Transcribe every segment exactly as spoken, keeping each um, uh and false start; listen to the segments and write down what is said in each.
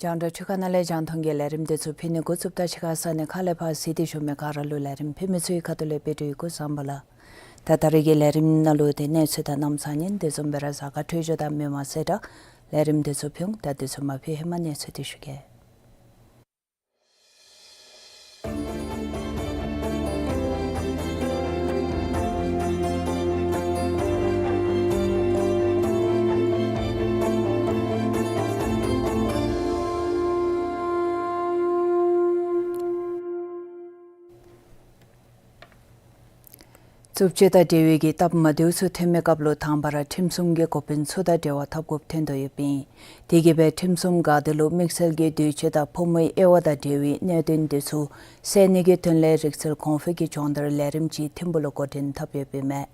རྒྱང་བསྒྲགས་འཕྲུལ་ཁང་ནང་ལས་རྒྱང་མཐོང་གི་ལས་རིམ་དེ་ཚུ་ཕུལ་ནི་འགོ་བཙུགསཔ་ད་ཕྱི་ཁ་ས་གནས་ཁག་ལས་ཕར་གཟིགས་ཏེ་བཞུགས་མི་ག་ར་ལུ་ལས་རིམ་ཕུལ་མི་ཚུ་གི་ཁ་ཐུག་ལས་དཔལ་སྤྲུལ་སྐུ་བཟང་པོ་ལགས། ད་ད་རེས་ཀྱི་ལས་རིམ་ནང་ལུ་ཏེ་གནས་ཚུལ་དང་གནམ་ས་གཉིས་དེ་བཟུམ་སྦེ་ར་གཟའ་སྐར་འཕྲོད་སྦྱོར་དང་མི་མང་གསལ་བསྒྲགས་ལས་རིམ་དེ་ཚུ་ཕུལ་འོང་། ད་དེ་ཚུ་མ་ཕུལ་ཧེ་མ་གནས་ཚུལ་དེ་ཞུ་གེ། རྩུབ་སྤྱོད་དང་འབྲེལ་བའི་གི་སྟབས་མ་བདེཝ་ཚུ་ཐོན་མི་སྐབས་ལུ་དང་པ་ར་ཁྲིམས་སྲུང་གི་འགོ་དཔོན་ཚུ་དང་འབྲེལ་བ་འཐབ་དགོཔ་ཐོན་དོ་ཡོདཔ་ཨིན། དེ་གིས་སྦེ་ཁྲིམས་སྲུང་འགག་སྡེ་ལུ་དམིགས་བསལ་གྱི་འདོད་སྤྱོད་དང་ཕོ་མོའི་དབྱེ་བ་དང་འབྲེལ་བའི་གནད་དོན་དེ་ཚུ་སེལ་ནི་གི་དོན་ལས་རིག་རྩལ་གོང་འཕེལ་གྱི་སྦྱོང་བརྡར་ལས་རིམ་ཅིག་ཐིམ་ཕུག་ལུ་འགོ་འདྲེན་འཐབ་ཡོདཔ་ཨིན་མས།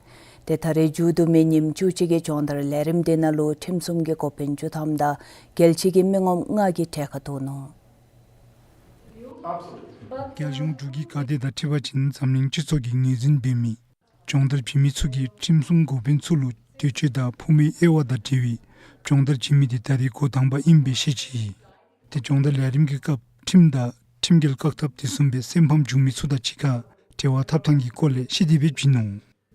ཏེ་ད་རེས་མཇུག་བསྡུ་མི་ཉིནམ་བཅུ་གཅིག་གི་སྦྱོང་བརྡར་ལས་རིམ་དེ་ནང་ལུ་ཁྲིམས་སྲུང་གི་འགོ་དཔོན་བཅུ་ཐམ་དང་རྒྱལ་སྤྱི་གི་མི་ངོམ་ལྔ་གིས་གྲལ་ཁར་གཏོགས་ནུག། རྒྱལ་གཞུང་འབྲུག་གི་འགག་སྡེ་དང་འཁྲིལ་བ་ཅིན་འཛམ་གླིང་སྤྱི་ཚོགས་ཀྱིས་ངོས་འཛིན་འབད་མི་སྦྱོང་བརྡར་བྱིན་མི་ཚུ་གིས་ཁྲིམས་སྲུང་འགོ་དཔོན་ཚུ་ལུ་འདོད་སྤྱོད་དང་ཕོ་མོའི་དབྱེ་བ་དང་འབྲེལ་བའི་སྦྱོང་བརྡར་བྱིན་མི་དེ་ད་རེས་འགོ་དང་པ་ཨིནམ་སྦེ་བཤད་ཅི། ཏེ་སྦྱོང་བརྡར་ལས་རིམ་གྱི་སྐབས་ཁྲིམས་དང་ཁྲིམས་འགལ་བཀག་ཐབས་དེ་བཟུམ་སྦེ་སེམས་ཕམ་བྱུང་མི་ཚུ་དང་གཅིག་ཁར་འབྲེལ་བ་འཐབ་ཐངས་ཀྱི་སྐོར་ལས་བཤད་དེ་སྦེ་བྱིན་ནུག།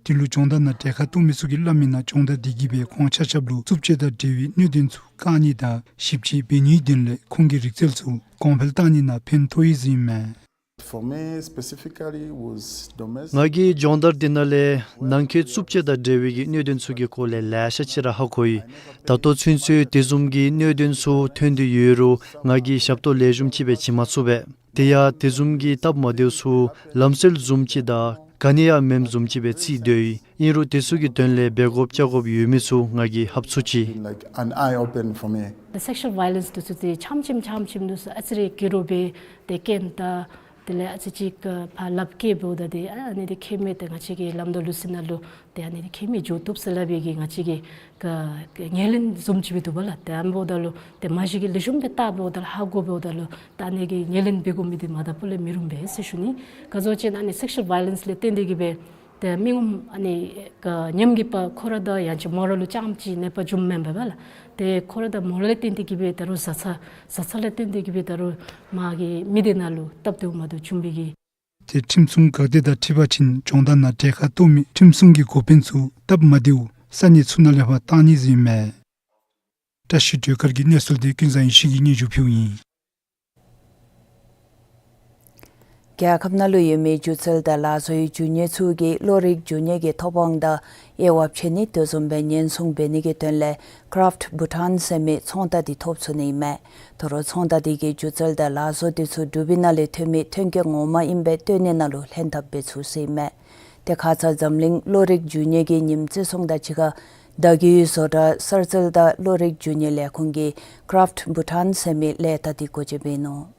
དེ་ལུ་སྦྱོང་བརྡར་ནང་གྲལ་ཁར་གཏོགས་མི་ཚུ་གིས་སླབ་མིའི་ནང་སྦྱོང་བརྡར་དེ་གིས་སྦེ་ཁོང་ཆ་ཁྱབ་ལུ་རྩུབ་སྤྱོད་དང་འབྲེལ་བའི་གནད་དོན་ཚུ་བཀག་ནི་དང་ཞིབ་དཔྱད་འབད་ནིའི་དོན་ལས་ཁོང་གི་རིག་རྩལ་ཚུ་གོང་འཕེལ་གཏང་ནི་ནང་ཕན་ཐོགས་ཡི་ཟེར་ཨིན་མས། For me specifically was domestic. ང་གིས་སྦྱོང་བརྡར་འདི་ནང་ལས་ནང་འཁོད་རྩུབ་སྤྱོད་དང་འབྲེལ་བའི་གི་གནད་དོན་ཚུ་གི་སྐོར་ལས་ལེ་ཤ་ཅིག་ར་ཧ་གོ་ཡི། ད་ལྟོ་ཚུན་ཚོད་དེ་བཟུམ་གྱི་གནད་དོན་ཚུ་ཐོན་ཏེ་ཡོད་རུང་ང་གིས་ཞབས་ཏོག་ལེགས་ཤོམ་ཅིག་སྦེ་བྱིན་མ་ཚུགས་པས། དེ་ཡང་དེ་བཟུམ་གྱི་སྟབས་མ་བདེཝ་ཚུ་ལམ་སྲོལ་བཟུམ་ཅིག་དང་ག་ནི་ཡང་མེནམ་བཟུམ་ཅིག་སྦེ་བརྩིས་སྡོད་ཡི། ཨིན་རུང་དེ་ཚུ་གི་དོན་ལས་འབད་དགོཔ་བཅའ་དགོཔ་ཡོད་མི་ཚུ་ང་གིས་ཧབ་ཚུགས་ཅི། Like an eye open for me. The sexual violence དེ་ཚུ་ཏེ་ཆམ་ཆིམ་ཆམ་ཆིམ་དུས་སུ་ཨ་ཙི་རེ་སྐྱིད་རུང་སྦེ་ཏེ་རྐྱེན་དང་དེ་ལས་ཨ་ཙི་ཅིག་ཕར་ལགཔ་བཀལཝ་ད་ཏེ་ཨ་ནི་ཏེ་ཁེ་མེད་ཏེ་ང་བཅས་ཀྱི་ལམ་དང་ལུགས་སྲོལ་ནང་ལུ་ཏེ་ཨ་ནི་ཏེ་ཁེ་མེད་འགྱོ་བཏུབ་ཟེར་སླབ་པའི་གི་ང་བཅས་ཀྱི་ག་ཉེར་ལེན་བཟུམ་ཅིག་སྦེ་འདུག་པ་ལགས། ཏེ་ཨ་ནི་འབདཝ་ད་ལུ་ཏེ་མ་གཞི་གི་ལེགས་ཤོམ་སྦེ་བལྟཝ་ད་ལུ་ཧ་གོ་འབདཝ་ད་ལུ་ད་ཨ་ནི་གི་ཉེར་ལེན་འབད་དགོ་མི་འདི་མ་དག་པ་ལས་མི་རུང་པས་ཟེར་ཞུ་ནི། ག་ཅི་ཟེར་ན་ཨ་ནི་sexual violence ལས་བརྟེན་ཏེ་གིས་སྦེ་ཏེ་མི་ངོམ་ཨ་ནི་ག་ཉམས་རྒུད་པ་ཁོ་ར་དང་ཡང་ཅིན་མོ་ར་ལུ་རྐྱངམ་ཅིག་ནད་པ་འབྱུངམ་མེན་པས་པ་ལགས། ཏེ་ཁོ་ར་དང་མོ་ར་ལས་བརྟེན་ཏེ་གིས་སྦེ་ད་རུང་བཟའ་ཚང་བཟའ་ཚང་ལས་བརྟེན་ཏེ་གིས་སྦེ་ད་རུང་མ་གི་མི་སྡེ་ནང་ལུ་སྟབས་བདེཝ་མ་བདེཝ་བྱུང་བའི་གི། ཏེ་ཁྲིམས་སྲུང་འགག་སྡེ་དང་འཁྲིལ་བ་ཅིན་སྦྱོང་བརྡར་ནང་གྲལ་ཁར་གཏོགས་མི་ཁྲིམས་སྲུང་གི་འགོ་དཔོན་ཚུ་སྟབས་མ་བདེཝ་ས་གནས་ཚུ་ནང་ལས་ཕར་བཏང་ནི་ཟེར་ཨིན་མས། བཀྲ་ཤིས་སྒྲོལ་དཀར་གྱི་གནས་ཚུལ་དེ་ཀུན་བཟང་ཡེ་ཤེས་ཀྱིས་སྙན་ཞུ་ཕུལཝ་ཨིན། རྒྱལ་ཁབ་ནང་ལུ་ཡོད་མི་སྒྱུ་རྩལ་དང་ལག་བཟོའི་འགྱུར་མེད་ཚུ་གིས་བློ་རིག་འགྱུར་མེད་ཀྱི་ཐོབ་དབང་དང་དབྱེ་བ་ཕྱེ་ནི་དེ་བཟུམ་སྦེ་ཉེན་སྲུང་འབད་ནི་གི་དོན་ལས་Craft Bhutan ཟེར་མི་ཚོང་རྟགས་དེ་ཐོབ་ཚུགས་ནི་ཨིན་མས། ད་རུང་ཚོང་རྟགས་དེ་གིས་སྒྱུ་རྩལ་དང་ལག་བཟོ་དེ་ཚུ་འབྲུག་པའི་ནང་ལས་ཐོན་མི་ཐོན་སྐྱེད་ངོ་མ་ཨིན་པའི་སྟོན་ནི་ནང་ལུ་ལྷན་ཐབས་འབད་ཚུགས་ཟེར་ཨིན་མས། ཏེ་ཁ་ཙ་འཛམ་གླིང་བློ་རིག་འགྱུར་མེད་ཀྱི་ཉིནམ་བརྩི་སྲུང་དང་གཅིག་ཁར་བདག་གིས་བཟོ་གྲྭ་གསར་རྩལ་དང་བློ་རིག་འགྱུར་མེད་ལས་ཁུངས་ཀྱིས་Craft Bhutan ཟེར་མི་ལས་རྟགས་དེ་སྒོ་འབྱེད་འབད་ནུག།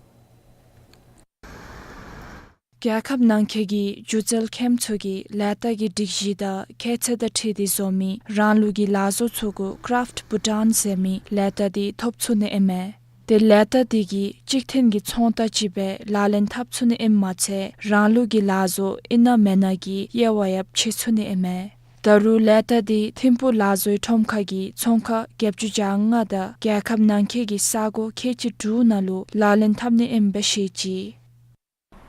རྒྱལ་ཁབ་ནང་འཁོད་ཀྱི་སྒྱུ་རྩལ་མཁན་ཚུ་གིས་ལས་རྟགས་ཀྱི་སྒྲིག་གཞི་དང་ཁྱད་ཚད་དང་འཁྲིལ་ཏེ་བཟོ་མི་རང་ལུགས་ཀྱི་ལག་བཟོ་ཚུ་གུ་Craft Bhutan ཟེར་མི་ལས་རྟགས་འདི་ཐོབ་ཚུགས་ནི་ཨིན་མས། ཏེ་ལས་རྟགས་འདི་གིས་གཅིག་མཐུན་གྱི་ཚོང་རྟགས་ཅིག་སྦེ་ལག་ལེན་འཐབ་ཚུགས་ནི་ཨིནམ་མ་ཚད་རང་ལུགས་ཀྱི་ལག་བཟོ་ཨིན་ན་མེན་ན་གི་དབྱེ་བ་ཡང་ཕྱེ་ཚུགས་ནི་ཨིན་མས། ད་རུང་ལས་རྟགས་འདི་ཐིམ་ཕུག་ལག་བཟོའི་ཁྲོམ་ཁ་གི་ཚོང་ཁང་བརྒྱད་ཅུ་གྱ་ལྔ་དང་རྒྱལ་ཁབ་ནང་འཁོད་ཀྱི་ས་གོ་ཁལ་གཅིག་དྲུག་ནང་ལུ་ལག་ལེན་འཐབ་ནི་ཨིནམ་སྦེ་བཤད་ཅི།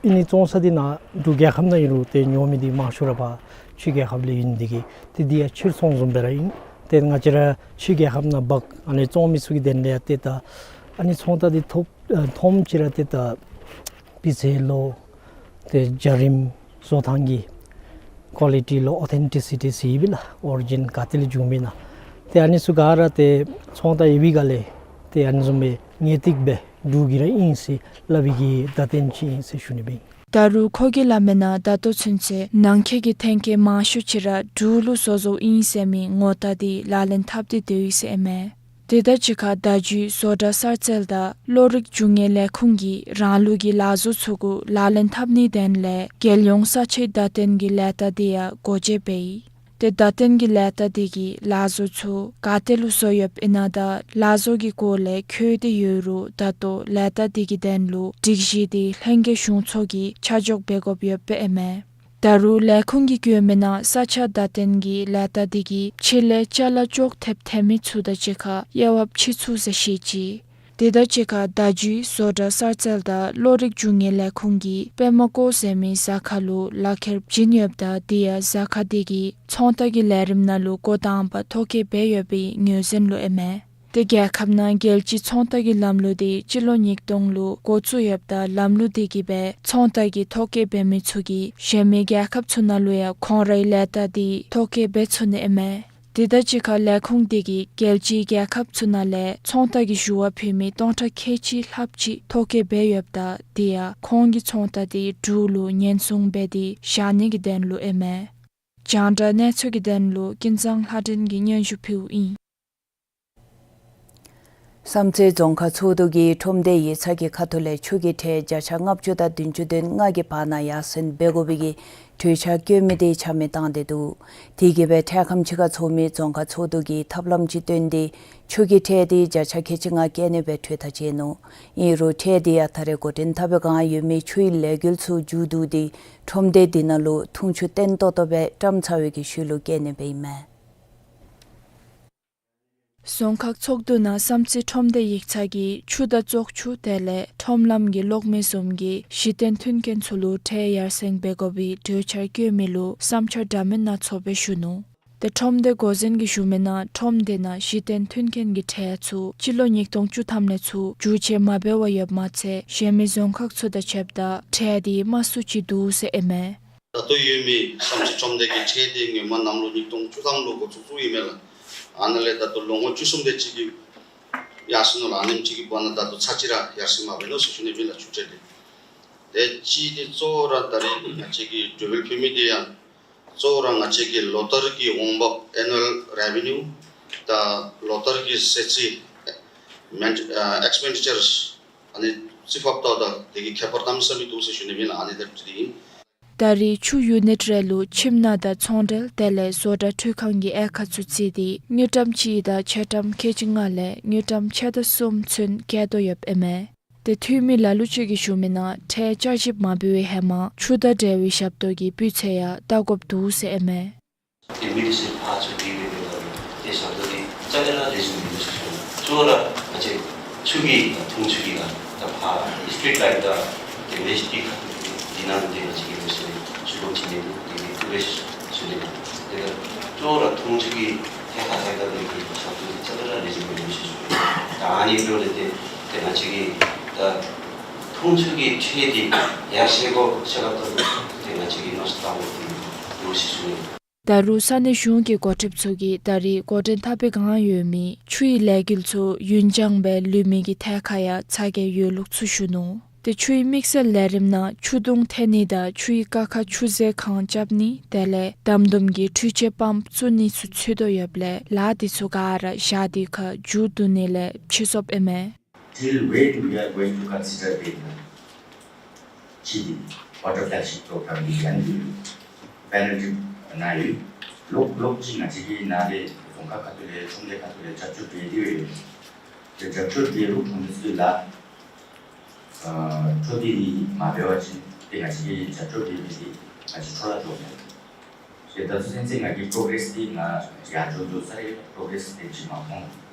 ཨ་ནི་བཙོང་ས་འདི་ནཱ་འབྲུག་རྒྱལ་ཁབ་ནང་ཨིན་རུང་ཏེ་ཉོ་མི་འདི་མང་ཤོས་ར་ཕར་ཕྱི་རྒྱལ་ཁབ་ལས་ཨིན་འདི་གིས་ཏེ་འདི་ཡང་ཕྱིར་ཚོང་བཟུམ་སྦེ་ར་ཨིན། ཏེ་ང་བཅས་ར་ཕྱི་རྒྱལ་ཁབ་ནང་འབག་ཨ་ནི་བཙོང་མི་ཚུ་གི་དོན་ལས་ཡང་ཏེ་ད་ཨ་ནི་ཚོང་རྟགས་འདི་ཐོབ་ཨ་ཐོབ་ཅི་ར་ཏེ་ད་སྤུས་ཚད་ལོ་ཏེ་འཇའ་རིསམོ་བཟོ་ཐངས་ཀྱི་ཀོ་ལི་ཊི་ལོ་ཨོ་ཐེན་ཊི་སི་ཊི་ཟེར་ཨིན་པས་ལགས། ཨོ་རི་ཇིན་ག་ཏེ་ལས་བྱུང་མི་ཨིན་ན། ཏེ་ཨ་ནི་ཚུ་ག་ར་ཏེ་ཚོང་རྟགས་ཡོད་པའི་སྒང་ལས་ཏེ་ཨ་ནི་བཟུམ་སྦེ་ངེས་ཏིག་སྦེ་འབྲུག་གི་ར་ཨིན་ཟེར་སླབ་པའི་གི་བརྡ་སྟོན་ཅིག་ཨིན་ཟེར་ཞུ་ནི་སྦེ་ཨིན། ད་རུང་ཁོ་གིས་སླབ་མི་ནང་ད་ལྟོ་ཚུན་ཚོད་ནང་འཁོད་ཀྱི་ཐོན་སྐྱེད་མང་ཤོས་ཅིག་ར་འབྲུག་ལུ་བཟོ་བཟོཝ་ཨིན་ཟེར་མི་ངོ་རྟགས་འདི་ལག་ལེན་འཐབ་སྟེ་སྡོད་ཡི་ཟེར་ཨིན་མས། དེ་དང་གཅིག་ཁར་ད་རྒྱུའི་བཟོ་གྲྭ་གསར་སྤེལ་དང་གློག་རིག་འབྱུང་གནས་ལས་ཁུངས་ཀྱིས་རང་ལུགས་ཀྱི་ལག་བཟོ་ཚུ་གུ་ལག་ལེན་འཐབ་ནིའི་དོན་ལས་རྒྱལ་ཡོངས་ས་ཆའི་བརྡ་སྟོན་གྱི་ལས་རྟགས་འདི་ཡང་སྒོ་འབྱེད་འབད་ཡི། ཏེ་བརྡ་སྟོན་གྱི་ལས་རྟགས་འདི་གིས་ལག་བཟོ་ཚུ་ག་ཏེ་ལུ་བཟོ་ཡོདཔ་ཨིན་ན་དང་ལག་བཟོ་གི་སྐོར་ལས་འཁོད་དེ་ཡོད་རུང་ད་ལྟོ་ལས་རྟགས་འདི་གི་དོན་ལུ་སྒྲིག་གཞི་འདི་ལྷན་རྒྱས་གཞུང་ཚོགས་ཀྱིས་ཆ་འཇོག་འབད་དགོཔ་ཡོདཔ་ཨིན་མས། ད་རུང་ལས་ཁུངས་ཀྱིས་བཀོད་མི་ནང་ས་ཆ་བརྡ་སྟོན་གྱི་ལས་རྟགས་འདི་གིས་ཕྱི་ལས་ཅ་ལ་ཅོག་འཐདཔ་ཐོན་མི་ཚུ་དང་གཅིག་ཁར་དབྱེ་བ་ཕྱེ་ཚུགས་ཟེར་བཤད་ཅི། དེ་དང་གཅིག་ཁར་ད་རྒྱུའི་བཟོ་གྲྭ་གསར་སྤེལ་དང་གློག་རིག་འབྱུང་གནས་ལས་ཁུངས་ཀྱིས་པདྨ་བཀོད་ཟེར་མི་གཟའ་ཁར་ལུ་ལག་ཁྱེར་བྱིན་ཡོདཔ་ད་དེ་ཡང་གཟའ་ཁར་འདི་གིས་ཚོང་རྟགས་ཀྱི་ལས་རིམ་ནང་ལུ་འགོ་དང་པ་ཐོ་བཀོད་འབད་ཡོད་པའི་ངོས་འཛིན་ལུ་ཨིན་མས། ཏེ་རྒྱལ་ཁབ་ནང་རྒྱལ་སྤྱིའི་ཚོང་རྟགས་ཀྱི་ལམ་ལུགས་འདི་སྤྱི་ལོ་ཉིས་སྟོང་ལུ་འགོ་བཙུགས་ཡོདཔ་ད་ལམ་ལུགས་འདི་གིས་སྦེ་ཚོང་རྟགས་ཀྱི་ཐོ་བཀོད་འབད་མི་ཚུ་གིས་གཞན་མི་རྒྱལ་ཁབ་ཚུ་ནང་ལུ་ཡང་ཁོང་རའི་ལས་རྟགས་འདི་ཐོ་བཀོད་འབད་ཚུགས་ནི་ཨིན་མས། དེ་དང་གཅིག་ཁར་ལས་ཁུངས་འདི་གིས་རྒྱལ་སྤྱིའི་རྒྱལ་ཁབ་ཚུ་ནང་ལས་ཚོང་རྟགས་ཀྱི་ཞུ་བ་ཕུལ་མི་སྟོང་ཕྲག་ཁལ་གཅིག་ལྷགཔ་ཅིག་ཐོ་བཀོད་འབད་ཡོདཔ་ད་དེ་ཡང་ཁོང་གི་ཚོང་རྟགས་འདི་འབྲུག་ལུ་ཉེན་སྲུང་འབད་དེ་བཞག་ནི་གི་དོན་ལུ་ཨིན་མས། རྒྱང་བསྒྲགས་གནས་ཚུལ་གྱི་དོན་ལུ་ཀུན་བཟང་ལྷ་སྒྲོན་གྱིས་སྙན་ཞུ་ཕུལཝ་ཨིན། བསམ་རྩེ་རྫོང་ཁག་ཚོགས་འདུ་གིས་ཁྲོམ་སྡེ་ཡིག་ཚང་གི་ཁ་ཐུག་ལས་ཆུ་གི་ཁྲལ་བརྒྱ་ཆ་ལྔ་བཅུ་དང་བདུན་ཅུ་དོན་ལྔ་གི་བར་ན་ཡར་སེང་འབད་དགོ་པའི་གི་གྲོས་འཆར་བཀོད་མི་དེ་ཆ་མེད་བཏང་སྟེ་འདུག། དེ་གིས་སྦེ་འཕྲལ་ཁམས་ཅིག་ཁར་ཚོགས་མི་རྫོང་ཁག་ཚོགས་འདུ་གིས་ཐབས་ལམ་ཅིག་བཏོན་ཏེ་ཆུ་གི་ཁྲལ་དེ་བརྒྱ་ཆ་ཁལ་གཅིག་ལྔ་བཀལ་ནི་སྦེ་གྲོས་ཐག་བཅད་ནུག། ཨིན་རུང་ཁྲལ་དེ་ཡང་ད་རེས་འགོ་འདྲེན་འཐབ་པའི་བསྒང་ཡོད་མི་ཆུའི་ལས་འགུལ་ཚུ་མཇུག་བསྡུ་སྟེ་ཁྲོམ་སྡེ་དེ་ནང་ལུ་འཐུང་ཆུ་བརྟན་ཏོག་ཏོ་སྦེ་བཀྲམ་ཚར་བའི་གི་ཤུལ་ལུ་བཀལ་ནི་སྦེ་ཨིན་མས། རྫོང་ཁག་ཚོགས་འདུ་ནང་བསམ་རྩེ་ཁྲོམ་སྡེ་ཡིག་ཚང་གིས་ཆུ་དང་བཙོག་ཆུ་དེ་ལས་ཁྲོམ་ལམ་གྱི་གློག་མེ་བཟུམ་གྱི་གཞི་རྟེན་མཐུན་རྐྱེན་ཚུ་ལུ་ཁྲལ་ཡར་སེང་འབད་དགོ་པའི་གྲོས་འཆར་བཀོད་མི་ལུ་བསམ་འཆར་འདྲ་མིན་སྣ་ཚོགས་སྦེ་ཞུ་ནུག། ཏེ་ཁྲོམ་སྡེ་འགོ་འཛིན་གྱིས་ཞུ་མི་ནང་ཁྲོམ་སྡེ་ནང་གཞི་རྟེན་མཐུན་རྐྱེན་གྱི་ཁྲལ་ཚུ་སྤྱི་ལོ་ཉིས་སྟོང་བཅུ་ཐམ་ལས་ཚུར་བསྒྱུར་བཅོས་མ་འབད་བར་ཡོདཔ་མ་ཚད་གཞན་མི་རྫོང་ཁག་ཚུ་དང་ཕྱདཔ་ད་ཁྲལ་དེ་དམའ་སུ་ཅིག་འདུག་ཟེར་ཨིན་མས། ད་ལྟོ་ཡོད་མི་བསམ་རྩེ་ཁྲོམ་སྡེ་གི་ཁྲལ་དེ་སྔོན་མ་གནམ་ལོ་ཉིས་སྟོང་བཅུ་ཐམ་ལུ་འགོ་བཙུགས་བཙུགསཔ་ཨིན་མས་ལགས། ཨ་ནཱ་ལས་ད་ལྟོ་ལོ་ངོ་བཅུ་གསུམ་དེ་ཅིག་གི་ཡར་སོང་ནུག་ལགས། ཨ་ནེམ་ཅིག་གི་བར་ན་ད་ལྟོ་ཚར་གཅིག་ར་ཡར་སེང་མ་འབད་ནུག་ཟེར་ཞུ་ནི་ཨིན་ལགས། ཆུ་ཁྲལ་དེ་དེ་གཅིག་དེ་གཙོ་བོ་ར་ད་རེས་ང་བཅས་ཀྱིས་གྲོས་འབུལ་ཕུལ་མི་དེ་ཡང་གཙོ་བོ་ར་ང་བཅས་ཀྱི་ལོ་ལྟར་གྱི་འོང་འབབ་ཨེ་ནུ་ཨལ་རེ་ཝི་ནིའུ་དང་ལོ་ལྟར་གྱི་ཟད་རྩིས་མེན་ཨེགས་པེན་ཌི་ཅར་ཨ་ནི་རྩིས་ཕབ་ལྟཝ་ད་དེ་གི་ཁྱད་པར་གནམ་མེད་ས་མེད་འདུག་ཟེར་ཞུ་ནི་ཨིན་ལགས། ཨ་ནི་དེ་འདྲ་ཅིག་ཨིན། ད་རེས་ཆུ་ཡུ་ནིཊ་རེ་ལུ་ཁྱིམ་ནང་དང་ཚོང་འབྲེལ་དེ་ལས་བཟོ་གྲྭ་འཕྲུལ་ཁང་གི་དབྱེ་ཁག་ཚུ་བརྩིས་ཏེ་དངུལ་ཀྲམ་གཅིག་དང་ཆད་ཀྲམ་ཁལ་གཅིག་ལྔ་ལས་དངུལ་ཀྲམ་ཕྱེད་དང་གསུམ་ཚུན་བཀལ་དོ་ཡོདཔ་ཨིན་མས། ཏེ་འཐུས་མི་ལ་ལུ་ཅིག་གིས་ཞུ་མི་ནང་ཁྲལ་བསྐྱར་ཞིབ་མ་འབད་བའི་ཧེ་མ་ཆུ་དང་འབྲེལ་བའི་ཞབས་ཏོག་གི་སྤུས་ཚད་ཡང་བལྟ་དགོཔ་འདུག་ཟེར་ཨིན་མས། ཏེ་མི་འདི་ཚུ་ཕར་ཚུར་སྒྲིག་སྦེ་འབདཝ་ད་ཏེ་ཞབས་ཏོག་འདི་རྩ་ལས་ར་ལེགས་ཤོམ་མིན་འདུག་ཟེར་ཞུ་ནི། གཙོ་བོ་ར་ང་བཅས་ཆུ་གི་འཐུང་ཆུ་གི་ལཱ་ད་ཕར་སི་ཊི་རིཊ་ལའིཊ་དང་ཏེ་ཝེསཊ་འདི་ཁ་ཐུག་འདི་ནང་འདི་ང་བཅས་ཀྱིས་ལེགས་ཤོམ་ཞུ་ལོང་ཅིག་མིན་འདུག། འདི་འདི་ཐུགས་རྗེ་ཆེ་ཞུ་ནི་ལགས། ཏེ་ད་གཙོ་བོ་ར་འཐུང་ཆུ་གི་ཐད་ཁར་ཐད་ཁར་འདི་གི་ཞབས་ཏོག་འདི་རྩ་ལས་ར་ལེགས་ཤོམ་མིན་འདུག་ཟེར་ཞུ་ནི། ད་ཨ་ནི་འབདཝ་ལས་ཏེ་ཏེ་ང་བཅས་ཀྱིས་ད་འཐུང་ཆུ་གི་ཁྲལ་འདི་ཡར་སེང་དགོ་ཟེར་སླབ་ད་ཏེ་ང་བཅས་ཀྱིས་མནོ་བསམ་བཏང་དགོཔ་འདི་འདུག་ཟེར་ཞུ་ནི། ད་རུང་ས་གནས་གཞུང་གི་འགོ་ཁྲིདཔ་ཚུ་གིས་ད་རེས་འགོ་འདྲེན་འཐབ་པའི་བསྒང་ཡོད་མི་ཆུའི་ལས་འགུལ་ཚུ་ཡུན་འགྱངས་སྦེ་ལུས་མི་གི་ཐད་ཁར་ཡང་ཚ་གྱང་ཡོད་ལུགས་ཚུ་ཞུ་ནུག། ཏེ་ཆུའི་དམིགས་བསལ་ལས་རིམ་ནང་ཆུ་དུང་འཐེན་ནི་དང་ཆུའི་ཀ་ཁར་ཆུ་ཟེ་ཁང་རྐྱབ་ནི་དེ་ལས་དམ་དུམ་གྱི་འཕྲུལ་ཆས་པམཔ་བཙུགས་ནི་ཚུ་ཚུད་དོ་ཡོདཔ་ལས་ལཱ་འདི་ཚུ་ག་ར་ཞག་འདི་ཁར་མཇུག་བསྡུ་ནི་ལས་ཕྱི་སོཔ་ཨིན་མས། Till when we are going to consider them? ཁྱེད་ ཝ་ཊར་ཕེ་ལེག་ཤིཔ་པྲོ་གྲམ་འདི་ཨ་ནི་པེ་ནལ་ཊི་ནང་ཡོད། ལོག་ལོག་ཅིག་ང་བཅས་ཀྱི་ནཱ་ལས་རྫོང་ཁག་ཁ་ཐུག་ལས་ཁྲོམ་སྡེ་ཁ་ཐུག་ལས་རྒྱབ་སྐྱོར་འབད་དེ་ཡོད། ཏེ་རྒྱབ་སྐྱོར་འབད་རུང་ཁྲོམ་སྡེ་ཚུ་ལུ་ཨ་འཕྲོ་འདི་ནི་མ་འབད་བ་ཅིན་ཏེ་ང་བཅས་ཀྱིས་རྒྱབ་སྐྱོར་འབད་མི་འདི་ང་བཅས་འཕྲོ་བརླག་འགྱོཝ་མས། ཏེ་ད་ལྟོ་ཚུན་ཚོད་ང་གིས་པྲོ་གྲེ་སི་འདི་ང་ཡར་འགྱོ་འགྱོ་ས་རེ་པྲོ་གྲེ་སི་དེ་ཅིག་མ་མཐོང་།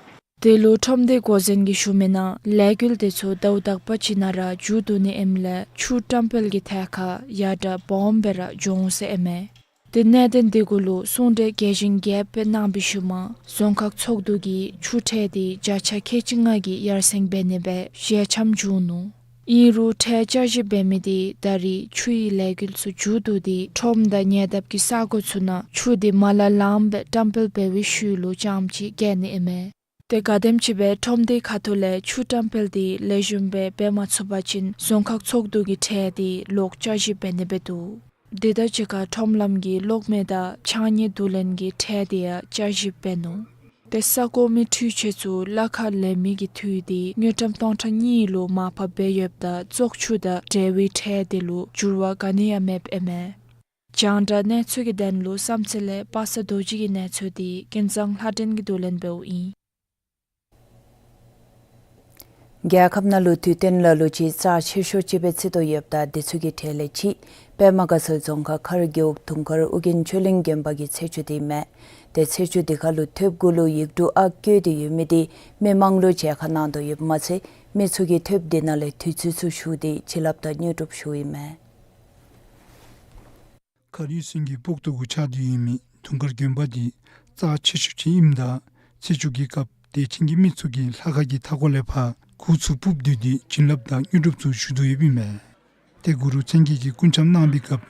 དེ་ལུ་ཁྲོམ་སྡེ་འགོ་འཛིན་གྱིས་ཞུ་མི་ནང་ལས་འགུལ་དེ་ཚུ་ཟླཝ་དག་པ་ཅིག་ནང་ར་མཇུག་བསྡུ་ནི་ཨིནམ་ལས་ཆུ་བཀྲམ་སྤེལ་གྱི་ཐད་ཁར་ཡར་དྲག་སྦོམ་སྦེ་ར་འགྱོ་འོང་ཟེར་ཨིན་མས། ཏེ་གནད་དོན་དེ་གུ་ལུ་གསུང་གྲོས་རྒྱས་ཤིང་རྒྱསཔ་སྦེ་གནང་བའི་ཤུལ་མ་རྫོང་ཁག་ཚོགས་འདུ་གིས་ཆུ་ཁྲལ་དེ་བརྒྱ་ཆ་ཁལ་གཅིག་ལྔ་གི་ཡར་སེང་འབད་ནི་སྦེ་ཞལ་འཆམ་བྱུང་ནུག། ཨིན་རུང་ཁྲལ་བསྐྱར་ཞིབ་འབད་མི་དེ་ད་རེས་ཆུའི་ལས་འགུལ་ཚུ་མཇུག་བསྡུ་སྟེ་ཁྲོམ་དང་ཉེ་འདབས་ཀྱི་ས་གོ་ཚུ་ནང་ཆུ་དེ་མ་ལ་ལངམ་སྦེ་བཀྲམ་སྤེལ་འབད་བའི་ཤུལ་ལུ་རྐྱངམ་ཅིག་བཀལ་ནི་ཨིན་མས། ཏེ་ག་དེམ་ཅིག་སྦེ་ཁྲོམ་སྡེ་ཁ་ཐུག་ལས་ཆུ་བཀྲམ་སྤེལ་དེ་ལེགས་ཤོམ་སྦེ་འབད་མ་ཚུགས་པ་ཅིན་རྫོང་ཁག་ཚོགས་འདུ་གི་ཁྲལ་དེ་ལོག་བསྐྱར་ཞིབ་འབད་ནི་སྦེ་འདུག། དེ་དང་གཅིག་ཁར་ཁྲོམ་ལམ་གྱི་གློག་མེ་དང་ཕྱགས་སྙིགས་བསྡུ་ལེན་གྱི་ཁྲལ་དེ་ཡང་བསྐྱར་ཞིབ་འབད་ནུག། ཏེ་ས་གོ་མི་འཕྲུལ་ཆས་ཚུ་གླ་ཁར་ལེན་མི་གི་འཐུས་དེ་དངུལ་ཀྲམ་སྟོང་ཕྲག་གཉིས་ལུ་མར་ཕབ་འབད་ཡོདཔ་ད་བཙོག་ཆུ་དང་འབྲེལ་བའི་ཁྲལ་དེ་ལུ་འགྱུར་བ་ག་ནི་ཡང་མེདཔ་ཨིན་མས། རྒྱང་བསྒྲགས་གནས་ཚུལ་གྱི་དོན་ལུ་བསམ་རྩེ་ལས་པ་སངས་རྡོ་རྗེ་གི་གནས་ཚུལ་དེ་ཀུན་བཟང་ལྷ་སྒྲོན་གྱིས་བསྡུ་ལེན་འབདཝ་ཨིན། རྒྱལ་ཁབ་ནང་ལུ་དུས་སྟོན་ལ་ལུ་ཅིག་རྩ་ཆེ་ཤོས་ཅིག་སྦེ་བརྩི་དོ་ཡོདཔ་ད་དེ་ཚུ་གི་གྲས་ལས་གཅིག་པདྨ་དགའ་ཚལ་རྫོང་ཁག་མཁར་རྒེད་འོག་དུང་དཀར་ཨོ་རྒྱན་ཆོས་གླིང་དགོན་པ་གི་ཚེས་བཅུ་དེ་ཨིན་མས། ཏེ་ཚེས་བཅུ་དེ་ཁར་ལུ་ཐོདཔ་གུ་ལུ་ཡིག་འབྲུ་ཨ་བཀོད་དེ་ཡོད་མི་དེ་མི་མང་ལུ་མཇལ་ཁ་གནང་དོ་ཡོདཔ་མ་ཚད་མི་ཚུ་གིས་ཐོདཔ་དེ་ནང་ལས་དུས་ཚོད་ཚུ་ཞུ་སྟེ་བྱིན་རླབས་དང་དངོས་གྲུབ་ཞུཝ་ཨིན་མས། མཁར་ཡུལ་སོན་གྱི་སྤོག་ཏོ་གུ་ཆགས་ཏེ་ཡོད་མི་དུང་དཀར་དགོན་པ་འདི་རྩ་ཆེ་ཤོས་ཅིག་ཨིནམ་ད་ཚེས་བཅུ་གི་སྐབས་དད་ཅན་གྱི་མི་ཚུ་གིས་ལྷ་ཁང་གི་མཐའ་འཁོར་ལས་ཕར་གུར་ཚུ་སྤུབས་ཏེ་བྱིན་རླབས་དང་དངོས་གྲུབ་ཚུ་ཞུ་དོ་ཡོདཔ་ཨིན་མས། ཏེ་གུ་རུ་མཚན་བརྒྱད་ཀྱི་སྐུ་འཆམ་གནང་བའི་སྐབས་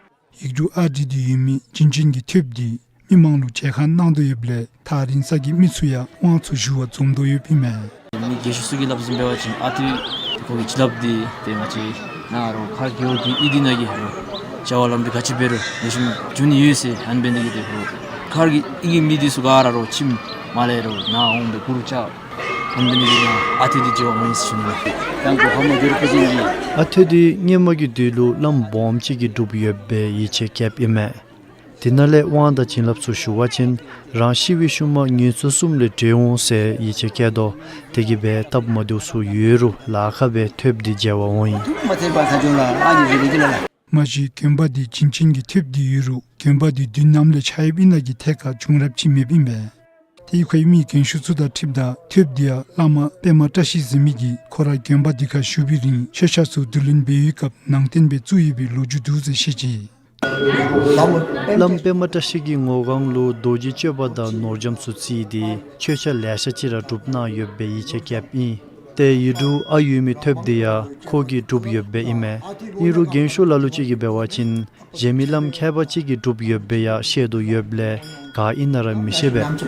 ཡིག་འབྲུ་ཨ་བྲིས་ཏེ་ཡོད་མི་བྱིན་ཅན་གྱི་ཐོདཔ་འདི་མི་མང་ལུ་མཇལ་ཁ་གནང་དོ་ཡོདཔ་ལས་ཐག་རིང་ས་གི་མི་ཚུ་ཡང་དབང་ཚུ་ཞུ་བར་འཛོམས་དོ་ཡོདཔ་ཨིན་མས། མི་རྒས་ཤོས་ཚུ་གིས་སླབ་ཟེར་འབད་བ་ཅིན་ཨ་ཏི་ཏེ་ཁོ་གི་བྱིན་རླབས་འདི་ཏེ་ང་བཅས་ནཱ་རོགས་མཁར་རྒེད་འོག་གི་ཡུལ་འདི་ནང་གི་རོགས་བྱ་བ་ལམ་འགྲོ་ག་ཅི་འབད་རུང་ལེགས་ཤོམ་འགྱོ་ནི་ཡོད་ཟེར་ཨ་ནི་འབད་ནི་དེ་གིས་ཏེ་རོགས་མཁར་གྱི་ཡུལ་གྱི་མི་འདི་ཚུ་ག་ར་རོགས་ཁྱིམ་མ་ལས་རོགས་ནཱ་འོང་སྦེ་གུར་བཅག་ཨ་ནི་འབད་ནི་དེ་གིས་ཨ་ཏི་འདི་བརྗེད་པ་མེད་ཟེར་ཞུ་ནི་ལགས། ཨ་ཏི་འདི་སྔོན་མ་གི་དུས་ལུ་བླམ་སྦོམ་ཅིག་གིས་སྒྲུབ་ཡོད་པའི་ཡིད་ཆེས་བསྐྱེདཔ་ཨིན་མས། དེ་ནང་ལས་དབང་དང་བྱིན་རླབས་ཚུ་ཞུ་བ་ཅིན་རང་ཤི་བའི་ཤུལ་མ་ངན་སོང་གསུམ་ལས་གྲོལ་འོང་ཟེར་ཡིད་ཆེས་བསྐྱེད་དོ། དེ་གིས་སྦེ་སྟབས་མ་བདེཝ་ཚུ་ཡོད་རུང་ལཱ་ཁག་སྦེ་ཐོདཔ་འདི་མཇལ་བར་འོང་ཡི། མ་གཞི་དགོན་པ་འདི་བྱིན་ཅན་གྱི་ཐོདཔ་འདི་ཡོད་རུང་དགོན་པ་འདི་མདུན་ནམ་ལས་ཆགས་ཡོདཔ་ཨིན་ན་གི་ཐད་ཁར་བྱུང་རབས་ཅིག་མེདཔ་ཨིན་པས། ཏེ་ཁོ་ཡང་མི་རྒན་ཤོས་ཚུ་དང་འཁྲིལཝ་ད་ཐོདཔ་འདི་ཡང་བླ་མ་པདྨ་བཀྲ་ཤིས་ཟེར་མི་གིས་ཁོ་ར་དགོན་པ་འདི་ཁར་བཞུགས་པའི་རིང་མཆོད་བཤམ་ཚུ་བསྡུ་ལེན་འབད་བའི་སྐབས་ནང་རྟེན་སྦེ་བཙུགས་ཡོད་པའི་ལོ་རྒྱུས་འདུག་ཟེར་བཤད་ཅི། བླམ་པདྨ་བཀྲ་ཤིས་ཀྱི་ངོ་སྒང་ལུ་རྡོ་རྗེ་གཅོད་པ་དང་ནོར་རྒྱམ་ཚུ་བརྩིས་ཏེ་མཆོད་བཤམ་ལེ་ཤ་ཅིག་ར་གྲུབ་གནང་ཡོད་པའི་ཡིད་ཆེས་བསྐྱེདཔ་ཨིན། ཏེ་ཡིག་འབྲུ་ཨ་ཡོད་མི་ཐོདཔ་འདི་ཡང་ཁོ་གིས་གྲུབ་ཡོདཔ་ཨིན་མས། ཨིན་རུང་རྒན་ཤོས་ལ་ལུ་ཅིག་གིས་འབད་བ་ཅིན་གཞན་མི་བླམ་མཁས་པ་ཅིག་གིས་གྲུབ་ཡོདཔ་སྦེ་ཡང་བཤད་དོ་ཡོདཔ་ལས་ག་ཨིན་ན་ར་མི་ཤེས་པས།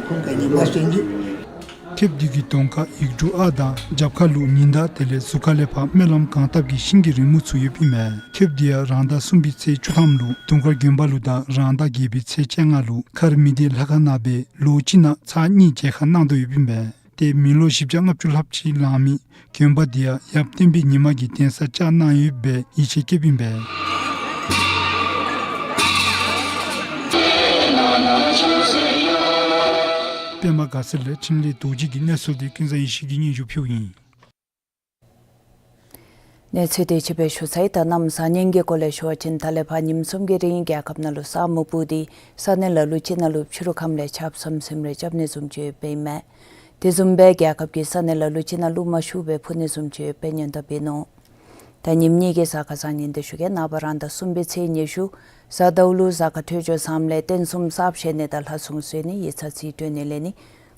ཐོདཔ་འདི་གི་གདོང་ཁར་ཡིག་འབྲུ་ཨ་དང་རྒྱབ་ཁར་ལུ་ཉི་ཟླ་དེ་ལས་ཟུར་ཁ་ལས་ཕར་སྨོན་ལམ་གང་བཏབ་ཀྱི་ཤིང་གི་རི་མོ་ཚུ་ཡོདཔ་ཨིན་མས། ཐོདཔ་འདི་ཡང་རང་ཟླ་གསུམ་པའི་ཚེས་བཅུ་ཐམ་ལུ་དུང་དཀར་དགོན་པ་ལུ་དང་རང་ཟླ་བརྒྱད་པའི་ཚེས་བཅོ་ལྔ་ལུ་མཁར་མི་སྡེ་ལྷ་ཁང་ནང་སྦེ་ལོ་གཅིག་ནང་ཚར་གཉིས་མཇལ་ཁ་གནང་དོ་ཡོདཔ་ཨིན་པས། ཏེ་མི་ལོ་བཞི་བརྒྱ་ལྔ་བཅུ་ལྷགཔ་ཅིག་ལང་མི་དགོན་པ་འདི་ཡང་ཡབ་བསྟན་པའི་ཉི་མ་གིས་གདན་ས་བཅགས་གནང་ཡོདཔ་སྦེ་ཡིད་ཆེས་བསྐྱེདཔ་ཨིན་པས། པདྨ་དགའ་ཚལ་ལས་འཕྲིན་ལས་རྡོ་རྗེ་གི་གནས་ཚུལ་འདི་ཀུན་བཟང་ཡེ་ཤེས་ཀྱིས་སྙན་ཞུ་ཕུལཝ་ཨིན། གནས་ཚུལ་དེ་ཅིག་སྦེ་ཞུ་ཚར་ཡི། ད་གནམ་བཟང་ངན་གྱི་སྐོར་ལས་ཞུ་བ་ཅིན་ད་ལས་ཕར་ཉིནམ་གསུམ་གྱི་རིང་རྒྱལ་ཁབ་ནང་ལུ་ས་སྨུག་སྤུབས་ཏེ་ས་གནས་ལ་ལུ་ཅིག་ནང་ལུ་ཕྱི་རུ་ཁམས་ལས་ཆརཔ་ཟམ་ཟིམ་རེ་རྐྱབ་ནི་བཟུམ་ཅིག་ཡོདཔ་ཨིན་མས། དེ་བཟུམ་སྦེ་རྒྱལ་ཁབ་ཀྱི་ས་གནས་ལ་ལུ་ཅིག་ནང་རླུང་མ་ཤུགས་སྦེ་འཕུ་ནི་བཟུམ་ཅིག་ཡོདཔ་སྦེ་སྙན་དུ་འབད་ནུག། ད་ཉིནམ་གཉིས་ཀྱི་གཟའ་སྐར་བཟང་ངན་དེ་ཞུ་གེ། ནངས་པ་རང་ཟླ་གསུམ་པའི་ཚེས་ཉི་ཤུ་གཟའ་ཟླཝ་ལུ་གཟའ་སྐར་འཕྲོད་སྦྱོར་བཟངམ་ལས་རྟེན་གསུམ་གསརཔ་བཞེངས་ནི་དང་ལྷ་སྲུང་གསོལ་ནི། ཡིག་ཚང་རྩིས་སྤྲོད་ནི་ལེན་ནི།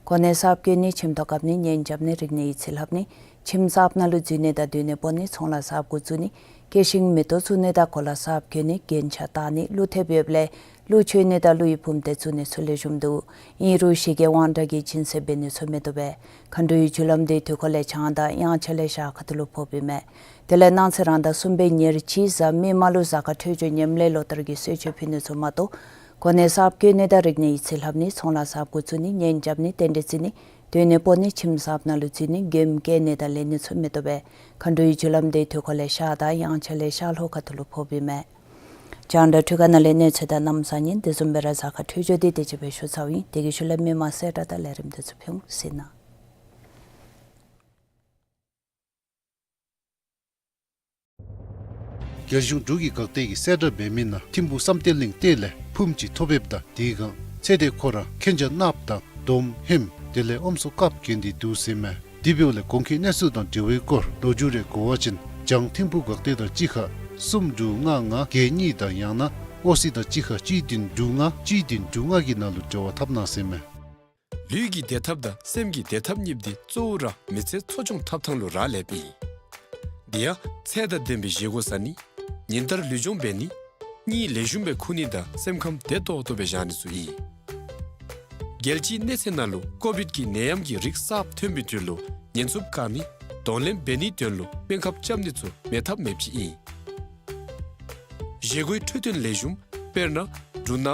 གོ་གནས་གསརཔ་བསྐོ་ནི། ཁྱིམ་ཐོག་བཀབ་ནི། གཉེན་རྐྱབ་ནི། རིག་གནས་ཡིག་རྩིས་ལྷབ་ནི། ཁྱིམ་གསརཔ་ནང་ལུ་འཛུལ་ནི་དང་སྡོད་གནས་སྤོ་ནི། ཚོང་ལཱ་གསརཔ་འགོ་བཙུགས་ནི། སྐྱེད་ཤིང་མེ་ཏོག་བཙུགས་ནི་དང་གོ་ལ་གསརཔ་བསྐོ་ནི། རྒྱན་ཆ་བཏགས་ནི། ཀླུ་ཐེབས་ཡོདཔ་ལས་ཀླུ་མཆོད་ནི་དང་ཀླུ་ཡི་བུམ་སྡེར་བཙུགས་ནི་ཚུ་ལེགས་ཤོམ་འདུག། ཨིན་རུང་ཞི་རྒྱས་དབང་དྲག་གིས་སྦྱིན་སྲེག་འབད་ནི་ཚུ་མི་བཏུབ་པས། མཁའ་འགྲོའི་རྒྱུ་ལམ་འདི་དུས་འཁོར་ལས་བྱང་དང་དབྱངས་འཆར་ལས་ཤར་ཁ་ཐུག་ལུ་ཕོགཔ་ཨིན་མས། དེ་ལས་གནངས་ཚེ་རང་ཟླ་གསུམ་པའི་ཉེར་གཅིག་གཟའ་མིག་དམར་ལུ་གཟའ་སྐར་འཕྲོད་སྦྱོར་ངནམ་ལས་ལོ་ལྟར་གྱི་གསོལ་མཆོད་ཕུལ་ནི་ཚུ་མ་གཏོགས་གོ་གནས་གསརཔ་བསྐོ་ནི་དང་རིག་གནས་ཡིག་རྩིས་ལྷབ་ནི། ཚོང་ལཱ་གསརཔ་འགོ་བཙུགས་ནི། གཉེན་རྐྱབ་ནི། རྟེན་འབྲེལ་བརྩི་ནི། སྡོད་གནས་སྤོ་ནི། ཁྱིམ་གསརཔ་ནང་ལུ་འཛུལ་ནི། མགྱོནམ་བསྐྱལ་ནི་དང་ལེན་ནི་ཚུ་མི་བཏུབ་པས། མཁའ་འགྲོའི་རྒྱུ་ལམ་འདི་དུས་འཁོར་ལས་ཤར་དང་དབྱངས་འཆར་ལས་ཤར་ལྷོ་ཁ་ཐུག་ལུ་ཕོགཔ་ཨིན་མས། རྒྱང་བསྒྲགས་འཕྲུལ་ཁང་ནང་ལས་གནས་ཚུལ་དང་གནམ་ས་གཉིས་དེ་བཟུམ་སྦེ་ར་གཟའ་སྐར་འཕྲོད་སྦྱོར་འདི་དེ་ཅིག་སྦེ་ཞུ་ཚརཝ་ཨིན། དེ་གི་ཤུལ་ལས་མི་མང་གསལ་བསྒྲགས་དང་ལས་རིམ་དེ་ཚུ་ཕུལ་ཟེར་ན། རྒྱལ་གཞུང་འབྲུག་གི་འགག་སྡེ་གིས་གསལ་བསྒྲགས་འབད་མི་ནང་ཐིམ་ཕུག་བསམ་གཏན་གླིང་སྟོད་ལས་ཕུངམ་ཅིག་ཐོབ་ཡོདཔ་ད་དེའི་སྒང་ཚེ་འདས་ཁོ་ར་མཁྱེན་ཆ་གནགཔོ་དང་སྡོམ་ཧེམ་དེ་ལས་ཨོམ་སྲུ་དཀརཔོ་གྱོན་ཏེ་འདུག་ཟེར་མས། དེ་འབདཝ་ལས་གོང་གི་གནས་ཚུལ་དང་འབྲེལ་བའི་སྐོར་ལོ་རྒྱུས་རེ་གོ་བ་ཅིན་བྱང་ཐིམ་ཕུག་འགག་སྡེ་དང་གཅིག་ཁར་གསུམ་དྲུག་ལྔ་ལྔ་བརྒྱད་གཉིས་དང་ཡང་ན་ཨོ་སི་དང་གཅིག་ཁར་གཅིག་བདུན་དྲུག་ལྔ་གཅིག་བདུན་དྲུག་ལྔ་གི་ནང་ལུ་འབྲེལ་བ་འཐབ་གནང་ཟེར་མས། ལུས་ཀྱི་བདེ་ཐབས་དང་སེམས་ཀྱི་བདེ་ཐབས་གཉིསཔོ་འདི་གཙོ་བོ་ར་མི་ཚེ་འཚོ་སྐྱོང་འཐབ་ཐངས་ལུ་རག་ལསཔ་ཨིན། དེ་ཡང་ཚད་དང་ལྡན་པའི་བཞེས་སྒོ་ཟ་ནི། ཉིན་ལྟར་ལུས་སྦྱོང་འབད་ནི། གཉིད་ལེགས་ཤོམ་སྦེ་ཁུག་ནི་དང་སེམས་ཁམས་བདེ་ཏོག་ཏོ་སྦེ་བཞག་ནི་ཚུ་ཨིན། རྒྱལ་སྤྱིའི་གནས་ཚད་ནང་ལུ་ཀོ་བིཌ་ཀྱི་ནད་ཡམས་ཀྱི་རིགས་གསརཔ་ཐོན་པའི་དུས་ལུ་ཉེན་ཚབས་བཀག་ནི། གདོང་ལེན་འབད་ནིའི་དོན་ལུ་སྨན་ཁབ་རྐྱབ་ནི་ཚུ་མེད་ཐབས་མེདཔ་ཅིག་ཨིན། བཞེས་སྒོའི་འཕྲོད་བསྟེན་ལེགས་ཤོམ་དཔེར་ན་འབྲུ་སྣ་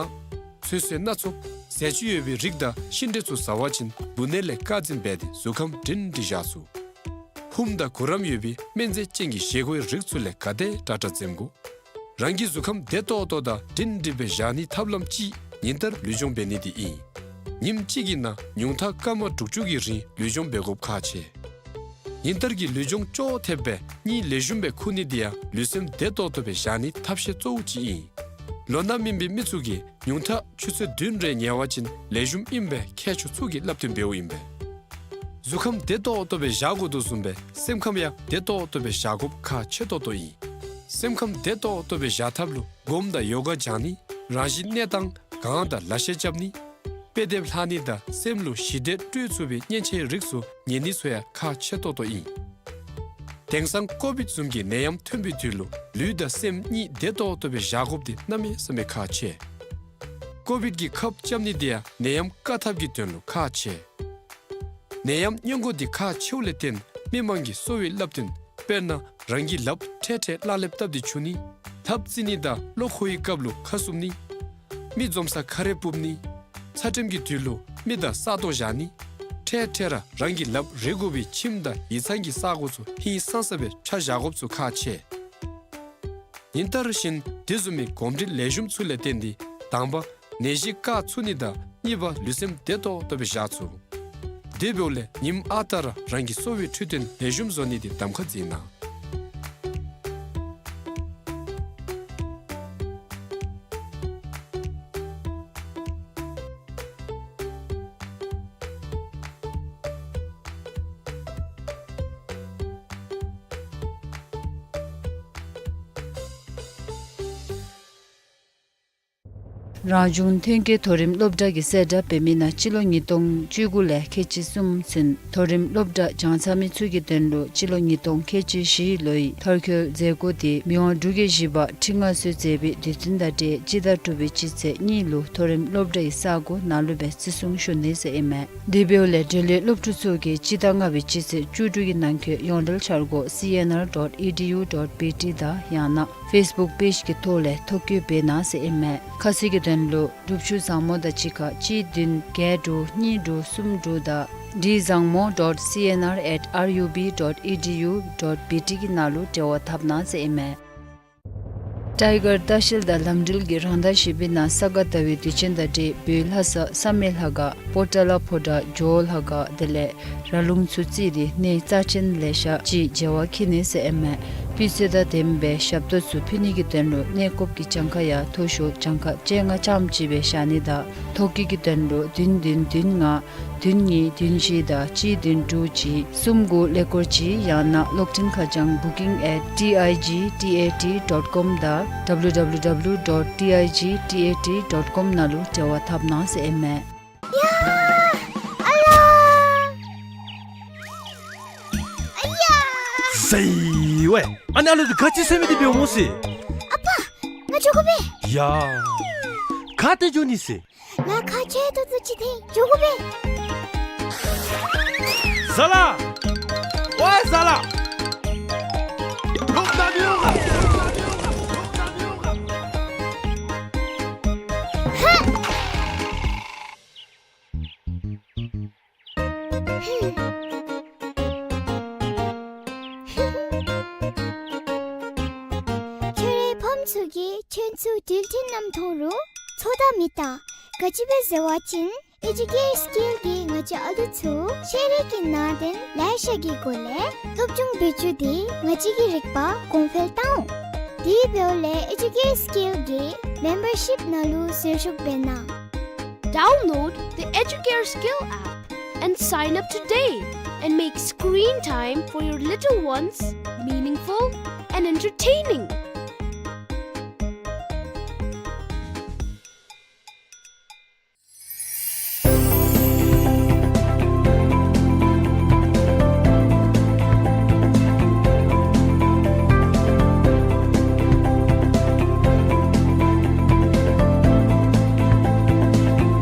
ཚོད་བསྲེ་སྣ་ཚོགས་ཟས་བཅུད་ཡོད་པའི་རིགས་དང་ཤིང་འབྲས་ཚུ་ཟ་བ་ཅིན་འབུ་ནད་ལས་བཀག་འཛིན་འབད་དེ་གཟུགས་ཁམས་སྒྲིང་སྒྲི་བཞག་ཚུགས། ཧུམ་དང་གུ་རམ་ཡོད་པའི་སྨན་རྫས་ཅན་གྱི་བཞེས་སྒོའི་རིགས་ཚུ་ལས་ག་དེ་དྲག་དྲག་འཛེམ་དགོ། རང་གི་གཟུགས་ཁམས་བདེ་ཏོག་ཏོ་དང་སྒྲིང་སྒྲི་སྦེ་བཞག་ནིའི་ཐབས་ལམ་གཅིག་ཉིན་ལྟར་ལུས་སྦྱོང་འབད་ནི་འདི་ཨིན། ཉིནམ་གཅིག་གི་ནང་ཉུང་མཐའ་སྐར་མ་དྲུག་ཅུ་གི་རིང་ལུས་སྦྱོང་འབད་དགོཔ་ཁག་ཆེ། ཉིན་ལྟར་གྱི་ལུས་སྦྱོང་ཅོག་འཐདཔ་སྦེ་གཉིད་ལེགས་ཤོམ་སྦེ་ཁུག་ནི་འདི་ཡང་ལུས་སེམས་བདེ་ཏོག་ཏོ་སྦེ་བཞག་ནིའི་ཐབས་ཤེས་གཙོ་བོ་ཅིག་ཨིན། ལོ་ན་སྨིན་པའི་མི་ཚུ་གིས་ཉུང་མཐའ་ཆུ་ཚོད་བདུན་རེ་ཉལ་བ་ཅིན་ལེགས་ཤོམ་ཨིནམ་སྦེ་མཁས་མཆོག་ཚུ་གིས་སླབ་སྟོན་འབདཝ་ཨིན་པས། གཟུགས་ཁམས་བདེ་ཏོག་ཏོ་སྦེ་བཞག་དགོ་དོ་བཟུམ་སྦེ་སེམས་ཁམས་ཡང་བདེ་ཏོག་ཏོ་སྦེ་བཞག་དགོཔ་ཁག་ཆེ་ཏོག་ཏོ་ཨིན། སེམས་ཁམས་བདེ་ཏོག་ཏོ་སྦེ་བཞག་ཐབས་ལུ་སྒོམ་དང་ཡོ་ག་སྦྱང་ནི། རང་བཞིན་གནས་སྟངས་གང་དང་ལག་ཤེས་རྐྱབ་ནི། དཔེ་དེབ་ལྷག་ནི་དང་སེམས་ལུ་ཞི་བདེ་སྤྲོད་ཚུགས་པའི་མཉེན་ཆས་རིགས་ཚུ་ཉོ་ནི་ཚུ་ཡང་ཁག་ཆེ་ཏོག་ཏོ་ཨིན། དེང་སང་ཀོ་བིཌ་བཟུམ་གྱི་ནད་ཡམས་ཐོན་པའི་དུས་ལུ་ལུས་དང་སེམས་གཉིས་བདེ་ཏོག་ཏོ་སྦེ་བཞག་དགོཔ་འདི་གནམ་མེད་ས་མེད་ཁག་ཆེ། ཀོ་བིཌ་ཀྱི་ཁབ་རྐྱབ་ནི་འདི་ཡང་ནད་ཡམས་བཀག་ཐབས་ཀྱི་དོན་ལུ་ཁག་ཆེ། ནད་ཡམས་སྔོན་འགོག་འདི་ཁག་ཆེཝ་ལས་བརྟེན་མི་མང་གིས་གསོ་བའི་བསླབ་སྟོན་དཔེར་ན་རང་གི་ལགཔ་འཕྲལ་འཕྲལ་གླང་ལེབ་བཏབ་སྟེ་འཁྱུ་ནི། ལྷབ་རྩེ་ནི་དང་གློ་ཁོག་གི་སྐབས་ལུ་ཁ་བསུབ་ནི། མི་འཛོམས་སར་ཁ་རས་སྤུབ་ནི། ཚ་དྲོད་ཀྱི་དུས་ལུ་མི་དང་ས་སྟོང་བཞག་ནི། འཕྲལ་འཕྲལ་ར་རང་གི་ལགཔ་རེག་དགོ་པའི་ཁྱིམ་དང་ཡིག་ཚང་གི་ས་གོ་ཚུ་ཧིང་སངས་ས་སྦེ་ཆ་བཞག་དགོཔ་ཚུ་ཁག་ཆེ། ཉིན་ལྟར་བཞིན་དེ་བཟུམ་མའི་གོམས་འདྲིས་ལེགས་ཤོམ་ཚུ་ལས་བརྟེན་ཏེ་དང་པ་ནད་གཞི་བཀག་ཚུགས་ནི་དང་གཉིས་པ་ལུས་སེམས་བདེ་ཏོག་ཏོ་སྦེ་བཞག་ཚུགས། དེ་འབདཝ་ལས་ཉིནམ་ཨ་རྟག་ར་རང་གི་གསོ་བའི་འཕྲོད་བསྟེན་ལེགས་ཤོམ་བཟོ་ནི་འདི་གདམ་ཁ་མཛད་གནང་། རང་བྱུང་ཐོན་སྐྱེད་མཐོ་རིམ་སློབ་གྲྭ་གིས་གསལ་བསྒྲགས་འབད་མི་ནང་སྤྱི་ལོ་ཉིས་སྟོང་བཅུ་དགུ་ལས་ཁལ་གཅིག་གསུམ་ཚུན་མཐོ་རིམ་སློབ་གྲྭ་སྦྱང་ཚར་མི་ཚུ་གི་དོན་ལུ་སྤྱི་ལོ་ཉིས་སྟོང་ཁལ་གཅིག་བཞི་ལོའི་མཐར་འཁྱོལ་མཛད་སྒོ་དེ་མི་དབང་འབྲུག་རྒྱལ་བཞི་པ་ཁྲི་མངའ་གསོལ་མཛད་པའི་དུས་ཚུན་དང་འབྲེལ་སྤྱི་ཟླ་དྲུག་པའི་སྤྱི་ཚེས་གཉིས་ལུ་མཐོ་རིམ་སློབ་གྲྭའི་ས་གོ་ནང་ལུ་སྦེ་བརྩི་སྲུང་ཞུ་ནི་ཟེར་ཨིན་མས། དེ་འབདཝ་ལས་འབྲེལ་ཡོད་སློབ་ཕྲུག་ཚུ་གིས་སྤྱི་ཟླ་ལྔ་པའི་སྤྱི་ཚེས་བཅུ་དྲུག་གི་ནང་འཁོད་ཡོངས་འབྲེལ་འཆར་སྒོ་སི་ཨེན་ཨར་ཌོཊ་ཨི་ཌི་ཡུ་ཌོཊ་བི་ཊི་དང་ཡང་ན་ཕེསི་བུཀ་པེཇ་གི་ཐོག་ལས་ཐོ་བཀོད་འབད་གནང་ཟེར་ཨིན་མས། ཁ་གསལ་གྱི་དོན་ལུ་སྒྲུབ་ཞུ་བཟང་མོ་དང་གཅིག་ཁར་གཅིག་བདུན་བརྒྱད་དྲུག་གཉིས་དྲུག་གསུམ་དྲུག་དང་ཌི་བཟང་མོ་ཌོཊ་སི་ཨེན་ཨར་ཨེཊ་ཨར་ཡུ་བི་ཌོཊ་ཨི་ཌི་ཡུ་ཌོཊ་བི་ཊི་གི་ནང་ལུ་འབྲེལ་བ་འཐབ་གནང་ཟེར་ཨིན་མས། ཊའི་གར་ལྟ་བཤལ་དང་ལམ་འགྲུལ་གྱི་རང་ཟླ་བཞི་པའི་ནང་ས་ག་ཟླ་བའི་དུས་ཆེན་དང་འབྲེལ་བོད་ལྷ་ས་བསམ་ཡས་ལྷ་ཁང་པོ་ཏ་ལ་ཕོ་བྲང་ཇོ་བོ་ལྷ་ཁང་དེ་ལས་ར་ལུང་ཚུ་བརྩིས་ཏེ་གནས་རྩ་ཆེན་ལེ་ཤ་ཅིག་མཇལ་བར་འཁྱིད་ནི་ཟེར་ཨིན་མས། སྤུས་ཚད་དང་ལྡནམ་སྦེ་ཞབས་ཏོག་ཚུ་ཕུལ་ནི་གི་དོན་ལུ་གནས་སྐོརཔ་གི་གྱངས་ཁ་ཡང་མཐོ་ཤོས་གྱངས་ཁ་བཅོ་ལྔ་ཙམ་ཅིག་སྦེ་བཞག་ནི་དང་ཐོ་བཀོད་ཀྱི་དོན་ལུ་བདུན་བདུན་བདུན་ལྔ་བདུན་གཉིས་བདུན་བཞི་དང་གཅིག་བདུན་དྲུག་གཅིག་གསུམ་དགུ་ཀླད་ཀོར་གཅིག་ཡང་ན་གློག་འཕྲིན་ཁ་བྱང་booking at T I G T A T dot com དང་W W W dot T I G T A T dot com ནང་ལུ་འབྲེལ་བ་འཐབ་གནང་ཟེར་ཨིན་མས། ཡ། ཨ་ལ། ཨ་ཡ། ཟེར་ཝའི། ཨ་ནི་ཨ་ལུ་འདི་ག་ཅི་ཟེར་མི་འདི་འབདཝ་སྨོ་ཟེར། ཨ་པ། ང་འགྱོ་དགོ་པས། ཡ། ག་ཏེ་འགྱོ་ནི་ཟེར། ང་ཁ་ཆེ་ཏོག་ཏོ་ཅིག་འཐེན་འགྱོ་དགོ་པས། ཟ་ལ། ཝའི་ཟ་ལ། ལོག་ད་མི་འོང་ག། ཧ། ཁྱོད་རའི་ཕམ་ཚུ་གིས་ཁྱོད་ཚུ་དྲི་ རྣམས་མཐོང་རུང་ཚོད་ལྟ་མི་བཏང་། ག་ཅི་སྦེ་ཟེར་བ་ཅིན་ཨེ་ཇུ་ཀེར་སི་ཀིལ་གྱིས་ང་བཅས་ཨ་ལུ་ཚུ་ཤེས་རིག་གི་ནང་དོན་ལེ་ཤ་གི་སྒོ་ལས་སློབ་སྦྱོང་འབད་བཅུག་སྟེ་ང་བཅས་ཀྱི་རིག་པ་གོང་འཕེལ་བཏང་འོང་། དེ་འབདཝ་ལས་ཨེ་ཇུ་ཀེར་སི་ཀིལ་གྱི་མེམ་བར་ཤིཔ་ནང་ལུ་ཟུར་ཞུགས་འབད་གནང་། Download the Educare Skill app and sign up today and make screen time for your little ones meaningful and entertaining.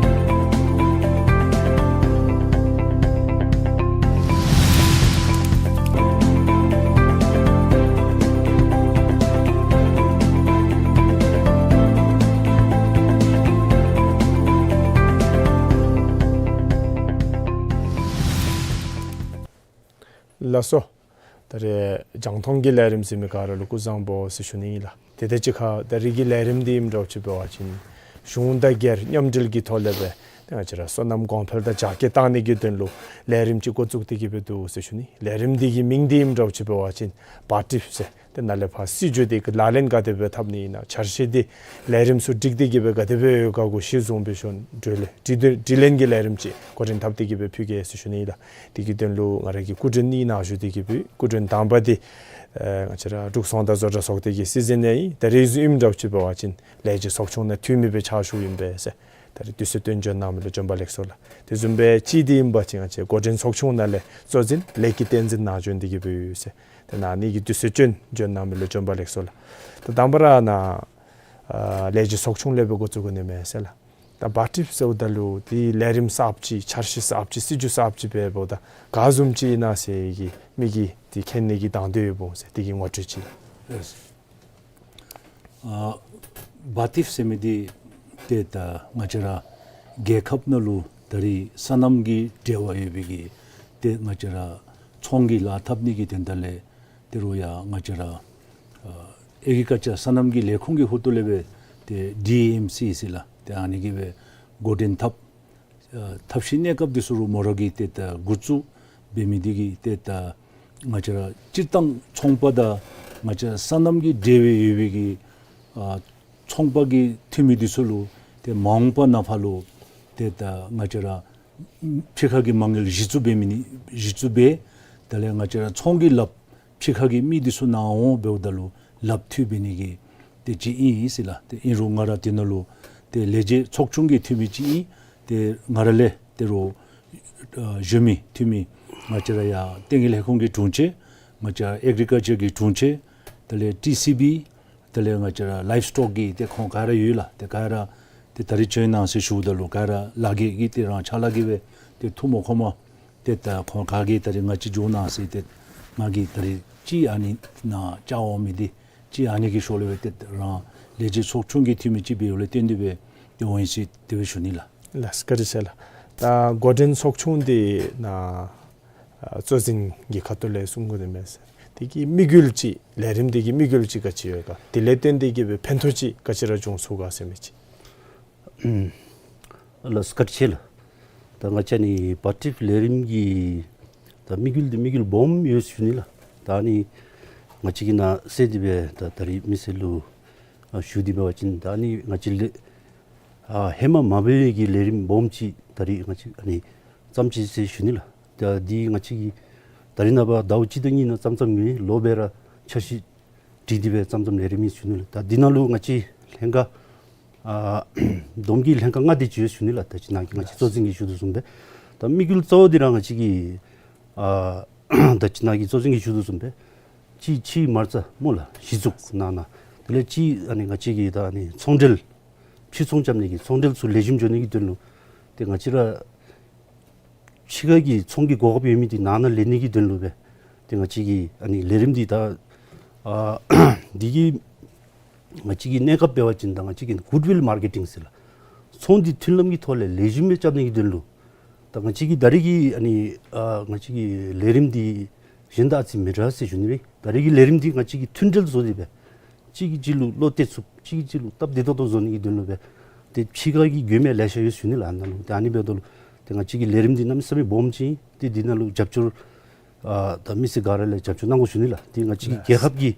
ལགས་སོ། ད་རེས་རྒྱང་མཐོང་གི་ལས་རིམ་ཟེར་མི་ག་ར་ལུ་སྐུ་གཟུགས་བཟང་པོ་ཟེར་ཞུ་ནི་ཨིན་ལགས། དེ་དང་གཅིག་ཁར་ད་རེས་ཀྱི་ལས་རིམ་འདི་ཨིནམ་འདྲཝ་ཅིག་འབད་བ་ཅིན་གཞུང་དང་སྒེར་མཉམ་འབྲེལ་གྱི་ཐོག་ལས་སྦེ་ཏེ་ང་བཅས་ར་སོ་ནམ་གོང་འཕེལ་དང་རྒྱ་སྐྱེད་གཏང་ནི་གི་དོན་ལུ་ལས་རིམ་ཅིག་འགོ་བཙུགས་ཏེ་གི་སྦེ་འདུག་ཟེར་ཞུ་ནི། ལས་རིམ་འདི་གི་མིང་འདི་ཨིནམ་འདྲཝ་ཅིག་འབད་བ་ཅིན་བཱ་ཊིཕ་ཟེར། ཏེ་ནཱ་ལས་ཕར་སྲིད་བྱུས་འདི་གི་ལག་ལེན་ག་དེ་སྦེ་འཐབ་ནི་ཨིན་ན། འཆར་གཞི་འདི་ལས་རིམ་ཚུ་སྒྲིག་སྟེ་གི་སྦེ་ག་དེ་སྦེ་ཡོད་ག་གུ་གཞི་བཟུང་སྦེ་ཞུ་ནི། དྲི་ལན་དྲི་དོན་དྲི་ལན་གྱི་ལས་རིམ་ཅིག་འགོ་འདྲེན་འཐབ་སྟེ་གི་སྦེ་ཕུལ་གེ་ཟེར་ཞུ་ནི་ཨིན་ལགས། དེ་གི་དོན་ལུ་ང་ར་གིས་སྐུ་མགྲོན་གཉིས་ནཱ་ཞུ་སྟེ་གི་སྦེ་སྐུ་མགྲོན་དང་པ་འདི་ཨེ་ང་བཅས་ར་འབྲུག་ཚོང་དང་བཟོ་གྲྭ་ཚོགས་སྡེ་གི་སྲིད་འཛིན་ཡང་ཨིན། ད་རེས་ཨིནམ་འདྲཝ་ཅིག་འབད་བ་ཅིན་ལས་བྱེད་ཚོགས་ཆུང་ནང་འཐུས་མི་སྦེ་ཕྱག་ཞུཝ་ཨིན་པས་ཟེར། ད་རེས་དུས་ཚོད་བཏོན་འབྱོན་གནང་མི་ལུ་བྱོན་པ་ལེགས་སོ་ལགས། དེ་བཟུམ་སྦེ་གཅིག་འདི་ཨིན་པ་ཅིན་ང་བཅས་འགོ་འདྲེན་ཚོགས་ཆུང་ནང་ལས་གཙོ་འཛིན་ལས་ཀྱི་བསྟན་འཛིན་ནཱ་བྱོན་ཏེ་གི་སྦེ་ཡོད་ཟེར། ཏེ་ནཱ་ཨ་ནི་གི་དུས་ཚོད་བཏོན་འབྱོན་གནང་མི་ལུ་བྱོན་པ་ལེགས་སོ་ལགས། ད་དང་པ་ར་ནཱ་ཨ་ལས་བྱེད་ཚོགས་ཆུང་ལས་སྦེ་འགོ་བཙུགས་དགོ་ནི་མས་ཟེར་ལགས། ད་བཱ་ཊིཕ་ཟེརཝ་ད་ལུ་འདི་ལས་རིམ་གསརཔ་ཅིག་འཆར་གཞི་གསརཔ་ཅིག་སྲིད་བྱུས་གསརཔ་ཅིག་འབདཝ་ད་ག་བཟུམ་ཅིག་ཨིན་ན་ཟེར་གྱི་མི་གིས་འདི་མཁྱེན་ནི་གི་དང་འདོད་ཡོདཔ་འོང་ཟེར། དེ་གི་ངོ་སྤྲོད་ཅིག། ལགས། ཨ་བཱ་ཊིཕ་ཟེར་མི་འདི་ཏེ་ད་ང་བཅས་ར་རྒྱལ་ཁབ་ནང་ལུ་ད་རེས་སོ་ནམ་གྱི་འབྲེལ་བ་ཡོད་པའི་གི་ཏེ་ང་བཅས་ར་ཚོང་གི་ལཱ་འཐབ་ནི་གི་དོན་དག་ལས་དེ་རུང་ཡང་ང་བཅས་ར་ཨ་ཨེག་རི་ཀལ་ཅར་སོ་ནམ་གྱི་ལས་ཁུངས་ཀྱི་ཧོངས་ལས་སྦེ་ཏེ་ཌི་ཨེ་ཨེམ་སི་ཟེར་ལགས། ཏེ་ཨ་ནི་གིས་སྦེ་འགོ་འདྲེན་འཐབ། ཨ་ཐབས་ཤེས་གནས་སྐབས་འདི་ཚུ་རུང་མོ་ར་གིས་ཏེ་ད་འགོ་བཙུགས་འབད་མི་འདི་གིས་ཏེ་ད་ང་བཅས་ར་སྤྱིར་བཏང་ཚོང་པ་དང་ང་བཅས་སོ་ནམ་གྱི་འབྲེལ་བའི་ཡོད་པའི་གི་ཨ་ཚོང་པ་གི་འཐུས་མི་འདི་ཚུ་ལུ་ཏེ་མ་འོངས་པ་ནང་ཕར་ལུ་ཏེ་ད་ང་བཅས་ར་ཕྱི་ཁ་གི་མ་དངུལ་གཞི་བཙུགས་འབད་མི་ནི་གཞི་བཙུགས་འབད། དེ་ལས་ང་བཅས་ར་ཚོང་གི་ལགཔ་ཕྱི་ཁ་གི་མི་འདི་ཚུ་ནཱ་འོང་འབདཝ་ད་ལུ་ལགཔ་མཐུད་འབད་ནི་གི་ཏེ་ཅིག་ཨིན་ཟེར་ལགས། ཏེ་ཨིན་རུང་ང་ར་དེ་ནང་ལུ་ཏེ་ལས་བྱེད་ཚོགས་ཆུང་གི་འཐུས་མི་ཅིག་ཨིན། ཏེ་ང་ར་ལས་དེ་རུང་ཨ་གཞོན་མི་འཐུས་མི་ང་བཅས་ར་ཡར་ལྟེ་གནས་ལས་ཁུངས་ཀྱི་དྲུང་ཆེན་ང་བཅས་ཨེག་རི་ཀལ་ཅར་གྱི་དྲུང་ཆེན་དེ་ལས་ཊི་སི་བི་དེ་ལས་ང་བཅས་ར་ལའིབ་སི་ཊོག་གི་ཏེ་ཁོང་ག་ར་ཡོད་ལགས། ཏེ་ག་ར་ཏེ་ད་རིས་བྱོན་གནང་ཟེར་ཞུཝ་ད་ལུ་ག་ར་ལཱ་གི་གི་ཏེ་རང་ཕྱག་ལཱ་གི་སྦེ་ཏེ་ཐུགས་མ་ཁོམ་པར་ཏེ་ད་ཁོང་ག་གིས་ད་རིས་ང་བཅས་འགྱོ་གནང་ཟེར་ཏེ་ང་གིས་ད་རིས་ཅིག་ཨ་ནི་ནཱ་བཅར་འོང་མི་འདི་ཅིག་ཨ་ནི་གི་ཤུལ་ལས་སྦེ་ཏེ་རང་ལས་བྱེད་ཚོགས་ཆུང་གི་འཐུས་མི་ཅིག་འབདཝ་ལས་བརྟེན་ཏེ་སྦེ་ཏེ་འོང་ཡི་ཟེར་དེ་སྦེ་ཞུ་ནི་ལགས། ལགས་སོ་བཀའ་དྲིན་ཆེ་ལགས། ད་འགོ་འདྲེན་ཚོགས་ཆུང་འདི་ནཱ་ཨ་གཙོ་འཛིན་གྱི་ཁ་ཐུག་ལས་གསུང་དགོ་ནི་མས་ཟེར། དེ་གི་དམིགས་ཡུལ་ཅིག་ལས་རིམ་འདི་གི་དམིགས་ཡུལ་ཅིག་ག་ཅི་ཡོད་ག། དེ་ལས་བརྟེན་ཏེ་གི་སྦེ་ཕན་ཐོགས་ཅིག་ག་ཅི་ར་འབྱུང་ཚུགས་ག་ཟེར་མི་ཅིག། ཨུམ། ལགས་སོ་བཀའ་དྲིན་ཆེ་ལགས། ད་ང་བཅས་ནི་བཱ་ཊིཕ་ལས་རིམ་གྱི་ད་དམིགས་ཡུལ་འདི་དམིགས་ཡུལ་སྦོམ་ཡོད་ཞུ་ནི་ལགས། ད་ཨ་ནི་ང་བཅས་ཀྱིས་ནཱ་གསལ་ཏེ་སྦེ་ད་ད་རིས་མི་སེར་ལུ་ཨ་ཞུ་སྟེ་འབད་བ་ཅིན་ད་ཨ་ནི་ང་བཅས་ལས་ཨ་ཧེ་མ་མ་འབད་བའི་གི་ལས་རིམ་སྦོམ་ཅིག་ད་རིས་ང་བཅས་ཨ་ནི་བརྩམས་ཅི་ཟེར་ཞུ་ནི་ལགས། ད་འདི་ང་བཅས་ཀྱིས་ད་རིས་ནངས་པ་ཟླཝ་གཅིག་དང་གཉིས་ནང་བརྩམས་བརྩམས་མེན། ལོ་སྦེ་ར་འཆར་གཞི་བྲིས་ཏེ་སྦེ་བརྩམས་བརྩམས་ལས་རིམ་ཨིན་ཞུ་ནི་ལགས། ད་འདི་ནང་ལུ་ང་བཅས་ལྷན་ཁག་ཨ་བསྡོམས་ཀྱིས་ལྷན་ཁག་ལྔ་དེ་ཅིག་ཡོད་ཞུ་ནི་ལགས། ད་ཅི་ནཱ་གི་ང་བཅས་གཙོ་འཛིན་གྱིས་ཞུ་དོ་བཟུམ་སྦེ་ད་དམིགས་ཡུལ་གཙོ་བོ་འདི་ར་ང་བཅས་ཀྱིས་ཨ་ད་ཅི་ནཱ་གི་གཙོ་འཛིན་གྱིས་ཞུ་དོ་བཟུམ་སྦེ་གཅིག་ཕྱིའི་མ་རྩ་སྨོ་ལགས་གཞི་བཙུགས་གནང་ནི། དེ་ལས་གཅིག་ཨ་ནི་ང་བཅས་ཀྱི་ད་ཨ་ནི་ཚོང་འབྲེལ་ཕྱིར་ཚོང་རྐྱབ་ནི་གི་ཚོང་འབྲེལ་ཚུ་ལེགས་ཤོམ་འགྱོ་ནི་གི་དོན་ལུ་ཏེ་ང་བཅས་ར་ཕྱི་ཁ་གི་ཚོང་གི་གོ་སྐབས་ཡོད་མི་འདི་ནང་ན་ལེན་ནི་གི་དོན་ལུ་སྦེ་ཏེ་ང་བཅས་ཀྱིས་ཨ་ནི་ལས་རིམ་འདི་ད་ཨ་འདི་གི་ང་བཅས་ཀྱི་གནས་སྐབས་འབད་བ་ཅིན་ད་ང་བཅས་ཀྱི་གུཌ་ཝིལ་མར་ཀེ་ཊིང་ཟེར་ལགས། ཚོང་འདི་མཐུན་ལམ་གྱི་ཐོག་ལས་ལེགས་ཤོམ་སྦེ་རྐྱབ་ནི་གི་དོན་ལུ་ད་ང་བཅས་ཀྱི་ད་རིས་ཀྱི་ཨ་ནི་ཨ་ང་བཅས་ཀྱི་ལས་རིམ་འདི་གཞན་དང་ཨ་ཙི་མི་འདྲ་ཟེར་ཞུ་ནི་རེད། ད་རིས་ཀྱི་ལས་རིམ་འདི་ང་བཅས་ཀྱིས་མཐུན་འབྲེལ་བཟོ་སྟེ་སྦེ་གཅིག་གིས་གཅིག་ལུ་བློ་གཏད་ཚུགས། གཅིག་གིས་གཅིག་ལུ་སྟབས་བདེ་ཏོག་ཏོ་བཟོ་ནི་གི་དོན་ལུ་སྦེ་ཏེ་ཕྱི་ཁ་གི་མགྱོནམ་ཡང་ལེ་ཤ་ཡོད་ཞུ་ནི་ལགས། ཨ་ནཱ་ལུ་ཏེ་ཨ་ནི་འབདཝ་ད་ལུ་ཏེ་ང་བཅས་ཀྱི་ལས་རིམ་འདི་གནམ་མེད་ས་མེད་སྦོམ་ཅིག་ཨིན། ཏེ་འདི་ནང་ལུ་རྒྱབ་སྐྱོར་ཨ་ད་མི་སེར་ག་ར་ལས་རྒྱབ་སྐྱོར་གནང་དགོ་ཞུ་ནི་ལགས། ཏེ་ང་བཅས་ཀྱི་རྒྱལ་ཁབ་ཀྱི་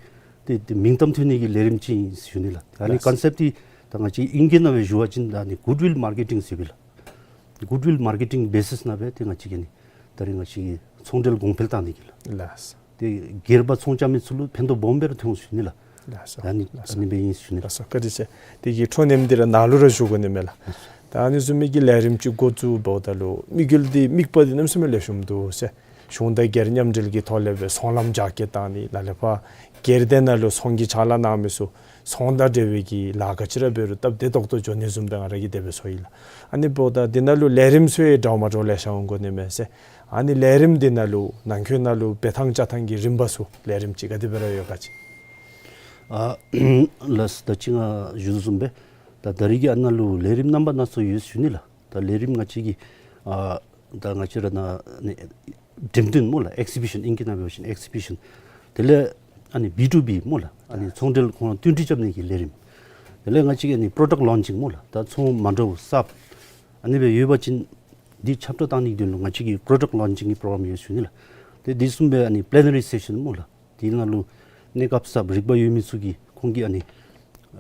ཏེ་ཏེ་མིང་གཏམ་ཐོན་ནི་གི་ལས་རིམ་ཅིག་ཨིན་ཞུ་ནི་ལགས། ཨ་ནི་ཀོན་སེཔཊ་འདི་ད་ང་བཅས་ཨིང་སྐད་ནང་སྦེ་ཞུ་བ་ཅིན་ད་ཨ་ནི་གུཌ་ཝིལ་མར་ཀེ་ཊིང་ཟེར་སྦེ་ལགས། གུཌ་ཝིལ་མར་ཀེ་ཊིང་བེ་སིསི་ནང་སྦེ་ཏེ་ང་བཅས་ཀྱིས་ཨ་ནི་ད་རིས་ང་བཅས་ཀྱི་ཚོང་འབྲེལ་གོང་འཕེལ་བཏང་ནི་གི་ལགས། ལགས། ཏེ་སྒེར་པ་ཚོང་རྐྱབ་མི་ཚུ་ལུ་ཕན་ཐོགས་སྦོམ་སྦེ་ར་ཐོན་ཞུ་ནི་ལགས། ལགས་སོ། ཨ་ནི་ལགས་སོ། ཨ་ནི་སྦེ་ཨིན་ཞུ་ནི་ལགས། ལགས་སོ། བཀའ་དྲིན་ཆེ། དེ་གི་འཕྲོ་མཐུད་དེ་ར་ནཱ་ལུ་ར་ཞུ་དགོ་ནི་མས་ལགས། ལགས་སོ། ད་ཨ་ནི་བཟུམ་མའི་གི་ལས་རིམ་ཅིག་འགོ་བཙུགས་འབདཝ་ད་ལུ་དམིགས་ཡུལ་འདི་དམིགས་པ་འདི་གནམ་མེད་ས་མེད་ལེགས་ཤོམ་འདུག་ཟེར། གཞུང་དང་སྒེར་མཉམ་འབྲེལ་གྱི་ཐོག་ལས་སྦེ་ཚོང་ལམ་རྒྱ་སྐྱེད་བཏང་ནི་ལ་ལས་ཕར་སྒེར་སྡེ་ནང་ལུ་ཚོང་གི་ཕྱག་ལཱ་གནང་མི་ཚུ་ཚོང་དང་འབྲེལ་བའི་གི་ལཱ་ག་ཅི་ར་འབད་རུང་སྟབས་བདེ་ཏོག་ཏོ་འགྱོ་ནི་བཟུམ་སྦེ་ང་ར་གིས་དེ་སྦེ་ཚོར་ཡི་ལགས། ཨ་ནི་འབདཝ་ད་འདི་ནང་ལུ་ལས་རིམ་ཚུ་ཡང་འདྲཝ་མ་འདྲཝ་ལེ་ཤ་འོང་དགོ་ནི་མས་ཟེར། ཨ་ནི་ལས་རིམ་འདི་ནང་ལུ་ནང་འཁོད་ནང་ལུ་འབད་ཐངས་བཅའ་ཐངས་ཀྱི་རིམ་པ་ཚུ་ལས་རིམ་ཅིག་ག་དེ་སྦེ་ར་ཡོད་ག་ཅིག། ཨ་ལགས་ད་ཅི་ང་ཞུ་དོ་བཟུམ་སྦེ་ད་ད་རིས་ཀྱི་ཨ་ནཱ་ལུ་ལས་རིམ་རྣམ་པ་སྣ་ཚོགས་ཡོད་ཞུ་ནི་ལགས། ད་ལས་རིམ་ང་བཅས་ཀྱི་ཨ་ད་ང་བཅས་ར་ནཱ་ནི་འགྲེམས་སྟོན་སྨོ་ལགས། ཨེག་སི་བི་ཤཱན་ཨིང་སྐད་ནང་འབད་བ་ཅིན་ཨེག་སི་བི་ཤཱན། དེ་ལས་ཨ་ནི་བི་ཊུ་བི་སྨོ་ལགས། ཨ་ནི་ཚོང་འབྲེལ་ཁོང་བསྟུན་གྲོས་རྐྱབ་ནི་གི་ལས་རིམ། དེ་ལས་ང་བཅས་ཀྱི་ཨ་ནི་པྲོ་ཌཀཊ་ལོན་ཅིང་སྨོ་ལགས། ད་ཚོང་མ་འདྲཝ་གསརཔ་ཨ་ནི་སྦེ་ཡོད་པ་ཅིན་འདི་ཁྱབ་བསྒྲགས་བཏང་ནི་གི་དོན་ལུ་ང་བཅས་ཀྱི་པྲོ་ཌཀཊ་ལོན་ཅིང་གི་པྲོ་གྲམ་ཡོད་ཞུ་ནི་ལགས། ཏེ་དེ་བཟུམ་སྦེ་ཨ་ནི་པི་ལི་ན་རི་སེ་ཤཱན་སྨོ་ལགས། དེ་ནང་ལུ་གནས་སྐབས་གསརཔ་རིག་པ་ཡོད་མི་ཚུ་གིས་ཁོང་གི་ཨ་ནི་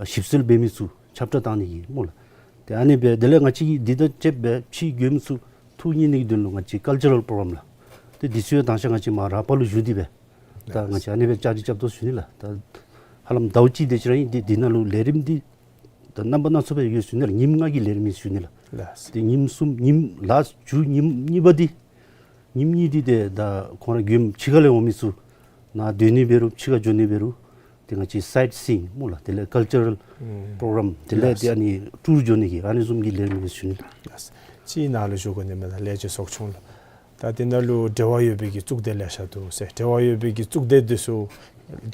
ཨ་ཞིབ་འཚོལ་འབད་མི་ཚུ་ཁྱབ་བསྒྲགས་བཏང་ནི་གི་སྨོ་ལགས། ཏེ་ཨ་ནི་སྦེ་དེ་ལས་ང་བཅས་ཀྱིས་འདི་དང་བཅསཔ་སྦེ་ཕྱི་མགྱོནམ་ཚུ་ཐུགས་མཉེས་ནི་གི་དོན་ལུ་ང་བཅས་ཀལ་ཅར་རཱལ་པྲོ་གྲམ་ལགས། ཏེ་འདི་ཚུ་ཡང་མདང་ཞག་ང་བཅས་མར་ར་པ་ལུ་བཞུགས་ཏེ་སྦེ་ད་ང་བཅས་ཨ་ནི་སྦེ་བཅའ་སྒྲིག་རྐྱབ་དོ་ཞུ་ནི་ལགས། ད་ཧ་ལམ་ཟླཝ་གཅིག་དེ་ཅིག་ར་ཨིན། ཏེ་འདི་ནང་ལུ་ལས་རིམ་འདི་ད་རྣམ་པ་སྣ་ཚོགས་སྦེ་ཡོད་ཞུ་ནི་ལགས། ཉིནམ་ལྔ་གི་ལས་རིམ་ཨིན་ཞུ་ནི་ལགས། ལགས། ཏེ་ཉིནམ་གསུམ་ཉིནམ་ལ་མཇུག་ཉིནམ་གཉིས་པ་འདི་ཉིནམ་གཉིས་འདི་ཏེ་ད་ཁོང་ར་མགྱོནམ་ཕྱི་ཁ་ལས་འོང་མི་ཚུ་ནཱ་སྡོད་ནི་འབད་རུང་ཕྱི་ཁར་འགྱོ་ནི་འབད་རུང་ཏེ་ང་བཅས་སའིཊ་སིའིང་སྨོ་ལགས། དེ་ལས་ཀལ་ཅར་རཱལ་ཨུམ་པྲོ་གྲམ་དེ་ལས་ཏེ་ལགས། ཨ་ནི་ཊུར་འགྱོ་ནི་གི་ཨ་ནི་བཟུམ་གྱི་ལས་རིམ་ཨིན་ཞུ་ནི་ལགས། ལགས། གཅིག་ནཱ་ལུ་ཞུ་དགོ་ནི་མས་ལགས། ལས་བྱེད་ཚོགས་ཆུང་ལགས། ད་འདི་ནང་ལུ་འབྲེལ་བ་ཡོད་པའི་གི་གཙུག་སྡེ་ལེ་ཤ་འདུག་ཟེར། འབྲེལ་བ་ཡོད་པའི་གི་གཙུག་སྡེ་འདི་ཚུ་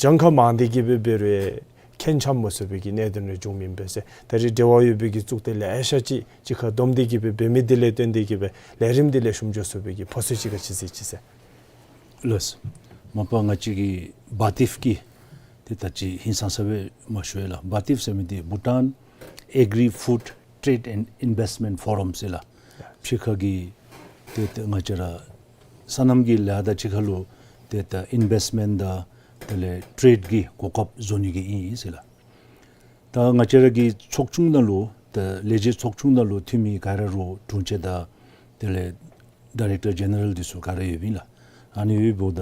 གྱངས་ཁ་མང་སྟེ་གི་སྦེ་འབད་རུང་ཁྱོན་ཆ་མ་ཚུད་པའི་གི་གནད་དོན་ལས་བྱུངམ་ཨིན་པས་ཟེར། ད་རིས་འབྲེལ་བ་ཡོད་པའི་གི་གཙུག་སྡེ་ལེ་ཤ་ཅིག་གཅིག་ཁར་བསྡོམས་ཏེ་གི་སྦེ་འབད་མི་འདི་ལས་བརྟེན་ཏེ་གི་སྦེ་ལས་རིམ་འདི་ལེགས་ཤོམ་འགྱོ་ཚུགས་པའི་གི་ཕོ་སི་ཅིག་ག་ཅི་གཟིགས་ཅི་ཟེར། ལགས། མ་པ་ང་བཅས་ཀྱི་བཱ་ཊིཕ་གི་ཏེ་ད་ཅི་ཧིང་སངས་ས་སྦེ་མ་ཞུ་ཡི་ལགས། བཱ་ཊིཕ་ཟེར་མི་འདི་བྷུ་ཊཱན་ཨེག་རི་ཕུཌ་ཊེཌ་ཨེནཌ་ཨིན་བེསཊ་མེནཊ་ཕོ་རམ་ཟེར་ལགས། ཕྱི་ཁ་གི་ཏེ་ཏེ་ང་བཅས་ར་སོ་ནམ་གྱི་ལཱ་དང་གཅིག་ཁར་ལུ་ཏེ་ད་ཨིན་བེསཊ་མེནཊ་དང་དེ་ལས་ཊེཌ་ཀྱི་གོ་སྐབས་བཟོ་ནི་གི་ཨིན་ཟེར་ལགས། ད་ང་བཅས་ར་གི་ཚོགས་ཆུང་ནང་ལུ་ད་ལས་བྱེད་ཚོགས་ཆུང་ནང་ལུ་འཐུས་མི་ག་ར་ར་དྲུང་ཆེན་དང་དེ་ལས་ཌའི་རེཀ་ཊར་ཇེ་ནེ་རཱལ་འདི་ཚུ་ག་ར་ཡོདཔ་ཨིན་ལགས། ཨ་ནི་ཡོདཔ་ད་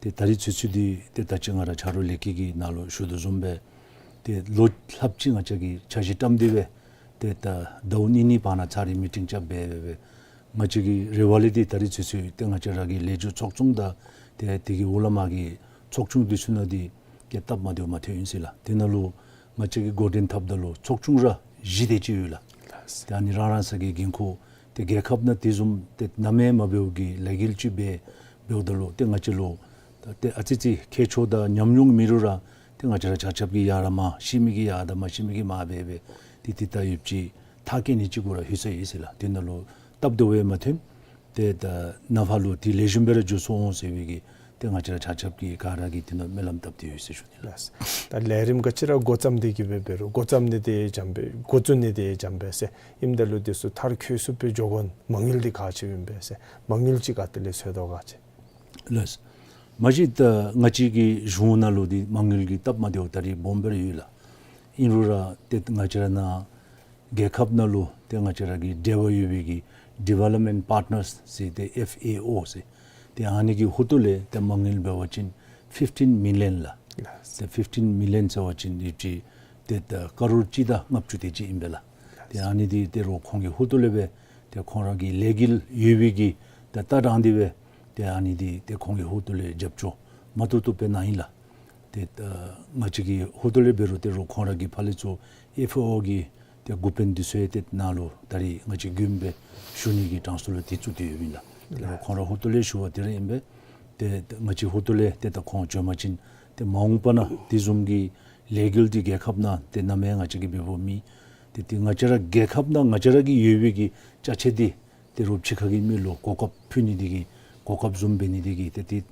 ཏེ་ད་རིས་ཚུན་ཚོད་འདི་ཏེ་ད་ཅི་ང་ར་ཆ་རོགས་ལས་ཀྱི་གི་ནང་ལུ་ཞུ་དོ་བཟུམ་སྦེ་ཏེ་ལོ་ལྷགཔ་ཅིག་ང་བཅས་ཀྱིས་འཆར་གཞི་བཀྲམ་སྟེ་སྦེ་ཏེ་ད་ཟླཝ་གཉིས་གཉིས་བར་ན་ཚར་རེ་མི་ཊིང་རྐྱབ་སྦེ་སྦེ་སྦེ་ང་བཅས་ཀྱི་རེ་བ་ལས་འདི་ད་རིས་ཚུན་ཚོད་ཏེ་ང་བཅས་ར་གི་ལས་བྱེད་ཚོགས་ཆུང་དང་ཏེ་དེ་གི་འོག་ལས་མར་གྱི་ཚོགས་ཆུང་འདི་ཚུ་ནང་འདི་ཏེ་སྟབས་མ་བདེཝ་མ་ཐོན་ཡི་ཟེར་ལགས། དེ་ནང་ལུ་ང་བཅས་ཀྱིས་འགོ་འདྲེན་འཐབ་ད་ལུ་ཚོགས་ཆུང་ར་བཞི་དེ་ཅིག་ཡོད་ལགས། ཏེ་ཨ་ནི་རང་རང་སོ་གི་འགན་ཁུར་ཏེ་རྒྱལ་ཁབ་ནང་དེ་བཟུམ་ཏེ་ནམ་ཡང་མ་འབདཝ་གི་ལས་འགུལ་ཅིག་འབད་འབདཝ་ད་ལུ་ཏེ་ང་བཅས་ལུ་ད་ཏེ་ཨ་ཙི་ཅིག་ཁྱད་ཆོས་དང་ཉམས་མྱོང་མེད་རུང་ར་ཏེ་ང་བཅས་ར་ཆ་ཁྱབ་ཀྱིས་ཡར་ར་མར་ཤེས་མི་གིས་ཡར་དང་མར་ཤེས་མི་གིས་མར་འབད་འབད་ཏེ་ཏེ་ད་ཡོདཔ་ཅིག་ཐག་བཀོད་ནི་ཅིག་གུ་ར་ལྷོད་སོ་ཡི་ཟེར་ལགས། དེ་ནང་ལུ་སྟབས་བདེཝ་ཡང་མ་ཐོན། ཏེ་ད་ནངས་པ་ལུ་ཏེ་ལེགས་ཤོམ་སྦེ་ར་འགྱོ་ཚུགས་འོང་ཟེར་བའི་གི་ཏེ་ང་བཅས་ར་ཆ་ཁྱབ་ཀྱིས་ག་ར་གིས་དེ་ནང་སྨོན་ལམ་བཏབ་སྟེ་ཡོད་ཟེར་ཞུ་ནི་ལགས། ལགས། ད་ལས་རིམ་ག་ཅི་ར་འགོ་བརྩམས་ཏེ་གི་སྦེ་འབད་རུང་འགོ་བརྩམས་ནི་དེ་འཇམ་སྦེ་འགོ་བཙུགས་ནི་དེ་འཇམ་སྦེ་ཟེར་ཨིནམ་ད་ལུ་དེ་ཚུ་མཐར་འཁྱོལ་ཚུགས་པའི་འགྱོ་དགོ་མ་དངུལ་འདི་ག་ཅི་ཨིན་པས་ཟེར་མ་དངུལ་ཅིག་ག་ཏེ་ལས་འཚོལ་དོ་ག་ཅི། ལགས། མ་གཞི་ད་ང་བཅས་ཀྱི་གཞུང་ནང་ལུ་འདི་མ་དངུལ་གྱི་སྟབས་མ་བདེཝ་ད་རིས་སྦོམ་སྦེ་ར་ཡོད་ལགས། ཨིན་རུང་ར་ཏེ་ང་བཅས་ར་ནཱ་རྒྱལ་ཁབ་ནང་ལུ་ཏེ་ང་བཅས་ར་གི་འབྲེལ་བ་ཡོད་པའི་གི་ཌི་ཝེ་ལོབ་མེནཊ་པཱརཊ་ནརསི་ཟེར་ཏེ་ཨེཕ་ཨེ་ཨོ་ཟེར་ཏེ་ཨ་ནི་གི་ཧོངས་ཏོ་ལས་ཏེ་མ་དངུལ་འབད་བ་ཅིན་ཕིཕ་ཊིན་མི་ལི་ཡོན་ལགས། ཏེ་ཕིཕ་ཊིན་མི་ལི་ཡོན་ཟེར་བ་ཅིན་ཡོདཔ་ཅིག་ཏེ་ད་ཀ་རོར་གཅིག་དང་ལྔ་བཅུ་དེ་ཅིག་ཨིན་པས་ལགས། ཏེ་ཨ་ནི་འདི་ཏེ་རོགས་ཁོང་གི་ཧོངས་ཏོ་ལས་སྦེ་ཏེ་ཁོང་ར་གི་ལས་འགུལ་ཡོད་པའི་གི་ཏེ་ལྟ་སྟངས་འདི་སྦེ་ཏེ་ཨ་ནི་འདི་ཏེ་ཁོང་གི་ཧོངས་ཏོ་ལས་རྒྱབ་སྐྱོར་མ་ཐུབ་ཐུབ་སྦེ་གནང་ཡི་ལགས། ཏེ་ད་ང་བཅས་ཀྱི་ཧོངས་ཏོ་ལས་འབད་རུང་ཏེ་རོགས་ཁོང་ར་གི་ཕར་ལས་ཚུར་ཨེཕ་ཨེ་ཨོ་གི་ཏེ་འགོ་དཔོན་འདི་ཚུ་ཡང་ཏེ་ནཱ་ལུ་ད་རིས་ང་བཅས་མགྱོནམ་སྦེ་ཞུ་ནི་གི་གྲངས་སུ་ལུ་ཏེ་བཙུགས་ཏེ་ཡོདཔ་ཨིན་ལགས། ཏེ་རོགས་ཁོང་ར་ཧོངས་ཏོ་ལས་ཞུ་བ་དེ་ར་ཨིན་པས། ཏེ་ང་བཅས་ཧོངས་ཏོ་ལས་ཏེ་ད་ཁོང་འགྱོ་བ་ཅིན་ཏེ་མ་འོངས་པ་ནང་དེ་བཟུམ་གྱི་ལས་འགུལ་འདི་རྒྱལ་ཁབ་ནང་ཏེ་ནམ་ཡང་ང་བཅས་ཀྱིས་འབད་འབདཝ་མེད། ཏེ་ཏེ་ང་བཅས་ར་རྒྱལ་ཁབ་ནང་ང་བཅས་ར་གི་ཡོད་པའི་གི་ཅ་ཆས་འདི་ཏེ་རོགས་ཕྱི་ཁ་གི་མི་ལུ་གོ་སྐབས་ཕུལ་ནི་འདི་གིས་གོ་སྐབས་བཟུམ་འབད་ནི་འདི་གིས་ཏེ་ཏེ་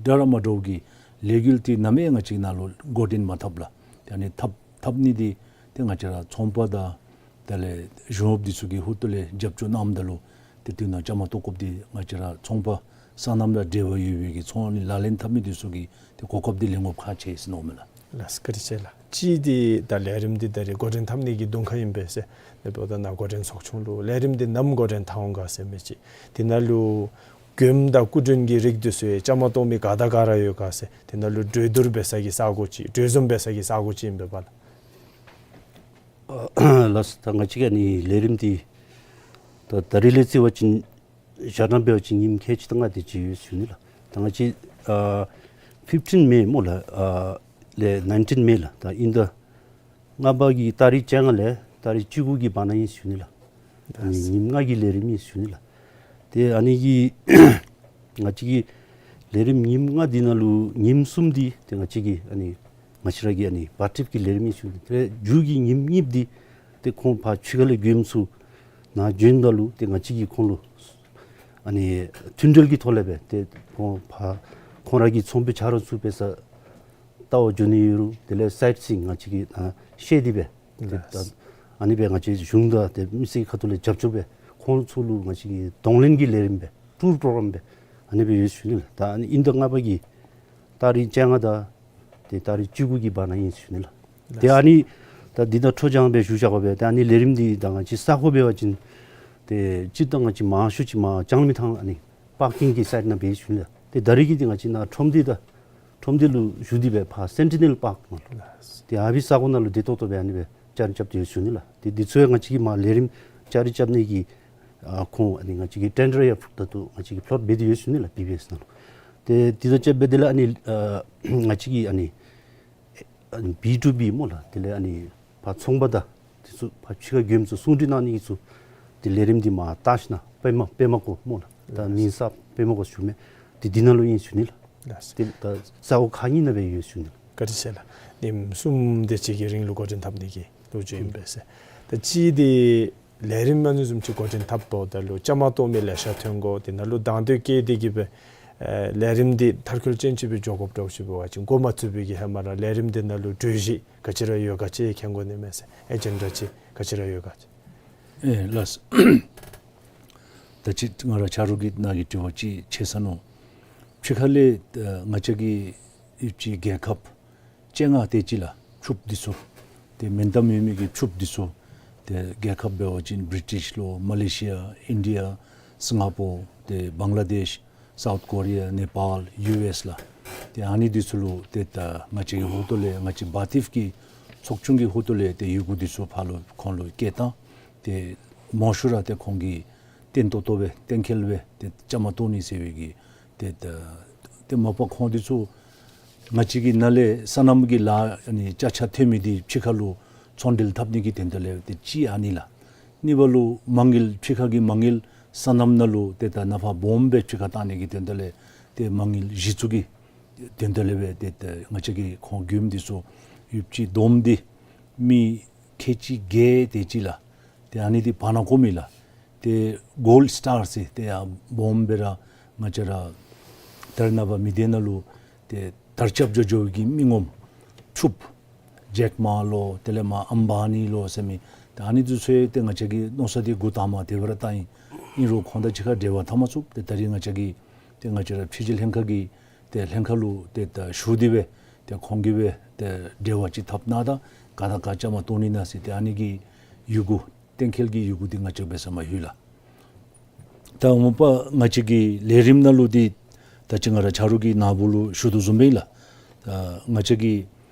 འདྲ་ར་མ་འདྲཝ་གི་ལས་འགུལ་འདི་ནམ་ཡང་ང་བཅས་ནཱ་ལུ་འགོ་འདྲེན་མ་འཐབ་ལགས། ཏེ་ཨ་ནི་འཐབ་འཐབ་ནི་འདི་ ཏེ་ང་བཅས་ར་ཚོང་པ་དང་དེ་ལས་གཞུང་གཡོགཔ་འདི་ཚུ་གི་ཧོངས་ལས་རྒྱབ་སྐྱོར་གནངམ་ད་ལུ་ཏེ་དེ་ནང་བཅའ་མར་གཏོགས་དགོཔ་འདི་ང་བཅས་ར་ཚོང་པ་སོ་ནམ་དང་འབྲེལ་བ་ཡོད་པའི་གི་ཚོང་ལས་ལག་ལེན་འཐབ་མི་འདི་ཚུ་གིས་ཏེ་གོ་སྐབས་འདི་ལེན་དགོཔ་ཁག་ཆེ་ཟེར་མནོཝ་མས་ལགས། ལགས་སོ། བཀའ་དྲིན་ཆེ་ལགས། གཅིག་འདི་ད་ལས་རིམ་འདི་ད་རེས་འགོ་འདྲེན་འཐབ་ནི་གི་གདོང་ཁར་ཨིན་པས་ཟེར། དེ་འབདཝ་ད་ནཱ་འགོ་འདྲེན་ཚོགས་ཆུང་ལུ་ལས་རིམ་འདི་ནམ་འགོ་འདྲེན་འཐབ་འོང་ག་ཟེར་མི་ཅིག། དེ་ནང་ལུ་མགྱོནམ་དང་སྐུ་མགྲོན་གྱི་རིགས་འདི་ཚུ་ཡང་བཅའ་མར་གཏོགས་མི་ག་དང་ག་ར་ཡོད་ག་ཟེར། དེ་ནང་ལུ་གྲོས་བསྡུར་འབད་ས་གི་ས་གོ་ཅིག་གྲོས་འཛོམས་འབད་ས་གི་ས་གོ་ཅིག་ཨིན་པས་པ་ལགས། ཨ་ལགས་སོ། ད་ང་བཅས་ཀྱི་ཨ་ནི་ལས་རིམ་འདི་ད་ད་རིས་ལས་རྩིས་པ་ཅིན་ཞག་གྲངས་འབད་བ་ཅིན་ཉིནམ་ཁལ་གཅིག་དང་ལྔ་དེ་ཅིག་ཡོད་ཟེར་ཞུ་ནི་ལགས། ད་ང་བཅས་ཨ་ཕིཕ་ཊིན་མེ་སྨོ་ལགས། ཨ་ལས་ནའིན་ཊིན་མེ་ལགས། ད་ཨིན་ཟླ་ལྔ་པ་གི་ཏ་རིག་བཅོ་ལྔ་ལས་ཏ་རིག་བཅུ་དགུ་གི་བར་ན་ཨིན་ཟེར་ཞུ་ནི་ལགས། ཨ་ནི་ཉིནམ་ལྔ་གི་ལས་རིམ་ཨིན་ཟེར་ཞུ་ནི་ལགས། ཏེ་ཨ་ནི་གི་ང་བཅས་ཀྱི་ལས་རིམ་ཉིནམ་ལྔ་འདི་ནང་ལུ་ཉིནམ་གསུམ་འདི་ཏེ་ང་བཅས་ཀྱི་ཨ་ནི་ང་བཅས་ར་གི་ཨ་ནི་པར་ཊིབ་ཀྱི་ལས་རིམ་ཨིན་ཟེར་ཞུ་ནི། ཏེ་མཇུག་གི་ཉིནམ་གཉིསཔ་འདི་ཏེ་ཁོང་ཕར་ཕྱི་ཁ་ལས་མགྱོནམ་ཚུ་ནཱ་བྱོནམ་ད་ལུ་ཏེ་ང་བཅས་ཀྱིས་ཁོང་ལུ་ཨ་ནི་མཐུན་འབྲེལ་གྱི་ཐོག་ལས་སྦེ་ཏེ་ཁོང་ཕར་ཁོང་ར་གི་ཚོང་པའི་ཆ་རོགས་ཚུ་འབད་སར་ལྟ་བར་འགྱོ་ནི་ཡོད་རུང་དེ་ལས་སའིཊ་སིང་ང་བཅས་ཀྱིས་ཨ་བཤལ་ཏེ་སྦེ་ཏེ་ལགས། ད་ཨ་ནི་སྦེ་ང་བཅས་གཞུང་དང་ཏེ་མི་སེར་ཁ་ཐུག་ལས་རྒྱབ་སྐྱོར་འབད་ཁོང་ཚུ་ལུ་ང་བཅས་ཀྱིས་གདོང་ལེན་གྱི་ལས་རིམ་སྦེ་ཊུར་པོ་རོ་གྲམ་སྦེ་ཨ་ནི་སྦེ་ཡོད་ཟེར་ཞུ་ནི་ལགས། ད་ཨ་ནི་ཨིན་ཟླ་ལྔ་པ་གི་ཏ་རིག་བཅོ་ལྔ་དང་ཏེ་ཏ་རིག་བཅུ་དགུ་གི་བར་ན་ཨིན་ཟེར་ཞུ་ནི་ལགས། ཏེ་ལགས། ཨ་ནི་ད་འདི་ནང་འཕྲོ་སྦྱང་སྦེ་ཞུ་བཞག་པ་སྦེ་ཏེ་ཨ་ནི་ལས་རིམ་འདི་ད་ང་བཅས་ས་གོ་འབད་བ་ཅིན་ཏེ་སྤྱིར་བཏང་ང་བཅས་མང་ཤོས་ཅིག་མར་ལྕང་མའི་ཐང་ཨ་ནི་པར་ཀིང་གི་སའིཊ་ནང་འབད་ཟེར་ཞུ་ནི་ལགས། ཏེ་ད་རིས་ཀྱི་འདི་ང་བཅས་ནཱ་ཁྲོམ་སྡེ་དང་ཁྲོམ་སྡེ་ལུ་བཞུགས་ཏེ་སྦེ་ཕར་སེན་ཊི་ནེལ་པཱརཀ་ནང་ལུ་ལགས། ཏེ་ཨ་ཕི་ས་གོ་ནང་ལུ་བདེ་ཏོག་ཏོ་སྦེ་ཨ་ནི་སྦེ་བཅའ་རིས་རྐྱབ་སྟེ་ཡོད་ཟེར་ཞུ་ནི་ལགས། ཏེ་འདི་ཚུ་ཡང་ང་བཅས་ཀྱིས་མར་ལས་རིམ་བཅའ་རིས་རྐྱབ་ནི་གི་ཨ་ཁོང་ཨ་ནི་ང་བཅས་ཀྱིས་ཊེན་ཌར་ཡང་ཕུལ་ད་ལྟོ་ང་བཅས་ཀྱིས་པི་ལོཊ་འབད་དེ་ཡོད་ཟེར་ཞུ་ནི་ལགས། བི་བི་ཨེསི་ནང་ལུ། ཏེ་འདི་དང་བཅསཔ་སྦེ་དེ་ལས་ཨ་ནི་ཨ་ང་བཅས་ཀྱི་ཨ་ནི་ཨ་ནི་བི་ཊུ་བི་སྨོ་ལགས། དེ་ལས་ཨ་ནི་ཕར་ཚོང་པ་དང་དེ་ཚུ་ཕར་ཕྱི་ཁར་མགྱོནམ་ཚུ་གསུང་གྲོས་གནང་ནི་གི་ཚུ་ཏེ་ལས་རིམ་འདི་མར་ཏཱ་ཤི་ན་པདྨ་པདྨ་གོ་སྨོ་ལགས། ད་ལགས། མིང་གསརཔ་པདྨ་གོ་ཞུ་མི་འདི་འདི་ནང་ལུ་ཨིན་ཟེར་ཞུ་ནི་ལགས། ལགས། ཏེ་ད་ས་གོ་ཁག་གཉིས་ནང་སྦེ་ཡོད་ཟེར་ཞུ་ནི་ལགས། བཀའ་དྲིན་ཆེ་ལགས། ཉིནམ་གསུམ་དེ་ཅིག་གི་རིང་ལུ་འགོ་འདྲེན་འཐབ་ནི་གི་ལོ་རྒྱུས་ཨིན་པས་ཟེར། ད་གཅིག་འདི་ལས་རིམ་ཨ་ནི་བཟུམ་ཅིག་འགོ་འདྲེན་འཐབ་འོངམ་ད་ལུ་བཅའ་མར་གཏོགས་མི་ལེ་ཤ་ཐོན་དགོ། དེ་ནང་ལུ་དང་འདོད་བསྐྱེད་དེ་གིས་སྦེ་ཨེ་ལས་རིམ་འདི་མཐར་འཁྱོལ་ཅན་ཅིག་སྦེ་འགྱོ་དགོཔ་འདྲཝ་ཅིག་འབད་བ་ཅིན་འགོ་མ་བཙུགས་པའི་གི་ཧེ་མ་ར་ལས་རིམ་འདི་ནང་ལུ་གྲོས་གཞི་ག་ཅི་ར་ཡོད་ག་ཅིག་མཁྱེན་དགོ་ནི་མས་ཟེར། ཨེ་ཇེན་ཌ་ཅིག་ག་ཅི་ར་ཡོད་ག་ཅིག། ཨེ་ལགས། ད་ཅི་ང་ར་ཆ་རོགས་ཀྱི་ནཱ་གི་དྲི་བ་ཅིག་ཆད་སོ་ནུག། ཕྱི་ཁ་ལས་ཨ་ང་བཅས་ཀྱི་ཡུལ་གྱི་རྒྱལ་ཁབ་བཅོ་ལྔ་དེ་ཅིག་ལགས། ཕྱུགཔོ་འདི་ཚུ་ཏེ་མེན་ཏ་མེན་མི་གི་ཕྱུགཔོ་འདི་ཚུ་ཏེ་རྒྱལ་ཁབ་འབད་བ་ཅིན་བི་རི་ཊིཤ་ལོ་མ་ལེ་ཤི་ཡ་ཨིན་ཌི་ཡ་སིང་ག་པོར་ཏེ་བང་ལ་དེཤ་སའུཐ་ཀོ་རི་ཡ་ནེ་པཱལ་ཡུ་ཨེསི་ལགས། ཏེ་ཨ་ནི་འདི་ཚུ་ལུ་ཏེ་ད་ང་བཅས་ཀྱི་ཧོངས་ལས་ང་བཅས་བཱ་ཐིབ་ཀྱི་ཚོགས་ཆུང་གི་ཧོངས་ལས་ཏེ་ཡི་གུ་འདི་ཚུ་ཕར་ལུ་ཁོང་ལུ་བསྐྱལ་བཏང་། ཏེ་མང་ཤོས་ར་ཏེ་ཁོང་གིས་བརྟན་ཏོག་ཏོ་སྦེ་གཏན་འཁེལ་སྦེ་ཏེ་བཅའ་མར་གཏོགས་ནི་ཟེར་བའི་གི་ཏེ་ད་ཏེ་མ་པ་ཁོང་འདི་ཚུ་ང་བཅས་ཀྱི་ནཱ་ལས་སོ་ནམ་གྱི་ལཱ་ཨ་ནི་ཅ་ཆས་ཐོན་མི་འདི་ཕྱི་ཁ་ལུ་ཚོང་འབྲེལ་འཐབ་ནི་གི་དོན་དག་ལས་ཏེ་གཅིག་ཨ་ནི་ལགས། གཉིས་པ་ལུ་མ་དངུལ་ཕྱི་ཁ་གི་མ་དངུལ་སོ་ནམ་ནང་ལུ་ཏེ་ད་ནང་ཕར་སྦོམ་སྦེ་ཕྱི་ཁར་བཏང་ནི་གི་དོན་དག་ལས་ཏེ་མ་དངུལ་གཞི་བཙུགས་ཀྱི་དོན་དག་ལས་སྦེ་ཏེ་ད་ང་བཅས་ཀྱི་ཁོང་མགྱོནམ་འདི་ཚུ་ཡུདཔ་ཅིག་བསྡོམས་ཏེ་མི་ཁལ་གཅིག་བརྒྱད་དེ་ཅིག་ལགས། ཏེ་ཨ་ནི་འདི་བར་ན་བཀོ་མི་ལགས། ཏེ་གོལཌ་སི་ཊར་ཟེར་ཏེ་ཡང་སྦོམ་སྦེ་ར་ང་བཅས་ར་ད་རེས་ནངས་པ་མི་སྡེ་ནང་ལུ་ཏེ་དར་ཁྱབ་འགྱོ་འགྱོ་བའི་གི་མི་ངོམ་ཕྱུགཔོ་ཇེཀ་མ་ལོ་དེ་ལས་མར་ཨམ་བཱ་ནི་ལོ་ཟེར་མི་ཏེ་ཨ་ནི་འདི་ཚུ་ཡང་ཏེ་ང་བཅས་ཀྱིས་མནོ་བསམ་འདི་འགོ་དང་པ་དེ་སྦེ་ར་བཏང་ཡི། ཨིན་རུང་ཁོང་དང་གཅིག་ཁར་འབྲེལ་བ་འཐབ་མ་ཚུགས། ཏེ་ད་རིས་ང་བཅས་ཀྱིས་ཏེ་ང་བཅས་ར་ཕྱི་རྒྱལ་ལྷན་ཁག་གི་ཏེ་ལྷན་ཁག་ལུ་ཏེ་ད་ཞུ་སྟེ་སྦེ་ཏེ་ཁོང་གིས་སྦེ་ཏེ་འབྲེལ་བ་ཅིག་འཐབ་གནང་ད་ག་དང་ག་བཅའ་མར་གཏོགས་ནི་ན་ཟེར་ཏེ་ཨ་ནི་གི་ཡི་གུ་གཏན་འཁེལ་གྱི་ཡི་གུ་འདི་ང་བཅས་འབད་ས་མ་ལྷོད་ལགས། ད་འོངས་པ་ང་བཅས་ཀྱི་ལས་རིམ་ནང་ལུ་འདི་ད་ཅི་ང་ར་ཆ་རོགས་ཀྱིས་ནཱ་བུ་ལུ་ཞུ་དོ་བཟུམ་སྦེ་ཨིན་ལགས། ད་ང་བཅས་ཀྱི་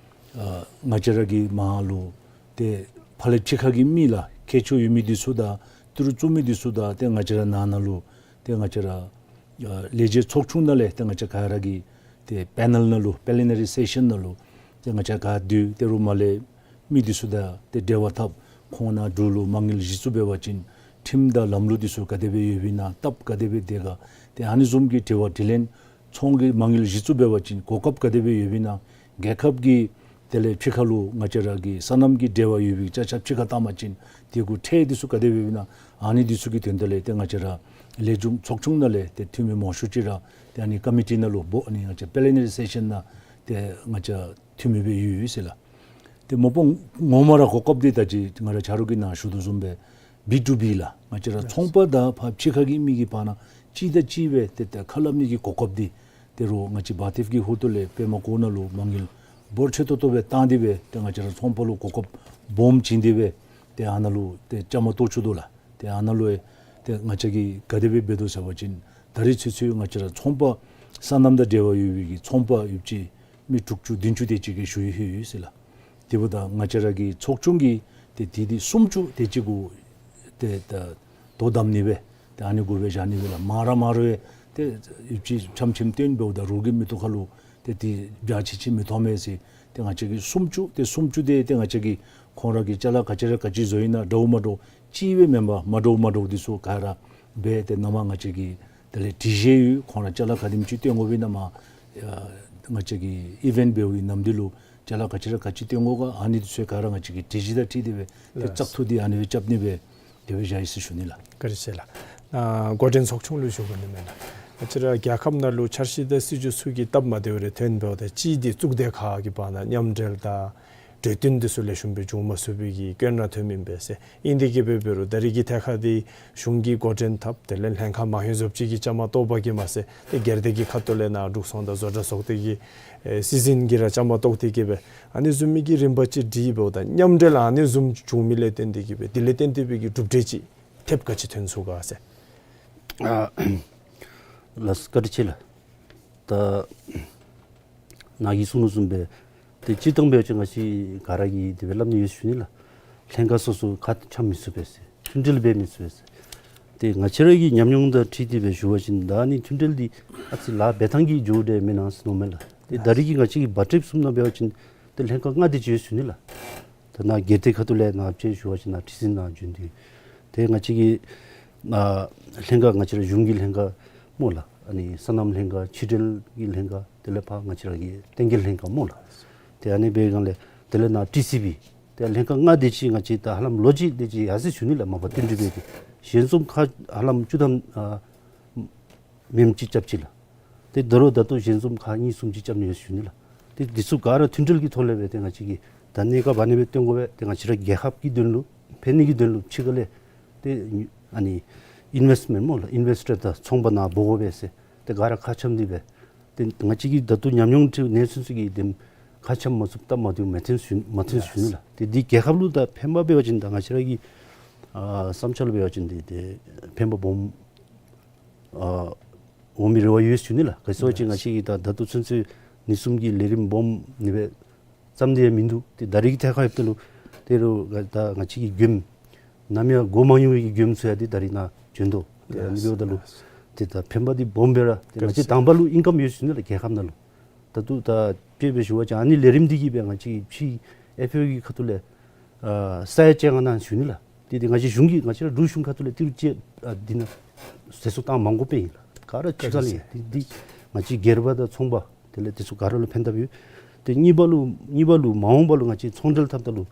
ཨ་ང་བཅས་ར་གི་མར་ལུ་ཏེ་ཕར་ལས་ཕྱི་ཁ་གི་མི་ལགས་ཁྱད་ཆོས་ཡོད་མི་འདི་ཚུ་དང་ཏི་རུ་བཙུགས་མི་འདི་ཚུ་དང་ཏེ་ང་བཅས་ར་ནང་ན་ལུ་ཏེ་ང་བཅས་ར་ཨ་ལས་བྱེད་ཚོགས་ཆུང་ནང་ལས་ཏེ་ང་བཅས་ག་ར་གིས་ཏེ་པེ་ནེལ་ནང་ལུ་པི་ལི་ན་རི་སེ་ཤཱན་ནང་ལུ་ཏེ་ང་བཅས་ག་སྡོད་དེ་རུང་མར་ལས་མི་འདི་ཚུ་དང་ཏེ་འབྲེལ་བ་འཐབ། ཁོང་ནཱ་འབྲུག་ལུ་མ་དངུལ་གཞི་བཙུགས་འབད་བ་ཅིན་ཁྲིམས་དང་ལམ་ལུགས་འདི་ཚུ་ག་དེ་སྦེ་ཡོདཔ་ཨིན་ན་སྟབས་ག་དེ་སྦེ་བདེ་ག་ཏེ་ཨ་ནི་བཟུམ་གྱི་འབྲེལ་བ་དྲི་ལན། ཚོང་གི་མ་དངུལ་གཞི་བཙུགས་འབད་བ་ཅིན་གོ་སྐབས་ག་དེ་སྦེ་ཡོདཔ་ཨིན་ན་རྒྱལ་ཁབ་ཀྱི་དེ་ལས་ཕྱི་ཁ་ལུ་ང་བཅས་ར་གི་སོ་ནམ་གྱི་འབྲེལ་བ་ཡོད་པའི་ཅ་ཆས་ཕྱི་ཁར་བཏང་པ་ཅིན་དེ་གུ་ཁྲལ་འདི་ཚུ་ག་དེ་སྦེ་ཡོདཔ་ཨིན་ན་ཨ་ནི་འདི་ཚུ་གི་དོན་དག་ལས་ཏེ་ང་བཅས་ར་ལས་བྱེད་ཚོགས་ཆུང་ནང་ལས་ཏེ་འཐུས་མི་མང་ཤོས་ཅིག་ར་ཏེ་ཨ་ནི་ཀོ་མི་ཊི་ནང་ལུ་འབོ་ཨ་ནི་ང་བཅས་པི་ལི་ན་རི་སེ་ཤཱན་ནང་ཏེ་ང་བཅས་འཐུས་མི་སྦེ་ཡོད་ཡོད་ཟེར་ལགས། ཏེ་མ་པ་ངོ་མ་ར་གོ་སྐབས་འདི་ད་ཅི་ང་ར་ཆ་རོགས་ཀྱིས་ནཱ་ཞུ་དོ་བཟུམ་སྦེ་བི་ཊུ་བི་ལགས། ང་བཅས་ར་ཚོང་པ་དང་ཕར་ཕྱི་ཁ་གི་མི་གི་བར་ན་གཅིག་དང་གཅིག་སྦེ་ཏེ་ད་ཁ་སླབ་ནི་གི་གོ་སྐབས་འདི་ཏེ་རུང་ང་བཅས་བཱ་ཐིབ་ཀྱི་ཧོ་ཏོ་ལས་པདྨ་བཀོད་ནང་ལུ་མ་དངུལ་འབོར་ཆེ་ཏོག་ཏོ་སྦེ་བཏང་སྟེ་སྦེ་ཏེ་ང་བཅས་ར་ཚོང་པ་ལུ་གོ་སྐབས་སྦོམ་བྱིན་ཏེ་སྦེ་ཏེ་ཨ་ནཱ་ལུ་ཏེ་བཅའ་མར་གཏོགས་བཅུག་དོ་ལགས། ཏེ་ཨ་ནཱ་ལུ་ཡང་ཏེ་ང་བཅས་ཀྱིས་ག་དེ་སྦེ་འབད་དོ་ཟེར་བ་ཅིན་ད་རིས་ཚུན་ཚོད་ང་བཅས་ར་ཚོང་པ་སོ་ནམ་དང་འབྲེལ་བ་ཡོད་པའི་གི་ཚོང་པ་ཡོད་ཅི་མི་དྲུག་ཅུ་བདུན་ཅུ་དེ་ཅིག་གིས་ཞུ་ཡི་ཡོད་ཟེར་ལགས། དེ་འབདཝ་ད་ང་བཅས་ར་གི་ཚོགས་ཆུང་གིས་ཏེ་དེ་དེ་སུམ་ཅུ་དེ་ཅིག་གུ་ཏེ་ད་དོ་དམ་ནི་སྦེ་ཏེ་ཨ་ནི་གུ་སྦེ་བཞག་ནི་སྦེ་ལགས། མང་ར་མང་རུང་ཡང་ཏེ་ཡོད་ཅི་ཆམ་ཆིམ་སྟོན་འབདཝ་ད་རོགས་ཀྱི་མིག་ཏོ་ཁ་ལུ་ཏེ་དེ་བྱ་ཆི་ཆི་མི་མཐོང་མས་ཟེར་ཏེ་ང་བཅས་ཀྱིས་སུམ་ཅུ་ཏེ་སུམ་ཅུ་དེ་ཏེ་ང་བཅས་ཀྱིས་ཁོང་ར་གིས་ཅ་ལ་ག་ཅི་ར་ག་ཅི་བཟོ་ཡི་ན་འདྲཝ་མ་འདྲཝ་ཅིག་སྦེ་མེན་པར་མ་འདྲཝ་མ་འདྲཝ་དེ་ཚུ་ག་ར་སྦེ་ཏེ་ནཱ་མར་ང་བཅས་ཀྱིས་དེ་ལས་སྒྲིག་གཞི་ཡོད། ཁོང་ར་ཅ་ལ་ག་དེམ་ཅིག་སྟོན་དགོ་པས་ན་མར་ཨ་ང་བཅས་ཀྱིས་ཨི་ཝེནཊ་འབད་བའི་ནམ་དུས་ལུ་ཅ་ལ་ག་ཅི་ར་ག་ཅི་སྟོན་དགོ་ག་ཨ་ནི་དེ་ཚུ་ག་ར་ང་བཅས་ཀྱིས་སྒྲིག་གཞི་དང་འཁྲིལ་ཏེ་སྦེ་ཏེ་ལགས། བཙག་འཐུ་འདི་ཨ་ནི་སྦེ་རྐྱབ་ནི་སྦེ་དེ་སྦེ་བཞག་ཡི་ཟེར་ཞུ་ནི་ལགས། བཀའ་དྲིན་ཆེ་ལགས། ཨ་འགོ་འདྲེན་ཚོགས་ཆུང་ལུ་ཞུ་དགོ་ནི་མེན་ན། ང་བཅས་ར་རྒྱལ་ཁབ་ནང་ལུ་འཆར་གཞི་དང་སྲིད་བྱུས་ཚུ་གི་སྟབས་མ་བདེཝ་རེ་ཐོན་འབདཝ་ད་ཅིག་འདི་གཙུག་སྡེ་ཁག་གི་བར་ན་མཉམ་འབྲེལ་དང་གྲོས་བསྟུན་འདི་ཚུ་ལེགས་ཤོམ་སྦེ་འབྱུང་མ་ཚུགས་པའི་གི་སྐྱོན་ར་ཐོན་མི་ཨིན་པས་ཟེར། ཨིན་དེ་གིས་སྦེ་འབད་རུང་ད་རིས་ཀྱི་ཐད་ཁར་འདི་གཞུང་གིས་འགོ་འདྲེན་འཐབ་དེ་ལས་ལྷན་ཁག་མང་ཡོད་བཟུམ་ཅིག་གིས་བཅའ་མར་གཏོགས་པ་གིས་མ་ཚད་ཏེ་སྒེར་སྡེ་གི་ཁ་ཐུག་ལས་ནཱ་འབྲུག་ཚོང་དང་བཟོ་གྲྭ་ཚོགས་སྡེ་གི་ཨེ་སྲིད་འཛིན་གྱིས་ར་བཅའ་མར་གཏོགས་ཏེ་གིས་སྦེ་ཨ་ནི་བཟུམ་མའི་གི་རིམ་པ་ཅིག་སྒྲིག་འབདཝ་ད་མཉམ་འབྲེལ་ཨ་ནི་བཟུམ་བྱུང་མི་ལས་བརྟེན་ཏེ་གིས་སྦེ་དེ་ལས་བརྟེན་ཏེ་སྦེ་གི་གྲུབ་འབྲས་ཅིག་ཐེབས་ག་ཅི་ཐོན་ཚུགས་ག་ཟེར། ཨ་ལགས་བཀའ་དྲིན་ཆེ་ལགས། ད་ནཱ་གིས་གསུངས་དོ་བཟུམ་སྦེ་ཏེ་སྤྱིར་བཏང་འབད་བ་ཅིན་ང་བཅས་ག་ར་གིས་དེ་སྦེ་སླབ་ནི་ཡོད་ཟེར་ཞུ་ནི་ལགས། ལྷན་ཁག་སོ་སོ་ཁ་འཆམ་མི་ཚུགས་པས་ཟེར། མཐུན་འབྲེལ་འབད་མི་ཚུགས་པས་ཟེར། ཏེ་ང་བཅས་ར་གི་ཉམས་མྱོང་དང་འཁྲིལ་ཏེ་སྦེ་ཞུ་བ་ཅིན་ད་ཨ་ནི་མཐུན་འབྲེལ་འདི་ཨ་ཙི་ལཱ་འབད་ཐངས་ཀྱི་འགྱོ་འདྲཝ་མེན་ན་ཟེར་མནོཝ་མས་ལགས། ཏེ་ད་རིས་ཀྱི་ང་བཅས་ཀྱི་བཱ་ཐིབ་བཟུམ་ནང་འབད་བ་ཅིན་ཏེ་ལྷན་ཁག་ལྔ་དེ་ཅིག་ཡོད་ཟེར་ཞུ་ནི་ལགས། ད་ནཱ་སྒེར་སྡེ་ཁ་ཐུག་ལས་ནཱ་ཅིག་ཞུ་བ་ཅིན་ནཱ་ཁྲི་འཛིན་ནཱ་བྱོན་ཏེ་ཏེ་ང་བཅས་ཀྱི་ཨ་ལྷན་ཁག་ང་བཅས་ར་གཞུང་གི་ལྷན་ཁག་སྨོ་ལགས། ཨ་ནི་སོ་ནམ་ལྷན་ཁག་ཕྱི་འབྲེལ་གྱི་ལྷན་ཁག་དེ་ལས་ཕར་ང་བཅས་ར་གི་བསྟན་རྒྱས་ལྷན་ཁག་སྨོ་ལགས། ཏེ་ཨ་ནི་འབད་སྒང་ལས་དེ་ལས་ནཱ་ཊི་སི་བི་ཏེ་ལྷན་ཁག་ལྔ་དེ་ཅིག་ང་བཅས་ད་ཧ་ལམ་ལོ་གཅིག་དེ་ཅིག་ཡར་སོ་ཡི་ཟེར་ཞུ་ནི་ལགས། མ་པ་མཐུན་སྒྲིག་འབད་དེ་ཞལ་འཛོམས་ཁག་ཧ་ལམ་བཅུ་ཐམ་ཨ་མེནམ་ཅིག་རྐྱབ་ཅི་ལགས། ཏེ་ད་རུང་ད་ལྟོ་ཞལ་འཛོམས་ཁག་གཉིས་གསུམ་ཅིག་རྐྱབ་ནི་ཡོད་ཟེར་ཞུ་ནི་ལགས། ཏེ་འདི་ཚུ་ག་ར་མཐུན་འབྲེལ་གྱི་ཐོག་ལས་སྦེ་ཏེ་ང་བཅས་ཀྱིས་ད་གནས་སྐབས་ཨ་ནི་སྦེ་སྟོན་དགོ་པས། ཏེ་ང་བཅས་ར་རྒྱལ་ཁབ་ཀྱི་དོན་ལུ་ཕན་ནི་གི་དོན་ལུ་ཕྱི་ཁ་ལས་ཏེ་ཨ་ནི་ཨིན་ཝེསཊ་མེནཊ་སྨོ་ལགས། ཨིན་ཝེསི་ཊར་དང་ཚོང་པ་ནཱ་འབོ་དགོ་པས་ཟེར་ཏེ་ག་ར་ཁ་འཆམ་སྟེ་སྦེ་ཏེ་ང་བཅས་ཀྱི་ད་ལྟོ་ཉམས་མྱོང་འཁྲིལ་ནས་ཚུན་ཚོད་ཀྱི་དེམ་ཁ་འཆམ་མ་ཚུགསཔ་སྟབས་མ་བདེཝ་མ་ཐོན་ཟེར་ཞུ་མ་ཐོན་ཟེར་ཞུ་ནི་ལགས། ཏེ་འདི་རྒྱལ་ཁབ་ལུ་ད་ཕན་པ་འབད་བ་ཅིན་ད་ང་བཅས་ར་གི་ཨ་བསམ་འཆར་ལུ་འབད་བ་ཅིན་ཏེ་ཏེ་ཕན་པ་སྦོམ་ཨ་འོང་མི་རེ་བ་ཡོད་ཟེར་ཞུ་ནི་ལགས། ག་ཅི་ཟེར་བ་ཅིན་ང་བཅས་ཀྱིས་ད་ད་ལྟོ་ཚུན་ཚོད་ཨ་ནི་བཟུམ་གྱི་ལས་རིམ་སྦོམ་ཨ་ནི་སྦེ་བརྩམས་ཏེ་ཡང་མིན་འདུག། ཏེ་ད་རིས་ཀྱི་ཐད་ཁར་ཡོདཔ་ད་ལུ་ཏེ་རུང་ད་ང་བཅས་ཀྱི་མགྱོནམ་ནམ་ཡང་གོ་མ་མྱོང་བའི་གི་མགྱོནམ་ཚུ་ཡང་ཏེ་ད་རིས་ནཱ་བྱོན་དོ། ཏེ་ཨ་ནི་འབདཝ་ད་ལུ་ཏེ་ད་ཕན་པ་འདི་སྦོམ་སྦེ་ར་ཏེ་ང་བཅས་དང་པ་ལུ་ཨིན་ཀམ་ཡོད་ཟེར་ཞུ་ནི་ལགས། རྒྱལ་ཁབ་ནང་ལུ་ད་ལྟོ་ད་དཔེ་སྦེ་ཞུ་བ་ཅིན་ཨ་ནི་ལས་རིམ་འདི་གིས་སྦེ་ང་བཅས་ཕྱི་ཨེཕ་ཨོ་གི་ཁ་ཐུག་ལས་ཨ་ས་ཡ་བཅོ་ལྔ་གནང་ཞུ་ནི་ལགས། ཏེ་ཏེ་ང་བཅས་གཞུང་གིས་ང་བཅས་ར་འབྲུག་གཞུང་ཁ་ཐུག་ལས་ཏི་རུ་ཅིག་ཨ་འདི་ནང་ཟད་གསོག་བཏང་མ་དགོ་པས་ཨིན་ལགས། ག་ར་ཕྱི་ཁ་ལས་ཨིན། ཏེ་འདི་ང་བཅས་སྒེར་པ་དང་ཚོང་པ་དེ་ལས་དེ་ཚུ་ག་ར་ལུ་ཕན་ཐོགས་ཡོད། ཏེ་གཉིས་པ་ལུ་གཉིས་པ་ལུ་མ་འོངས་པ་ལུ་ང་བཅས་ཚོང་འབྲེལ་འཐབ་ད་ལུ་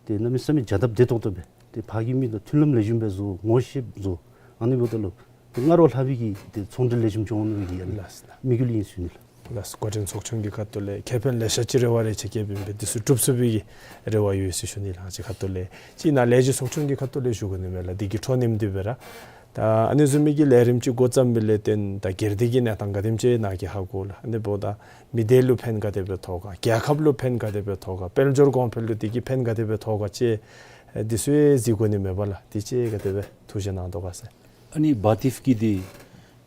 ཏེ་གནམ་མེད་ས་མེད་བྱ་སྟབས་བདེ་ཏོག་ཏོ་སྦེ་ཏེ་ཕར་གྱི་མི་དང་མཐུན་ལམ་ལེགས་ཤོམ་སྦེ་བཟོ་ངོ་ཤེསཔ་བཟོ་ཨ་ནི་འབདཝ་ད་ལུ་ཏེ་སྔར་བ་ལྷག་པའི་གི་ཏེ་ཚོང་འབྲེལ་ལེགས་ཤོམ་འགྱོ་འོང་ནི་གི་ཨ་ནི་ལགས་སོ། དམིགས་ཡུལ་ཨིན་ཟེར་ཞུ་ནི་ལགས། ལགས་སོ། འགོ་འདྲེན་ཚོགས་ཆུང་གི་ཁ་ཐུག་ལས་ཁེ་ཕན་ལེ་ཤ་ཅིག་རེ་བ་རེ་ཆེ་བསྐྱེདཔ་ཨིན་པས། འདི་ཚུ་འགྲུབ་ཚུགས་པའི་གི་རེ་བ་ཡོད་ཟེར་ཞུ་ནི་ལགས། ཅིག་ཁ་ཐུག་ལས་ཅིག་ནཱ་ལས་བྱེད་ཚོགས་ཆུང་གི་ཁ་ཐུག་ལས་ཞུ་དགོ་ནི་མས་ལགས། འདི་གི་འཕྲོ་མཉམ་འདི་སྦེ་ར་ད་ཨ་ནི་བཟུམ་མའི་གི་ལས་རིམ་ཅིག་འགོ་བརྩམས་པའི་ལས་བརྟེན་ད་སྒེར་སྡེ་གི་གནས་སྟངས་ག་དེམ་ཅིག་ནཱ་གིས་ཧ་གོ་ལགས། ཨ་ནི་འབདཝ་ད་མི་སྡེ་ལུ་ཕན་ག་དེ་སྦེ་ཐོགས་ག། རྒྱལ་ཁབ་ལུ་ཕན་ག་དེ་སྦེ་ཐོགས་ག། དཔལ་འབྱོར་གོང་འཕེལ་ལུ་དེ་གིས་ཕན་ག་དེ་སྦེ་ཐོགས་ག་ཅིག་འདི་ཚུ་ཡང་གཟིགས་དགོ་ནི་མས་པ་ལགས། དེ་ཅིག་ག་དེ་སྦེ་ཐུགས་བཞེད་གནང་དོ་ག་ཟེར། ཨ་ནི་བཱ་ཐིབ་ཀྱི་འདི་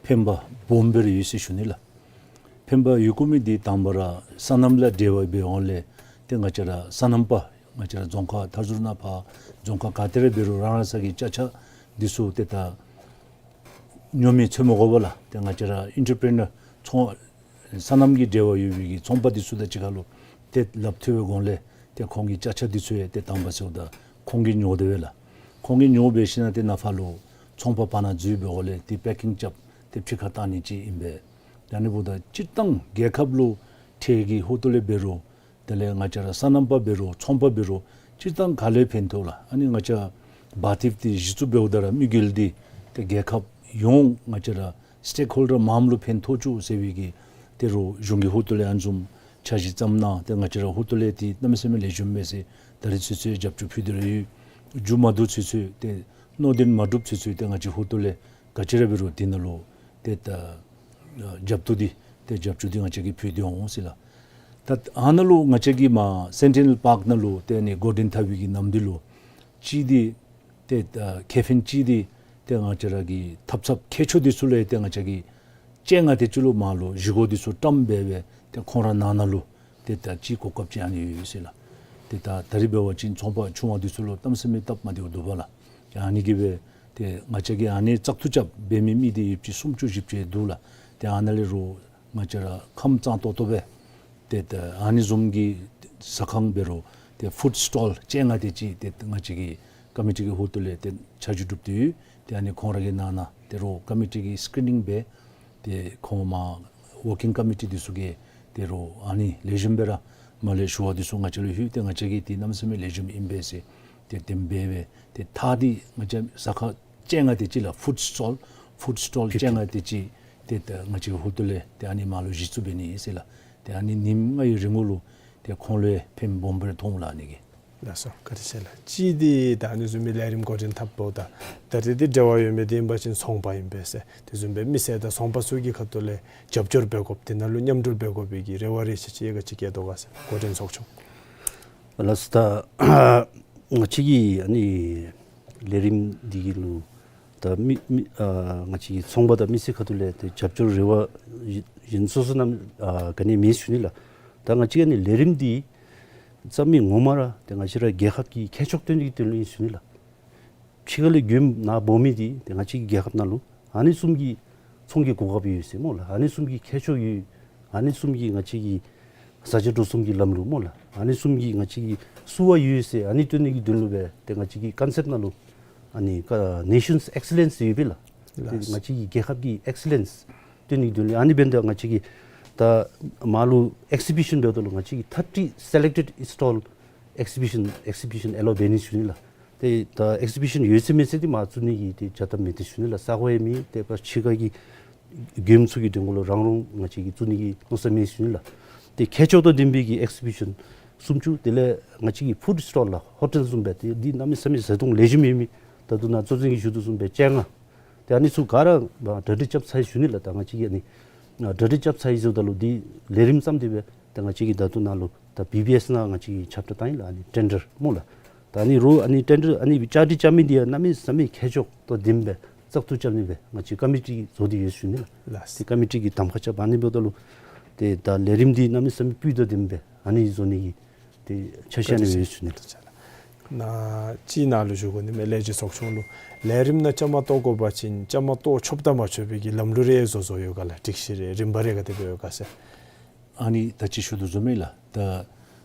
ཕན་པ་སྦོམ་སྦེ་ར་ཡོད་ཟེར་ཞུ་ནི་ལགས། ཕན་པ་ཡོད་དགོ་མི་འདི་དང་པ་ར་སོ་ནམ་ལས་འབྲེལ་བ་འབད་འོང་ལས་ཏེ་ང་བཅས་ར་སོ་ནམ་པ་ང་བཅས་ར་རྫོང་ཁག་མཐའ་ཟུར་ནང་ཕར་རྫོང་ཁག་ག་ཏེ་ར་འབད་རུང་རང་རང་སོ་གི་ཅ་ཆས་འདི་ཚུ་ཏེ་ད་ཉོ་མི་འཚོལ་མི་དགོ་པས་ལགས། ཏེ་ང་བཅས་ར་ཨིན་ཊར་པི་རི་ནར་ཚོང་སོ་ནམ་གྱི་འབྲེལ་བ་ཡོད་པའི་གི་ཚོང་པ་འདི་ཚུ་དང་གཅིག་ཁར་ལུ་ཏེ་ལགཔ་མཐུད་པའི་སྒང་ལས་ཏེ་ཁོང་གི་ཅ་ཆས་འདི་ཚུ་ཡང་ཏེ་དང་པ་ཟེརཝ་ད་ཁོང་གིས་ཉོ་དེས་པས་ལགས། ཁོང་གིས་ཉོ་འབད་ཞིནམ་ཏེ་ནཱ་ཕར་ལུ་ཚོང་པ་ཕར་ནང་འཛུལ་བའི་སྒང་ལས་ཏེ་པེ་ཀིང་རྐྱབ་སྟེ་ཕྱི་ཁར་བཏང་ནི་ཅིག་ཨིན་པས། ད་ཨ་ནི་འབདཝ་ད་སྤྱིར་བཏང་རྒྱལ་ཁབ་ལུ་ཁྲལ་གྱི་ཧོ་ཏོ་ལས་འབད་རུང་དེ་ལས་ང་བཅས་ར་སོ་ནམ་པ་འབད་རུང་ཚོང་པ་འབད་རུང་སྤྱིར་བཏང་ག་ལས་ཕན་ཐོགས་ལགས། ཨ་ནི་ང་བཅས་བཱ་ཐིབ་འདི་གཞི་བཙུགས་འབདཝ་ད་ར་དམིགས་ཡུལ་འདི་ཏེ་རྒྱལ་ཁབ་ཡོངས་ང་བཅས་ར་སི་ཊེག་ཧོལ་ཌར་མངམ་ལུ་ཕན་ཐོགས་བཅུག་ཟེར་བའི་གི་ཏེ་རུང་གཞུང་གི་ཧོ་ཏོ་ལས་ཨ་ནི་བཟུམ་ འཆར་གཞི་བརྩམ་གནང་། ཏེ་ང་བཅས་ར་ཧུར་ཐུག་ལས་ཏེ་གནམ་མེད་ས་མེད་ལེགས་ཤོམ་མས་ཟེར་ད་རིས་ཚུན་ཚོད་རྒྱབ་སྐྱོར་ཕུལ་ཏེ་ར་ཡོད། མཇུག་མ་བསྡུ་ཚུན་ཚོད་ཏེ་སྣོན་འདྲེན་མ་གྲུབ་ཚུན་ཚོད་ཏེ་ང་བཅས་ཧུར་ཐུག་ལས་ག་ཅི་ར་འབད་རུང་དེ་ནང་ལུ་ཏེ་ད་རྒྱབ་གཏོད་འདི་ཏེ་རྒྱབ་སྐྱོར་འདི་ང་བཅས་ཀྱིས་ཕུལ་ཏེ་འོང་ཟེར་ལགས། ད་ཨ་ནཱ་ལུ་ང་བཅས་ཀྱི་མར་སེན་ཊི་ནེལ་པཱརཀ་ནང་ལུ་ཏེ་ཨ་ནི་འགོ་འདྲེན་འཐབ་པའི་གི་ནམ་དུས་ལུ་གཅིག་འདི་ཏེ་ད་ཁེ་ཕན་གཅིག་འདི་ཏེ་ང་བཅས་ར་གི་ཐབ་ཚངཔ་མཁས་མཆོག་འདི་ཚུ་ལུ་ཏེ་ང་བཅས་ཀྱིས་བཅོ་ལྔ་དེ་ཅིག་ལུ་མར་ལུ་བཞེས་སྒོ་འདི་ཚུ་བཀྲམ་སྦེ་སྦེ་ཏེ་ཁོང་ར་ནང་ན་ལུ་ཏེ་ད་ཅིག་གོ་སྐབས་ཅིག་ཨ་ནི་ཡོད་ཟེར་ལགས། ཏེ་ད་ད་རིས་འབད་བ་ཅིན་ཚོང་པ་ཆུང་བ་འདི་ཚུ་ལུ་གནམ་མེད་ས་མེད་སྟབས་མ་བདེཝ་འདུག་པ་ལགས། ཏེ་ཨ་ནི་གིས་སྦེ་ཏེ་ང་བཅས་ཀྱིས་ཨ་ནི་བཙག་འཐུ་རྐྱབ་འབད་མི་མི་སྡེ་ཡོདཔ་ཅིག་སུམ་ཅུ་བཞི་བཅུ་འདུག་ལགས། ཏེ་ཨ་ནཱ་ལས་རུང་ང་བཅས་ར་ཁམས་གཙང་ཏོག་ཏོ་སྦེ་ཏེ་ད་ཨ་ནི་བཟུམ་གྱི་ཟ་ཁང་འབད་རུང་ཏེ་ཕུཌ་སི་ཊོལ་བཅོ་ལྔ་དེ་ཅིག་ཏེ་ང་བཅས་ཀྱི་ཀོ་མི་ཊི་གི་ཧུར་ཐུག་ལས་ཏེ་འཆར་གཞི་གྲུབ་སྟེ་ཡོད། ཏེ་ཨ་ནི་ཁོང་ར་གི་ནང་ན་དེ་རུང་ཀོ་མི་ཊི་གིས་སི་ཀི་རི་ནིང་འབད་ཏེ་ཁོང་མར་ཝར་ཀིང་ཀོ་མི་ཊི་འདི་ཚུ་གིས་དེ་རུང་ཨ་ནི་ལེགས་ཤོམ་སྦེ་ར་མར་ལས་ཞུ་བ་འདི་ཚུ་ང་བཅས་ལུ་ལྷོད། ཏེ་ང་བཅས་ཀྱིས་འདི་གནམ་མེད་ས་མེད་ལེགས་ཤོམ་ཨིན་པས་ཟེར་ཏེ་དེ་སྦེ་སྦེ་ཏེ་ད་འདི་ང་བཅས་ཟ་ཁང་བཅོ་ལྔ་དེ་ཅིག་ལགས། ཕུཌ་སི་ཊོལ་ཕུཌ་སི་ཊོལ་བཅོ་ལྔ་དེ་ཅིག་ཏེ་ད་ང་བཅས་ཧུར་ཐུག་ལས་ཏེ་ཨ་ནི་མར་ལུ་གཞི་བཙུགས་འབད་ནི་ཨིན་ཟེར་ལགས། ཏེ་ཨ་ནི་ཉིནམ་ལྔའི་རིང་ལུ་ཏེ་ཁོང་ལུ་ཕན་སྦོམ་སྦེ་ར་ཐོགས་འོང་ལགས་ཨ་ནི་གིས། ལགས་སོ། བཀའ་དྲིན་ཆེ་ལགས། གཅིག་འདི་ད་ཨ་ནི་བཟུམ་མའི་ལས་རིམ་འགོ་འདྲེན་འཐབ་འོངམ་ད་ད་རེས་འདི་འབྲེལ་བ་ཡོད་མི་འདི་ཨིན་པ་ཅིན་ཚོང་པ་ཨིན་པས་ཟེར། དེ་བཟུམ་སྦེ་མི་སེར་དང་ཚོང་པ་ཚུ་གི་ཁ་ཐུག་ལས་རྒྱབ་སྐྱོར་འབད་དགོཔ་དེ་ནང་ལུ་མཉམ་འབྲེལ་འབད་དགོ་པའི་གི་རེ་བ་རེ་ཆེ་ཆེ་ཡང་ག་ཅི་བསྐྱེད་དོ་ག་ཟེར། འགོ་འདྲེན་ཚོགས་ཆུང་། ལགས་སོ། ད་ང་བཅས་ཀྱི་ཨ་ནི་ལས་རིམ་འདི་གི་ལུ་ད་མི་མི་ཨ་ང་བཅས་ཀྱི་ཚོང་པ་དང་མི་སེར་ཁ་ཐུག་ལས་ཏེ་རྒྱབ་སྐྱོར་རེ་བ་གཞན་སོ་སོ་ནམ་ཨ་ག་ནི་མེད་ཞུ་ནི་ལགས། ད་ང་བཅས་ཨ་ནི་ལས་རིམ་འདི་རྩ་མི་ངོ་མ་ར་ཏེ་ང་བཅས་ར་རྒྱལ་ཁབ་ཀྱི་ཁྱད་མཆོག་སྟོན་ནི་གི་དོན་ལུ་ཨིན་ཞུ་ནི་ལགས། ཕྱི་ཁ་ལས་མགྱོནམ་ནཱ་འབོ་མི་འདི་ཏེ་ང་བཅས་ཀྱི་རྒྱལ་ཁབ་ནང་ལུ་ཨ་ནི་བཟུམ་གྱི་ཚོང་གི་གོ་སྐབས་ཡོད་ཟེར་སྨོ་ལགས། ཨ་ནི་བཟུམ་གྱི་ཁྱད་མཆོག་ཡོད། ཨ་ནི་བཟུམ་གྱི་ང་བཅས་ཀྱི་བཟའ་བཅའ་འགྲོ་འཛོམས་ཀྱི་ལམ་ལུགས་སྨོ་ལགས། ཨ་ནི་བཟུམ་གྱི་ང་བཅས་ཀྱི་བསུ་བ་ཡོད་ཟེར་ཨ་ནི་སྟོན་ནི་གི་དོན་ལུ་སྦེ་ཏེ་ང་བཅས་ཀྱི་ཀོན་སེཔཊ་ནང་ལུ་ཨ་ནི་ཀ་Nation's Excellence ཡོད་པས་ལགས། ཏེ་ལགས། ང་བཅས་ཀྱི་རྒྱལ་ཁབ་ཀྱི་ཨེག་སི་ལེནསི་སྟོན་ནི་གི་དོན་ལུ་ཨ་ནི་འབདཝ་ད་ང་བཅས་ཀྱིས་ད་མར་ལུ་ཨེག་སི་བི་ཤཱན་འབདཝ་ད་ལུ་ང་བཅས་ཀྱིས་ཐར་ཊི་སེ་ལེཀ་ཊེཌ་ཨིནསི་ཊོལ་ཨེག་སི་བི་ཤཱན་ཨེག་སི་བི་ཤཱན་ཨེ་ལོ་འབད་ནི་ཞུ་ནི་ལགས། ཏེ་ད་ཨེག་སི་བི་ཤཱན་ཡོད་ཚད་མེད་ཚད་འདི་མར་བཙུགས་ནི་གི་ཏེ་བྱ་ཐབས་མེད་དེ་ཞུ་ནི་ལགས། ས་གོ་ཡང་མེད། ཏེ་ཕར་ཕྱི་ཁ་གི་མགྱོནམ་ཚུ་གི་དོན་ལུ་རང་རང་ང་བཅས་ཀྱིས་བཙུགས་ནི་གི་མནོ་བསམ་མེད་ཞུ་ནི་ལགས། ཏེ་ཁྱད་མཆོག་དང་ལྡན་པའི་གི་ཨེག་སི་བི་ཤཱན་སུམ་ཅུ་དེ་ལས་ང་བཅས་ཀྱི་ཕུཌ་སི་ཊོལ་ལགས་ཧོ་ཊེལ་བཟུམ་སྦེ་ཏེ་འདི་གནམ་མེད་ས་མེད་བཟའ་འཐུང་ལེགས་ཤོམ་ཡོད་མི་ད་ལྟོ་ནཱ་གཙོ་འཛིན་གྱིས་ཞུ་དོ་བཟུམ་སྦེ་བཅོ་ལྔ། ཏེ་ཨ་ནི་ཚུ་ག་ར་གྲ་སྒྲིག་རྐྱབ་ཚར་ཡི་ཞུ་ནི་ལགས། ད་ང་བཅས་ཀྱིས་ཨ་ནི་གྲ་སྒྲིག་རྐྱབ་ཚར་ཡི་ཟེརཝ་ད་ལུ་འདི་ལས་རིམ་བརྩམས་ཏེ་སྦེ་ད་ང་བཅས་ཀྱིས་ད་ལྟོ་ནཱ་ལུ་ད་བི་བི་ཨེསི་ནང་ང་བཅས་ཀྱིས་ཁྱབ་བསྒྲགས་བཏང་ཡི་ལགས། ཨ་ནི་ཊེན་ཌར་སྨོ་ལགས། ད་ཨ་ནི་རུང་ཨ་ནི་ཊེན་ཌར་ཨ་ནི་བཅའ་སྒྲིག་རྐྱབ་མི་འདི་ཡང་གནམ་མེད་ས་མེད་ཁྱད་མཆོག་དང་ལྡནམ་སྦེ་བཙག་འཐུ་རྐྱབ་ནི་སྦེ་ང་བཅས་ཀོ་མི་ཊི་བཟོ་སྟེ་ཡོད་ཞུ་ནི་ལགས། ལགས། ཏེ་ཀོ་མི་ཊི་གིས་གདམ་ཁ་རྐྱབ། ཨ་ནི་འབདཝ་ད་ལུ་ཏེ་ད་ལས་རིམ་འདི་གནམ་མེད་ས་མེད་སྤུས་དང་ལྡནམ་སྦེ་ཨ་ནི་བཟོ་ནི་གི་ཏེ་འཆར་གཞི་ཨ་ནི་སྦེ་ཡོད་ཞུ་ནི་ལགས། ནཱ་གཅིག་ནཱ་ལུ་ཞུ་དགོ་ནི་མས། ལས་བྱེད་ཚོགས་ཆུང་ལུ་ལས་རིམ་ནང་བཅའ་མར་གཏོགས་དགོ་པ་ཅིན་བཅའ་མར་གཏོགས་ཆོགཔ་དང་མ་ཆོག་པའི་གི་ལམ་ལུགས་རེ་བཟོ་བཟོཝ་ཡོད་ག་ལགས། སྒྲིག་གཞི་རེ་རིམ་པ་རེ་ག་དེ་སྦེ་ཡོད་ག་ཟེར། ཨ་ནི་ད་ཅི་ཞུ་དོ་བཟུམ་སྦེ་ལགས། ད་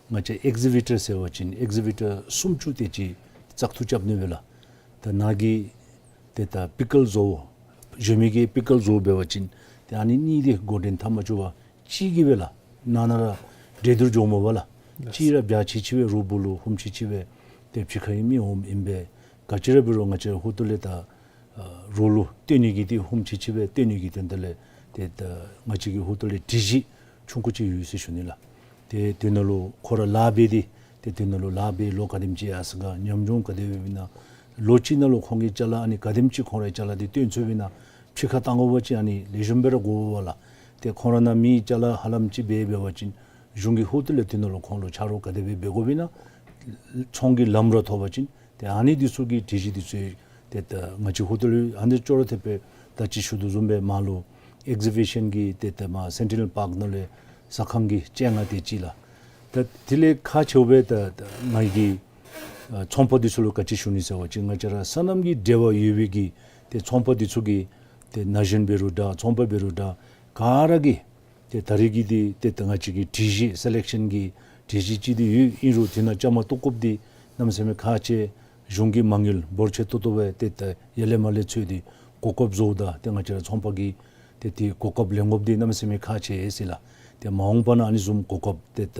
ང་བཅས་ཨེག་ཟི་བི་ཊར་ཟེར་བ་ཅིན་ཨེག་ཟི་བི་ཊར་སུམ་ཅུ་དེ་ཅིག་བཙག་འཐུ་རྐྱབ་ནི་སྦེ་ལགས། ད་ནཱ་གི་ཏེ་ད་པི་ཀལ་བཟོ་བཟོ་མི་གིས་པི་ཀལ་བཟོ་འབད་བ་ཅིན་ཏེ་ཨ་ནི་གཉིས་འདི་འགོ་འདྲེན་འཐབ་མ་བཅུག་པར་གཅིག་གིས་སྦེ་ལགས་ནང་ན་ར་འདྲེས་སྡུར་འགྱོཝ་མས་པ་ལགས། གཅིག་ར་འབག་ཆི་ཆི་སྦེ་རོགས་བུ་ལུ་ཧུམ་ཆི་ཆི་སྦེ་ཏེ་ཕྱི་ཁ་གི་མི་འོངམ་ཨིན་པས། ག་ཅི་ར་འབད་རུང་ང་བཅས་ཧུར་ཐུག་ལས་ད་ཨ་རོགས་ལུ་སྟོན་ནི་གི་འདི་ཧུམ་ཆི་ཆི་སྦེ་སྟོན་ནི་གི་དོན་དག་ལས་ཏེ་ད་ང་བཅས་ཀྱི་ཧུར་ཐུག་ལས་སྒྲིག་གཞི་ཆུང་ཀུ་ཅིག་ཡོད་ཟེར་ཞུ་ནི་ལགས། ཏེ་དེ་ནང་ལུ་ཁོ་ར་ལཱ་འབད་དེ་ཏེ་དེ་ནང་ལུ་ལཱ་འབད་ལོ་ག་དེམ་ཅིག་ཡར་སོང་ག་ཉམས་མྱོང་ག་དེ་སྦེ་ཨིན་ན། ལོ་གཅིག་ནང་ལུ་ཁོང་གི་ཅ་ལ་ཨ་ནི་ག་དེམ་ཅིག་ཁོང་རའི་ཅ་ལ་འདི་སྟོན་ཚུགས་པས་ན། ཕྱི་ཁར་བཏང་དགོ་པ་ཅིན་ཨ་ནི་ལེགས་ཤོམ་སྦེ་ར་དགོ་པས་ལགས། ཏེ་ཁོང་ར་ནང་མི་ཅ་ལ་ཧ་ལམ་ཅིག་འབད་འབད་བ་ཅིན་གཞུང་གིས་ཧུར་ཐུག་ལས་དེ་ནང་ལུ་ཁོང་ལུ་ཆ་རོགས་ག་དེ་སྦེ་འབད་དགོ་པས་ན། ཚོང་གི་ལམ་ར་ཐོབ་པ་ཅིན་ཏེ་ཨ་ནི་འདི་ཚུ་གི་སྒྲིག་གཞི་འདི་ཚུ་ཏེ་ད་ང་བཅས་ཧུར་ཐུག་ལས་ཨ་ནི་ཅོག་ར་འཐདཔ་སྦེ་ད་ཅི་ཞུ་དོ་བཟུམ་སྦེ་མར་ལུ་ཨེག་ཟི་བི་ཤཱན་གྱི་ཏེ་ད་མར་སེན་ཊི་ནེལ་པཱརཀ་ནང་ལས་ཟ་ཁང་གི་བཅོ་ལྔ་དེ་ཅིག་ལགས། ད་དེ་ལས་ཁག་ཆེཝ་སྦེ་ད་ད་ང་གིས་ཨ་ཚོང་པ་འདི་ཚུ་ལུ་ག་ཅི་ཞུ་ནི་ཟེར་བ་ཅིན་ང་བཅས་ར་སོ་ནམ་གྱི་འབྲེལ་བ་ཡོད་པའི་གི་ཏེ་ཚོང་པ་འདི་ཚུ་གིས་ཏེ་ན་གཞོན་འབད་རུང་འདྲ་ཚོང་པ་འབད་རུང་འདྲ་ག་ར་གིས་ཏེ་ད་རེས་ཀྱི་འདི་ཏེ་ད་ང་བཅས་ཀྱི་སྒྲིག་གཞི་སེ་ལེཀ་ཤཱན་གྱི་སྒྲིག་གཞི་ཅིག་འདི་ཡོད། ཨིན་རུང་དེ་ནང་བཅའ་མར་གཏོགས་དགོཔ་འདི་གནམ་མེད་ས་མེད་ཁག་ཆེ། གཞུང་གིས་མ་དངུལ་འབོར་ཆེ་ཏོག་ཏོ་སྦེ་ཏེ་ད་ཡར་ལས་མར་ལས་འཚོལ་ཏེ་གོ་སྐབས་བཟོཝ་ད་ཏེ་ང་བཅས་ར་ཚོང་པ་གིས་ཏེ་དེ་གོ་སྐབས་ལེན་དགོཔ་འདི་གནམ་མེད་ས་མེད་ཁག་ཆེ་ཟེར་ལགས། ཏེ་མ་འོངས་པ་ནང་ཨ་ནི་བཟུམ་གོ་སྐབས་ཏེ་ད་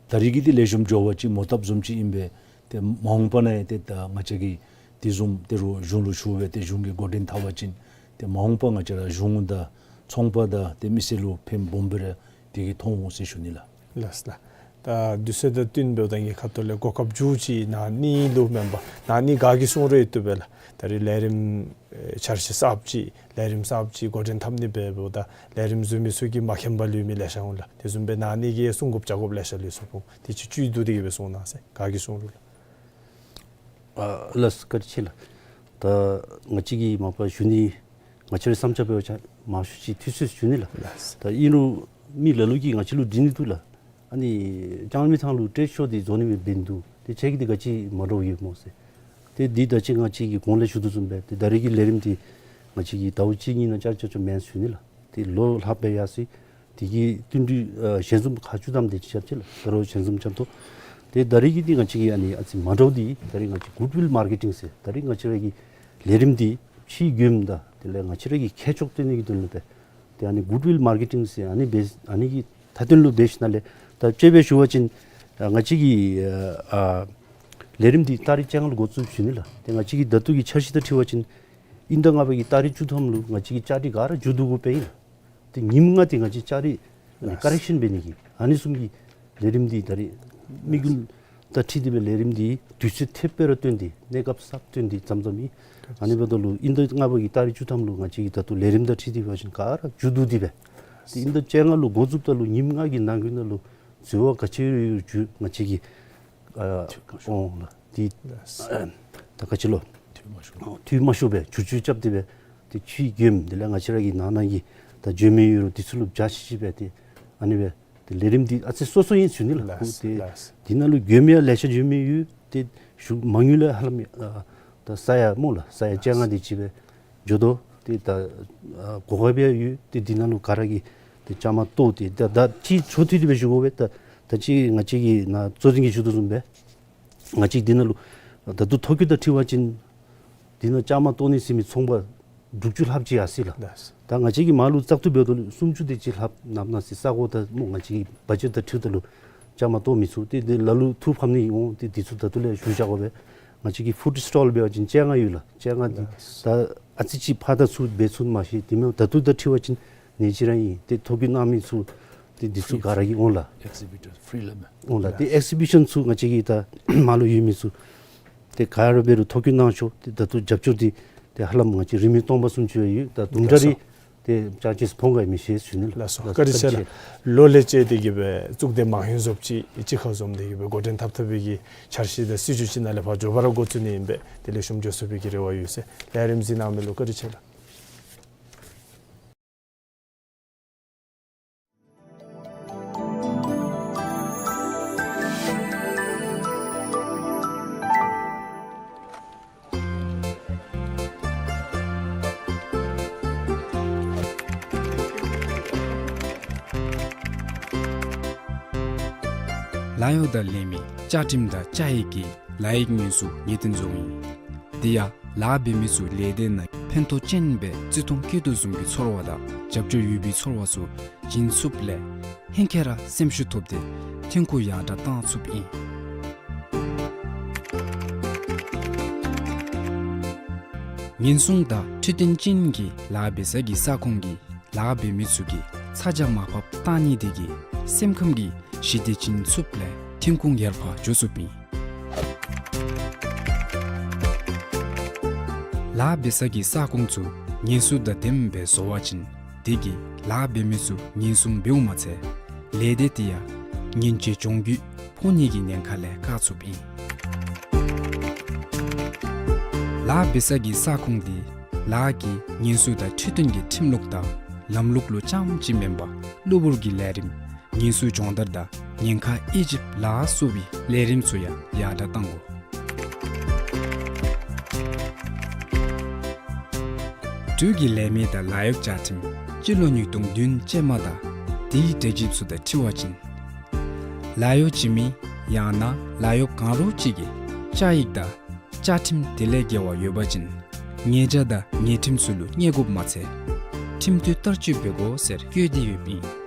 ད་རེས་ཀྱི་འདི་ལེགས་ཤོམ་འགྱོ་བ་ཅིན་མོ་བཏབ་བཟུམ་ཅིག་ཨིན་པས། ཏེ་མ་འོངས་པ་ནང་ཡང་ཏེ་ད་ང་བཅས་ཀྱིས་དེ་བཟུམ་དེ་རུང་གཞུང་ལུ་ཞུ་སྦེ་ཏེ་གཞུང་གིས་འགོ་འདྲེན་འཐབ་པ་ཅིན་ཏེ་མ་འོངས་པ་ང་བཅས་ར་གཞུང་དང་ཚོང་པ་དང་ཏེ་མི་སེར་ལུ་ཕན་སྦོམ་སྦེ་ར་དེ་གིས་ཐོགས་འོང་ཟེར་ཞུ་ནི་ལགས། ལགས་ལགས། ད་དུས་ཚོད་དང་བསྟུན་འབདཝ་ད་ངེའི་ཁ་ཐུག་ལས་གོ་སྐབས་མཇུག་ཅིག་ནཱ་ནི་ལུ་མེན་པར་ནཱ་ནི་ག་གིས་གསུང་རུང་བཏུབ་པས་ལགས། ད་རིས་ལས་རིམ་ཨེ་འཆར་གཞི་གསརཔ་ཅིག་ལས་རིམ་གསརཔ་ཅིག་འགོ་འདྲེན་འཐབ་ནི་འབདཝ་ད་ལས་རིམ་བཟོ་མི་ཚུ་གིས་མ་མཁྱེན་པ་ལུས་མི་ལེ་ཤ་འོང་ལགས། དེ་བཟུམ་སྦེ་ནཱ་ནི་གིས་གསུང་དགོཔ་བཅར་དགོཔ་ལེ་ཤ་ལུས་སོ་སྨོ། དེ་ཅིག་བཅུད་བསྡུ་སྟེ་གི་སྦེ་གསུང་གནང་ཟེར། ག་གིས་གསུང་རུང་ལགས། ཨ་ལགས་སོ། བཀའ་དྲིན་ཆེ་ལགས། ད་ང་བཅས་ཀྱིས་མ་པ་ཞུ་ནི་ང་བཅས་རའི་བསམ་འཆར་འབད་བ་ཅིན་མང་ཤོས་ཅིག་འཐུས་ཚོད་ཞུ་ནི་ལགས། ལགས་སོ། ད་ཨིན་རུང་མི་ལ་ལུ་གིས་ང་བཅས་ལུ་འདྲི་ནི་འདུག་ལགས། ཨ་ནི་ལྕང་མའི་ཐང་ལུ་ཊེཌ་ཤོ་འདི་བཟོ་ནི་མེདཔ་འབད་ནི་འདུག། ཏེ་ཁྱེད་ཀྱིས་འདི་ག་ཅི་མ་འདྲཝ་ཡོད་སྨོ་ཟེར། ཏེ་འདི་ད་ཅི་ང་བཅས་ཀྱིས་གོང་ལས་ཞུ་དོ་བཟུམ་སྦེ་ཏེ་ད་རིས་ཀྱི་ལས་རིམ་འདི་ང་བཅས་ཀྱིས་ཟླཝ་གཅིག་གཉིས་ནང་ཅ་ཅ་ཅ་མེན་ཞུ་ནི་ལགས། ཏེ་ལོ་ལྷགཔ་སྦེ་ཡར་སོ་ཡི། དེ་གི་བསྟུན་གྲོས་ཨ་ཞལ་འཛོམས་ཁག་བཅུ་ཐམ་དེ་ཅིག་རྐྱབ་ཅི་ལགས། ད་རུང་ཞལ་འཛོམས་རྐྱབ་དོ། ཏེ་ད་རིས་ཀྱི་འདི་ང་བཅས་ཀྱི་ཨ་ནི་ཨ་ཙི་མ་འདྲཝ་འདི་ད་རིས་ང་བཅས་གུཌ་ཝིལ་མར་ཀེ་ཊིང་ཟེར་ད་རིས་ང་བཅས་ར་གི་ལས་རིམ་འདི་ཕྱིའི་མགྱོནམ་དང་དེ་ལས་ང་བཅས་ར་གི་ཁྱད་ཆོས་སྟོན་ནི་གི་དོན་ལུ་སྦེ་ཏེ་ཨ་ནི་གུཌ་ཝིལ་མར་ཀེ་ཊིང་ཟེར་ཨ་ནི་འབད་ཨ་ནི་གི་མཐའ་དོན་ལུ་འབད་ཞིནམ་ལས་ད་དཔྱེ་སྦེ་ཞུ་བ་ཅིན་ཨ་ང་བཅས་ཀྱི་ཨ་ལས་རིམ་འདི་ཏ་རིག་བཅོ་ལྔ་ལུ་འགོ་བཙུགས་ཞུ་ནི་ལགས། ཏེ་ང་བཅས་ཀྱི་ད་ལྟོ་གི་འཆར་གཞི་དང་འཁྲིལ་བ་ཅིན་དབྱིན་ཟླ་ལྔ་པ་གི་ཏ་རིག་བཅུ་ཐམ་ལུ་ང་བཅས་ཀྱི་བཅའ་སྒྲིག་ག་ར་མཇུག་བསྡུ་དགོཔ་ཨིན། ཏེ་ཉིནམ་ལྔ་དེ་ང་བཅས་བཅའ་སྒྲིག་ཨ་ནི་ཀ་རེག་ཤཱན་འབད་ནི་གི་ཨ་ནི་བཟུམ་གྱི་ལས་རིམ་འདི་ད་རིས་དམིགས་ཡུལ་དང་འཁྲིལ་ཏེ་སྦེ་ལས་རིམ་འདི་དུས་ཚོད་ཐེབས་སྦེ་ར་བཏོན་ཏེ་གནས་སྐབས་གསརཔ་བཏོན་ཏེ་བརྩམས་བརྩམསཔ་ཨིན། ཨ་ནི་འབདཝ་ད་ལུ་དབྱིན་ཟླ་ལྔ་པ་གི་ཏ་རིག་བཅུ་ཐམ་ལུ་ང་བཅས་ཀྱི་ད་ལྟོ་ལས་རིམ་དང་འཁྲིལ་ཏེ་འབད་བ་ཅིན་ག་ར་མཇུག་བསྡུ་སྟེ་སྦེ་ཏེ་དབྱིན་ཟླ་བཅོ་ལྔ་ལུ་འགོ་བཙུགསཔ་ད་ལུ་ཉིནམ་ལྔ་གི་ནང་འཁོད་ནང་ལུ་འཛོལ་བ་ག་ཅི་ཡོད་རུང་ང་བཅས་ཀྱིས་ཨ་འོང་ལགས། འདི་ཨ་ད་ག་ཅི་ལོ། འཐུས་མ་ཤོར། འཐུས་མ་ཤོར་སྦེ་བསྒྱུར་བཅོས་རྐྱབ་སྟེ་སྦེ་ཏེ་ཕྱིའི་མགྱོནམ་དེ་ལས་ང་བཅས་ར་གི་ནང་ན་གི་ད་འཛོལ་མི་ཡོད་རུང་དེ་ཚུ་ལུ་བྱ་ཤི་ཤི་སྦེ་ཏེ་ཨ་ནི་སྦེ་ཏེ་ལས་རིམ་འདི་ཨ་ཙི་སོ་སོ་ཨིན་ཞུ་ནི་ལགས། ལགས་ཏེ་ལགས། དེ་ནང་ལུ་མགྱོནམ་ཡང་ལེ་ཤ་འཛོལ་མི་ཡོད། ཏེ་ཞུ་མ་དངུལ་ལས་ཧ་ལམ་ཨ་ད་ས་ཡ་སྨོ་ལགས་ས་ཡ་བཅོ་ལྔ་དེ་ཅིག་སྦེ་འགྱོ་དོ། ཏེ་ད་ཨ་གོ་སྐབས་ཡང་ཡོད། ཏེ་འདི་ནང་ལུ་ག་ར་གིས་ཏེ་བཅའ་མར་གཏོགས་ཏེ་ད་ད་ཅི་ཚུ་ཐུགས་སྟེ་སྦེ་ཞུ་དགོ་པས། ད་ད་ཅི་ང་བཅས་ཀྱི་ནཱ་གཙོ་འཛིན་གྱིས་ཞུ་དོ་བཟུམ་སྦེ་ང་བཅས་འདི་ནང་ལུ་ད་ལྟོ་ཐོ་བཀོད་དང་འཁྲིལ་བ་ཅིན་འདི་ནང་བཅའ་མར་གཏོགས་ནི་ཟེར་མི་ཚོང་པ་དྲུག་ཅུ་ལྷགཔ་ཅིག་ཡར་སོ་ཡི་ལགས། ལགས། ད་ང་བཅས་ཀྱིས་མར་ལུ་བཙག་འཐུ་འབདཝ་ད་ལུ་སུམ་ཅུ་དེ་ཅིག་ལྷགཔ་ནམ་ན་ཟེར་ས་གོ་ད་སྨོ་ང་བཅས་ཀྱི་བ་ཇེཊ་དང་འཁྲིལཝ་ད་ལུ་བཅའ་མར་གཏོགས་མི་ཚུགས། ཏེ་དེ་ལ་ལུ་ཐུགས་ཕམ་ནི་འོང་། ཏེ་དེ་ཚུ་ད་ལྟོ་ལས་ཞུ་བཞག་དགོ་པས། ང་བཅས་ཀྱི་ཕུཌ་སི་ཊོལ་འབད་བ་ཅིན་བཅོ་ལྔ་ཡོད་ལགས། བཅོ་ལྔ་འདི་ལགས། ད་ཨ་ཙི་ཅིག་ཕར་དང་ཚུར་འབད་ཚུགས་མ་ཤེས། དེ་མེན་ད་ལྟོ་དང་འཁྲིལ་བ་ཅིན་ནེ་ཅིག་ར་ཨིན། ཏེ་ཐོ་བཀོད་གནང་མི་ཚུ་ཏེ་འདི་ཚུ་ག་ར་གིས་འོང་ལགས། ཨེག་ཟི་བི་ཊར་ཕི་རི་ལགས་མས། འོང་ལགས། ཏེ་ཨེག་ཟི་བི་ཤཱན་ཚུ་ང་བཅས་ཀྱི་ད་མར་ལུ་ཡོད་མི་ཚུ་ཏེ་ག་ར་འབད་རུང་ཐོ་བཀོད་གནང་ཤོག། ཏེ་ད་ལྟོ་རྒྱབ་སྐྱོར་འདི་ཏེ་ཧ་ལམ་ང་བཅས་རིན་མེད་སྟོང་པ་བཟུམ་ཅིག་ཡོད། ད་དུམ་གྲ་རེ་ཏེ་ཅར་ཇེས་ཕོག་ག་མི་ཤེས་ཞུ་ནི་ལགས། ལགས་སོ། བཀའ་དྲིན་ཆེ་ལགས། ལོ་ལས་བཅད་དེ་གི་སྦེ་གཙུག་སྡེ་མང་ཡུལ་བཟོཔ་ཅིག་གཅིག་ཁར་འཛོམས་ཏེ་གི་སྦེ་འགོ་འདྲེན་འཐབ་འཐབ་པའི་གི་འཆར་གཞི་དང་སྲིད་བྱུས་ཅིག་ནང་ལས་ཕར་མགྱོགས་པ་ར་འགོ་བཙུགས་ནི་ཨིན་པས། དེ་ལེགས་ཤོམ་འགྱོ་ཚུགས་པའི་གི་རེ་བ་ཡོད་ཟེར། ལས་རིམ་གཟིགས་གནང་མི་ལུ་བཀའ་དྲིན་ཆེ་ལགས། ལཱ་གཡོག་དང་ལས་མི་བཅའ་ཁྲིམས་དང་བཅའ་ཡིག་གི་ལཱ་ཡིག་ཉེན་སྲུང་ངེས་བརྟན་བཟོ་ཨིན། དེ་ཡང་ལཱ་འབད་མི་ཚུ་ལས་སྡེ་ནང་ཕན་ཐོགས་ཅན་སྦེ་བརྩི་མཐོང་བསྐྱེད་དོ་བཟུམ་གྱི་ཚོར་བ་དང་རྒྱབ་སྐྱོར་ཡོད་པའི་ཚོར་བ་ཚུ་བྱིན་ཚུགསཔ་ལས་ཧེང་སྐལ་ར་སེམས་ཤུགས་ཐོབ་སྟེ་ཐོན་ཁུངས་ཡར་དྲག་བཏང་ཚུགསཔ་ཨིན། ཉེན་སྲུང་དང་འཕྲོད་བསྟེན་ཅན་གྱི་ལཱ་འབད་ས་གི་ས་ཁོངས་ཀྱི་ལཱ་འབད་མི་ཚུ་གིས་ཚ་གྱང་མར་ཕབ་བཏང་ནི་དེ་གིས་སེམས་ཁམས་ཀྱི་ཞི་བདེ་བྱིན་ཚུགསཔ་ལས་ཐོན་ཁུངས་ཡར་འཕར་འགྱོ་ཚུགསཔ་ཨིན། ལཱ་འབད་ས་གི་ས་ཁོངས་ཚུ་ཉེན་སྲུང་དང་ལྡནམ་སྦེ་བཟོ་བ་ཅིན་དེ་གིས་ལཱ་འབད་མི་ཚུ་ཉེན་སྲུང་འབདཝ་མ་ཚད་ལས་སྡེ་དེ་ཡང་ཉེན་བཅོལ་གྱོང་གུད་ཕོག་ནི་གི་ཉེན་ཁ་ལས་བཀག་ཚུགསཔ་ཨིན། ལཱ་འབད་ས་གི་ས་ཁོངས་དེ་ལཱ་གི་ཉེན་སྲུང་དང་འཕྲོད་བསྟེན་གྱི་ཁྲིམས་ལུགས་དང་ལམ་ལུགས་ལུ་རྐྱངམ་ཅིག་མེན་པར་གློ་བུར་གྱི་ལས་རིམ་ཉེན་སྲུང་སྦྱོང་བརྡར་དང་ཉེན་ཁ་དབྱེ་ཞིབ་ལ་སོགས་པའི་ལས་རིམ་ཚུ་ཡང་ཡར་དྲག་གཏང་དགོ། འབྲུག་གི་ལས་མི་དང་ལཱ་གཡོག་བཅའ་ཁྲིམས་སྤྱི་ལོ་ཉིས་སྟོང་བདུན་ཅན་མ་དང་དེའི་འབྲེལ་བ་ཚུ་དང་འཁྲིལ་བ་ཅིན་ལཱ་གཡོག་བྱིན་མི་ཡང་ན་ལཱ་གཡོག་གང་རུང་ཅིག་གིས་བཅའ་ཡིག་དང་བཅའ་ཁྲིམས་དེ་ལས་འགལ་བ་ཡོད་པ་ཅིན་ཉེས་བྱ་དང་ཉེས་ཁྲིམས་ཚུ་ལུ་བརྙས་དགོཔ་མ་ཚད་ཁྲིམས་མཐུན་བསྟར་སྤྱོད་འབད་དགོ་ཟེར་བཀོད་དེ་ཡོདཔ་ཨིན།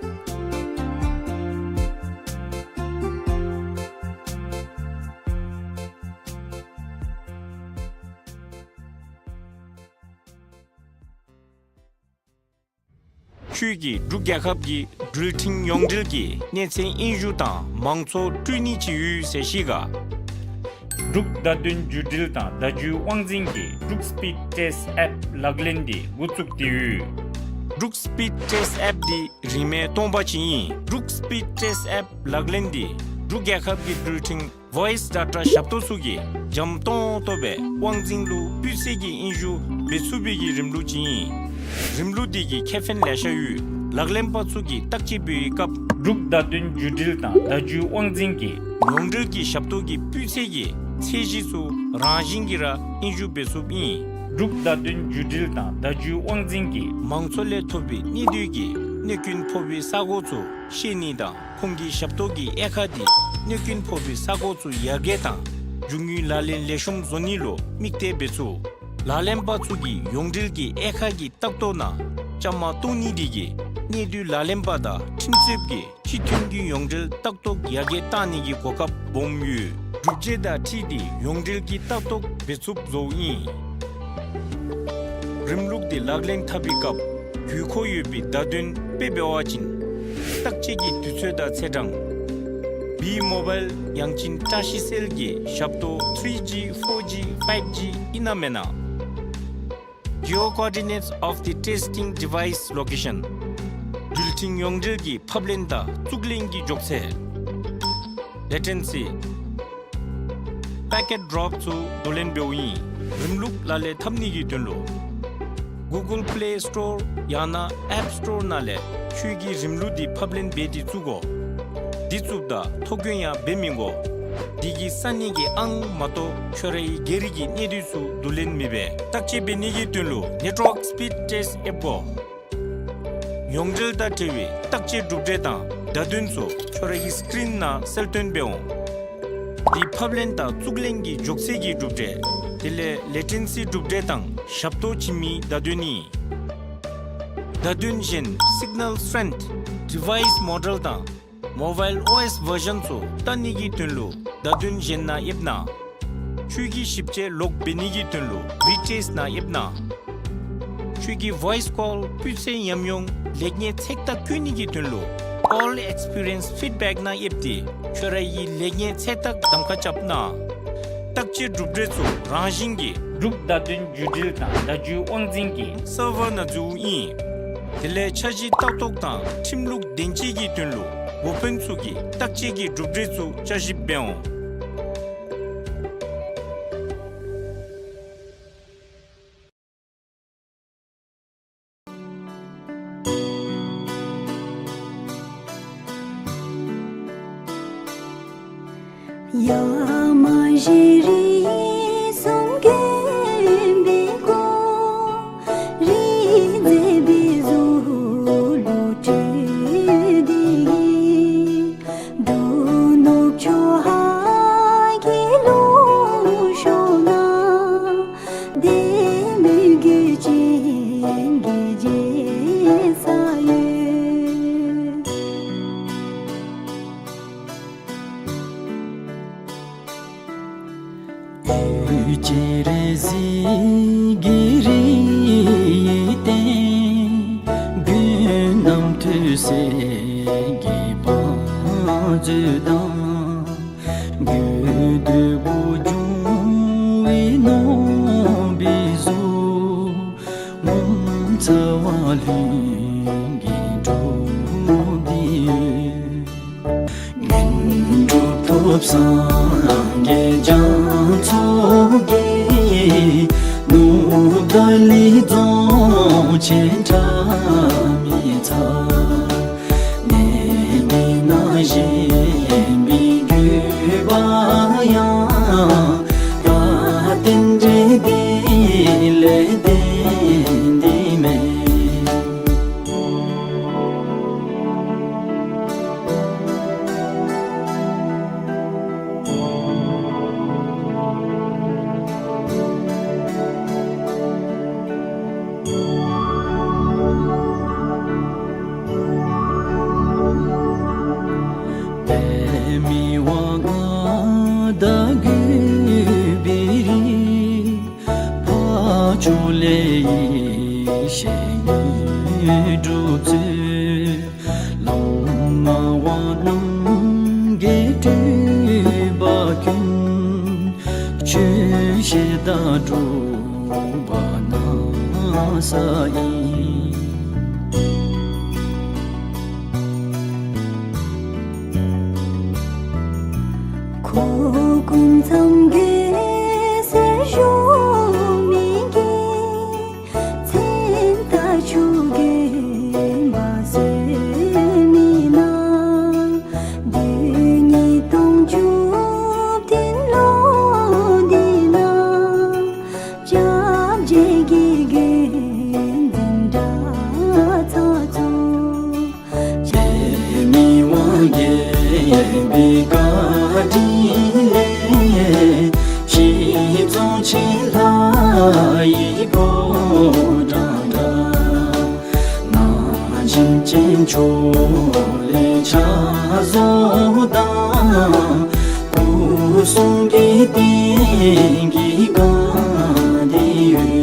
ཁྱོད་ཀྱིས་འབྲུག་རྒྱལ་ཁབ་ཀྱི་འགྲུལ་འཕྲིན་ཡོངས་འབྲེལ་གྱི་གནས་ཚད་དབྱིངས་ཞུགས་དང་མང་གཙོ་སྤྲོད་ནི་ཅིག་ཡོད་ཟེར་ཤེས་ག། འབྲུག་བརྡ་དོན་བརྒྱུད་འབྲེལ་དང་བརྡ་བརྒྱུད་དབང་འཛིན་གྱིས་འབྲུག་སི་པིཌ་ཊེསཊ་ཨེཔ་ལག་ལེན་འདི་འགོ་བཙུགས་ཏེ་ཡོད། འབྲུག་སི་པིཌ་ཊེསཊ་ཨེཔ་འདི་རིན་མེད་སྟོང་པ་ཅིག་ཨིན། འབྲུག་སི་པིཌ་ཊེསཊ་ཨེཔ་ལག་ལེན་འདི་འབྲུག་རྒྱལ་ཁབ་ཀྱི་འགྲུལ་འཕྲིན་ཝོའིསི་ཌེ་ཊ་ཞབས་ཏོག་ཚུ་གིས་འཇམ་ཏོང་ཏོ་སྦེ་དབང་འཛིན་ལུ་སྤུས་ཚད་ཀྱི་དབྱིངས་ཞུགས་འབད་ཚུགས་པའི་གི་རིམ་ལུགས་ཅིག་ཨིན། རིམ་ལུགས་འདི་གི་ཁེ་ཕན་ལེ་ཤ་ཡོད། ལག་ལེན་པ་ཚུ་གིས་བརྟག་དཔྱད་འབད་བའི་སྐབས་འབྲུག་བརྡ་དོན་བརྒྱུད་འབྲེལ་དང་བརྡ་བརྒྱུད་དབང་འཛིན་གྱི་ཡོངས་འབྲེལ་གྱི་ཞབས་ཏོག་གི་སྤུས་ཚད་ཀྱི་ཚད་གཞི་ཚུ་རང་བཞིན་གྱིས་ར་དབྱིངས་ཞུགས་འབད་ཚུགསཔ་ཨིན། འབྲུག་བརྡ་དོན་བརྒྱུད་འབྲེལ་དང་བརྡ་བརྒྱུད་དབང་འཛིན་གྱིས་མང་ཚོགས་ལས་ཐོབ་པའི་གནད་སྡུད་ཀྱི་གནོད་སྐྱོན་ཕོག་པའི་ས་གོ་ཚུ་ཤེས་ནི་དང་ཁོང་གི་ཞབས་ཏོག་གི་དབྱེ་ཁག་འདི་གནོད་སྐྱོན་ཕོག་པའི་ས་གོ་ཚུ་ཡར་རྒྱས་དང་རྒྱུ་དངོས་ལག་ལེན་ལེགས་ཤོམ་བཟོ་ནི་ལུ་དམིགས་གཏད་འབད་ཚུགས། ལག་ལེན་པ་ཚུ་གིས་ཡོངས་འབྲེལ་གྱི་དབྱེ་ཁག་གི་ལྟ་རྟོག་ནང་བཅའ་མར་གཏོགས་ནི་འདི་གིས་གནད་སྡུད་ལག་ལེན་པ་དང་ཁྲིམས་རྩོདཔ་གིས་སྤྱི་མཐུན་གྱི་ཡོངས་འབྲེལ་ལྟ་རྟོག་ཡར་རྒྱས་གཏང་ནི་གི་གོ་སྐབས་སྦོམ་ཡོད། གྲུབ་འབྲས་དང་འཁྲིལ་ཏེ་ཡོངས་འབྲེལ་གྱི་ལྟ་རྟོག་འབད་ཚུགསཔ་བཟོཝ་ཨིན། རིམ་ལུགས་འདི་ལག་ལེན་འཐབ་པའི་སྐབས་དགོས་མཁོ་ཡོད་པའི་བརྡ་དོན་དཔེ་འབད་བ་ཅིན་བརྟག་དཔྱད་ཀྱི་དུས་ཚོད་དང་ཚེས་གྲངས། བི་མོ་བཱའིལ་ཡང་ཅིན་བཀྲ་ཤིས་སེལ་གྱི་ཞབས་ཏོག་ཐི་རི་ཇི་ཕོར་ཇི་ཕའིབ་ཇི་ཨིན་ན་མེན་ན། Geo coordinates of the testing device location། འགྲུལ་འཕྲིན་ཡོངས་འབྲེལ་གྱི་ཕབ་ལེན་དང་བཙུགས་ལེན་གྱི་མགྱོགས་ཚད། Latency། Packet drop ཚུ་བསྡུ་ལེན་འབདཝ་ཨིན། རིམ་ལུགས་ལག་ལེན་འཐབ་ནི་གི་དོན་ལུ་Google Play Store ཡང་ན་App Store ནང་ལས་ཁྱོད་ཀྱིས་རིམ་ལུགས་འདི་ཕབ་ལེན་འབད་དེ་བཙུགས་དགོ། འདི་བཙུགསཔ་ད་ཐོ་རྒོད་ཡང་འབད་མི་དགོ། འདི་གིས་ས་གནས་ཀྱི་ཨང་མ་གཏོགས་ཁྱོད་རའི་སྒེར་གྱི་གནས་སྡུད་ཚུ་བསྡུ་ལེན་མི་འབད། བརྟག་དཔྱད་འབད་ནི་གི་དོན་ལུ་Network Speed Test ཨེཔ་དགོ། ཡོངས་འབྲེལ་དང་འབྲེལ་བའི་བརྟག་དཔྱད་གྲུབ་འབྲས་དང་བརྡ་དོན་ཚུ་ཁྱོད་རའི་སི་ཀི་རིན་ནང་གསལ་སྟོན་འབད་འོང་། འདི་ཕབ་ལེན་དང་བཙུགས་ལེན་གྱི་མགྱོགས་ཚད་ཀྱི་གྲུབ་འབྲས་དེ་ལས་ལེ་ཊེན་སི་གྲུབ་འབྲས་དང་ཞབས་ཏོག་བྱིན་མི་བརྡ་དོན་ཨིན། བརྡ་དོན་གཞན་སིག་ནཱལ་སི་ཊེན་ཐི་ཌི་ཝའིསི་མོ་ཌེལ་དང་མོ་བཱའིལ་ཨོ་ཨེསི་བར་ཞཱན་ཚུ་བལྟ་ནི་གི་དོན་ལུ་བརྡ་དོན་གཞན་ནང་ཡེབ་གནང་། ཁྱོད་ཀྱི་ཞིབ་དཔྱད་ལོག་འབད་ནི་གི་དོན་ལུ་ཝི་ཊེསཊ་ནང་ཡེབ་གནང་། ཁྱོད་ཀྱི་ཝོའིསི་ཀོལ་སྤུས་ཚད་ཉམས་མྱོང་ལེགས་ཉེས་ཚེག་ཐག་བཀོད་ནི་གི་དོན་ལུ་Call Experience Feedback ནང་ཡེབ་སྟེ་ཁྱོད་རའི་ལེགས་ཉེས་ཚེག་ཐག་གདམ་ཁ་རྐྱབ་གནང་། བརྟག་དཔྱད་གྲུབ་འབྲས་ཚུ་རང་བཞིན་གྱིས་འབྲུག་བརྡ་དོན་བརྒྱུད་འབྲེལ་དང་བརྡ་བརྒྱུད་དབང་འཛིན་གྱི་སར་ཝར་ནང་འཛུལཝ་ཨིན། དེ་ལས་འཆར་གཞི་ལྟ་རྟོག་དང་ཁྲིམས་ལུགས་བདེན་དཔྱད་ཀྱི་དོན་ལུ་འགོ་དཔོན་ཚུ་གིས་བརྟག་དཔྱད་ཀྱི་གྲུབ་འབྲས་ཚུ་བསྐྱར་ཞིབ་འབད་འོང་། ད་སྒྲུབ་པ་ན་ས་ཨིན། ཁོ་ཀུན་ཚང་གི་སེར་ཤོག་མི་གི་མཚན་ད་ཆུ་རྒན་པ་ཟེར་མི་ན། བདུན་ཉིས་སྟོང་བཅུ་བདུན་ལོ་འདི་ན། སྐྱབས་རྗེ་དགེ་རྒན་འཛིན་གྲྭ་ཚང་ཚོ། ཆེ་མི་དབང་རྒྱལ་པོའི་བཀའ་དྲིན་ལས། གཞིས་བྱེས་ཆེ་ལྷ་ཡི་ཕོ་བྲང་འདྲ། ན་གཞོན་ཅན་ཚོ་ལས་ཕྱག་བཟོ་དང་། སྐུ་གསུང་གི་རྟེན་གྱི་སྒང་འདི་ཡོད།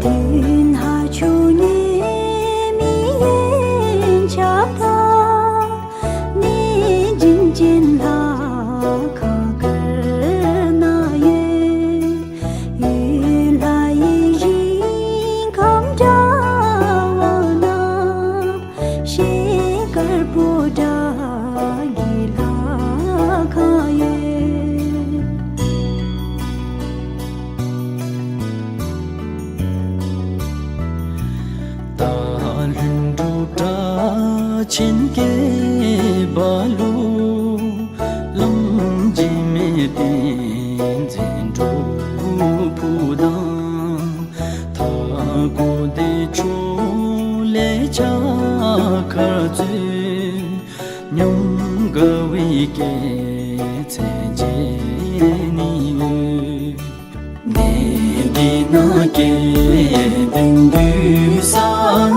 བདུན་ཕྲག་བཅུ་གཉིས་མི་ཡན་ཆབ་དང་། གནས་བྱིན་ཅན་ལྷ་ཁང་དཀར་ན་ཡོད། ཡུལ་ལྷ་ཡི་ཞིང་ཁམས་འདྲ་བ་ན། ཤེལ་དཀར་པོ་ཏ་གི་ལྷ་ཁང་ཡོད། སྟག་ལྷུན་གྲུབ་སྒྲ་ཆེན་སྐད་པ་ལུ། གླང་རྗེ་མེ་བསྟན་འཛིན་སྒྲུབ་ཕུག་དང་། མཐའ་འཁོབ་བདེ་མཆོག་ལས་ཕྱག་འཁར་མཛོད། ཉམས་དགའ་བའི་སྐྱེད་ཚལ་མཇལ་ནི་ཡོད། གནས་འདི་ན་སྐལ་ལྡན་འདུས་ས་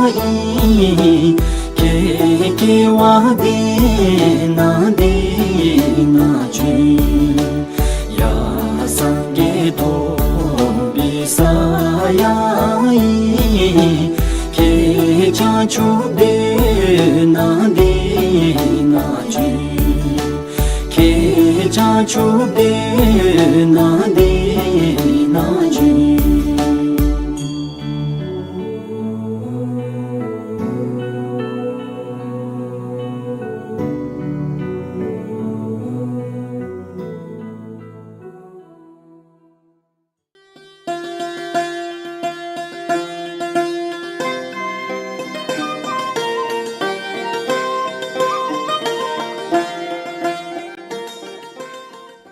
ཨིན། ཁྱེད་སྐྱེ་བ་འདི་ན་འདི་ན་བྱོན། ཡ་སངས་རྒྱས་ཐོབ་པའི་ས་ཡང་ཨིན། ཁྱེད་བྱང་ཆུབ་སྡོད་ན་འདི་ན་བྱོན། ཁྱེད་བྱང་ཆུབ་སྡོད་ན་འདི་ན་བྱོན།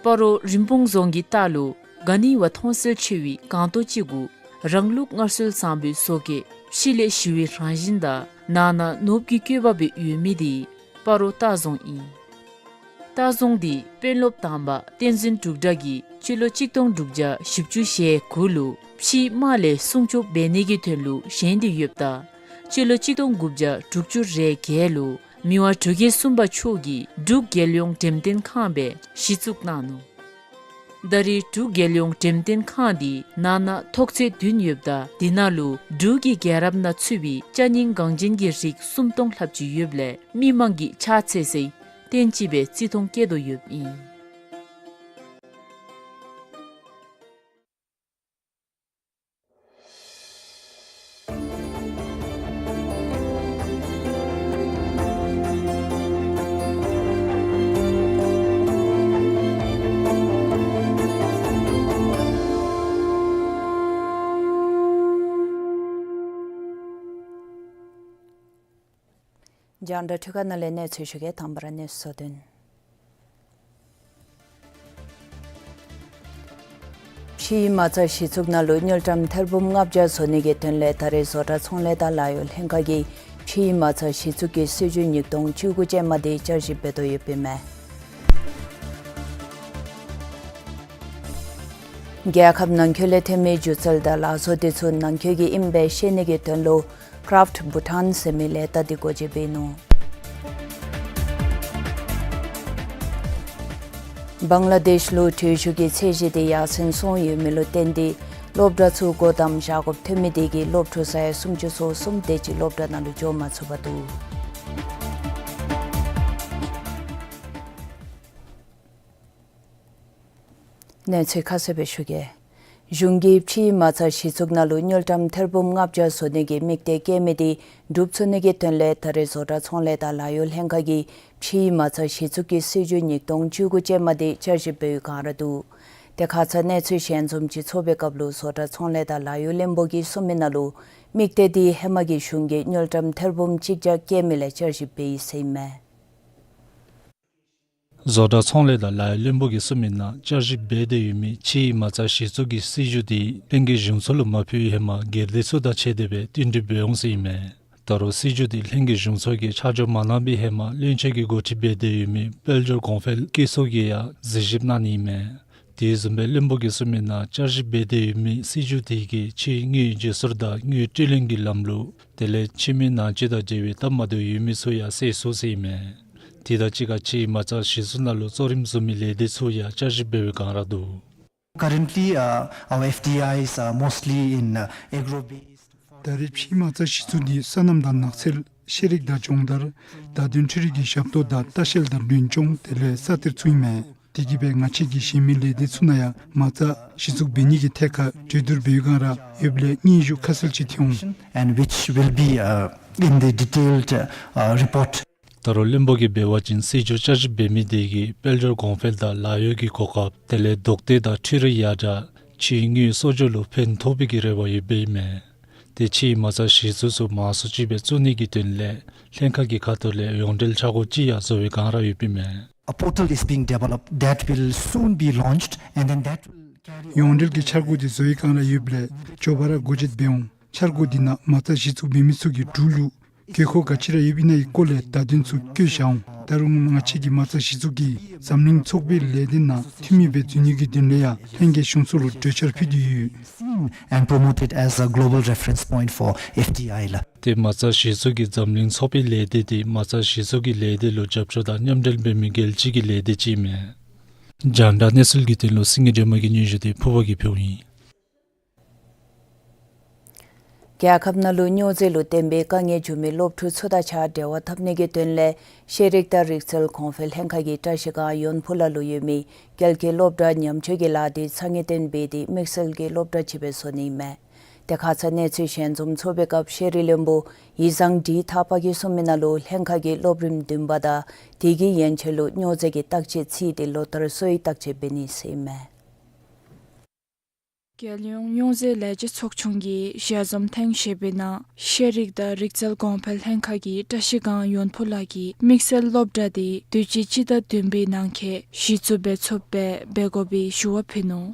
སྤ་རོ་རིན་སྤུངས་རྫོང་གི་ལྟག་ལུ་ག་ནི་བ་མཐོང་གསལ་ཆེ་བའི་སྒང་ཏོ་ཅིག་གུ་རང་ལུགས་སྔར་སྲོལ་བཟང་པོའི་བཟོ་བཀོད་ཕྱི་ལས་ཞི་བའི་རང་བཞིན་དང་ནང་ན་ནོར་བུ་གི་བཀོད་པ་སྦེ་ཡོད་མི་དེ་སྤ་རོ་ལྟ་རྫོང་ཨིན། ལྟ་རྫོང་འདི་དཔོན་སློབ་དང་པ་བསྟན་འཛིན་འབྲུག་སྒྲ་གིས་སྤྱི་ལོ་གཅིག་སྟོང་དྲུག་བརྒྱ་བཞི་བཅུ་ཞེ་དགུ་ལུ་ཕྱིའི་དམག་ལས་སྲུང་སྐྱོབ་འབད་ནི་གི་དོན་ལུ་བཞེངས་ཏེ་ཡོདཔ་ད་སྤྱི་ལོ་གཅིག་སྟོང་དགུ་བརྒྱ་དྲུག་ཅུ་རེ་བརྒྱད་ལུ་མི་དབང་འབྲུག་རྒྱལ་གསུམ་པ་མཆོག་གིས་འབྲུག་རྒྱལ་ཡོངས་འགྲེམས་སྟོན་ཁང་སྦེ་གཞི་བཙུགས་གནང་ནུག། ད་རེས་འབྲུག་རྒྱལ་ཡོངས་འགྲེམས་སྟོན་ཁང་འདི་ནང་ན་ཐོག་ཚད་བདུན་ཡོདཔ་ད་དེ་ནང་ལུ་འབྲུག་གི་རྒྱལ་རབས་ནང་ཚུད་པའི་ཅ་རྙིང་འགངས་ཅན་གྱི་རིགས་སུམ་སྟོང་ལྷགཔ་ཅིག་ཡོདཔ་ལས་མི་མང་གིས་ཕྱག་འཚལ་སའི་རྟེན་ཅིག་སྦེ་བརྩི་མཐོང་བསྐྱེད་དོ་ཡོདཔ་ཨིན། རྒྱང་བསྒྲགས་འཕྲུལ་ཁང་ནང་ལས་གནས་ཚུལ་ཞུ་གེ། དང་པ་ར་གནས་ཚུལ་གཙོ་དོན། ཕྱིའི་མ་རྩ་གཞི་བཙུགས་ནང་ལུ་དངུལ་ཀྲམ་ཐེར་འབུམ་ལྔ་བརྒྱ་བཟོ་ནི་གི་དོན་ལས་ད་རེས་བཟོ་གྲྭ་ཚོང་ལས་དང་ལཱ་གཡོག་ལྷན་ཁག་གིས་ཕྱིའི་མ་རྩ་གཞི་བཙུགས་ཀྱི་སྲིད་བྱུས་ཉིས་སྟོང་བཅུ་དགུ་ཅན་མ་དེ་བསྐྱར་ཞིབ་འབད་དོ་ཡོདཔ་ཨིན་མས། རྒྱལ་ཁབ་ནང་འཁོད་ལས་ཐོན་མི་སྒྱུ་རྩལ་དང་ལག་བཟོ་དེ་ཚུ་ནང་འཁོད་ཀྱི་ཨིནམ་སྦེ་ཤེས་ནི་གི་དོན་ལུ་Craft Bhutan ཟེར་མི་ལས་རྟགས་དེ་སྒོ་འབྱེད་འབད་ནུག། བང་ལ་དེཤ་ལུ་འགྲུལ་བཞུད་ཀྱི་ཚད་གཞི་དེ་ཡར་སེང་སོང་ཡོད་མི་ལུ་བརྟེན་ཏེ་ སློབ་གྲྭ་ཚུ་སྒོ་བསྡམ་བཞག་དགོཔ་ཐོན་མི་དེ་གིས་སློབ་ཕྲུག་ས་ཡ་སུམ་ཅུ་སོ་གསུམ་དེ་ཅིག་སློབ་གྲྭ་ནང་ལུ་འགྱོ་མ་ཚུགས་པར་འདུག། གནས་ཚུལ་ཁ་གསལ་སྦེ་ཞུ་གེ། གཞུང་གིས་ཕྱིའི་མ་རྩ་གཞི་བཙུགས་ནང་ལུ་དངུལ་ཀྲམ་ཐེར་འབུམ་ལྔ་བརྒྱ་བཟོ་ནི་གི་དམིགས་གཏད་བསྐྱེད་མི་དེ་འགྲུབ་ཚུགས་ནི་གི་དོན་ལས་ད་རེས་བཟོ་གྲྭ་ཚོང་ལས་དང་ལཱ་གཡོག་ལྷན་ཁག་གིས་ཕྱིའི་མ་རྩ་གཞི་བཙུགས་ཀྱི་སྲིད་བྱུས་ཉིས་སྟོང་བཅུ་དགུ་ཅན་མ་དེ་བསྐྱར་ཞིབ་འབད་བའི་བསྒང་ར་འདུག། དེ་ཁ་ཙ་གནས་ཚུལ་ཞལ་འཛོམས་ཅིག་ཚོགས་པའི་སྐབས་ལུ་བཟོ་གྲྭ་ཚོང་ལས་དང་ལཱ་གཡོག་བློན་པོ་གིས་གསུངས་མི་ནང་ལུ་དམིགས་གཏད་དེ་ཧེ་མ་གི་གཞུང་གིས་དངུལ་ཀྲམ་ཐེར་འབུམ་གཅིག་བརྒྱ་བསྐྱེད་མི་ལས་བསྐྱར་ཞིབ་འབད་ཡི་ཟེར་ཨིན་མས། བཟོ་གྲྭ་ཚོང་ལས་དང་ལཱ་གཡོག་བློན་པོ་གིས་གསུངས་མི་ནང་བསྐྱར་ཞིབ་འབད་དེ་ཡོད་མི་ཕྱིའི་མ་རྩ་གཞི་བཙུགས་ཀྱི་སྲིད་བྱུས་དེ་ལྷན་རྒྱས་གཞུང་ཚོགས་ལུ་མ་ཕུལ་བའི་ཧེ་མ་སྒེར་སྡེ་ཚུ་དང་ཕྱད་དེ་སྦེ་བསྟུན་གྲོས་འབད་འོང་ཟེར་ཨིན་མས། ད་རུང་སྲིད་བྱུས་དེ་ལྷན་རྒྱས་གཞུང་ཚོགས་ཀྱིས་ཆ་འཇོག་མ་གནང་པའི་ཧེ་མ་བློན་ཆེན་གྱིས་འགོ་ཁྲིད་འབད་དེ་ཡོད་མི་དཔལ་འབྱོར་གོང་འཕེལ་བཀོད་ཚོགས་ཀྱིས་ཡང་གཟིགས་ཞིབ་གནང་ནི་ཨིན་མས། དེ་བཟུམ་སྦེ་བློན་པོ་གིས་གསུངས་མི་ནང་བསྐྱར་ཞིབ་འབད་དེ་ཡོད་མི་སྲིད་བྱུས་དེ་གིས་ཕྱིའི་དངུལ་བརྗེ་སོར་དང་དངུལ་སྤྲོད་ལེན་གྱི་ལམ་ལུགས་དེ་ལས་ཕྱི་མི་ནང་འཛུལ་དང་འབྲེལ་བའི་སྟབས་མ་བདེཝ་ཡོད་མི་ཚུ་ཡང་སེལ་ཚུགས་ཟེར་ཨིན་མས། དེ་དང་གཅིག་ཁར་ཕྱིའི་མ་རྩ་གཞི་བཙུགས་ནང་ལུ་གཙོ་རིམ་བཟུང་མི་ལས་སྡེ་ཚུ་ཡང་བསྐྱར་ཞིབ་འབད་བའི་བསྒང་ར་འདུག། Currently, uh, our F D Is are mostly in, uh, agro-based. ད་རེས་ཕྱིའི་མ་རྩ་གཞི་བཙུགས་འདི་སོ་ནམ་དང་ནགས་ཚལ། ཤེས་རིག་དང་སྦྱོང་བརྡར། བརྡ་དོན་འཕྲུལ་རིག་གི་ཞབས་ཏོག་དང་ལྟ་བཤལ་དང་མགྲོན་སྐྱོང་དེ་ལས་ས་གཏེར་ཚུ་ཨིན་མས། དེ་གིས་སྦེ་ང་བཅས་ཀྱི་གཞན་མི་ལས་སྡེ་ཚུ་ནང་ཡང་མ་རྩ་གཞི་བཙུགས་འབད་ནི་གི་ཐད་ཁར་གྲོས་བསྡུར་འབད་བའི་བསྒང་ར་ཡོདཔ་ལས་སྙན་ཞུ་ཁ་གསལ་ཅིག་ཐོན་འོང་། And which will be, uh, in the detailed, uh, report. ད་རུང་བློན་པོ་གིས་འབད་བ་ཅིན་སྲིད་བྱུས་བསྐྱར་ཞིབ་འབད་མི་དེ་གིས་དཔལ་འབྱོར་གོང་འཕེལ་དང་ལཱ་གཡོག་གི་གོ་སྐབས་དེ་ལས་རྡོག་རྡེག་དང་འཕྲུལ་རིག་ཡར་དྲག་ཕྱིའི་དངུལ་གསོག་འཇོག་ལུ་ཕན་ཐོགས་པའི་གི་རེ་བ་ཡོདཔ་ཨིན་མས། དེ་ཕྱིའི་མ་རྩ་གཞི་བཙུགས་ཚུ་མང་སུ་ཅིག་སྦེ་བཙུགས་ནི་གི་དོན་ལས་ལྷན་ཁག་གི་ཁ་ཐུག་ལས་ཡོངས་འབྲེལ་འཆར་སྒོ་ཅིག་ཡང་བཟོ་བའི་བསྒང་ར་ཡོདཔ་ཨིན་མས། A portal is being developed that will soon be launched, and then that will carry on. ཡོངས་འབྲེལ་གྱི་འཆར་སྒོ་དེ་བཟོ་བའི་བསྒང་ར་ཡོདཔ་ལས་མགྱོགས་པ་ར་སྒོ་འབྱེད་འབད་འོང་། འཆར་སྒོ་འདི་ནང་མ་རྩ་གཞི་བཙུགས་འབད་མི་ཚུ་གི་འབྲུག་ལུ་དགོས་མཁོ་ག་ཅི་ར་ཡོདཔ་ཨིན་ན་གི་སྐོར་ལས་བརྡ་དོན་ཚུ་བཀོད་བཞག་འོང་། ད་རུང་ང་བཅས་ཀྱི་མ་རྩ་གཞི་བཙུགས་ཀྱིས་འཛམ་གླིང་ཚོགས་པའི་ལས་སྡེ་ནང་འཐུས་མི་སྦེ་འཛུལ་ནི་གི་དོན་ལས་ཡང་ལྷན་རྒྱས་གཞུང་ཚོགས་ལུ་གྲོས་འཆར་ཕུལ་ཏེ་ཡོད། Seen and promoted as a global reference point for F D I ལགས། དེ་མ་རྩ་གཞི་བཙུགས་ཀྱིས་འཛམ་གླིང་ཚོགས་པའི་ལས་སྡེ་དེ་མ་རྩ་གཞི་བཙུགས་ཀྱི་ལས་སྡེ་ལུ་རྒྱབ་སྐྱོར་དང་མཉམ་འབྲེལ་འབད་མི་རྒྱལ་སྤྱི་གི་ལས་སྡེ་ཅིག་ཨིན་མས། རྒྱང་བསྒྲགས་གནས་ཚུལ་གྱི་དོན་ལུ་སེང་གེ་སྒྲོལ་མ་གིས་སྙན་ཞུ་དེ་ཕུརཔ་གིས་ཕུལཝ་ཨིན། རྒྱལ་ཁབ་ནང་ལུ་སྨྱོ་རྫས་ལུ་བརྟེན་པའི་དཀའ་ངལ་འབྱུང་མི་སློབ་ཕྲུག་ཚུ་དང་གཅིག་ཁར་འབྲེལ་བ་འཐབ་ནི་གི་དོན་ལས་ཤེས་རིག་དང་རིག་རྩལ་གོང་འཕེལ་ལྷན་ཁག་གིས་བཀྲིས་སྒང་ཡོན་ཕུ་ལ་ལུ་ཡོད་མི་རྒྱལ་ཁའི་སློབ་གྲྭ་ཉམས་བཅོས་ཀྱི་ལཱ་དེ་ཚ་ངེས་བརྟན་འབད་དེ་དམིགས་བསལ་གྱི་སློབ་གྲྭ་ཅིག་སྦེ་བཟོ་ནི་ཨིན་མས། དེ་ཁ་ཙ་གནས་ཚུལ་ཞལ་འཛོམས་ཚོགས་པའི་སྐབས་ཤེས་རིག་བློན་པོ་ཡིག་ཚང་ཌི་ཐར་པ་གིས་གསུངས་མི་ནང་ལུ་ལྷན་ཁག་གིས་སློབ་རིམ་བདུན་པ་དང་དེ་གི་ཡན་ཆད་ལུ་སྨྱོ་རྫས་ཀྱི་བརྟག་དཔྱད་ཚིག་དེ་ལོ་ལྟར་སོར་བརྟག་དཔྱད་འབད་ནི་ཟེར་ཨིན་མས། རྒྱལ་ཡོངས་སྨྱོ་རྫས་ལས་བྱེད་ཚོགས་ཆུང་གིས་ཞལ་འཛོམས་ཐེངས་བཞི་པའི་ནང་ཤེས་རིག་དང་རིག་རྩལ་གོང་འཕེལ་ལྷན་ཁག་གིས་བཀྲིས་སྒང་ཡོན་ཕུ་ལ་གི་དམིགས་བསལ་སློབ་གྲྭ་དེ་དུས་ཅི་སྤྱི་ཟླ་བདུན་པའི་ནང་འཁོད་གཞི་བཙུགས་འབད་ཚུགསཔ་སྦེ་འབད་དགོ་པའི་ཞུ་བ་ཕུལ་ནུག།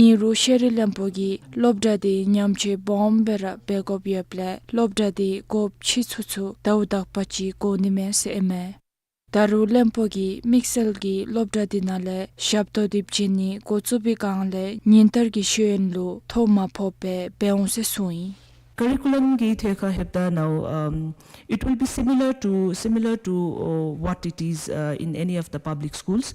ཨིན་རུང་ཤེས་རིག་བློན་པོ་གིས་སློབ་གྲྭ་དེ་ཉམས་བཅོས་སྦོམ་སྦེ་ར་འབད་དགོཔ་ཡོདཔ་ལས་སློབ་གྲྭ་དེ་སྒོ་ཕྱེ་ཚུགས་ཚུགས་ཟླཝ་དག་པ་ཅིག་འགོར་ནི་མས་ཟེར་ཨིན་མས། ད་རུང་བློན་པོ་གིས་དམིགས་བསལ་གྱི་སློབ་གྲྭ་དེ་ནང་ལས་ཞབས་ཏོག་དེ་བྱིན་ནི་འགོ་བཙུགས་པའི་སྒང་ལས་ཉིན་ལྟར་གྱི་ཤེས་ཡོན་ལུ་ཐོ་མ་ཕོགཔ་སྦེ་འབད་འོང་ཟེར་གསུངས་ཡི། Curriculum གི་ཐད་ཁར་ལྷོདཔ་ད་now, um, it will be similar to, similar to, uh, what it is, uh, in any of the public schools.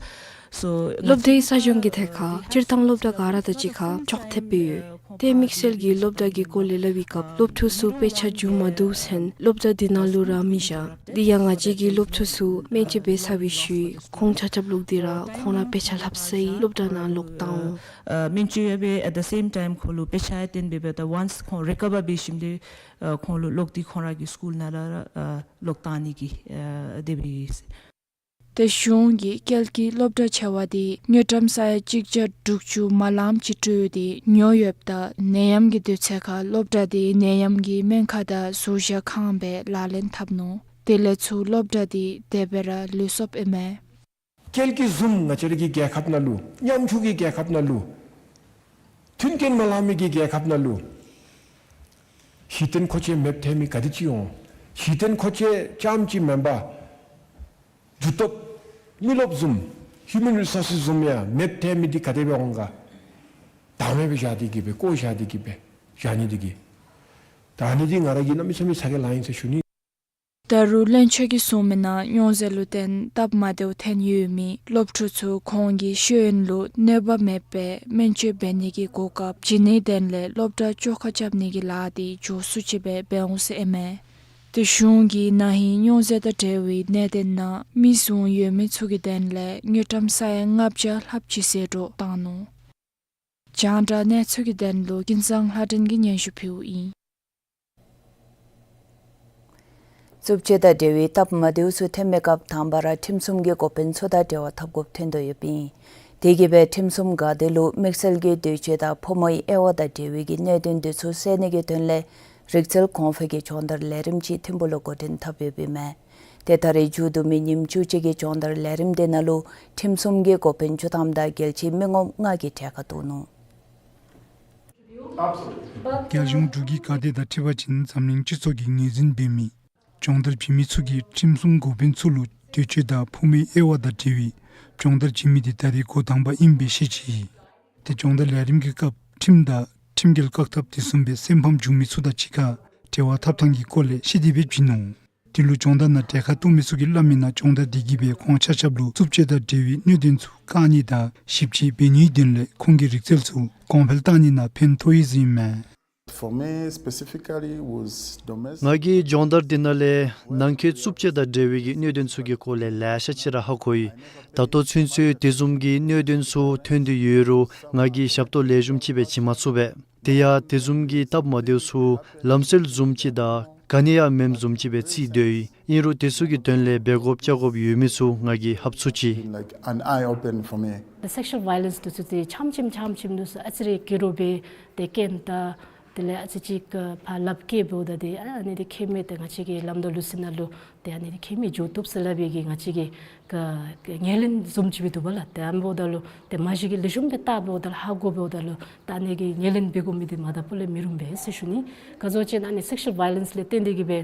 So, སློབ་གྲྭའི་ས་ཞིང་གི་ཐད་ཁར་སྤྱིར་བཏང་སློབ་གྲྭ་ག་ར་དང་གཅིག་ཁར་ཅོག་འཐདཔ་སྦེ་ཡོད། ཏེ་དམིགས་བསལ་གྱི་སློབ་གྲྭ་གི་སྐོར་ལས་སླབ་པའི་སྐབས་སློབ་ཕྲུག་ཚུ་དཔེ་ཆ་འཇུ་མ་བཏུབ་ཟེར་སློབ་གྲྭ་དེ་ནང་ལུ་ར་མི་བཞག། དེ་ཡང་ང་བཅས་ཀྱི་སློབ་ཕྲུག་ཚུ་སྨན་བཅོས་འབད་ཚར་བའི་ཤུལ་ཁོང་ཆ་ཁྱབ་ལོག་སྟེ་ར་ཁོང་ར་དཔེ་ཆ་ལྷབ་སའི་སློབ་གྲྭ་ནང་ལོག་བཏང་འོང་། ཨ་སྨན་བཅོས་ཡང་འབད་at the same time ཁོང་ལུ་དཔེ་ཆ་ཡང་སྟོན་འབད་འབདཝ་ད་once ཁོང་རི་ཀ་བར་འབད་ཞིནམ་ལས་ཨ་ཁོང་ལུ་ལོག་སྟེ་ཁོང་ར་གི་སི་ཀུལ་ནང་ལུ་ར་ཨ་ལོག་བཏང་ནི་གི་ཨ་དེ་སྦེ་ཡོད། ཏེ་གཞུང་གིས་རྒྱལ་ཁའི་སློབ་གྲྭ་ཆེ་བ་དེ་དངུལ་ཀྲམ་ས་ཡ་གཅིག་བརྒྱ་དྲུག་ཅུ་མ་ལངམ་ཅིག་སྤྲོད་དེ་ཉོ་ཡོདཔ་ད་ནད་ཡམས་ཀྱི་དུས་ཚོད་ཁར་སློབ་གྲྭ་དེ་ནད་ཡམས་ཀྱི་སྨན་ཁང་དང་ཟུར་བཞག་ཁང་སྦེ་ལག་ལེན་འཐབ་ནུག། དེ་ལས་ཚུར་སློབ་གྲྭ་དེ་དེ་སྦེ་ར་ལུས་སོཔ་ཨིན་མས། རྒྱལ་ཁའི་བཟུམ་ང་བཅས་ར་གི་རྒྱལ་ཁབ་ནང་ལུ་ཉམ་ཆུང་གི་རྒྱལ་ཁབ་ནང་ལུ་མཐུན་རྐྱེན་མ་ལང་མི་གི་རྒྱལ་ཁབ་ནང་ལུ་གཞི་རྟེན་མཁོ་ཆས་མེདཔ་ཐལ་མི་ག་དེ་ཅིག་འོང་། གཞི་རྟེན་མཁོ་ཆས་རྐྱངམ་ཅིག་མེན་པར་རྒྱུ་སྟོབས་མི་རློབས་བཟུམ་human resources བཟུམ་ཡང་མེདཔ་ཐལ་མི་འདི་ག་དེ་སྦེ་འོང་ག། བདག་མེད་སྦེ་བཞག་སྟེ་གི་སྦེ་བཀོ་བཞག་སྟེ་གི་སྦེ་བཞག་ནི་འདི་གིས། ད་ཨ་ནི་འདི་ང་ར་གིས་གནམ་མེད་ས་མེད་ཚ་གྱང་ལང་ཡི་ཟེར་ཞུ་ནི། ད་རུང་བློན་ཆེན་གྱིས་གསུངས་མི་ནང་མྱོང་རྫས་ལུ་བརྟེན་སྟབས་མ་བདེཝ་ཐོན་ཡོད་མི་སློབ་ཕྲུག་ཚུ་ཁོང་གི་ཤེས་ཡོན་ལུ་གནོད་པ་མེད་པའི་སྨན་བཅོས་འབད་ནི་གི་གོ་སྐབས་བྱིན་ནིའི་དོན་ལས་སློབ་གྲྭ་བཅོ་ཁ་རྐྱབ་ནི་གི་ལཱ་འདི་མགྱོགས་སུ་ཅིག་སྦེ་འབད་འོང་ཟེར་ཨིན་མས། ཏེ་གཞུང་གིས་ན་ཧིང་མྱོང་རྫས་དང་འབྲེལ་བའི་གནད་དོན་ནང་མི་བཟུང་ཡོད་མི་ཚུ་གི་དོན་ལས་དངུལ་ཀྲམ་ས་ཡ་ལྔ་བརྒྱ་ལྷགཔ་ཅིག་ཟད་འགྲོ་བཏང་ནུག། རྒྱང་བསྒྲགས་གནས་ཚུལ་གྱི་དོན་ལུ་ཀུན་བཟང་ལྷ་སྒྲོན་གྱིས་སྙན་ཞུ་ཕུལཝ་ཨིན། རྩུབ་སྤྱོད་དང་འབྲེལ་བའི་སྟབས་མ་བདེཝ་ཚུ་ཐོན་མི་སྐབས་དང་པ་ར་ཁྲིམས་སྲུང་གི་འགོ་དཔོན་ཚུ་དང་འབྲེལ་བ་འཐབ་དགོཔ་ཐོན་དོ་ཡོདཔ་ཨིན། དེ་གིས་སྦེ་ཁྲིམས་སྲུང་འགག་སྡེ་ལུ་དམིགས་བསལ་གྱི་འདོད་སྤྱོད་དང་ཕོ་མོའི་དབྱེ་བ་དང་འབྲེལ་བའི་གི་གནད་དོན་འདི་ཚུ་སེལ་ནི་གི་དོན་ལས་རིག་རྩལ་གོང་འཕེལ་གྱི་སྦྱོང་བརྡར་ལས་རིམ་ཅིག་ཐིམ་ཕུག་ལུ་འགོ་འདྲེན་འཐབ་ཡོདཔ་ཨིན་མས། ཏེ་ད་རེས་མཇུག་བསྡུ་མི་ཉིནམ་བཅུ་གཅིག་གི་སྦྱོང་བརྡར་ལས་རིམ་འདི་ནང་ལུ་ཁྲིམས་སྲུང་གི་འགོ་དཔོན་བཅུ་ཐམ་དང་རྒྱལ་སྤྱིའི་མི་ངོམ་ལྔ་གིས་གྲལ་ཁར་གཏོགས་ནུག། རྒྱལ་གཞུང་འབྲུག་གི་འགག་སྡེ་དང་འཁྲིལ་བ་ཅིན་འཛམ་གླིང་སྤྱི་ཚོགས་ཀྱིས་ངོས་འཛིན་འབད་མི་སྦྱོང་བརྡར་བྱིན་མི་ཚུ་གིས་ཁྲིམས་སྲུང་འགོ་དཔོན་ཚུ་ལུ་འདོད་སྤྱོད་དང་ཕོ་མོའི་དབྱེ་བ་དང་འབྲེལ་བའི་སྦྱོང་བརྡར་བྱིན་མི་འདི་ད་རེས་འགོ་དང་པ་ཨིནམ་སྦེ་བཤད་ཅི། ཏེ་སྦྱོང་བརྡར་ལས་རིམ་གྱི་སྐབས་ཁྲིམས་དང་ཁྲིམས་འགལ་བཀག་ཐབས་དེ་བཟུམ་སྦེ་སེམས་ཕམ་བྱུང་མི་ཚུ་དང་གཅིག་ཁར་འབྲེལ་བ་འཐབ་ཐངས་ཀྱི་སྐོར་ལས་ཤེས་ཏེ་སྦེ་བྱིན་ནུག། དེ་ལུ་སྦྱོང་བརྡར་ནང་གྲལ་ཁར་གཏོགས་མི་ཚུ་གིས་སླབ་མི་ནང་སྦྱོང་བརྡར་འདི་གིས་སྦེ་ཁོང་ཆ་ཁྱབ་ལུ་རྩུབ་སྤྱོད་དང་འབྲེལ་བའི་གནད་དོན་ཚུ་བཀག་ནི་དང་ཞིབ་དཔྱད་འབད་ནིའི་དོན་ལས་ཁོང་གི་རིག་རྩལ་ཚུ་གོང་འཕེལ་བཏང་ནི་ནང་ཕན་ཐོགས་ཡི་ཟེར་ཨིན་མས། For me specifically was domestic. ང་གིས་སྦྱོང་བརྡར་འདི་ནང་ལས་ནང་འཁོད་རྩུབ་སྤྱོད་དང་འབྲེལ་བའི་གི་གནད་དོན་ཚུ་གི་སྐོར་ལས་ལེ་ཤ་ཅིག་ར་ཧ་གོ་ཡི། ད་ལྟོ་ཚུན་ཚོད་དེ་བཟུམ་གྱི་གནད་དོན་ཚུ་ཐོན་ཏེ་ཡོད་རུང་ང་གིས་ཞབས་ཏོག་ལེགས་ཤོམ་ཅིག་སྦེ་བྱིན་མ་ཚུགས་པས། དེ་ཡང་དེ་བཟུམ་གྱི་སྟབས་མ་བདེཝ་ཚུ་ལམ་སྲོལ་བཟུམ་ཅིག་དང་ག་ནི་ཡང་མེནམ་བཟུམ་ཅིག་སྦེ་བརྩིས་སྡོད་ཡི། ཨིན་རུང་དེ་ཚུ་གི་དོན་ལས་འབད་དགོཔ་བཅའ་དགོཔ་ཡོད་མི་ཚུ་ང་གིས་ཧབ་ཚུགས་ཅི། Like an eye open for me. The sexual violence འདི་ཚུ་ཏེ་ཆམ་ཆིམ་ཆམ་ཆིམ་འདི་ཚུ་ཨ་ཙི་རེ་ཀི་རོ་སྦེ་ཏེ་རྐྱེན་དང་དེ་ལས་ཨ་ཙི་ཅིག་ཕར་ལགཔ་བཀལ་འབདཝ་ད་ཏེ་ཨ་ནི་འདི་ཁེ་མེད། ཏེ་ང་བཅས་ཀྱི་ལམ་དང་ལུགས་སྲོལ་ནང་ལུ་ཏེ་ཨ་ནི་འདི་ཁེ་མེད་འགྱོ་བཏུབ་ཟེར་སླབ་པའི་གི་ང་བཅས་ཀྱི་ག་ཉེར་ལེན་བཟུམ་ཅིག་སྦེ་འདུག་པ་ལགས། ཏེ་ཨ་ནི་འབདཝ་ད་ལུ་ཏེ་མ་གཞི་གིས་ལེགས་ཤོམ་སྦེ་བལྟ་འབདཝ་ད་ལུ་ཧ་གོ་འབདཝ་ད་ལུ་ད་ཨ་ནི་གི་ཉེར་ལེན་འབད་དགོ་མི་འདི་མ་དང་པོ་ལས་མི་རུང་པས་ཟེར་ཞུ་ནི། ག་ཅི་སྨོ་ཟེར་བ་ཅིན་ཨ་ནི་སེག་ཤུ་ཝའི་ལེནསི་ལས་བརྟེན་ཏེ་གིས་སྦེ་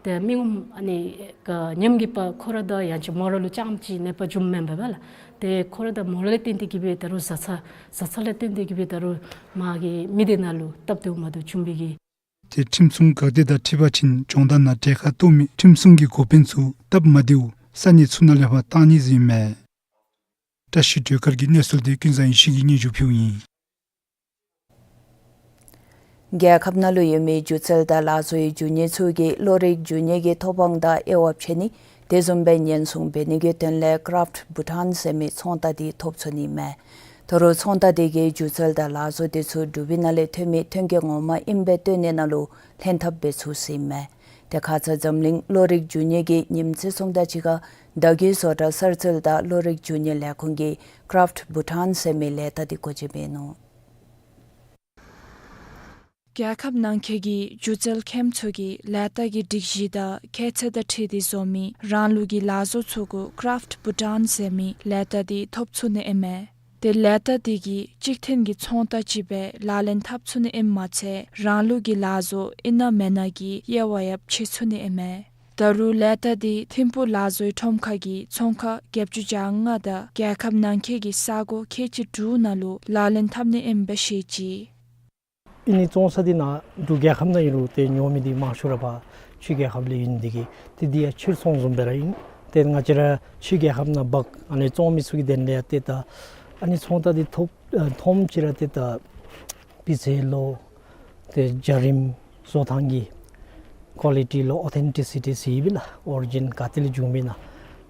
ཏེ་མི་ངོམ་ཨ་ནི་ག་ཉམས་རྒུད་པ་ཁོ་ར་དང་ཡང་ཅིན་མོ་ར་ལུ་རྐྱངམ་ཅིག་གནོད་པ་འབྱུངམ་མེན་པས་པ་ལགས། ཏེ་ཁོ་ར་དང་མོ་ར་ལས་བརྟེན་ཏེ་གིས་སྦེ་ད་རུང་བཟའ་ཚང་བཟའ་ཚང་ལས་བརྟེན་ཏེ་གིས་སྦེ་ད་རུང་མ་གི་མི་སྡེ་ནང་ལུ་སྟབས་བདེཝ་མ་བདེཝ་འབྱུང་བའི་གི། ཏེ་ཁྲིམས་སྲུང་འགག་སྡེ་དང་འཁྲིལ་བ་ཅིན་སྦྱོང་བརྡར་ནང་གྲལ་ཁར་གཏོགས་མི་ཁྲིམས་སྲུང་གི་འགོ་དཔོན་ཚུ་སྟབས་མ་བདེཝ་ས་གནས་ཚུ་ནང་ལས་ཕར་བཏང་ནི་ཟེར་ཨིན་མས། བཀྲ་ཤིས་སྒྲོལ་དཀར་གྱི་གནས་ཚུལ་འདི་ཀུན་བཟང་ཡེ་ཤེས་ཀྱིས་སྙན་ཞུ་ཕུལཝ་ཨིན། རྒྱལ་ཁབ་ནང་ལུ་ཡོད་མི་སྒྱུ་རྩལ་དང་ལག་བཟོའི་འགྱུར་མེད་ཚུ་གིས་བློ་རིག་འགྱུར་མེད་ཀྱི་ཐོབ་དབང་དང་དབྱེ་བ་ཕྱེ་ནི་དེ་བཟུམ་སྦེ་ཉེན་སྲུང་འབད་ནི་གི་དོན་ལས་ཀ་རབ་ཊི་བྷུ་ཊཱན་ཟེར་མི་ཚོང་རྟགས་འདི་ཐོབ་ཚུགས་ནི་མས། ད་རུང་ཚོང་རྟགས་འདི་གིས་སྒྱུ་རྩལ་དང་ལག་བཟོ་འདི་ཚུ་འབྲུག་པའི་ནང་ལས་ཐོན་མི་ཐོན་སྐྱེད་ངོ་མ་ཨིནམ་སྦེ་སྟོན་ནི་ནང་ལུ་ལྷན་ཐབས་འབད་ཚུགས་ཟེར་ཨིན་མས། ཏེ་ཁ་ཙ་འཛམ་གླིང་བློ་རིག་འགྱུར་མེད་ཀྱི་ཉིནམ་རྩིས་སོང་དང་གཅིག་ཁར་བརྡ་བརྒྱུད་བཟོ་གྲྭ་གསར་སྤེལ་དང་བློ་རིག་འགྱུར་མེད་ལས་ཁུངས་ཀྱིས་ཀ་རབ་ཊི་བྷུ་ཊཱན་ཟེར་མི་ལས་རྟགས་འདི་འགོ་འབྱེད་འབད་ནུག། རྒྱལ་ཁབ་ནང་འཁོད་ཀྱི་སྒྱུ་རྩལ་མཁནམ་ཚུ་གིས་ལས་རྟགས་ཀྱི་སྒྲིག་གཞི་དང་ཁྱད་ཚད་དང་འཁྲིལ་ཏེ་བཟོ་མི་རང་ལུགས་ཀྱི་ལག་བཟོ་ཚུ་གུ་ཀ་རབ་ཊི་བྷུ་ཊཱན་ཟེར་མི་ལས་རྟགས་འདི་ཐོབ་ཚུགས་ནི་ཨིན་མས། ཏེ་ལས་རྟགས་འདི་གིས་གཅིག་མཐུན་གྱི་ཚོང་རྟགས་ཅིག་སྦེ་ལག་ལེན་འཐབ་ཚུགས་ནི་ཨིནམ་མ་ཚད་རང་ལུགས་ཀྱི་ལག་བཟོ་ཨིན་ན་མེན་ན་གི་དབྱེ་བ་ཡང་ཕྱེ་ཚུགས་ནི་ཨིན་མས། ད་རུང་ལས་རྟགས་འདི་ཐིམ་ཕུག་ལག་བཟོའི་ཁྲོམ་ཁ་གི་ཚོང་ཁང་བརྒྱད་ཅུ་གྱ་ལྔ་དང་རྒྱལ་ཁབ་ནང་འཁོད་ཀྱི་ས་གོ་ཁལ་གཅིག་དྲུག་ནང་ལུ་ལག་ལེན་འཐབ་ནི་ཨིནམ་སྦེ་བཤད་ཅི། ཨ་ནི་བཙོང་ས་འདི་ནཱ་འབྲུག་རྒྱལ་ཁབ་ནང་ཨིན་རུང་ཏེ་ཉོ་མི་འདི་མང་ཤོས་ར་ཕར་ཕྱི་རྒྱལ་ཁབ་ལས་ཨིན་ནི་འདི་གིས་ཏེ་འདི་ཡང་ཕྱིར་ཚོང་བཟུམ་སྦེ་ར་ཨིན། ཏེ་ང་བཅས་ར་ཕྱི་རྒྱལ་ཁབ་ནང་འབག་ཨ་ནི་བཙོང་མི་ཚུ་གི་དོན་ལས་ཡང་ཏེ་ད་ཨ་ནི་ཚོང་རྟགས་འདི་ཐོབ་ཨ་ཐོནམ་ཅིག་ར་ཏེ་ད་སྤུས་ཚད་ལོ་ཏེ་འཇའ་རིསམོ་བཟོ་ཐངས་ཀྱི་ཀོ་ལི་ཊི་ལོ་ཨོ་ཐེན་ཊི་སི་ཊི་ཟེར་ཨིན་པས་ལགས། ཨོ་རི་ཇིན་ག་ཏེ་ལས་བྱུང་མི་ཨིན་ན།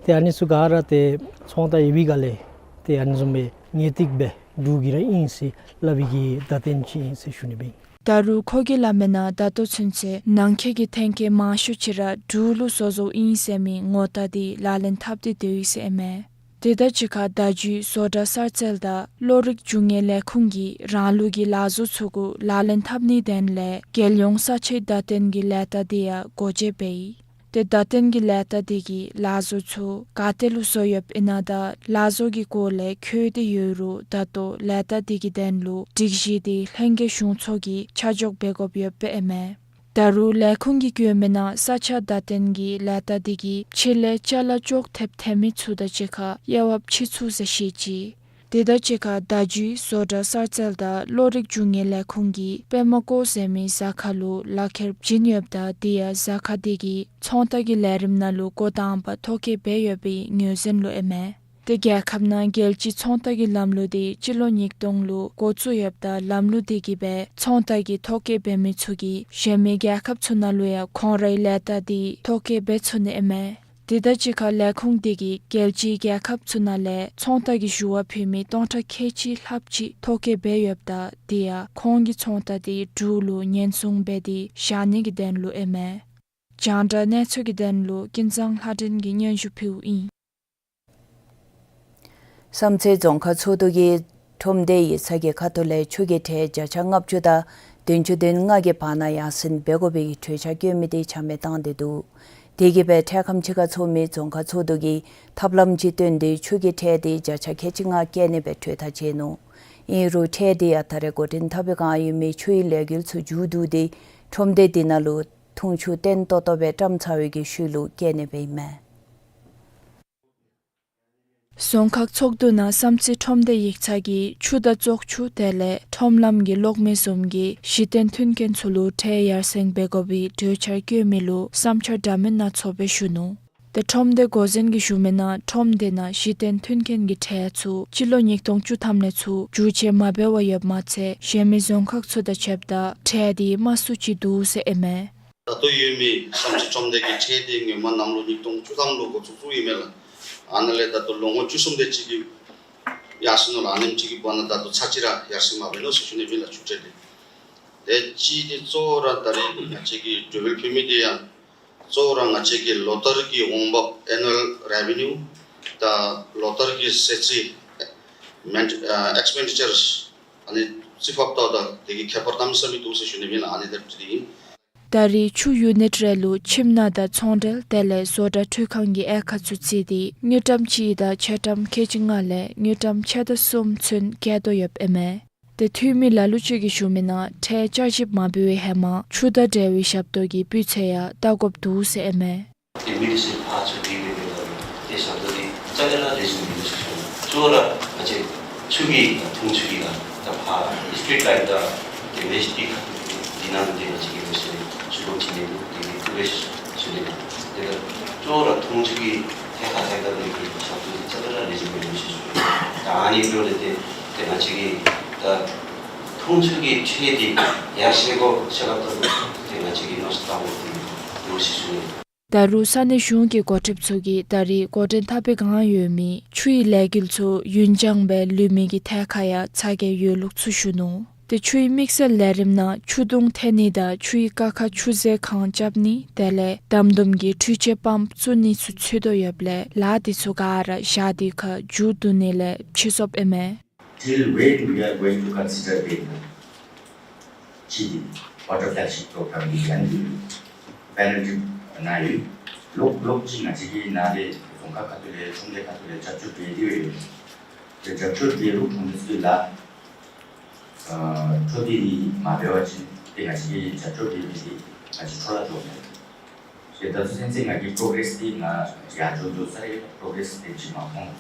ཏེ་ཨ་ནི་ཚུ་ག་ར་ཏེ་ཚོང་རྟགས་ཡོད་པའི་སྒང་ལས་ཏེ་ཨ་ནི་བཟུམ་སྦེ་ངེས་ཏིག་སྦེ་འབྲུག་གི་ར་ཨིན་ཟེར་སླབ་པའི་གི་བརྡ་སྟོན་ཅིག་ཨིན་ཟེར་ཞུ་ནི་སྦེ་ཨིན། ད་རུང་ཁོ་གིས་སླབ་མི་ནང་ད་ལྟོ་ཚུན་ཚོད་ནང་འཁོད་ཀྱི་ཐོན་སྐྱེད་མང་ཤོས་ཅིག་ར་འབྲུག་ལུ་བཟོ་བཟོཝ་ཨིན་ཟེར་མི་ངོ་རྟགས་འདི་ལག་ལེན་འཐབ་སྟེ་སྡོད་ཡི་ཟེར་ཨིན་མས། དེ་དང་གཅིག་ཁར་བརྡ་བརྒྱུད་བཟོ་གྲྭ་གསར་སྤེལ་དང་བློ་རིག་འབྱུང་བའི་ལས་ཁུངས་ཀྱིས་རང་ལུགས་ཀྱི་ལག་བཟོ་ཚུ་གུ་ལག་ལེན་འཐབ་ནིའི་དོན་ལས་རྒྱལ་ཡོངས་ས་ཆའི་བརྡ་སྟོན་གྱི་ལས་རྟགས་འདི་ཡང་འགོ་འབྱེད་འབད་ཡི། ཏེ་བརྡ་སྟོན་གྱི་ལས་རྟགས་འདི་གིས་ལག་བཟོ་ཚུ་ག་ཏེ་ལུ་བཟོ་ཡོདཔ་ཨིན་ན་དང་ལག་བཟོ་གི་སྐོར་ལས་འཁོད་དེ་ཡོད་རུང་ད་ལྟོ་ལས་རྟགས་འདི་གི་དོན་ལུ་སྒྲིག་གཞི་འདི་ལྷན་རྒྱས་གཞུང་ཚོགས་ཀྱིས་ཆ་འཇོག་འབད་དགོཔ་ཡོདཔ་ཨིན་མས། ད་རུང་ལས་ཁུངས་ཀྱིས་བཀོད་མི་ནང་ས་ཆ་བརྡ་སྟོན་གྱི་ལས་རྟགས་འདི་གིས་ཕྱི་ལས་ཅ་ལ་ཅོག་འཐདཔ་ཐོན་མི་ཚུ་དང་གཅིག་ཁར་དབྱེ་བ་ཕྱེ་ཚུགས་ཟེར་བཤད་ཅི། དེ་དང་གཅིག་ཁར་བརྡ་བརྒྱུད་བཟོ་གྲྭ་གསར་རྩལ་དང་གློག་རིག་རྒྱུ་དངོས་ལས་ཁུངས་ཀྱིས་པདྨ་བཀོད་ཟེར་མི་གཟའ་ཁར་ལུ་ལག་ཁྱེར་བྱིན་ཡོདཔ་ད་དེ་ཡང་གཟའ་ཁར་དེ་གིས་ཚོང་རྟགས་ཀྱི་ལས་རིམ་ནང་ལུ་འགོ་དང་པ་ཐོ་བཀོད་འབད་ཡོད་པའི་ངོས་འཛིན་ལུ་ཨིན་མས། དེ་རྒྱལ་ཁབ་ནང་རྒྱལ་སྤྱིའི་ཚོང་རྟགས་ཀྱི་ལམ་ལུགས་དེ་སྤྱི་ལོ་ཉིས་སྟོང་ལུ་འགོ་བཙུགས་ཡོདཔ་ད་ལམ་ལུགས་དེ་གིས་སྦེ་ཚོང་རྟགས་ཀྱི་ཐོ་བཀོད་འབད་མི་ཚུ་གིས་གཞན་མི་རྒྱལ་ཁབ་ཚུ་ནང་ལུ་ཡང་ཁོང་རའི་ལས་རྟགས་དེ་ཐོ་བཀོད་འབད་ཚུགས་ནི་ཨིན་མས། དེ་དང་གཅིག་ཁར་ལས་ཁུངས་དེ་གིས་རྒྱལ་སྤྱིའི་རྒྱལ་ཁབ་ཚུ་ནང་ལས་ཚོང་རྟགས་ཀྱི་ཞུ་བ་ཕུལ་མི་སྟོང་ཕྲག་ཁལ་གཅིག་ལྷགཔ་ཅིག་ཐོ་བཀོད་འབད་ཡོདཔ་ད་དེ་ཡང་ཁོང་གི་ཚོང་རྟགས་དེ་འབྲུག་ལུ་ཉེན་སྲུང་འབད་དེ་བཞག་ནི་གི་དོན་ལུ་ཨིན་མས། རྒྱང་བསྒྲགས་གནས་ཚུལ་གྱི་དོན་ལུ་ཀུན་བཟང་ལྷ་སྒྲོན་གྱིས་སྙན་ཞུ་ཕུལཝ་ཨིན། བསམ་རྩེ་རྫོང་ཁག་ཚོགས་འདུ་གིས་ཁྲོམ་སྡེ་ཡིག་ཚང་གི་ཁ་ཐུག་ལས་ཆུ་གི་ཁྲལ་བརྒྱ་ཆ་ལྔ་བཅུ་དང་བདུན་ཅུ་དོན་ལྔ་གི་བར་ན་ཡར་སེང་འབད་དགོ་པའི་གྲོས་འཆར་བཀོད་མི་དེ་ཆ་མེད་བཏང་སྟེ་འདུག། དེ་གིས་སྦེ་འཕྲལ་ཁམས་ཅིག་ཁར་ཚོགས་མི་རྫོང་ཁག་ཚོགས་འདུ་གིས་ཐབས་ལམ་ཅིག་བཏོན་ཏེ་ཆུ་གི་ཁྲལ་དེ་བརྒྱ་ཆ་ཁལ་གཅིག་ལྔ་བཀལ་ནི་སྦེ་གྲོས་ཐག་བཅད་ནུག། ཨིན་རུང་ཁྲལ་དེ་ཡང་ད་རེས་འགོ་འདྲེན་འཐབ་པའི་བསྒང་ཡོད་མི་ཆུའི་ལས་འགུལ་ཚུ་མཇུག་བསྡུ་སྟེ་ཁྲོམ་སྡེ་དེ་ནང་ལུ་འཐུང་ཆུ་བརྟན་ཏོག་ཏོ་སྦེ་བཀྲམ་ཚར་བའི་གི་ཤུལ་ལུ་བཀལ་ནི་སྦེ་ཨིན་མས། རྫོང་ཁག་ཚོགས་འདུ་ནང་བསམ་རྩེ་ཁྲོམ་སྡེ་ཡིག་ཚང་གིས་ཆུ་དང་བཙོག་ཆུ་དེ་ལས་ཁྲོམ་ལམ་གྱི་གློག་མེ་བཟུམ་གྱི་གཞི་རྟེན་མཐུན་རྐྱེན་ཚུ་ལུ་ཁྲལ་ཡར་སེང་འབད་དགོ་པའི་གྲོས་འཆར་བཀོད་མི་ལུ་བསམ་འཆར་འདྲ་མིན་སྣ་ཚོགས་སྦེ་ཞུ་ནུག། ཏེ་ཁྲོམ་སྡེ་འགོ་འཛིན་གྱིས་ཞུ་མི་ནང་ཁྲོམ་སྡེ་ནང་གཞི་རྟེན་མཐུན་རྐྱེན་གྱི་ཁྲལ་ཚུ་སྤྱི་ལོ་ཉིས་སྟོང་བཅུ་ཐམ་ལས་ཚུར་བསྒྱུར་བཅོས་མ་འབད་བར་ཡོདཔ་མ་ཚད་གཞན་མི་རྫོང་ཁག་ཚུ་དང་ཕྱདཔ་ད་ཁྲལ་དེ་དམའ་སུ་ཅིག་འདུག་ཟེར་ཨིན་མས། ད་ལྟོ་ཡོད་མི་བསམ་རྩེ་ཁྲོམ་སྡེ་གི་ཁྲལ་དེ་སྔོན་མ་གནམ་ལོ་ཉིས་སྟོང་བཅུ་ཐམ་ལུ་འགོ་བཙུགས་བཙུགསཔ་ཨིན་མས་ལགས། ཨ་ནཱ་ལས་ད་ལྟོ་ལོ་ངོ་བཅུ་གསུམ་དེ་ཅིག་གི་ཡར་སོང་ནུག་ལགས། ཨ་ནེམ་ཅིག་གི་བར་ན་ད་ལྟོ་ཚར་གཅིག་ར་ཡར་སེང་མ་འབད་ནུག་ཟེར་ཞུ་ནི་ཨིན་ལགས་ཆུ་ཁྲལ་དེ། དེ་གཅིག་དེ་གཙོ་བོ་ར་ད་རེས་ང་བཅས་ཀྱིས་གྲོས་འབུལ་ཕུལ་མི་དེ་ཡང་གཙོ་བོ་ར་ང་བཅས་ཀྱི་ལོ་ལྟར་གྱི་འོང་འབབ་annual revenue དང་ལོ་ལྟར་གྱི་ཟད་རྩིས་ment- ཨ་expenditures ཨ་ནི་རྩིས་ཕབ་ལྟཝ་ད་དེ་གི་ཁྱད་པར་གནམ་མེད་ས་མེད་འདུག་ཟེར་ཞུ་ནི་ཨིན་ལགས། ཨ་ནི་དེ་ཅིག་ཨིན། ད་རེས་ཆུ་ཡུ་ནིཊ་རེ་ལུ་ཁྱིམ་ནང་དང་ཚོང་འབྲེལ་དེ་ལས་བཟོ་གྲྭ་འཕྲུལ་ཁང་གི་དབྱེ་ཁག་ཚུ་བརྩིས་ཏེ་དངུལ་ཀྲམ་གཅིག་དང་ཆ་ཀྲམ་ཁལ་གཅིག་ལྔ་ལས་དངུལ་ཀྲམ་ཕྱེད་དང་གསུམ་ཚུན་བཀལ་དོ་ཡོདཔ་ཨིན་མས། ཏེ་འཐུས་མི་ལ་ལུ་ཅིག་གིས་ཞུ་མི་ནང་ཁྲལ་བསྐྱར་ཞིབ་མ་འབད་བའི་ཧེ་མ་ཆུ་དང་འབྲེལ་བའི་ཞབས་ཏོག་གི་སྤུས་ཚད་ཡང་བལྟ་དགོཔ་འདུག་ཟེར་ཨིན་མས། ཏེ་མི་དེ་ཚུ་ཕར་ཚུར་སྡོད་སྦེ་འབདཝ་ད་ཏེ་ཞབས་ཏོག་འདི་རྩ་ལས་ར་ལེགས་ཤོམ་མིན་འདུག་ཟེར་ཞུ་ནི། གཙོ་བོ་ར་ང་བཅས་ཆུ་གི་འཐུང་ཆུ་གི་ལཱ་ད་ཕར་སི་ཊི་རིཊ་ལའིཊ་དང་ཏེ་ཝེསཊ་པིཀ་འདི་ནང་ལུ་ཏེ་ང་བཅས་ཀྱིས་ལོག་ཅིག་ནི་འདུག། དེ་གིས་ཐུགས་རྗེ་ཆེ་ཞུ་ནི། ཏེ་ད་གཙོ་བོ་ར་འཐུང་ཆུ་གི་ཐད་ཁར་ཐད་ཁར་ལུ་གི་ཞབས་ཏོག་འདི་རྩ་ལས་ར་ལེགས་ཤོམ་མིན་འདུག་ཟེར་ཞུ་ནི། ད་ཨ་ནི་འབདཝ་ལས་ཏེ་ཏེ་ང་བཅས་ཀྱིས་ད་འཐུང་ཆུ་གི་ཁྲལ་འདི་ཡར་སེང་དགོ་ཟེར་སླབ་ད་ལུ་ཏེ་ང་བཅས་ཀྱིས་མནོ་བསམ་བཏང་དགོཔ་འདུག་ཟེར་ཞུ་ནི། ད་རུང་ས་གནས་གཞུང་གི་འགོ་ཁྲིདཔ་ཚུ་གིས་ད་རེས་འགོ་འདྲེན་འཐབ་པའི་བསྒང་ཡོད་མི་ཆུའི་ལས་འགུལ་ཚུ་ཡུན་འགྱངས་སྦེ་ལུས་མི་གི་ཐད་ཁར་ཡང་ཚ་གྱང་ཡོད་ལུགས་ཚུ་ཞུ་ནུག། ཏེ་ཆུའི་དམིགས་བསལ་ལས་རིམ་ནང་ཆུ་དུང་འཐེན་ནི་དང་ཆུའི་ཀ་ཁ་ཆུ་ཟད་ཁང་རྐྱབ་ནི་དེ་ལས་དམ་དུམ་གྱི་འཕྲུལ་ཆས་པམཔ་བཙུགས་ནི་ཚུ་ཚུད་དོ་ཡོདཔ་ལས་ལཱ་དེ་ཚུ་ག་ར་ཞག་དེ་ཁར་མཇུག་བསྡུ་ནི་ལས་ཕྱི་སོཔ་ཨིན་མས། Till when we are going to consider paying the ཆེ་འདི་water flagship program འདི་ཨ་ནི་པེ་ནལ་ཊི་ནང་ཡོད། ལོག་ལོག་ཅིག་ང་བཅས་ཀྱིས་ནཱ་ལས་རྫོང་ཁག་ཁ་ཐུག་ལས་ཁྲོམ་སྡེ་ཁ་ཐུག་ལས་རྒྱབ་སྐྱོར་འབད་དེ་ཡོད། ཏེ་རྒྱབ་སྐྱོར་འབད་རུང་ཁྲོམ་སྡེ་ཚུ་ལཱ་ཨ་འཕྲོ་མཐུད་ནི་མ་འབད་བ་ཅིན་ཏེ་ང་བཅས་ཀྱིས་རྒྱབ་སྐྱོར་འབད་མི་འདི་ང་བཅས་འཕྲོ་བརླག་འགྱོཝ་མས། ཏེ་ད་ལྟོ་ཚུན་ཚོད་ང་གིས་པོརོ་གེ་རེསི་འདི་ང་ཡར་འགྱོ་འགྱོ་ས་རེ་པོརོ་གེ་རེསི་དེམ་ཅིག་མ་མཐོང་།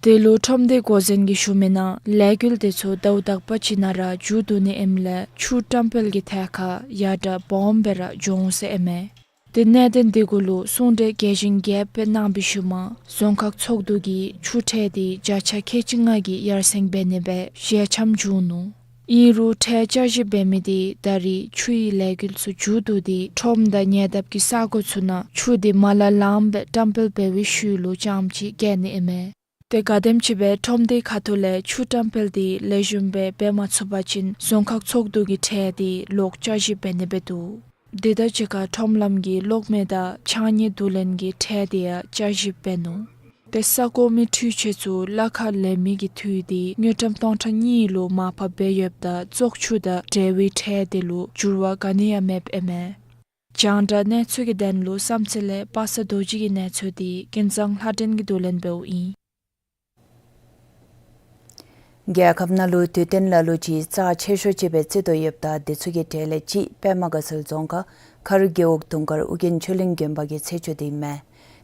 དེ་ལུ་ཁྲོམ་སྡེ་འགོ་འཛིན་གྱིས་ཞུ་མི་ནང་ལས་འགུལ་དེ་ཚུ་ཟླཝ་དག་པ་ཅིག་ནང་ར་མཇུག་བསྡུ་ནི་ཨིནམ་ལས་ཆུ་བཀྲམ་སྤེལ་གྱི་ཐད་ཁར་ཡར་དྲག་སྦོམ་སྦེ་ར་འགྱོ་འོང་ཟེར་ཨིན་མས། ཏེ་གནད་དོན་དེ་གུ་ལུ་གསུང་གྲོས་རྒྱས་ཤིང་རྒྱསཔ་སྦེ་གནང་བའི་ཤུལ་མ་རྫོང་ཁག་ཚོགས་འདུ་གིས་ཆུ་ཁྲལ་དེ་བརྒྱ་ཆ་ཁལ་གཅིག་ལྔ་གི་ཡར་སེང་འབད་ནི་སྦེ་ཞལ་འཆམ་བྱུང་ནུག། ཨིན་རུང་ཁྲལ་བསྐྱར་ཞིབ་འབད་མི་དེ་ད་རེས་ཆུའི་ལས་འགུལ་ཚུ་མཇུག་བསྡུ་སྟེ་ཁྲོམ་དང་ཉེ་འདབས་ཀྱི་ས་གོ་ཚུ་ནང་ཆུ་དེ་མ་ལ་ལངམ་སྦེ་བཀྲམ་སྤེལ་འབད་བའི་ཤུལ་ལུ་རྐྱངམ་ཅིག་བཀལ་ནི་ཨིན་མས། ཏེ་ག་དེམ་ཅིག་སྦེ་ཁྲོམ་སྡེ་ཁ་ཐུག་ལས་ཆུ་བཀྲམ་སྤེལ་དེ་ལེགས་ཤོམ་སྦེ་འབད་མ་ཚུགས་པ་ཅིན་རྫོང་ཁག་ཚོགས་འདུ་གི་ཁྲལ་དེ་ལོག་བསྐྱར་ཞིབ་འབད་ནི་སྦེ་འདུག། དེ་དང་གཅིག་ཁར་ཁྲོམ་ལམ་གྱི་གློག་མེ་དང་ཕྱགས་སྙིགས་བསྡུ་ལེན་གྱི་ཁྲལ་དེ་ཡང་བསྐྱར་ཞིབ་འབད་ནུག། ཏེ་ས་གོ་མི་འཕྲུལ་ཆས་ཚུ་གླ་ཁར་ལེན་མི་གི་འཐུས་དེ་དངུལ་ཀྲམ་སྟོང་ཕྲག་གཉིས་ལུ་མར་ཕབ་འབད་ཡོདཔ་ད་བཙོག་ཆུ་དང་འབྲེལ་བའི་ཁྲལ་དེ་ལུ་འགྱུར་བ་ག་ནི་ཡང་མེདཔ་ཨིན་མས། རྒྱང་བསྒྲགས་གནས་ཚུལ་གྱི་དོན་ལུ་བསམ་རྩེ་ལས་པ་སངས་རྡོ་རྗེ་གི་གནས་ཚུལ་དེ་ཀུན་བཟང་ལྷ་སྒྲོན་གྱིས་བསྡུ་ལེན་འབདཝ་ཨིན། རྒྱལ་ཁབ་ནང་ལུ་དུས་སྟོན་ལ་ལུ་ཅིག་རྩ་ཆེ་ཤོས་ཅིག་སྦེ་བརྩི་དོ་ཡོདཔ་ད་དེ་ཚུ་གི་གྲས་ལས་གཅིག་པདྨ་དགའ་ཚལ་རྫོང་ཁག་མཁར་རྒེད་འོག་དུང་དཀར་ཨོ་རྒྱན་ཆོས་གླིང་དགོན་པ་གི་ཚེས་བཅུ་དེ་ཨིན་མས།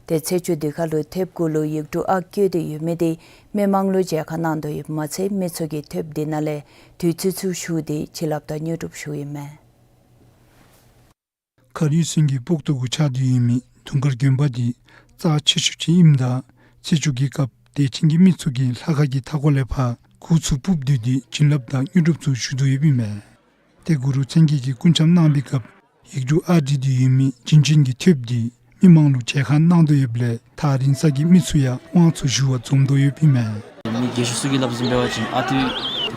ཏེ་ཚེས་བཅུ་འདི་ཁར་ལུ་མཐེབ་གུ་ལུ་ཡིག་འབྲུ་ཨ་བཀོད་དེ་ཡོད་མི་འདི་མི་མང་ལུ་མཇལ་ཁ་གནང་དོ་ཡོདཔ་མ་ཚད་མི་ཚུ་གིས་མཐེབ་འདི་ནང་ལས་དུས་ཚོད་ཚུ་ཞུ་སྟེ་བྱིན་རླབས་དང་དངོས་གྲུབ་ཞུཝ་ཨིན་མས། མཁར་གཡུས་ཚན་གྱི་སྤོག་ཏོ་གུ་ཆགས་ཏེ་ཡོད་མི་དུང་དཀར་དགོན་པ་འདི་རྩ་ཆེ་ཤོས་ཅིག་ཨིནམ་ད་ཚེས་བཅུ་གི་སྐབས་དད་ཅན་གྱི་མི་ཚུ་གིས་ལྷ་ཁང་གི་མཐའ་འཁོར་ལས་ཕར་གུར་ཚུ་ཕུབ་སྡོད་དེ་བྱིན་རླབས་དང་དངོས་གྲུབ་ཚུ་ཞུ་དོ་ཡོདཔ་ཨིན་མས། ཏེ་གུ་རུ་མཚན་བརྒྱད་ཀྱིས་སྐུ་འཆམ་གནང་བའི་སྐབས་ཡིག་འབྲུ་ཨ་བྲིས་ཏེ་ཡོད་མི་བྱིན་ཅན་གྱི་མཐེབ་འདི་མི་མང་ལུ་མཇལ་ཁ་གནང་དོ་ཡོདཔ་ལས་ཐག་རིང་ས་གི་མི་ཚུ་ཡང་དབང་ཚུ་ཞུ་བར་འཛོམས་དོ་ཡོདཔ་ཨིན་མས། མི་རྒན་ཤོས་ཚུ་གིས་སླབ་བཟུམ་འབད་བ་ཅིན་ཨ་ཐུ་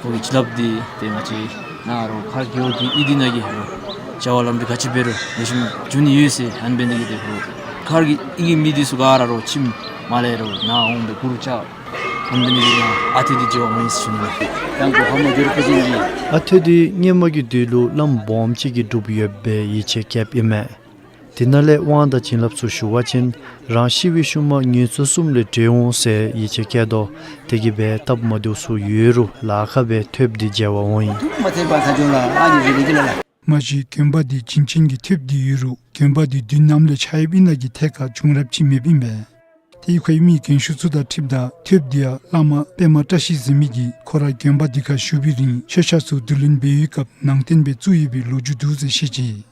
ཁོ་གི་བྱིན་རླབས་འདི་ཏེ་ང་བཅས་ནཱ་རོགས་མཁར་རྒེད་འོག་གི་གཡུས་འདི་ནང་གི་རོགས་བྱ་བ་ལམ་འགྲོ་ག་ཅི་འབད་རུང་ལེགས་ཤོམ་འགྱོ་ནི་ཡོད་ཟེར་ཨ་ནི་འབད་ནི་འདི་གིས་ཏེ་རོགས་མཁར་གྱི་གཡུས་ཀྱི་མི་འདི་ཚུ་ག་ར་རོགས་ཁྱིམ་མ་ལས་རོགས་ནཱ་འོང་སྦེ་གུར་བཅག་ཨ་ནི་འབད་ནི་འདི་གིས་ནཱ་ཨ་ཐུ་འདི་མཇལ་བར་འོང་ཡི་ཟེར་ཞུ་ནི་ལགས། ཨ་ཐུ་འདི་སྔོན་མ་གི་དུས་ལུ་བླམ་སྦོམ་ཅིག་གིས་སྒྲུབ་ཡོད་པའི་ཡིད་ཆེས་བསྐྱེདཔ་ཨིན་མས། དེ་ནང་ལས་དབང་དང་བྱིན་རླབས་ཚུ་ཞུ་བ་ཅིན་རང་ཤི་བའི་ཤུལ་མ་ངན་སོང་གསུམ་ལས་གྲོལ་འོང་ཟེར་ཡིད་ཆེས་བསྐྱེད་དོ། དེ་གིས་སྦེ་སྟབས་མ་བདེཝ་ཚུ་ཡོད་རུང་ལཱ་ཁག་སྦེ་མཐེབ་འདི་མཇལ་བར་འོང་ཡི། མ་གཞི་དགོན་པ་འདི་བྱིན་ཅན་གྱི་མཐེབ་འདི་ཡོད་རུང་དགོན་པ་འདི་མདུན་ནམ་ལས་ཆགས་ཡོདཔ་ཨིན་ན་གི་ཐད་ཁར་བྱུང་རབས་ཅིག་མེདཔ་ཨིན་པས། ཏེ་ཁོ་གཡུས་མི་རྒན་ཤོས་ཚུ་དང་འཁྲིལཝ་ད་མཐེབ་འདི་ཡང་བླ་མ་པདྨ་བཀྲ་ཤིས་ཟེར་མི་གིས་ཁོ་ར་དགོན་པ་འདི་ཁར་བཞུགས་པའི་རིང་མཆོད་ཆས་ཚུ་བསྡུ་ལེན་འབད་བའི་སྐབས་ནང་རྟེན་སྦེ་བཙུགས་ཡོད་པའི་ལོ་རྒྱུས་འདུག་ཟེར་བཤད་ཅི།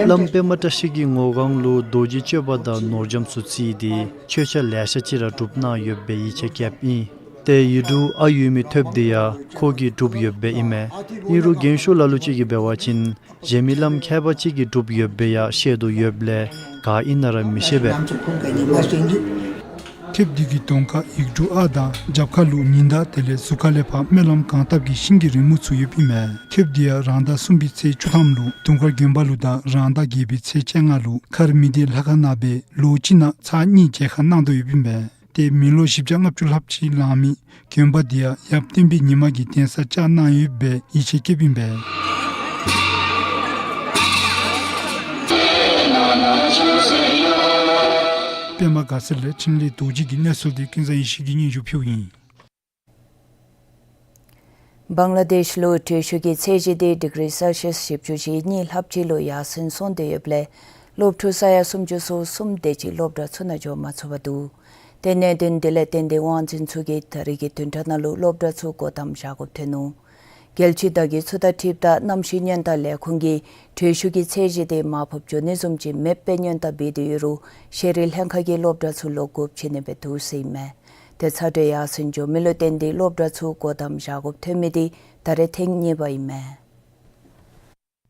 བླམ་པདྨ་བཀྲ་ཤིས་ཀྱི་ངོ་སྒང་ལུ་རྡོ་རྗེ་གཅོད་པ་དང་ནོར་རྒྱམ་ཚུ་བརྩིས་ཏེ་མཆོད་ཆས་ལེ་ཤ་ཅིག་ར་གྲུབ་གནང་ཡོད་པའི་ཡིད་ཆེས་བསྐྱེདཔ་ཨིན། ཏེ་ཡིག་འབྲུ་ཨ་ཡོད་མི་མཐེབ་འདི་ཡང་ཁོ་གིས་གྲུབ་ཡོདཔ་ཨིན་མས། ཨིན་རུང་རྒན་ཤོས་ལ་ལུ་ཅིག་གིས་འབད་བ་ཅིན་གཞན་མི་བླམ་མཁས་པ་ཅིག་གིས་གྲུབ་ཡོདཔ་སྦེ་ཡང་བཤད་དོ་ཡོདཔ་ལས་ག་ཨིན་ན་ར་མི་ཤེས་པས། མཐེབ་འདི་གི་གདོང་ཁར་ཡིག་འབྲུ་ཨ་དང་རྒྱབ་ཁ་ལུ་ཉི་ཟླ་དེ་ལས་ཟུར་ཁ་ལས་ཕར་སྨོན་ལམ་གང་བཏབ་ཀྱི་ཤིང་གི་རི་མོ་ཚུ་ཡོདཔ་ཨིན་མས། མཐེབ་འདི་ཡང་རང་ཟླ་གསུམ་པའི་ཚེས་བཅུ་ཐམ་ལུ་དུང་དཀར་དགོན་པ་ལུ་དང་རང་ཟླ་བརྒྱད་པའི་ཚེས་བཅོ་ལྔ་ལུ་མཁར་མི་སྡེ་ལྷ་ཁང་ནང་སྦེ་ལོ་གཅིག་ནང་ཚར་གཉིས་མཇལ་ཁ་གནང་དོ་ཡོདཔ་ཨིན་པས། ཏེ་མི་ལོ་བཞི་བརྒྱ་ལྔ་བཅུ་ལྷགཔ་ཅིག་ལང་མི་དགོན་པ་འདི་ཡང་ཡབ་བསྟན་པའི་ཉི་མ་གིས་གདན་ས་བཅགས་གནང་ཡོདཔ་སྦེ་ཡིད་ཆེས་བསྐྱེདཔ་ཨིན་པས། པདྨ་དགའ་ཚལ་ལས་འཕྲིན་ལས་རྡོ་རྗེ་གིས་གནས་ཚུལ་འདི་ཀུན་བཟང་ཡེ་ཤེས་ཀྱིས་སྙན་ཞུ་ཕུལཝ་ཨིན། བང་ལ་དེཤ་ལུ་དྲོད་ཤུགས་ཀྱི་ཚད་གཞི་འདི་ཌིག་རི་སེལ་ཤི་ཡཱསི་བཞི་བཅུ་ཞེ་གཉིས་ལྷགཔ་ཅིག་ལུ་ཡར་སེང་སོང་སྟེ་ཡོདཔ་ལས་སློབ་ཕྲུག་ས་ཡ་སུམ་ཅུ་སོ་གསུམ་དེ་ཅིག་སློབ་གྲྭ་ཚུ་ནང་འགྱོ་མ་ཚུགས་པར་འདུག། ཏེ་གནད་དོན་འདི་ལས་བརྟེན་ཏེ་དབང་འཛིན་ཚུ་གིས་ད་རིས་ཀྱི་བདུན་ཕྲག་ནང་ལུ་སློབ་གྲྭ་ཚུ་སྒོ་བསྡམ་བཞག་དགོཔ་ཐོན་ནུག། རྒྱལ་སྤྱིའི་བརྡ་བརྒྱུད་ཚུ་དང་འཁྲིལཝ་ད་གནམ་གཤིས་སྔོན་བརྡ་ལས་ཁུངས་ཀྱིས་དྲོད་ཤུགས་ཀྱི་ཚད་གཞི་དེ་མར་ཕབ་འགྱོ་ནི་བཟུམ་ཅིག་མེདཔ་སྦེ་སྔོན་བརྡ་འབད་དེ་ཡོད་རུང་ཤེས་རིག་ལྷན་ཁག་གིས་སློབ་གྲྭ་ཚུ་ལོག་དགོཔ་བྱིན་ནི་སྦེ་འདུག་ཟེར་ཨིན་མས། ཏེ་ཚ་དྲོད་ཡར་སེང་འགྱོ་མི་ལུ་བརྟེན་ཏེ་སློབ་གྲྭ་ཚུ་སྒོ་བསྡམ་བཞག་དགོཔ་ཐོན་མི་དེ་ད་རེས་ཐེངས་གཉིས་པ་ཨིན་མས།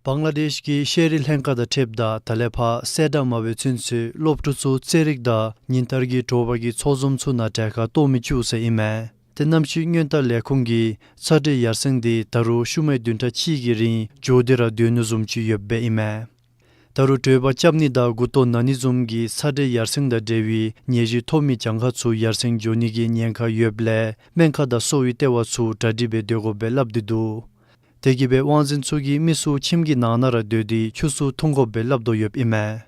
བང་ལ་དེཤ་གི་ཤེས་རིག་ལྷན་ཁག་དང་འཁྲིལཝ་ད་ད་ལས་ཕར་གསལ་བསྒྲགས་མ་འབད་ཚུན་ཚོད་སློབ་ཕྲུག་ཚུ་རྩེད་རིགས་དང་ཉིན་ལྟར་གྱི་དྲོ་པ་གི་ཚོགས་འཛོམས་ཚུ་ནང་གྲལ་ཁར་གཏོགས་མི་བཅུག་ཟེར་ཨིན་མས། ཏེ་གནམ་གཤིས་སྔོན་བརྡ་ལས་ཁུངས་ཀྱིས་ཚ་དྲོད་ཡར་སེང་དེ་ད་རུང་ཤུལ་མའི་བདུན་ཕྲག་གཅིག་གི་རིང་འགྱོ་སྟེ་ར་སྡོད་ནི་བཟུམ་ཅིག་ཡོདཔ་སྦེ་ཨིན་མས། ད་རུང་དྲོད་འབར་རྐྱབ་ནི་དང་མགུ་ཏོ་ན་ནི་བཟུམ་གྱི་ཚ་དྲོད་ཡར་སེང་དང་འབྲེལ་བའི་ནད་གཞི་ཐོབ་མི་གྱངས་ཁ་ཚུ་ཡར་སེང་འགྱོ་ནི་གི་ཉེན་ཁ་ཡོདཔ་ལས་སྨན་ཁང་དང་གསོ་བའི་ལྟེ་བ་ཚུ་གྲ་སྒྲིག་འབད་སྡོད་དགོ་པའི་སླབ་སྟེ་འདུག། དེ་གིས་སྦེ་དབང་འཛིན་ཚུ་གིས་མི་ཚུ་ཁྱིམ་གྱི་ནང་ན་ར་སྡོད་དེ་ཆུ་ཚུ་འཐུང་དགོ་པའི་སླབ་དོ་ཡོདཔ་ཨིན་མས།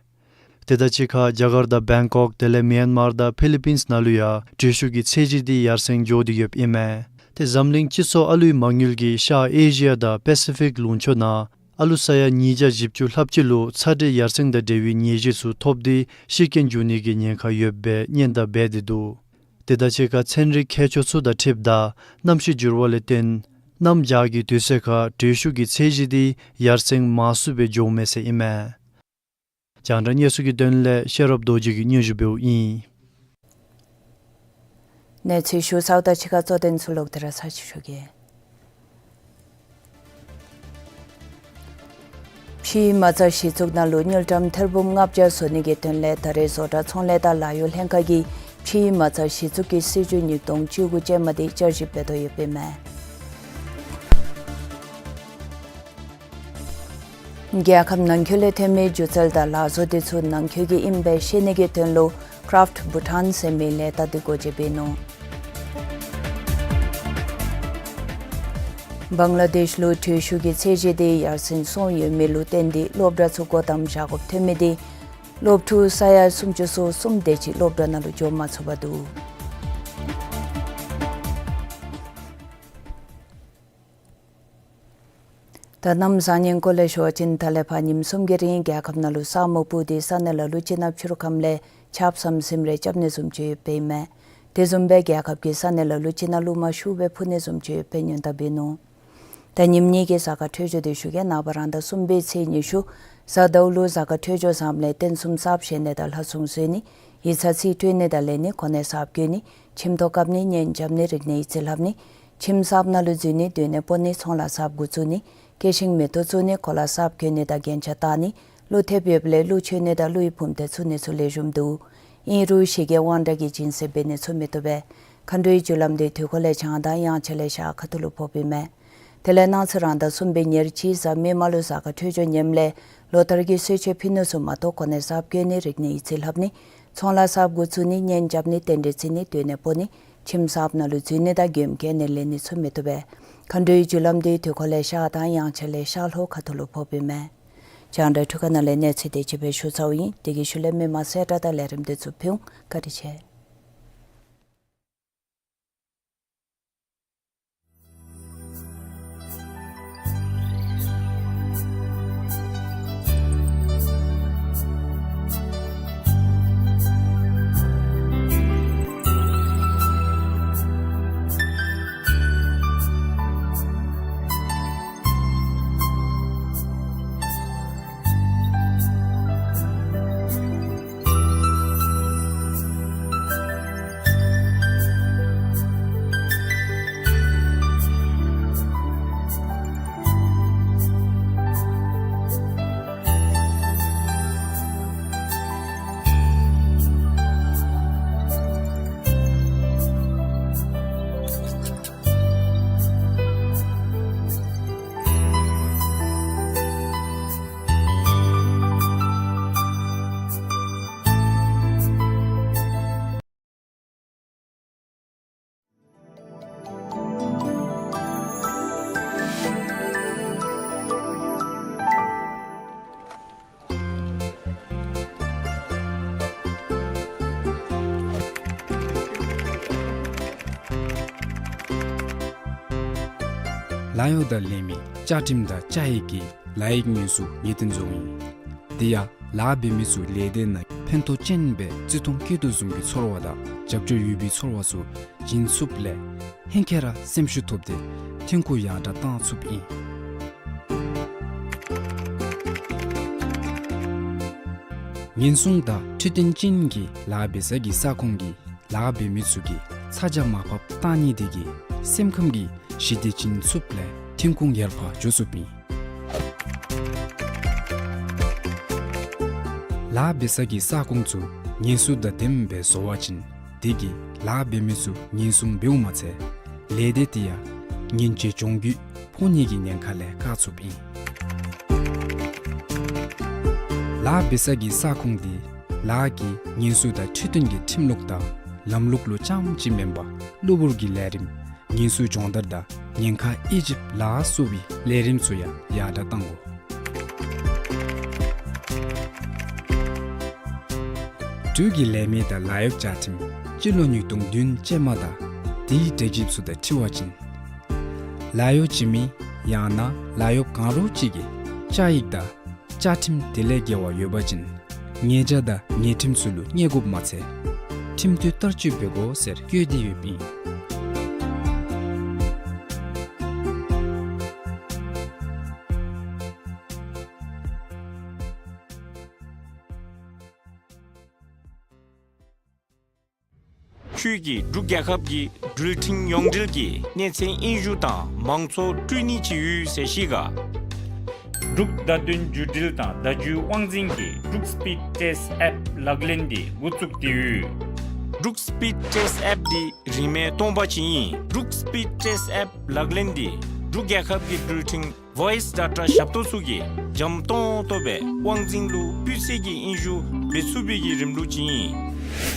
དེ་དང་གཅིག་ཁར་རྒྱ་གར་དང་བེང་ཀོག་དེ་ལས་མིའན་མར་དང་ཕི་ལི་པིནསི་ནང་ལུ་ཡང་དྲོད་ཤུགས་ཀྱི་ཚད་གཞི་དེ་ཡར་སེང་འགྱོ་སྟེ་ཡོདཔ་ཨིན་མས། ཏེ་འཛམ་གླིང་སྤྱི་ཚོགས་ཨ་ལུའི་མ་དངུལ་གྱིས་ཤར་ཨེ་ཤི་ཡ་དང་པེ་སི་ཕིག་ལུང་ཕྱོགས་ནང་ཨ་ལུ་ས་ཡ་ཉིས་བརྒྱ་བཞི་བཅུ་ལྷགཔ་ཅིག་ལུ་ཚ་དྲོད་ཡར་སེང་དང་འབྲེལ་བའི་ནད་གཞི་ཚུ་ཐོབ་སྟེ་ཤི་རྐྱེན་འབྱུང་ནི་གི་ཉེན་ཁ་ཡོདཔ་སྦེ་སྔོན་བརྡ་འབད་དེ་འདུག། དེ་དང་གཅིག་ཁར་ཚན་རིག་མཁས་མཆོག་ཚུ་དང་འཁྲིལཝ་ད་གནམ་གཤིས་འགྱུར་བ་ལས་བརྟེན་གནམ་བྱཱར་གྱི་དུས་ཚོད་ཁར་དྲོད་ཤུགས་ཀྱི་ཚད་གཞི་དེ་ཡར་སེང་མང་སུ་སྦེ་འགྱོཝ་མས་ཟེར་ཨིན་མས། རྒྱང་བསྒྲགས་གནས་ཚུལ་གྱི་དོན་ལས་ཤེས་རབ་རྡོ་རྗེ་གིས་སྙན་ཞུ་འབདཝ་ཨིན། གནས་ཚུལ་ཞུ་ཚརཝ་དང་གཅིག་ཁར་གཙོ་དོན་ཚུ་ལོག་སྟེ་ར་ཚར་ཅིག་ཞུ་གེ། ཕྱིའི་མ་རྩ་གཞི་བཙུགས་ནང་ལུ་དངུལ་ཀྲམ་ཐེར་འབུམ་ལྔ་བརྒྱ་བཟོ་ནི་གི་དོན་ལས་ད་རེས་བཟོ་གྲྭ་ཚོང་ལས་དང་ལཱ་གཡོག་ལྷན་ཁག་གིས་ཕྱིའི་མ་རྩ་གཞི་བཙུགས་ཀྱི་སྲིད་བྱུས་ཉིས་སྟོང་བཅུ་དགུ་ཅན་མ་དེ་བསྐྱར་ཞིབ་འབད་དོ་ཡོདཔ་ཨིན་མས། རྒྱལ་ཁབ་ནང་འཁོད་ལས་ཐོན་མི་སྒྱུ་རྩལ་དང་ལག་བཟོ་དེ་ཚུ་ནང་འཁོད་ཀྱི་ཨིནམ་སྦེ་ཤེས་ནི་གི་དོན་ལུ་Craft Bhutan ཟེར་མི་ལས་རྟགས་དེ་སྒོ་འབྱེད་འབད་ནུག། བང་ལ་དེཤ་ལུ་དྲོད་ཤུགས་ཀྱི་ཚད་གཞི་དེ་ཡར་སེང་སོང་ཡོད་མི་ལུ་བརྟེན་ཏེ་སློབ་གྲྭ་ཚུ་སྒོ་བསྡམ་བཞག་དགོཔ་ཐོན་མི་དེ་སློབ་ཕྲུག་ས་ཡ་སུམ་ཅུ་སོ་གསུམ་དེ་ཅིག་སློབ་གྲྭ་ནང་ལུ་འགྱོ་མ་ཚུགས་པར་འདུག། ད་གནམ་བཟང་ངན་སྐོར་ལས་ཞུ་བ་ཅིན་ད་ལས་ཕར་ཉིནམ་གསུམ་གྱི་རིང་རྒྱལ་ཁབ་ནང་ལུ་ས་སྨུག་སྤུབས་ཏེ་ས་གནས་ལ་ལུ་བྱིན་རླབས་ཆུ་རུད་ཁམས་ལས་ཆརཔ་ཟམ་ཟིམ་རེ་རྐྱབ་ནི་བཟུམ་ཅིག་ཡོདཔ་ཨིན་མས། དེ་བཟུམ་སྦེ་རྒྱལ་ཁབ་ཀྱི་ས་གནས་ལ་ལུ་བྱིན་རླབས་རླུང་མ་ཤུགས་སྦེ་འཕུ་ནི་བཟུམ་ཅིག་ཡོདཔ་སྦེ་ཉེན་བརྡ་འབད་ནུག། ད་ཉིནམ་གཉིས་ཀྱི་གཟའ་སྐར་འཕྲོད་སྦྱོར་འདི་ཞུ་གེ། ནངས་པ་རང་ཟླ་གསུམ་པའི་ཚེས་ཉི་ཤུ་གཟའ་ཟླཝ་ལུ་གཟའ་སྐར་འཕྲོད་སྦྱོར་བཟངམ་ལས་རྟེན་གསུམ་གསརཔ་བཞེངས་ནི་དང་ལྷ་སྲུང་གསོལ་ནི། ཡིག་ཚང་རྩིས་སྤྲོད་ནི་དང་ལེན་ནི། གོ་གནས་གསརཔ་བསྐོ་ནི། ཁྱིམ་ཐོག་བཀབ་ནི། གཉེན་རྐྱབ་ནི། རིག་གནས་ཡིག་རྩིས་ལྷབ་ནི། ཁྱིམ་གསརཔ་ནང་ལུ་འཛུལ་ནི། སྡོད་གནས་སྤོ་ནི། ཚོང་ལཱ་གསརཔ་འགོ་བཙུགས་ནི། སྐྱེད་ཤིང་མེ་ཏོག་བཙུགས་ནི། གོ་ལ་གསརཔ་གྱོན་ནི་དང་རྒྱན་ཆ་བཏགས་ནི། ཀླུ་ཐེབས་ཡོདཔ་ལས་ཀླུ་མཆོད་ནི་དང་ཀླུའི་བུམ་སྡེ་བཙུགས་ནི་ཚུ་ལེགས་ཤོམ་འདུག། ཨིན་རུང་ཞི་རྒྱས་དབང་དྲག་གི་སྦྱིན་སྲེག་འབད་ནི་ཚུ་མི་བཏུབ་པས། མཁའ་འགྲོའི་རྒྱུ་ལམ་འདི་དུས་འཁོར་ལས་བྱང་དང་དབྱངས་འཆར་ལས་ཤར་ཁ་ཐུག་ལུ་ཕོགཔ་ཨིན་མས། དེ་ལས་གནངས་ཚེ་རང་ཟླ་གསུམ་པའི་ཉེར་གཅིག་གཟའ་མིག་དམར་ལུ་གཟའ་སྐར་འཕྲོད་སྦྱོར་ངནམ་ལས་ལོ་ལྟར་གྱི་གསོལ་མཆོད་ཕུལ་ནི་ཚུ་མ་གཏོགས་གོ་གནས་གསརཔ་བསྐོ་ནི། རིག་གནས་ཡིག་རྩིས་ལྷབ་ནི། ཚོང་ལཱ་གསརཔ་འགོ་བཙུགས་ནི། གཉེན་རྐྱབ་ནི། རྟེན་འབྲེལ་བརྩི་ནི། སྡོད་གནས་སྤོ་ནི། ཁྱིམ་གསརཔ་ནང་ལུ་འཛུལ་ནི་དང་མགྱོནམ་བསྐྱལ་ནི་ལེན་ནི་ཚུ་མི་བཏུབ་པས། མཁའ་འགྲོའི་རྒྱུ་ལམ་འདི་དུས་འཁོར་ལས་ཤར་དང་དབྱངས་འཆར་ལས་ཤར་ལྷོ་ཁ་ཐུག་ལུ་ཕོགཔ་ཨིན་མས། རྒྱང་བསྒྲགས་འཕྲུལ་ཁང་ནང་ལས་གནས་ཚུལ་དེ་ཅིག་སྦེ་ཞུ་ཚརཝ་ཨིན། དེ་གི་ཤུལ་ལས་མི་མང་གསལ་བསྒྲགས་དང་ལས་རིམ་འདི་ཚུ་ཕུལ་འོང་། བཀའ་དྲིན་ཆེ། ལཱ་གཡོག་དང་ལས་མི་བཅའ་ཁྲིམས་དང་བཅའ་ཡིག་གི་ལཱ་ཡིག་ཉེས་འཛུགས་ངེས་བརྟན་བཟོཝ་ཨིན། དེ་ཡང་ལཱ་འབད་མི་ཚུ་ལས་སྡེ་ནང་ཕན་ཐོགས་ཅན་སྦེ་བརྩི་མཐོང་བསྐྱེད་དོ་བཟུམ་གྱི་ཚོར་བ་དང་རྒྱབ་སྐྱོར་ཡོད་པའི་ཚོར་བ་ཚུ་བྱིན་ཚུགསཔ་ལས་ཧེང་སྐལ་ར་སེམས་ཤུགས་ཐོབ་སྟེ་ཐོན་ཁུངས་ཡར་དྲག་བཏང་ཚུགསཔ་ཨིན། ཉེན་སྲུང་དང་འཕྲོད་བསྟེན་ཅན་གྱི་ལཱ་འབད་ས་གི་ས་ཁོངས་ཀྱི་ལཱ་འབད་མི་ཚུ་གིས་ཚ་གྱང་མར་ཕབ་བཏང་ནི་དེ་གིས་སེམས་ཁམས་ཀྱི་ཞི་བདེ་བྱིན་ཚུགསཔ་ལས་ཐོན་ཁུངས་ཡར་འཕར་འགྱོ་ཚུགསཔ་ཨིན། ལཱ་འབད་ས་གི་ས་ཁོངས་ཚུ་ཉེན་སྲུང་དང་ལྡནམ་སྦེ་བཟོ་བ་ཅིན་དེ་གིས་ལཱ་འབད་མི་ཚུ་ཉེན་སྲུང་འབདཝ་མ་ཚད་ལས་སྡེ་དེ་ཡང་ཉེན་བཅོལ་གྱོང་གུད་ཕོག་ནི་གི་ཉེན་ཁ་ལས་བཀག་ཚུགསཔ་ཨིན། ལཱ་འབད་ས་གི་ས་ཁོངས་དེ་ལཱ་གི་ཉེན་སྲུང་དང་འཕྲོད་བསྟེན་གྱི་ཁྲིམས་ལུགས་དང་ལམ་ལུགས་ལུ་རྐྱངམ་ཅིག་མེན་པར་གློ་བུར་གྱི་ལས་རིམ་ཉེན་སྲུང་སྦྱོང་བརྡར་དང་ཉེན་ཁ་དབྱེ་ཞིབ་ལ་སོགས་པའི་ལས་རིམ་ཚུ་ཡང་ཡར་དྲག་བཏང་དགོ། འབྲུག་གི་ལས་མི་དང་ལཱ་གཡོག་བཅའ་ཁྲིམས་སྤྱི་ལོ་ཉིས་སྟོང་བདུན་ཅན་མ་དང་དེའི་འབྲེལ་ཞིབ་ཚུ་དང་འཁྲིལ་བ་ཅིན་ལཱ་གཡོག་བྱིན་མི་ཡང་ན་ལཱ་གཡོག་གང་རུང་ཅིག་གིས་བཅའ་ཡིག་དང་བཅའ་ཁྲིམས་དེ་ལས་འགལ་བ་ཡོད་པ་ཅིན་ཉེས་བྱ་དང་ཉེས་ཁྲིམས་ཚུ་ལུ་བརྙས་དགོཔ་མ་ཚད་ཁྲིམས་གཏོར་བསྟར་སྤྱོད་འབད་དགོ་ཟེར་བཀོད་དེ་ཡོདཔ་ཨིན། ཁྱོད་ཀྱིས་འབྲུག་རྒྱལ་ཁབ་ཀྱི་འགྲུལ་འཕྲིན་ཡོངས་འབྲེལ་གྱི་གནས་ཚད་དབྱིན་ཞུ་དང་མང་གཙོ་སྤྲོད་ནི་ཅིག་ཡོད་ཟེར་ཤེས་ག། འབྲུག་བརྡ་དོན་བརྒྱུད་འབྲེལ་དང་བརྡ་བརྒྱུད་དབང་འཛིན་གྱིས་འབྲུག་སི་པིཌ་ཊེསཊ་ཨེཔ་ལག་ལེན་འདི་འགོ་བཙུགས་ཏེ་ཡོད། འབྲུག་སི་པིཌ་ཊེསཊ་ཨེཔ་འདི་རིན་མེད་སྟོང་པ་ཅིག་ཨིན། འབྲུག་སི་པིཌ་ཊེསཊ་ཨེཔ་ལག་ལེན་འདི་འབྲུག་རྒྱལ་ཁབ་ཀྱི་འགྲུལ་འཕྲིན་ཝོའིསི་ཌེ་ཊ་ཞབས་ཏོག་ཚུ་གིས་འཇམ་ཏོང་ཏོ་སྦེ་དབང་འཛིན་ལུ་སྤུས་ཚད་ཀྱི་དབྱིན་ཞུ་འབད་ཚུགས་པའི་གི་རིམ་ལུགས་ཅིག་ཨིན།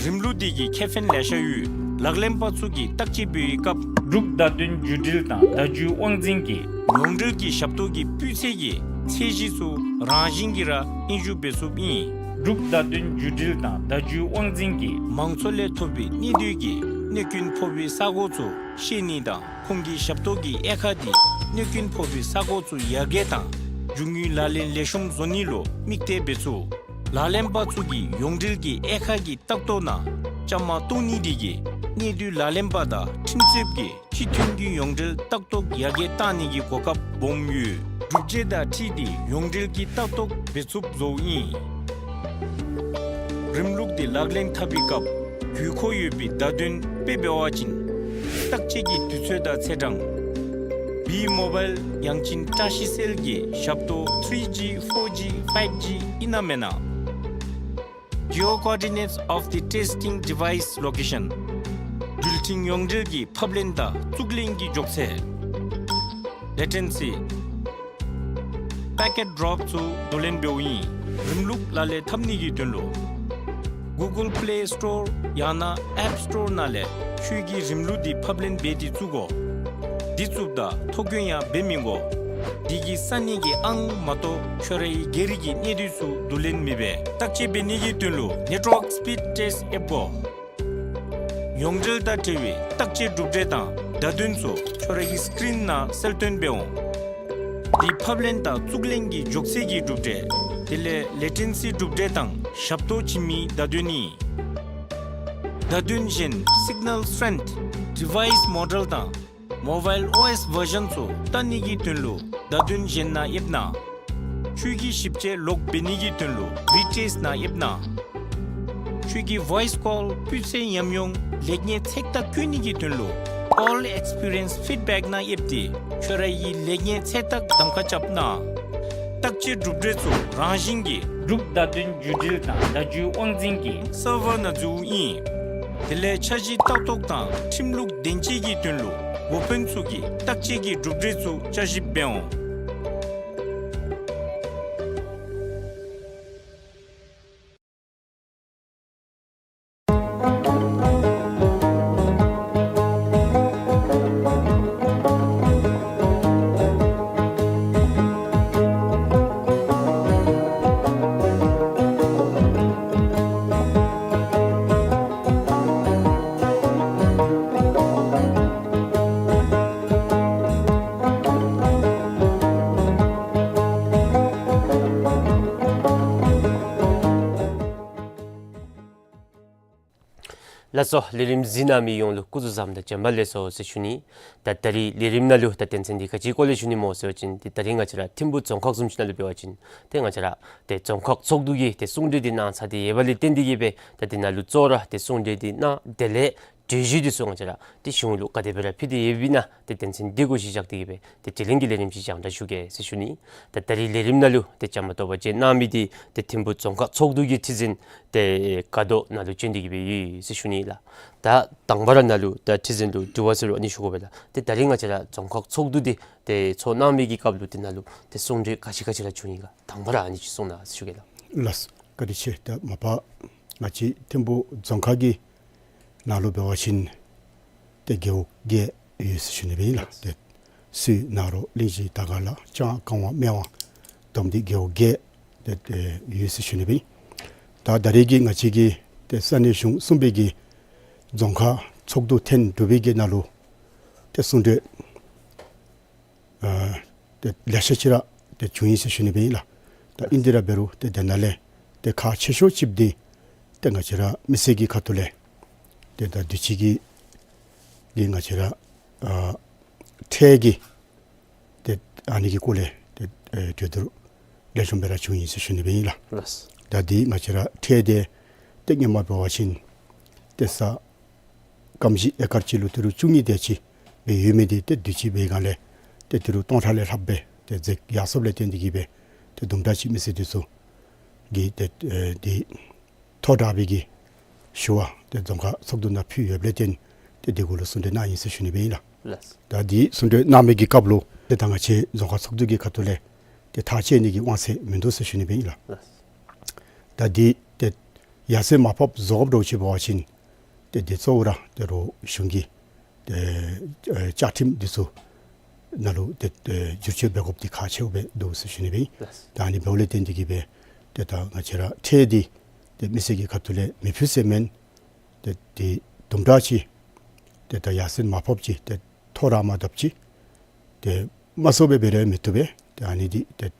རིམ་ལུགས་འདི་གི་ཁེ་ཕན་ལེ་ཤ་ཡོད། ལག་ལེན་པ་ཚུ་གིས་བརྟག་དཔྱད་འབད་བའི་སྐབས་འབྲུག་བརྡ་དོན་བརྒྱུད་འབྲེལ་དང་བརྡ་བརྒྱུད་དབང་འཛིན་གྱི་ཡོངས་འབྲེལ་གྱི་ཞབས་ཏོག་གི་སྤུས་ཚད་ཀྱི་ཚད་གཞི་ཚུ་རང་བཞིན་གྱིས་ར་དབྱིན་ཞུ་འབད་ཚུགསཔ་ཨིན། འབྲུག་བརྡ་དོན་བརྒྱུད་འབྲེལ་དང་བརྡ་བརྒྱུད་དབང་འཛིན་གྱིས་མང་ཚོགས་ལས་ཐོབ་པའི་གནད་དོན་གྱི་ གནོད་སྐྱོན་ཕོག་པའི་ས་གོ་ཚུ་ཤེས་ནི་དང་ཁོང་གི་ཞབས་ཏོག་གི་དབྱེ་ཁག་འདི་གནོད་སྐྱོན་ཕོག་པའི་ས་གོ་ཚུ་ཡར་རྒྱས་དང་རྒྱུ་དངོས་ལག་ལེན་ལེགས་ཤོམ་བཟོ་ནི་ལུ་དམིགས་གཏད་འབད་ཚུགས། ལག་ལེན་པ་ཚུ་གིས་ཡོངས་འབྲེལ་གྱི་དབྱེ་ཁག་གི་ལྟ་རྟོག་ནང་བཅའ་མར་གཏོགས་ནི་དེ་གིས་གནས་སྡུད་ལག་ལེན་པ་དང་ཁྲིམས་རྩོདཔ་གིས་སྤྱི་མཐུན་གྱི་ཡོངས་འབྲེལ་ལྟ་རྟོག་ཡར་རྒྱས་གཏང་ནི་གི་གོ་སྐབས་སྦོམ་ཡོད། སྒྲུབ་བྱེད་དང་འཁྲིལ་ཏེ་ཡོངས་འབྲེལ་གྱི་ལྟ་རྟོག་འབད་ཚུགསཔ་བཟོཝ་ཨིན། རིམ་ལུགས་དེ་ལག་ལེན་འཐབ་པའི་སྐབས་དགོས་མཁོ་ཡོད་པའི་བརྡ་དོན་དཔེ་འབད་བ་ཅིན་བརྟག་དཔྱད་ཀྱི་དུས་ཚོད་དང་ཚེས་གྲངས། བི་མོ་བཱའིལ་ཡང་ཅིན་བཀྲ་ཤིས་སེལ་གྱི་ཞབས་ཏོག་ཐི་རི་ཇི་ཕོར་ཇི་ཕའིབ་ཇི་ཨིན་ན་མེན་ན། Geo coordinates of the testing device location། འགྲུལ་འཕྲིན་ཡོངས་འབྲེལ་གྱི་ཕབ་ལེན་དང་བཙུགས་ལེན་གྱི་མགྱོགས་ཚད། ལེ་ཊེན་སི། པེ་ཀེཊ་ཌོརོབ་ཚུ་བསྡུ་ལེན་འབདཝ་ཨིན། རིམ་ལུགས་ལག་ལེན་འཐབ་ནི་གི་དོན་ལུ་གུ་གཱལ་པླེ་སི་ཊོར་ཡང་ན་ཨེཔ་སི་ཊོར་ནང་ལས་ཁྱོད་ཀྱིས་རིམ་ལུགས་འདི་ཕབ་ལེན་འབད་དེ་བཙུགས་དགོ། འདི་བཙུགསཔ་ད་ཐོ་བཀོད་ཡང་འབད་མི་དགོ། འདི་གིས་ས་གནས་ཀྱི་ཨང་མ་གཏོགས་ཁྱོད་རའི་སྒེར་གྱི་གནས་སྡུད་ཚུ་བསྡུ་ལེན་མི་འབད། བརྟག་དཔྱད་འབད་ནི་གི་དོན་ལུ་ནེཊ་ཝརཀ་སི་པིཌ་ཊེསཊ་ཨེབ་དགོ། ཡོངས་འབྲེལ་དང་འབྲེལ་བའི་བརྟག་དཔྱད་གྲུབ་འབྲས་དང་བརྡ་དོན་ཚུ་ཁྱོད་རའི་སི་ཀི་རིན་ནང་གསལ་སྟོན་འབད་འོང་། འདི་ཕབ་ལེན་དང་བཙུགས་ལེན་གྱི་མགྱོགས་ཚད་ཀྱི་གྲུབ་འབྲས། དེ་ལས་ལེ་ཊེན་སི་གྲུབ་འབྲས་དང་ཞབས་ཏོག་བྱིན་མིའི་བརྡ་དོན་ནི། བརྡ་དོན་གཞན་སིག་ནཱལ་སི་ཊེན་ཐི། ཌི་ཝའིསི་མོ་ཌེལ་དང་མོ་བཱའིལ་ཨོ་ཨེསི་ཝར་ཤཱན་ཚུ་བལྟ་ནི་གི་དོན་ལུ་བརྡ་དོན་གཞན་ནང་ཨེབ་ནང་། ཁྱོད་ཀྱི་ཞིབ་དཔྱད་ལོག་འབད་ནི་གི་དོན་ལུ་བི་ཊེསཊ་ནང་ཨེབ་ནང་། ཁྱོད་ཀྱི་ཝོའིསི་ཀོལ་སྤུས་ཚད་ཉམས་མྱོང་ལེགས་ཉེས་ཚད་བརྟག་བཀོད་ནི་གི་དོན་ལུ་ཀོལ་ཨེགསི་པི་རི་ཡེནསི་ཕིཌ་བེཀ་ནང་ཨེབ་སྟེ་ཁྱོད་རའི་ལེགས་ཉེས་ཚད་བརྟག་གདམ་ཁ་རྐྱབ་གནང་། བརྟག་དཔྱད་གྲུབ་འབྲས་ཚུ་རང་བཞིན་གྱིས་འབྲུག་བརྡ་དོན་བརྒྱུད་འབྲེལ་དང་བརྡ་བརྒྱུད་དབང་འཛིན་གྱི་སར་ཝར་ནང་འཛུལཝ་ཨིན། དེ་ལས་འཆར་གཞི་ལྟ་རྟོག་དང་ཁྲིམས་ལུགས་བདེན་དཔྱད་ཀྱི་དོན་ལུ་འགོ་དཔོན་ཚུ་གིས་བརྟག་དཔྱད་ཀྱི་གྲུབ་འབྲས་ཚུ་བསྐྱར་ཞིབ་འབད་འོང་། ལགས་སོ། ལས་རིམ་གཟིགས་གནང་མི་ཡོངས་ལུ་སྐུ་གཟུགས་བཟང་དང་བྱོན་པ་ལེགས་སོ་ཟེར་ཞུ་ནི། ད་ད་རིས་ལས་རིམ་ནང་ལུ་ད་དོན་ཚན་འདི་ག་ཅིའི་སྐོར་ལས་ཞུ་ནི་སྨོ་ཟེར་བ་ཅིན་ཏེ་ད་རིས་ང་བཅས་ར་ཐིམ་ཕུག་རྫོང་ཁག་བཟུམ་ཅིག་ནང་ལུ་འབད་བ་ཅིན་ཏེ་ང་བཅས་ར་ཏེ་རྫོང་ཁག་ཚོགས་འདུ་གིས་ཏེ་གསུང་གྲོས་འདི་གནང་ཚར་ཏེ་ཡོད་པ་ལས་བརྟེན་ཏེ་གིས་སྦེ་ད་འདི་ནང་ལུ་གཙོ་བོ་ར་ཏེ་གསུང་གྲོས་འདི་གནང་དེ་ལས་གྲོས་གཞི་འདི་ཚུ་ང་བཅས་ར་ཏེ་གཞུང་ལུ་ག་དེ་སྦེ་ར་ཕུལ་ཏེ་ཡོདཔ་ཨིན་ན་ཏེ་དོན་ཚན་འདི་གུ་གཞི་བཞག་སྟེ་གིས་སྦེ་ཏེ་དྲི་ལན་གྱི་ལས་རིམ་ཅིག་རྒྱང་བསྒྲགས་ཞུ་གེ་ཟེར་ཞུ་ནི། ད་ད་རིས་ལས་རིམ་ནང་ལུ་ཏེ་བཅའ་མར་གཏོགས་པ་ཅིན་གནང་མི་འདི་ཏེ་ཐིམ་ཕུག་རྫོང་ཁག་ཚོགས་འདུ་གི་ཁྲི་འཛིན་ཏེ་ཀ་རྡོ་ནཱ་ལུ་བྱོན་ཏེ་གིས་སྦེ་ཡོད་ཟེར་ཞུ་ནི་ལགས། ད་དང་པ་ར་ནཱ་ལུ་ད་ཁྲི་འཛིན་ལུ་དྲི་བ་ཟེར་རུང་ཨ་ནི་ཞུ་དགོ་པས་ལགས། ཏེ་ད་རིས་ང་བཅས་ར་རྫོང་ཁག་ཚོགས་འདུ་འདི་ཏེ་ཚོགས་གནང་མི་གི་སྐབས་ལུ་ཏེ་ནཱ་ལུ་ཏེ་གསུང་གྲོས་ག་ཅི་ག་ཅི་ར་བྱུང་ཡི་ག། དང་པ་ར་ཨ་ནི་ཅིག་གསུང་གནང་ཟེར་ཞུ་གེ་ལགས། ལགས་སོ། བཀའ་དྲིན་ཆེ། ད་མ་པ་ང་བཅས་ཐིམ་ཕུག་རྫོང་ཁག་གི་ནང་ལུ་འབད་བ་ཅིན་ཏེ་རྒེད་འོག་བརྒྱད་ཡོད་ཟེར་ཞུ་ནི་སྦེ་ཨིན་ལགས། ཏེ་སུད་ནཱ་རོ་གླིང་བཞི་དར་དཀར་ལ་ལྕང་ཁང་བ་སྨད་དབང་དོམ་སྡེ་རྒེད་འོག་བརྒྱད་ཏེ་ཡོད་ཟེར་ཞུ་ནི་སྦེ་ཨིན། ད་ད་རིས་ཀྱི་ང་བཅས་ཀྱི་ཏེ་ས་གནས་གཞུང་གསུམ་པའི་གི་རྫོང་ཁག་ཚོགས་འདུ་ཐེངས་དྲུག་པའི་གི་ནང་ལུ་ཏེ་གསུང་གྲོས་ཨ་ཏེ་ལེ་ཤ་ཅིག་ར་ཏེ་བྱུང་ཡི་ཟེར་ཞུ་ནི་སྦེ་ཨིན་ལགས། ད་ཨིན་ཏེ་ར་འབད་རུང་ཏེ་དེ་ནང་ལས་ཏེ་ཁག་ཆེ་ཤོས་ཅིག་འདི་ཏེ་ང་བཅས་ར་མི་སེར་གྱི་ཁ་ཐུག་ལས་ཏེ་ད་དུས་ཅི་གི་གི་ང་བཅས་ར་ཨ་ཁྲལ་གྱི་ཏེ་ཨ་ནི་གི་སྐོར་ལས་ཏེ་ཨེ་གྲོས་བསྡུར་ལེགས་ཤོམ་སྦེ་ར་བྱུང་ཡི་ཟེར་ཞུ་ནི་སྦེ་ཨིན་ལགས། ལགས། ད་འདི་ང་བཅས་ར་ཁྲལ་འདི་ཏེ་སྔོན་མ་འབད་བ་ཅིན་ཏེ་ས་སྐམ་ཞིང་ཨེ་ཀར་གཅིག་ལུ་ཏི་རུ་བཅུ་གཉིས་དེ་ཅིག་སྦེ་ཡོད་མི་འདི་ཏེ་དུས་ཅི་འབད་བའི་སྒང་ལས་ཏེ་ཏི་རུ་སྟོང་ཕྲག་ལས་ལྷགཔ་སྦེ་ཏེ་འཛེགས་ཡར་སོངམ་ལས་བརྟེན་ཏེ་གིས་སྦེ་ཏེ་དུམ་གྲ་ཅིག་མི་སེར་འདི་ཚུ་གིས་ཏེ་ཨེ་འདི་མཐོ་དྲགས་པའི་གི་ཞུ་བ་ཏེ་རྫོང་ཁག་ཚོགས་འདུ་ནང་ཕུལ་ཡོདཔ་ལས་བརྟེན་ཏེ་འདི་གུ་ལུ་གསུང་གྲོས་གནང་ཡི་ཟེར་ཞུ་ནི་སྦེ་ཨིན་ལགས། ལགས། ད་འདི་གསུང་གྲོས་གནང་མི་གི་སྐབས་ལུ་ཏེ་ད་ང་བཅས་རྫོང་ཁག་ཚོགས་འདུ་གི་ཁ་ཐུག་ལས་ཏེ་ཐག་བཅད་ནི་གི་དབང་ཚད་མིན་འདུག་ཟེར་ཞུ་ནི་སྦེ་ཨིན་ལགས། ལགས། ད་འདི་ཏེ་ཡར་སེང་མར་ཕབ་བཟོ་དགོཔ་འདྲཝ་ཅིག་འབད་བ་ཅིན་ཏེ་འདི་གཙོ་བོ་ར་ཏེ་རོགས་གཞུང་གི་ཏེ་ཨེ་བཅའ་ཁྲིམས་འདི་ཚུ་ནང་ལུ་ཏེ་ཨེ་བསྒྱུར་བཅོས་འབད་དགོཔ་འདི་ཁག་ཆེཝ་སྦེ་འདུག་ཟེར་ཞུ་ནི་སྦེ་ཨིན། ལགས། ད་ཨ་ནི་འབདཝ་ལས་བརྟེན་ཏེ་གིས་སྦེ་ཏེ་ད་ང་བཅས་ར་ཁྲལ་འདི་ཏེ་མི་སེར་གྱི་ཁ་ཐུག་ལས་མི་ཕུལ་ཟེར་མེན། ཏེ་འདི་དུམ་གྲ་ཅིག་ ཏེ་ད་ཡར་སེང་མ་ཕོགཔ་ཅིག་ཏེ་ཐོ་རངས་མ་བཏབ་ཅིག་ཏེ་མ་སོང་སྦེ་འབད་རུང་མི་བཏུབ་པས། ཏེ་ཨ་ནི་འདི་ཏེ་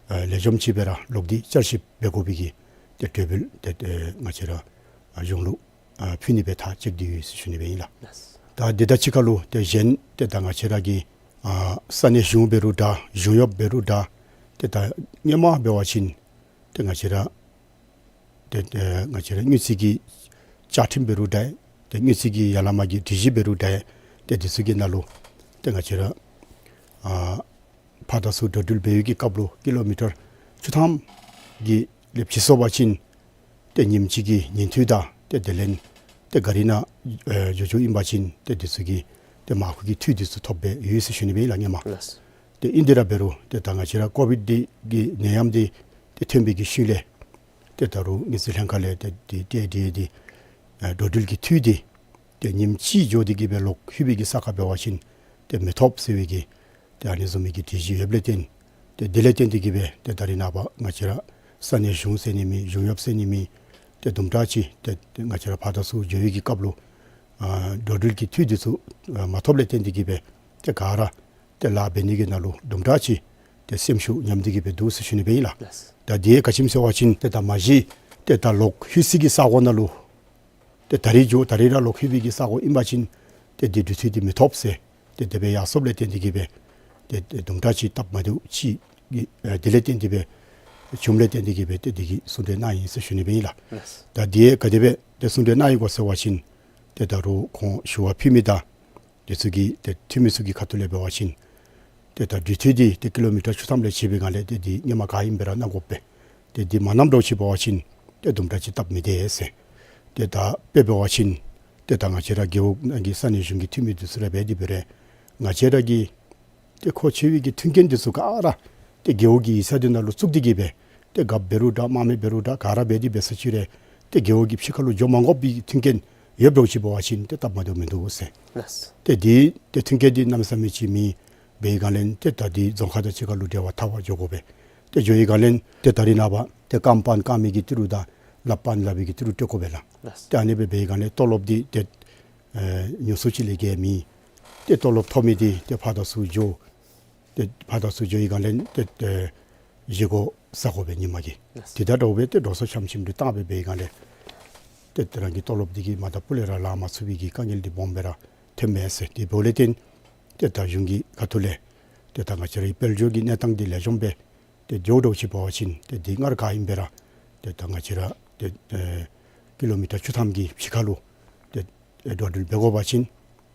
ཨ་ལེགས་ཤོམ་ཅིག་སྦེ་ར་ལོག་སྟེ་བསྐྱར་ཞིབ་འབད་དགོ་པའི་གི་ཏེ་གྲོས་འབུལ་ཏེ་ཏེ་ང་བཅས་ར་ཨ་གཞུང་ལུ་ཨ་ཕུལ་ནི་སྦེ་ཐག་བཅད་དེ་ཡོད་ཟེར་ཞུ་ནི་སྦེ་ཨིན་ལགས། ད་འདི་དང་གཅིག་ཁར་ལུ་ཏེ་གཞན་ཏེ་ད་ང་བཅས་ར་གི་ཨ་ས་གནས་གཞུང་འབད་རུང་འདྲ་གཞུང་གཡོགཔ་འབད་རུང་འདྲ་ཏེ་ད་སྔོན་མ་འབད་བ་ཅིན་ཏེ་ང་བཅས་ར་ཏེ་ཏེ་ང་བཅས་ར་དངུལ་རྩིས་ཀྱི་བཅའ་ཁྲིམས་འབད་རུང་འདྲ་ཏེ་དངུལ་རྩིས་ཀྱི་ཡ་ལ་མ་གི་སྒྲིག་གཞི་འབད་རུང་འདྲ་ཏེ་འདི་ཚུ་གི་ནང་ལུ་ཏེ་ང་བཅས་ར་ཨ་ཕར་དང་ཚུར་འགྲོ་འགྲུལ་འབད་བའི་གི་སྐབས་ལུ་ཀི་ལོ་མི་ཊར་བཅུ་ཐམ་གྱི་ལས་བྱེད་སོང་པ་ཅིན་ཏེ་ཉིནམ་གཅིག་གི་ཉིན་འཐུས་དང་ཏེ་དེ་ལས་ཏེ་གཱ་རི་ནང་ཨེ་འགྱོ་འགྱོཝ་ཨིན་པ་ཅིན་ཏེ་འདི་ཚུ་གི་ཏེ་མར་ཁུ་གི་འཐུས་འདི་ཚུ་ཐོབ་སྦེ་ཡོད་ཟེར་ཞུ་ནི་སྦེ་ཨིན་ལགས་སྔོན་མ། ལགས། ཏེ་ཨིན་དེ་ར་འབད་རུང་ཏེ་ད་ང་བཅས་ར་ཀོ་བིཌ་འདི་གི་ནད་ཡམས་འདི་ཏེ་ཐོན་པའི་གི་ཤུལ་ལས་ཏེ་ད་རུང་དངུལ་རྩིས་ལྷན་ཁག་ལས་ཏེ་འདི་ཏེ་འདི་འདི་ཨེ་འགྲོ་འགྲུལ་གྱི་འཐུས་འདི་ཏེ་ཉིནམ་གཅིག་འགྱོ་སྟེ་གི་སྦེ་ལོག་ལྷོད་པའི་གི་ས་ཁར་འབད་བ་ཅིན་ཏེ་མི་ཐོབ་ཟེར་བའི་གི་ཏེ་ཨ་ནི་བཟུམ་མའི་གི་སྒྲིག་གཞི་ཡོདཔ་ལས་བརྟེན་ཏེ་དེ་ལས་བརྟེན་ཏེ་གི་སྦེ་ཏེ་ད་རེས་ནངས་པ་ང་བཅས་ར་ས་གནས་གཞུང་ཟེར་ནི་མེད་གཞུང་གཡོགཔ་ཟེར་ནི་མེད་ཏེ་དུམ་གྲ་ཅིག་ཏེ་ཏེ་ང་བཅས་ར་ཕར་དང་ཚུར་འགྱོ་བའི་གི་སྐབས་ལུ་ཨ་འགྲོ་འགྲུལ་གྱི་འཐུས་འདི་ཚུ་ཨ་མ་ཐོབ་ལས་བརྟེན་ཏེ་གི་སྦེ་ཏེ་ག་ར་ཏེ་ལཱ་འབད་ནི་གི་ནང་ལུ་དུམ་གྲ་ཅིག་ཏེ་སེམས་ཤུགས་ཉམས་ཏེ་གི་སྦེ་འདུག་ཟེར་ཞུ་ནི་སྦེ་ཨིན་ལགས། ལགས། ད་འདི་ག་ཅི་སྨོ་ཟེར་བ་ཅིན་ཏེ་ད་མ་གཞི་ཏེ་ད་ལོག་ལྷོད་སའི་གི་ས་གོ་ནང་ལུ་ཏེ་ད་རིས་འགྱོ་ད་རིས་ར་ལོག་ལྷོད་པའི་གི་ས་གོ་ཨིན་པ་ཅིན་ཏེ་འདི་འགྲུལ་འཐུས་འདི་མི་ཐོབ་ཟེར་ཏེ་དེ་སྦེ་ཡར་སོངམ་ལས་བརྟེན་ཏེ་གི་སྦེ་ཏེ་ཏེ་དུམ་གྲ་ཅིག་སྟབས་མ་བདེཝ་ཅིག་གི་ཨེ་དེ་ལས་བརྟེན་ཏེ་སྦེ་བྱུངམ་ལས་བརྟེན་ཏེ་གི་སྦེ་ཏེ་འདི་གི་གསུང་གྲོས་གནང་ཡི་ཟེར་ཞུ་ནི་སྦེ་ཨིན་ལགས། ལགས། ད་འདི་ག་དེ་སྦེ་ཏེ་གསུང་གྲོས་གནང་ཡི་གོ་ཟེར་བ་ཅིན་ཏེ་ད་རུང་ཁོང་ཞུ་བ་ཕུལ་མི་དང་འདི་ཚུ་གི་ཏེ་འཐུས་མི་ཚུ་གི་ཁ་ཐུག་ལས་འབད་བ་ཅིན་ཏེ་ད་འགྲུལ་འཐུས་འདི་ཏེ་ཀི་ལོ་མི་ཊར་བཅུ་ཐམ་ལས་བྱེད་པའི་སྒང་ལས་ཏེ་འདི་སྔོན་མ་ག་ཨིནམ་སྦེ་ར་གནང་དགོ་པས། ཏེ་འདི་མ་གནངམ་འདྲཝ་ཅིག་འབད་བ་ཅིན་ཏེ་དུམ་གྲ་ཅིག་སྟབས་མི་བདེ་ཟེར། ཏེ་ད་དཔེ་འབད་བ་ཅིན་ཏེ་ད་ང་བཅས་ར་རྒེད་འོག་ནང་གི་ས་གནས་གཞུང་གི་འཐུས་མི་འདི་ཚུ་ར་འབད་དེ་འབད་རུང་ང་བཅས་ར་གི་ཏེ་མཁོ་ཆེ་བའི་གི་མཐུན་རྐྱེན་འདི་ཚུ་ག་ར་ཏེ་རྒེད་འོག་གི་ཡིག་ཚང་འདི་ནང་ལུ་བཙུགས་ཏེ་གི་སྦེ་ཏེ་རྒཔོ་འབད་རུང་འདྲ་དམངས་མི་འབད་རུང་འདྲ་ག་ར་འབད་དེ་འབད་ས་ཅིག་རུང་ཏེ་རྒེད་འོག་གི་ཕྱི་ཁ་ལུ་འགྱོ་མ་དགོ་པའི་མཐུན་རྐྱེན་ཡོདཔ་འདྲཝ་ཅིག་འབད་བ་ཅིན་ཏེ་སྟབས་མ་བདེཝ་མིན་འདུག་ཟེར། ལགས། ཏེ་འདི་ཏེ་མཐུན་རྐྱེན་འདི་གནམ་མེད་ས་མེད་ཅིག་མེད་པའི་སྒང་ལས་ཏེ་ད་འདི་རྫོང་ཁག་དང་ཕྱི་ཁ་ལུ་འབྲེལ་བ་འཐབ་པར་འགྱོ་དགོ་པས། ཏེ་འགྱོ་བའི་སྒང་ལས་ཏེ་ད་རེས་ནངས་པ་ཏེ་རྐངམ་སྤར་ནི་བཀག་མི་གི་ཏི་རུ་དང་ལགཔ་སྤར་ནི་ལག་པའི་གི་ཏི་རུ་སྤྲོད་དགོ་པས་ལགས། ལགས། ཏེ་ཨ་ནི་འབད་བའི་སྒང་ལས་ཏོ་ལོབ་འདི་ཏེ་ཨེ་ཉུང་སུ་ཅིག་ལས་བརྒལ་མེད། ཏེ་ཏོ་ལོབ་ཐོབ་མི་འདི་ཏེ་ཕར་དང་ཚུར་འགྱོ་ཏེ་ཕར་དང་ཚུར་འགྱོ་བའི་སྒང་ལས་ཏེ་ཏེ་བཞེས་སྒོ་བཟའ་དགོ་པས་ཉིན་མ་གི། ལགས། དེ་དང་འདྲཝ་སྦེ་ཏེ་འགྲོ་སོང་ཆམ་ཆིམ་འདི་བཏང་སྦེ་འབད་བའི་སྒང་ལས་ཏེ་ཏེ་རང་གི་ཏོ་ལོབ་འདི་གིས་མ་ད་སྤུ་ལས་ར་ལང་མ་ཚུགས་པའི་གི་དཀའ་ངལ་འདི་སྦོམ་སྦེ་ར་ཐོནམ་མས་ཟེར། དེ་འབདཝ་ལས་བརྟེན་ཏེ་ད་གཞུང་གི་ཁ་ཐུག་ལས་ཏེ་ད་ང་བཅས་རའི་དཔལ་འབྱོར་གྱི་གནས་སྟངས་འདི་ལེགས་ཤོམ་སྦེ་ཏེ་འགྱོཝ་འདྲཝ་ཅིག་འབད་བ་ཅིན་ཏེ་འདི་སྔར་ག་ཨིནམ་སྦེ་ར་ཏེ་ད་ང་བཅས་ར་ཏེ་ཨེ་ཀི་ལོ་མི་ཊར་བཅུ་ཐམ་གྱི་ཕྱི་ཁ་ལུ་ཏེ་ཨེ་འགྲོ་འགྲུལ་འབད་དགོ་པ་ཅིན་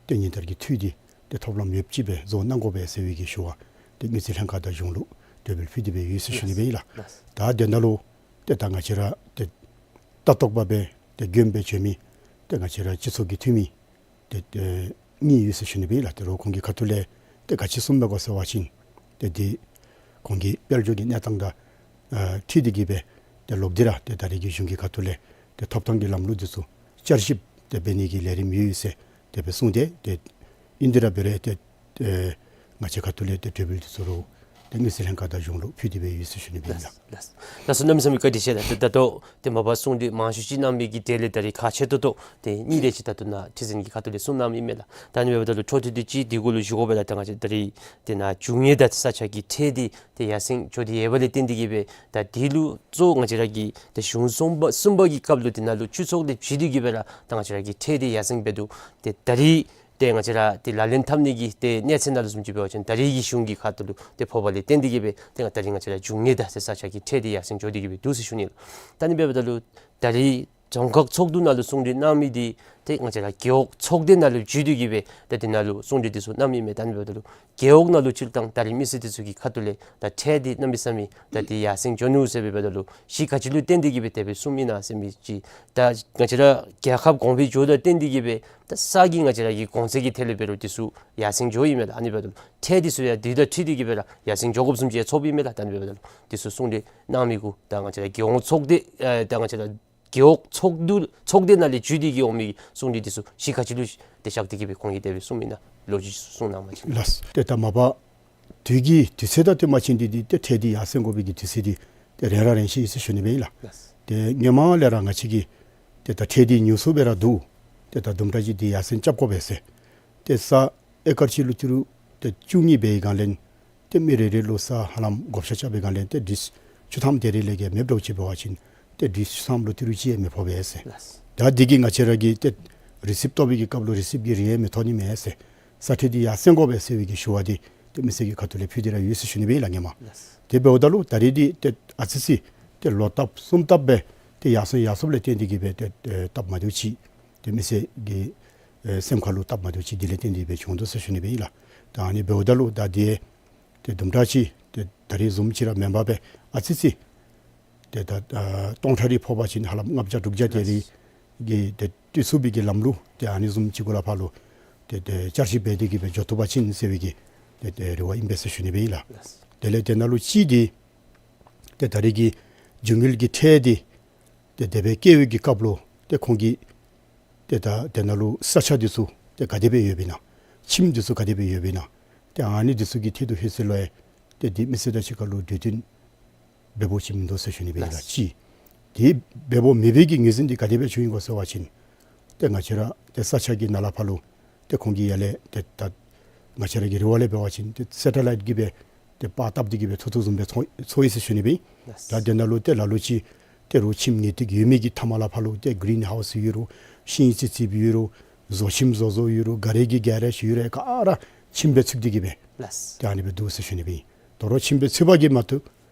ཏེ་ཉིན་བསྟར་གྱི་འཐུས་འདི་ཏེ་ཐོབ་ལམ་ཡོདཔ་ཅིག་སྦེ་བཟོ་གནང་དགོ་པས་ཟེར་བའི་གི་ཞུ་བ་ཏེ་དངུལ་རྩིས་ལྷན་ཁག་དང་གཞུང་ལུ་གྲོས་འབུལ་ཕུལ་ཏེ་སྦེ་ཡོད་ཟེར་ཞུ་ནི་སྦེ་ཨིན་ལགས། ལགས། ད་དེ་ནང་ལུ་ཏེ་ད་ང་བཅས་ར་ཏེ་ལྟ་རྟོག་པ་སྦེ་ཏེ་མགྱོནམ་སྦེ་བྱོན་མི་ཏེ་ང་བཅས་ར་སྤྱི་ཚོགས་ཀྱི་འཐུས་མི་ཏེ་ཨེ་གཉིས་ཡོད་ཟེར་ཞུ་ནི་སྦེ་ཨིན་ལགས། ཏེ་རོགས་ཁོང་གི་ཁ་ཐུག་ལས་ཏེ་ག་ཅི་གསུངམ་མས་གོ་ཟེར་བ་ཅིན་ཏེ་འདི་ཁོང་གི་དཔལ་འབྱོར་གྱི་གནས་སྟངས་དང་ཨ་འཁྲིལ་ཏེ་གི་སྦེ་ཏེ་ལོག་སྟེ་ར་ཏེ་ད་རེས་ཀྱི་གཞུང་གི་ཁ་ཐུག་ལས་ཏེ་ཐོབ་ཐང་གི་ལམ་ལུགས་འདི་ཚུ་བསྐྱར་ཞིབ་ཏེ་འབད་ནི་གི་ལས་རིམ་ཡོད་ཟེར་དེ་སྦེ་གསུངས་ཏེ་ཏེ་ཨིན་དེ་ར་འབད་རུང་ཏེ་ཨེ་ང་བཅས་ཁ་ཐུག་ལས་ཏེ་གྲོས་འབུལ་འདི་ཚུ་རོགས་ཏེ་དངུལ་རྩིས་ལྷན་ཁག་དང་གཞུང་ལུ་ཕུལ་ཏེ་སྦེ་ཡོད་ཟེར་ཞུ་ནི་སྦེ་ཨིན་ལགས། ལགས། ལགས་སོ། གནམ་མེད་ས་མེད་བཀའ་དྲིན་ཆེ་ལགས། ཏེ་ད་ལྟོ་ཏེ་མ་པ་གསུང་གྲོས་མང་ཤོས་ཅིག་གནང་མི་གི་གྲས་ལས་ད་རེས་ཁག་ཆེ་ཏོག་ཏོ་ཏེ་གཉིས་དེ་ཅིག་ད་ལྟོ་ནཱ་ཁྲི་འཛིན་གྱི་ཁ་ཐུག་ལས་གསུངས་གནངམ་ཨིན་མས་ལགས། ད་ཨ་ནི་འབདཝ་ད་ལུ་འཕྲོ་མཐུད་དེ་ཅིག་འདི་གུ་ལུ་ཞུ་དགོ་པས་ལགས། ད་ང་བཅས་ད་རེས་ཏེ་ནཱ་རྒྱུ་དངོས་དང་ས་ཆ་གི་ཁྲལ་འདི་ཏེ་ཡར་སེང་འགྱོ་སྟེ་ཡོད་པ་ལས་བརྟེན་ཏེ་གི་སྦེ་ད་འདི་ལུ་གཙོ་ང་བཅས་ར་གི་ཏེ་གཞུང་གསུམ་པ་གསུམ་པ་གི་སྐབས་ལུ་དེ་ནང་ལུ་སྤྱི་ཚོགས་དང་འཁྲིལ་ཏེ་གི་སྦེ་ར་ད་ང་བཅས་ར་གི་ཁྲལ་འདི་ཡར་སེང་འབད་དོ། ཏེ་ད་རེས་ཏེ་ང་བཅས་ར་ཏེ་ལག་ལེན་འཐབ་ནི་གི་ཏེ་གནས་ཚད་ནང་ལུ་བཟུམ་ཅིག་འབད་བ་ཅིན་ད་རེས་ཀྱི་གཞུང་གི་ཁ་ཐུག་ལུ་ཏེ་ཕོག་པ་ལས་བརྟེན་ཏེ་གི་སྦེ་ཏེ་ད་རེས་ང་བཅས་ར་རྒྱུ་དངོས་དང་ཟེར་ས་ཆ་གི་ཁྲལ་འདི་ཡར་སེང་འགྱོ་སྟེ་གི་སྦེ་འདུག་ཟེར་ཞུ་ནི་ལགས། ད་ཨ་ནི་འབདཝ་ད་ལུ་ད་རེས་རྫོང་ཁག་ཚོགས་འདུ་ནང་ལུ་གསུང་གྲོས་གནང་མི་འདི་ཏེ་ང་བཅས་ར་རྒེད་འོག་ཚོགས་སྡེ་ནང་ལུ་བརྒྱུད་དེ་གི་སྦེ་ཏེ་དེ་ནང་ལུ་གསུང་གྲོས་འདི་ཚུ་གནངམ་ཨིན་མས། ད་ཨ་ནི་འབདཝ་ད་ལུ་རྒེད་འོག་ནང་ལུ་སྤྱིར་བཏང་ད་རེས་མི་སེར་འདི་ཚུ་གི་ཁ་ཐུག་ལས་ད་ཁྲལ་འདི་གནམ་མེད་ས་མེད་ད་འདི་ཡར་སེང་འགྱོ་ནུག་ཟེར་སྦེ་འབདཝ་ད་ལུ་གཞི་ག་ཅི་ལུ་བརྟེན་ཏེ་གི་སྦེ་དེ་སྦེ་གསུངམ་ཨིན་ན་ཟེར་མི་ཅིག། ད་ང་བཅས་ར་རྒྱལ་ཁབ་གོང་འཕེལ་འགྱོཝ་དང་བརྟེན་ཏེ་གི་སྦེ་ད་ས་གི་ང་བཅས་ར་གི་གོང་ཚད་ཀྱི་ཐད་ལས་འབད་རུང་འདི་ཚུ་ཡར་སེང་འགྱོཝ་ཨིན་མས་ལགས། ཨ་ནི་འབདཝ་ད་ལུ་ཁྲལ་འདི་ཚུ་ཡང་འདི་དང་འཁྲིལ་ཏེ་གི་སྦེ་ར་ཡར་སེང་འགྱོ་དགོཔ་བཟུམ་ཅིག་ཡང་ཚོརཝ་ཨིན་མས་ལགས། ད་ཨ་ནི་འབདཝ་ད་ལུ་འདི་ཚུ་གསུང་གྲོས་གནང་མི་གུ་ད་ང་བཅས་ར་རྒེད་འོག་ཚོགས་སྡེ་ཨེ་ད་ང་བཅས་ར་རྒེད་འོག་ཚོགས་འདུ་ཚོགས་སྡེ་ནང་ལས་བརྒྱུད་དེ་གི་འོང་མི་གསུང་གྲོས་འདི་ཚུ་གཞི་ག་ཅི་ལུ་ཏེ་བཞག་སྟེ་གི་སྦེ་ཁོང་གིས་དེ་སྦེ་གསུངམ་ཨིན་ན་ལོ་རྒྱུས་གསུང་གནང་བ་ཅིན། ལགས། ཏེ་ད་མ་པ་དུས་ཀྱི་དུས་ཚོད་དང་བསྟུན་པ་ཅིན་འདི་འདི་ཏེ་ཁྲལ་འདི་ཡར་སེང་དགོ་པའི་གི་དུས་ཚོད་འདི་ཏེ་རན་ར་རན་ཅི་ཟེར་ཞུ་ནི་སྦེ་ཨིན་ལགས། ལགས། ཏེ་སྔོན་མ་ལས་ར་ང་བཅས་ཀྱིས་ཏེ་ད་ཁྲལ་འདི་ཉུང་སུ་སྦེ་ར་འདུག། ཏེ་ད་དུམ་གྲ་ཅིག་འདི་ཡར་སེང་རྐྱབ་དགོ་པས་ཟེར། ཏེ་ས་ཨེ་ཀར་གཅིག་ལུ་ཏི་རུ་ཏེ་བཅུ་གཉིས་འབད་བའི་སྒང་ལས་ཏེ་མི་རེ་རེ་ལུ་ས་ཧ་ལམ་བགོ་བཤའ་རྐྱབ་པའི་སྒང་ལས་ཏེ་ཌིས་བཅུ་ཐམ་དེ་རེ་ལས་བརྒལ་མེདཔ་འདྲཝ་ཅིག་འབད་བ་ཅིན་ཏེ་ཌིས་བཅུ་ཐམ་ལུ་ཏི་རུ་ཅིག་ཡང་མི་ཕོག་པས་ཟེར། ལགས། ད་འདི་གིས་ང་བཅས་ར་གིས་ཏེ་རི་སིབ་བཏོག་པའི་གི་སྐབས་ལུ་རི་སིབ་ཀྱི་རིན་ཡང་མི་ཐོབ་ནི་མས་ཟེར། ས་ཁྲལ་འདི་ཡར་སེང་དགོ་པས་ཟེར་བའི་གི་ཞུ་བ་འདི་ཏེ་མི་སེར་གྱི་ཁ་ཐུག་ལས་ཕུལ་ཏེ་ར་ཡོད་ཟེར་ཞུ་ནི་སྦེ་ཨིན་ལགས་སྔོན་མ། ལགས། དེ་འབདཝ་ད་ལུ་ད་རེས་འདི་ཏེ་ཨ་ཙི་ཙི་ཏེ་ལོག་བཏབ་གསུམ་བཏབ་སྦེ་ཏེ་ཡར་སེང་ཡར་སོངམ་ལས་བརྟེན་ཏེ་གིས་སྦེ་ཏེ་ཨེ་སྟབས་མ་བདེཝ་ཅིག་ཏེ་མི་སེར་གྱི་ཨེ་སེམས་ཁ་ལུ་སྟབས་མ་བདེཝ་ཅིག་འདི་ལས་བརྟེན་ཏེ་སྦེ་བྱུང་དོ་ཟེར་ཞུ་ནི་སྦེ་ཨིན་ལགས། ད་ཨ་ནི་འབདཝ་ད་ལུ་ད་འདི་ཏེ་དུམ་གྲ་ཅིག་ཏེ་ད་རེས་བཟུམ་ཅིག་ར་མེན་པར་སྦེ་ཨ་ཙི་ཙི་ཏེ་ད་ཨ་སྟོང་ཕྲག་རེ་ཕོག་པ་ཅིན་ཧ་ལམ་ལྔ་བརྒྱ་དྲུག་བརྒྱ་དེ་རེ་གི་ཏེ་བཏུབ་ཚུགས་པའི་གི་ལམ་ལུགས་ཏེ་ཨ་ནི་བཟུམ་ཅིག་གུ་ལས་ཕར་ལུ་ཏེ་ཏེ་བསྐྱར་ཞིབ་འབད་དེ་གིས་སྦེ་འགྱོ་བཏུབ་པ་ཅིན་ཟེར་བའི་གི་ཏེ་ཏེ་རེ་བ་ཨིན་པས་ཟེར་ཞུ་ནི་སྦེ་ཨིན་ལགས། ལགས། དེ་ལས་དེ་ནང་ལུ་གཅིག་འདི་ཏེ་ད་རེས་ཀྱི་རྒྱུ་དངུལ་གྱི་ཁྲལ་འདི་ཏེ་དེ་སྦེ་བཀལ་བའི་གི་སྐབས་ལུ་ཏེ་ཁོང་གིས་ཏེ་ད་དེ་ནང་ལུ་ས་ཆ་འདི་ཚུ་ཏེ་ག་དེ་སྦེ་ཡོདཔ་ཨིན་ན། ཁྱིམ་འདི་ཚུ་ག་དེ་སྦེ་ཡོདཔ་ཨིན་ན། ཏེ་ཨ་ནི་འདི་ཚུ་གི་ཐད་དུ་ཧེ་སེ་ལུ་ཡང་ཏེ་འདི་མི་སེར་དང་གཅིག་ཁར་ལུ་གྲོས་བསྟུན་འབད་འབདཝ་ཅིག་མིན་འདུག་ཟེར་ཞུ་ནི་སྦེ་ཨིན་ལགས། ལགས། གཅིག། དེ་འབད་འབདཝ་མེད་པའི་གི་ངོས་འཛིན་འདི་ག་དེ་སྦེ་བྱུང་ཡི་གོ་ཟེར་བ་ཅིན་ཏེ་ང་བཅས་ར་ཏེ་ས་ཆ་གི་ནང་ལས་ཕར་ལུ་ཏེ་ཁོང་གིས་ཡར་ལས་ཏེ་ད་ང་བཅས་ར་གི་རེ་བ་ལས་འབད་བ་ཅིན་ཏེ་སེ་ཊ་ལའིཊ་ཀྱིས་སྦེ་ཏེ་པར་བཏབ་སྟེ་གིས་སྦེ་ཚོར་ཚོརཝ་བཟུམ་སྦེ་ཚོར་ཚོར་ཡི་ཟེར་ཞུ་ནི་སྦེ་ཨིན། ལགས། ད་དེ་ནང་ལུ་ཏེ་ལ་ལུ་ཅིག་ཏེ་རོགས་ཁྱིམ་ངེས་ཏིག་ཡོད་མི་གི་མཐའ་མ་ལས་ཕར་ལུ་ཏེ་གི་རིན་ཧའུསི་ཡོད་རུང་ཤིང་རྩི་རྩིཝ་ཡོད་རུང་བཟོ་ཁྱིམ་བཟོ་བཟོཝ་ཡོད་རུང་ག་རི་གི་ག་རི་ཞིག་ཡོད་རུང་ག་ར་ཁྱིམ་སྦེ་ཚུད་དེ་གིས་སྦེ། ལགས། ཏེ་ཨ་ནི་སྦེ་འདུག་ཟེར་ཞུ་ནི་སྦེ་ཨིན། དོ་རུང་ཁྱིམ་སྦེ་ཚུད་པ་གིས་མ་དོ་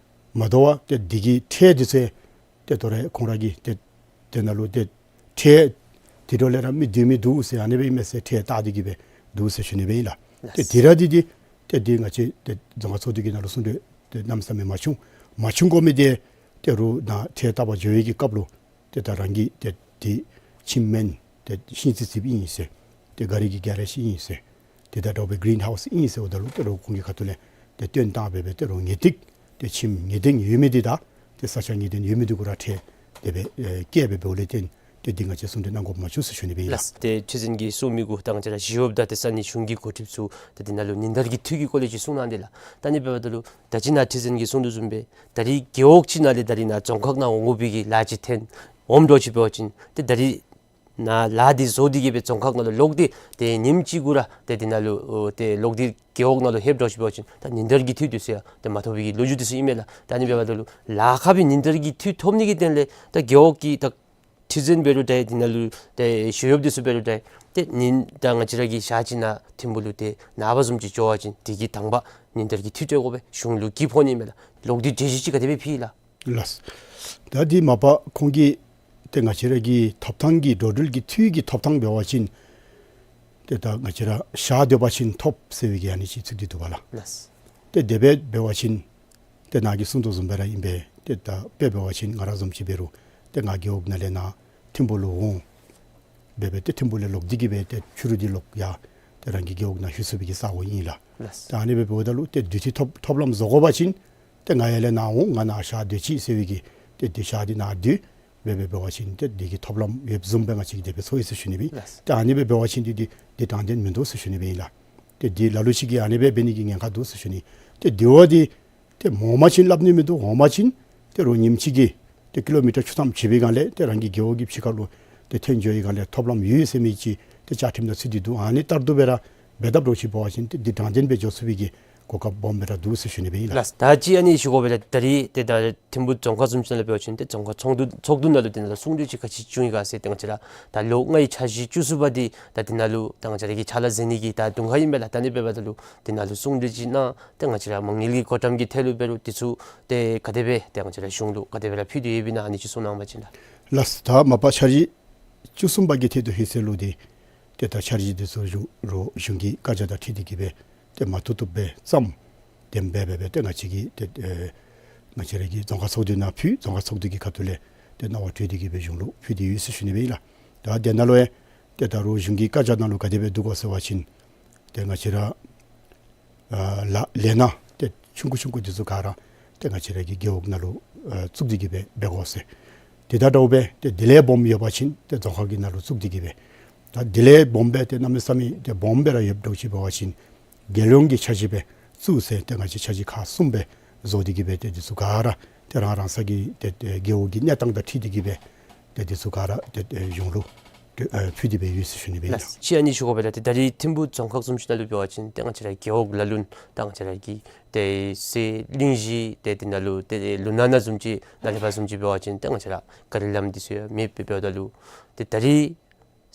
མ་དོ་བར་ཏེ་འདི་གི་ཁྲལ་འདི་ཚུ་ཏེ་དོ་རུང་ཁོང་ར་གིས་ཏེ་དེ་ནང་ལུ་ཏེ་ཁྲལ་དེ་འདྲ་ལས་ར་མི་སྡོད་མི་འདུག་ཟེར་ཨ་ནི་སྦེ་ཨིན་མས་ཟེར་ཁྲལ་བཏགས་ཏེ་གིས་སྦེ་འདུག་ཟེར་ཞུ་ནི་སྦེ་ཨིན་ལགས། ཏེ་ལགས། དེ་ར་འདི་འདི་ཏེ་འདི་ང་བཅས་ཏེ་རྫོང་ཁག་ཚོགས་འདུ་གི་ནང་ལུ་གསུང་གྲོས་ཏེ་གནམ་མེད་ས་མེད་མ་བྱུང་། མ་བྱུང་དགོ་མི་འདི་ཏེ་རོགས་ནཱ་ཁྲལ་བཏབ་པར་འགྱོ་བའི་གི་སྐབས་ལུ་ཏེ་ད་རང་གི་ཏེ་ཏེ་ཁྱིམ་མེན་ཏེ་ཤིང་རྩི་རྩིཝ་ཨིན་ཟེར་ཏེ་ག་རི་གི་ག་རི་ཞིག་ཨིན་ཟེར་ཏེ་ད་དྲོ་པའི་གི་རིན་ཧའུསི་ཨིན་ཟེརཝ་ད་ལུ་ཏེ་རོགས་ཁོང་གི་ཁ་ཐུག་ལས་ཏེ་བཏོན་བཏང་སྦེ་སྦེ་ཏེ་རོགས་ངེས་ཏིག་ཏེ་ཁྱིམ་ངེས་ཏིག་ཡོད་མི་འདི་དང་ཏེ་ས་ཆ་ངེས་ཏིག་ཡོད་མི་འདི་གུ་ར་ཁྲལ་དེ་སྦེ་ཨེ་བཀལ་སྦེ་འབདཝ་ལས་བརྟེན་ཏེ་འདི་ང་བཅས་གསུང་གྲོས་གནང་དགོཔ་མ་བྱུང་ཟེར་ཞུ་ནི་སྦེ་ཨིན་ལགས། ལགས། ཏེ་ཁྲི་འཛིན་གྱིས་གསུངས་མི་གུ་ད་ང་བཅས་ར་ཞི་གཡོགཔ་དང་ཏེ་ས་གནས་གཞུང་གི་འགོ་ཁྲིདཔ་ཚུ་ཏེ་འདི་ནང་ལུ་ཉིན་བསྟར་གྱི་འཐུས་ཀྱི་སྐོར་ལས་ཅིག་གསུང་གནང་དེས་ལགས། ད་ཨ་ནི་འབདཝ་ད་ལུ་ད་ཅི་ནཱ་ཁྲི་འཛིན་གྱིས་གསུངས་དོ་བཟུམ་སྦེ་ད་རིས་རྒེད་འོག་ཅིག་ནང་ལས་ད་རིས་ནཱ་རྫོང་ཁག་ནང་འོང་དགོ་པའི་གི་ལཱ་ཅིག་འཐོན་འོངམ་འདྲཝ་ཅིག་འབད་བ་ཅིན་ཏེ་ད་རིས་ནཱ་ལཱ་འདི་བཟོ་སྟེ་གིས་སྦེ་རྫོང་ཁག་ནང་ལུ་ལོག་སྟེ་ཏེ་ཉིནམ་གཅིག་གུ་ར་ཏེ་འདི་ནང་ལུ་ཨོ་ཏེ་ལོག་སྟེ་རྒེད་འོག་ནང་ལུ་ལྷོདཔ་འདྲཝ་ཅིག་འབད་བ་ཅིན་ད་ཉིན་བསྟར་གྱི་འཐུས་འདི་ཚུ་ཡང་ཏེ་མ་ཐོབ་པའི་གི་ལོ་རྒྱུས་འདི་ཚུ་ཨིན་མས་ལགས། ད་ཨ་ནི་འབདཝ་ད་ལུ་ལཱ་ཁག་པའི་ཉིན་བསྟར་གྱི་འཐུས་ཐོབ་ནི་གི་དོན་ལས་ད་རྒེད་འོག་གི་ད་ཁྲི་འཛིན་འབད་རུང་འདྲ་འདི་ནང་ལུ་ཏེ་ཞི་གཡོགཔ་འདི་ཚུ་འབད་རུང་འདྲ་ཏེ་ཉིན་ད་ང་བཅས་ར་གི་ཞག་གཅིག་ནང་ཐིམ་ཕུག་ལུ་ཏེ་ནངས་པ་བཟུམ་ཅིག་འགྱོ་བ་ཅིན་དེ་གི་དང་པ་ཉིན་བསྟར་གྱི་འཐུས་སྤྲོད་དགོ་པས། གཞུང་ལུ་གྱིབ་ཕོག་ནི་མས་ལགས། ལོག་སྟེ་གྲོས་གཞི་ཅིག་ག་དེ་སྦེ་ཕུལ་ཡི་ལགས། ལགས། ད་འདི་མ་པ་ཁོང་གིས་ཏེ་ང་བཅས་ར་གི་ཐོབ་ཐང་གི་འགྲོ་འགྲུལ་གྱི་འཐུས་ཀྱི་ཐོབ་ཐང་འབད་བ་ཅིན་ཏེ་ད་ང་བཅས་ར་ཞག་སྡོད་པ་ཅིན་ཐོབ་ཟེར་བའི་གི་ཨ་ནི་ཅིག་ཚུད་དེ་འདུག་པ་ལགས། ལགས། ཏེ་དེ་སྦེ་འབད་བ་ཅིན་ཏེ་ནཱ་གིས་གསུངས་དོ་བཟུམ་སྦེ་ར་ཨིན་པས། ཏེ་ད་དཔེ་འབད་བ་ཅིན་ང་ར་བཟུམ་ཅིག་འབད་རུང་ཏེ་ང་རྒེད་འོག་ནང་ལས་ནཱ་ཐིམ་ཕུག་ལུ་འོང་། འབད་སྦེ་ཏེ་ཐིམ་ཕུག་ལས་ལོག་སྟེ་གིས་སྦེ་ཏེ་ཕྱི་རུ་འདི་ལོག་ཡར་ཏེ་རང་གི་རྒེད་འོག་ནང་ལྷོད་ཚུགས་པའི་གི་ས་གོ་ཨིན་ལགས། ལགས། ཏེ་ཨ་ནི་སྦེ་འབདཝ་ད་ལུ་ཏེ་དུས་ཐིག་ཐོབ་ཐོབ་ལམ་བཟོ་དགོ་པ་ཅིན་ཏེ་ང་ཡར་ལས་ནཱ་འོང་ང་ནཱ་ཞག་སྡོད་ཅི་ཟེར་བའི་གི་ཏེ་དེ་ཞག་འདི་ནཱ་སྡོད་འབད་སྦེ་འབད་བ་ཅིན་ཏེ་དེ་གི་ཐོབ་ལམ་ཡོདཔ་བཟུམ་སྦེ་ང་བཅས་ཀྱིས་དེ་སྦེ་ཚོར་ཡི་ཟེར་ཞུ་ནི་སྦེ་ཨིན། ལགས། ཏེ་ཨ་ནི་སྦེ་འབད་བ་ཅིན་འདི་འདི་འདི་དྲང་བདེན་མིན་འདུག་ཟེར་ཞུ་ནི་སྦེ་ཨིན་ལགས། ཏེ་འདི་ལ་ལུ་ཅིག་གིས་ཨ་ནི་སྦེ་འབད་ནི་གི་ཉེན་ཁ་འདུག་ཟེར་ཞུ་ནི། ཏེ་དེ་བ་འདི་ཏེ་འོང་པ་ཅིན་སླབ་ནི་མིན་འདུག། འོང་པ་ཅིན་ཏེ་རོགས་ཉིནམ་གཅིག་གི་ཏེ་ཀི་ལོ་མི་ཊར་བཅུ་ཐམ་བྱེད་པའི་སྒང་ལས་ཏེ་རང་གི་རྒེད་འོག་གི་ཕྱི་ཁར་ལུ་ཏེ་ཐོན་འགྱོ་བའི་སྒང་ལས་ཐོབ་ལམ་ཡོད་ཟེར་མི་ཅིག་ཏེ་བཅའ་ཁྲིམས་ནང་ཚུད་དེ་འདུག། ཨ་ནི་ལྟར་དུ་སྦེ་ར་འབད་དཔ་འདྲཝ་ཅིག་འབད་བ་ཅིན་ཏེ་འདི་དྲང་བདེན་སྦེ་འགྱོ་ཚུགས་པའི་གི་གོ་སྐབས་སྦོམ་སྦེ་ར་འདུག་ཟེར་ཞུ་ནི་སྦེ་ཨིན་ལགས། ལགས། ད་ཅི་ཨ་ནི་ཞུ་དགོ་པས་ལགས། ད་རིས་ཏེ་ད་ཐིམ་ཕུག་རྫོང་ཁག་བཟུམ་ཅིག་ནང་ལུ་འབད་བ་ཅིན་ཏེ་རྫོང་ཁག་ཚོགས་འདུ་ཚོགས་འདུ་ནང་ལུ་ཏེ་ནཱ་གསུང་གྲོས་ཅིག་ག་ཅི་བྱུང་ཡི་ག་ཟེར་ཏེ་ང་བཅས་ར་ད་ལོ་ལྔའི་འཆར་གཞི་བཅུ་གསུམ་པ་འདི་ད་འདི་ནང་ལུ་ད་ང་བཅས་ར་གིས་ཕྱག་ལཱ་མཛད་ནི་གི་ད་དུང་ཁ་ཨིན་པས་ལགས། ད་ཨ་ནི་འབདཝ་ད་ལུ་འདི་ནང་ལུ་གསུང་གྲོས་ཅིག་གནང་ཏེ་ང་བཅས་ར་མ་དངུལ་གྱི་གོ་ཐམ་གྱི་ཐད་ལུ་འབད་རུང་འདི་ཚུ་ཏེ་ག་དེ་སྦེ་ཏེ་ང་བཅས་ར་གཞུང་ལུ་ག་དེ་སྦེ་ར་ཕུལ་ཏེ་ཡོདཔ་ཨིན་ན་ཨ་ནི་ཅིག་གསུང་གནང་བ་ཅིན་ལགས། ལགས། ད་མ་པ་འཆར་གཞི་བཅུ་གསུམ་པ་གི་ཐད་དུ་ཧེ་སེ་ལུ་འདི་ཏེ་ད་འཆར་གཞི་འདི་ཚུ་གཞུང་རོགས་གཞུང་གི་བཀའ་རྒྱ་དང་འཁྲིལ་ཏེ་གིས་སྦེ་ཏེ་མ་བཏུབ་བཏུབ་སྦེ་བརྩམས། དེ་སྦེ་འབད་སྦེ་ཏེ་ང་བཅས་ཀྱིས་ཏེ་ཨེ་ང་བཅས་ར་གི་རྫོང་ཁག་ཚོགས་འདུ་ནང་ཕུལ། རྫོང་ཁག་ཚོགས་འདུ་གི་ཁ་ཐུག་ལས་ཏེ་གནང་བ་གྲོས་ཏེ་གིས་སྦེ་གཞུང་ལུ་ཕུལ་ཏེ་ཡོད་ཟེར་ཞུ་ནི་སྦེ་ཨིན་ལགས། ད་དེ་ནང་ལུ་ཡང་ཏེ་ད་རུང་གཞུང་གི་བཀའ་རྒྱ་ནང་ལུ་ག་དེ་སྦེ་འདུག་གོ་ཟེར་བ་ཅིན་ཏེ་ང་བཅས་ར་ཨ་ལཱ་ལས་སྣ་ཏེ་ཆུང་ཀུ་ཆུང་ཀུ་འདི་ཚུ་ག་ར་ཏེ་ང་བཅས་ར་གི་རྒེད་འོག་ནང་ལུ་ཨ་བཙུགས་ཏེ་གིས་སྦེ་འབད་དགོ་ཟེར། དེ་དང་འདྲཝ་སྦེ་ཏེ་དེ་ལས་སྦོམ་ཡོད་པ་ཅིན་ཏེ་རྫོང་ཁག་གི་ནང་ལུ་བཙུགས་ཏེ་གིས་སྦེ། ད་དེ་ལས་སྦོམ་སྦེ་ཏེ་གནམ་མེད་ས་མེད་ཏེ་སྦོམ་སྦེ་ར་ཡོདཔ་འདྲཝ་ཅིག་འབད་བ་ཅིན་རྒྱལ་ཡོངས་ཀྱི་འཆར་གཞི་སྦེ་བཙུགས་ཟེར་ཏེ་ང་བཅས་འཆར་གཞི་ཁག་གསུམ་སྦེ་བཟོ་སྟེ་གིས་སྦེ་ཏེ་འདི་ཚུ་ག་ར་ཏེ་རང་རང་སོ་གི་ཏེ་ཏེ་རྒེད་འོག་གི་གནས་སྟངས་དང་འཁྲིལ་ཏེ་གིས་སྦེ་ཏེ་འདི་ཚུ་ག་ར་ཏེ་ཏེ་གཞུང་ལུ་ ཨ་ཕུལ་ཏེ་སྦེ་ཡོད་ཟེར་ཞུ་ནི་སྦེ་ཨིན་ལགས། ལགས། ཅིག་ཨ་ནི་ཞུ་དགོ་པས་ལགས། ཏེ་ད་རེས་ཐིམ་ཕུ་རྫོང་ཁག་བཟུམ་ཅིག་ནང་ལུ་འབད་བ་ཅིན་ཏེ་ང་བཅས་ར་རྒེད་འོག་ལ་ལུ་ད་ང་བཅས་ར་གི་ཏེ་སའི་གླིང་བཞི་ཏེ་འདི་ནང་ལུ་ཏེ་ལུང་ནག་ན་བཟུམ་ཅིག་ནང་ལས་ཕར་བཟུམ་ཅིག་འབད་བ་ཅིན་ཏེ་ང་བཅས་ར་ག་རི་ལམ་འདི་ཚུ་ཡང་མེདཔ་སྦེ་འབདཝ་ད་ལུ་ཏེ་ད་རེས་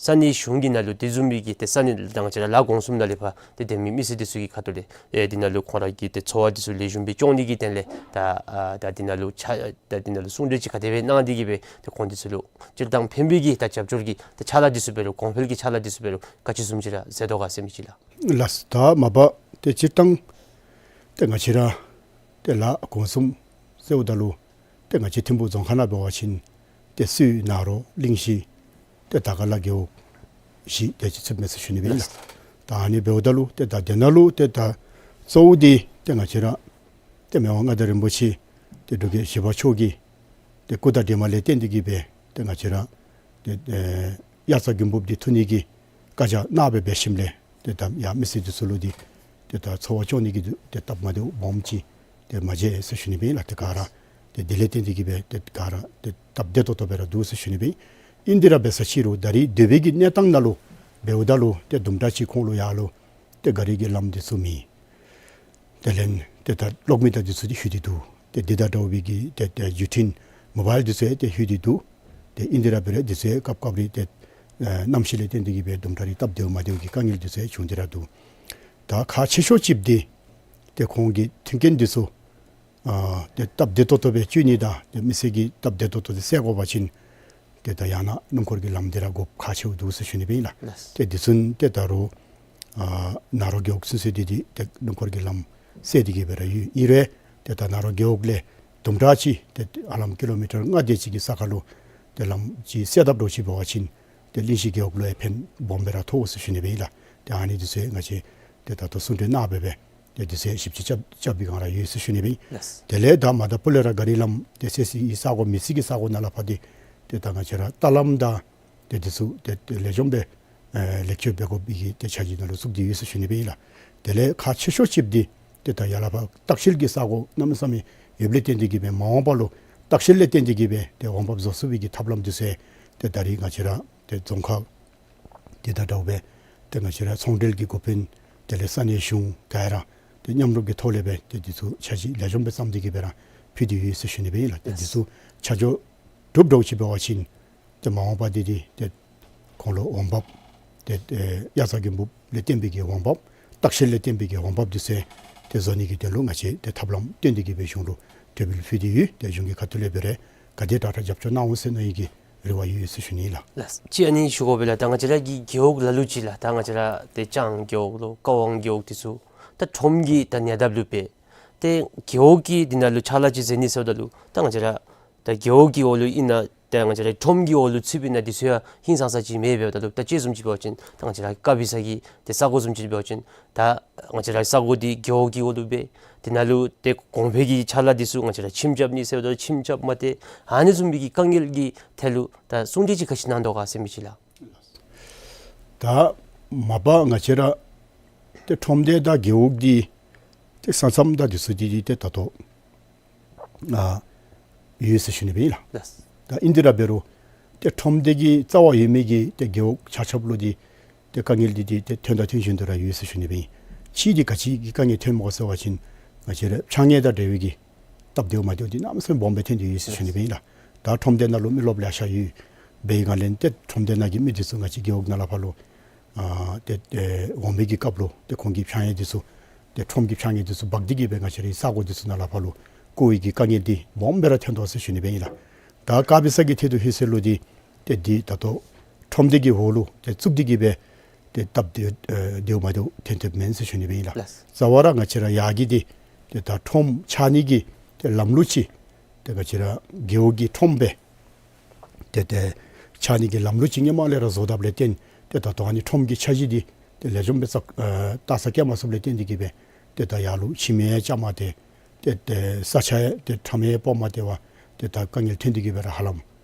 ས་གནས་གཞུང་གི་ནང་ལུ་དེ་བཟུམ་མའི་གི་ཏེ་ས་གནས་ད་ང་བཅས་ར་ལ་དགོངས་གསུམ་ནང་ལས་ཕར་ཏེ་སྡོད་མི་མི་སེར་འདི་ཚུ་གི་ཁ་ཐུག་ལས་ཨེ་འདི་ནང་ལུ་ཁོང་ར་གི་ཏེ་འཚོ་བ་འདི་ཚུ་ལེགས་ཤོམ་སྦེ་སྐྱོང་ནི་གི་དོན་ལས་ད་ཨ་ད་འདི་ནང་ལུ་ཕྱག་ད་འདི་ནང་ལུ་གསུང་གྲོས་ཅིག་ག་དེ་སྦེ་གནང་སྟེ་གི་སྦེ་ཏེ་ཁོང་འདི་ཚུ་ལུ་སྤྱིར་བཏང་ཕན་པའི་གི་ད་རྒྱབ་སྐྱོར་གྱི་ད་ཕྱག་ལཱ་འདི་ཚུ་འབད་རུང་གོང་འཕེལ་གྱི་ཕྱག་ལཱ་འདི་ཚུ་འབད་རུང་ག་ཅི་བཟུམ་ཅིག་ར་མཛད་དོ་ག་ཟེར་མི་ཅིག་ལགས། ལགས། ད་མ་པ་ཏེ་སྤྱིར་བཏང་ཏེ་ང་བཅས་ར་ཏེ་ལ་དགོངས་གསུམ་ཟེརཝ་ད་ལུ་ཏེ་ང་བཅས་ཐིམ་ཕུ་རྫོང་ཁག་ནང་འབད་བ་ཅིན་ཏེ་སུད་ནཱ་རོ་གླིང་བཞི་ཏེ་དར་དཀར་ལ་རྒེད་འོག་བཞི་ཏེ་ཅིག་ཚུདཔ་མས་ཟེར་ཞུ་ནི་སྦེ་ཨིན་ལགས། ད་ཨ་ནི་འབདཝ་ད་ལུ་ཏེ་ད་དེ་ནང་ལུ་ཏེ་ད་གཙོ་བོ་འདི་ཏེ་ང་བཅས་ར་ཏེ་མི་དབང་མངའ་བདག་རིན་པོ་ཆེ་ཏེ་འབྲུག་རྒྱལ་བཞི་པ་མཆོག་གི་ཏེ་སྐུ་དྲིན་ལས་བརྟེན་ཏེ་གི་སྦེ་ཏེ་ང་བཅས་ར་ཏེ་ཨེ་དབྱར་རྩྭ་དགུན་འབུབ་འདི་འཐུ་ནི་གི་བཀའ་རྒྱ་གནང་སྦེ་འབད་ཞིནམ་ལས་ཏེ་ད་ཡར་མི་སེར་འདི་ཚུ་ལུ་འདི་ཏེ་ད་འཚོ་བ་སྐྱོང་ནི་གི་ཏེ་སྟབས་མ་བདེཝ་སྦོམ་ཅིག་ཏེ་མ་མཇལ་ཟེར་ཞུ་ནི་སྦེ་ཨིན་ལགས། ཏེ་ག་ར་ཏེ་དེ་ལས་བརྟེན་ཏེ་གི་སྦེ་ཏེ་ག་ར་ཏེ་སྟབས་བདེ་ཏོག་ཏོ་སྦེ་ར་འདུག་ཟེར་ཞུ་ནི་སྦེ་ཨིན། ཨིན་དེ་ར་འབད་ས་ཅིག་རུང་ད་རེས་སྡོད་པའི་གི་གནས་སྟངས་ནང་ལུ་འབདཝ་ད་ལུ་ཏེ་དུམ་གྲ་ཅིག་ཁོང་ལུ་ཡར་ལུ་ཏེ་ག་རི་གི་ལམ་འདི་ཚུ་མེད། དེ་ལས་ཏེ་ད་གློག་མེ་དང་འདི་ཚུ་འདི་ལྷོད་དེ་འདུག། ཏེ་འདི་དང་འདྲ་བའི་གི་ཏེ་ཏེ་བརྒྱུད་འཕྲིན་མོ་བཱའིལ་འདི་ཚུ་ཡང་ཏེ་ལྷོད་དེ་འདུག། ཏེ་ཨིན་དེ་ར་འབད་རུང་འདི་ཚུ་ཡང་སྐབས་སྐབས་རེ་ཏེ་ཨེ་གནམ་གཤིས་ལས་བརྟེན་ཏེ་གི་སྦེ་དུམ་གྲ་རེ་སྟབས་བདེཝ་མ་བདེཝ་གི་དཀའ་ངལ་འདི་ཚུ་ཡང་བྱུང་སྟེ་ར་འདུག། ད་ཁག་ཆེ་ཤོས་ཅིག་འདི་ཏེ་ཁོང་གི་མཐུན་རྐྱེན་འདི་ཚུ་ཨ་ཏེ་སྟབས་བདེ་ཏོག་ཏོ་སྦེ་བྱུང་ནི་དང་ཏེ་མི་སེར་གྱི་སྟབས་བདེ་ཏོག་ཏོ་འདི་སེལ་དགོ་པ་ཅིན་ཏེ་ད་ཡང་ན་སྣུམ་འཁོར་གྱི་ལམ་འདི་ར་དགོཔ་ཁག་ཆེཝ་འདུག་ཟེར་ཞུ་ནི་སྦེ་ཨིན་ལགས། ལགས། ཏེ་འདི་ཚུ་ཏེ་ད་རུང་ཨ་ནཱ་རོ་རྒེད་འོག་ཚུན་ཚོད་འདི་འདི་ཏེ་སྣུམ་འཁོར་གྱི་ལམ་སེལ་ཏེ་གི་སྦེ་ར་ཡོད། ཨིན་རུང་ཏེ་ད་ནཱ་རོ་རྒེད་འོག་ལས་དུམ་གྲ་ཅིག་ཏེ་ཧ་ལམ་ཀི་ལོ་མི་ཊར་ལྔ་དེ་ཅིག་གི་ས་ཁར་ལུ་ཏེ་ལམ་ཅིག་སེལ་དཔ་འདྲཝ་ཅིག་འབད་བ་ཅིན་ཏེ་གླིང་བཞི་རྒེད་འོག་ལུ་ཡང་ཕན་སྦོམ་སྦེ་ར་ཐོགས་ཟེར་ཞུ་ནི་སྦེ་ཨིན་ལགས། ཏེ་ཨ་ནི་འདི་ཚུ་ཡང་ང་བཅས་ཏེ་ད་ལྟོ་གསུང་གྲོས་གནང་སྦེ་སྦེ་ཏེ་འདི་ཚུ་ཞིབ་དཔྱད་རྐྱབ་རྐྱབ་པའི་སྒང་ར་ཡོད་ཟེར་ཞུ་ནི་སྦེ་ཨིན། ལགས། དེ་ལས་ད་མ་ད་སྤུ་ལས་ར་ག་རི་ལམ་ཏེ་སེལ་སའི་ས་གོ་མེད་སའི་གི་ས་གོ་ནང་ལས་ཕར་འདི་ཏེ་ད་ང་བཅས་ར་ལྟ་ལམ་དང་ཏེ་འདི་ཚུ་ཏེ་ཏེ་ལེགས་ཤོམ་སྦེ་ཨེ་ལེགས་བཅོས་འབད་དགོ་པའི་གི་ཏེ་འཆར་གཞི་ནང་ལུ་བཙུགས་ཏེ་ཡོད་ཟེར་ཞུ་ནི་སྦེ་ཨིན་ལགས། དེ་ལས་ཁག་ཆེ་ཤོས་ཅིག་འདི་ཏེ་ད་ཡར་ལས་ཕར་ལྟ་བཤལ་གྱི་ས་གོ་གནམ་མེད་ས་མེད་ཡོདཔ་ལས་བརྟེན་ཏེ་གི་སྦེ་མ་འོངས་པ་ལུ་ལྟ་བཤལ་ལས་བརྟེན་ཏེ་གི་སྦེ་ཏེ་འོང་འབབ་བཟོ་ཚུགས་པའི་གི་ཐབས་ལམ་འདི་ཚུ་ཏེ་ད་རེས་ང་བཅས་ར་ཏེ་རྫོང་ཁག་འདི་དང་འདྲཝ་སྦེ་ཏེ་ང་བཅས་ར་ཚོང་འབྲེལ་གྱི་འགོ་དཔོན་དེ་ལས་ས་གནས་གཞུང་ག་ར་ཏེ་མཉམ་རུབ་ཀྱི་ཐོག་ལས་སྦེ་ཏེ་འདི་ཚུ་འཆར་གཞི་ལེགས་ཤོམ་སྦེ་བརྩམས་ཏེ་གི་སྦེ་ར་ཕུལ་ཏེ་ཡོད་ཟེར་ཞུ་ནི་སྦེ་ཨིན་ལགས། ཏེ་འདི་ཚུ་ཆ་འཇོག་གྲུབ་འདྲཝ་ཅིག་འབད་བ་ཅིན་ཏེ་མ་འོངས་པ་འདི་འདི་ཏེ་ཁོང་ལུ་འོང་འབབ་ཏེ་ཨེ་དབྱར་རྩྭ་དགུན་འབུབ་ལས་བརྟེན་པའི་གི་འོང་འབབ་ལྟ་བཤལ་ལས་བརྟེན་པའི་གི་འོང་འབབ་འདི་ཚུ་ཏེ་བཟོ་ནི་གི་དོན་ལུ་ང་བཅས་ཏེ་ཐབས་ལམ་བཏོན་ཏེ་གི་སྦེ་གཞུང་ལུ་གྲོས་འབུལ་ཕུལ་ཏེ་ཡོད། ཏེ་གཞུང་གི་ཁ་ཐུག་ལས་འབད་རུང་ག་དེ་དྲག་དྲག་རྒྱབ་སྐྱོར་གནང་འོང་ཟེར་མནོ་བའི་གི་རེ་བ་ཡོད་ཟེར་ཞུ་ནི་ཨིན་ལགས། ལགས། ཅིག་ཨ་ནི་ཞུ་དགོ་པས་ལགས། ད་ང་བཅས་ར་གི་རྒེད་འོག་ལ་ལུ་ཅིག་ལགས། ད་ང་བཅས་ར་ཏེ་ལྕང་རྒེད་འོག་ལོ་ཀ་ཝང་རྒེད་འོག་འདི་ཚུ་ད་ཁྲོམ་གྱི་ད་ཉེ་འདབས་ལུ་སྦེ་ཏེ་རྒེད་འོག་གི་འདི་ནང་ལུ་ཕྱག་ལཱ་ཅིག་མཛད་ནི་ཟེརཝ་ད་ལུ་ད་ང་བཅས་ར་ད་རྒེད་འོག་གི་འོག་ལུ་ཨིན་ན་ཏེ་ང་བཅས་ར་ཁྲོམ་གྱི་འོག་ལུ་ཚུདཔ་ཨིན་ན་འདི་ཚུ་ཡང་ཧིང་སངས་ས་ཅིག་མེདཔ་འབདཝ་ད་ལུ་ད་དཔྱེ་བཟུམ་ཅིག་འབད་བ་ཅིན་ད་ང་བཅས་ར་དཀར་སྦི་ས་གི་ཏེ་ས་གོ་བཟུམ་ཅིག་འབད་བ་ཅིན་ད་ང་བཅས་ར་ས་གོ་འདི་རྒེད་འོག་གི་འོག་ལུ་སྦེ་འདི་ནང་ལུ་ཏེ་གོང་འཕེལ་གྱི་ཕྱག་ལཱ་འདི་ཚུ་ང་བཅས་ར་ཁྱིམ་རྐྱབ་ནི་ཟེརཝ་ད་ཁྱིམ་རྐྱབ་མ་སྟེར། ཨ་ནི་བཟུམ་མའི་གི་དཀའ་ངལ་གྱི་ཐད་ལུ་ད་གསུང་གྲོས་ཅིག་ག་ཅི་གནང་དོ་ག་ཟེར་མི་ཅིག་ལགས། ད་མ་པ་ང་བཅས་ར་ཏེ་ཁྲོམ་སྡེ་དང་རྒེད་འོག་འདི་ཏེ་ས་མཚམས་དང་འདི་ཚུ་འདི་འདི་ཏེ་ད་ལྟོ་ཨ་ཡོད་ཟེར་ཞུ་ནི་སྦེ་ཨིན་ལགས། ལགས། ད་ཨིན་དེ་ར་འབད་རུང་ཏེ་ཁྲོམ་སྡེ་གི་རྩ་བ་ཡོད་མི་གི་ཏེ་རྒེད་འོག་ཆ་ཁྱབ་ལུ་འདི་ཏེ་དཀའ་ངལ་འདི་འདི་ཏེ་ཐོན་དང་ཐོན་བཞིན་དུ་ར་ཡོད་ཟེར་ཞུ་ནི་སྦེ་ཨིན། ཅིག་འདི་ག་ཅི་གི་དཀའ་ངལ་ཐོནམ་ག་ཟེར་བ་ཅིན་ང་བཅས་ར་ཕྱགས་སྙིགས་དང་འབྲེལ་བའི་གི་སྟབས་བདེཝ་མ་བདེཝ་འདི་གནམ་མེད་ས་མེད་སྦོམ་སྦེ་ཐོན་ཏེ་ཡོད་ཟེར་ཞུ་ནི་སྦེ་ཨིན་ལགས། ད་ཁྲོམ་སྡེ་ནང་ལུ་མི་རློབས་ལེ་ཤ་ཡོད། འབད་བའི་སྒང་ལས་ཏེ་ཁྲོམ་སྡེ་ནང་གི་མི་འདི་ཚུ་ང་བཅས་རྒེད་འོག་ནང་ལས་ཕར་ལུ་ཨ་ཏེ་ཏེ་འོང་བའི་གི་སྐབས་ལུ་ཏེ་ཁོང་གི་ཕྱགས་སྙིགས་འདི་ཚུ་ཏེ་ཁྲོམ་གྱི་ཕྱགས་སྙིགས་འདི་ཚུ་འབག་སྟེ་གི་སྦེ་ང་བཅས་རའི་ས་གོ་འདི་ཚུ་ནང་ལས་ཕར་ལུ་བཀོ་བའི་གི་དཀའ་ངལ་འདི་སྦོམ་སྦེ་ར་ཐོན་དོ་ཟེར་ཞུ་ནི་སྦེ་ཨིན་ལགས། ད་དཀར་སྦི་ས་གི་ཐད་དུ་ལྷོད་ཚད་ལུ་འདི་ཏེ་འདི་ད་ལྟོ་ཁྲོམ་སྡེ་གི་འོག་ལུ་ཏེ་བཙུགས་ཏེ་གི་སྦེ་ཏེ་སྟབས་བདེ་ཨེ་བདེཝ་མ་བདེཝ་ཐོན་ཐོནམ་མེན་ཟེར་ཞུ་ནི་སྦེ་ཨིན་ལགས། ལགས། རྩ་བ་ར་ང་བཅས་ར་ཡར་གྱི་འདི་ཏེ་ད་ཁྲོམ་ཆགས་ནི་གི་ཏེ་ལམ་ལུགས་ཅིག་ཏེ་ང་བཅས་ར་རྒེད་འོག་གི་ཁྲོམ་སྦེ་ཏེ་ཏེ་ཆགས་ནི་གི་ལམ་ལུགས་ཅིག་སྔོན་མ་ལས་ར་བཟོ་དཔ་ལས་བརྟེན་ཏེ་ད་ལྟོ་ཨ་ནི་ཁྲོམ་གྱི་འཆར་གཞི་འདི་ཏེ་ལེགས་ཤོམ་སྦེ་བརྩམ་ཨེ་བརྟག་དཔྱད་བཀལ་མ་ཚུགསཔ་ལས་བརྟེན་ཏེ་གི་སྦེ་ཏེ་ད་ཡར་ལུ་ཁྱིམ་ཡང་རྐྱབ་མ་སྟེར། ཏེ་ཏེ་ས་ཆ་ཡང་ཏེ་ཁྲོམ་ཡང་སྤོ་མ་སྟེར་བར་ཏེ་ད་དཀའ་ངལ་ཐོན་ཏེ་གི་སྦེ་ར་ཧ་ལམ་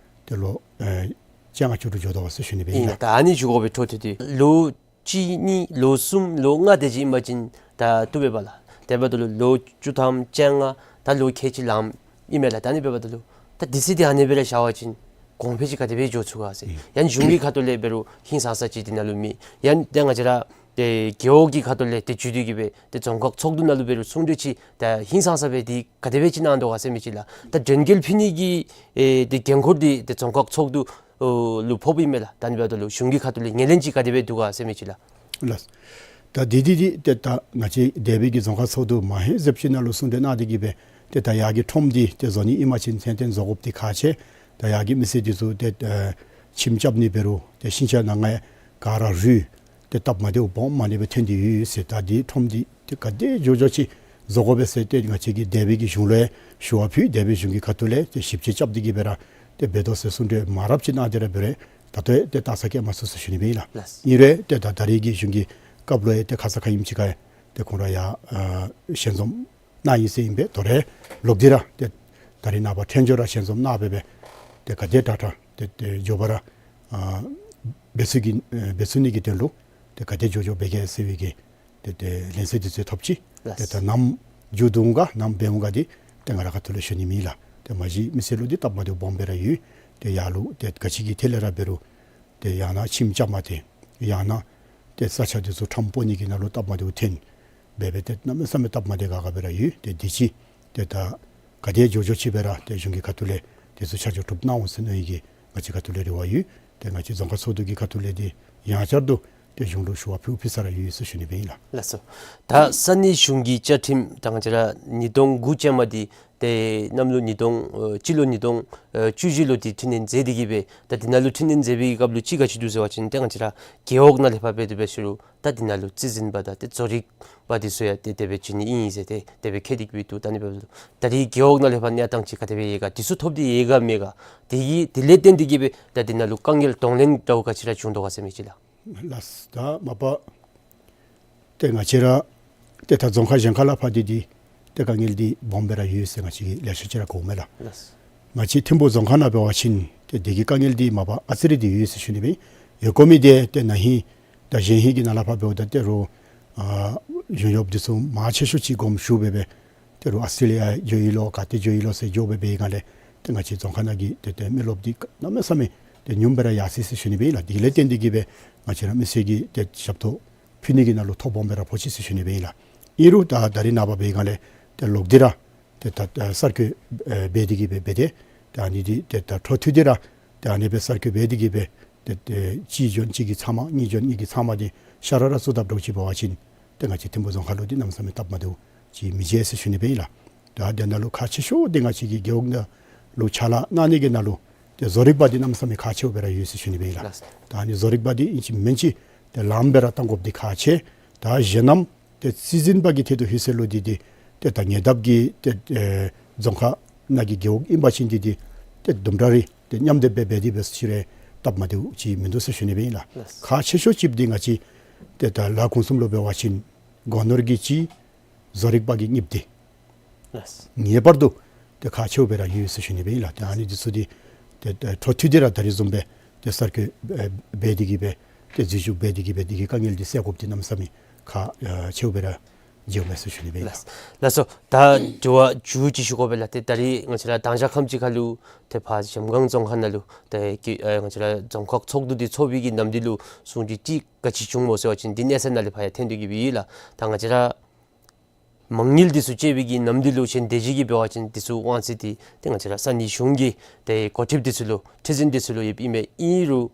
ཏེ་ལོ་ཨེ་བཅོ་ལྔ་བཅུ་དྲུག་འགྱོ་དོ་ཟེར་ཞུ་ནི་སྦེ་ཨིན་ཨིན་ལགས། ལགས། ད་ཨ་ནི་ཞུ་དགོ་པའི་འཕྲོ་མཐུད་དེ་ལོ་གཅིག་གཉིས་ལོ་གསུམ་ལོ་ལྔ་དེ་ཅིག་ཨིན་པ་ཅིན་ད་བཏུབ་པས་པ་ལགས། དེ་འབདཝ་ད་ལུ་ལོ་བཅུ་ཐམ་བཅོ་ལྔ་ད་ལོ་ཁལ་གཅིག་ལངམ་ཨིན་མས་ལགས། ད་ཨ་ནི་འབདཝ་ད་ལུ་ད་དུས་ཚོད་འདི་ཨ་ནི་སྦེ་ར་བཞག་པ་ཅིན་ གོང་འཕེལ་ཅིག་ག་དེ་སྦེ་འགྱོ་ཚུགས་ག་ཟེར། ཡང་གཞུང་གི་ཁ་ཐུག་ལས་འབད་རུང་ཧིང་སངས་ས་ཅིག་དེ་ནང་ལུ་མེད། ཡང་ཏེ་ང་བཅས་ར་ཏེ་རྒེད་འོག་གི་ཁ་ཐུག་ལས་ཏེ་བརྒྱུད་དེ་གི་སྦེ་ཏེ་རྫོང་ཁག་ཚོགས་འདུ་ནང་ལུ་འབད་རུང་གསུང་གྲོས་ཅིག་ད་ཧིང་སངས་ས་སྦེ་དེ་ག་དེ་སྦེ་ཅིག་གནང་དོ་ག་ཟེར་མི་ཅིག་ལགས། ད་དོན་འགེལ་ཕུལ་ནི་གི་ཨེ་ཏེ་འགན་ཁུར་དེ་ཏེ་རྫོང་ཁག་ཚོགས་འདུ་ལུ་ཕོགཔ་ཨིན་མས་ལགས། ད་ཨ་ནི་འབདཝ་ད་ལུ་གཞུང་གི་ཁ་ཐུག་ལས་ངོས་ལེན་ཅིག་ག་དེ་སྦེ་འདུག་ག་ཟེར་མི་ཅིག་ལགས། ལགས། ད་དེ་དེ་དེ་ཏེ་ད་ང་བཅས་འདས་པའི་གི་རྫོང་ཁག་ཚོགས་འདུ་མ་ཧེ་ཟེབ་ཅིག་ནང་ལུ་གསུང་གྲོས་གནང་སྟེ་གི་སྦེ་ཏེ་ད་ཡར་གྱི་ཁྲོམ་འདི་ཏེ་བཟོ་ནི་ཨིན་པ་ཅིན་ཚད་ལྡན་བཟོ་དགོཔ་འདི་ཁག་ཆེ། ད་ཡར་གྱི་མི་སེར་འདི་ཚུ་ཏེ་ཨེ་ཁྱིམ་རྐྱབ་ནི་འབད་རུང་ཏེ་ཤིང་ཆ་ནང་ང་ག་ར་རུལ་ཏེ་སྟབས་མ་བདེཝ་སྦོམ་མ་ནི་སྦེ་ཐོན་ཏེ་ཡོད་ཟེར། ད་འདི་ཁྲོམ་འདི་ཏེ་ག་དེ་མགྱོགས་མགྱོགས་ཅིག་བཟོ་དགོ་པས་ཟེར་ཏེ་ང་བཅས་ཀྱིས་འདས་པའི་གི་གཞུང་ལུ་ཞུ་བ་ཕུལ། འདས་པའི་གཞུང་གི་ཁ་ཐུག་ལས་ཏེ་ཞིབ་དཔྱད་རྐྱབ་སྟེ་གི་སྦེ་ར་ཏེ་འབད་དོ་ཟེར་གསུང་གྲོས་མང་རབས་ཅིག་གནང་སྟེ་ར་འབད་རུང་ད་ལྟོ་ཡང་ཏེ་བལྟ་ས་སྐྱེལ་མ་ཚུགས་ཟེར་ཞུ་ནི་སྦེ་ཨིན་ལགས། ལགས། ཨིན་རུང་ཏེ་ད་ད་རེས་ཀྱི་གཞུང་གི་སྐབས་ལུ་ཡང་ཏེ་ཁ་ཙ་ཁ་ཉིནམ་ཅིག་ཁར་ཡང་ཏེ་ཁོང་ར་ཡང་ཨ་ཞལ་འཛོམས་གནང་ཡི་ཟེར་ཨིན་པས། དོ་རུང་ལོག་སྟེ་ར་ཏེ་ད་རེས་ནངས་པ་ཐོན་འགྱོ་ར་ཞལ་འཛོམས་གནང་སྦེ་སྦེ་ཏེ་ག་དེ་དྲག་དྲག་ཏེ་ཏེ་མགྱོགས་པ་ར་ཨ་འབད་ཚུགས་ཀྱི་ཨེ་འབད་ཚུགས་ནི་གི་དོན་ལུ་ཏེ་ག་དེ་མགྱོགས་མགྱོགས་འབད་གེ་ཟེར་བའི་གི་ཏེ་ཏེ་ལན་གསལ་འདི་ཚུ་ཐོབ་ཅི། ལགས། ཏེ་ད་ནམ་མཇུག་བསྡུ་ག་ནམ་འབད་འོང་ག་འདི་ཏེ་ང་ར་ཁ་ཐུག་ལས་ཞུ་ནི་མེད་ལགས། ཏེ་མ་གཞི་མི་སེར་ལུ་འདི་སྟབས་མ་བདེཝ་སྦོམ་སྦེ་ར་ཡོད། ཏེ་ཡར་ལུ་ཏེ་ག་ཅི་གི་ཐད་ལས་ར་འབད་རུང་ཏེ་ཡང་ན་ཁྱིམ་རྐྱབ་མ་སྟེར། ཡང་ན་ཏེ་ས་ཆ་འདི་ཚུ་ཁྲམ་སྤོ་ནི་གི་ནང་ལུ་སྟབས་མ་བདེཝ་ཐོན་སྦེ་སྦེ་ཏེ་གནམ་མེད་ས་མེད་སྟབས་མ་བདེ་ག་ག་སྦེ་ར་ཡོད། ཏེ་འདི་ཅིག་ཏེ་ད་ག་དེ་མགྱོགས་མགྱོགས་ཅིག་སྦེ་ར་ཏེ་གཞུང་གི་ཁ་ཐུག་ལས་འདི་ཚུ་ཆ་འཇོག་གྲུབ་གནང་འོང་ཟེར་མནོ་ཡི་གི་ང་བཅས་ཁ་ཐུག་ལས་རེ་བ་ཡོད། ཏེ་ང་བཅས་རྫོང་ཁག་ཚོགས་འདུ་གི་ཁ་ཐུག་ལས་འདི་ཡང་བསྐྱར་དུ་ཏེ་གཞུང་ལུ་ཞུ་བ་ཕུལ་ཕུལ་ས་ར་ཡོད་ཟེར་ཞུ་ནི་སྦེ་ཨིན་ལགས། ལགས་སོ། ད་ས་གནས་གཞུང་གི་བཅའ་ཁྲིམས་ད་ང་བཅས་ར་ཉིས་སྟོང་དགུ་ཅན་མ་འདི་ཏེ་གནམ་ལོ་ཉིས་སྟོང་ཨེ་སྤྱི་ལོ་ཉིས་སྟོང་ཨེ་བཅུ་བཞི་ལུ་ཏེ་འཕྲི་སྣོན་མཛད་དེ་གི་སྦེ་ད་འདི་ནང་ལུ་འཕྲི་སྣོན་མཛད་པའི་གི་སྐབས་ལུ་ཅིག་ག་ཅི་འདུག་ཟེར་བ་ཅིན་ཏེ་ང་བཅས་ར་རྒེད་འོག་ནང་ལས་ཕར་འབད་དེ་འབད་ཞུ་རུང་ད་འདི་ནང་ལུ་རྩིས་འཛིན་པ་དང་ཏེ་བཟོ་རིག་པ་འདི་ཚུ་ཡང་ཏེ་དེ་སྦེ་བྱིན་ནི་ཨིན་ཟེར་ཏེ་དེ་སྦེ་བཀོད་དེ་གི་སྦེ་འདུག། ད་ཨ་ནི་འབདཝ་ད་ད་རེས་རྒེད་འོག་ནང་ལས་ཕར་གནས་སྟངས་ཅིག་ག་དེ་སྦེ་ཡོད་ག། འདི་ཚུ་ཐོབ་སྟེ་ཡོད་ག་མེད་ག། དེ་གི་དེ་ལས་བརྟེན་ཏེ་གི་སྦེ་ད་འདི་ནང་ལུ་དཀའ་ངལ་གདོང་ལེན་འདྲཝ་ག་ཅི་ར་བྱུང་དོ་ག་ཟེར་མི་ཅིག་ལགས། ལགས། ད་མ་པ་ཏེ་ང་བཅས་ར་ཏེ་ད་རྫོང་ཁག་གཞན་ཁ་ལས་ཕར་འདི་འདི་ཏེ་དཀའ་ངལ་འདི་སྦོམ་སྦེ་ར་ཡོད་ཟེར་ང་བཅས་ཀྱིས་ལེ་ཤ་ཅིག་ར་གོཝ་མས་ལགས། ལགས། ང་བཅས་ཐིམ་ཕུག་རྫོང་ཁག་ནང་འབད་བ་ཅིན་ཏེ་འདི་གི་དཀའ་ངལ་འདི་མ་པ་ཨ་ཙི་རེ་འདི་ཡོད་ཟེར་ཞུ་ནི་སྦེ་ཨིན། ཡོད་དགོ་མི་འདི་ཏེ་ན་ཧིང་དང་གཞེས་ཧིང་གི་ནང་ལས་ཕར་འབདཝ་ད་ཏེ་རུང་ཨ་གཞུང་གཡོགཔ་འདི་ཚུ་མང་ཆེ་ཤོས་ཅིག་དགོངསམ་ཞུ་སྦེ་སྦེ་ཏེ་རུང་ཨོསི་ཊྲེ་ལི་ཡ་འགྱོ་ཡི་ལོ་ག་ཏེ་འགྱོ་ཡི་ལོ་ཟེར་འགྱོ་སྦེ་སྦེ་ཡི་ག་ལས་ཏེ་ང་བཅས་རྫོང་ཁག་ནང་གི་ཏེ་ཏེ་མི་རློབས་འདི་གནམ་མེད་ས་མེད་ཏེ་ཉུངམ་སྦེ་ར་ཡར་སོ་ཡི་ཟེར་ཞུ་ནི་སྦེ་ཨིན་ལགས། དེ་ལས་བརྟེན་ཏེ་གི་སྦེ་ང་བཅས་ར་མི་སེར་གྱིས་ཏེ་ཞབས་ཏོག་ཕུལ་ནི་གི་ནང་ལུ་ཐོ་སྦོམ་སྦེ་ར་ཕོག་ཅི་ཟེར་ཞུ་ནི་སྦེ་ཨིན་ལགས། ཨིན་རུང་ད་ད་རེས་ནངས་པ་འབད་ཡི་ག་ལས་ཏེ་ལོག་སྟེ་ར་ཏེ་ད་ཨ་གསར་བཀོད་ཨེ་འབད་དེ་གི་སྦེ་འབད་དེ་ད་ཨ་ནི་འདི་ཏེ་ད་འཕྲོ་མཐུད་དེ་ར་ཏེ་ཨ་ནི་སྦེ་གསར་བཀོད་འབད་དེ་གི་སྦེ་ཏེ་ཏེ་གཅིག་གྱོན་གཅིག་གི་ཚབ་མ་གཉིས་གྱོན་གཉིས་ཀྱི་ཚབ་མ་འདི་ཤ་ར་ར་བཙུགས་དཔ་འདྲཝ་ཅིག་འབད་བ་ཅིན་ཏེ་ང་བཅས་ཐིམ་ཕུག་རྫོང་ཁག་ལུ་འདི་གནམ་མེད་ས་མེད་སྟབས་མ་བདེཝ་ཅིག་མི་མཇལ་ཟེར་ཞུ་ནི་སྦེ་ཨིན་ལགས། ད་དེ་ནང་ལུ་ཁག་ཆེ་ཤོས་འདི་ང་བཅས་ཀྱི་རྒེད་འོག་ནང་ལུ་ཕྱག་ལཱ་གནང་ནི་གི་ནང་ལུ་ཏེ་བཟོ་རིག་པ་འདི་གནམ་མེད་ས་མེད་ཁག་ཆེཝ་སྦེ་ར་ཡོད་ཟེར་ཞུ་ནི་སྦེ་ཨིན་ལགས། ལགས། ད་ཨ་ནི་བཟོ་རིག་པ་འདི་ཨིན་ཅི་མིན་ཅི་ཏེ་ལངམ་སྦེ་ར་གཏང་དགོཔ་འདི་ཁག་ཆེ། ད་གཞན་རྣམས་ཏེ་རྩིས་འཛིན་པ་གི་ཐད་དུ་ལྷོད་ཟེར་ལོ་འདི་འདི་ཏེ་ད་ཉེ་འདབས་ཀྱི་ཏེ་ཨེ་རྫོང་ཁག་ནང་གི་རྒེད་འོག་ཨིན་པ་ཅིན་འདི་འདི་ཏེ་དུམ་གྲ་རེ་ཏེ་མཉམ་སྡེབ་འབད་འབད་དེ་འབད་ཟེར་རུང་སྟབས་མ་བདེཝ་ཅིག་མིན་འདུག་ཟེར་ཞུ་ནི་སྦེ་ཨིན་ལགས། ལགས། ཁག་ཆེ་ཤོས་ཅིག་འདི་ང་བཅས་ཏེ་ད་ལ་ཁུངས་གསུམ་ལུ་འབད་བ་ཅིན་སྒོ་ནོར་གྱི་གཅིག་བཟོ་རིག་པ་གི་གཉིས་འདི་ལགས། ངེས་པར་དུ་ཏེ་ཁག་ཆེཝ་སྦེ་ར་ཡོད་ཟེར་ཞུ་ནི་སྦེ་ཨིན་ལགས། ཏེ་ཨ་ནི་འདི་ཚུ་འདི་ཏེ་ཏེ་འཕྲོ་མཐུད་དེ་ར་ད་རིས་བཟུམ་སྦེ་ཏེ་གསར་བཀོད་ཨེ་འབད་དེ་གི་སྦེ་ཏེ་འཛུལ་ཞུགས་འབད་དེ་གི་སྦེ་འདི་གི་དཀའ་ངལ་འདི་སེལ་དགོཔ་འདི་གནམ་མེད་ས་མེད་ཁག་ཨེ་ཆེཝ་སྦེ་ར་མཇལཝ་མས་ཟེར་ཞུ་ནི་སྦེ་ཨིན་ལགས། ལགས་སོ། ད་དྲི་བ་མཇུག་ཅིག་ཞུ་དགོ་པས་ལགས། ཏེ་ད་རིས་ང་བཅས་ར་དང་ཞག་ཁམས་ཅིག་ཁར་ལུ་ཏེ་ཕར་གཞལམ་སྒང་རྫོང་ཁག་ནང་ལུ་ཏེ་ཀི་ཨེ་ང་བཅས་ར་རྫོང་ཁག་ཚོགས་འདུ་འདི་ཚོགས་པའི་གི་ནམ་དུས་ལུ་གསུང་གྲོས་ཅིག་ག་ཅི་བྱུངམ་སྨོ་ཟེར་བ་ཅིན་འདི་གནས་ཚད་ནང་ལས་ཕར་ཡང་ཐོན་ཏེ་གི་སྦེ་ཡོད་ལགས། ད་ང་བཅས་ར་མ་དངུལ་འདི་ཚུ་བཅད་པའི་གི་ནམ་དུས་ལུ་ཅིག་དེ་ཅིག་གི་འབད་བ་ཅིན་འདི་ཚུ་དབང་ཚད་འདི་ཏེ་ང་བཅས་ར་ས་གནས་གཞུང་གི་ཏེ་འགོ་ཁྲིདཔ་འདི་ཚུ་ལུ་ཁྲི་འཛིན་འདི་ཚུ་ལུ་ཡོདཔ་ཨིན་མས། ཨིན་རུང་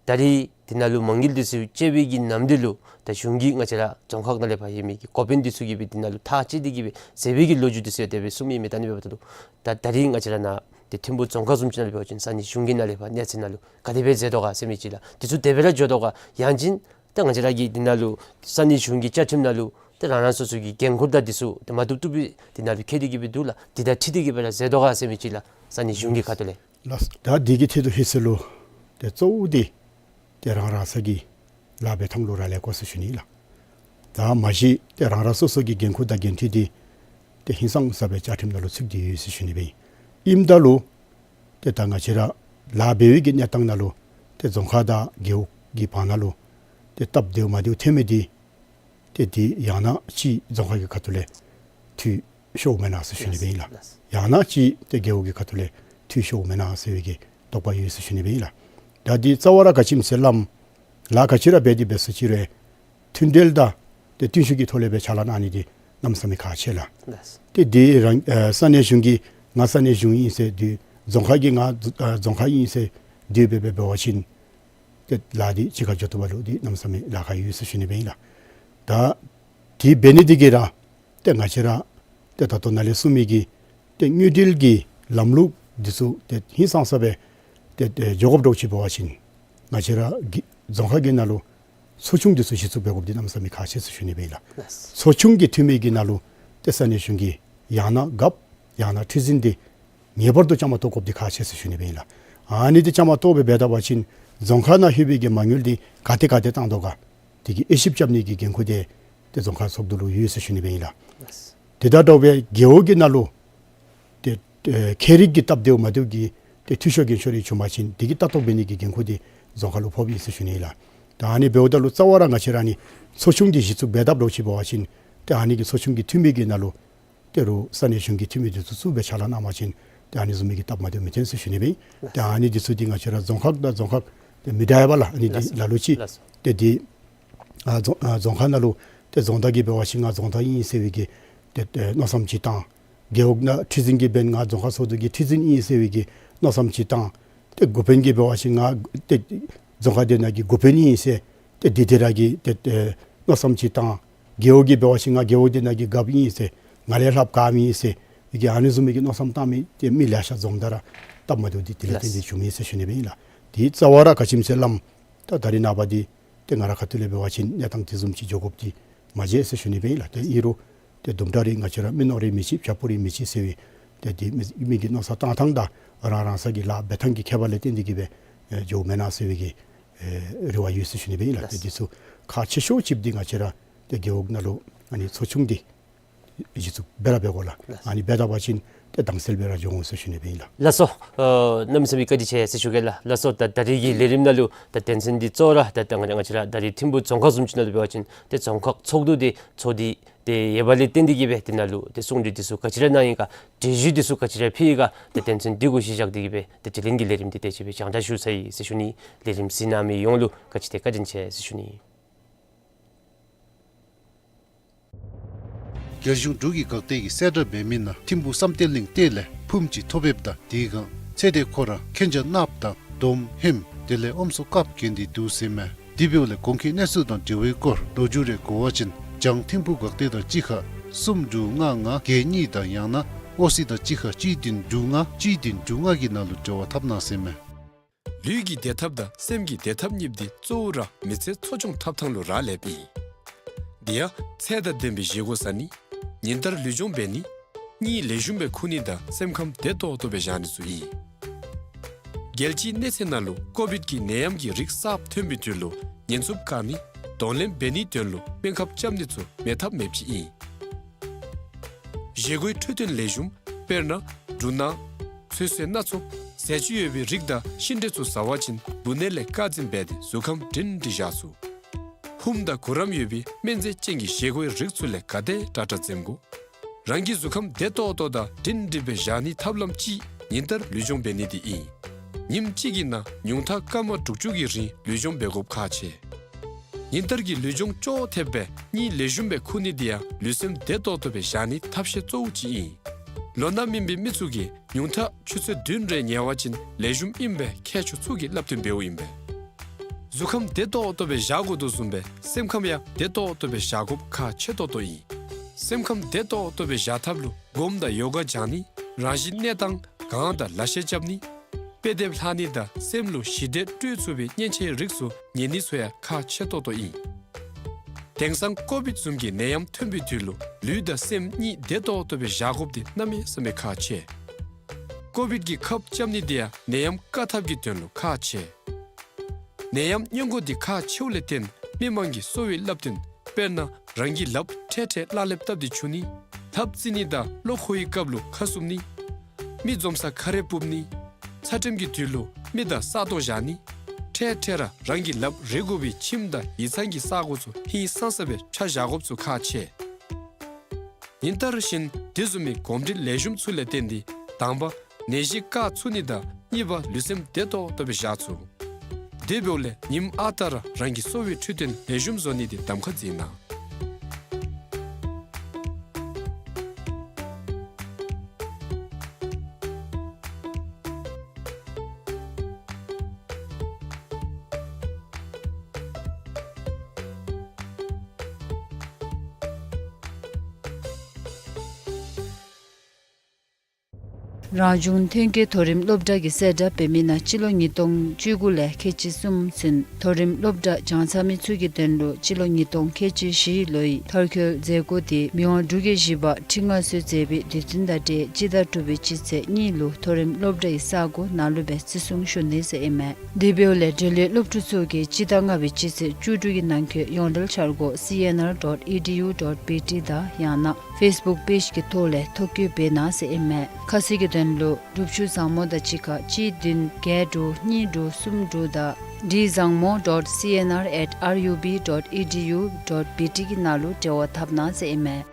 ད་རིས་འདི་ནང་ལུ་མ་དངུལ་འདི་ཚུ་བཅད་པའི་གི་ནམ་དུས་ལུ་ད་གཞུང་གིས་ང་བཅས་ར་རྫོང་ཁག་ནང་ལས་ཕར་ཡོད་མི་གི་འགོ་དཔོན་འདི་ཚུ་གིས་སྦེ་འདི་ནང་ལུ་ཐག་བཅད་དེ་གི་སྦེ་མཛད་པའི་གི་ལོ་རྒྱུས་འདི་ཚུ་ཡང་དེ་སྦེ་གསུངམ་ཨིན་མས། ད་ཨ་ནི་འབདཝ་ད་ལུ་ད་ད་རིས་ང་བཅས་ར་ནཱ་ཏེ་ཐིམ་ཕུག་རྫོང་ཁག་བཟུམ་ཅིག་ནང་ལུ་འབད་བ་ཅིན་ས་གནས་གཞུང་གི་ནང་ལས་ཕར་གནས་ཚད་ནང་ལུ་ག་དེ་སྦེ་མཛད་དོ་ག་ཟེར་མི་ཅིག་ལགས། འདི་ཚུ་དེ་སྦེ་ར་འགྱོ་དོ་ག། ཡང་ཅིན་ད་ང་བཅས་ར་གི་འདི་ནང་ལུ་ས་གནས་གཞུང་གི་བཅའ་ཁྲིམས་ནང་ལུ་ཏེ་རང་རང་སོ་སོ་གི་འགན་ཁུར་དང་འདི་ཚུ་ཏེ་མ་བཏུབ་བཏུབ་སྦེ་འདི་ནང་ལུ་བཀོད་དེ་གི་སྦེ་འདུག་ལགས། འདི་དང་འཁྲིལ་ཏེ་གི་སྦེ་ར་མཛད་དོ་ག་ཟེར་མི་ཅིག་ལགས། ས་གནས་གཞུང་གི་ཁ་ཐུག་ལས། ལགས། ད་འདི་གི་ཐད་དུ་ལྷོད་ཟེར་ལོ་ཏེ་གཙོ་བོ་འདི་ཏེ་རང་རང་སོ་གི་ལཱ་འབད་ཐངས་ལུ་རག་ལས་དགོ་ཟེར་ཞུ་ནི་ལགས། ད་མ་གཞི་ཏེ་རང་རང་སོ་སོ་གི་འགན་ཁུར་དང་འགན་འཁྲི་འདི་ཏེ་ཧིང་སངས་ས་སྦེ་བཅའ་ཁྲིམས་ནང་ལུ་ཚུད་དེ་ཡོད་ཟེར་ཞུ་ནི་སྦེ་ཨིན། ཨིནམ་ད་ལུ་ཏེ་ད་ང་བཅས་ར་ལཱ་འབད་བའི་གི་གནས་སྟངས་ནང་ལུ་ཏེ་རྫོང་ཁག་དང་རྒེད་འོག་གི་བར་ན་ལུ་ཏེ་སྟབས་བདེཝ་མ་བདེཝ་ཐོན་མི་འདི་ཏེ་འདི་ཡང་ན་ཅིག་རྫོང་ཁག་གི་ཁ་ཐུག་ལས་འཐུས་ཤོརཝ་མེན་ན་ཟེར་ཞུ་ནི་སྦེ་ཨིན་ལགས། ཡང་ན་ཅིག་ཏེ་རྒེད་འོག་གི་ཁ་ཐུག་ལས་འཐུས་ཤོརཝ་མེན་ན་ཟེར་བའི་གི་ དོགས་པ་ཡོད་ཟེར་ཞུ་ནི་སྦེ་ཨིན་ལགས། ད་འདི་རྩ་བ་ར་ག་ཅི་སྨོ་ཟེར་བ་ཅིན་ལཱ་ག་ཅི་ར་འབད་དེ་འབད་ཟེར་ཅི་རུང་མཐུན་འབྲེལ་དང་ཏེ་བརྟན་བཞུགས་ཀྱི་ཐོག་ལས་སྦེ་ཕྱག་ལཱ་གནང་ནི་འདི་གནམ་མེད་ས་མེད་ཁག་ཆེ་ལགས། ལགས། ཏེ་འདི་རང་ཨ་ས་གནས་གཞུང་གིས་ང་ས་གནས་གཞུང་ཨིན་ཟེར་འདི་རྫོང་ཁག་གིས་ང་ཨ་རྫོང་ཁག་ཨིན་ཟེར་འདི་སྦེ་འབད་འབད་བ་ཅིན་ཏེ་ལཱ་འདི་ཅིག་ཁར་འགྱོ་བཏུབ་པ་ལུ་འདི་གནམ་མེད་ས་མེད་ལཱ་ཁག་ཡོད་ཟེར་ཞུ་ནི་སྦེ་ཨིན་ལགས། ད་འདི་འབད་ནི་འདི་གིས་ར་ཏེ་ང་བཅས་ར་ཏེ་ད་ལྟོ་ནཱ་ལས་གསུངས་མི་གི་ཏེ་དངུལ་འབྲེལ་གྱི་ལམ་ལུགས་འདི་ཚུ་ཏེ་ཧིང་སངས་ས་སྦེ་ཏེ་ཏེ་འགྱོ་དགོཔ་འདྲཝ་ཅིག་འབད་བ་ཅིན་ང་བཅས་ར་གི་རྫོང་ཁག་གི་ནང་ལུ་ཚོགས་ཆུང་འདི་ཚུ་གཞི་བཙུགས་འབད་དགོཔ་འདི་གནམ་མེད་ས་མེད་ཁག་ཆེ་ཟེར་ཞུ་ནི་སྦེ་ཨིན་ལགས། ལགས། ཚོགས་ཆུང་གི་འཐུས་མི་གི་ནང་ལུ་ཏེ་ས་གནས་གཞུང་གི་ཡང་ན་རྒཔོ་ཡང་ན་ཁྲི་འཛིན་འདི་ངེས་པར་དུ་བཅའ་མར་གཏོགས་དགོཔ་འདི་ཁག་ཆེ་ཟེར་ཞུ་ནི་སྦེ་ཨིན་ལགས། ཨ་ནི་འདི་བཅའ་མར་གཏོགས་སྦེ་འབད་ད་པ་ཅིན་རྫོང་ཁག་ནང་ལྷོད་པའི་གི་མ་དངུལ་འདི་ག་ཏེ་ག་ཏེ་བཏང་དོ་ག་འདི་གི་དབྱེ་ཞིབ་རྐྱབ་ནི་གི་འགན་ཁུར་འདི་ཏེ་རྫོང་ཁག་ཚོགས་འདུ་ལུ་ཡོད་ཟེར་ཞུ་ནི་སྦེ་ཨིན་ལགས། ལགས། དེ་དང་འདྲཝ་སྦེ་རྒེད་འོག་གི་ནང་ལུ་ཏེ་ཨེ་ཁྱད་རིག་གི་སྟབས་བདེཝ་མ་བདེཝ་གི་ཏེ་འཐུས་ཤོར་འགན་ཤོར་རེ་བྱུང་པ་ཅིན་དེ་གི་ལྟ་རྟོག་འབད་ནི་གི་འགན་ཁུར་འདི་རྫོང་ཁག་ལུ་ཕོགཔ་ཨིན་ཟེར་ཞུ་ནི་ཨིན་ལགས། ད་ཨ་ནི་འབདཝ་ད་ལུ་རྩ་བ་ར་ང་བཅས་ར་ཨ་ནི་ཚོགས་ཆུང་འདི་གཞི་བཙུགས་འབད་དཔ་འདྲཝ་ཅིག་འབད་བ་ཅིན་ཏེ་ཨ་ནི་གི་ཚོགས་ཆུང་གི་འཐུས་མི་གི་ནང་ལུ་ཏེ་རུང་ས་གནས་གཞུང་གི་འཐུས་མི་འདི་ཚུ་བཙུགས་སྦེ་ཕྱག་ལཱ་གནང་པ་ཅིན་ཏེ་ཨ་ནི་བཟུམ་མའི་གི་སྟབས་མ་བདེཝ་མི་ཐོན་ཟེར་ཞུ་ནི་སྦེ་ཨིན། ལགས། ཏེ་ཨ་ནི་འདི་ཚུ་འདི་ང་བཅས་ར་རྫོང་ཁག་དང་རྫོང་ཁག་ཏེ་མི་འདྲ་བས་ལགས། ཨ་ནི་འདི་ལགས་སོ། ལ་ལུ་ཅིག་ལགས་སོ། ཏེ་འདི་ཨ་རྫོང་ཨ་རྫོང་ཁག་ནང་ལུ་ཏེ་རྫོང་བདག་གིས་འབད་བ་ཅིན་ང་རྫོང་བདག་ཨིན་ཟེར་བའི་གི་ཏེ་ཏེ་མནོ་བསམ་ཅིག་བཏང་། རྒེད་འོག་ནང་ཁྲི་འཛིན་གྱིས་འབདན་ང་རྫོང་ཁག་ཚོགས་འདུ་གི་ཁྲི་འཛིན་ཨིན་ཟེར་བའི་གི་མནོ་བསམ་ཅིག་བཏང་། ཏེ་འགོ་དཔོན་གྱིས་འབད་བ་ཅིན་ང་ཏེ་རྫོང་ཁག་འདི་ནང་གི་འགོ་དཔོན་ཨིན་ཟེར་ཏེ་འདི་དེ་ར་གི་ཏེ་ཏེ་མནོ་བསམ་ཅིག་བཏང་། རྒེད་འོག་གིས་འབད་བ་ཅིན་ང་རྒེད་འོག་འདི་ནང་གི་རྒཔོ་ཨིན་ཟེར་ང་ལས་ལྷགཔ་ག་མེད་ཨིན་ཟེར་གི་ཨ་ནི་བཟུམ་མའི་གི་མནོ་བསམ་བཏང་མི་ཏེ་མི་ལེ་ཤ་འཛོམས་ད་ར་སྟབས་མ་བདེཝ་འདི་དེ་ལས་བརྟེན་ཏེ་ལགས་སོ། བྱུང་ཡི་ཟེར་ཞུ་ནི་སྦེ་ཨིན་ལགས། དེ་རྩ་བ་ར་ག་ཅི་སྨོ་ཟེར་བ་ཅིན་ད་ད་རེས་ནངས་པ་འདི་ཏེ་ང་རའི་ཁ་ཐུག་ལས་འབད་བ་ཅིན་གནས་སྟངས་དེ་བཟུམ་ཅིག་འགྱོ་དགོཔ་འདི་མ་མཇལ་ཟེར་ཞུ་ནི་སྦེ་ཨིན་ལགས། ཏེ་ཨིན་རུང་ཏེ་དུམ་གྲ་རེ་ང་བཅས་ར་མི་ནོར་རེ་མི་ཅིག་བྱ་སྤུ་རེ་མི་ཅིག་ཟེར་བའི་ཏེ་འདི་མི་མི་གི་མནོ་བསམ་བཏང་ཐངས་དང་རང་རང་སོ་གི་ལཱ་འབད་ཐངས་ཀྱི་ཁྱད་པར་ལས་བརྟེན་ཏེ་གི་སྦེ་ཨེ་འགྱོཝ་མེན་ན་ཟེར་བའི་གི་ཨེ་རེ་བ་ཡོད་ཟེར་ཞུ་ནི་སྦེ་ཨིན་ལགས། ཏེ་འདི་ཚུ་ཁག་ཆེ་ཤོས་ཅིག་འདི་ང་བཅས་ར་ཏེ་རྒེད་འོག་ནང་ལུ་ཨ་ནི་ཚོགས་ཆུང་འདི་གཞི་བཙུགས་འབད་ར་འབད་དགོ་ལགས། ལགས། ཨ་ནི་འབད་ད་པ་ཅིན་ཏེ་དྭངས་གསལ་སྦེ་ར་འགྱོ་འོང་ཟེར་ཞུ་ནི་སྦེ་ཨིན་ལགས། ལགས་སོ། ཨ་གནམ་མེད་ས་མེད་བཀའ་དྲིན་ཆེ་ཟེར་ཞུ་གེ་ལགས། ལགས་སོ། ད་ད་རིས་ཀྱི་ལས་རིམ་ནང་ལུ་ད་དོན་ཚན་འདི་གཙོ་བོ་ར་ད་ད་ང་ང་བཅས་ར་ད་རིས་ཐིམ་ཕུག་རྫོང་ཁག་བཟུམ་ཅིག་ནང་ལུ་འབད་བ་ཅིན་ཏེ་རྫོང་ཁག་ཚོགས་འདུ་འདི་ཚོགས་ཏེ་ཏེ་ཡོད་པ་ལས་བརྟེན་ཏེ་གི་སྦེ་དེ་ནང་ལུ་ཏེ་གསུང་གྲོས་འདི་ཚུ་ག་ཅི་ར་གནང་ཡི་ག་འགྲེལ་བརྗོད་འདི་ཚུ་ག་ཅི་ར་ཕུལ་ཡི་ག་ཏེ་དོན་ཚན་འདི་གུ་གཞི་བཞག་སྟེ་གི་སྦེ་ཏེ་དྲི་ལན་གྱི་ལས་རིམ་འདི་དེ་ཅིག་སྦེ་སྦྱང་བརྡར་ཞུ་ཚར་ཡི་ཟེར་ཞུ་ནི། ལས་རིམ་གཟིགས་གནང་མི་ཡོངས་ལུ་ག་ཅི་ཏེ་བཀའ་དྲིན་ཆེ་ཟེར་ཞུ་ནི། རྒྱལ་གཞུང་འབྲུག་གི་འགག་སྡེ་གིས་གསལ་བསྒྲགས་འབད་མི་ནང་ཐིམ་ཕུག་བསམ་གཏན་གླིང་གཏེར་ལས་ཕུངམ་ཅིག་ཐོབ་ཡོདཔ་ད་དེའི་སྒང་ཚེ་འདས་ཁོ་ར་མཁན་ཆེན་ནགཔ་དང་སྡོམ་ཧེམ་དེ་ལས་ཨོམ་སྲུ་དཀརཔོ་གྱོན་ཏེ་འདུག་ཟེར་མས། དེ་འབདཝ་ལས་གོང་གི་གནས་ཚུལ་དང་འབྲེལ་བའི་སྐོར་ལོ་རྒྱུས་རེ་གོ་བ་ཅིན་བྱང་ཐིམ་ཕུག་འགག་སྡེ་དང་གཅིག་ཁར་གསུམ་དྲུག་ལྔ་ལྔ་བརྒྱད་གཉིས་དང་ཡང་ན་ཨོ་སི་དང་གཅིག་ཁར་གཅིག་བདུན་དྲུག་ལྔ་གཅིག་བདུན་དྲུག་ལྔ་གི་ནང་ལུ་འབྲེལ་བ་འཐབ་གནང་ཟེར་མས། ལུས་ཀྱི་བདེ་ཐབས་དང་སེམས་ཀྱི་བདེ་ཐབས་གཉིས་འདི་གཙོ་བོ་ར་མི་ཚེ་འཚོ་སྐྱོང་འཐབ་ཐངས་ལུ་རག་ལསཔ་ཨིན། དེ་ཡང་ཚད་དང་ལྡན་པའི་བཞེས་སྒོ་ཟ་ནི། ཉིན་ལྟར་ལུས་སྦྱོང་འབད་ནི། གཉིད་ལེགས་ཤོམ་སྦེ་ཁུག་ནི་དང་སེམས་ཁམས་བདེ་ཏོག་ཏོ་སྦེ་བཞག་ནི་ཚུ་ཨིན། རྒྱལ་སྤྱིའི་གནས་ཚད་ནང་ལུ་ཀོ་བིཌ་ཀྱི་ནད་ཡམས་ཀྱི་རིགས་གསརཔ་ཐོན་པའི་དུས་ལུ་ཉེན་ཚབས་བཀག་ནི། གདོང་ལེན་འབད་ནིའི་དོན་ལུ་སྨན་ཁབ་རྐྱབ་ནི་ཚུ་མེད་ཐབས་མེདཔ་ཅིག་ཨིན། བཞེས་སྒོའི་འཕྲོད་བསྟེན་ལེགས་ཤོམ་དཔེར་ན་འབྲུ་སྣ་ཚོད་བསྲེ་སྣ་ཚོགས་ཟས་བཅུད་ཡོད་པའི་རིགས་དང་ཤིང་འབྲས་ཚུ་ཟ་བ་ཅིན་འབུ་ནད་ལས་བཀག་འཛིན་འབད་དེ་གཟུགས་ཁམས་སྒྲིང་སྒྲི་བཞག་ཚུགས། ཧུམ་དང་གུ་རམ་ཡོད་པའི་སྨན་རྫས་ཅན་གྱི་བཞེས་སྒོའི་རིགས་ཚུ་ལས་ག་དེ་དྲག་དྲག་འཛེམ་དགོ། རང་གི་གཟུགས་ཁམས་བདེ་ཏོག་ཏོ་དང་སྒྲིང་སྒྲི་སྦེ་བཞག་ནིའི་ཐབས་ལམ་ཅིག་ཉིན་ལྟར་ལུས་སྦྱོང་འབད་ནི་འདི་ཨིན། ཉིནམ་གཅིག་གི་ནང་ཉུང་མཐའ་སྐར་མ་དྲུག་ཅུ་གི་རིང་ལུས་སྦྱོང་འབད་དགོཔ་ཁག་ཆེ། ཉིན་ལྟར་གྱི་ལུས་སྦྱོང་ཅོག་འཐདཔ་སྦེ་གཉིད་ལེགས་ཤོམ་སྦེ་ཁུག་ནི་འདི་ཡང་ལུས་སེམས་བདེ་ཏོག་ཏོ་སྦེ་བཞག་ནིའི་ཐབས་ཤེས་གཙོ་བོ་ཅིག་ཨིན། ལོ་ན་སྨིན་པའི་མི་ཚུ་གིས་ཉུང་མཐའ་ཆུ་ཚོད་བདུན་རེ་ཉལ་བ་ཅིན་ལེགས་ཤོམ་ཨིནམ་སྦེ་མཁས་མཆོག་ཚུ་གིས་སླབ་སྟོན་འབདཝ་ཨིན་པས། གཟུགས་ཁམས་བདེ་ཏོག་ཏོ་སྦེ་བཞག་དགོ་དོ་བཟུམ་སྦེ་སེམས་ཁམས་ཡང་བདེ་ཏོག་ཏོ་སྦེ་བཞག་དགོཔ་ཁག་ཆེ་ཏོག་ཏོ་ཨིན། སེམས་ཁམས་བདེ་ཏོག་ཏོ་སྦེ་བཞག་ཐབས་ལུ་སྒོམ་དང་ཡོ་ག་སྦྱང་ནི། རང་བཞིན་གནས་སྟངས་གང་དང་ལག་ཤེས་རྐྱབ་ནི། དཔེ་དེབ་ལྷག་ནི་དང་སེམས་ལུ་ཞི་བདེ་སྤྲོད་ཚུགས་པའི་མཉེན་ཆས་རིགས་ཚུ་ཉོ་ནི་ཚུ་ཡང་ཁག་ཆེ་ཏོག་ཏོ་ཨིན། དེང་སང་ཀོ་བིཌ་བཟུམ་གྱི་ནད་ཡམས་ཐོན་པའི་དུས་ལུ་ལུས་དང་སེམས་གཉིས་བདེ་ཏོག་ཏོ་སྦེ་བཞག་དགོཔ་འདི་གནམ་མེད་ས་མེད་ཁག་ཆེ། ཀོ་བིཌ་ཀྱི་ཁབ་རྐྱབ་ནི་འདི་ཡང་ནད་ཡམས་བཀག་ཐབས་ཀྱི་དོན་ལུ་ཁག་ཆེ། ནད་ཡམས་སྔོན་འགོག་འདི་ཁག་ཆེཝ་ལས་བརྟེན་མི་མང་གིས་གསོ་བའི་བསླབ་སྟོན་དཔེར་ན་རང་གི་ལགཔ་འཕྲལ་འཕྲལ་བརླག་ལེབ་བཏབ་སྟེ་འཁྱུ་ནི། ལྷབ་རྩི་ནི་དང་གློ་ཁོ་བའི་སྐབས་ལུ་ཁ་བསུབ་ནི། མི་འཛོམས་ས་ཁ་རས་སྤུབ་ནི། ཚ་ཁྲིམས་ཀྱི་དུས་ལུ་མི་དང་ས་སྟོང་བཞག་ནི། འཕྲལ་འཕྲལ་ར་རང་གི་ལགཔ་རེག་དགོ་པའི་ཁྱིམ་དང་ཡིག་ཚང་གི་ས་སྒོ་ཚུ་ཧིང་སངས་ས་སྦེ་ཕྱག་བཞག་དགོཔ་ཚུ་ཁག་ཆེ། ཉིན་ལྟར་བཞིན་དེ་བཟུམ་མའི་གོམས་འདྲིས་ལེགས་ཤོམ་ཚུ་ལས་བརྟེན་ཏེ་དང་པ་ནད་གཞི་བཀག་ཚུགས་ནི་དང་ གཉིས་པ་ལུས་སེམས་བདེ་ཏོག་ཏོ་སྦེ་བཞག་ཚུགས། དེ་འབདཝ་ལས་ཉིནམ་ཨ་རྟག་ར་རང་གི་གསོ་བའི་འཕྲོད་བསྟེན་ལེགས་ཤོམ་བཟོ་ནི་དེ་གདམ་ཁ་མཛད་གནང་། རང་བྱུང་ཐོན་སྐྱེད་མཐོ་རིམ་སློབ་གྲྭ་གི་གསལ་བསྒྲགས་འབད་མི་ནང་སྤྱི་ལོ་ཉིས་སྟོང་བཅུ་དགུ་ལས་ཁལ་གཅིག་གསུམ་ཚུན་མཐོ་རིམ་སློབ་གྲྭ་སྦྱང་ཚར་མི་ཚུ་གི་དོན་ལུ་སྤྱི་ལོ་ཉིས་སྟོང་ཁལ་གཅིག་བཞི་ལོའི་མཐར་འཁྱོལ་མཛད་སྒོ་དེ་མི་དབང་འབྲུག་རྒྱལ་བཞི་པ་ཁྲི་མངའ་གསོལ་མཛད་པའི་དུས་སྟོན་དང་འབྲེལ་སྤྱི་ཟླ་དྲུག་པའི་སྤྱི་ཚེས་གཉིས་ལུ་མཐོ་རིམ་སློབ་གྲྭའི་ས་སྒོ་ནང་ལུ་སྦེ་བརྩི་སྲུང་ཞུ་ནི་ཟེར་ཨིན་མས། དེ་འབདཝ་ལས་འབྲེལ་ཡོད་སློབ་ཕྲུག་ཚུ་གིས་སྤྱི་ཟླ་ལྔ་པའི་སྤྱི་ཚེས་བཅུ་དྲུག་གི་ནང་འཁོད་ཡོངས་འབྲེལ་འཆར་སྒོ་C N R dot E D U dot B T དང་ཡང་ན་Facebook page གི་ཐོག་ལས་ཐོ་བཀོད་འབད་གནང་ཟེར་ཨིན་མས། ཁ་གསལ་གྱི་དོན་ལུ་སྒྲུབ་ཞུ་བཟང་མོ་དང་གཅིག་ཁར་གཅིག་བདུན་བརྒྱད་དྲུག་གཉིས་དྲུག་གསུམ་དྲུག་དང་D zangmo dot C N R at R U B dot E D U dot B T གི་ནང་ལུ་འབྲེལ་བ་འཐབ་གནང་ཟེར་ཨིན་མས།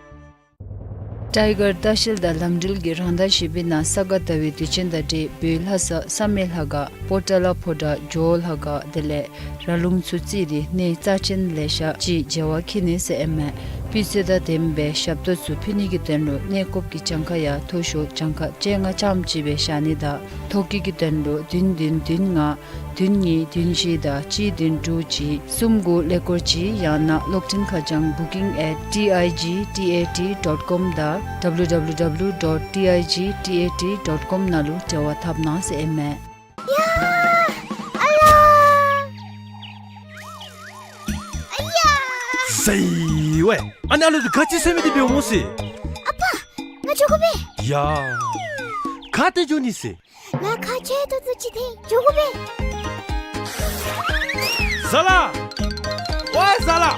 ཊའི་གར་ལྟ་བཤལ་དང་ལམ་འགྲུལ་གྱི་རང་ཟླ་བཞི་པའི་ནང་ས་ག་ཟླ་བའི་དུས་ཆེན་དང་འབྲེལ་བོད་ལྷ་ས་བསམ་ཡས་ལྷ་ཁང་པོ་ཏ་ལ་ཕོ་བྲང་ཇོ་བོ་ལྷ་ཁང་དེ་ལས་ར་ལུང་ཚུ་བརྩིས་ཏེ་གནས་རྩ་ཆེན་ལེ་ཤ་ཅིག་མཇལ་བར་འཁྱིད་ནི་ཟེར་ཨིན་མས། སྤུས་ཚད་དང་ལྡནམ་སྦེ་ཞབས་ཏོག་ཚུ་ཕུལ་ནི་གི་དོན་ལུ་གནས་སྐབས་ཀྱི་གྱངས་ཁ་ཡང་མཐོ་ཤོས་གྱངས་ཁ་བཅོ་ལྔ་ཙམ་ཅིག་སྦེ་བཞག་ནི་དང་ཐོ་བཀོད་ཀྱི་དོན་ལུ་བདུན་བདུན་བདུན་ལྔ་བདུན་གཉིས་བདུན་བཞི་དང་གཅིག་བདུན་དྲུག་གཅིག་གསུམ་དགུ་ཀླད་ཀོར་གཅིག་ཡང་ན་གློག་འཕྲིན་ཁ་བྱང་booking at T I G T A T dot com དང་W W W dot T I G T A T dot com ནང་ལུ་འབྲེལ་བ་འཐབ་གནང་ཟེར་ཨིན་མས། ཡ། ཨ་ལ། ཨ་ཡ། ཟེར་ཝའེ། ཨ་ནཱ་ལུ་དུ་ག་ཅི་ཟེར་མི་དེ་འབདཝ་སྨོ་ཟེར། ཨ་པ། ང་འགྱོ་དགོ་པས། ཡ། ག་ཏེ་འགྱོ་ནི་ཟེར། ང་ཁ་ཆེ་ཏོག་ཏོ་ཅིག་འཐེན་འགྱོ་དགོ་པས། ཟ་ལ། ཝའེ་ཟ་ལ། ཧ།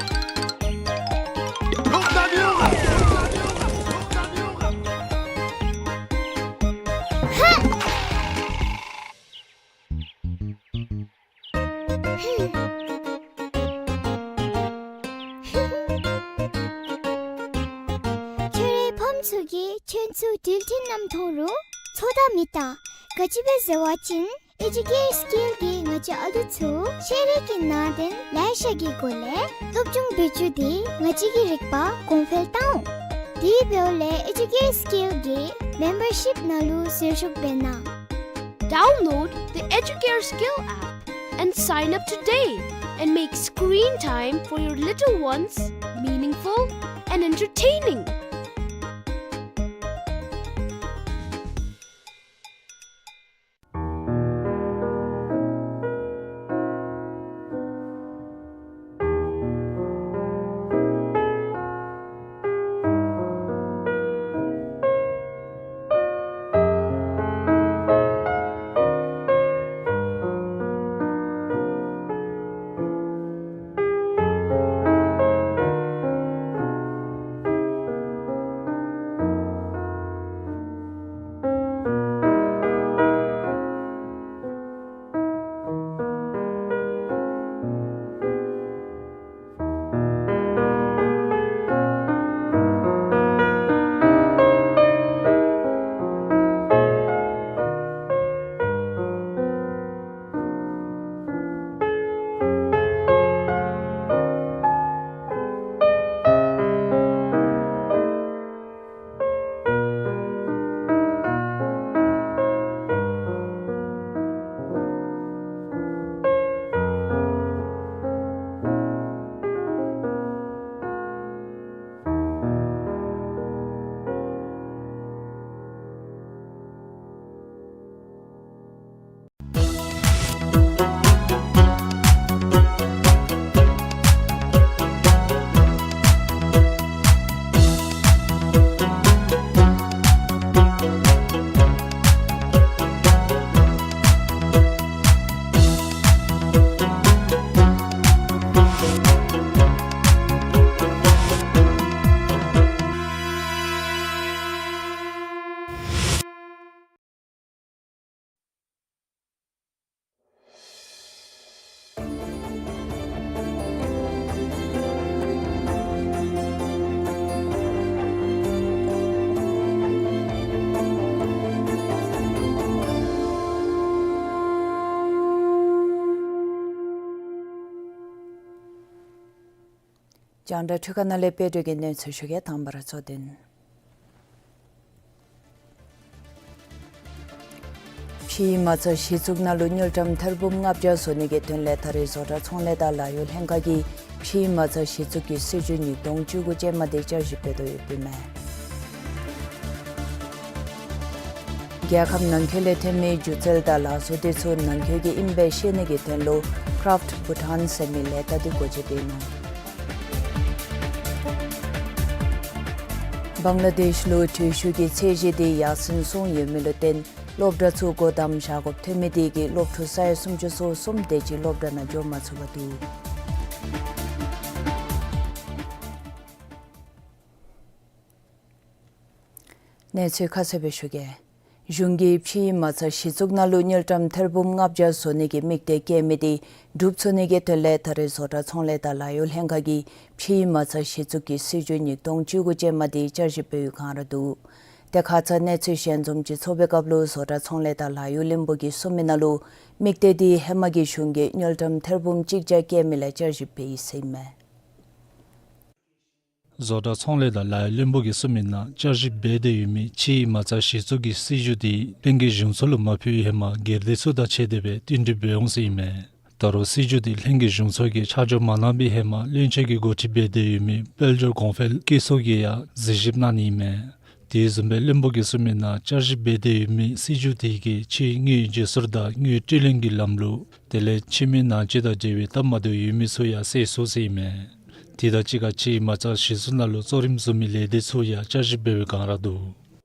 ཁྱོད་རའི་ཕམ་ཚུ་གིས་ཁྱོད་ཚུ་འགྲུལ་འཕྲིན་ནང་མཐོང་རུང་ཚོད་ལྟ་མི་བཏང་། ག་ཅི་སྦེ་ཟེར་བ་ཅིན་ཨེ་ཇུ་ཀེར་སི་ཀེལ་གྱིས་ང་བཅས་ཨ་ལུ་ཚུ་ཤེས་རིག་གི་ནང་དོན་ལེ་ཤ་གི་སྒོ་ལས་སློབ་སྦྱོང་འབད་བཅུག་སྟེ་ང་བཅས་ཀྱི་རིག་པ་གོང་འཕེལ་བཏང་འོང་། དེ་འབདཝ་ལས་ཨེ་ཇུ་ཀེར་སི་ཀེལ་གྱི་མེམ་བར་ཤིཔ་ནང་ལུ་ཟུར་ཞུགས་འབད་གནང་། Download the Educare Skill app and sign up today and make screen time for your little ones meaningful and entertaining. རྒྱང་བསྒྲགས་འཕྲུལ་ཁང་ནང་ལས་དཔལ་སྒྲོལ་གྱིས་གནས་ཚུལ་ཞུ་གེ། དང་པ་ར་གཙོ་དོན། ཕྱིའི་མ་རྩ་གཞི་བཙུགས་ནང་ལུ་དངུལ་ཀྲམ་ཐེར་འབུམ་ལྔ་བརྒྱ་བཟོ་ནི་གི་དོན་ལས་ད་རེས་བཟོ་གྲྭ་ཚོང་ལས་དང་ལཱ་གཡོག་ལྷན་ཁག་གིས་ཕྱིའི་མ་རྩ་གཞི་བཙུགས་ཀྱི་སྲིད་བྱུས་ཉིས་སྟོང་བཅུ་དགུ་ཅན་མ་དེ་བསྐྱར་ཞིབ་འབད་དོ་ཡོདཔ་ཨིན་མས། རྒྱལ་ཁབ་ནང་འཁོད་ལས་ཐོན་མི་སྒྱུ་རྩལ་དང་ལག་བཟོ་དེ་ཚུ་ནང་འཁོད་ཀྱི་ཨིན་པས་ཤེས་ནི་གི་དོན་ལུ་Craft Bhutan ཟེར་མི་ལས་རྟགས་དེ་སྒོ་འབྱེད་འབད་ནུག། བང་ལ་དེཤ་ལུ་འགྲུལ་བཞུད་ཀྱི་ཚད་གཞི་དེ་ཡར་སེང་སོང་ཡོད་མི་ལུ་བརྟེན་སློབ་གྲྭ་ཚུ་སྒོ་བསྡམ་བཞག་དགོཔ་ཐོན་མི་དེ་གིས་སློབ་ཕྲུག་ས་ཡ་སུམ་ཅུ་སོ་གསུམ་དེ་ཅིག་སློབ་གྲྭ་ནང་འགྱོ་མ་ཚུགས་པར་འདུག། གནས་ཚུལ་ཁ་གསལ་སྦེ་ཞུ་གེ། གཞུང་གིས་ཕྱིའི་མ་རྩ་གཞི་བཙུགས་ནང་ལུ་དངུལ་ཀྲམ་ཐེར་འབུམ་ལྔ་བརྒྱ་བཟོ་ནི་གི་དམིགས་གཏད་བསྐྱེད་མི་དེ་འགྲུབ་ཚུགས་ནི་གི་དོན་ལས་ད་རེས་བཟོ་གྲྭ་ཚོང་ལས་དང་ལཱ་གཡོག་ལྷན་ཁག་གིས་ཕྱིའི་མ་རྩ་གཞི་བཙུགས་ཀྱི་སྲིད་བྱུས་ཉིས་སྟོང་བཅུ་དགུ་ཅན་མ་དེ་བསྐྱར་ཞིབ་འབད་བའི་སྒང་ར་འདུག། དེ་ཁ་ཙ་གནས་ཚུལ་ཞལ་འཛོམས་ཅིག་ཚོགས་པའི་སྐབས་ལུ་བཟོ་གྲྭ་ཚོང་ལས་དང་ལཱ་གཡོག་བློན་པོ་གིས་གསུངས་མི་ནང་ལུ་དམིགས་གཏད་དེ་ཧེ་མ་གི་གཞུང་གིས་དངུལ་ཀྲམ་ཐེར་འབུམ་གཅིག་བརྒྱ་བསྐྱེད་མི་ལས་བསྐྱར་ཞིབ་འབད་ཡི་ཟེར་ཨིན་མས། བཟོ་གྲྭ་ཚོང་ལས་དང་ལཱ་གཡོག་བློན་པོ་གིས་གསུངས་མི་ནང་བསྐྱར་ཞིབ་འབད་དེ་ཡོད་མི་ཕྱིའི་མ་རྩ་གཞི་བཙུགས་ཀྱི་སྲིད་བྱུས་དེ་ལྷན་རྒྱས་གཞུང་ཚོགས་ལུ་མ་ཕུལ་བའི་ཧེ་མ་སྒེར་སྡེ་ཚུ་དང་ཕྱད་དེ་སྦེ་བསྟུན་གྲོས་འབད་འོང་ཟེར་ཨིན་མས། ད་རུང་སྲིད་བྱུས་དེ་ལྷན་རྒྱས་གཞུང་ཚོགས་ཀྱིས་ཆ་འཇོག་མ་གནང་པའི་ཧེ་མ་བློན་ཆེན་གྱིས་འགོ་ཁྲིད་འབད་དེ་ཡོད་མི་དཔལ་འབྱོར་གོང་འཕེལ་བཀོད་ཚོགས་ཀྱིས་ཡང་གཟིགས་ཞིབ་གནང་ནི་ཨིན་མས། དེ་བཟུམ་སྦེ་བློན་པོ་གིས་གསུངས་མི་ནང་བསྐྱར་ཞིབ་འབད་དེ་ཡོད་མི་སྲིད་བྱུས་དེ་གིས་ཕྱིའི་དངུལ་བརྗེ་སོར་དང་དངུལ་སྤྲོད་ལེན་གྱི་ལམ་ལུགས་དེ་ལས་ཕྱི་མི་ནང་འཇུག་དང་འབྲེལ་བའི་སྟབས་མ་བདེཝ་ཡོད་མི་ཚུ་ཡང་སེལ་ཚུགས་ཟེར་ཨིན་མས། དེ་དང་གཅིག་ཁར་ཕྱིའི་མ་རྩ་གཞི་བཙུགས་ནང་ལུ་གཙོ་རིམ་བཟུང་མི་ལས་སྡེ་ཚུ་ཡང་བསྐྱར་ཞིབ་འབད་བའི་སྒང་ར་འདུག།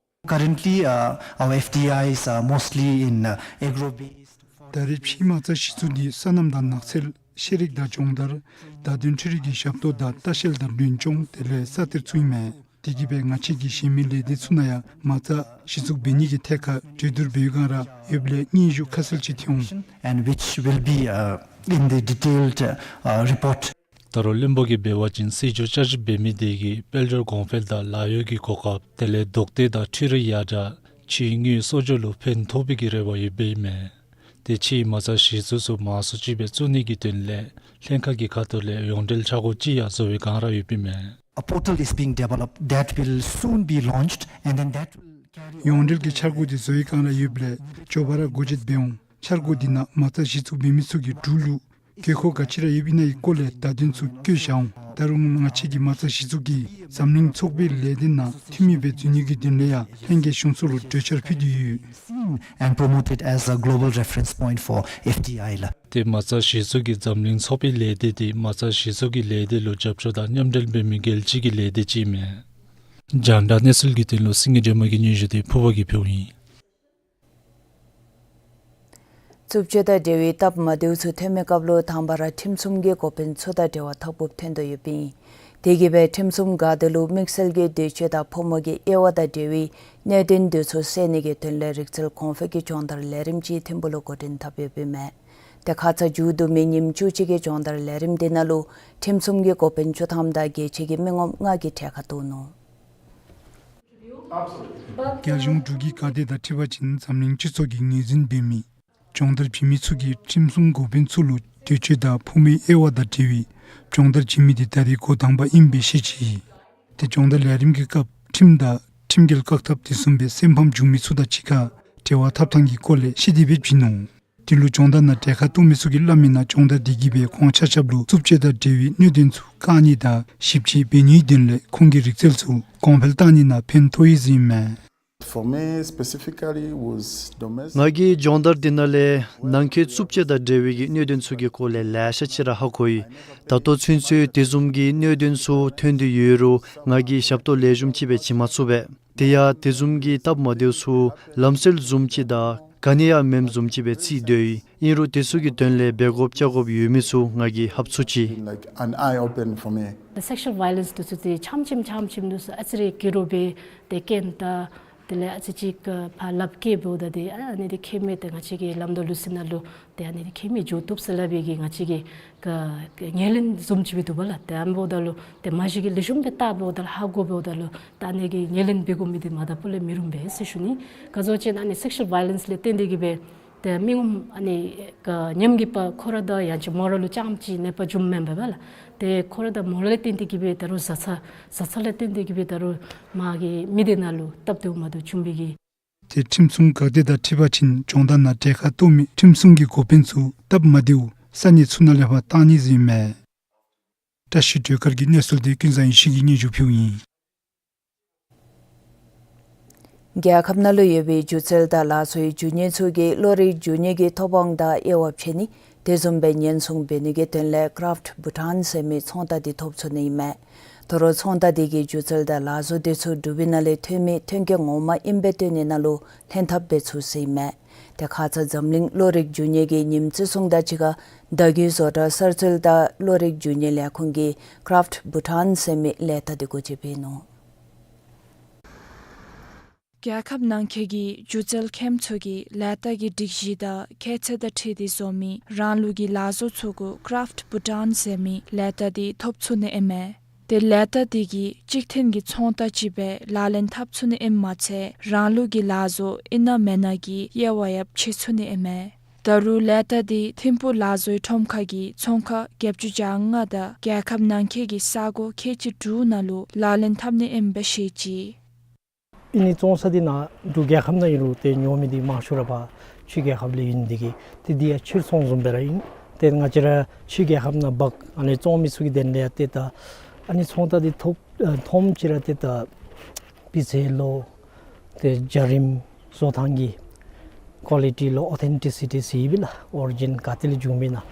Currently, uh, our F D Is are mostly in, uh, agro-based. ད་རེས་ཕྱིའི་མ་རྩ་གཞི་བཙུགས་འདི་སོ་ནམ་དང་ནགས་ཚལ། ཤེས་རིག་དང་སྦྱོང་བརྡར། བརྡ་དོན་འཕྲུལ་རིག་གི་ཞབས་ཏོག་དང་ལྟ་བཤལ་དང་མགྲོན་སྐྱོང་དེ་ལས་ས་གཏེར་ཚུ་ཨིན་མས། དེ་གིས་སྦེ་ང་བཅས་ཀྱིས་གཞན་མི་ལས་སྡེ་ཚུ་ནང་ཡང་མ་རྩ་གཞི་བཙུགས་འབད་ནི་གི་ཐད་ཁར་གྲོས་བསྡུར་འབད་བའི་སྒང་ར་ཡོདཔ་ལས་སྙན་ཞུ་ཁ་གསལ་ཅིག་ཐོན་འོང་། And which will be, uh, in the detailed, uh, uh, report. ད་རུང་བློན་པོ་གིས་འབད་བ་ཅིན་སྲིད་བྱུས་བསྐྱར་ཞིབ་འབད་མི་དེ་གིས་དཔལ་འབྱོར་གོང་འཕེལ་དང་ལཱ་གཡོག་གི་གོ་སྐབས་དེ་ལས་ལྡོག་ཐབས་དང་འཕྲུལ་རིག་ཡར་དྲགས་ཕྱིའི་དངུལ་གསོག་འཇོག་ལུ་ཕན་ཐོགས་པའི་གི་རེ་བ་ཡོདཔ་ཨིན་མས། དེ་ཕྱིའི་མ་རྩ་གཞི་བཙུགས་ཚུ་མང་སུ་ཅིག་སྦེ་བཙུགས་ནི་གི་དོན་ལས་ལྷན་ཁག་གི་ཁ་ཐུག་ལས་ཡོངས་འབྲེལ་འཆར་སྒོ་ཅིག་ཡང་བཟོ་བའི་སྒང་ར་ཡོདཔ་ཨིན་མས། A portal is being developed that will soon be launched, and then that will carry on. ཡོངས་འབྲེལ་གྱི་འཆར་སྒོ་དེ་བཟོ་བའི་སྒང་ར་ཡོདཔ་ལས་མགྱོགས་པ་ར་སྒོ་འབྱེད་འབད་འོང་། འཆར་སྒོ་དེ་ནང་མ་རྩ་གཞི་བཙུགས་འབད་མི་ཚུ་གི་འབྲུག་ལུ་དགོས་མཁོ་ག་ཅི་ར་ཡོདཔ་ཨིན་ན་གི་སྐོར་ལས་བརྡ་དོན་ཚུ་བཀོད་བཞག་འོང་། ད་རུང་ང་བཅས་ཀྱི་མ་རྩ་གཞི་བཙུགས་ཀྱིས་འཛམ་གླིང་ཚོགས་པའི་ལས་སྡེ་ནང་འཐུས་མི་སྦེ་འཛུལ་ནི་གི་དོན་ལས་ཡང་ལྷན་རྒྱས་གཞུང་ཚོགས་ལུ་གྲོས་འཆར་ཕུལ་ཏེ་ཡོད། Seen and promoted as a global reference point for F D I ལགས། དེ་མ་རྩ་གཞི་བཙུགས་ཀྱིས་འཛམ་གླིང་ཚོགས་པའི་ལས་སྡེ་དེ་མ་རྩ་གཞི་བཙུགས་ཀྱི་ལས་སྡེ་ལུ་རྒྱབ་སྐྱོར་དང་མཉམ་འབྲེལ་འབད་མི་རྒྱལ་སྤྱི་གི་ལས་སྡེ་ཅིག་ཨིན་མས། རྒྱང་བསྒྲགས་གནས་ཚུལ་གྱི་དོན་ལུ་སེང་གེ་སྒྲོལ་མ་གི་སྙན་ཞུ་དེ་ཕུརཔ་གིས་ཕུལཝ་ཨིན། རྩུབ་སྤྱོད་དང་འབྲེལ་བའི་སྟབས་མ་བདེཝ་ཚུ་ཐོན་མི་སྐབས་ལུ་དང་པ་ར་ཁྲིམས་སྲུང་གི་འགོ་དཔོན་ཚུ་དང་འབྲེལ་བ་འཐབ་དགོཔ་ཐོན་དོ་ཡོདཔ་ཨིན། དེ་གིས་སྦེ་ཁྲིམས་སྲུང་འགག་སྡེ་ལུ་དམིགས་བསལ་གྱི་འདོད་སྤྱོད་དང་ཕོ་མོ་གི་དབྱེ་བ་དང་འབྲེལ་བའི་གནད་དོན་དེ་ཚུ་སེལ་ནི་གི་དོན་ལས་རིག་རྩལ་གོང་འཕེལ་གྱི་སྦྱོང་བརྡར་ལས་རིམ་ཅིག་ཐིམ་ཕུག་ལུ་འགོ་འདྲེན་འཐབ་ཡོདཔ་ཨིན་མས། དེ་ཁ་ཙ་མཇུག་བསྡུ་མི་ཉིནམ་བཅུ་གཅིག་གི་སྦྱོང་བརྡར་ལས་རིམ་དེ་ནང་ལུ་ཁྲིམས་སྲུང་གི་འགོ་དཔོན་བཅུ་ཐམ་དང་རྒྱལ་སྤྱི་གི་མི་ངོམ་ལྔ་གིས་གྲལ་ཁར་གཏོགས་ནུག། རྒྱལ་གཞུང་འབྲུག་གི་འགག་སྡེ་དང་འཁྲིལ་བ་ཅིན་འཛམ་གླིང་སྤྱི་ཚོགས་ཀྱིས་ངོས་འཛིན་འབད་མི་སྦྱོང་བརྡར་བྱིན་མི་ཚུ་གིས་ཁྲིམས་སྲུང་འགོ་དཔོན་ཚུ་ལུ་འདོད་སྤྱོད་དང་ཕོ་མོའི་དབྱེ་བ་དང་འབྲེལ་བའི་སྦྱོང་བརྡར་བྱིན་མི་དེ་ད་རེས་འགོ་དང་པ་ཨིནམ་སྦེ་བཤད་ཅི། དེ་སྦྱོང་བརྡར་ལས་རིམ་གྱི་སྐབས་ཁྲིམས་དང་ཁྲིམས་འགལ་བཀག་ཐབས་དེ་བཟུམ་སྦེ་སེམས་ཕམ་བྱུང་མི་ཚུ་དང་གཅིག་ཁར་འབྲེལ་བ་འཐབ་ཐངས་ཀྱི་སྐོར་ལས་བཤད་དེ་སྦེ་བྱིན་ནུག། དེ་ལུ་སྦྱོང་བརྡར་ནང་གྲལ་ཁར་གཏོགས་མི་ཚུ་གིས་སླབ་མི་ནང་སྦྱོང་བརྡར་དེ་གིས་སྦེ་ཁོང་ཆ་ཁྱབ་ལུ་རྩུབ་སྤྱོད་དང་འབྲེལ་བའི་གནད་དོན་ཚུ་བཀག་ནི་དང་ཞིབ་དཔྱད་འབད་ནིའི་དོན་ལས་ཁོང་གི་རིག་རྩལ་ཚུ་གོང་འཕེལ་བཏང་ནི་ནང་ཕན་ཐོགས་ཡི་ཟེར་ཨིན་མས། For me specifically was domestic. ང་གིས་སྦྱོང་བརྡར་འདི་ནང་ལས་ནང་འཁོད་རྩུབ་སྤྱོད་དང་འབྲེལ་བའི་གི་གནད་དོན་ཚུ་གི་སྐོར་ལས་ལེ་ཤ་ཅིག་ར་ཧ་གོ་ཡི། ད་ལྟོ་ཚུན་ཚོད་དེ་བཟུམ་གྱི་གནད་དོན་ཚུ་ཐོན་ཏེ་ཡོད་རུང་ང་གིས་ཞབས་ཏོག་ལེགས་ཤོམ་ཅིག་སྦེ་བྱིན་མ་ཚུགས་པས། དེ་ཡང་དེ་བཟུམ་གྱི་སྟབས་མ་བདེཝ་ཚུ་ལམ་སྲོལ་བཟུམ་ཅིག་དང་ག་ནི་ཡང་མེནམ་བཟུམ་ཅིག་སྦེ་བརྩིས་སྡོད་ཡི། ཨིན་རུང་དེ་ཚུ་གི་དོན་ལས་འབད་དགོཔ་བཅའ་དགོཔ་ཡོད་མི་ཚུ་ང་གིས་ཧབ་ཚུགས་ཅི། Like an eye open for me. The sexual violence དེ་ཚུ་དེ་ཆམ་ཆིམ་ཆམ་ཆིམ་དུས་སུ་ཨ་ཙི་རེ་གི་རོ་སྦེ་དེ་རྐྱེན་དང་དེ་ལས་ཨ་ཙི་ཅིག་ཕར་ལགཔ་བཀལཝ་ད་དེ་ཨ་ནི་དེ་ཁེ་མེད་དེ་ང་བཅས་ཀྱི་ལམ་དང་ལུགས་སྲོལ་ནང་ལུ་དེ་ཨ་ནི་དེ་ཁེ་མེད་འགྱོ་བཏུབ་ཟེར་སླབ་པའི་གི་ང་བཅས་ཀྱི་ག་ཉེར་ལེན་བཟུམ་ཅིག་སྦེ་འདུག་པ་ལགས། དེ་ཨ་ནི་འབདཝ་ད་ལུ་དེ་མ་གཞི་གི་ལེགས་ཤོམ་སྦེ་བལྟཝ་ད་ལུ་ཧ་གོ་འབདཝ་ད་ལུ་ད་ཨ་ནི་གི་ཉེར་ལེན་འབད་དགོ་མི་དེ་མ་དག་པ་ལས་མི་རུང་པས་ཟེར་ཞུ་ནི། ག་ཅི་སྨོ་ཟེར་བ་ཅིན་ཨ་ནི་sexual violence ལས་བརྟེན་ཏེ་གིས་སྦེ་ ཏེ་མི་ངོམ་ཨ་ནི་ག་ཉམས་རྒུད་པ་ཁོ་ར་དང་ཡང་ཅིན་མོ་ར་ལུ་རྐྱངམ་ཅིག་ནད་པ་འབྱུངམ་མེན་པས་ལགས། ཏེ་ཁོ་ར་དང་མོ་ར་ལས་བརྟེན་ཏེ་གིས་སྦེ་ད་རུང་བཟའ་ཚང་བཟའ་ཚང་ལས་བརྟེན་ཏེ་གིས་སྦེ་ད་རུང་མ་གི་མི་སྡེ་ནང་ལུ་སྟབས་བདེཝ་མ་བདེཝ་འབྱུང་བའི་གི། ཏེ་ཁྲིམས་སྲུང་འགག་སྡེ་དང་འཁྲིལ་བ་ཅིན་སྦྱོང་བརྡར་ནང་གྲལ་ཁར་གཏོགས་མི་ཁྲིམས་སྲུང་གི་འགོ་དཔོན་ཚུ་སྟབས་མ་བདེཝ་ས་གནས་ཚུ་ནང་ལས་ཕར་བཏང་ནི་ཟེར་ཨིན་མས། བཀྲ་ཤིས་སྒྲོལ་དཀར་གྱིས་གནས་ཚུལ་འདི་ཀུན་བཟང་ཡེ་ཤེས་ཀྱིས་སྙན་ཞུ་ཕུལཝ་ཨིན། རྒྱལ་ཁབ་ནང་ལུ་ཡོད་པའི་སྒྱུ་རྩལ་དང་ལག་བཟོའི་འགྱུར་མཁན་ཚུ་གིས་བློ་རིག་འགྱུར་མཁན་གྱི་ཐོབ་དབང་དང་དབྱེ་བ་ཕྱེ་ནི་དེ་བཟུམ་སྦེ་ཉེན་སྲུང་འབད་ནི་གི་དོན་ལས་Craft Bhutan ཟེར་མི་ཚོང་རྟགས་འདི་ཐོབ་ཚུགས་ནི་ཨིན་མས། ད་རུང་ཚོང་རྟགས་འདི་གིས་སྒྱུ་རྩལ་དང་ལག་བཟོ་འདི་ཚུ་འབྲུག་པའི་ནང་ལས་ཐོན་མི་ཐོན་སྐྱེད་ངོ་མ་ཨིནམ་སྦེ་སྟོན་ནི་ནང་ལུ་ལྷན་ཐབས་འབད་ཚུགས་ཟེར་ཨིན་མས། ཏེ་ཁ་ཙ་འཛམ་གླིང་བློ་རིག་འགྱུར་མཁན་གྱི་ཉིནམ་བརྩི་སྲུང་དང་གཅིག་ཁར་ཟླ་རྒྱུན་བཟོ་གྲྭ་གསར་རྩལ་དང་བློ་རིག་འགྱུར་མཁན་ལས་ཁུངས་ཀྱིས་Craft Bhutan ཟེར་མི་ལས་རྟགས་འདི་སྒོ་འབྱེད་འབད་ནུག། རྒྱལ་ཁབ་ནང་འཁོད་ཀྱི་སྒྱུ་རྩལ་མཁནམ་ཚུ་གིས་ལས་རྟགས་ཀྱི་སྒྲིག་གཞི་དང་ཁྱད་ཚད་དང་འཁྲིལ་ཏེ་བཟོ་མི་རང་ལུགས་ཀྱི་ལག་བཟོ་ཚུ་གུ་Craft Bhutan ཟེར་མི་ལས་རྟགས་འདི་ཐོབ་ཚུགས་ནི་ཨིན་མས། ཏེ་ལས་རྟགས་འདི་གིས་གཅིག་མཐུན་གྱི་ཚོང་རྟགས་ཅིག་སྦེ་ལག་ལེན་འཐབ་ཚུགས་ནི་ཨིནམ་མ་ཚད་རང་ལུགས་ཀྱི་ལག་བཟོ་ཨིན་ན་མེན་ན་གི་དབྱེ་བ་ཡང་ཕྱེ་ཚུགས་ནི་ཨིན་མས། ད་རུང་ལས་རྟགས་འདི་ཐིམ་ཕུག་ལག་བཟོའི་ཁྲོམ་ཁར་གྱི་ཚོང་ཁང་བརྒྱད་ཅུ་གྱ་ལྔ་དང་རྒྱལ་ཁབ་ནང་འཁོད་ཀྱི་ས་གོ་ཁལ་གཅིག་དྲུག་ནང་ལུ་ལག་ལེན་འཐབ་ནི་ཨིནམ་སྦེ་བཤད་ཅི། ཨ་ནི་བཙོང་ས་འདི་ནཱ་འབྲུག་རྒྱལ་ཁབ་ནང་ཨིན་རུང་ཏེ་ཉོ་མི་འདི་མང་ཤོས་ར་ཕར་ཕྱི་རྒྱལ་ཁབ་ལས་ཨིན་འདི་གིས་ཏེ་འདི་ཡང་ཕྱིར་ཚོང་བཟུམ་སྦེ་ར་ཨིན། ཏེ་ང་བཅས་ར་ཕྱི་རྒྱལ་ཁབ་ནང་འབག་ཨ་ནི་བཙོང་མི་ཚུ་གི་དོན་ལས་ཡང་ཏེ་ད་ཨ་ནི་ཚོང་རྟགས་འདི་ཐོབ་ཨ་ཐོབ་ཅི་ར་ཏེ་ད་སྤུས་ཚད་ལོ་ཏེ་འཇའ་རིསམོ་བཟོ་ཐངས་ཀྱི་ཀོ་ལི་ཊི་ལོ་ཨོ་ཐེན་ཊི་སི་ཊི་ཟེར་ཨིན་པས་ལགས། ཨོ་རི་ཇིན་ག་ཏེ་ལས་བྱུང་མི་ཨིན་ན།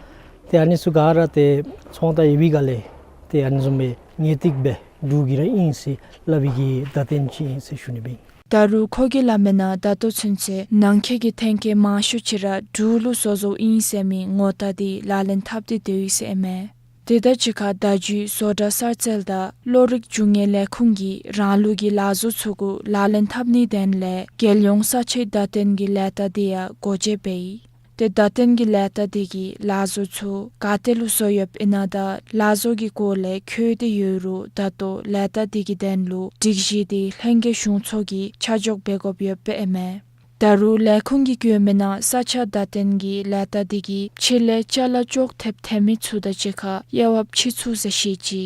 ཏེ་ཨ་ནི་ཚུ་ག་ར་ཏེ་ཚོང་རྟགས་ཡོད་པའི་སྒང་ལས་ཏེ་ཨ་ནི་བཟུམ་སྦེ་ངེས་ཏིག་སྦེ་འབྲུག་གི་ར་ཨིན་ཟེར་སླབ་པའི་གི་བརྡ་སྟོན་ཅིག་ཨིན་ཟེར་ཞུ་ནི་སྦེ་ཨིན། ད་རུང་ཁོ་གིས་སླབ་མི་ནང་ད་ལྟོ་ཚུན་ཚོད་ནང་འཁོད་ཀྱི་ཐོན་སྐྱེད་མང་ཤོས་ཅིག་ར་འབྲུག་ལུ་བཟོ་བཟོཝ་ཨིན་ཟེར་མི་ངོ་རྟགས་འདི་ལག་ལེན་འཐབ་སྟེ་སྡོད་ཡི་ཟེར་ཨིན་མས། དེ་དང་གཅིག་ཁར་ཟླ་རྒྱུན་བཟོ་གྲྭ་གསར་རྩལ་དང་བློ་རིག་འགྱུར་མཁན་ལས་ཁུངས་ཀྱིས་རང་ལུགས་ཀྱི་ལག་བཟོ་ཚུ་གུ་ལག་ལེན་འཐབ་ནིའི་དོན་ལས་རྒྱལ་ཡོངས་ས་ཆའི་བརྡ་སྟོན་གྱི་ལས་རྟགས་འདི་ཡང་སྒོ་འབྱེད་འབད་ཡི། ཏེ་བརྡ་སྟོན་གྱི་ལས་རྟགས་འདི་གིས་ལག་བཟོ་ཚུ་ག་ཏེ་ལུ་བཟོ་ཡོདཔ་ཨིན་ན་དང་ལག་བཟོ་གི་སྐོར་ལས་འཁོད་དེ་ཡོད་རུང་ད་ལྟོ་ལས་རྟགས་འདི་གི་དོན་ལུ་སྒྲིག་གཞི་འདི་ལྷན་རྒྱས་གཞུང་ཚོགས་ཀྱིས་ཆ་འཇོག་འབད་དགོཔ་ཡོདཔ་ཨིན་མས། ད་རུང་ལས་ཁུངས་ཀྱིས་བཀོད་མི་ནང་ས་ཆ་བརྡ་སྟོན་གྱི་ལས་རྟགས་འདི་གིས་ཕྱི་ལས་ཅ་ལ་ཅོག་འཐདཔ་ཐོན་མི་ཚུ་དང་གཅིག་ཁར་དབྱེ་བ་ཕྱེ་ཚུགས་ཟེར་བཤད་ཅི།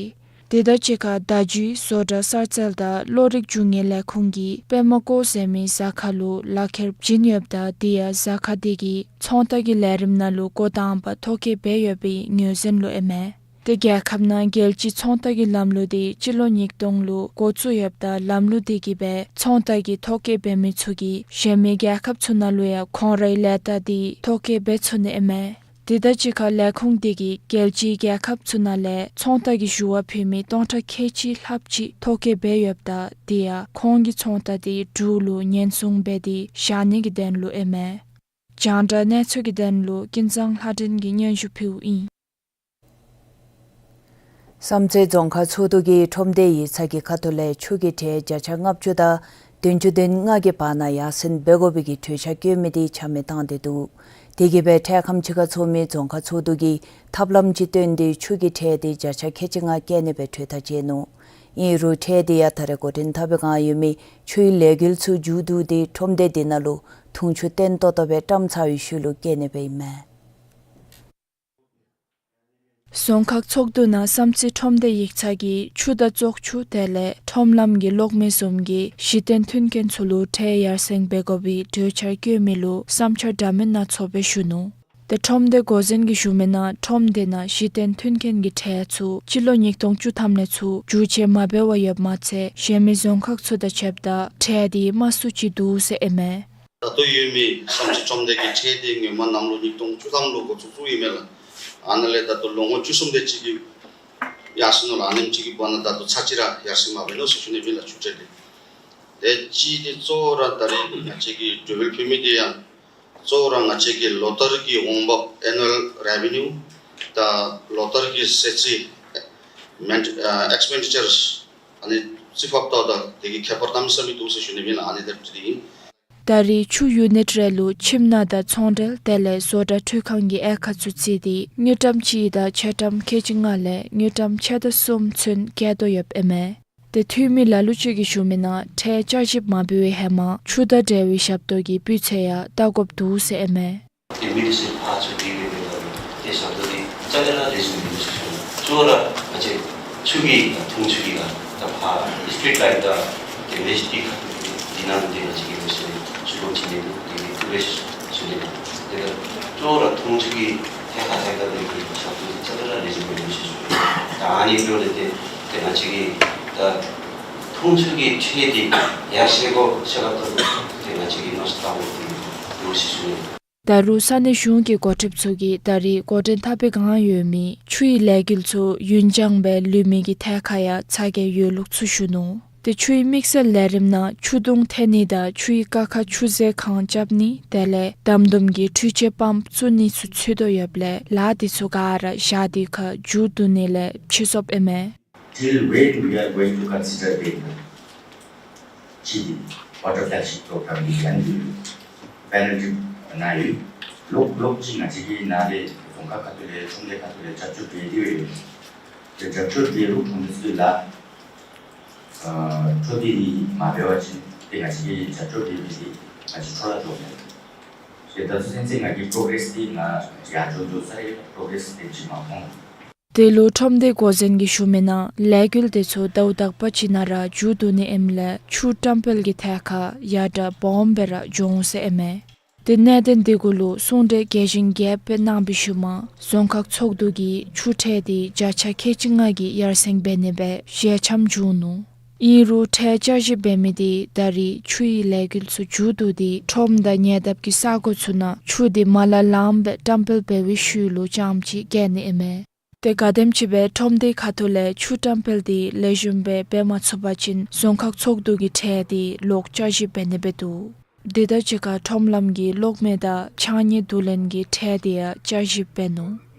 དེ་དང་གཅིག་ཁར་ཟླ་རྒྱུན་བཟོ་གྲྭ་གསར་རྩལ་དང་བློ་རིག་འགྱུར་མཁན་ལས་ཁུངས་ཀྱིས་པདྨ་བཀོད་ཟེར་མི་གཟའ་ཁར་ལུ་ལག་ཁྱེར་བྱིན་ཡོདཔ་ད་དེ་ཡང་གཟའ་ཁར་འདི་གིས་ཚོང་རྟགས་ཀྱི་ལས་རིམ་ནང་ལུ་འགོ་དང་པ་ཐོ་བཀོད་འབད་ཡོད་པའི་ངོས་འཛིན་ལུ་ཨིན་མས། ཏེ་རྒྱལ་ཁབ་ནང་རྒྱལ་སྤྱིའི་ཚོང་རྟགས་ཀྱི་ལམ་ལུགས་འདི་སྤྱི་ལོ་ཉིས་སྟོང་ལུ་འགོ་བཙུགས་ཡོདཔ་ད་ལམ་ལུགས་འདི་གིས་སྦེ་ཚོང་རྟགས་ཀྱི་ཐོ་བཀོད་འབད་མི་ཚུ་གིས་གཞན་མི་རྒྱལ་ཁབ་ཚུ་ནང་ལུ་ཡང་ཁོང་རའི་ལས་རྟགས་འདི་ཐོ་བཀོད་འབད་ཚུགས་ནི་ཨིན་མས། དེ་དང་གཅིག་ཁར་ལས་ཁུངས་འདི་གིས་རྒྱལ་སྤྱིའི་རྒྱལ་ཁབ་ཚུ་ནང་ལས་ཚོང་རྟགས་ཀྱི་ཞུ་བ་ཕུལ་མི་སྟོང་ཕྲག་ཁལ་གཅིག་ལྷགཔ་ཅིག་ཐོ་བཀོད་འབད་ཡོདཔ་ད་དེ་ཡང་ཁོང་གི་ཚོང་རྟགས་འདི་འབྲུག་ལུ་ཉེན་སྲུང་འབད་དེ་བཞག་ནི་གི་དོན་ལུ་ཨིན་མས། རྒྱང་བསྒྲགས་གནས་ཚུལ་གྱི་དོན་ལུ་ཀུན་བཟང་ལྷ་སྒྲོན་གྱིས་སྙན་ཞུ་ཕུལཝ་ཨིན། བསམ་རྩེ་རྫོང་ཁག་ཚོགས་འདུ་གིས་ཁྲོམ་སྡེ་ཡིག་ཚང་གི་ཁ་ཐུག་ལས་ཆུ་གི་ཁྲལ་བརྒྱ་ཆ་ལྔ་བཅུ་དང་བདུན་ཅུ་དོན་ལྔ་གི་བར་ན་ཡར་སེང་འབད་དགོ་པའི་གི་གྲོས་འཆར་བཀོད་མི་འདི་ཆ་མེད་བཏང་སྟེ་འདུག། དེ་གིས་སྦེ་འཕྲལ་ཁམས་ཅིག་ཁར་ཚོགས་མི་རྫོང་ཁག་ཚོགས་འདུ་གིས་ཐབས་ལམ་ཅིག་བཏོན་ཏེ་ཆུ་གི་ཁྲལ་འདི་བརྒྱ་ཆ་ཁལ་གཅིག་ལྔ་བཀལ་ནི་སྦེ་གྲོས་ཐག་བཅད་ནུག། ཨིན་རུང་ཁྲལ་འདི་ཡང་ད་རེས་འགོ་འདྲེན་འཐབ་པའི་བསྒང་ཡོད་མི་ཆུའི་ལས་འགུལ་ཚུ་མཇུག་བསྡུ་སྟེ་ཁྲོམ་སྡེ་འདི་ནང་ལུ་འཐུང་ཆུ་བརྟན་ཏོག་ཏོ་སྦེ་བཀྲམ་ཚར་བའི་ཤུལ་ལུ་བཀལ་ནི་སྦེ་ཨིན་མས། རྫོང་ཁག་ཚོགས་འདུ་ནང་བསམ་རྩེ་ཁྲོམ་སྡེ་ཡིག་ཚང་གིས་ཆུ་དང་བཙོག་ཆུ་དེ་ལས་ཁྲོམ་ལམ་གྱི་གློག་མེ་བཟུམ་གྱི་གཞི་རྟེན་མཐུན་རྐྱེན་ཚུ་ལུ་ཁྲལ་ཡར་སེང་འབད་དགོ་པའི་གྲོས་འཆར་བཀོད་མི་ལུ་བསམ་འཆར་འདྲ་མིན་སྣ་ཚོགས་སྦེ་ཞུ་ནུག། ཏེ་ཁྲོམ་སྡེ་འགོ་འཛིན་གྱིས་ཞུ་མི་ནང་ཁྲོམ་སྡེ་ནང་གཞི་རྟེན་མཐུན་རྐྱེན་གྱི་ཁྲལ་ཚུ་སྤྱི་ལོ་ཉིས་སྟོང་བཅུ་ཐམ་ལས་ཚུར་བསྒྱུར་བཅོས་མ་འབད་བར་ཡོདཔ་མ་ཚད་གཞན་མི་རྫོང་ཁག་ཚུ་དང་ཕྱདཔ་ད་ཁྲལ་འདི་དམའ་སུ་ཅིག་འདུག་ཟེར་ཨིན་མས། ད་ལྟོ་ཡོད་མི་བསམ་རྩེ་ཁྲོམ་སྡེ་གི་ཁྲལ་འདི་ངོ་མ་གནམ་ལོ་ཉིས་སྟོང་བཅུ་ཐམ་ལུ་འགོ་བཙུགས་བཙུགསཔ་ཨིན་མས་ལགས། ཨ་ནཱ་ལས་ད་ལྟོ་ལོ་ངོ་བཅུ་གསུམ་དེ་ཅིག་གི་ཡར་སོང་ནུག་ལགས། ཨ་ནེམ་ཅིག་གི་བར་ན་ད་ལྟོ་ཚར་གཅིག་ར་ཡར་སེང་མ་འབད་ནུག་ཟེར་ཞུ་ནི་ཨིན་ལགས་ཆུ་ཁྲལ་འདི། དེ་གཅིག་འདི་གཙོ་བོ་ར་ད་རེས་ང་བཅས་ཀྱིས་གྲོས་འབུལ་ཕུལ་མི་འདི་ཡང་གཙོ་བོ་ར་ང་བཅས་ཀྱི་ལོ་ལྟར་གྱི་འོང་འབབ་ཨེ་ནུ་ཝལ་རེ་བི་ནིའུ་དང་ལོ་ལྟར་གྱི་ཟད་རྩིས་མེན་ཨ་ཨེགས་པེན་ཌི་ཅར་ཨ་ནི་རྩིས་ཕབ་ལྟ་བ་དང་དེ་གི་ཁྱད་པར་གནམ་མེད་ས་མེད་འདུག་ཟེར་ཞུ་ནི་ཨིན་ལགས། ཨ་ནི་དེ་འདི་ཨིན། ད་རེས་ཆུ་ཡུ་ནིཊ་རེ་ལུ་ཁྱིམ་ནང་དང་ཚོང་འབྲེལ་དེ་ལས་བཟོ་གྲྭ་འཕྲུལ་ཁང་གི་དབྱེ་ཁག་ཚུ་བརྩིས་ཏེ་དངུལ་ཀྲམ་གཅིག་དང་ཆ་ཀྲམ་ཁལ་གཅིག་ལྔ་ལས་དངུལ་ཀྲམ་ཕྱེད་དང་གསུམ་ཚུན་བཀལ་དོ་ཡོདཔ་ཨིན་མས། ཏེ་འཐུས་མི་ལ་ལུ་ཅིག་གིས་ཞུ་མི་ནང་ཁྲལ་བསྐྱར་ཞིབ་མ་འབད་བའི་ཧེ་མ་ཆུ་དང་འབྲེལ་བའི་ཞབས་ཏོག་གི་སྤུས་ཚད་ཡང་བལྟ་དགོཔ་འདུག་ཟེར་ཨིན་མས། ཏེ་མི་འདི་ཚུ་ཕར་ཚུར་སྡོད་སྦེ་སྦེ་ད་ཏེ་ཞབས་ཏོག་འདི་རྩ་ལས་ར་ལེགས་ཤོམ་མིན་འདུག་ཟེར་ཞུ་ནི། གཙོ་བོ་ར་ང་བཅས་ཆུ་གི་དང་འཐུང་ཆུ་གི་ལཱ་ད་ཕར་སི་ཊི་རིཊ་ལའིཊ་དང་ཏེ་ཝེསཊ་པི་ཁ་ཐུག་འདི་ནང་འདི་ང་བཅས་ཀྱིས་ལོ་ཤས་ལས་ཚུར་ལོག་བྱིན་ནི་འདུག། དེ་གིས་ཐུགས་རྗེ་ཆེ་ཞུ་ནི། ཏེ་ད་གཙོ་བོ་ར་འཐུང་ཆུ་གི་ཐད་ཁར་ཐད་ཁར་འདི་གི་ཞབས་ཏོག་འདི་རྩ་ལས་ར་ལེགས་ཤོམ་མིན་འདུག་ཟེར་ཞུ་ནི། ད་ཨ་ནི་འགྱོ་ལས་ཏེ་ཏེ་ང་བཅས་ཀྱིས་ད་འཐུང་ཆུ་གི་ཁྲལ་འདི་ཡར་སེང་དགོ་ཟེར་བ་ལྟ་བུ་ཏེ་ང་བཅས་ཀྱིས་མནོ་བསམ་བཏང་དགོ་འདུག་ཟེར་ཞུ་ནི། ད་རུང་ས་གནས་གཞུང་གི་འགོ་ཁྲིདཔ་ཚུ་གིས་ད་རེས་འགོ་འདྲེན་འཐབ་པའི་བསྒང་ཡོད་མི་ཆུའི་ལས་འགུལ་ཚུ་ཡུན་འགྱངས་སྦེ་ལུས་མི་གི་ཐད་ཁར་ཡང་ཚ་གྱང་ཡོད་ལུགས་ཚུ་ཞུ་ནུག། ཏེ་ཆུའི་དམིགས་བསལ་ལས་རིམ་ནང་ཆུ་དུང་འཐེན་ནི་དང་ཆུའི་ཀ་ཁ་ཆུ་རྫས་གང་རྐྱབ་ནི་དེ་ལས་དམ་དུམ་གྱི་འཕྲུལ་ཆས་པམཔ་བཙུགས་ནི་ཚུ་ཚུད་དོ་ཡོདཔ་ལས་ལཱ་འདི་ཚུ་ག་ར་ཞག་དེ་ཁར་མཇུག་བསྡུ་ནི་ལས་ཕྱིས་སོཔ་ཨིན་མས། Till when we are going to consider the ཅིག་ཝ་ཊར་ཕེ་ལེག་ཤིཔ་པོ་རོ་གྲམ་གྱི་ཡང་འདི་པེ་ནལ་ཊི་ནང་ཡོད། ལོག་ལོག་ཅིག་ང་བཅས་ཀྱིས་ནཱ་ལས་རྫོང་ཁག་ཁ་ཐུག་ལས་ཁྲོམ་སྡེ་ཁ་ཐུག་ལས་རྒྱབ་སྐྱོར་འབད་དེ་ཡོད། ཏེ་རྒྱབ་སྐྱོར་འབད་རུང་ཁོང་ཚུ་ལཱ་ཨ་འཕྲོ་འདི་ནི་མ་འབད་བ་ཅིན་ཏེ་ང་བཅས་ཀྱིས་རྒྱབ་སྐྱོར་འབད་མི་འདི་ང་བཅས་འཕྲོ་བརླག་འགྱོཝ་མས། ཏེ་ད་ལྟོ་ཚུན་ཚོད་ང་གིས་པོ་རོ་གྲེསི་འདི་ནཱ་ཡར་འགྱོ་འགྱོ་ས་ར་པོ་རོ་གྲེསི་དེམ་ཅིག་མ་མཐོང་། དེ་ལུ་ཁྲོམ་སྡེ་འགོ་འཛིན་གྱིས་ཞུ་མི་ནང་ལས་འགུལ་དེ་ཚུ་ཟླཝ་དག་པ་ཅིག་ནང་ར་མཇུག་བསྡུ་ནི་ཨིནམ་ལས་ཆུ་བཀྲམ་སྤེལ་གྱི་ཐད་ཁར་ཡར་དྲག་སྦོམ་སྦེ་ར་འགྱོ་འོང་ཟེར་ཨིན་མས། ཏེ་གནད་དོན་དེ་གུ་ལུ་གསུང་གྲོས་རྒྱས་ཤིང་རྒྱསཔ་སྦེ་གནང་བའི་ཤུལ་མ་རྫོང་ཁག་ཚོགས་འདུ་གིས་ཆུ་ཁྲལ་དེ་བརྒྱ་ཆ་ཁལ་གཅིག་ལྔ་གི་ཡར་སེང་འབད་ནི་སྦེ་ཞལ་འཆམ་བྱུང་ནུག། ཨིན་རུང་ཁྲལ་བསྐྱར་ཞིབ་འབད་མི་དེ་ད་རེས་ཆུའི་ལས་འགུལ་ཚུ་མཇུག་བསྡུ་སྟེ་ཁྲོམ་དང་ཉེ་འདབས་ཀྱི་ས་གོ་ཚུ་ནང་ཆུ་དེ་མ་ལ་ལངམ་སྦེ་བཀྲམ་སྤེལ་འབད་བའི་ཤུལ་ལུ་རྐྱངམ་ཅིག་བཀལ་ནི་ཨིན་མས། ཏེ་ག་དེམ་ཅིག་སྦེ་ཁྲོམ་སྡེ་ཁ་ཐུག་ལས་ཆུ་བཀྲམ་སྤེལ་དེ་ལེགས་ཤོམ་སྦེ་འབད་མ་ཚུགས་པ་ཅིན་རྫོང་ཁག་ཚོགས་འདུ་གིས་ཁྲལ་དེ་ལོག་བསྐྱར་ཞིབ་འབད་ནི་སྦེ་འདུག། དེ་དང་གཅིག་ཁར་ཁྲོམ་ལམ་གྱི་གློག་མེ་དང་ཕྱགས་སྙིགས་བསྡུ་ལེན་གྱི་ཁྲལ་དེ་ཡང་བསྐྱར་ཞིབ་འབད་ནུག།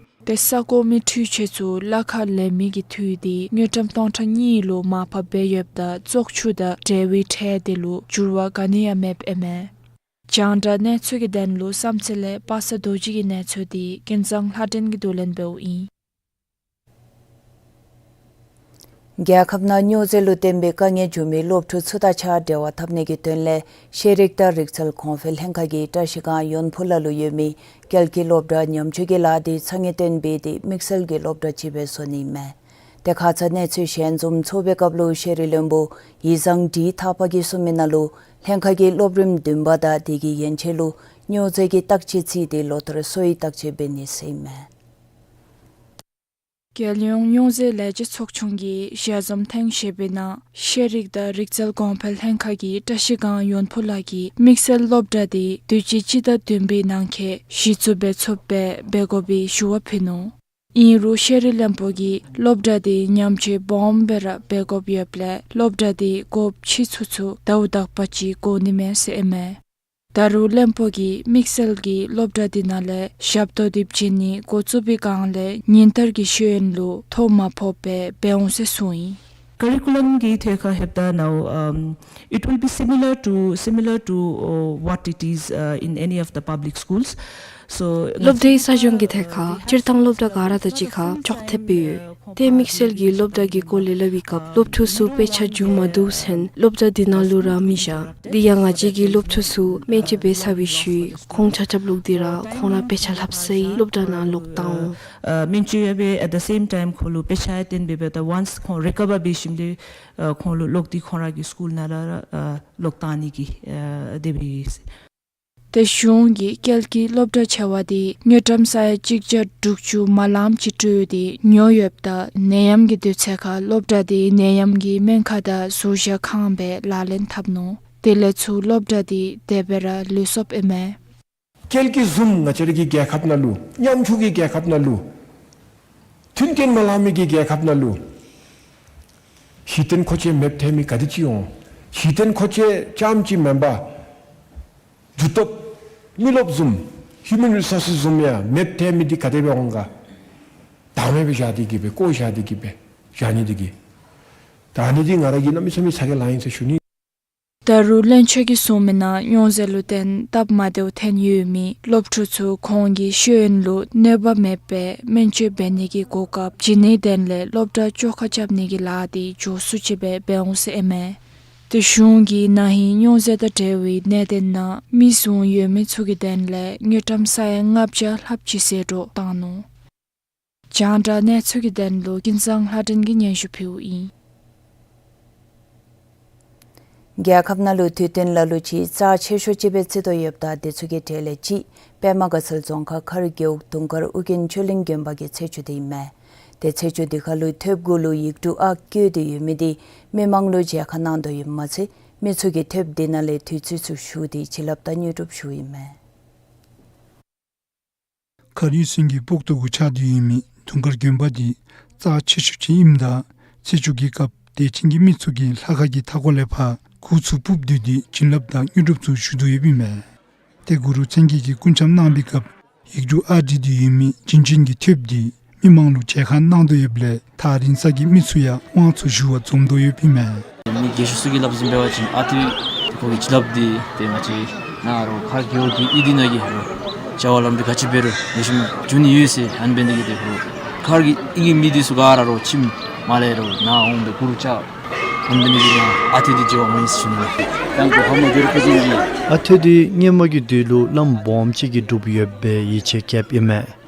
ཏེ་ས་གོ་མི་འཕྲུལ་ཆས་ཚུ་གླ་ཁར་ལེན་མི་གི་འཐུས་དེ་དངུལ་ཀྲམ་སྟོང་ཕྲག་གཉིས་ལུ་མར་ཕབ་འབད་ཡོདཔ་ད་བཙོག་ཆུ་དང་འབྲེལ་བའི་ཁྲལ་དེ་ལུ་འགྱུར་བ་ག་ནི་ཡང་མེདཔ་ཨིན་མས། རྒྱང་བསྒྲགས་གནས་ཚུལ་གྱི་དོན་ལུ་བསམ་རྩེ་ལས་པ་སངས་རྡོ་རྗེ་གི་གནས་ཚུལ་དེ་ཀུན་བཟང་ལྷ་སྒྲོན་གྱིས་བསྡུ་ལེན་འབདཝ་ཨིན། རྒྱལ་ཁབ་ནང་སྨྱོ་རྫས་ལུ་བརྟེན་པའི་དཀའ་ངལ་འབྱུང་མི་སློབ་ཕྲུག་ཚུ་དང་གཅིག་ཁར་འབྲེལ་བ་འཐབ་ནི་གི་དོན་ལས་ཤེས་རིག་དང་རིག་རྩལ་གོང་འཕེལ་ལྷན་ཁག་གིས་བཀྲིས་སྒང་ཡོན་ཕུ་ལ་ལུ་ཡོད་མི་རྒྱལ་གྱི་སློབ་གྲྭ་ཉམས་བཅོས་ཀྱི་ལཱ་དེ་ཚ་ངེས་བཏོན་འབད་དེ་དམིགས་བསལ་གྱི་སློབ་གྲྭ་ཅིག་སྦེ་བཟོ་ནི་མས། ཏེ་ཁ་ཙ་གནས་ཚུལ་ཞལ་འཛོམས་ཚོགས་པའི་སྐབས་ལུ་ཤེས་རིག་བློན་པོ་ཡིག་བཟང་ཌི་ཐར་པ་གིས་གསུངས་མི་ནང་ལུ་ལྷན་ཁག་གིས་སློབ་རིམ་བདུན་པ་དང་དེ་གི་ཡན་ཆད་ལུ་སྨྱོ་རྫས་ཀྱི་བརྟག་དཔྱད་བརྩིས་ཏེ་ལོ་ལྟར་སོ་ཡི་བརྟག་དཔྱད་འབད་ནི་ཟེར་ཨིན་མས། རྒྱལ་ཡོངས་སྨྱོ་རྫས་ལས་བྱེད་ཚོགས་ཆུང་གིས་ཞལ་འཛོམས་ཐེངས་བཞི་པའི་ནང་ཤེས་རིག་དང་རིག་རྩལ་གོང་འཕེལ་ལྷན་ཁག་གིས་བཀྲིས་སྒང་ཡོན་ཕུ་ལ་གི་དམིགས་བསལ་སློབ་གྲྭ་དེ་དུས་ཅི་སྤྱི་ཟླ་བདུན་པའི་ནང་འཁོད་གཞི་བཙུགས་འབད་ཚུགསཔ་སྦེ་འབད་དགོ་པའི་ཞུ་བ་ཕུལ་ནུག། ཨིན་རུང་ཤེས་རིག་བློན་པོ་གིས་སློབ་གྲྭ་དེ་ཉམས་བཅོས་སྦོམ་སྦེ་ར་འབད་དགོཔ་ཡོདཔ་ལས་སློབ་གྲྭ་དེ་དགོཔ་ཕྱིས་ཚུན་ཚོད་ཟླཝ་དག་པ་ཅིག་འགོར་ནི་མས་ཟེར་ཨིན་མས། ད་རུང་བློན་པོ་གིས་དམིགས་བསལ་གྱི་སློབ་གྲྭ་དེ་ནང་ལས་ཞབས་ཏོག་དེ་བྱིན་ནི་འགོ་བཙུགས་པའི་སྒང་ལས་ཉིན་བསྟར་གྱི་ཤེས་ཡོན་ལུ་ཐོ་མ་ཕོགཔ་སྦེ་འབད་འོང་ཟེར་གསུངས་ཡི། Curriculum གི་ཐད་ཁར་ལྷོདཔ་ད་now, um, it will be similar to, similar to, uh, what it is, uh, in any of the public schools. So སློབ་གྲྭའི་ས་ཞིང་གི་ཐད་ཁར་སྤྱིར་བཏང་སློབ་གྲྭ་ག་ར་དང་གཅིག་ཁར་ཕྱོགས་མཐུད་སྦེ་ཡོད། ཏེ་དམིགས་བསལ་གྱི་སློབ་གྲྭ་གི་སྐོར་ལས་སླབ་པའི་སྐབས་སློབ་ཕྲུག་ཚུ་དཔེ་ཆ་མཇུག་མ་བསྡུ་ཚུན་སློབ་གྲྭ་འདི་ནང་ལུ་ར་མི་བཞག། དེ་ཡང་ང་བཅས་ཀྱི་སློབ་ཕྲུག་ཚུ་སྨན་བཅོས་འབད་ཚར་བའི་ཤུལ་ཁོང་ཆ་ཁྱབ་ལོག་སྟེ་ར་ཁོང་ར་དཔེ་ཆ་ལྷབ་ས་ཡི་སློབ་གྲྭ་ནང་ལོག་བཏང་འོང་། ཨ་སྨན་བཅོས་ཡང་འབད་at the same time ཁོང་ལུ་དཔེ་ཆ་ཡང་སྟོན་འབད་འབདཝ་ད་once ཁོང་རི་ཀ་བར་འབད་ཞིནམ་ལས་ཨ་ཁོང་ལུ་ལོག་སྟེ་ཁོང་ར་གི་སི་ཀུལ་ནང་ར་ཨ་ལོག་བཏང་ནི་གི་ཨ་དེ་སྦེ་ཡོད་ཟེར། ཏེ་གཞུང་གིས་རྒྱལ་གྱི་སློབ་གྲྭ་ཆེ་བ་དེ་དངུལ་ཀྲམ་ས་ཡ་གཅིག་བརྒྱ་དྲུག་ཅུ་མ་ལངམ་ཅིག་སྤྲོད་དེ་ཉོ་ཡོདཔ་ད་ནད་ཡམས་ཀྱི་དུས་ཚོད་ཁར་སློབ་གྲྭ་དེ་ནད་ཡམས་ཀྱི་སྨན་ཁང་དང་ཟུར་བཞག་ཁང་སྦེ་ལག་ལེན་འཐབ་ནུག། དེ་ལས་ཚུར་སློབ་གྲྭ་དེ་དེ་སྦེ་ར་ལུས་སོཔ་ཨིན་མས། རྒྱལ་གྱི་བཟུམ་ང་བཅས་ར་གི་རྒྱལ་ཁབ་ནང་ལུ་ཉམ་ཆུང་གི་རྒྱལ་ཁབ་ནང་ལུ་མཐུན་རྐྱེན་མ་ལང་མི་གི་རྒྱལ་ཁབ་ནང་ལུ་གཞི་རྟེན་མཁོ་ཆས་མེདཔ་ཐལ་མི་ག་དེ་ཅིག་འོང་། གཞི་རྟེན་མཁོ་ཆས་རྐྱངམ་ཅིག་མེན་པར་རྒྱུ་སྟོབས་མི་རློབས་བཟུམ་ཧིའུ་མཱན་རི་སོར་སེས་བཟུམ་ཡང་མེདཔ་ཐལ་མི་འདི་ག་དེ་སྦེ་འོང་ག། བདག་མེད་སྦེ་བཞག་སྟེ་གི་སྦེ་བཀོ་བཞག་སྟེ་གི་སྦེ་བཞག་ནི་འདི་གིས། ད་ཨ་ནི་འདི་ང་ར་གིས་གནམ་མེད་ས་མེད་ཚ་གྱང་ལང་ཡི་ཟེར་ཞུ་ནི། ད་རུང་བློན་ཆེན་གྱིས་གསུངས་མི་ནང་སྨྱོ་རྫས་ལུ་བརྟེན་སྟབས་མ་བདེཝ་ཐོན་ཡོད་མི་སློབ་ཕྲུག་ཚུ་ཁོང་གི་ཤེས་ཡོན་ལུ་གནོད་པ་མེད་པའི་སྨན་བཅོས་འབད་ནི་གི་གོ་སྐབས་བྱིན་ནིའི་དོན་ལས་སློབ་གྲྭ་བཅོ་ཁ་རྐྱབ་ནི་གི་ལཱ་འདི་མགྱོགས་སུ་ཅིག་སྦེ་འབད་འོང་ཟེར་ཨིན་མས། ཏེ་གཞུང་གིས་ན་ཧིང་སྨྱོ་རྫས་དང་འབྲེལ་བའི་གནད་དོན་ནང་མིག་ཟུང་ཡོད་མི་ཚུ་གི་དོན་ལས་དངུལ་ཀྲམ་ས་ཡ་ལྔ་བརྒྱ་ལྷགཔ་ཅིག་ཟད་འགྲོ་བཏང་ནུག། རྒྱང་བསྒྲགས་གནས་ཚུལ་གྱི་དོན་ལུ་ཀུན་བཟང་ལྷ་སྒྲོན་གྱིས་སྙན་ཞུ་ཕུལཝ་ཨིན། རྒྱལ་ཁབ་ནང་ལུ་དུས་སྟོན་ལ་ལུ་ཅིག་རྩ་ཆེ་ཤོས་ཅིག་སྦེ་བརྩི་དོ་ཡོདཔ་ད་དེ་ཚུ་གི་གྲས་ལས་ཅིག་པདྨ་དགའ་ཚལ་རྫོང་ཁག་མཁར་རྒེད་འོག་དུང་དཀར་ཨོ་རྒྱན་ཆོས་གླིང་དགོན་པ་གི་ཚེས་བཅུ་དེ་ཨིན་མས། ཏེ་ཚེས་བཅུ་དེ་ཁར་ལུ་ཐོདཔ་གུ་ལུ་ཡིག་འབྲུ་ཨ་བཀོད་དེ་ཡོད་མི་དེ་མི་མང་ལུ་མཇལ་ཁ་གནང་དོ་ཡོདཔ་མ་ཚད་མི་ཚུ་གིས་ཐོདཔ་དེ་ནང་ལས་དུས་ཚོད་ཚུ་ཞུ་སྟེ་བྱིན་རླབས་དང་དངོས་གྲུབ་ཞུཝ་ཨིན་མས། མཁར་གཡུལ་སོན་གྱི་སྤོག་ཏོ་གུ་ཆགས་ཏེ་ཡོད་མི་དུང་དཀར་དགོན་པ་འདི་རྩ་ཆེ་ཤོས་ཅིག་ཨིནམ་ད་ཚེས་བཅུ་གི་སྐབས་དད་ཅན་གྱི་མི་ཚུ་གིས་ལྷ་ཁང་གི་མཐའ་སྐོར་ལས་ཕར་གུར་ཚུ་སྤུབས་སྡོད་དེ་བྱིན་རླབས་དང་དངོས་གྲུབ་ཚུ་ཞུ་དོ་ཡོདཔ་ཨིན་མས། ཏེ་གུ་རུ་མཚན་བརྒྱད་ཀྱི་སྐུ་འཆམ་གནང་བའི་སྐབས་ཡིག་འབྲུ་ཨ་བྲིས་ཏེ་ཡོད་མི་བྱིན་ཅན་གྱི་ཐོདཔ་འདི་མི་མང་ལུ་མཇལ་ཁ་གནང་དོ་ཡོདཔ་ལས་ཐག་རིང་ས་གི་མི་ཚུ་ཡང་དབང་ཚུ་ཞུ་བར་འཛོམས་དོ་ཡོདཔ་ཨིན་མས། མི་རྒན་ཤོས་ཚུ་གིས་སླབ་ཟེར་བ་ཅིན་ཨ་ཏི་ཁོ་གི་བྱིན་རླབས་འདི་ཏེ་ང་བཅས་ནཱ་རོགས་མཁར་རྒེད་འོག་གི་ཨིད་ནང་གི་རོགས་བྱ་བ་ལམ་འདི་ག་ཅི་འབད་རུང་ལེགས་ཤོམ་འགྱོ་ནི་ཡོད་ཟེར་ཨ་ནི་འབད་ནི་དེ་གིས་ཏེ་ཁོ་མཁར་གྱི་ཨིད་ཀྱི་མི་འདི་ཚུ་ག་ར་རོགས་ཁྱིམ་མ་ལས་རོགས་ནཱ་འོང་སྦེ་གུར་བཅག། ཨ་ནི་འབད་ནི་དེ་གིས་ང་ཨ་ཏི་འདི་མཇལ་བར་འོང་ཡི་ཟེར་ཞུ་ནི་ལགས། ཡང་གོ་ཧ་མ་གྱུར་ཁ་ཅིག་གིས། ཨ་ཏི་འདི་སྔོན་མ་གི་དུས་ལུ་བླམ་སྦོམ་ཅིག་གིས་སྒྲུབ་ཡོད་པའི་ཡིད་ཆེས་བསྐྱེདཔ་ཨིན་མས།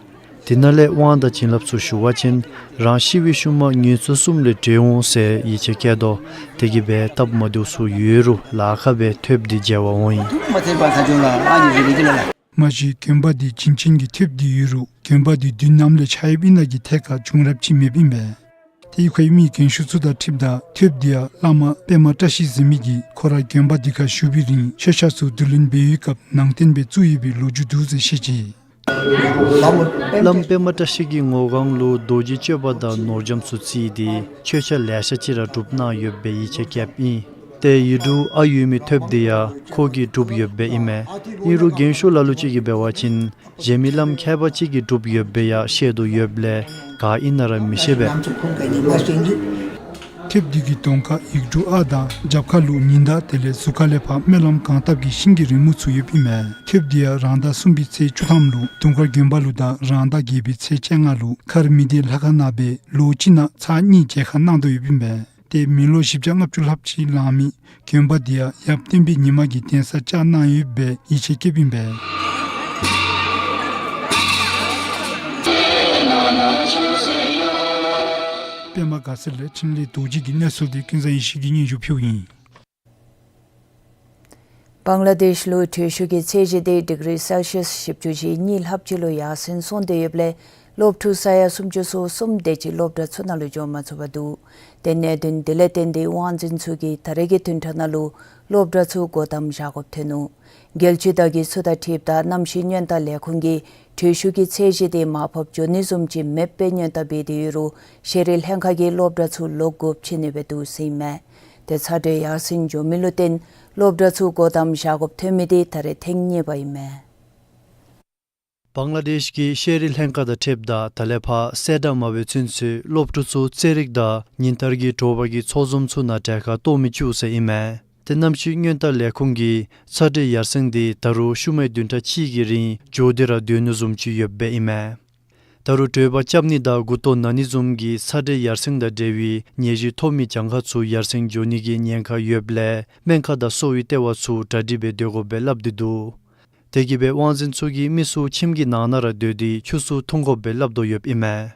དེ་ནང་ལས་དབང་དང་བྱིན་རླབས་ཚུ་ཞུ་བ་ཅིན་རང་ཤི་བའི་ཤུལ་མ་ངན་སོང་གསུམ་ལས་གྲོལ་འོང་ཟེར་ཡིད་ཆེས་བསྐྱེད་དོ། དེ་གིས་སྦེ་སྟབས་མ་བདེཝ་ཚུ་ཡོད་རུང་ལཱ་ཁག་སྦེ་ཐོདཔ་འདི་མཇལ་བར་འོང་ཡི། མ་གཞི་དགོན་པ་འདི་བྱིན་ཅན་གྱི་ཐོདཔ་འདི་ཡོད་རུང་དགོན་པ་འདི་མདུན་ནམ་ལས་ཆགས་ཡོདཔ་ཨིན་ན་གི་ཐད་ཁར་བྱུང་རབས་ཅིག་མེདཔ་ཨིན་པས། ཏེ་ཡུལ་ཁའི་མི་རྒན་ཤོས་ཚུ་དང་འཁྲིལཝ་ད་ཐོདཔ་འདི་ཡང་བླ་མ་པདྨ་བཀྲ་ཤིས་ཟེར་མི་གིས་ཁོ་ར་དགོན་པ་འདི་ཁར་བཞུགས་པའི་རིང་མཆོད་བཤམ་ཚུ་བསྡུ་ལེན་འབད་བའི་སྐབས་ནང་རྟེན་སྦེ་བཙུགས་ཡོད་པའི་ལོ་རྒྱུས་འདུག་ཟེར་བཤད་ཅི། བླམ་པདྨ་བཀྲ་ཤིས་ཀྱི་ངོ་སྒང་ལུ་རྡོ་རྗེ་གཅོད་པ་དང་ནོར་རྒྱམ་ཚུ་བརྩིས་ཏེ་མཆོད་བཤམ་ལེ་ཤ་ཅིག་ར་གྲུབ་གནང་ཡོད་པའི་ཡིད་ཆེས་བསྐྱེདཔ་ཨིན། ཏེ་ཡིག་འབྲུ་ཨ་ཡོད་མི་ཐོདཔ་འདི་ཡང་ཁོ་གིས་གྲུབ་ཡོདཔ་ཨིན་མས། ཨིན་རུང་རྒན་ཤོས་ལ་ལུ་ཅིག་གིས་འབད་བ་ཅིན་གཞན་མི་བླམ་མཁས་པ་ཅིག་གིས་གྲུབ་ཡོདཔ་ཡང་བཤད་དོ་ཡོདཔ་ལས་ག་ཨིན་ན་ར་མི་ཤེས་པས། ཐོདཔ་འདི་གི་གདོང་ཁར་ཡིག་འབྲུ་ཨ་དང་རྒྱབ་ཁ་ལུ་ཉི་ཟླ་དེ་ལས་ཟུར་ཁ་ལས་ཕར་སྨོན་ལམ་གང་བཏབ་ཀྱི་ཤིང་གི་རི་མོ་ཚུ་ཡོདཔ་ཨིན་མས། ཐོདཔ་འདི་ཡང་རང་ཟླ་གསུམ་པའི་ཚེས་བཅུ་ཐམ་ལུ་དུང་དཀར་དགོན་པ་ལུ་དང་རང་ཟླ་བརྒྱད་པའི་ཚེས་བཅོ་ལྔ་ལུ་མཁར་མི་སྡེ་ལྷ་ཁང་ནང་སྦེ་ལོ་གཅིག་ནང་ཚར་གཉིས་མཇལ་ཁ་གནང་དོ་ཡོདཔ་ཨིན་པས། ཏེ་མི་ལོ་བཞི་བརྒྱ་ལྔ་བཅུ་ལྷགཔ་ཅིག་ལང་མི་དགོན་པ་འདི་ཡང་ཡབ་བསྟན་པའི་ཉི་མ་གིས་གདན་ས་བཅགས་གནང་ཡོདཔ་སྦེ་ཡིད་ཆེས་བསྐྱེདཔ་ཨིན་པས། པདྨ་དགའ་ཚལ་ལས་འཕྲིན་ལས་རྡོ་རྗེ་གི་གནས་ཚུལ་འདི་ཀུན་བཟང་ཡེ་ཤེས་ཀྱིས་སྙན་ཞུ་ཕུལཝ་ཨིན། བང་ལ་དེཤ་ལུ་དྲོད་ཤུགས་ཀྱི་ཚད་གཞི་དེ་ཌིག་རི་སེལ་ཤི་ཡཱས་བཞི་བཅུ་ཞེ་གཉིས་ལྷགཔ་ཅིག་ལུ་ཡར་སེང་སོང་སྟེ་ཡོདཔ་ལས་སློབ་ཕྲུག་ས་ཡ་སུམ་ཅུ་སོ་གསུམ་དེ་ཅིག་སློབ་གྲྭ་ཚུ་ནང་ལུ་འགྱོ་མ་ཚུགས་པར་འདུག། ཏེ་གནད་དོན་དེ་ལས་བརྟེན་ཏེ་དབང་འཛིན་ཚུ་གིས་ད་རེས་ཀྱི་བདུན་ཕྲག་ནང་ལུ་སློབ་གྲྭ་ཚུ་སྒོ་བསྡམ་བཞག་དགོཔ་ཐོན་ནུག། རྒྱལ་སྤྱི་བརྡ་བརྒྱུད་ཚུ་དང་འཁྲིལཝ་ད་གནམ་གཤིས་སྔོན་བརྡ་ལས་ཁུངས་ཀྱིས་དྲོད་ཤུགས་ཀྱི་ཚད་གཞི་དེ་མར་ཕབ་འགྱོ་ནི་བཟུམ་ཅིག་མེདཔ་སྦེ་སྔོན་བརྡ་འབད་དེ་ཡོད་རུང་ཤེས་རིག་ལྷན་ཁག་གིས་སློབ་གྲྭ་ཚུ་ལོག་དགོཔ་བྱིན་ནི་སྦེ་འདུག་ཟེར་ཨིན་མས། ཏེ་ཚ་དྲོད་ཡར་སེང་འགྱོ་མི་ལུ་བརྟེན་སློབ་གྲྭ་ཚུ་སྒོ་བསྡམ་བཞག་དགོཔ་ཐོན་མི་དེ་ད་རེས་ཐེངས་གཉིས་པ་ཨིན་མས། བང་ལ་དེཤ་གི་ཤེས་རིག་ལྷན་ཁག་དང་འཁྲིལཝ་ད་ད་ལས་ཕར་གསལ་བསྒྲགས་མ་འབད་ཚུན་ཚོད་སློབ་ཕྲུག་ཚུ་རྩེད་རིགས་དང་ཉིན་ལྟར་གྱི་དྲོ་པ་གི་ཚོགས་འཛོམས་ཚུ་ནང་གྲལ་ཁར་གཏོགས་མི་བཅུག་ཟེར་ཨིན་མས། ཏེ་གནམ་གཤིས་སྔོན་བརྡ་ལས་ཁུངས་ཀྱིས་ཚ་དྲོད་ཡར་སེང་དེ་ད་རུང་ཤུལ་མའི་བདུན་ཕྲག་གཅིག་གི་རིང་འགྱོ་སྟེ་ར་སྡོད་ནི་བཟུམ་ཅིག་ཡོདཔ་སྦེ་ཨིན་མས། ད་རུང་དྲོད་པ་རྐྱབ་ནི་དང་མགུ་ཏོ་ན་ནི་བཟུམ་གྱི་ཚ་དྲོད་ཡར་སེང་དང་འབྲེལ་བའི་ནད་གཞི་ཐོབ་མི་གྱངས་ཁ་ཚུ་ཡར་སེང་འགྱོ་ནི་གི་ཉེན་ཁ་ཡོདཔ་ལས་སྨན་ཁང་དང་གསོ་བའི་ལྟེ་བ་ཚུ་གྲ་སྒྲིག་སྦེ་སྡོད་དགོ་པའི་སླབ་སྟེ་འདུག། དེ་གིས་སྦེ་དབང་འཛིན་ཚུ་གིས་མི་ཚུ་ཁྱིམ་གྱི་ནང་ན་ར་སྡོད་དེ་ཆུ་ཚུ་འཐུང་དགོ་པའི་སླབ་དོ་ཡོདཔ་ཨིན་མས།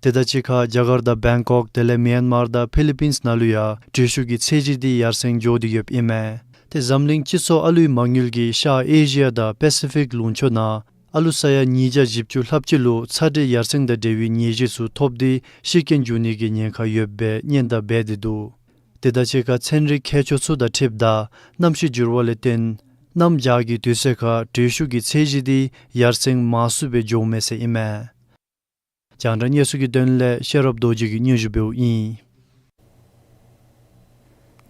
དེ་དང་གཅིག་ཁར་རྒྱ་གར་དང་བེང་ཀོག་དེ་ལས་མིའན་མར་དང་ཕི་ལི་པིནསི་ནང་ལུ་ཡང་དྲོད་ཤུགས་ཀྱི་ཚད་གཞི་དེ་ཡར་སེང་འགྱོ་སྟེ་ཡོདཔ་ཨིན་མས། ཏེ་འཛམ་གླིང་སྤྱི་ཚོགས་ཨ་ལུའི་མ་དངུལ་གྱིས་ཤར་ཨེ་ཤི་ཡ་དང་པེ་སི་ཕིག་ལུང་ཕྱོགས་ནང་ཨ་ལུ་ས་ཡ་ཉིས་བརྒྱ་བཞི་བཅུ་ལྷགཔ་ཅིག་ལུ་ཚ་དྲོད་ཡར་སེང་དང་འབྲེལ་བའི་ནད་གཞི་ཚུ་ཐོབ་སྟེ་ཤི་རྐྱེན་འབྱུང་ནི་གི་ཉེན་ཁ་ཡོདཔ་སྦེ་སྙན་དར་འབད་དེ་འདུག། དེ་དང་གཅིག་ཁར་ཚན་རིག་མཁས་མཆོག་ཚུ་དང་འཁྲིལཝ་ད་གནམ་གཤིས་འགྱུར་བ་ལས་བརྟེན་གནམ་བྱཱར་གྱི་དུས་ཚོད་ཁར་དྲོད་ཤུགས་ཀྱི་ཚད་གཞི་དེ་ཡར་སེང་མང་སུ་སྦེ་འགྱོཝ་མས་ཟེར་ཨིན་མས། རྒྱང་བསྒྲགས་གནས་ཚུལ་གྱི་དོན་ལས་ཤེས་རབ་རྡོ་རྗེ་གིས་སྙན་ཞུ་འབདཝ་ཨིན།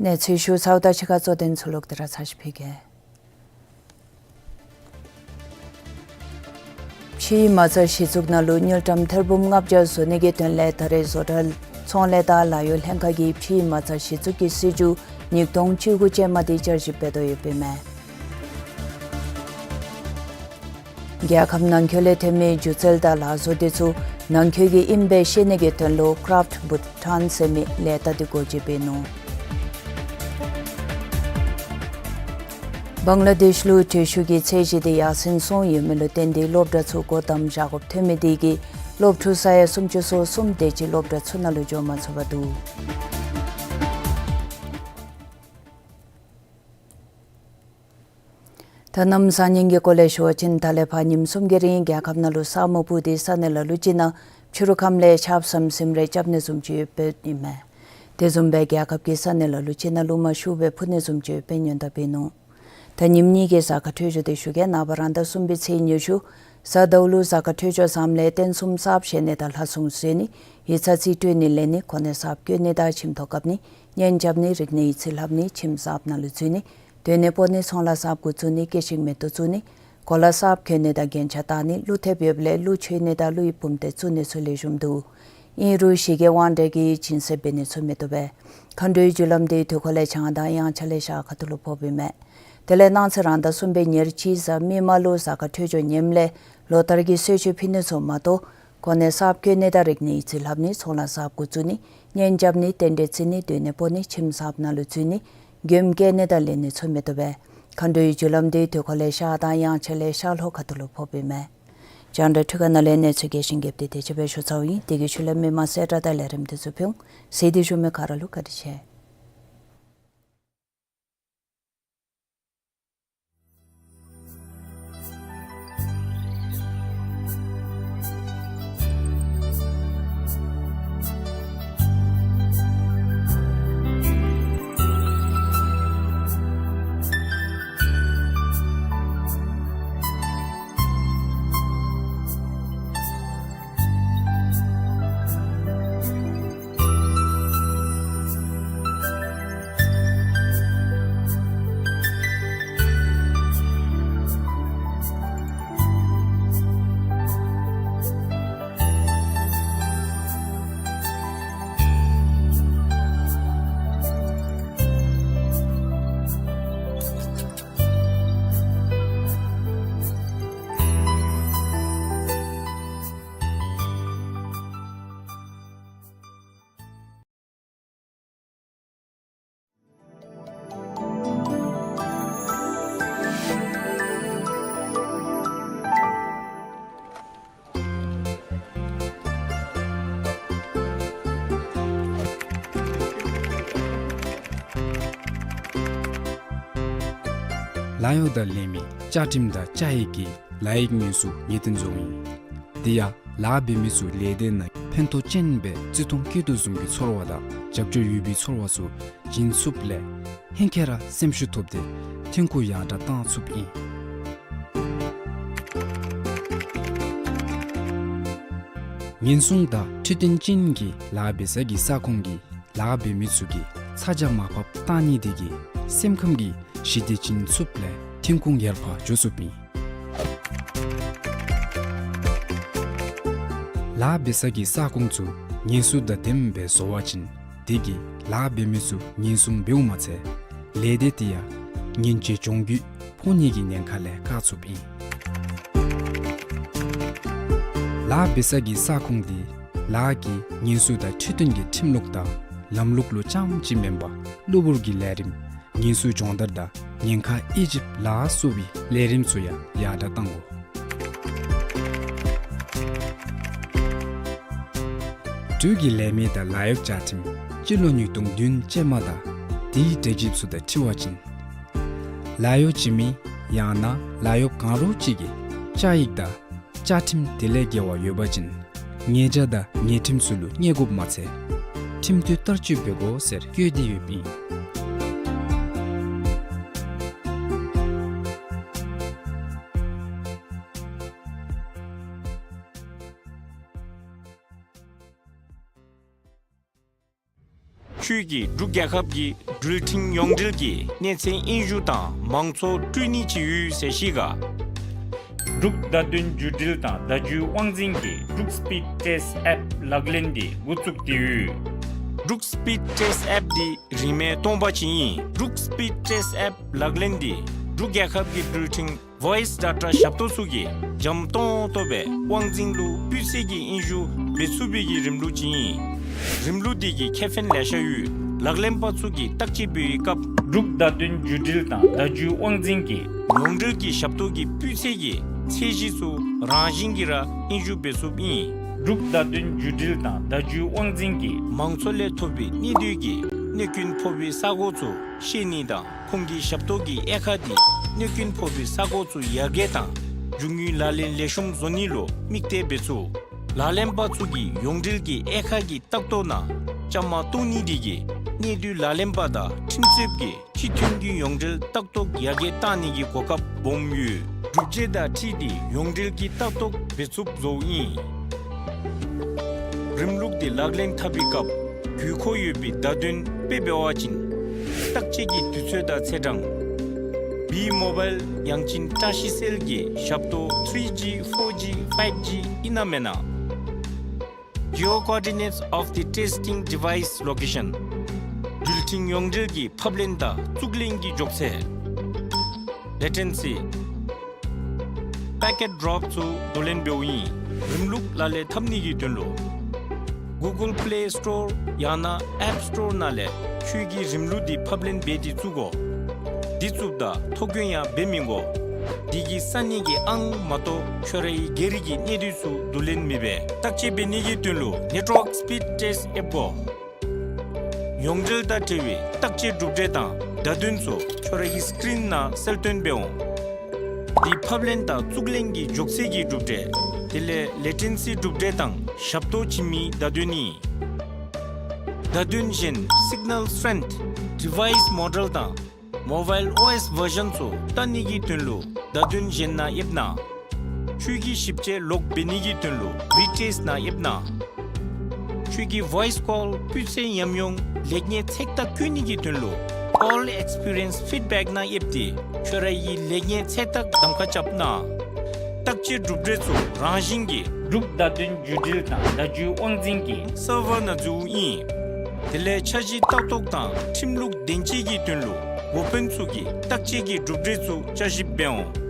གནས་ཚུལ་ཞུ་ཚརཝ་དང་གཅིག་ཁར་གཙོ་དོན་ཚུ་ལོག་སྟེ་ར་ཚར་ཅིག་ཕུལ་གེ། ཕྱིའི་མ་རྩ་གཞི་བཙུགས་ནང་ལུ་དངུལ་ཀྲམ་ཐེར་འབུམ་ལྔ་བརྒྱ་བཟོ་ནི་གི་དོན་ལས་ད་རེས་བཟོ་གྲྭ་ཚོང་ལས་དང་ལཱ་གཡོག་ལྷན་ཁག་གིས་ཕྱིའི་མ་རྩ་གཞི་བཙུགས་ཀྱི་སྲིད་བྱུས་ཉིས་སྟོང་བཅུ་དགུ་ཅན་མ་དེ་བསྐྱར་ཞིབ་འབད་དོ་ཡོདཔ་ཨིན་མས། རྒྱལ་ཁབ་ནང་འཁོད་ལས་ཐོན་མི་སྒྱུ་རྩལ་དང་ལག་བཟོ་དེ་ཚུ་ནང་འཁོད་ཀྱི་ཨིནམ་སྦེ་ཤེས་ནི་གི་དོན་ལུ་ཀྲབཊ་བྷུ་ཊཱན་ཟེར་མི་ལས་རྟགས་དེ་འགོ་འབྱེད་འབད་ནུག། བང་ལ་དེཤ་ལུ་འགྲུལ་བཞུད་ཀྱི་ཚད་གཞི་དེ་ཡར་སེང་སོང་ཡོད་མི་ལུ་བརྟེན་ཏེ་སློབ་གྲྭ་ཚུ་སྒོ་བསྡམ་བཞག་དགོཔ་ཐོན་མི་དེ་གིས་སློབ་ཕྲུག་ས་ཡ་སུམ་ཅུ་སོ་གསུམ་དེ་ཅིག་སློབ་གྲྭ་ཚུ་ནང་ལུ་འགྱོ་མ་ཚུགས་པར་འདུག། ད་གནམ་གཤིས་ཀྱི་སྐོར་ལས་ཞུ་བ་ཅིན་ད་ལས་ཕར་ཉིནམ་གསུམ་གྱི་རིང་རྒྱལ་ཁབ་ནང་ལུ་ས་སྨུག་སྤུབས་ཏེ་ས་གནས་ལ་ལུ་ཅིག་ནང་ཕྱི་རུ་ཁམས་ལས་ཆརཔ་ཟམ་ཟིམ་རེ་རྐྱབ་ནི་བཟུམ་ཅིག་ཡོདཔ་ཨིན་མས། དེ་བཟུམ་སྦེ་རྒྱལ་ཁབ་ཀྱི་ས་གནས་ལ་ལུ་ཅིག་ནང་རླུང་མ་ཤུགས་སྦེ་འཕུ་ནི་བཟུམ་ཅིག་ཡོདཔ་སྦེ་སྙན་དུ་བྱུང་ནུག། ད་ཉིནམ་གཉིས་ཀྱི་གཟའ་སྐར་འཕྲོད་སྦྱོར་དེ་ཞུ་གེ། ནངས་པ་རང་ཟླ་གསུམ་པའི་ཚེས་ཉི་ཤུ་གཟའ་ཟླཝ་ལུ་གཟའ་སྐར་འཕྲོད་སྦྱོར་བཟངམ་ལས་རྟེན་གསུམ་གསརཔ་བཞེངས་ནི་དང་ལྷ་སྲུང་བཟོ་ནི་ཡིག་ཚང་རྩིས་སྤྲོད་ནི་ལེན་ནི་གོ་གནས་གསརཔ་བསྐོ་ནི་དང་ཁྱིམ་ཐོག་བཀབ་ནི་གཉེན་རྐྱབ་ནི་རིག་གནས་ཡིག་རྩིས་ལྷབ་ནི་ཁྱིམ་གསརཔ་ནང་ལུ་འཛུལ་ནི་སྡོད་གནས་སྤོ་ནི་ཚོང་ལཱ་གསརཔ་འགོ་བཙུགས་ནི་སྐྱེད་ཤིང་མེ་ཏོག་བཙུགས་ནི་གོ་ལ་གསརཔ་གྱོན་ནི་དང་རྒྱན་ཆ་བཏགས་ནི་ཀླུ་ཐེབས་ཡོདཔ་ལས་ཀླུ་མཆོད་ནི་དང་ཀླུ་ཡི་བུམ་སྡེ་བཙུགས་ནི་ཚུ་ལེགས་ཤོམ་འདུག། ཨིན་རུང་ཞི་རྒོལ་དབང་གྲལ་གྱིས་སྦྱིན་སྲེག་འབད་ནི་ཚུ་མི་བཏུབ་པས། མཁའ་འགྲོའི་རྒྱུ་ལམ་དེ་དུས་འཁོར་ལས་བྱང་དང་དབྱངས་འཆར་ལས་ཤར་ཁ་ཐུག་ལུ་ཕོགཔ་ཨིན་མས། དེ་ལས་གནངས་ཚེ་རང་ཟླ་གསུམ་པའི་ཉེར་གཅིག་གཟའ་མིག་དམར་ལུ་གཟའ་སྐར་འཕྲོད་སྦྱོར་ངནམ་ལས་ལོ་ལྟར་གྱི་གསོལ་མཆོད་ཕུལ་ནི་ཚུ་མ་གཏོགས་གོ་གནས་གསརཔ་བསྐོ་ནི་དང་རིག་གནས་ཡིག་རྩིས་ལྷབ་ནི་ཚོང་ལཱ་གསརཔ་འགོ་བཙུགས་ནི་གཉེན་རྐྱབ་ནི་རྟེན་འབྲེལ་བརྩི་ནི་སྡོད་གནས་སྤོ་ནི་ཁྱིམ་གསརཔ་ནང་ལུ་འཛུལ་ནི་མགྱོནམ་བསྐྱལ་ནི་དང་ལེན་ནི་ཚུ་མི་བཏུབ་པས། མཁའ་འགྲོའི་རྒྱུ་ལམ་དེ་དུས་འཁོར་ལས་ཤར་དང་དབྱངས་འཆར་ལས་ཤར་ལྷོ་ཁ་ཐུག་ལུ་ཕོགཔ་ཨིན་མས། རྒྱང་བསྒྲགས་འཕྲུལ་ཁང་ནང་ལས་གནས་ཚུལ་རྒྱས་ཤིང་རྒྱསཔ་དེ་དེ་ཅིག་སྦེ་ཞུ་ཚརཝ་ཨིན། དེ་གི་ཤུལ་ལས་མི་མང་གསལ་བསྒྲགས་དང་ལས་རིམ་དེ་ཚུ་ཕུལ་འོང་། གཟིགས་ཏེ་བཞུགས་མི་ག་ར་ལུ་བཀའ་དྲིན་ཆེ། ལཱ་གཡོག་དང་ལས་མི་བཅའ་ཁྲིམས་དང་བཅའ་ཡིག་གི་ལཱ་ཡིག་ཉེས་འཛུགས་ངེས་བསྟན་བཟོཝ་ཨིན། དེ་ཡང་ལཱ་འབད་མི་ཚུ་ལས་སྡེ་ནང་ཕན་ཐོགས་ཅན་སྦེ་བརྩི་མཐོང་བསྐྱེད་དོ་བཟུམ་གྱི་ཚོར་བ་དང་རྒྱབ་སྐྱོར་ཡོད་པའི་ཚོར་བ་ཚུ་བྱིན་ཚུགསཔ་ལས་ཧེང་སྐལ་ར་སེམས་ཤུགས་ཐོབ་སྟེ་ཐོན་ཁུངས་ཡར་དྲག་བཏང་ཚུགསཔ་ཨིན། ཉེན་སྲུང་དང་འཕྲོད་བསྟེན་ཅན་གྱི་ལཱ་འབད་ས་གི་ས་ཁོངས་ཀྱི་ལཱ་འབད་མི་ཚུ་གིས་ཚ་གྱང་མར་ཕབ་བཏང་ནི་དེ་གིས་སེམས་ཁམས་ཀྱི་ཞི་བདེ་བྱིན་ཚུགསཔ་ལས་ཐོན་ཁུངས་ཡར་འཕར་འགྱོ་ཚུགསཔ་ཨིན། ལཱ་འབད་ས་གི་ས་ཁོངས་ཚུ་ཉེན་སྲུང་དང་ལྡནམ་སྦེ་བཟོ་བ་ཅིན་དེ་གིས་ལཱ་འབད་མི་ཚུ་ཉེན་སྲུང་འབདཝ་མ་ཚད་ལས་སྡེ་དེ་ཡང་ཉེན་བཅོལ་གྱོང་གུད་ཕོག་ནི་གི་ཉེན་ཁ་ལས་བཀག་ཚུགསཔ་ཨིན། ལཱ་འབད་ས་གི་ས་ཁོངས་དེ་ལཱ་གི་ཉེན་སྲུང་དང་འཕྲོད་བསྟེན་གྱི་ཁྲིམས་ལུགས་དང་ལམ་ལུགས་ལུ་རྐྱངམ་གཅིག་མེན་པར་གློ་བུར་གྱི་ལས་རིམ་ཉེན་སྲུང་སྦྱོང་བརྡར་དང་ཉེན་ཁ་དབྱེ་ཞིབ་ལ་སོགས་པའི་ལས་རིམ་ཚུ་ཡང་ཡར་དྲག་བཏང་དགོ། འབྲུག་གི་ལས་མི་དང་ལཱ་གཡོག་བཅའ་ཁྲིམས་སྤྱི་ལོ་ཉིས་སྟོང་བདུན་ཅན་མ་དང་དེའི་འབྲེལ་ཞིབ་ཚུ་དང་འཁྲིལ་བ་ཅིན་ལཱ་གཡོག་བྱིན་མི་ཡང་ན་ལཱ་གཡོགཔ་གང་རུང་ཅིག་གིས་བཅའ་ཡིག་དང་བཅའ་ཁྲིམས་དེ་ལས་འགལ་བ་ཡོད་པ་ཅིན་ཉེས་བྱ་དང་ཉེས་ཁྲིམས་ཚུ་ལུ་བརྙས་དགོཔ་མ་ཚད་ཁྲིམས་མཐུན་བསྟར་སྤྱོད་འབད་དགོ་ཟེར་བཀོད་དེ་ཡོདཔ་ཨིན། ཁྱོད་ཀྱིས་འབྲུག་རྒྱལ་ཁབ་ཀྱི་འགྲུལ་འཕྲིན་ཡོངས་འབྲེལ་གྱི་གནས་ཚད་དབྱིན་ཞུ་དང་མང་ཚོགས་སྤྲོད་ནི་ཅིག་ཡོད་ཟེར་ཤེས་ག། འབྲུག་བརྡ་དོན་བརྒྱུད་འབྲེལ་དང་བརྡ་བརྒྱུད་དབང་འཛིན་གྱིས་འབྲུག་སི་པིཌ་ཊེསཊ་ཨེཔ་ལག་ལེན་འདི་འགོ་བཙུགས་ཏེ་ཡོད། འབྲུག་སི་པིཌ་ཊེསཊ་ཨེཔ་འདི་རིན་མེད་སྟོང་པ་ཅིག་ཨིན། འབྲུག་སི་པིཌ་ཊེསཊ་ཨེཔ་ལག་ལེན་འདི་འབྲུག་རྒྱལ་ཁབ་ཀྱི་འགྲུལ་འཕྲིན་ཝོའིསི་ཌེ་ཊ་ཞབས་ཏོག་ཚུ་གིས་འཇམ་ཏོང་ཏོ་སྦེ་དབང་འཛིན་ལུ་སྤུས་ཚད་ཀྱི་དབྱིན་ཞུ་འབད་ཚུགས་པའི་གི་རིམ་ལུགས་ཅིག་ཨིན། རིམ་ལུགས་འདི་གི་ཁེ་ཕན་ལེ་ཤ་ཡོད། ལག་ལེན་པ་ཚུ་གིས་བརྟག་དཔྱད་འབད་བའི་སྐབས་འབྲུག་བརྡ་དོན་བརྒྱུད་འབྲེལ་དང་བརྡ་བརྒྱུད་དབང་འཛིན་གྱི་ཡོངས་འབྲེལ་གྱི་ཞབས་ཏོག་གི་སྤུས་ཚད་ཀྱི་ཚད་གཞི་ཚུ་རང་བཞིན་གྱིས་ར་སྙན་ཞུ་འབད་ཚུགསཔ་ཨིན། འབྲུག་བརྡ་དོན་བརྒྱུད་འབྲེལ་དང་བརྡ་བརྒྱུད་དབང་འཛིན་གྱིས་མང་ཚོགས་ལས་ཐོབ་པའི་གནས་སྡུད་ཀྱི་གནོད་སྐྱོན་ཕོག་པའི་ས་གོ་ཚུ་ཤེས་ནི་དང་ཁོང་གི་ཞབས་ཏོག་གི་དབྱེ་ཁག་འདི་གནོད་སྐྱོན་ཕོག་པའི་ས་གོ་ཚུ་ཡར་རྒྱས་དང་མཇུག་ནུས་ལག་ལེན་ལེགས་ཤོམ་བཟོ་ནི་ལུ་དམིགས་གཏད་འབད་ཚུགས། ལག་ལེན་པ་ཚུ་གིས་ཡོངས་འབྲེལ་གྱི་དབྱེ་ཁག་གི་ལྟ་རྟོག་ནང་བཅའ་མར་གཏོགས་ནི་དེ་གིས་གནས་སྡུད་ལག་ལེན་པ་དང་ཁྲིམས་རྩོདཔ་གིས་སྤྱི་མཐུན་གྱི་ཡོངས་འབྲེལ་ལྟ་རྟོག་ཡར་རྒྱས་གཏང་ནི་གི་གོ་སྐབས་སྦོམ་ཡོད། སྒྲུབ་བྱེད་དང་འཁྲིལ་ཏེ་ཡོངས་འབྲེལ་གྱི་ལྟ་རྟོག་འབད་ཚུགསཔ་བཟོཝ་ཨིན། རིམ་ལུགས་འདི་ལག་ལེན་འཐབ་པའི་སྐབས་དགོས་མཁོ་ཡོད་པའི་བརྡ་དོན་དཔེ་འབད་བ་ཅིན་བརྟག་དཔྱད་ཀྱི་དུས་ཚོད་དང་ཚེས་གྲངས། B Mobile ཡང་ཅིན་བཀྲ་ཤིས་སེལ་གྱི་ཞབས་ཏོག་three G, four G, five G ཨིན་ན་མེན་ན། Geo coordinates of the testing device location. འགྲུལ་འཕྲིན་ཡོངས་འབྲེལ་གྱི་ཕབ་ལེན་དང་བཙུགས་ལེན་གྱི་མགྱོགས་ཚད། Latency. Packet drop ཚུ་བསྡུ་ལེན་འབདཝ་ཨིན། རིམ་ལུགས་ལག་ལེན་འཐབ་ནི་གི་དོན་ལུ་Google Play Store ཡང་ན་App Store ནང་ལས་ཁྱོད་ཀྱིས་རིམ་ལུགས་འདི་ཕབ་ལེན་འབད་དེ་བཙུགས་དགོ། འདི་བཙུགསཔ་ད་ཐོ་བཀོད་ཡང་འབད་མི་དགོ། འདི་གིས་ས་གནས་ཀྱི་ཨང་མ་གཏོགས་ཁྱོད་རའི་སྒེར་གྱི་གནས་སྡུད་ཚུ་བསྡུ་ལེན་མི་འབད། བརྟག་དཔྱད་འབད་ནི་གི་དོན་ལུ་Network Speed Test ཨེབ་དགོ། ཡོངས་འབྲེལ་དང་འབྲེལ་བའི་བརྟག་དཔྱད་གྲུབ་འབྲས་དང་བརྡ་དོན་ཚུ་ཁྱོད་རའི་སི་ཀྲིན་ནང་གསལ་སྟོན་འབད་འོང་། འདི་ཕབ་ལེན་དང་བཙུགས་ལེན་གྱི་མགྱོགས་ཚད་ཀྱི་གྲུབ་འབྲས། དེ་ལས་ལེ་ཊེན་སི་གྲུབ་འབྲས་དང་ཞབས་ཏོག་བྱིན་མིའི་བརྡ་དོན་ཨིན། བརྡ་དོན་གཞན་Signal Strength, Device Model དང་Mobile O S Version ཚུ་བལྟ་ནི་གི་དོན་ལུ་བརྡ་དོན་གཞན་ནང་ཡེབ་གནང་། ཁྱོད་ཀྱི་ཞིབ་དཔྱད་ལོག་འབད་ནི་གི་དོན་ལུ་V test ནང་ཡེབ་གནང་། ཁྱོད་ཀྱི་Voice Call སྤུས་ཚད་ཉམས་མྱོང་ལེགས་ཉེས་ཚད་བརྟག་བཀོད་ནི་གི་དོན་ལུ་Call Experience Feedback ནང་ཡེབ་སྟེ་ཁྱོད་རའི་ལེགས་ཉེས་ཚད་བརྟག་གདམ་ཁ་རྐྱབ་གནང་། བརྟག་དཔྱད་གྲུབ་འབྲས་ཚུ་རང་བཞིན་གྱིས་འབྲུག་བརྡ་དོན་བརྒྱུད་འབྲེལ་དང་བརྡ་བརྒྱུད་དབང་འཛིན་གྱི་སར་ཝར་ནང་འཛུལཝ་ཨིན། དེ་ལས་འཆར་གཞི་ལྟ་རྟོག་དང་ཁྲིམས་ལུགས་བདེན་དཔྱད་ཀྱི་དོན་ལུ་འགོ་དཔོན་ཚུ་གིས་བརྟག་དཔྱད་ཀྱི་གྲུབ་འབྲས་ཚུ་བསྐྱར་ཞིབ་འབད་འོང་།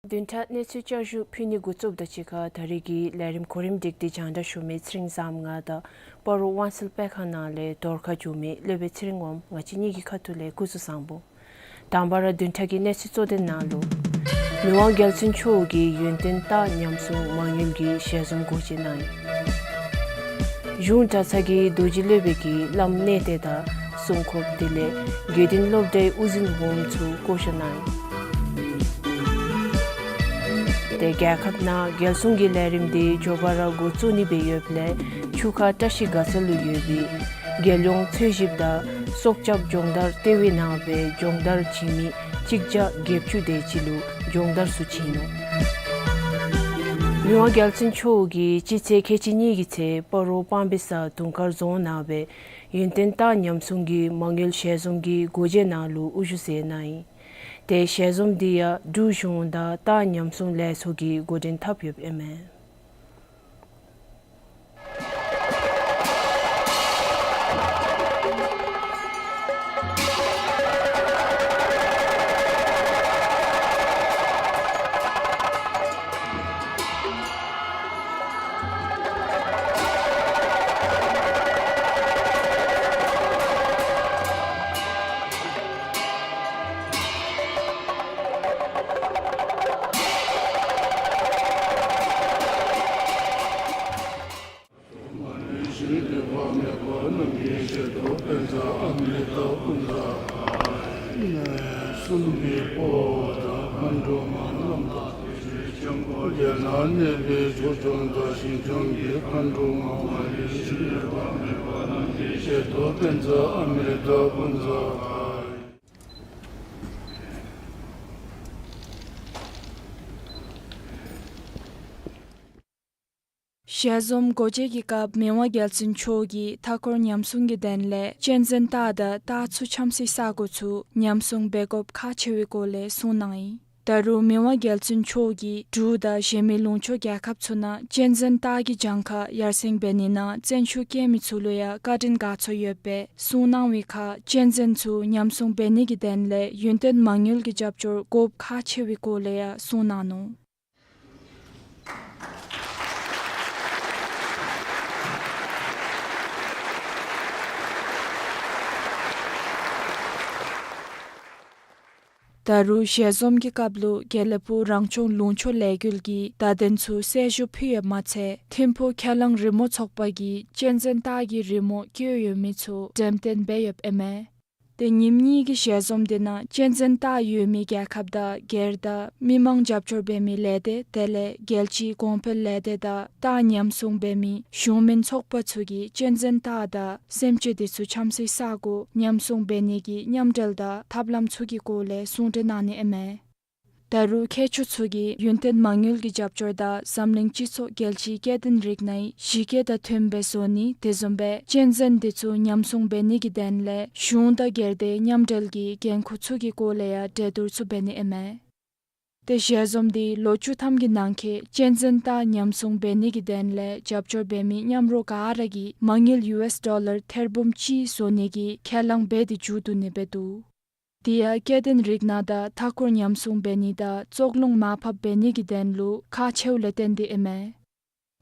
བདུན་ཕྲག་གནས་ཚུལ་བསྐྱར་ཞུ་ཕུལ་ནི་འགོ་བཙུགསཔ་དང་གཅིག་ཁར་ད་རེས་ཀྱི་ལས་རིམ་གོ་རིམ་སྒྲིག་སྟེ་སྙན་ཞུ་མི་ཚེ་རིང་བཟངམོ་ང་དང་སྤ་རོ་ཝང་སིལ་དཔེ་ཁང་ནང་ལས་རྫོང་ཁ་བྱོན་མི་སློབ་དཔོན་ཚེ་རིང་ངོམ་ང་བཅས་གཉིས་ཀྱི་ཁ་ཐུག་ལས་སྐུ་གཟུགས་བཟང་པོ། དང་པ་ར་བདུན་ཕྲག་གི་གནས་ཚུལ་གཙོ་དོན་ནང་ལུ། མི་དབང་རྒྱལ་བཙུན་མཆོག་གིས་ཡུན་བརྟན་རྟགས་ཉམས་སྲུང་མ་དངུལ་གྱི་ཞལ་འཛོམས་སྒོ་འབྱེད་གནང་ཡི། གཞུང་གྲྭ་ཚང་གི་རྡོ་རྗེ་སློབ་དཔོན་གྱིས་བླམ་གནས་བརྟན་དང་སྲུང་སྐྱོབ་དེ་ལས་དགེ་འདུན་སློབ་གྲྭའི་དབུ་འཛིན་འོགམ་ཚུ་བསྐོ་བཞག་གནང་ཡི། ཏེ་རྒྱལ་ཁབ་ནང་རྒྱལ་སྲུང་གི་ལས་རིམ་དེ་མགྱོགས་པ་ར་འགོ་བཙུགས་ནི་སྦེ་ཡོདཔ་ལས་ཆུ་ཁ་བཀྲ་ཤིས་དགའ་ཚལ་ལུ་ཡོད་པའི་རྒྱལ་ཡོངས་འཚོལ་ཞིབ་དང་སྲོག་སྐྱབས་སྦྱོང་བརྡར་ལྟེ་བའི་ནང་སྦེ་སྦྱོང་བརྡར་བྱིན་མི་གཅིག་བརྒྱ་བརྒྱད་ཅུ་དེ་ཅིག་ལུ་སྦྱོང་བརྡར་ཚུ་བྱིན་ནུག། མི་དབང་རྒྱལ་བཙུན་མཆོག་གིས་སྤྱི་ཚེས་ཁལ་གཅིག་གཉིས་ཀྱི་ཚེ་སྤ་རོ་སྤང་སྦིས་ས་དུང་དཀར་རྫོང་ནང་སྦེ་ཡུན་བརྟན་རྟགས་ཉམས་སྲུང་གི་མ་དངུལ་ཞལ་འཛོམས་ཀྱི་སྒོ་འབྱེད་ནང་ལུ་དབུ་བཞུགས་མཛད་གནང་ཡི། ཏེ་ཞལ་འཛོམས་འདི་ཡང་འབྲུག་གཞུང་དང་རྟགས་ཉམས་སྲུང་ལས་ཚོགས་ཀྱིས་འགོ་འདྲེན་འཐབ་ཡོདཔ་ཨིན་མས། གསུམ་གྱི་དཔའ་བོ་དང་མཁའ་འགྲོ་མ་རྣམས་དང་། དེ་བཞིན་སྐྱབས་མགོན་རྒྱལ་ནང་གནས་པའི་ཆོས་སྐྱོང་དང་ཞིང་སྐྱོང་གི་མཁའ་འགྲོ་མ་མ་ལུས་ཞིང་ལས་དང་མེད་པ་རྣམས་ཀྱི་ཞལ་དུ་པཉྩ་ཨ་མྲྀ་ཏ་ཀུན་བཟང་ལགས། ཞལ་འཛོམས་སྒོ་འབྱེད་ཀྱི་སྐབས་མི་དབང་རྒྱལ་བཙུན་མཆོག་གིས་མཐའ་འཁོར་ཉམས་སྲུང་གི་དོན་ལས་གཅན་གཟན་སྟག་དང་སྟག་ཚུ་འཁྱམས་སའི་ས་གོ་ཚུ་ཉམས་སྲུང་འབད་དགོཔ་ཁག་ཆེ་བའི་སྐོར་ལས་གསུངས་གནང་ཡི། ད་རུང་མི་དབང་རྒྱལ་བཙུན་མཆོག་གིས་འབྲུག་དང་གཞན་མི་ལུང་ཕྱོགས་རྒྱལ་ཁབ་ཚུ་ནང་གཅན་གཟན་སྟག་གི་གྱངས་ཁ་ཡར་སེང་འབད་ནི་ནང་བརྩོན་ཤུགས་བསྐྱེད་མི་ཚུ་ལུ་ཡང་བཀའ་དྲིན་དགའ་ཚོར་ཡོདཔ་སྦེ་གསུངས་གནང་བའི་ཁར་གཅན་གཟན་ཚུ་ཉམས་སྲུང་འབད་ནི་གི་དོན་ལས་ཡུན་བརྟན་མ་དངུལ་གྱི་རྒྱབ་སྐྱོར་དགོཔ་ཁག་ཆེ་བའི་སྐོར་ལས་ཡང་གསུངས་གནང་ནུག། ད་རུང་ཞལ་འཛོམས་ཀྱི་སྐབས་ལུ་དགེ་ལེགས་ཕུག་རང་སྐྱོང་ལུང་ཕྱོགས་ལས་འགུལ་གྱི་བརྡ་དོན་ཚུ་གསལ་ཞུ་ཕུལ་ཡོདཔ་མ་ཚད་ཐིམ་ཕུག་ཁས་བླངས་རི་མོ་ཚོགས་པ་གིས་གཅན་གཟན་སྟག་གི་རི་མོ་བཀོད་ཡོད་མི་ཚུ་འགྲེམས་སྟོན་འབད་ཡོདཔ་ཨིན་མས། ཏེ་ཉིནམ་གཉིས་ཀྱི་ཞལ་འཛོམས་དེ་ནང་གཅན་གཟན་སྟག་ཡོད་མི་རྒྱལ་ཁབ་དང་སྒེར་དང་མི་མང་རྒྱབ་སྐྱོར་འབད་མི་ལས་སྡེ་དེ་ལས་རྒྱལ་སྤྱིའི་གོང་འཕེལ་ལས་སྡེ་དང་སྟག་ཉམས་སྲུང་འབད་མི་གཞུང་མིན་ཚོགས་པ་ཚུ་གིས་གཅན་གཟན་སྟག་དང་སེམས་ཅན་དེ་ཚུ་འཁྱམས་སའི་ས་གོ་ཉམས་སྲུང་འབད་ནི་གི་མཉམ་འབྲེལ་དང་ཐབས་ལམ་ཚུ་གི་སྐོར་ལས་གསུང་གྲོས་གནང་ནི་ཨིན་མས། ད་རུང་མཁས་མཆོག་ཚུ་གིས་ཡུན་བརྟན་མ་དངུལ་གྱི་རྒྱབ་སྐྱོར་དང་འཛམ་གླིང་སྤྱི་ཚོགས་རྒྱལ་སྤྱིའི་སྐྱེ་ལྡན་རིགས་སྣའི་གཞི་བཀོད་དང་མཐུནམ་སྦེ་བཟོ་ནི་དེ་བཟུམ་སྦེ་གཅན་གཟན་དེ་ཚུ་ཉམས་སྲུང་འབད་ནི་གི་དོན་ལས་གཞུང་དང་སྒེར་སྡེ་མཉམ་འབྲེལ་གྱི་འགན་ཁུར་ཚུ་གི་སྐོར་ལས་ཡང་གྲོས་བསྡུར་ཚུ་འབད་ནི་ཨིན་མས། ཏེ་ཞལ་འཛོམས་དེ་ལོ་བཅུ་ཐམ་གྱི་ནང་འཁོད་གཅན་གཟན་སྟག་ཉམས་སྲུང་འབད་ནི་གི་དོན་ལས་རྒྱབ་སྐྱོར་འབད་མི་མཉམ་རོགས་ག་ར་གིས་མ་དངུལ་ཡུ་ཨེསི་ཌོ་ལར་ཐེར་འབུམ་གཅིག་བཟོ་ནི་གི་ཁས་བླངས་འབད་དེ་མཇུག་བསྡུ་ནི་སྦེ་འདུག། དེ་ཡང་སྐྱེ་ལྡན་རིགས་སྣ་དང་མཐའ་འཁོར་ཉམས་སྲུང་འབད་ནི་དང་བཙོག་རླུང་མར་ཕབ་འབད་ནི་གི་དོན་ལུ་ཁག་ཆེཝ་ལས་བརྟེན་ཏེ་ཨིན་མས།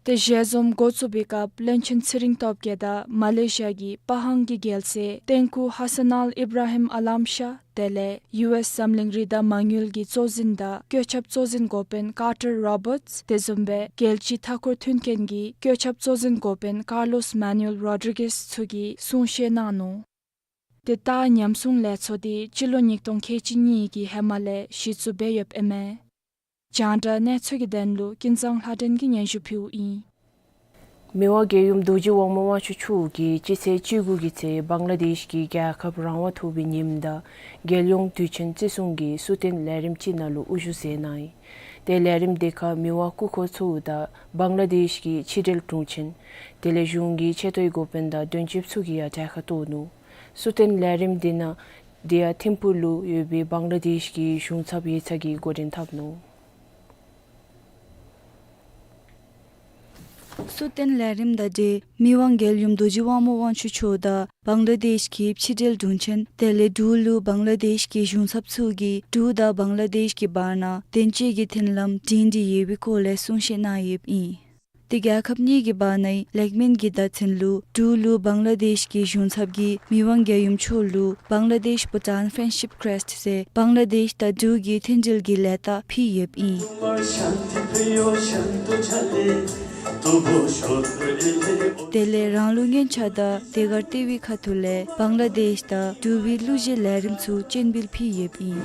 ཏེ་ཞལ་འཛོམས་འགོ་བཙུགས་པའི་སྐབས་བློན་ཆེན་ཚེ་རིང་སྟོབས་རྒྱས་དང་མ་ལེ་ཤི་ཡ་གི་པ་ཧང་གི་རྒྱལ་སྲས་ཏེང་ཀུ་ཧ་སན་ཨལ་ཨིབ་ར་ཧིམ་ཨ་ལམ་ཤཱ་དེ་ལས་ཡུ་ཨེསི་འཛམ་གླིང་རི་དྭགས་མ་དངུལ་གྱི་གཙོ་འཛིན་དང་བཀོད་ཁྱབ་གཙོ་འཛིན་འགོ་དཔོན་ཀར་ཊར་རོ་བརཊསི་དེ་བཟུམ་སྦེ་རྒྱལ་སྤྱིའི་མཐའ་འཁོར་མཐུན་རྐྱེན་གྱི་བཀོད་ཁྱབ་གཙོ་འཛིན་འགོ་དཔོན་ཀར་ལོསི་མཱ་ནུ་ཨེལ་རོ་ཌི་གེསི་ཚུ་གིས་གསུང་བཤད་གནང་ནུག། ཏེ་སྟག་ཉམས་སྲུང་ལས་ཚོགས་དེ་སྤྱི་ལོ་ཉིས་སྟོང་ཁལ་གཅིག་གཉིས་ཀྱི་ཧེ་མ་ལས་གཞི་བཙུགས་འབད་ཡོདཔ་ཨིན་མས། རྒྱང་བསྒྲགས་གནས་ཚུལ་གྱི་དོན་ལུ་ཀུན་བཟང་ལྷ་སྒྲོན་གྱིས་སྙན་ཞུ་ཕུལཝ་ཨིན། མི་དབང་རྒྱལ་ཡུམ་རྡོ་རྗེ་དབང་མོ་དབང་ཕྱུག་མཆོག་གིས་སྤྱི་ཚེས་བཅུ་དགུ་གི་ཚེ་བང་ལ་དེཤ་གི་རྒྱལ་ཁབ་རང་དབང་ཐོབ་པའི་ཉིནམ་དང་རྒྱལ་ཡོངས་དུས་ཆེན་བརྩི་སྲུང་གི་གསོལ་སྟོན་ལས་རིམ་ཅིག་ནང་ལུ་དབུ་བཞུགས་མཛད་གནང་ཡི། ཏེ་ལས་རིམ་དེ་ཁར་མི་དབང་སྐུ་འཁོར་ཚུ་དང་བང་ལ་དེཤ་གི་ཕྱི་འབྲེལ་དྲུང་ཆེན་དེ་ལས་གཞུང་གི་ཆེ་མཐོའི་འགོ་དཔོན་དང་དོན་གཅོདཔ་ཚུ་གིས་ཡང་གྲལ་ཁར་གཏོགས་ནུག། གསོལ་སྟོན་ལས་རིམ་དེ་ནང་དེ་ཡང་ཐིམ་ཕུག་ལུ་ཡོད་པའི་བང་ལ་དེཤ་གི་གཞུང་ཚབ་ཡིག་ཚང་གིས་འགོ་འདྲེན་འཐབ་ནུག། གསོལ་སྟོན་ལས་རིམ་དང་འབྲེལ་མི་དབང་རྒྱལ་ཡུམ་རྡོ་རྗེ་དབང་མོ་དབང་ཕྱུག་མཆོག་དང་བང་ལ་དེཤ་གི་ཕྱི་འབྲེལ་དྲུང་ཆེན་དེ་ལས་འབྲུག་ལུ་བང་ལ་དེཤ་གི་གཞུང་ཚབ་ཚུ་གིས་འབྲུག་དང་བང་ལ་དེཤ་གི་བར་ན་དོན་གཅོད་ཀྱི་མཐུན་ལམ་སྒྲིང་སྒྲི་ཡོད་པའི་སྐོར་ལས་གསུང་བཤད་གནང་ཡོདཔ་ཨིན། ཏེ་རྒྱལ་ཁབ་གཉིས་ཀྱི་བར་ནའི་ལེགས་སྨོན་གྱི་བརྡ་མཚོན་ལུ་འབྲུག་ལུ་བང་ལ་དེཤ་གི་གཞུང་ཚབ་ཀྱིས་མི་དབང་རྒྱལ་ཡུམ་མཆོག་ལུ་བང་ལ་དེཤ་བྷུ་ཊཱན་ཕེརེནཌ་ཤིཔ་ཀེརེསཊ་ཟེར་བང་ལ་དེཤ་དང་འབྲུག་གི་མཐུན་འབྲེལ་གྱི་ལས་རྟགས་ཕུལ་ཡོདཔ་ཨིན། དེ་ལས་རང་ལུགས་སྔོན་ཆད་དང་དེ་སྒང་ལྟེ་བའི་ཁ་ཐུག་ལས་བང་ལ་དེཤ་དང་འབྲུག་པའི་གླུ་གཞས་ལས་རིམ་ཚུ་སྤྱན་འབུལ་ཕུལ་ཡོདཔ་ཨིན།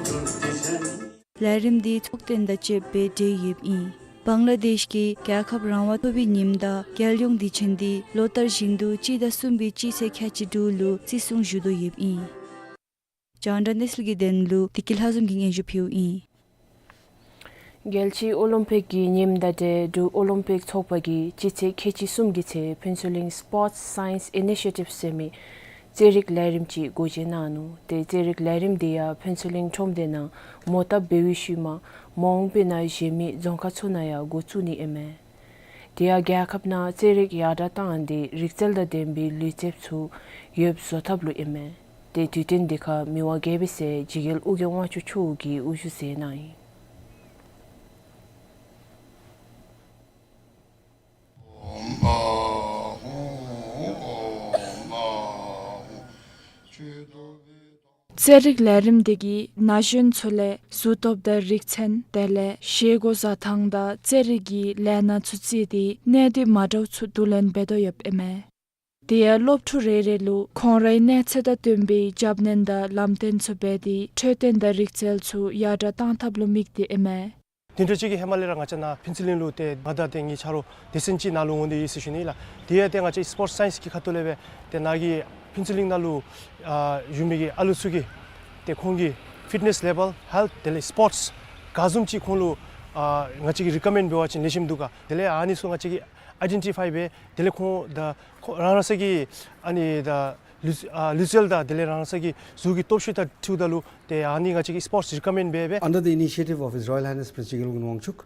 ལས་རིམ་དེ་ཚོགས་རྟེན་དང་བཅསཔ་སྦེ་གྲོལ་ཡོདཔ་ཨིན། བང་ལ་དེཤ་གི་རྒྱལ་ཁབ་རང་དབང་ཐོབ་པའི་ཉིནམ་དང་རྒྱལ་ཡོངས་དུས་ཆེན་དེ་ལོ་ལྟར་བཞིན་དུ་སྤྱི་ཟླ་གསུམ་པའི་སྤྱི་ཚེས་ཁལ་གཅིག་དྲུག་ལུ་བརྩི་སྲུང་ཞུ་དོ་ཡོདཔ་ཨིན། རྒྱང་བསྒྲགས་གནས་ཚུལ་གྱི་དོན་ལུ་བདེ་སྐྱིད་ལྷ་འཛོམས་ཀྱིས་སྙན་ཞུ་ཕུལཝ་ཨིན། རྒྱལ་སྤྱིའི་ཨོ་ལིམ་པིག་གི་ཉིནམ་དང་འབྲེལ་འབྲུག་ཨོ་ལིམ་པིག་ཚོགས་པ་གིས་སྤྱི་ཚེས་ཁལ་གཅིག་གསུམ་གྱི་ཚེ་ཕུན་ཚོགས་གླིང་སི་པོརཊསི་སའིནསི་ཨི་ནི་ཤི་ཊིབ་ཟེར་མི་རྩེད་རིགས་ལས་རིམ་ཅིག་སྒོ་འབྱེད་གནང་ནུག། ཏེ་རྩེད་རིགས་ལས་རིམ་དེ་ཡང་ཕུན་ཚོགས་གླིང་ཁྲོམ་སྡེ་ནང་མོ་བཏབ་འབད་བའི་ཤུལ་མ་མ་འོངས་པའི་ནང་གཞན་མི་རྫོང་ཁག་ཚུ་ནང་ཡང་འགོ་བཙུགས་ནི་ཨིན་མས། དེ་ཡང་རྒྱལ་ཁབ་ནང་རྩེད་རིགས་ཡར་དྲག་བཏང་སྟེ་རིག་རྩལ་དང་ལྡན་པའི་ལུས་རྩལཔ་ཚུ་ཡོདཔ་བཟོ་ཐབས་ལུ་ཨིན་མས། ཏེ་དུས་སྟོན་དེ་ཁར་མི་དབང་རྒྱལ་པོའི་སྲས་འཇིགས་རྒྱལ་ཨོ་རྒྱན་དབང་ཕྱུག་མཆོག་གིས་དབུ་བཞུགས་མཛད་གནང་ཡི། རྩེད་རིགས་ལས་རིམ་དེ་གིས་ན་གཞོན་ཚུ་ལས་གཟུགས་སྟོབས་དང་རིག་ཚད་དེ་ལས་བཞེས་སྒོ་བཟའ་ཐངས་དང་རྩེད་རིགས་ཀྱི་ལས་སྣ་ཚུ་བརྩིས་ཏེ་གནད་དོན་མ་འདྲཝ་ཚུ་བསྡུ་ལེན་འབད་དོ་ཡོདཔ་ཨིན་མས། དེ་ཡང་སློབ་ཕྲུག་རེ་རེ་ལུ་ཁོང་རའི་གནས་ཚད་དང་བསྟུན་པའི་རྒྱབ་སྣོན་དང་ལམ་སྟོན་ཚུ་འབད་དེ་འཕྲོད་བསྟེན་དང་རིག་རྩལ་ཚུ་ཡར་དྲག་གཏང་ཐབས་ལུ་དམིགས་ཏེ་ཨིན་མས། དེ་འདྲ་ཅིག་གི་ཧེ་མ་ལས་ར་ང་བཅས་ནཱ་ཕུན་ཚོགས་གླིང་ལུ་ཏེ་ང་དང་ཏེ་ངེའི་ཆ་རོགས་སྡེ་ཚན་ཅིག་ནཱ་ལུ་འོང་སྟེ་ཡོད་ཟེར་ཞུ་ནི་ལགས། དེ་ཡང་ཏེ་ང་བཅས་སི་པོརཊསི་སའིནསི་གི་ཁ་ཐུག་ལས་སྦེ་ཏེ་ནཱ་གི་ཕུན་ཚོགས་གླིང་ནང་ལུ་ཨ་བཞུགས་མི་གི་ཨ་ལུ་ཚུ་གིས་ཏེ་ཁོང་གི་ཕིཊ་ནེསི་ལེ་བཱལ་ཧེལཐ་དེ་ལས་སི་པོརཊསི་ག་བཟུམ་ཅིག་ཁོང་ལུ་ཨ་ང་བཅས་ཀྱིས་རི་ཀོ་མེནཌ་འབད་བ་ཅིན་ལེགས་ཤོམ་འདུག་ག། དེ་ལས་ཨ་ནི་ཚུ་ང་བཅས་ཀྱིས་ཨའི་ཌེན་ཊི་ཕའི་འབད་དེ་ལས་ཁོང་དང་ཁོ་རང་རང་སོའི་གི་ཨ་ནི་དང་ལུས་ཨ་ལུས་རྩལ་དང་དེ་ལས་རང་སོའི་གི་གཟུགས་ཀྱི་སྟོབས་ཤུགས་དང་འཁྲིལཝ་ད་ལུ་ཏེ་ཨ་ནི་ང་བཅས་ཀྱིས་སི་པོརཊསི་རི་ཀོ་མེནཌ་འབད་འབད། Under the initiative of His Royal Highness Prince Jigel Ugin Wangchuck,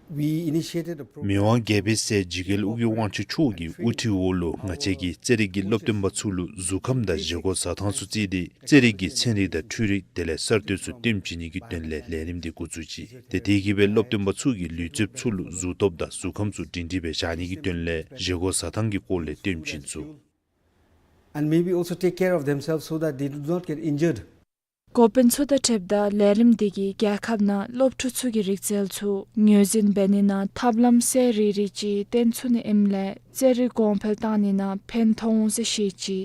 we initiated a program. མི་དབང་རྒྱལ་པོའི་སྲས་འཇིགས་རྒྱལ་ཨོ་རྒྱན་དབང་ཕྱུག་མཆོག་གི་དབུ་ཁྲིད་འོག་ལུ་ང་བཅས་ཀྱིས་རྩེད་རིགས་ཀྱི་སློབ་སྟོན་པ་ཚུ་ལུ་གཟུགས་ཁམས་དང་བཞེས་སྒོ་བཟའ་ཐངས་ཚུ་བརྩིས་ཏེ་རྩེད་རིགས་ཀྱི་ཚན་རིག་དང་འཕྲུལ་རིག་དེ་ལས་གསར་གཏོད་ཚུ་སྟོན་བྱིན་ནི་གི་དོན་ལས་ལས་རིམ་འདི་འགོ་བཙུགས་ཅི། ཏེ་དེ་གིས་སྦེ་སློབ་སྟོན་པ་ཚུ་གིས་ལུས་རྩལཔ་ཚུ་ལུ་གཟུགས་སྟོབས་དང་གཟུགས་ཁམས་ཚུ་སྒྲིང་སྒྲིང་སྦེ་བཞག་ནི་གི་དོན་ལས་བཞེས་སྒོ་བཟའ་ཐངས་ཀྱི་སྐོར་ལས་སྟོན་བྱིན་ཚུགས། And maybe also take care of themselves so that they do not get injured. འགོ་དཔོན་ཚུ་དང་འཁྲིལཝ་ད་ལས་རིམ་འདི་གིས་རྒྱལ་ཁབ་ནང་སློབ་ཕྲུག་ཚུ་གི་རིག་རྩལ་ཚུ་ངོས་འཛིན་འབད་ནི་ནང་ཐབས་ལམ་གསལ་རི་རི་ཅིག་སྟོན་ཚུགས་ནི་ཨིནམ་ལས་རྩེད་རིགས་གོང་འཕེལ་གཏང་ནི་ནང་ཕན་ཐོགས་འོང་ཟེར་བཤད་ཅི།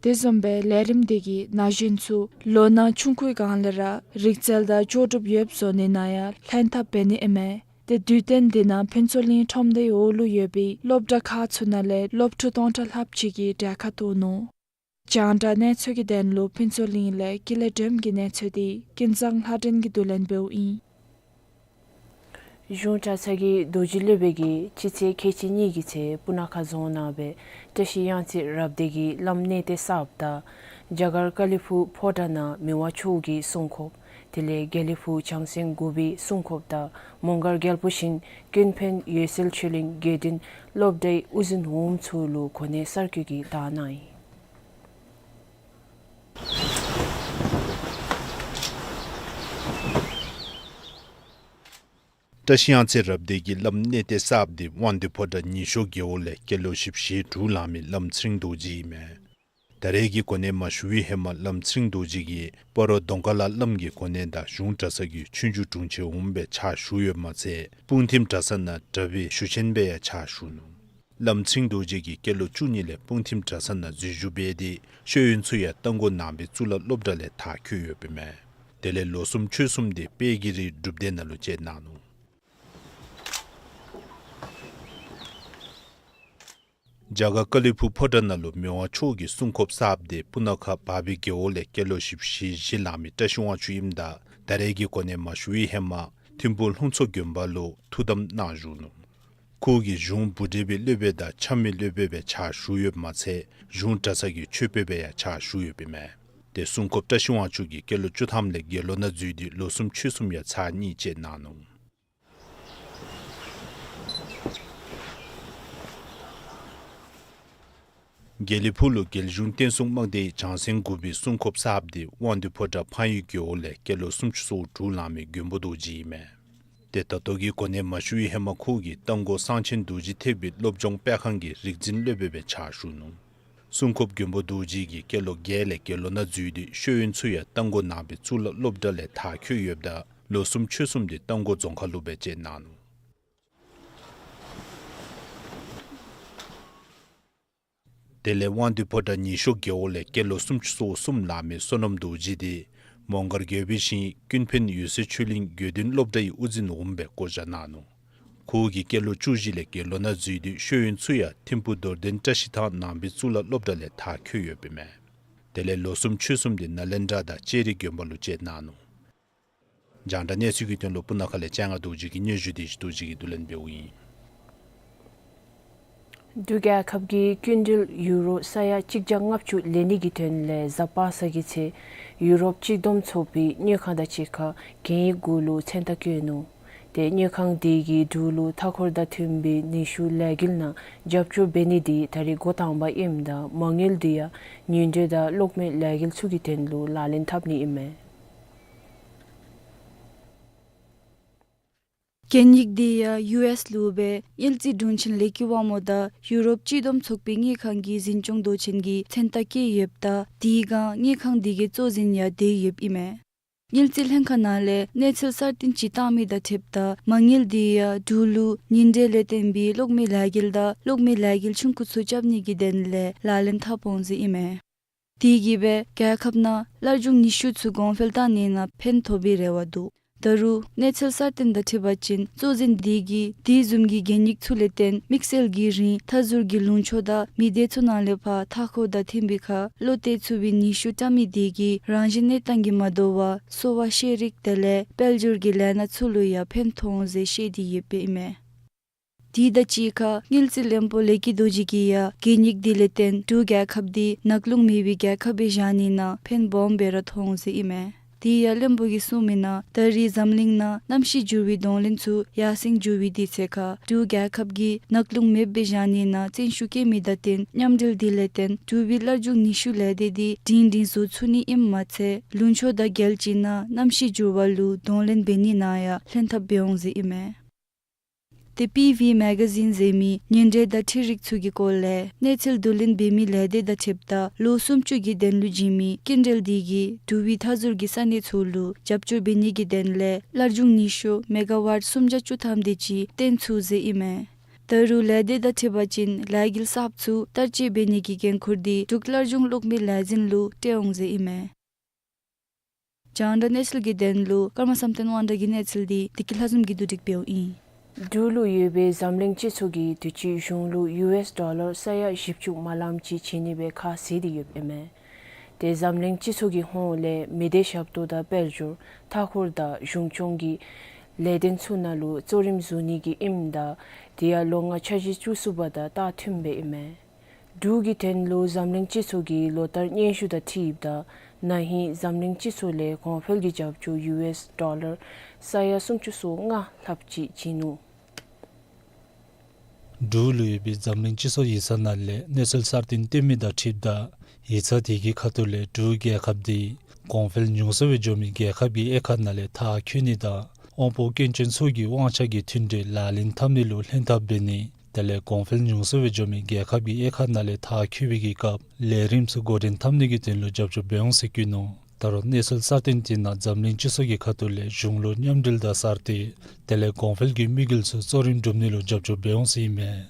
དེ་བཟུམ་སྦེ་ལས་རིམ་འདི་གིས་ན་གཞོན་ཚུ་ལོ་ན་ཆུང་ཀུའི་སྒང་ལས་ར་རིག་རྩལ་དང་ལྕོགས་གྲུབ་ཡོདཔ་བཟོ་ནི་ནང་ཡང་ལྷན་ཐབས་འབད་ནི་ཨིན་མས། ཏེ་དུས་སྟོན་འདི་ནང་ཕུན་ཚོགས་གླིང་ཁྲོམ་སྡེའི་འོག་ལུ་ཡོད་པའི་སློབ་གྲྭ་ཁག་ཚུ་ནང་ལས་སློབ་ཕྲུག་སྟོང་ཕྲག་ལྷགཔ་ཅིག་གིས་གྲལ་ཁར་གཏོགས་ནུག། རྒྱང་བསྒྲགས་གནས་ཚུལ་གྱི་དོན་ལུ་ཕུན་ཚོགས་གླིང་ལས་ཀུན་ལེགས་སྒྲོལམ་གྱི་གནས་ཚུལ་འདི་ཀུན་བཟང་ལྷ་སྒྲོན་གྱིས་བསྡུ་ལེན་འབདཝ་ཨིན། གཞུང་གྲྭ་ཚང་གི་རྡོ་རྗེ་སློབ་དཔོན་གྱིས་སྤྱི་ཚེས་ཁལ་གཅིག་གཉིས་ཀྱི་ཚེ་སྤུ་ན་ཁ་རྫོང་ནང་སྦེ་བཀྲ་ཤིས་གཡང་རྩེ་རབ་སྡེ་གི་བླམ་གནས་བརྟན་གསརཔ་དང་རྒྱ་གར་ཀ་ལི་ཕུག་ཕོ་བྲང་ནང་མི་དབང་མཆོག་གི་གསུང་སྐོརཔ་དེ་ལས་དགེ་ལེགས་ཕུག་བྱང་སེམས་དགུ་པའི་གསུང་སྐོརཔ་དང་མོང་སྒར་རྒྱལ་པོ་ཞིང་ཀུན་ཕན་འོད་གསལ་ཆོས་གླིང་དགེ་འདུན་སློབ་གྲྭའི་དབུ་འཛིན་འོགམ་ཚུ་ལུ་གོ་གནས་གསར་བསྐོ་གི་དག་སྣང་ཨིན། བཀྲ་ཤིས་གཡང་རྩེ་རབ་སྡེ་གི་བླམ་གནས་བརྟན་གསརཔ་འདི་དབང་འདུས་ཕོ་བྲང་ཉི་ཤོག་རྒེད་འོག་ལས་སྐྱེས་ལོ་བཞི་བཅུ་ཞེ་དྲུག་ལང་མི་བླམ་ཚེ་རིང་རྡོ་རྗེ་ཨིན་མས། ད་རེས་ཀྱི་གོ་གནས་མ་ཞུ་བའི་ཧེ་མ་བླམ་ཚེ་རིང་རྡོ་རྗེ་གིས་སྤ་རོ་གདོང་དཀར་ལ་བླམ་གྱི་གོ་གནས་དང་གཞུང་གྲྭ་ཚང་གི་ཆོས་རྒྱུགས་དྲུང་ཆེན་འོགམ་སྦེ་ཕྱག་ཞུ་ཡོདཔ་མ་ཚད་སྤུངས་ཐིམ་གྲྭ་ཚང་ནང་གྲྭ་པའི་ཞུ་ཆེན་སྦེ་ཡང་ཕྱག་ཞུ་ནུག། བླམ་ཚེ་རིང་རྡོ་རྗེ་གིས་སྐྱེས་ལོ་བཅུ་གཉིས་ལས་སྤུངས་ཐིམ་གྲྭ་ཚང་ནང་འཛུལ་ཞུགས་འབད་དེ་ཤེས་ཡོན་ཚུ་ཡང་རྟ་མགོ་ནང་པའི་གཙུག་ལག་སློབ་གྲྭ་ལས་མཐར་འཁྱོལ་ཡོདཔ་ཨིན་མས། དེ་ལས་ལོ་གསུམ་ཕྱོགས་གསུམ་དེ་དཔལ་གྱི་རི་སྒྲུབ་སྡེ་ནང་ལུ་བཅད་གནང་ནུག། རྒྱ་གར་ཀ་ལི་ཕུག་ཕོ་བྲང་ནང་ལུ་མི་དབང་མཆོག་གི་གསུང་སྐོརཔ་གསརཔ་དེ་སྤུ་ན་ཁ་བར་སྦས་རྒེད་འོག་ལས་སྐྱེས་ལོ་བཞི་བཅུ་ཞེ་བཞི་ལང་མི་བཀྲ་ཤིས་དབང་ཕྱུག་ཨིནམ་ད་ད་རེས་ཀྱི་གོ་གནས་མ་ཞུ་བའི་ཧེ་མ་ཐིམ་ཕུག་ལྷུང་མཚོ་དགོན་པ་ལུ་ཐུགས་དམ་གནང་བཞུགས་ནུག། ཁོ་གིས་གཞུང་བུ་བགྲེས་པའི་སློབ་དཔོན་དང་འཆམ་མི་སློབ་དཔོན་སྦེ་ཕྱག་ཞུ་ཡོདཔ་མ་ཚད་གཞུང་གྲྭ་ཚང་གི་ཆོས་དཔོན་སྦེ་ཡང་ཕྱག་ཞུ་ཡོདཔ་ཨིན་མས། ཏེ་གསུང་སྐོརཔ་བཀྲ་ཤིས་དབང་ཕྱུག་གིས་སྐྱེས་ལོ་བཅུ་ཐམ་ལས་དགེ་སློང་ནང་འཛུལ་ཏེ་ལོ་གསུམ་ཕྱོགས་གསུམ་ཡང་ཚར་གཉིས་བཅད་གནང་ནུག། དགེ་ལེགས་ཕུག་ལུ་རྒྱལ་གཞུང་བསྟན་སྲུང་དམག་སྡེའི་བྱང་སེམས་དགུ་པའི་གསུང་སྐོརཔ་གསརཔ་དེ་དབང་འདུས་ཕོ་བྲང་ཕངས་ཡུལ་རྒེད་འོག་ལས་སྐྱེས་ལོ་སུམ་ཅུ་སོ་དྲུག་ལང་མི་མགོན་པོ་རྡོ་རྗེ་ཨིན་མས། ཏེ་ད་ལྟོ་གི་གོ་གནས་མ་ཞུ་བའི་ཧེ་མ་ཁོ་གིས་རྟ་མགོ་གསང་ཆེན་རྡོ་རྗེ་ཐེག་པའི་སློབ་སྦྱོང་སྤེལ་ཁང་གི་རིག་འཛིན་སློབ་དཔོན་སྦེ་ཕྱག་ཞུ་ནུག། གསུང་སྐོརཔ་མགོན་པོ་རྡོ་རྗེ་གིས་སྐྱེས་ལོ་བརྒྱད་ལས་དགེ་སློང་ནང་འཛུལ་ཏེ་ཤེས་ཡོན་ཚུ་ཡང་རྟ་མགོ་ནང་པའི་གཙུག་ལག་སློབ་གྲྭ་ལས་མཐར་འཁྱོལ་ཡོདཔ་ད་ལོ་གསུམ་ཕྱོགས་གསུམ་དེ་རྟ་མགོ་རྫོང་ཁག་ལུ་སྦེ་བཅད་གནང་ནུག། དེ་ལས་དབང་འདུས་ཕོ་བྲང་ཉི་ཤོག་རྒེད་འོག་ལས་སྐྱེས་ལོ་སུམ་ཅུ་སོ་གསུམ་ལང་མི་བསོད་ནམས་རྡོ་རྗེ་དེ་མོང་སྒར་དགེ་བའི་ཞིང་ཀུན་ཕན་འོད་གསལ་ཆོས་གླིང་དགེ་འདུན་སློབ་གྲྭའི་དབུ་འཛིན་འོགམ་སྦེ་བསྐོ་བཞག་གནང་ནུག། ཁོ་གིས་སྐྱེས་ལོ་བཅུ་བཞི་ལས་དགེ་སློང་ནང་འཛུལ་ཏེ་ཤེས་ཡོན་ཚུ་ཡང་ཐིམ་ཕུག་རྡོར་གདན་བཀྲ་ཤིས་ཐང་ནང་པའི་གཙུག་ལག་སློབ་གྲྭ་ལས་མཐར་འཁྱོལ་ཡོདཔ་ཨིན་མས། དེ་ལས་ལོ་གསུམ་ཕྱོགས་གསུམ་དེ་ནཱ་ལེནྡྲ་དང་ལྕགས་རི་དགོན་པ་ལུ་བཅད་གནང་ནུག། རྒྱང་བསྒྲགས་གནས་ཚུལ་གྱི་དོན་ལུ་སྤུ་ན་ཁ་ལས་སྤྱན་སྔ་རྡོ་རྗེ་གིས་སྙན་ཞུ་དེ་བཞིན་རྡོ་རྗེ་གིས་བསྡུ་ལེན་འབདཝ་ཨིན། འབྲུག་རྒྱལ་ཁབ་ཀྱིས་སྐྱིན་འགྲུལ་ཡུ་རོ་ས་ཡ་གཅིག་བརྒྱ་ལྔ་བཅུ་ལེན་ནི་གི་དོན་ལས་གཟའ་པ་སངས་ཀྱི་ཚེ་ཡུ་རོབ་གཅིག་བསྡོམས་ཚོགས་པའི་དངུལ་ཁང་དང་གཅིག་ཁར་གན་ཡིག་གུ་ལུ་མཚན་རྟགས་བཀོད་ནུག། ཏེ་དངུལ་ཁང་དེ་གིས་འབྲུག་ལུ་མཐའ་འཁོར་དང་མཐུན་པའི་ནུས་ཤུགས་ལས་འགུལ་ནང་རྒྱབ་སྐྱོར་འབད་ནི་དེ་ད་རེས་འགོ་དང་པ་ཨིནམ་ད་མ་དངུལ་དེ་ཡང་ཉིན་དྲོད་དང་གློག་མེ་ལས་འགུལ་ཚུ་གི་དོན་ལུ་ལག་ལེན་འཐབ་ནི་ཨིན་མས། གན་ཡིག་དེ་ཡང་ཡུ་ཨེསི་ལུ་སྦེ་དབྱིན་ཇིའི་དྲུང་ཆེན་ལེགས་སྐྱིད་དབང་མོ་དང་ཡུ་རོབ་གཅིག་བསྡོམས་ཚོགས་པའི་དངུལ་ཁང་གི་འཛིན་སྐྱོང་མདོ་ཆེན་གྱིས་མཚན་རྟགས་བཀོད་ཡོདཔ་ད་དེའི་སྒང་དངུལ་ཁང་དེ་གི་གཙོ་འཛིན་ཡང་དེ་ཡོདཔ་ཨིན་མས། དངུལ་རྩིས་ལྷན་ཁག་ནང་ལས་གནས་ཚུལ་གསར་བཏོན་ཅིག་བཏང་མི་དང་འཁྲིལཝ་ད་མ་དངུལ་དེ་ཡང་འབྲུག་ལུ་ཉིན་རེ་ལས་བརྟེན་པའི་གློག་མེ་ལས་འགུལ་དང་གློག་མེ་ལས་འགུལ་ཆུང་ཀུ་ཚུ་རྐྱབ་ནི་གི་དོན་ལས་ལག་ལེན་འཐབ་འོང་ཟེར་ཨིན་མས། དེ་གིས་སྦེ་རྒྱལ་ཁབ་ནང་སླར་འབྱུང་ནུས་ཤུགས་ཚུ་གོང་འཕེལ་བཏང་ནི་ནང་ཕན་ཐོགས་པའི་རེ་བ་འདུག། ད་རུང་གནས་ཚུལ་གསར་བཏོན་དང་འཁྲིལ་བ་ཅིན་གཙོ་འཛིན་དེ་གིས་དེ་བཟུམ་གྱི་གན་ཡིག་ཚུ་ལས་བརྟེན་དམིགས་བསལ་གྱི་རིང་མཐའ་ཟུར་གྱི་ལུང་ཕྱོགས་དང་མི་སྡེ་ཚུ་ནང་ལས་ཕར་མཐའ་འཁོར་དང་མཐུན་པའི་ཁར་བློ་གཏད་ཚུགས་པའི་ནུས་ཤུགས་བཀྲམ་མི་དེ་གིས་རང་བཞིན་གནས་སྟངས་ཀྱིས་མ་དོ་བར་གསོ་བ་ཤེས་རིག་དེ་ལས་དཔལ་འབྱོར་གྱི་ལས་སྣ་ཚུ་ལུ་ཡང་ཕན་ཐོགས་འོང་ཟེར་བཤད་དེ་ཡོདཔ་ཨིན་མས། དེ་དང་གཅིག་ཁར་དངུལ་རྩིས་བློན་པོ་ལས་ཀྱི་རྡོ་རྗེ་གིས་ཡང་གན་ཡིག་དེ་ལས་བརྟེན་འབྲུག་རྒྱལ་ཁབ་དེ་ནགས་ཀླུང་མེད་པའི་རྒྱལ་ཁབ་སྦེ་བཞག་ནི་ནང་ཕན་སྦོམ་སྦེ་ར་ཐོགས་འོང་ཟེར་ཨིན་མས། དེ་ཡང་བློན་པོ་གིས་གསུངས་མི་ནང་ད་རེས་འཛམ་གླིང་ནང་གནམ་གཤིས་འགྱུར་བའི་གདོང་ལེན་ཚུ་ཡར་སེང་འགྱོ་བའི་དུས་ཚོད་ཁར་འབྲུག་རྒྱལ་ཁབ་ཀྱིས་ནགས་ཀླུང་མེདཔ་སྦེ་བཞག་ནི་ནང་བརྩོན་ཤུགས་བསྐྱེད་མི་དང་བསྟུན་མཉམ་འབྲེལ་དེ་ལས་བརྟེན་འབྲུག་པའི་སླར་འབྱུང་ནུས་ཤུགས་ལས་སྡེ་དེ་སྒྲིང་སྒྲིང་བཟོ་ཚུགས་ནི་ཨིནམ་མ་ཚད་ལུང་ཕྱོགས་དང་རྒྱལ་སྤྱི་ནང་གནམ་གཤིས་འགྱུར་བ་ལུ་གདོང་ལེན་འབད་ནི་ནང་ཡང་ལྷན་ཐབས་འབད་འོང་ཟེར་ཨིན་མས། ཏེ་པི་ཝི་མེ་ག་ཟིན་ཟེར་མི་ཉིན་རེ་དང་འཕྲུལ་རིག་ཚུ་གི་སྐོར་ལས་གནས་ཚུལ་བསྡུ་ལེན་འབད་མི་ལས་སྡེ་དང་འཁྲིལཝ་ད་ལོ་སུམ་ཅུ་གི་དོན་ལུ་བྱིན་མི་སྐྱིན་འགྲུལ་དེ་གིས་འབྲུག་པའི་མཐའ་ཟུར་གྱི་ས་གནས་ཚུ་ལུ་རྒྱབ་སྐྱོར་འབད་ནི་གི་དོན་ལས་སླར་འབྱུང་ནུས་ཤུགས་མེ་ག་ཝཊ་སུམ་བརྒྱ་བཅུ་ཐམ་དེ་ཅིག་བཏོན་ཚུགས་ཟེར་ཨིན་མས། ད་རུང་ལས་སྡེ་དང་འཁྲིལ་བ་ཅིན་ལས་འགུལ་གསརཔ་ཚུ་བསྟར་སྤྱོད་འབད་ནི་གི་འགན་ཁུར་དེ་འབྲུག་སླར་འབྱུང་གློག་མེ་ལས་འཛིན་ལུ་སྤྲོད་འོང་ཟེར་ཨིན་མས། རྒྱང་བསྒྲགས་གནས་ཚུལ་གྱི་དོན་ལུ་ཀརྨ་བསམ་གཏན་དབང་གྲགས་ཀྱི་གནས་ཚུལ་དེ་བདེ་སྐྱིད་ལྷ་འཛོམས་ཀྱིས་བསྡུ་སྒྲིག་འབདཝ་ཨིན། འབྲུག་ལུ་ཡོད་པའི་འཛམ་གླིང་སྤྱི་ཚོགས་ཀྱིས་དུས་ཅི་གཞུང་ལུ་ཡུ་ཨེསི་ཌོ་ལར་ས་ཡ་བཞི་བཅུ་མ་ལམ་ཅིག་བྱིན་ནི་སྦེ་ཁ་བཟེད་དེ་ཡོདཔ་ཨིན་མས། དེ་འཛམ་གླིང་སྤྱི་ཚོགས་ཀྱི་ཧོངས་ལས་མི་སྡེ་ཞབས་ཏོག་དང་དཔལ་འབྱོར་མཐའ་འཁོར་དང་གཞུང་སྐྱོང་གི་ལས་དོན་ཚུ་ནང་ལུ་གཙོ་རིམ་བཟུང་ནི་གི་ཨིནམ་ད་དེ་ཡང་ལོ་ལྔ་འཆར་གཞི་བཅུ་གསུམ་པ་དང་ཏག་མཐུནམ་སྦེ་ཨིན་མས། འབྲུག་གི་དོན་ལུ་འཛམ་གླིང་སྤྱི་ཚོགས་ཀྱི་ལོ་བསྟར་སྙན་ཞུ་དང་འཁྲིལཝ་ད་ན་ཧིང་འཛམ་གླིང་སྤྱི་ཚོགས་ལས་གོང་འཕེལ་གྱི་རྒྱབ་སྐྱོར་ཡུ་ཨེསི་ཌོ་ལར་ས་ཡ་སུམ་ཅུ་སོ་ལྔ་ལྷགཔ་ཅིག་བྱིན་ནུག། འབྲུག་ལུ་ཡོད་པའི་འཛམ་གླིང་སྤྱི་ཚོགས་ཡིག་ཚང་ནང་ལས་གནས་ཚུལ་གསར་བཏོན་བཏོན་མི་དང་འཁྲིལཝ་ད་ཡིག་ཚང་དེ་གི་ཁ་ཐུག་ལས་འབྲུག་རྒྱལ་ཁབ་དེ་གོང་འཕེལ་ཉུང་སུ་སྦེ་འགྱོ་མི་རྒྱལ་ཁབ་ཀྱི་དབྱེ་ཁག་ནང་ལས་མཐར་འཁྱོལ་ནི་དང་དབང་པོ་སྐྱོན་ཅན་ཚུ་གི་དབང་ཆ་གི་མཐུན་འབྲེལ་ལག་ལེན་འཐབ་ནི་ལུ་ལྷན་ཐབས་འབད་ནི་དེ་ལས་གོང་འཕེལ་ཉུང་སུ་སྦེ་འགྱོ་མི་རྒྱལ་ཁབ་ཀྱི་དབྱེ་ཁག་ནང་ལས་མཐར་འཁྱོལ་བའི་གི་སྐབས་ལས་རིམ་ཚུ་འགོ་འདྲེན་འཐབ་ནི་གི་དོན་ལུ་རྒྱབ་སྐྱོར་འབད་འོང་ཟེར་བཀོད་ནུག། ད་རུང་གནས་ཚུལ་གསར་བཏོན་དེ་ནང་འཛམ་གླིང་སྤྱི་ཚོགས་ཀྱི་ཁ་ཐུག་ལས་གཞུང་ལུ་མཉམ་འབྲེལ་དང་གསར་གཏོད་དེ་ལས་གོང་འཕེལ་གྱི་དམིགས་ཡུལ་ཚུ་གཙོ་རིམ་སྒྲུབ་ནི་ལུ་རྒྱབ་སྐྱོར་འབད་འོང་ཟེར་ཨིན་མས།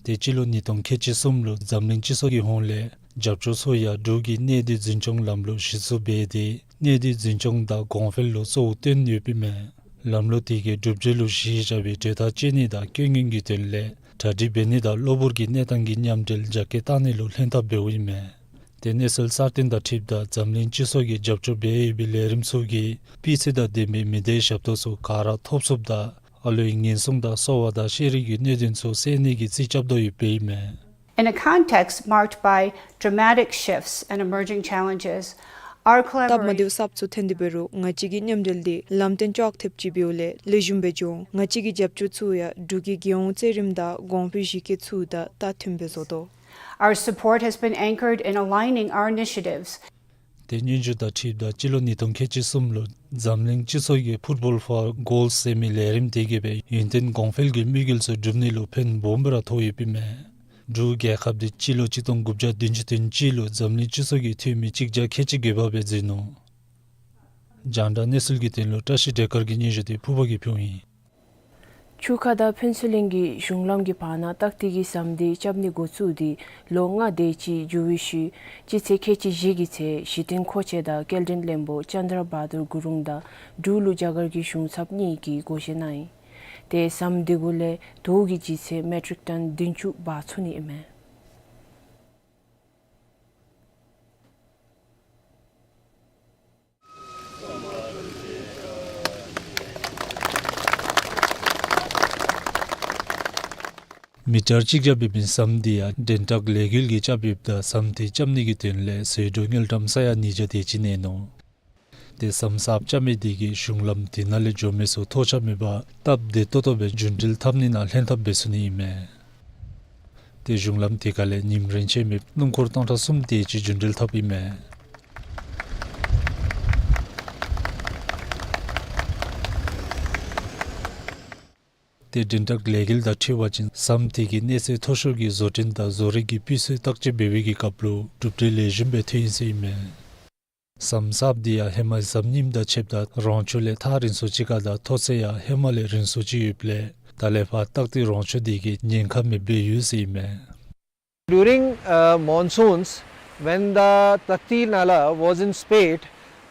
ཏེ་སྤྱི་ལོ་ཉིས་སྟོང་ཁལ་གཅིག་གསུམ་ལུ་འཛམ་གླིང་སྤྱི་ཚོགས་ཀྱི་ཧོངས་ལས་རྒྱབ་སྐྱོར་ཚུ་ཡང་འབྲུག་གི་གནས་སྡུད་འཛིན་སྐྱོང་ལམ་ལུགས་གཞི་བཙུགས་འབད་དེ་གནས་སྡུད་འཛིན་སྐྱོང་དང་གོང་འཕེལ་ལུ་གཙོ་བོ་བཏོན་ཡོདཔ་ཨིན་མས། ལམ་ལུགས་དེ་གིས་གྲུབ་འབྲས་ལུ་གཞི་བཞག་པའི་གྲོས་ཐག་བཅད་ནི་དང་སྐྱོན་ངན་གྱི་དོན་ལས་གྲ་སྒྲིག་འབད་ནི་དང་གློ་བུར་གྱི་གནས་སྟངས་ཀྱི་མཉམ་འབྲེལ་རྒྱ་སྐྱེད་བཏང་ནི་ལུ་ལྷན་ཐབས་འབདཝ་ཨིན་མས། ཏེ་གནས་ཚུལ་གསར་བཏོན་དང་འཁྲིལཝ་ད་འཛམ་གླིང་སྤྱི་ཚོགས་ཀྱིས་རྒྱབ་སྐྱོར་འབད་ཡོད་པའི་ལས་རིམ་ཚུ་གི་སྤུས་ཚད་དང་ལྡན་པའི་མི་སྡེའི་ཞབས་ཏོག་ཚུ་ག་ར་ཐོབ་ཚུགསཔ་དང་ཨ་ལོའི་ཉེན་སྲུང་དང་གསོ་བ་དང་ཤེས་རིག་གི་གནད་དོན་ཚུ་སེལ་ནི་གི་རྩིས་རྐྱབ་དོ་ཡོདཔ་ཨིན་མས། In a context marked by dramatic shifts and emerging challenges, our collaboration སྟབས་མ་བདེཝ་གསརཔ་ཚུ་ཐོན་ཏེ་འབད་རུང་ང་བཅས་ཀྱི་མཉམ་འབྲེལ་དེ་ལམ་སྟོན་ཅོག་འཐདཔ་ཅིག་འབདཝ་ལས་ལེགས་ཤོམ་སྦེ་འགྱོ་འོང་། ང་བཅས་ཀྱི་རྒྱབ་སྐྱོར་ཚུ་ཡང་འབྲུག་གི་རྒྱལ་ཡོངས་གཙོ་རིམ་དང་གོང་འཕེལ་གཞི་བཀོད་ཚུ་དང་ཏག་མཐུནམ་སྦེ་བཟོ་དོ། Our support has been anchored in aligning our initiatives ཏེ་སྙན་ཞུ་དང་འཁྲིལཝ་ད་སྤྱི་ལོ་ཉིས་སྟོང་ཁལ་གཅིག་གསུམ་ལུ་འཛམ་གླིང་སྤྱི་ཚོགས་ཀྱི་Football for Goals ཟེར་མི་ལས་རིམ་དེ་གིས་སྦེ་ཡུན་བརྟན་གོང་འཕེལ་གྱི་དམིགས་ཡུལ་ཚུ་སྒྲུབ་ནི་ལུ་ཕན་སྦོམ་སྦེ་ར་ཐོགས་ཡོདཔ་ཨིན་མས། འབྲུག་རྒྱལ་ཁབ་དེ་སྤྱི་ལོ་གཅིག་སྟོང་དགུ་བརྒྱ་བདུན་ཅུ་དོན་གཅིག་ལུ་འཛམ་གླིང་སྤྱི་ཚོགས་ཀྱི་འཐུས་མི་གཅིག་བརྒྱ་ཁལ་གཅིག་བརྒྱད་པ་སྦེ་འཛུལ་ནུག། རྒྱང་བསྒྲགས་གནས་ཚུལ་གྱི་དོན་ལུ་བཀྲ་ཤིས་བདེ་དཀར་གྱི་སྙན་ཞུ་དེ་ཕུར་པ་གིས་ཕུལཝ་ཨིན། ཆུ་ཁ་དང་ཕུན་ཚོགས་གླིང་གི་གཞུང་ལམ་གྱི་བར་ན་སྟག་ཏི་གི་ཟམ་དེ་རྐྱབ་ནི་འགོ་བཙུགས་ཏེ་ལོ་ལྔ་དེ་ཅིག་འགྱོ་བའི་ཤུལ་སྤྱི་ཚེས་ཁལ་གཅིག་བཞི་གི་ཚེ་གཞི་རྟེན་མཁོ་ཆས་དང་སྐྱེལ་འདྲེན་བློན་པོ་ཅན་དྲ་བྷ་དུར་གུ་རུང་དང་འབྲུག་ལུ་རྒྱ་གར་གྱི་གཞུང་ཚབ་གཉིས་ཀྱིས་བགོ་བཤའ་གནང་ཡི། ཏེ་ཟམ་དེ་གུ་ལས་དུག་གི་ལྗིད་ཚད་མེ་ཊིག་ཊོན་བདུན་ཅུ་འབག་ཚུགས་ནི་ཨིན་མས། མི་ཊར་གཅིག་བརྒྱ་འབད་མི་ཟམ་དེ་ཡང་སྒྲོན་ཊག་ལས་འགུལ་གྱིས་རྐྱབ་ཡོདཔ་ད་ཟམ་དེ་རྐྱབ་ནི་གི་དོན་ལས་ཟད་འགྲོ་དངུལ་ཀྲམ་ས་ཡ་ཉིས་བརྒྱ་དེ་ཅིག་གནས་ནུག། ཏེ་ཟམ་གསརཔ་རྐྱབ་མི་དེ་གིས་གཞུང་ལམ་དེ་ནང་ལས་འགྱོ་མི་ཚུ་ཐོགས་ཆགས་མེད་པར་སྟབས་བདེ་ཏོག་ཏོ་སྦེ་རྒྱུན་འགྲུལ་འཐབ་ནི་ནང་ལྷན་ཐབས་འབད་ཚུགས་ནི་ཨིན་མས། ཏེ་གཞུང་ལམ་དེ་ཁ་ལས་ཉིམ་རེངས་ཆད་མེད་སྣུམ་འཁོར་ཏན་ཏྲ་གསུམ་དེ་ཅིག་རྒྱུན་འགྲུལ་འཐབ་ཨིན་མས། ཏེ་སྒྲོན་ཊག་ལས་འགུལ་དང་འཁྲིལ་བ་ཅིན་ཟམ་དེ་གི་གནས་ཚད་མཐོ་ཤོས་ཀྱི་བཟོ་སྐྲུན་དང་བཟོ་རིག་གི་སྤུས་ཚད་བརྟག་དཔྱད་འབད་བའི་གི་སྐབས་ལུ་གྲུབ་འབྲས་ལེགས་ཤོམ་སྦེ་ཐོན་ཡི་ཟེར་ཨིན་མས། ཟམ་གསརཔ་འདི་ཡང་ཧེ་མ་ཟམ་རྙིངམ་དང་ཕྱདཔ་ད་རོང་ཆུ་ལས་ཐག་རིང་སུ་ཅིག་ཁར་དང་མཐོ་ཚད་ཡང་ཧེ་མ་ལས་རིང་སུ་ཅིག་ཡོདཔ་ལས་ད་ལས་ཕར་སྟག་ཏི་རོང་ཆུ་འདི་གིས་ཉེན་ཁ་མེདཔ་སྦེ་ཡོད་ཟེར་ཨིན་མས། During, uh, monsoons, when the Takti Nala was in spate,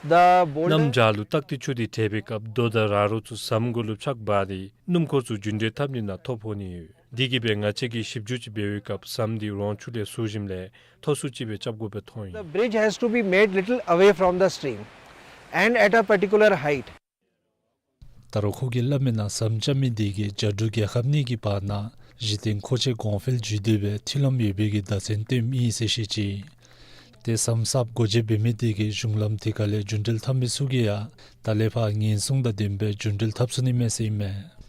the boulder གནམ་བྱཱར་ལུ་སྟག་ཏི་ཆུ་འདི་བྲེགས་པའི་སྐབས་རྡོ་དང་ར་རོ་ཚུ་ཟམ་གུ་ལུ་ཆགས་འབག་སྟེ་སྣུམ་འཁོར་ཚུ་རྒྱུན་འགྲུལ་འཐབ་ནི་ནང་ཐོ་ཕོག་ནི་ཡོད། དེ་གིས་སྦེ་ང་བཅས་ཀྱིས་ཞིབ་འཇུག་ཅིག་འབད་བའི་སྐབས་ཟམ་འདི་རོང་ཆུ་ལས་ཟུར་ཞིནམ་ལས་མཐོ་སུ་ཅིག་སྦེ་རྐྱབ་དགོཔ་སྦེ་མཐོང་ཡི། The bridge has to be made little away from the stream and at a particular height. ད་རུང་ཁོ་གིས་སླབ་མི་ནང་ཟམ་རྐྱབ་མི་དེ་གིས་རྒྱ་འབྲུག་རྒྱལ་ཁབ་གཉིས་ཀྱི་བར་ན་གཞི་རྟེན་མཁོ་ཆས་གོང་འཕེལ་འགྱོ་སྟེ་སྦེ་མཐུན་ལམ་ཡོད་པའི་གི་བརྡ་མཚོན་སྟོནམ་ཨིན་ཟེར་བཤད་ཅི། ཏེ་ཟམ་གསརཔ་སྒོ་འབྱེད་འབད་མི་དེ་གིས་གཞུང་ལམ་དེ་ཁ་ལས་རྒྱུན་འགྲུལ་འཐབ་མི་ཚུ་གིས་ཡང་ད་ལས་ཕར་ཉེན་སྲུང་དང་ལྡནམ་སྦེ་རྒྱུན་འགྲུལ་འཐབ་ཚུགས་ནི་མས་ཟེར་ཨིན་མས།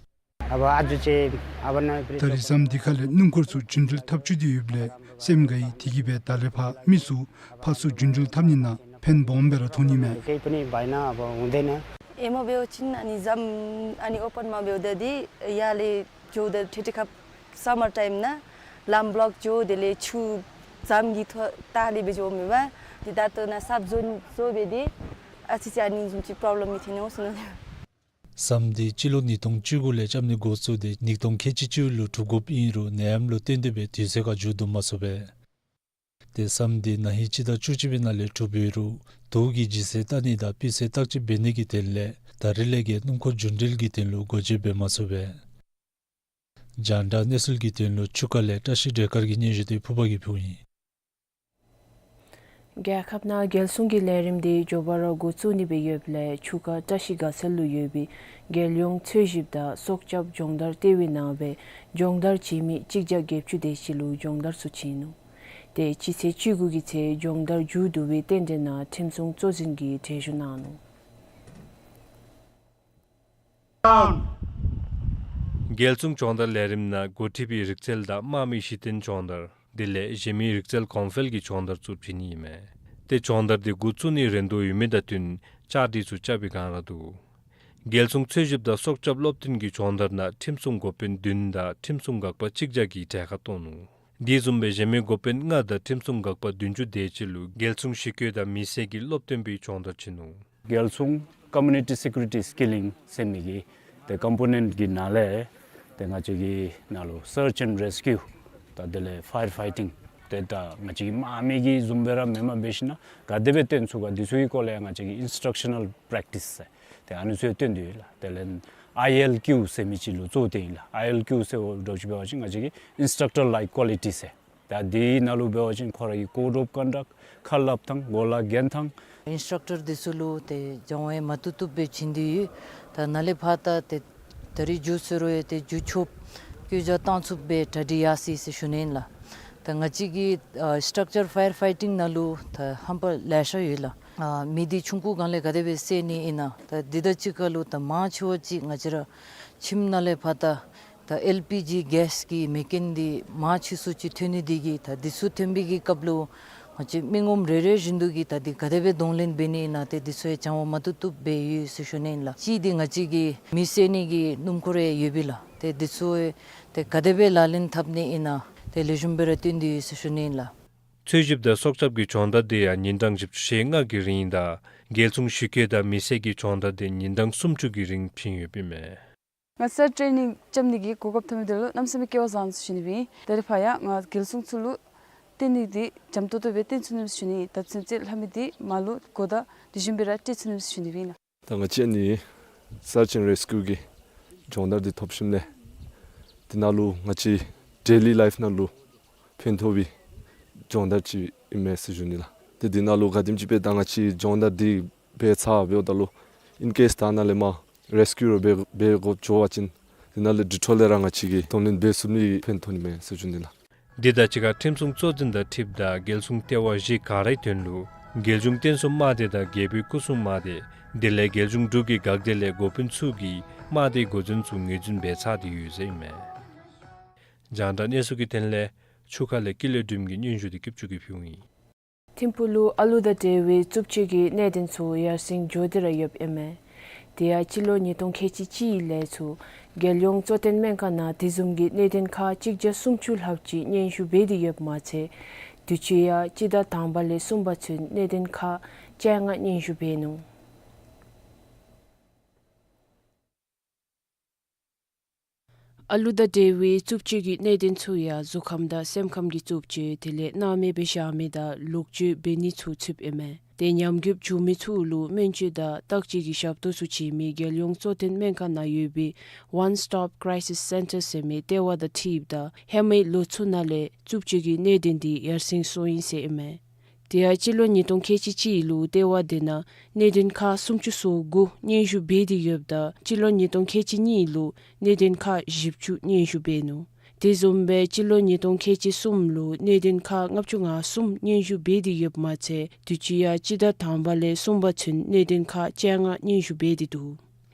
ད་རིས་ཟམ་འདི་ཁ་ལས་སྣུམ་འཁོར་ཚུ་རྒྱུན་འགྲུལ་འཐབ་བཅུག་སྟེ་ཡོདཔ་ལས་སེམས་དགའ་ཡི། དེ་གིས་སྦེ་ད་ལས་ཕར་མི་ཚུ་ཕར་ཚུར་རྒྱུན་འགྲུལ་འཐབ་ནི་ནང་ཕན་སྦོམ་སྦེ་ར་ཐོགས་ནི་མས། ཨེ་མ་འབད་བ་ཅིན་ཨ་ནི་ཟམ་ཨ་ནི་ཨོ་པཱན་མ་འབདཝ་ད་འདི་ཡར་ལས་འགྱོཝ་ད་ཏེ་ཏེ་ཁ་སམ་མར་ཊའིམ་ནང་ལམ་བློཀ་འགྱོ། དེ་ལས་ཆུ་ཟམ་གྱི་ཐོག་ལྟ་ནི་སྦེ་འགྱོ་མི་འབད། ཏེ་ད་ལྟོ་ནཱ་གསརཔ་བཟོ་བཟོ་སྦེ་འདི་ཨ་ཙི་ཅིག་ཨ་ནི་བཟུམ་ཅིག་པོརོབ་ལེམ་མི་ཐོན་ནི་འོང་ཟེར་མནོ་ནི། ཟམ་འདི་སྤྱི་ལོ་ཉིས་སྟོང་བཅུ་དགུ་ལས་རྐྱབ་ནི་འགོ་བཙུགས་ཏེ་ཉིས་སྟོང་ཁལ་གཅིག་གཅིག་ལུ་གྲུབ་དགོཔ་ཨིན་རུང་ནད་ཡམས་ལུ་བརྟེན་ཏེ་སྦེ་དུས་ཚོད་ཁར་མཇུག་བསྡུ་མ་ཚུགས་པས། ཏེ་ཟམ་འདི་ན་ཧིང་སྤྱི་ཟླ་བཅུ་གཅིག་པའི་ནང་ལས་གྲུབ་ཡོད་རུང་དུག་གི་ལྗིད་ཚད་བལྟ་ནི་དང་སྤུས་ཚད་བརྟག་དཔྱད་འབད་ནི་གི་དོན་ལས་ད་རིས་ལས་ཀྱི་སྣུམ་འཁོར་རྒྱུན་འགྲུལ་གྱི་དོན་ལུ་སྒོ་འབྱེད་འབད་མ་ཚུགས་པས། རྒྱང་བསྒྲགས་གནས་ཚུལ་གྱི་དོན་ལུ་ཆུ་ཁ་ལས་བཀྲ་ཤིས་སྒྲོལ་དཀར་གྱི་སྙན་ཞུ་དེ་ཕུར་པ་གིས་ཕུལཝ་ཨིན། རྒྱལ་ཁབ་ནང་རྒྱལ་སྲུང་གི་ལས་རིམ་དེ་མགྱོགས་པ་ར་འགོ་བཙུགས་ནི་སྦེ་ཡོདཔ་ལས་ཆུ་ཁ་བཀྲ་ཤིས་དགའ་ཚལ་ལུ་ཡོད་པའི་རྒྱལ་ཡོངས་འཚོལ་ཞིབ་དང་སྲོག་སྐྱབས་སྦྱོང་བརྡར་ལྟེ་བའི་ནང་སྦེ་སྦྱོང་བརྡར་བྱིན་མི་གཅིག་བརྒྱ་བརྒྱད་ཅུ་དེ་ཅིག་ལུ་སྦྱོང་བརྡར་ཚུ་བྱིན་ནུག། ཏེ་སྤྱི་ཚེས་བཅུ་དགུ་གི་ཚེ་སྦྱོང་བརྡར་མཇུག་བསྡུ་བའི་རྟེན་འབྲེལ་ནང་ཁྲིམས་སྲུང་གཙོ་འཛིན་གྱིས་གྲལ་བཞུགས་གནང་ནུག། རྒྱལ་སྲུང་སྦྱོང་བརྡར་ལས་རིམ་ནང་འགོ་ཁྲིད་པའི་རིག་རྩལ་དང་དམག་མི་གཞི་རྟེན་སྦྱོང་བརྡར་དེ་ལས་གཞན་མི་རིག་རྩལ་གོང་འཕེལ་གྱི་སྦྱོང་བརྡར་ཚུ་བྱིན་ནི་ཨིན་མས། ཏེ་སྦྱོང་བརྡར་དེ་འགོ་བཙུགས་ནིའི་རན་དོ་ཡོད་མི་དང་བསྟུན་བཅའ་སྒྲིག་ཚུ་རྐྱབ་པའི་བསྒང་ར་འདུག། རྒྱལ་སྲུང་འཚོལ་ཞིབ་དང་སྲོག་སྐྱབས་སློབ་སྟོན་གྱི་སྦྱོང་བརྡར་ནང་ཁྲིམས་སྲུང་འགོ་དཔོན་བདུན་དང་ཁྲིམས་སྲུང་འགག་པ་གཅིག་བརྒྱ་གིས་གྲལ་ཁར་གཏོགས་ནུག། དེ་བཟུམ་སྦེ་གཞན་མི་འགོ་དཔོན་ལྔ་དང་ཁྲིམས་སྲུང་འགག་པ་བདུན་ཅུ་དེ་ཅིག་ལུ་རྒྱལ་སྲུང་གཞི་བཀོད་དང་མི་སེར་གྱི་སློབ་སྟོན་པའི་སྦྱོང་བརྡར་བྱིན་ནུག། རྒྱལ་སྲུང་Community Security Skilling ཟེར་མི་གི་ཏེ་ཀམ་པོ་ནེནཊ་གི་ནང་ལས་ཏེ་ང་བཅས་ཀྱི་ནང་ལུ་Search and Rescue དང་དེ་ལས་Fire Fighting ཏེ་ད་ང་བཅས་ཀྱི་དམག་མི་གི་བཟུམ་སྦེ་ར་མེནམ་འབད་ཞིན་ན་ག་དེ་སྦེ་སྟོན་ཚུགས་ག་དེ་ཚུ་གི་སྐོར་ལས་ང་བཅས་ཀྱིས་Instructional Practice ཟེར་ཏེ་ཨ་ནི་ཚུ་སྟོན་དོ་ཡོད་ལགས། དེ་ལས་ཨའི་ཨེལ་ཀིའུ་ཟེར་མི་ཅིག་ལུ་གཙོ་བོ་བཏོན་ཡི་ལགས། ཨའི་ཨེལ་ཀིའུ་ཟེརཝ་ད་ཅིག་འབད་བ་ཅིན་ང་བཅས་ཀྱི་Instructor Like Quality ཟེར། ད་དེའི་ནང་ལུ་འབད་བ་ཅིན་ཁོ་ར་གི་Code of Conduct ཁ་སླབ་ཐངས་གོ་ལ་གྱོན་ཐངས། ཨིན་སི་ཊྲག་ཊར་དེ་ཚུ་ལུ་ཏེ་སྦྱང་བ་མ་བཏུབ་བཏུབ་སྦེ་བྱིན་ཏེ་ཡོད། ད་ནཱ་ལས་ཕར་ད་ཏེ་ད་རིས་མཇུག་ཟེར་རུང་ཡང་ཏེ་མཇུག་ཆོགཔ་བཀོད་རྒྱ་གཏང་ཚུགསཔ་སྦེ་གྲ་སྒྲིག་ཡར་སོ་ཡི་ཟེར་ཞུ་ནི་ཨིན་ལགས། ད་ང་བཅས་ཀྱི་ཨ་Structure Fire Fighting ནང་ལུ་ད་རྣམ་པ་ལེ་ཤ་ཡོད་ལགས། ཨ་མེ་འདི་ཆུང་ཀུ་སྒང་ལས་ག་དེ་སྦེ་བསད་ནི་ཨིན་ན། ད་འདི་དང་གཅིག་ཁར་ལུ་ད་མང་ཆེ་བ་ཅིག་ང་བཅས་ར་ཁྱིམ་ནང་ལས་ཕར་ད་ད་ཨེལ་པི་ཇི་གེསི་གི་མེ་རྐྱེན་འདི་མང་ཆེ་སུ་ཅིག་ཐོན་ནི་དེ་གིས་ད་འདི་ཚུ་ཐོན་པའི་གི་སྐབས་ལུ་ང་བཅས་མི་ངོམ་རེ་རེ་བཞིན་དུ་གིས་ད་འདི་ག་དེ་སྦེ་གདོང་ལེན་འབད་ནི་ཨིན་ན་ཏེ་འདི་ཚུ་ཡང་སྦྱང་བ་མ་བཏུབ་བཏུབ་སྦེ་ཡོད་ཟེར་ཞུ་ནི་ཨིན་ལགས། གཅིག་འདི་ང་བཅས་ཀྱི་མེ་བསད་ནི་གི་སྣུམ་འཁོར་ཡང་ཡོད་པས་ལགས། ཏེ་འདི་ཚུ་ཡང་ཏེ་ག་དེ་སྦེ་ལག་ལེན་འཐབ་ནི་ཨིན་ན་ཏེ་ལེགས་ཤོམ་སྦེ་ར་སྟོན་ཏེ་ཡོད་ཟེར་ཞུ་ནི་ཨིན་ལགས། འཚོལ་ཞིབ་དང་སྲོག་སྐྱབས་ཀྱི་སྦྱོང་བརྡར་དེ་ཡང་ཉིན་གྲངས་བཞི་བཅུ་ཞེ་ལྔ་གི་རིང་དང་རྒྱལ་སྲུང་གཞི་བཀོད་དང་མི་སེར་གྱི་སྦྱོང་བརྡར་དེ་ཉིན་གྲངས་སུམ་ཅུ་གི་རིང་བྱིན་ཡོདཔ་ཨིན་མས། ང་སར་ཊྲེ་ནིང་རྐྱབ་ནི་གི་གོ་སྐབས་ཐོབ་མི་དེ་ལུ་གནམ་མེད་ས་མེད་སྐལ་བ་བཟང་ཟེར་ཞུ་ནི་ཨིན། ད་རིས་ཕར་ཡང་ང་རྒྱལ་སྲུང་ཚུ་ལུ་བསྟེན་ནི་འདི་འཇམ་ཏོང་ཏོ་སྦེ་བསྟེན་ཚུགས་ནི་ཟེར་ཞུ་ནི་ཨིན། ད་ཚུན་ཚོད་ལྷབ་མི་འདི་མར་ལུ་གོ་བརྡ་དེ་བཞིན་སྦེ་ར་སྤྲོད་ཚུགས་ནི་ཟེར་ཞུ་ནི་ཨིན་ལགས། ད་ང་བཅས་ཨ་ནི་Search and Rescue གི་སྦྱོང་བརྡར་འདི་ཐོབ་ཞིནམ་ལས་འདི་ནང་ལུ་ང་བཅས་ཌེ་ལི་ལའིཕ་ནང་ལུ་ཕན་ཐོགས་པའི་སྦྱོང་བརྡར་ཅིག་ཨིན་མས་ཟེར་ཞུ་ནི་ལགས། ཏེ་འདི་ནང་ལུ་ག་དེམ་ཅིག་སྦེ་ད་ང་བཅས་སྦྱོང་བརྡར་འདི་འབད་ཚར་འབདཝ་ད་ལུ་ཨིན་ཀེསི་ད་ནཱ་ལས་མར་རེསི་ཀིའུ་ར་འབད་འབད་དགོཔ་འགྱོ་བ་ཅིན་འདི་ནང་ལས་འགྲུལ་འཕྲོ་ལས་ར་ང་བཅས་ཀྱིས་གདོང་ལེན་འབད་ཚུགས་ནི་ཕན་ཐོགས་ནི་མས་ཟེར་ཞུ་ནི་ལགས། འདི་དང་གཅིག་ཁར་ཁྲིམས་སྲུང་གཙོ་འཛིན་དང་འཁྲིལཝ་ད་རྒྱལ་སྲུང་ལྟེ་བ་བཞི་ག་རའི་དོན་ལུ་རྒྱལ་གཞུང་བསྟན་སྲུང་དམག་སྡེ་དང་རྒྱལ་པོའི་སྐུ་སྲུང་དམག་སྡེ་དེ་ལས་རྒྱལ་གཞུང་འབྲུག་གི་འགག་སྡེ་ལས་འགོ་དཔོན་ཚུ་གིས་དམག་སྡེའི་འགོ་འཛིན་ཚུ་ངོས་འཛིན་འབད་ཚར་ཏེ་ཡོད་ཟེར་ཨིན་མས། རྒྱང་བསྒྲགས་གནས་ཚུལ་གྱི་དོན་ལས་ཆུ་ཁ་ལས་ཀུན་ལེགས་སྒྲོལམ་གྱི་སྙན་ཞུ་འདི་སྐྱབས་ཆུ་གིས་ཕུལཝ་ཨིན། ཐིམ་ཕུག་ལུ་ཨ་ལུ་དང་འབྲེལ་བའི་རྩུབ་སྤྱོད་ཀྱི་གནད་དོན་ཚུ་ཡར་སེང་འགྱོ་སྟེ་ར་ཡོདཔ་ཨིན་མས། དེ་ཡང་སྤྱི་ལོ་ཉིས་སྟོང་ཁལ་གཅིག་གཅིག་ལས་ཚུར་རྒྱལ་ཡོངས་གཙོ་བསྟེན་སྨན་ཁང་ནང་དེ་བཟུམ་གྱི་གནད་དོན་ཁག་གཅིག་བརྒྱ་སུམ་ཅུ་ལྷགཔ་ཅིག་སྙན་ཞུ་འབད་དེ་ཡོདཔ་མ་ཚད་ དུས་ཅི་ཡང་སྤྱི་ཟླ་དང་པ་ལས་གསུམ་པ་ཚུན་གནད་དོན་ཁག་བཅོ་ལྔ་སྙན་ཞུ་འབད་ནུག། ཨ་ལུ་དང་འབྲེལ་བའི་རྩུབ་སྤྱོད་ཀྱི་གནད་དོན་ཚུ་ཡང་གཟུགས་ཁམས་དང་སེམས་ཁམས་ཀྱི་རྩུབ་སྤྱོད་དེ་ལས་སྣང་མེད་སྦེ་བཞག་མི་དང་ལོག་སྤྱོད་འབད་ནི་ཚུ་ཚུདཔ་ཨིན་མས། ཏེ་ཉམས་རྒུདཔ་བྱུང་མི་ཚུ་ལུ་སྨན་བཅོས་དང་བརྟག་དཔྱད་ཀྱི་ཞབས་ཏོག་ཚུ་བྱིན་མི་རྒྱལ་ཡོངས་གཙོ་བསྟེན་སྨན་ཁང་ནང་ཡོད་པའི་One Stop Crisis Center ཟེར་མི་ལྟེ་བ་དང་འཁྲིལཝ་ད་ཧེ་མའི་ལོ་ཚུ་ནང་ལས་རྩུབ་སྤྱོད་ཀྱི་གནད་དོན་འདི་ཡར་སེང་སོང་ཡི་ཟེར་ཨིན་མས། དེ་ཡང་སྤྱི་ལོ་ཉིས་སྟོང་ཁལ་གཅིག་གཅིག་ལུ་ལྟེ་བ་འདི་ནང་གནད་དོན་ཁག་སུམ་ཅུ་སོ་དགུ་སྙན་ཞུ་འབད་དེ་ཡོདཔ་ད་སྤྱི་ལོ་ཉིས་སྟོང་ཁལ་གཅིག་གཉིས་ལུ་གནད་དོན་ཁག་བཞི་བཅུ་སྙན་ཞུ་འབད་ནུག། དེ་བཟུམ་སྦེ་སྤྱི་ལོ་ཉིས་སྟོང་ཁལ་གཅིག་གསུམ་ལུ་གནད་དོན་ཁག་ལྔ་བཅུ་ང་གསུམ་སྙན་ཞུ་འབད་དེ་ཡོདཔ་མ་ཚད་དུས་ཅི་ཡང་སྤྱི་ཟླ་དང་པ་ལས་གསུམ་པ་ཚུན་གནད་དོན་ཁག་བཅོ་ལྔ་སྙན་ཞུ་འབད་དེ་འདུག།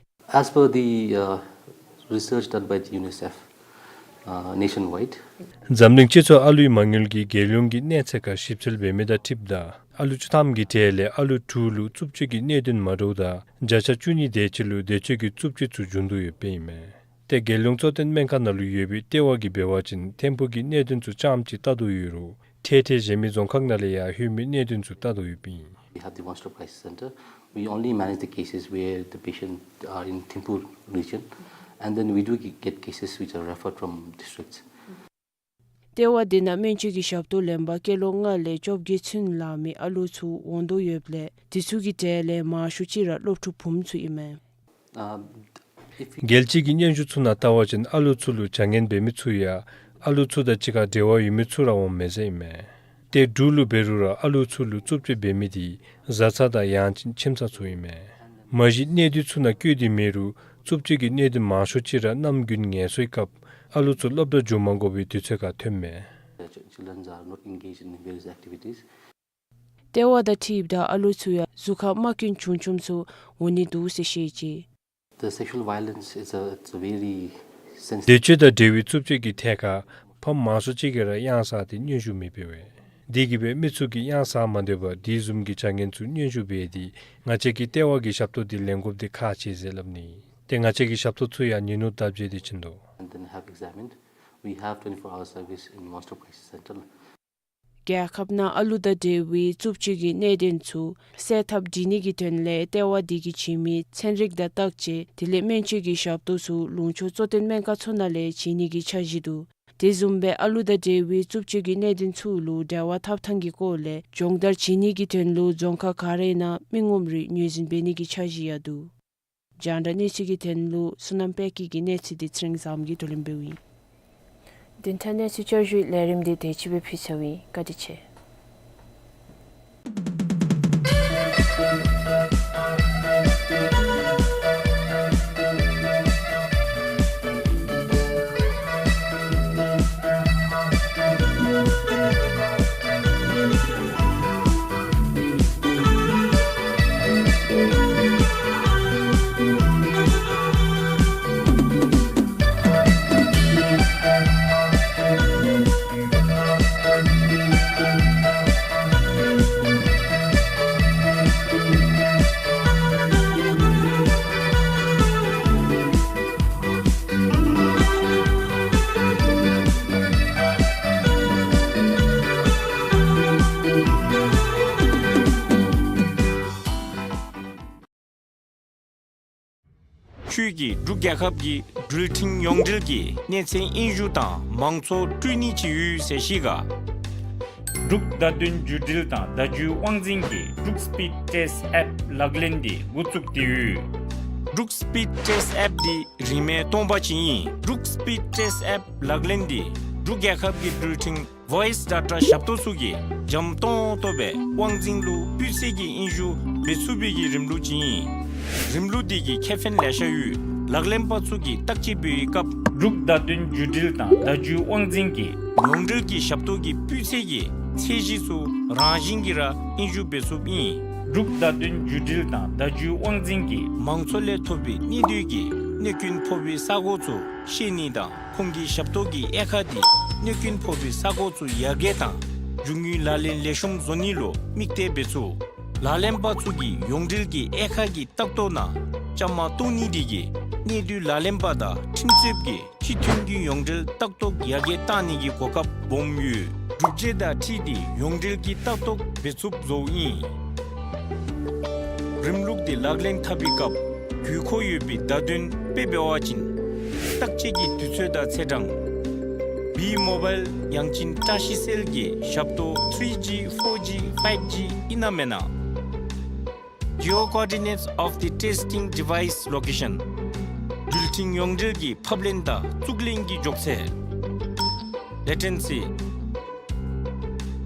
As per the, uh, research done by the UNICEF, uh, nationwide, འཛམ་གླིང་སྤྱི་ཚོགས་ཨ་ལུའི་མ་དངུལ་གྱིས་རྒྱལ་ཡོངས་ཀྱི་གནས་ཚད་ཁར་ཞིབ་འཚོལ་འབད་མི་དང་འཁྲིལཝ་ད་ཨ་ལུ་བཅུ་ཐམ་གྱི་གྲས་ལས་ཨ་ལུ་དྲུག་ལུ་རྩུབ་སྤྱོད་ཀྱི་གནད་དོན་མ་འདྲཝ་དང་བརྒྱ་ཆ་བཅུ་གཉིས་དེ་ཅིག་ལུ་བདེ་སྤྱོད་ཀྱི་རྩུབ་སྤྱོད་ཚུ་འབྱུང་དོ་ཡོདཔ་ཨིན་མས། ཏེ་རྒྱལ་ཡོངས་གཙོ་བསྟེན་སྨན་ཁང་ནང་ལུ་ཡོད་པའི་ལྟེ་བ་གིས་འབད་བ་ཅིན་ཐིམ་ཕུག་གི་གནད་དོན་ཚུ་རྐྱངམ་ཅིག་ལྟ་དོ་ཡོད་རུང་ཐེ་ཐེ་གཞན་མི་རྫོང་ཁག་ནང་ལས་ཡང་ལྷོད་མི་གནད་དོན་ཚུ་ལྟ་དོ་ཡོདཔ་ཨིན། We have the One Stop Crisis Center. We only manage the cases where the patient are in Thimphu region, and then we do ge-, get cases which are referred from districts. ལྟེ་བ་འདི་ནང་སྨན་བཅོས་ཀྱི་ཞབས་ཏོག་ལེན་པར་སྐྱེས་ལོ་ལྔ་ལས་བཅོ་བརྒྱད་ཚུན་ལང་མི་ཨ་ལུ་ཚུ་འོང་དོ་ཡོདཔ་ལས་དེ་ཚུ་གི་གྲས་ལས་མང་ཤོས་ཅིག་ར་སློབ་ཕྲུག་བུམོ་ཚུ་ཨིན་མས། Um, if རྒྱལ་སྤྱི་གི་སྙན་ཞུ་ཚུ་ནང་བལྟ་བ་ཅིན་ཨ་ལུ་ཚུ་ལུ་བྱ་ངན་འབད་མི་ཚུ་ཡང་ཨ་ལུ་ཚུ་དང་གཅིག་ཁར་འབྲེལ་བ་ཡོད་མི་ཚུ་ར་འོངམ་མས་ཟེར་ཨིན་མས། ཏེ་འབྲུག་ལུ་འབད་རུང་ར་ཨ་ལུ་ཚུ་ལུ་རྩུབ་སྤྱོད་འབད་མི་འདི་བཟའ་ཚང་དང་ཡང་ཅིན་ཁྱིམ་ཚང་ཚུ་ཨིན་མས། མ་གཞི་གནས་སྡུད་ཚུ་ནང་བཀོད་དེ་མེད་རུང་རྩུབ་སྤྱོད་ཀྱི་གནད་དོན་མང་ཤོས་ཅིག་ར་གནམ་དགུན་ངལ་གསོའི་སྐབས་ཨ་ལུ་ཚུ་སློབ་གྲྭ་འགྱོ་མ་དགོ་པའི་དུས་ཚོད་ཁར་ཐོནམ་མས། The ch-, children are not engaged in various activities. ལྟེ་བ་དང་འཁྲིལཝ་ད་ཨ་ལུ་ཚུ་ཡང་གཟུགས་ཁར་རྨ་སྐྱོན་ཆུང་ཆུངམ་ཚུ་འོང་ནི་འདུག་ཟེར་བཤད་ཅི། The sexual violence is a, it's a very sensitive. བདེ་སྤྱོད་དང་འབྲེལ་བའི་རྩུབ་སྤྱོད་ཀྱི་ཐད་ཁར་ཕམ་མང་ཤོས་ཅིག་གིས་ར་གཡང་ཟ་སྟེ་སྙན་ཞུ་མི་འབད་བས། དེ་གིས་འབད་མི་ཚུ་གིས་གཡང་ཟ་མ་སྡོད་པར་དེ་བཟུམ་གྱི་བྱ་ངན་ཚུ་སྙན་ཞུ་འབད་དེ་ང་བཅས་ཀྱི་ལྟེ་བ་གི་ཞབས་ཏོག་འདི་ལེན་དགོཔ་འདི་ཁག་ཆེ་ཟེར་སླབ་ནི། ཏེ་ང་བཅས་ཀྱི་ཞབས་ཏོག་ཚུ་ཡང་ཉིན་ནུབ་ལྟ་བྱེད་དེ་བྱིན་དོ། And then have examined. We have twenty-four hour service in One Stop Crisis Center. རྒྱལ་ཁབ་ནང་ཨ་ལུ་དང་འབྲེལ་བའི་རྩུབ་སྤྱོད་ཀྱི་གནད་དོན་ཚུ་སེལ་ཐབས་སྒྲིག་ནི་གི་དོན་ལས་ལྟེ་བ་འདི་གིས་བྱིན་མི་ཚན་རིག་དང་བརྟག་དཔྱད་དེ་ལས་སྨན་བཅོས་ཀྱི་ཞབས་ཏོག་ཚུ་ལུང་ཕྱོགས་གཙོ་བསྟེན་སྨན་ཁང་ཚུ་ནང་ལས་བྱིན་ནི་གི་འཆར་གཞི་འདུག། དེ་བཟུམ་སྦེ་ཨ་ལུ་དང་འབྲེལ་བའི་རྩུབ་སྤྱོད་ཀྱི་གནད་དོན་ཚུ་ལུ་འབྲེལ་བ་འཐབ་ཐངས་ཀྱི་སྐོར་ལས་སྦྱོང་བརྡར་བྱིན་ནི་གི་དོན་ལུ་རྫོང་ཁག་ག་ར་ནང་མི་ངོམ་རེ་ངོས་འཛིན་འབད་ནི་གི་འཆར་གཞི་ཡང་འདུག། རྒྱང་བསྒྲགས་གནས་ཚུལ་གྱི་དོན་ལུ་བསོད་ནམས་དཔལ་སྐྱིད་ཀྱི་གནས་ཚུལ་འདི་ཚེ་རིང་བཟངམོ་གིས་བསྡུ་ལེན་འབདཝ་ཨིན། བདུན་ཕྲག་གནས་ཚུལ་བསྐྱར་ཞུའི་ལས་རིམ་འདི་དེ་ཅིག་སྦེ་ཕུལ་ཚརཝ་ཨིན། བཀའ་དྲིན་ཆེ། ཁྱོད་ཀྱིས་འབྲུག་རྒྱལ་ཁབ་ཀྱི་འགྲུལ་འཕྲིན་ཡོངས་འབྲེལ་གྱི་གནས་ཚད་དབྱིན་ཇི་དང་མང་གཙོ་སྤྲོད་ནི་ཅིག་ཡོད་ཟེར་ཤེས་ག། འབྲུག་བརྡ་དོན་བརྒྱུད་འབྲེལ་དང་བརྡ་བརྒྱུད་དབང་འཛིན་གྱིས་འབྲུག་སི་པིཌ་ཊེསཊ་ཨེཔ་ལག་ལེན་འདི་འགོ་བཙུགས་ཏེ་ཡོད། འབྲུག་སི་པིཌ་ཊེསཊ་ཨེཔ་འདི་རིན་མེད་སྟོང་པ་ཅིག་ཨིན། འབྲུག་སི་པིཌ་ཊེསཊ་ཨེཔ་ལག་ལེན་འདི་འབྲུག་རྒྱལ་ཁབ་ཀྱི་འགྲུལ་འཕྲིན་ཝོའིསི་ཌེ་ཊ་ཞབས་ཏོག་ཚུ་གིས་འཇམ་ཏོང་ཏོ་སྦེ་དབང་འཛིན་ལུ་སྤུས་ཚད་ཀྱི་དབྱིན་ཇི་འབད་ཚུགས་པའི་གི་རིམ་ལུགས་ཅིག་ཨིན། རིམ་ལུགས་འདི་གི་ཁེ་ཕན་ལེ་ཤ་ཡོད། ལག་ལེན་པ་ཚུ་གིས་བརྟག་དཔྱད་འབད་བའི་སྐབས་འབྲུག་བརྡ་དོན་བརྒྱུད་འབྲེལ་དང་བརྡ་བརྒྱུད་དབང་འཛིན་གྱི་ཡོངས་འབྲེལ་གྱི་ཞབས་ཏོག་གི་སྤུས་ཚད་ཀྱི་ཚད་གཞི་ཚུ་རང་བཞིན་གྱིས་ར་དབྱིན་ཇི་འབད་ཚུགསཔ་ཨིན། འབྲུག་བརྡ་དོན་བརྒྱུད་འབྲེལ་དང་བརྡ་བརྒྱུད་དབང་འཛིན་གྱིས་མང་ཚོགས་ལས་ཐོབ་པའི་གནད་སྡུད་ཀྱི་གནོད་སྐྱོན་ཕོག་པའི་ས་གོ་ཚུ་ཤེས་ནི་དང་ཁོང་གི་ཞབས་ཏོག་གི་དབྱེ་ཁག་འདི་གནོད་སྐྱོན་ཕོག་པའི་ས་གོ་ཚུ་ཡར་རྒྱས་དང་རྒྱུ་དངོས་ལག་ལེན་ལེགས་ཤོམ་བཟོ་ནི་ལུ་དམིགས་གཏད་འབད་ཚུགས། ལག་ལེན་པ་ཚུ་གིས་ཡོངས་འབྲེལ་གྱི་དབྱེ་ཁག་གི་ལྟག་ཏོ་ནང་བཅའ་མར་གཏོགས་ནི་འདི་གིས་ གནས་སྡུད་ལག་ལེན་པ་དང་ཁྲིམས་རྩོདཔ་གིས་སྤྱི་མཐུན་གྱི་ཡོངས་འབྲེལ་ལྟ་རྟོག་ཡར་རྒྱས་གཏང་ནི་གི་གོ་སྐབས་སྦོམ་ཡོད། གྲུབ་འབྲས་དང་འཁྲིལ་ཏེ་ཡོངས་འབྲེལ་གྱི་ལྟ་རྟོག་འབད་ཚུགསཔ་བཟོཝ་ཨིན། རིམ་ལུགས་འདི་ལག་ལེན་འཐབ་པའི་སྐབས་དགོས་མཁོ་ཡོད་པའི་བརྡ་དོན་དཔེ་འབད་བ་ཅིན། བརྟག་དཔྱད་ཀྱི་དུས་ཚོད་དང་ཚེས་གྲངས། B Mobile ཡང་ཅིན་བཀྲ་ཤིས་སེལ་གྱི་ཞབས་ཏོག་three G, four G, five G ཨིན་ན་མེན་ན། Geo coordinates of the testing device location. འགྲུལ་འཕྲིན་ཡོངས་འབྲེལ་གྱི་ཕབ་ལེན་དང་བཙུགས་ལེན་གྱི་མགྱོགས་ཚད། Latency.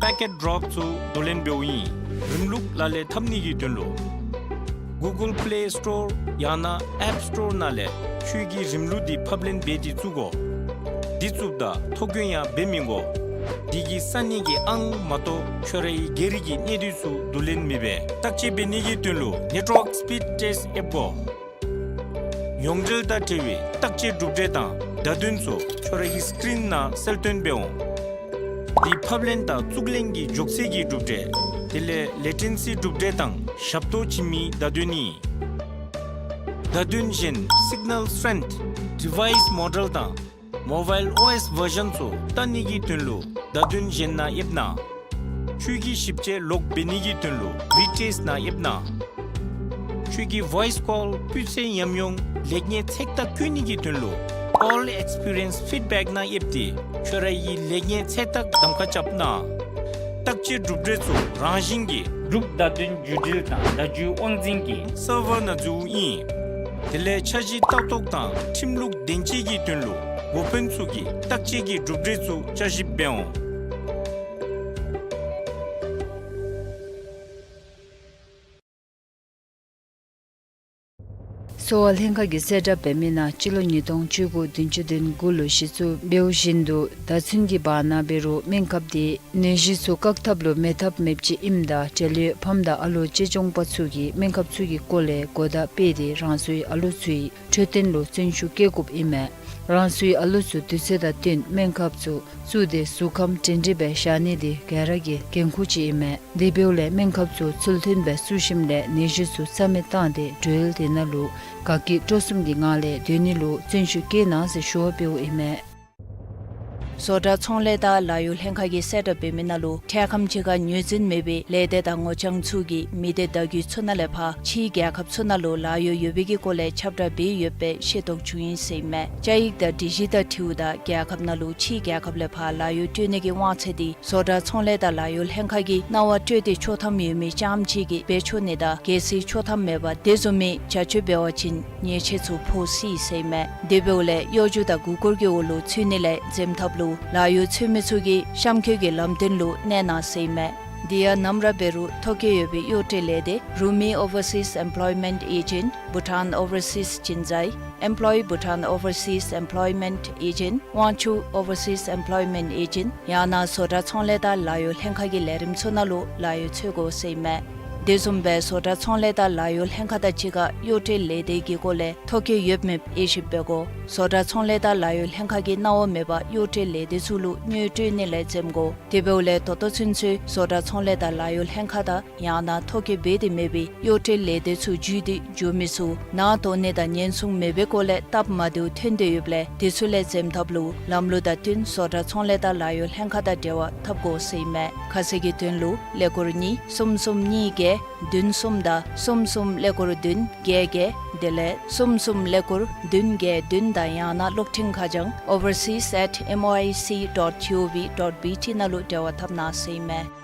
Packet drop ཚུ་བསྡུ་ལེན་འབདཝ་ཨིན། རིམ་ལུགས་ལག་ལེན་འཐབ་ནི་གི་དོན་ལུ་Google Play Store ཡང་ན་App Store ནང་ལས་ཁྱོད་ཀྱི་རིམ་ལུགས་འདི་ཕབ་ལེན་འབད་དེ་བཙུགས་དགོ། འདི་བཙུགསཔ་ད་ཐོ་བཀོད་ཡང་འབད་མི་དགོ། འདི་གིས་ས་གནས་ཀྱི་ཨང་མ་གཏོགས་ཁྱོད་རའི་སྒེར་གྱི་གནས་སྡུད་ཚུ་བསྡུ་ལེན་མི་འབད། བརྟག་དཔྱད་འབད་ནི་གི་དོན་ལུ་network speed test ཨེབ་དགོ། ཡོངས་འབྲེལ་དང་འབྲེལ་བའི་བརྟག་དཔྱད་གྲུབ་འབྲས་དང་བརྡ་དོན་ཚུ་ཁྱོད་རའི་སི་ཀི་རིན་ནང་གསལ་སྟོན་འབད་འོང་། འདི་ཕབ་ལེན་དང་བཙུགས་ལེན་གྱི་མགྱོགས་ཚད་ཀྱི་གྲུབ་འབྲས། དེ་ལས་latency གྲུབ་འབྲས་དང་ཞབས་ཏོག་བྱིན་མིའི་བརྡ་དོན་ཨིན། བརྡ་དོན་གཞན་signal strength, device model དང་Mobile O S version ཚུ་བལྟ་ནི་གི་དོན་ལུ་བརྡ་དོན་གཞན་ནང་ཡེབ་གནང་། ཁྱོད་ཀྱི་ཞིབ་དཔྱད་ལོག་འབད་ནི་གི་དོན་ལུ་V test ནང་ཡེབ་གནང་། ཁྱོད་ཀྱི་voice call སྤུས་ཚད་ཉམས་མྱོང་ལེགས་ཉེས་ཚེག་བརྟག་བཀོད་ནི་གི་དོན་ལུ་Call Experience Feedback ནང་ཡེབ་སྟེ་ཁྱོད་རའི་ལེགས་ཉེས་ཚེག་བརྟག་གདམ་ཁ་རྐྱབ་གནང་། བརྟག་དཔྱད་གྲུབ་འབྲས་ཚུ་རང་བཞིན་གྱིས་འབྲུག་བརྡ་དོན་བརྒྱུད་འབྲེལ་དང་བརྡ་བརྒྱུད་དབང་འཛིན་གྱི་སར་ཝར་ནང་འཛུལཝ་ཨིན། དེ་ལས་འཆར་གཞི་ལྟ་རྟོག་དང་ཁྲིམས་ལུགས་བདེན་དཔྱད་ཀྱི་དོན་ལུ་འགོ་དཔོན་ཚུ་གིས་བརྟག་དཔྱད་ཀྱི་གྲུབ་འབྲས་ཚུ་བསྐྱར་ཞིབ་འབད་འོང་། གསོ་བ་ལྷན་ཁག་གིས་གསལ་བསྒྲགས་འབད་མི་ནང་སྤྱི་ལོ་ཉིས་སྟོང་བཅུ་དགུ་བདུན་ཅུ་དོན་དགུ་ལུ་གཞི་བཙུགས་འབདཝ་བཞིན་དུ་ད་ཚུན་གྱི་བར་ན་འབད་རུང་སྨན་ཁབ་དེ་ནད་གཞི་ཚུ་བཀག་ཐབས་ལུ་མེད་ཐབས་མེདཔ་ཅིག་ཨིནམ་ད་འབྲེལ་ཡོད་ཕམ་དང་ཨ་ལོ་གཅེས་སྐྱོང་པ་ཚུ་གིས་སྨན་ཁབ་ཚུ་གི་སྐོར་ལས་གོ་བརྡ་སྤེལ་ཏེ་རང་སོའི་ཨ་ལོ་ཚུའི་འཕྲོད་བསྟེན་ལུ་བརྩོན་ཤུགས་བསྐྱེད་དགོཔ་ཨིན་མས། རང་སོའི་ཨ་ལོ་ཚུ་དུས་ཚོད་དང་བསྟུན་སྨན་ཁབ་ཚུ་བཙུགས་ཏེ་གཟུགས་ཁམས་སྒྲིང་སྒྲིང་སྦེ་བཞག་ནི་དེ་ག་ར་གི་འགན་ཁུར་ཅིག་ཨིན་མས། དེ་འབདཝ་ལས་སྨན་ཁབ་ཚུ་ཚུལ་མཐུན་སྦེ་བཙུགས་ཞིནམ་ལས་ནད་གཞི་ཚུ་རྩ་མེད་བཏང་སྟེ་འགྲུལ་དེ་ནང་ལུ་དགའ་སྐྱིད་སྤྲོ་གསུམ་གྱི་ངང་ལས་སྡོད་ནི་ལུ་བརྩོན་ཤུགས་བསྐྱེད་གནང་ཟེར་ཞུ་བ་འབདཝ་ཨིན་མས། བཟོ་གྲྭ་ཚོང་ལས་དང་ལཱ་གཡོག་ལྷན་ཁག་གིས་གསལ་བསྒྲགས་འབད་མི་ནང་ལུ་འཕྲལ་ཁམས་ཅིག་ཁར་ངོས་འཛིན་མེད་པའི་ལས་སྡེ་དང་ངོ་རྐྱང་ཚུ་གིས་མི་སྡེ་བརྡ་བརྒྱུད་ཚུ་ནང་ལས་ཕར་ཕྱིའི་རྒྱལ་ཁབ་ཚུ་ནང་ལུ་ལཱ་གཡོག་ཡོད་པའི་གི་སྐོར་ལས་ཁྱབ་བསྒྲགས་འབད་ཡོདཔ་སྦེ་ཤེས་རྟོགས་བྱུང་ཡི་ཟེར་ཨིན་མས། བཅའ་ཡིག་དང་སྒྲིག་གཞི་དང་འཁྲིལཝ་ད་རྒྱལ་ཁབ་ནང་ལུ་ཕྱིའི་རྒྱལ་ཁབ་ལས་ཕར་ལཱ་གཡོག་སྤྲོད་ནི་གི་དབང་ཚད་དེ་བཟོ་གྲྭ་ཚོང་ལས་དང་ལཱ་གཡོག་ལྷན་ཁག་གིས་གནང་བ་སྤྲོད་དེ་ཆོག་ཐམ་ཡོད་མི་རྐྱངམ་ཅིག་གིས་འབད་ཆོག་ནི་དང་གལ་སྲིད་ཆོག་ཐམ་མེད་པར་དེ་བཟུམ་མའི་བྱ་སྤྱོད་འབད་བ་ཅིན་ཉེས་ཆད་ཚུ་ཕོག་སྲིད་ཟེར་ཨིན་མས། དེ་འབདཝ་ལས་གཡོ་སྒྱུ་དང་མགུ་སྐོར་གྱི་འོག་ལུ་ཚུད་ནི་ལས་འཛེམ་ཐབས་ལུ་ལཱ་གཡོག་འཚོལ་མི་ཚུ་གིས་གཤམ་འཁོད་ཀྱི་ལམ་སྟོན་ལུ་གནས་གནང་ཟེར་ཨིན་མས། དེ་ཡང་ནམ་ར་འབད་རུང་ཐོ་བཀོད་ཡོད་པའི་གཡོག་སྤྲོད་ལས་སྡེ་Rumi Overseas Employment Agent, Bhutan Overseas Jinzai, Employ Bhutan Overseas Employment Agent, Wangchuck Overseas Employment Agent ཡང་ན་བཟོ་གྲྭ་ཚོང་ལས་དང་ལཱ་གཡོག་ལྷན་ཁག་གི་ལས་རིམ་ཚུ་ནང་ལུ་ལཱ་གཡོག་འཚོལ་དགོ་ཟེར་ཨིན་མས། དེ་བཟུམ་སྦེ་བཟོ་གྲྭ་ཚོང་ལས་དང་ལཱ་གཡོག་ལྷན་ཁག་དང་གཅིག་ཁར་གཡོག་སྤྲོད་ལས་སྡེ་གི་སྐོར་ལས་ཐོ་བཀོད་ཡོད་མེདཔ་དབྱེ་ཞིབ་འབད་དགོ། བཟོ་གྲྭ་ཚོང་ལས་དང་ལཱ་གཡོག་ལྷན་ཁག་གིས་གནང་བ་མེད་པར་གཡོག་སྤྲོད་ལས་སྡེ་ཚུ་ལུ་དངུལ་སྤྲོད་ནི་ལས་འཛེམ་དགོ། དེ་འབདཝ་ལས་ད་ལྟོ་ཚུན་ཚོད་བཟོ་གྲྭ་ཚོང་ལས་དང་ལཱ་གཡོག་ལྷན་ཁག་དང་ཡང་ན་ཐོ་བཀོད་འབད་དེ་མེད་པའི་གཡོག་སྤྲོད་ལས་སྡེ་ཚུ་བརྒྱུད་དེ་འགྱོ་མི་ཚུ་ནང་དོགས་ནི་དང་ཉེན་སྲུང་མེད་པའི་སྐོར་ལས་སྟབས་མ་བདེཝ་ཐོན་ཏེ་ཡོདཔ་ལས་དེ་ཚུ་ལས་འཛེམ་ཐབས་ལུ་ལམ་ལུགས་དང་བསྟུན་བཟོ་གྲྭ་ཚོང་ལས་དང་ལཱ་གཡོག་ལྷན་ཁག་དང་འབྲེལ་བ་འཐབ་དགོ་ཟེར་ཨིན་མས། ཁ་གསལ་གྱི་དོན་ལུ་ཀླད་ཀོར་གཉིས་གསུམ་གསུམ་གཉིས་བརྒྱད་བདུན་གསུམ་དང་གསུམ་གསུམ་ཀླད་ཀོར་བདུན་བརྒྱད་བརྒྱད་དེ་ལས་གསུམ་གསུམ་ཀླད་ཀོར་བདུན་བརྒྱད་བདུན་དང་ཡང་ན་གློག་འཕྲིན་ཁ་བྱང་overseas at M O I C dot G O V dot B T ནང་ལུ་འབྲེལ་བ་འཐབ་གནང་ཟེར་ཨིན་མས།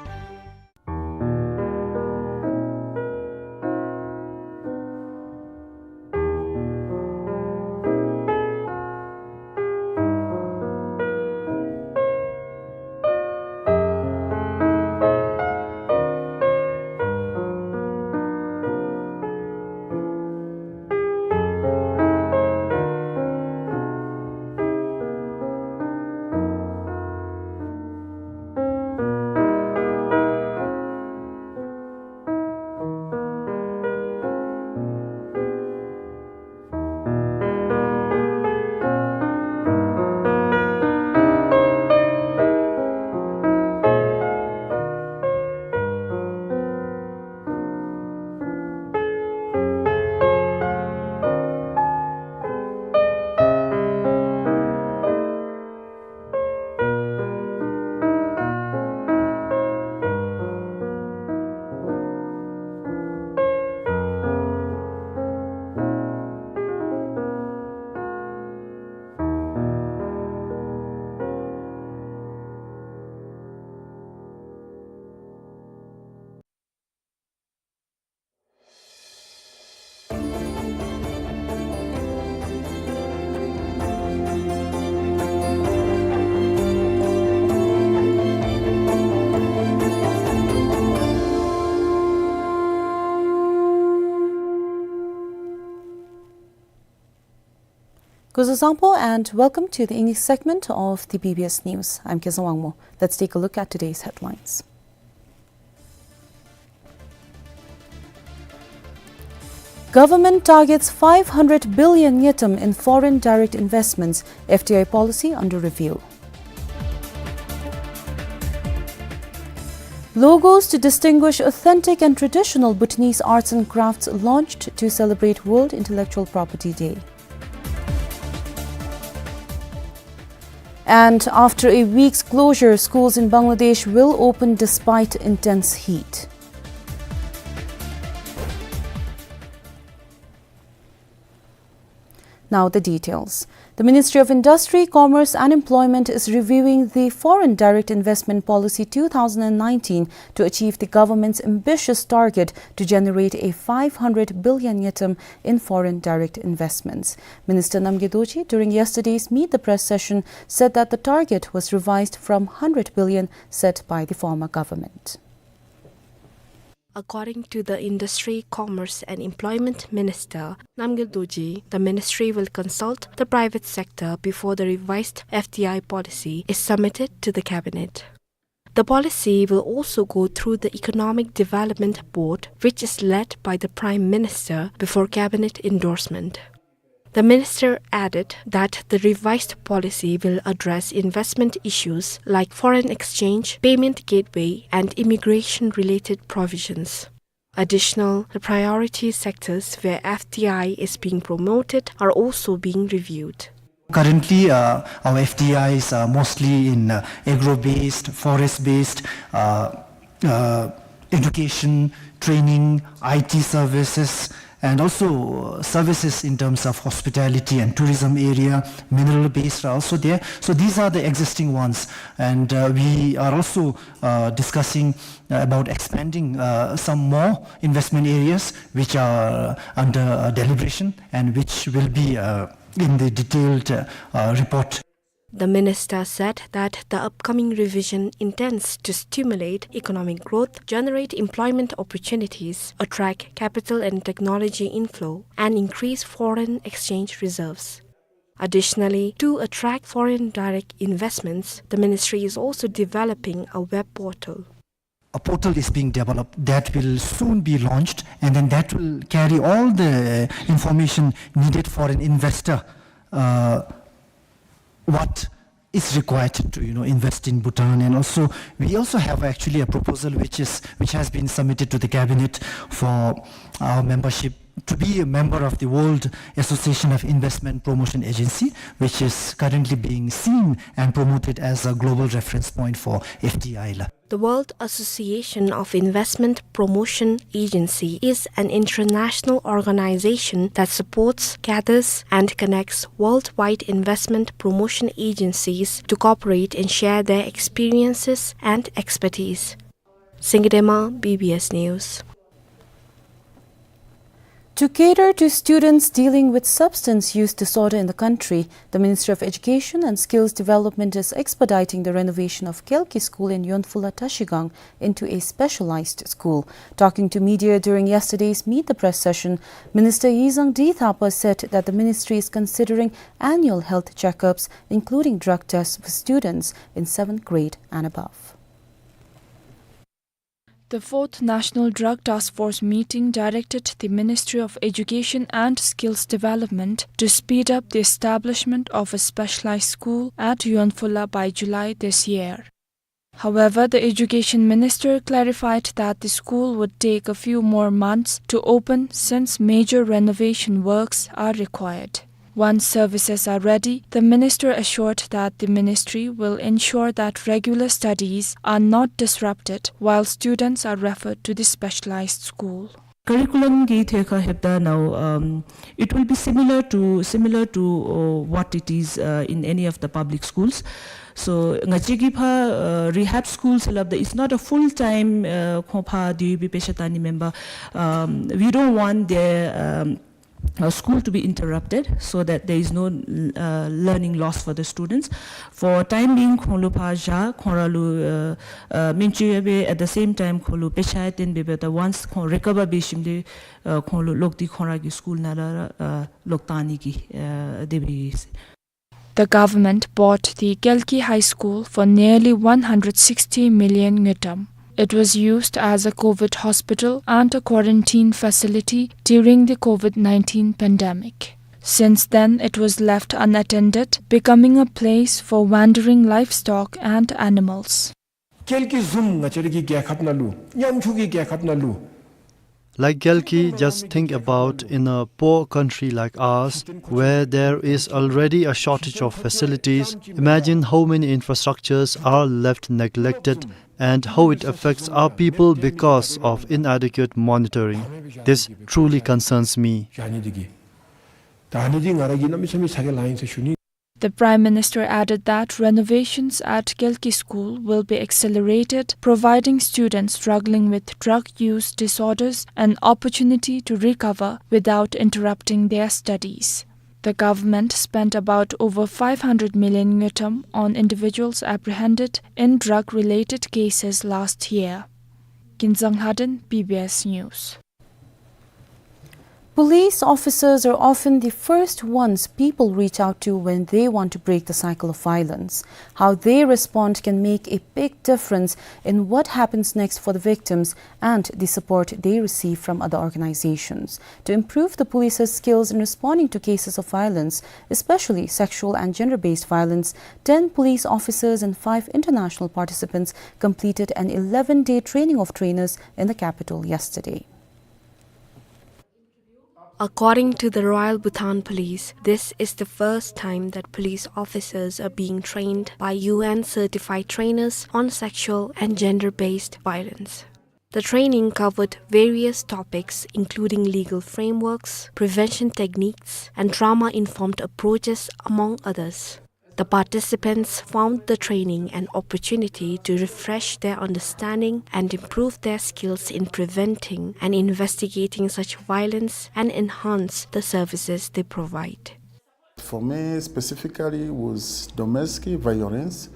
Kuzuzangpo and welcome to the English segment of the B B S News. I'm Kezang Wangmo. Let's take a look at today's headlines. Government targets five hundred billion ngultrum in foreign direct investments, F D I policy under review. Logos to distinguish authentic and traditional Bhutanese arts and crafts launched to celebrate World Intellectual Property Day. And after a week's closure, schools in Bangladesh will open despite intense heat. Now the details. The Ministry of Industry, Commerce and Employment is reviewing the Foreign Direct Investment Policy two thousand and nineteen to achieve the government's ambitious target to generate a five hundred billion ngultrum in foreign direct investments. Minister Namgay Dorji, during yesterday's Meet the Press session, said that the target was revised from hundred billion set by the former government. According to the Industry, Commerce and Employment Minister, Namgay Dorji, the ministry will consult the private sector before the revised F D I policy is submitted to the cabinet. The policy will also go through the Economic Development Board, which is led by the Prime Minister, before cabinet endorsement. The minister added that the revised policy will address investment issues like foreign exchange, payment gateway, and immigration-related provisions. Additional, the priority sectors where F D I is being promoted are also being reviewed. Currently, uh, our F D Is are mostly in, uh, agro-based, forest-based, uh, uh, education, training, I T services, and also, uh, services in terms of hospitality and tourism area, mineral-based are also there. So these are the existing ones, and, uh, we are also, uh, discussing, uh, about expanding, uh, some more investment areas which are under, uh, deliberation and which will be, uh, in the detailed, uh, uh, report. The minister said that the upcoming revision intends to stimulate economic growth, generate employment opportunities, attract capital and technology inflow, and increase foreign exchange reserves. Additionally, to attract foreign direct investments, the ministry is also developing a web portal. A portal is being developed that will soon be launched, and then that will carry all the information needed for an investor, uh, what is required to, you know, invest in Bhutan. And also, we also have actually a proposal which is, which has been submitted to the cabinet for our membership to be a member of the World Association of Investment Promotion Agency, which is currently being seen and promoted as a global reference point for F D I la. The World Association of Investment Promotion Agency is an international organization that supports, gathers, and connects worldwide investment promotion agencies to cooperate and share their experiences and expertise. Singye Dema, B B S News. To cater to students dealing with substance use disorder in the country, the Ministry of Education and Skills Development is expediting the renovation of Kelki School in Yonphula Trashigang into a specialized school. Talking to media during yesterday's Meet the Press session, Minister Yizang D Thapa said that the ministry is considering annual health checkups, including drug tests for students in seventh grade and above. The fourth National Drug Task Force meeting directed the Ministry of Education and Skills Development to speed up the establishment of a specialized school at Yonphula by July this year. However, the Education Minister clarified that the school would take a few more months to open since major renovation works are required. Once services are ready, the minister assured that the ministry will ensure that regular studies are not disrupted while students are referred to the specialized school. Curriculum གི་ཐད་ཁར་ལྷོདཔ་ད་now, um, it will be similar to, similar to, uh, what it is, uh, in any of the public schools. So ང་བཅས་ཀྱི་ཕར་uh, rehab schools ལབ་ད་it's not a full time, uh, ཁོང་ཕར་དེ་སྦེ་དཔེ་ཆ་ལྟ་ནི་མེན་པར། Um, we don't want their, um, uh, school to be interrupted so that there is no, uh, learning loss for the students. For time being, ཁོང་ལུ་ཕར་བཞག་ཁོང་ར་ལུ་ཨ་ཨ་སྨན་བཅོས་ཡང་འབད། At the same time ཁོང་ལུ་དཔེ་ཆ་ཡང་སྟོན་འབད་འབདཝ་ད་once ཁོང་recover འབད་ཞིནམ་ལས་ཨ་ཁོང་ལུ་ལོག་སྟེ་ཁོང་ར་གི་སི་ཀུལ་ནང་ལུ་ར་ཨ་ལོག་བཏང་ནི་གི་ཨ་དེ་སྦེ། The government bought the Kalki High School for nearly one hundred sixty million ngultrum. It was used as a COVID hospital and a quarantine facility during the COVID nineteen pandemic. Since then, it was left unattended, becoming a place for wandering livestock and animals. ཀལ་ཀི་བཟུམ་ང་བཅས་ར་གི་རྒྱལ་ཁབ་ནང་ལུ་ཉམ་ཆུང་གི་རྒྱལ་ཁབ་ནང་ལུ། Like Kalki, just think about in a poor country like ours, where there is already a shortage of facilities, imagine how many infrastructures are left neglected and how it affects our people because of inadequate monitoring. This truly concerns me. ད་ཨ་ནི་འདི་ང་ར་གིས་གནམ་མེད་ས་མེད་ཚ་གྱང་ལང་ཡི་ཟེར་ཞུ་ནི། The Prime Minister added that renovations at Kalki School will be accelerated, providing students struggling with drug use disorders an opportunity to recover without interrupting their studies. The government spent about over five hundred million ngultrum on individuals apprehended in drug-related cases last year. Kinzang Haden, B B S News. Police officers are often the first ones people reach out to when they want to break the cycle of violence. How they respond can make a big difference in what happens next for the victims and the support they receive from other organizations. To improve the police's skills in responding to cases of violence, especially sexual and gender-based violence, ten police officers and five international participants completed an eleven-day training of trainers in the capital yesterday. According to the Royal Bhutan Police, this is the first time that police officers are being trained by U N certified trainers on sexual and gender-based violence. The training covered various topics, including legal frameworks, prevention techniques, and trauma-informed approaches, among others. The participants found the training an opportunity to refresh their understanding and improve their skills in preventing and investigating such violence and enhance the services they provide. For me specifically was domestic violence.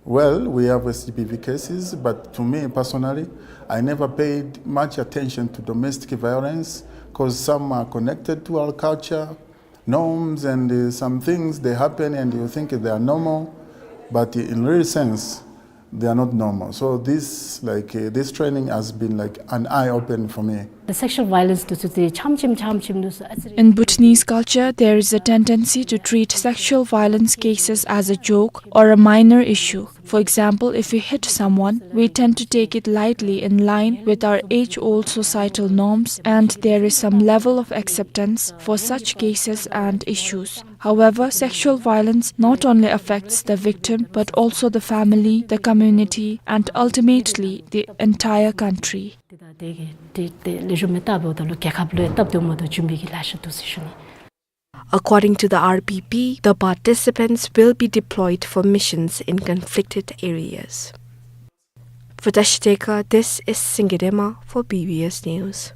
Well, we have S G B V cases, but to me personally, I never paid much attention to domestic violence 'cause some are connected to our culture, norms, and, uh, some things they happen and you think they are normal, but in real sense, they are not normal. So this, like, uh, this training has been, like, an eye open for me. The sexual violence to, to the chamchim chamchim to, in Bhutanese culture, there is a tendency to treat sexual violence cases as a joke or a minor issue. For example, if we hit someone, we tend to take it lightly in line with our age-old societal norms, and there is some level of acceptance for such cases and issues. However, sexual violence not only affects the victim, but also the family, the community, and ultimately the entire country. དེ་དེ་དེ་ལེགས་ཤོམ་སྦེ་བལྟ་འབདཝ་ད་ལུ་རྒྱལ་ཁབ་ལུ་ཡང་སྟབས་བདེཝ་མ་གཏོགས་ལྗོན་པའི་གི་ལཱ་ཤ་འདུག་ཟེར་ཞུ་ནི། According to the R B P, the participants will be deployed for missions in conflicted areas. For Dashiteka, this is Singidema for B B S News.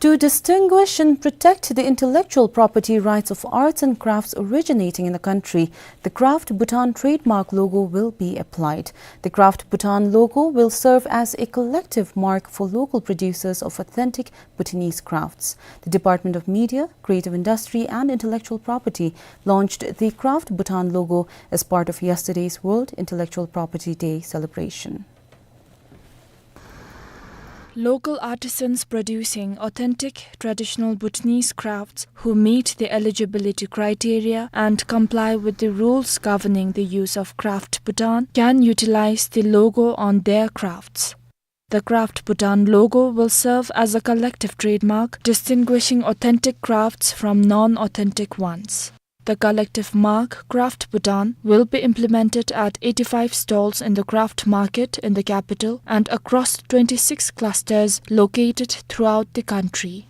To distinguish and protect the intellectual property rights of arts and crafts originating in the country, the Craft Bhutan trademark logo will be applied. The Craft Bhutan logo will serve as a collective mark for local producers of authentic Bhutanese crafts. The Department of Media, Creative Industry and Intellectual Property launched the Craft Bhutan logo as part of yesterday's World Intellectual Property Day celebration. Local artisans producing authentic traditional Bhutanese crafts who meet the eligibility criteria and comply with the rules governing the use of Craft Bhutan can utilize the logo on their crafts. The Craft Bhutan logo will serve as a collective trademark distinguishing authentic crafts from non-authentic ones. The collective mark, Craft Bhutan, will be implemented at eighty-five stalls in the craft market in the capital and across twenty-six clusters located throughout the country.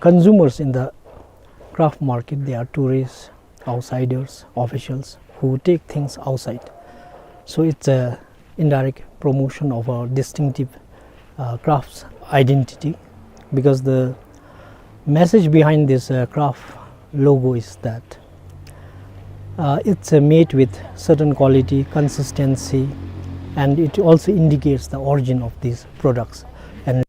Consumers in the craft market, they are tourists, outsiders, officials who take things outside. So it's a indirect promotion of our distinctive, uh, crafts identity, because the, Message behind this, uh, craft logo is that, uh, it's, uh, made with certain quality, consistency, and it also indicates the origin of these products. And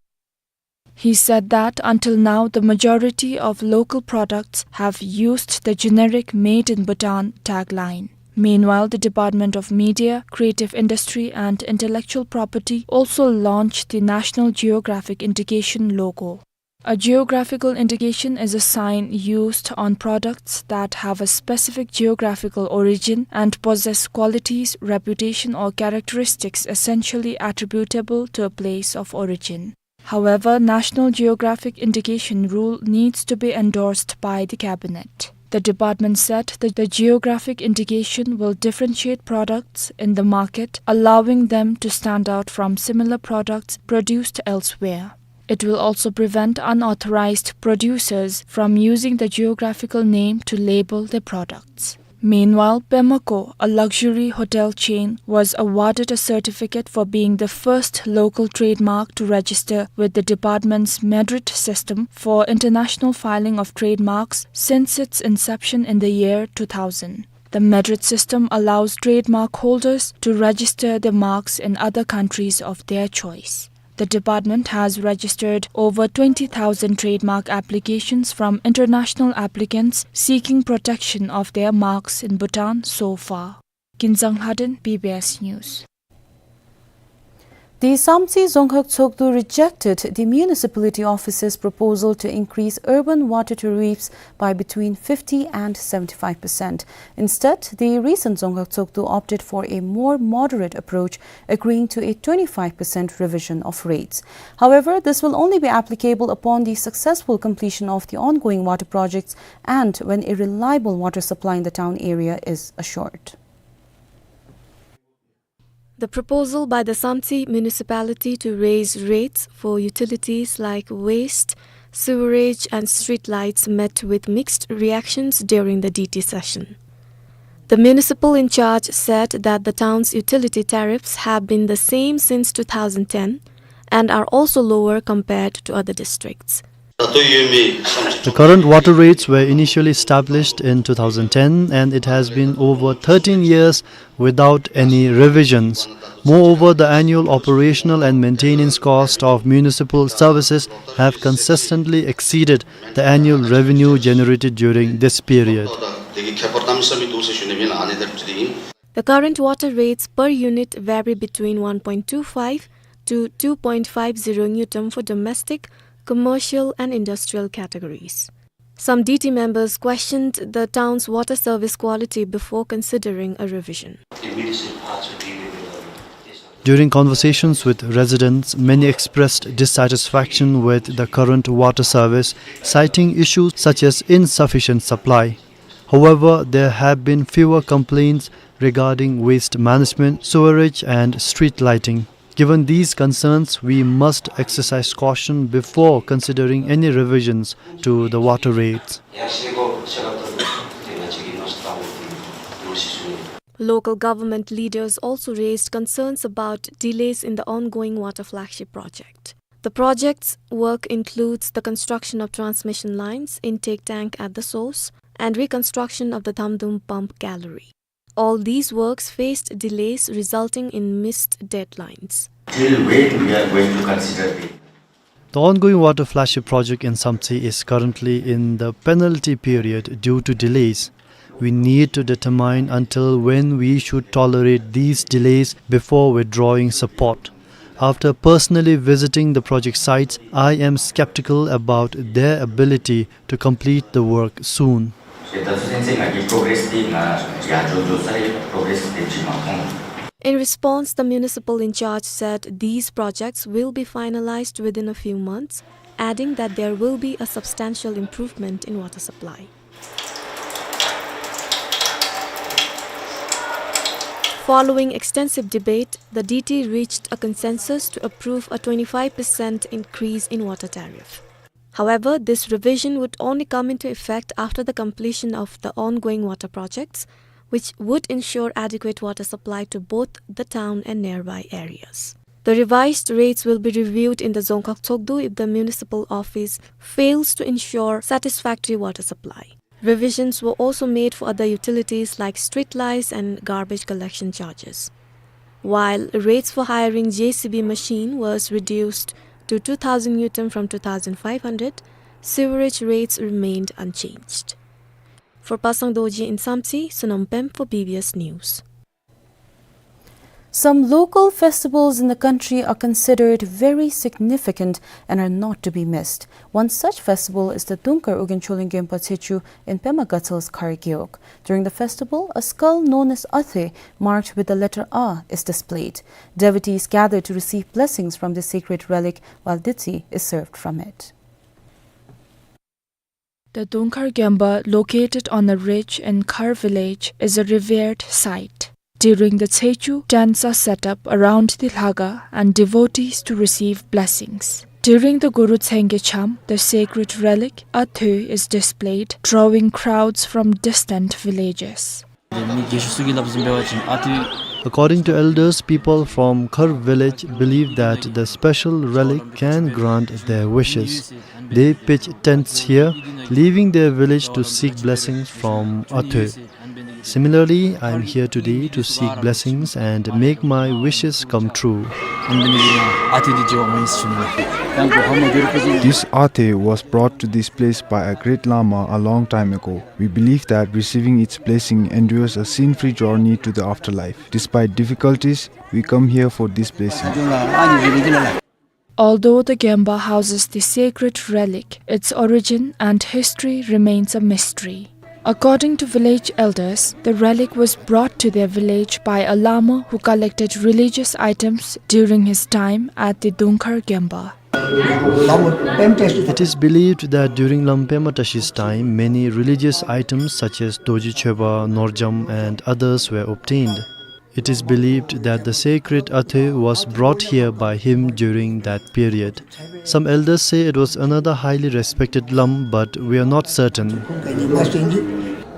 he said that until now, the majority of local products have used the generic "Made in Bhutan" tagline. Meanwhile, the Department of Media, Creative Industry and Intellectual Property also launched the National Geographic Indication logo. A geographical indication is a sign used on products that have a specific geographical origin and possess qualities, reputation, or characteristics essentially attributable to a place of origin. However, National Geographic Indication rule needs to be endorsed by the Cabinet. The department said that the geographic indication will differentiate products in the market, allowing them to stand out from similar products produced elsewhere. It will also prevent unauthorized producers from using the geographical name to label their products. Meanwhile, Pemaco, a luxury hotel chain, was awarded a certificate for being the first local trademark to register with the department's MEDRIT system for international filing of trademarks since its inception in the year two thousand. The MEDRIT system allows trademark holders to register their marks in other countries of their choice. The department has registered over twenty thousand trademark applications from international applicants seeking protection of their marks in Bhutan so far. Ginzang Lhaden, B B S News. The Samtse Dzongkhag Tshogdu rejected the municipality office's proposal to increase urban water tariffs by between fifty and seventy-five percent. Instead, the recent Dzongkhag Tshogdu opted for a more moderate approach, agreeing to a twenty-five percent revision of rates. However, this will only be applicable upon the successful completion of the ongoing water projects and when a reliable water supply in the town area is assured. The proposal by the Samtse municipality to raise rates for utilities like waste, sewerage and street lights met with mixed reactions during the D T session. The municipal in charge said that the town's utility tariffs have been the same since two thousand ten and are also lower compared to other districts. The current water rates were initially established in two thousand ten, and it has been over thirteen years without any revisions. Moreover, the annual operational and maintenance cost of municipal services have consistently exceeded the annual revenue generated during this period. The current water rates per unit vary between one point two five to two point five zero ngultrum for domestic, commercial and industrial categories. Some D T members questioned the town's water service quality before considering a revision. During conversations with residents, many expressed dissatisfaction with the current water service, citing issues such as insufficient supply. However, there have been fewer complaints regarding waste management, sewerage and street lighting. Given these concerns, we must exercise caution before considering any revisions to the water rates. Local government leaders also raised concerns about delays in the ongoing water flagship project. The project's work includes the construction of transmission lines, intake tank at the source, and reconstruction of the Damdum pump gallery. All these works faced delays resulting in missed deadlines. Till when we are going to consider the The ongoing water flagship project in Samtse is currently in the penalty period due to delays. We need to determine until when we should tolerate these delays before withdrawing support. After personally visiting the project sites, I am skeptical about their ability to complete the work soon. In response, the municipal in charge said these projects will be finalized within a few months, adding that there will be a substantial improvement in water supply. Following extensive debate, the D T reached a consensus to approve a twenty-five percent increase in water tariff. However, this revision would only come into effect after the completion of the ongoing water projects, which would ensure adequate water supply to both the town and nearby areas. The revised rates will be reviewed in the Dzongkhag Tshogdu if the municipal office fails to ensure satisfactory water supply. Revisions were also made for other utilities like street lights and garbage collection charges. While rates for hiring J C B machine was reduced to two thousand ngultrum from two thousand five hundred, sewerage rates remained unchanged. For Pasang Dorji in Samtse, Sonam Pem for B B S News. Some local festivals in the country are considered very significant and are not to be missed. One such festival is the Dungkhar Ugyen Choling Genpa Tsechu in Pema Gatshel Khar Gewog. During the festival, a skull known as Athoe, marked with the letter A, is displayed. Devotees gather to receive blessings from the sacred relic, while ditsi is served from it. The Dungkhar Genpa, located on a ridge in Khar village, is a revered site. During the Tsechu, tents are set up around the lhaga and devotees to receive blessings. During the Guru Tsengge Cham, the sacred relic Athoe is displayed, drawing crowds from distant villages. According to elders, people from Khar village believe that the special relic can grant their wishes. They pitch tents here, leaving their village to seek blessings from Athoe. Similarly, I am here today to seek blessings and make my wishes come true. This Athoe was brought to this place by a great Lama a long time ago. We believe that receiving its blessing endures a sin-free journey to the afterlife. Despite difficulties, we come here for this blessing. Although the Genpa houses the sacred relic, its origin and history remains a mystery. According to village elders, the relic was brought to their village by a Lama who collected religious items during his time at the Dungkhar Genpa. It is believed that during Lama Pema Tashi's time, many religious items such as Dorji Choeba, Norjam, and others were obtained. It is believed that the sacred Athoe was brought here by him during that period. Some elders say it was another highly respected Lama, but we are not certain.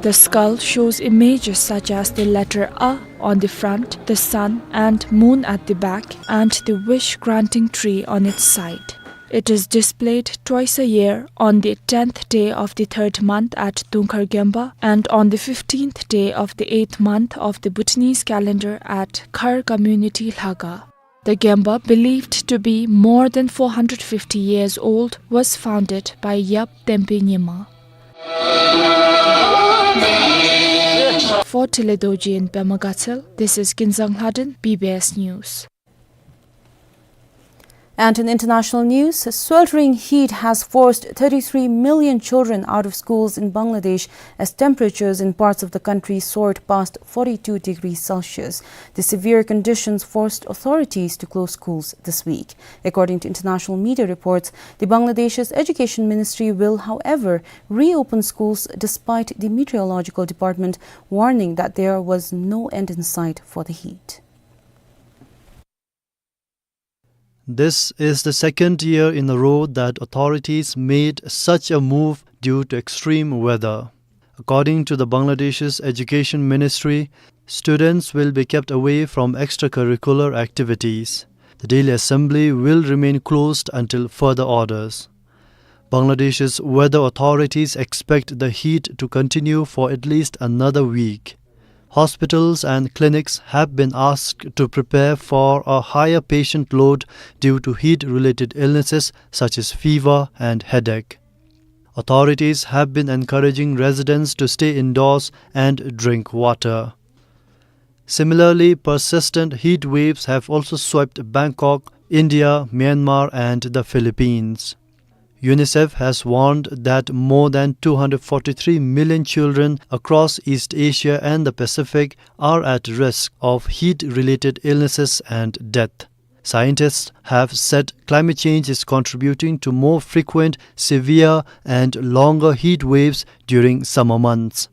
The skull shows images such as the letter A on the front, the sun and moon at the back, and the wish-granting tree on its side. It is displayed twice a year, on the tenth day of the third month at Dungkhar Genpa and on the fifteenth day of the eighth month of the Bhutanese calendar at Khar Community Lhaga. The Genpa, believed to be more than four hundred fifty years old, was founded by Yap Tenpe Nyima. For Tile Dorji in Pema Gatshel, this is Kinzang Lhaden, B B S News. And in international news, sweltering heat has forced thirty-three million children out of schools in Bangladesh as temperatures in parts of the country soared past forty-two degrees Celsius. The severe conditions forced authorities to close schools this week. According to international media reports, the Bangladesh's Education Ministry will, however, reopen schools despite the meteorological department warning that there was no end in sight for the heat. This is the second year in a row that authorities made such a move due to extreme weather. According to the Bangladesh's Education Ministry, students will be kept away from extracurricular activities. The daily assembly will remain closed until further orders. Bangladesh's weather authorities expect the heat to continue for at least another week. Hospitals and clinics have been asked to prepare for a higher patient load due to heat-related illnesses such as fever and headache. Authorities have been encouraging residents to stay indoors and drink water. Similarly, persistent heat waves have also swept Bangkok, India, Myanmar, and the Philippines. UNICEF has warned that more than two hundred forty-three million children across East Asia and the Pacific are at risk of heat-related illnesses and death. Scientists have said climate change is contributing to more frequent, severe, and longer heat waves during summer months.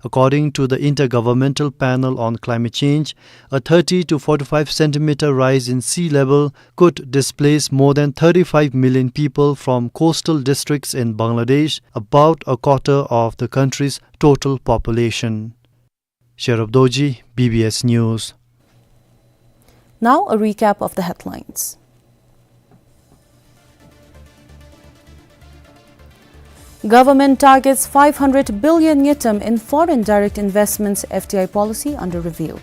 According to the Intergovernmental Panel on Climate Change, a thirty to forty-five centimeter rise in sea level could displace more than thirty-five million people from coastal districts in Bangladesh, about a quarter of the country's total population. Sherab Dorji, B B S News. Now, a recap of the headlines. Government targets five hundred billion ngultrum in foreign direct investments, F D I policy under review.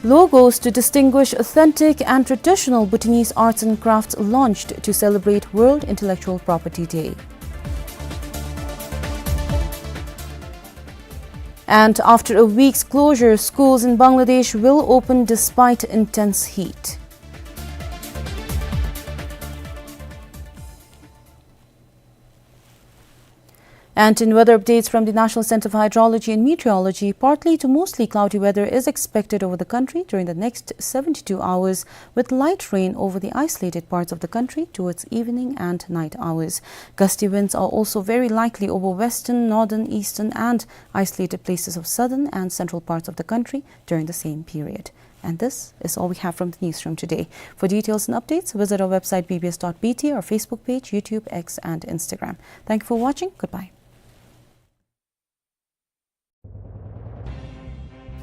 Logos to distinguish authentic and traditional Bhutanese arts and crafts launched to celebrate World Intellectual Property Day. And after a week's closure, schools in Bangladesh will open despite intense heat. And in weather updates from the National Center for Hydrology and Meteorology, partly to mostly cloudy weather is expected over the country during the next seventy-two hours, with light rain over the isolated parts of the country towards evening and night hours. Gusty winds are also very likely over western, northern, eastern, and isolated places of southern and central parts of the country during the same period. And this is all we have from the newsroom today. For details and updates, visit our website B B S dot B T, our Facebook page, YouTube, X, and Instagram. Thank you for watching. Goodbye.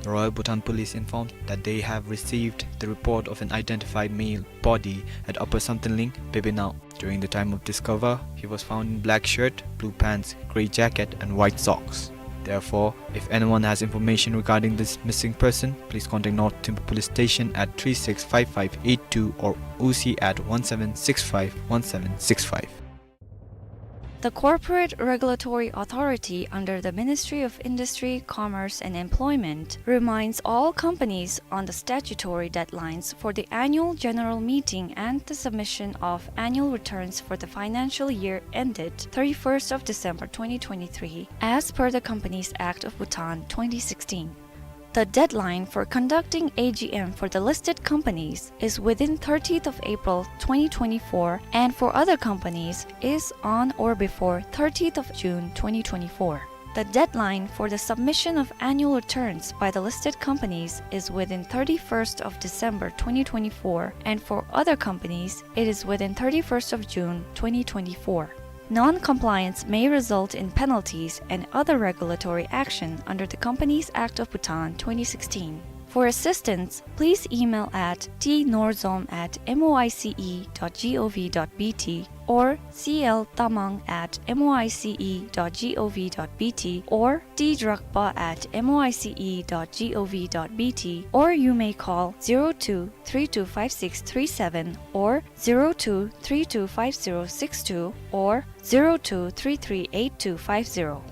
The Royal Bhutan Police informed that they have received the report of an identified male body at Upper Samtenling, Bebeinao. During the time of discover, he was found in black shirt, blue pants, grey jacket, and white socks. Therefore, if anyone has information regarding this missing person, please contact North Thimphu Police Station at three six five five eight two or O C at one seven six five one seven six five. The Corporate Regulatory Authority under the Ministry of Industry, Commerce and Employment reminds all companies on the statutory deadlines for the annual general meeting and the submission of annual returns for the financial year ended thirty-first of December twenty twenty-three, as per the Companies Act of Bhutan twenty sixteen. The deadline for conducting A G M for the listed companies is within thirtieth of April twenty twenty-four, and for other companies is on or before thirtieth of June twenty twenty-four. The deadline for the submission of annual returns by the listed companies is within thirty-first of December twenty twenty-four, and for other companies, it is within thirty-first of June twenty twenty-four. Non-compliance may result in penalties and other regulatory action under the Companies Act of Bhutan twenty sixteen. For assistance, please email at t norzom at moice dot gov dot bt or c l tamang at moice dot gov dot bt or d drakpa at moice dot gov dot bt, or you may call zero two three two five six three seven or zero two three two five zero six two or zero two three three eight two five zero.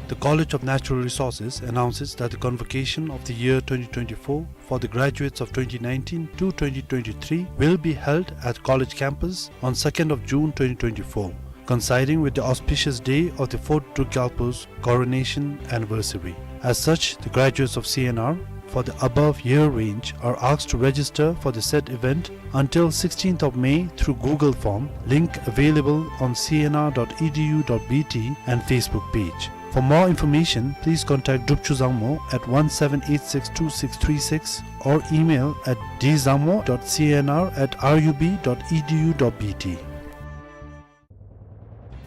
The College of Natural Resources announces that the convocation of the year twenty twenty-four for the graduates of twenty nineteen to twenty twenty-three will be held at college campus on second of June twenty twenty-four, coinciding with the auspicious day of the fourth Druk Gyalpo's coronation anniversary. As such, the graduates of C N R for the above year range are asked to register for the said event until sixteenth of May through Google form, link available on c n r dot e d u dot b t and Facebook page. For more information, please contact Drupchu Zangmo at one seven eight six two six three six or email at d zangmo dot c n r at r u b dot e d u dot b t.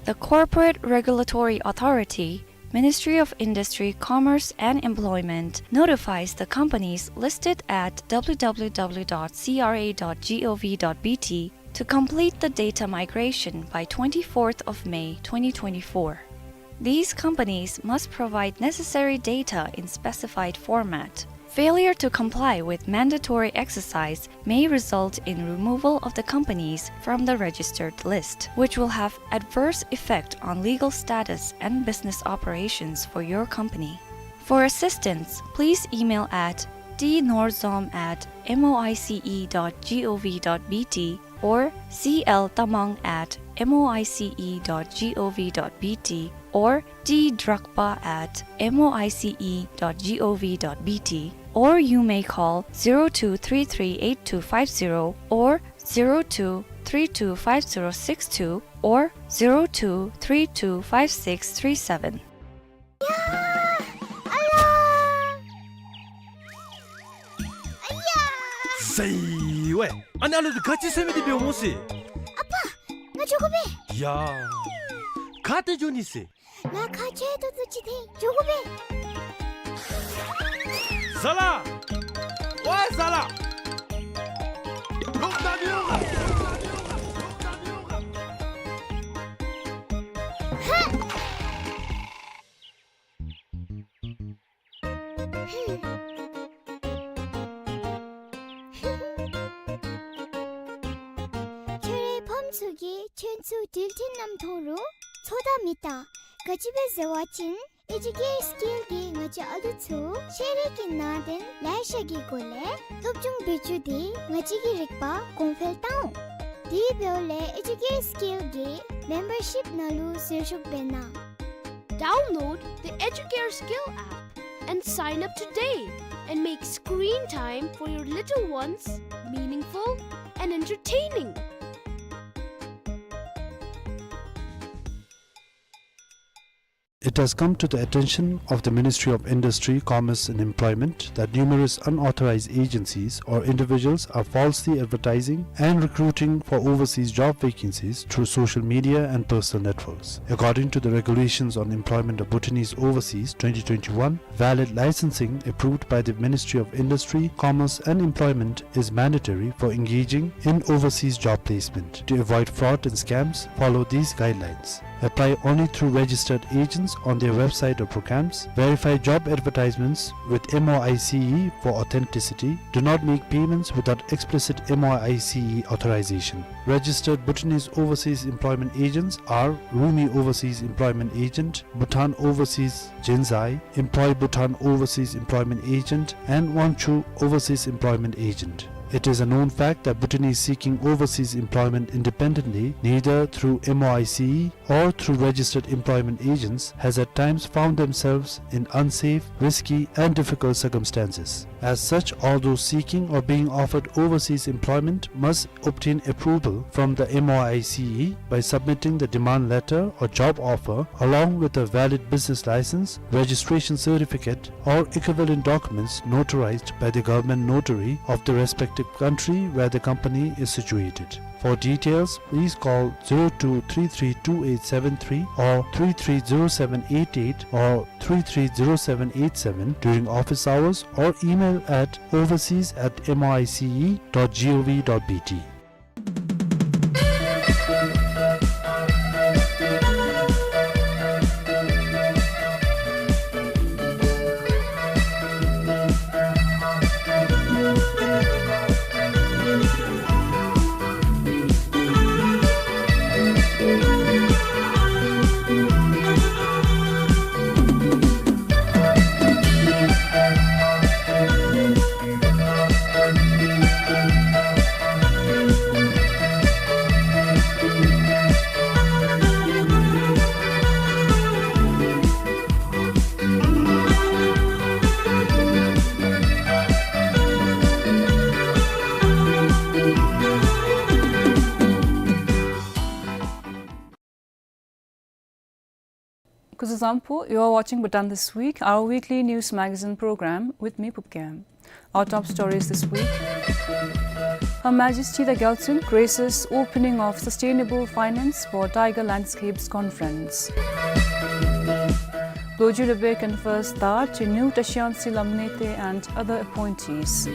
The Corporate Regulatory Authority, Ministry of Industry, Commerce and Employment notifies the companies listed at w w w dot c r a dot gov dot b t to complete the data migration by twenty-fourth of May twenty twenty-four. These companies must provide necessary data in specified format. Failure to comply with mandatory exercise may result in removal of the companies from the registered list, which will have adverse effect on legal status and business operations for your company. For assistance, please email at d norzom at moice dot gov dot b t or c l tamang at moice dot gov dot b t or d drakpa at moice dot gov dot b t, or you may call zero two three three eight two five zero or zero two three two five zero six two or zero two three two five six three seven. ཟེར་ཝེ། ཨ་ནཱ་ལུ་ག་ཅི་ཟེར་མི་འདི་འབདཝ་སྨོ་ཟེར། ཨ་པ། ང་འགྱོ་དགོ་པས། ཡ། ག་ཏེ་འགྱོ་ནི་ཟེར། ང་ཁ་ཆེ་ཏོག་ཏོ་ཅིག་འཐེན་འགྱོ་དགོ་པས། ཟ་ལ། ཝའི་ཟ་ལ། ཁྱོད་རའི་ཕམ་ཚུ་གིས་ཁྱོད་ཚུ་འགྲུལ་འཕྲིན་ནང་མཐོང་རུང་ཚོད་ལྟ་མི་བལྟ། ག་ཅི་སྦེ་ཟེར་བ་ཅིན་ཨེ་ཇུ་ཀེར་སི་ཀིལ་གྱིས་ང་བཅས་ཨ་ལུ་ཚུ་ཤེས་རིག་གི་ནང་དོན་ལེ་ཤ་གི་སྒོ་ལས་སློབ་སྦྱོང་འབད་བཅུག་སྟེ་ང་བཅས་ཀྱི་རིག་པ་གོང་འཕེལ་བཏང་འོང་། དེ་འབདཝ་ལས་ཨེ་ཇུ་ཀེར་སི་ཀིལ་གྱི་མེམ་བར་ཤིཔ་ནང་ལུ་ཟུར་ཞུགས་འབད་གནང་། Download the Educare Skill app and sign up today and make screen time for your little ones meaningful and entertaining. It has come to the attention of the Ministry of Industry, Commerce and Employment that numerous unauthorized agencies or individuals are falsely advertising and recruiting for overseas job vacancies through social media and personal networks. According to the Regulations on Employment of Bhutanese Overseas twenty twenty-one, valid licensing approved by the Ministry of Industry, Commerce and Employment is mandatory for engaging in overseas job placement. To avoid fraud and scams, follow these guidelines. Apply only through registered agents on their website or programs. Verify job advertisements with M O I C E for authenticity. Do not make payments without explicit M O I C E authorization. Registered Bhutanese overseas employment agents are Rumi Overseas Employment Agent, Bhutan Overseas Jinzai, Employ Bhutan Overseas Employment Agent, and Wangchuh Overseas Employment Agent. It is a known fact that Bhutanese seeking overseas employment independently, neither through M O I C E or through registered employment agents, has at times found themselves in unsafe, risky, and difficult circumstances. As such, all those seeking or being offered overseas employment must obtain approval from the M O I C E by submitting the demand letter or job offer along with a valid business license, registration certificate, or equivalent documents notarized by the government notary of the respective country where the company is situated. For details, please call zero two three three two eight seven three or three three zero seven eight eight or three three zero seven eight seven during office hours or email at overseas at M O I C E dot G O V dot B T. Kuzuzangpo, you are watching Bhutan This Week, our weekly news magazine program with me, Phubkyam. Our top stories this week. Her Majesty the Gyaltsuen graces opening of Sustainable Finance for Tiger Landscapes Conference. Lodju Leber confers Dhar to new Tashian Silam Nete and other appointees.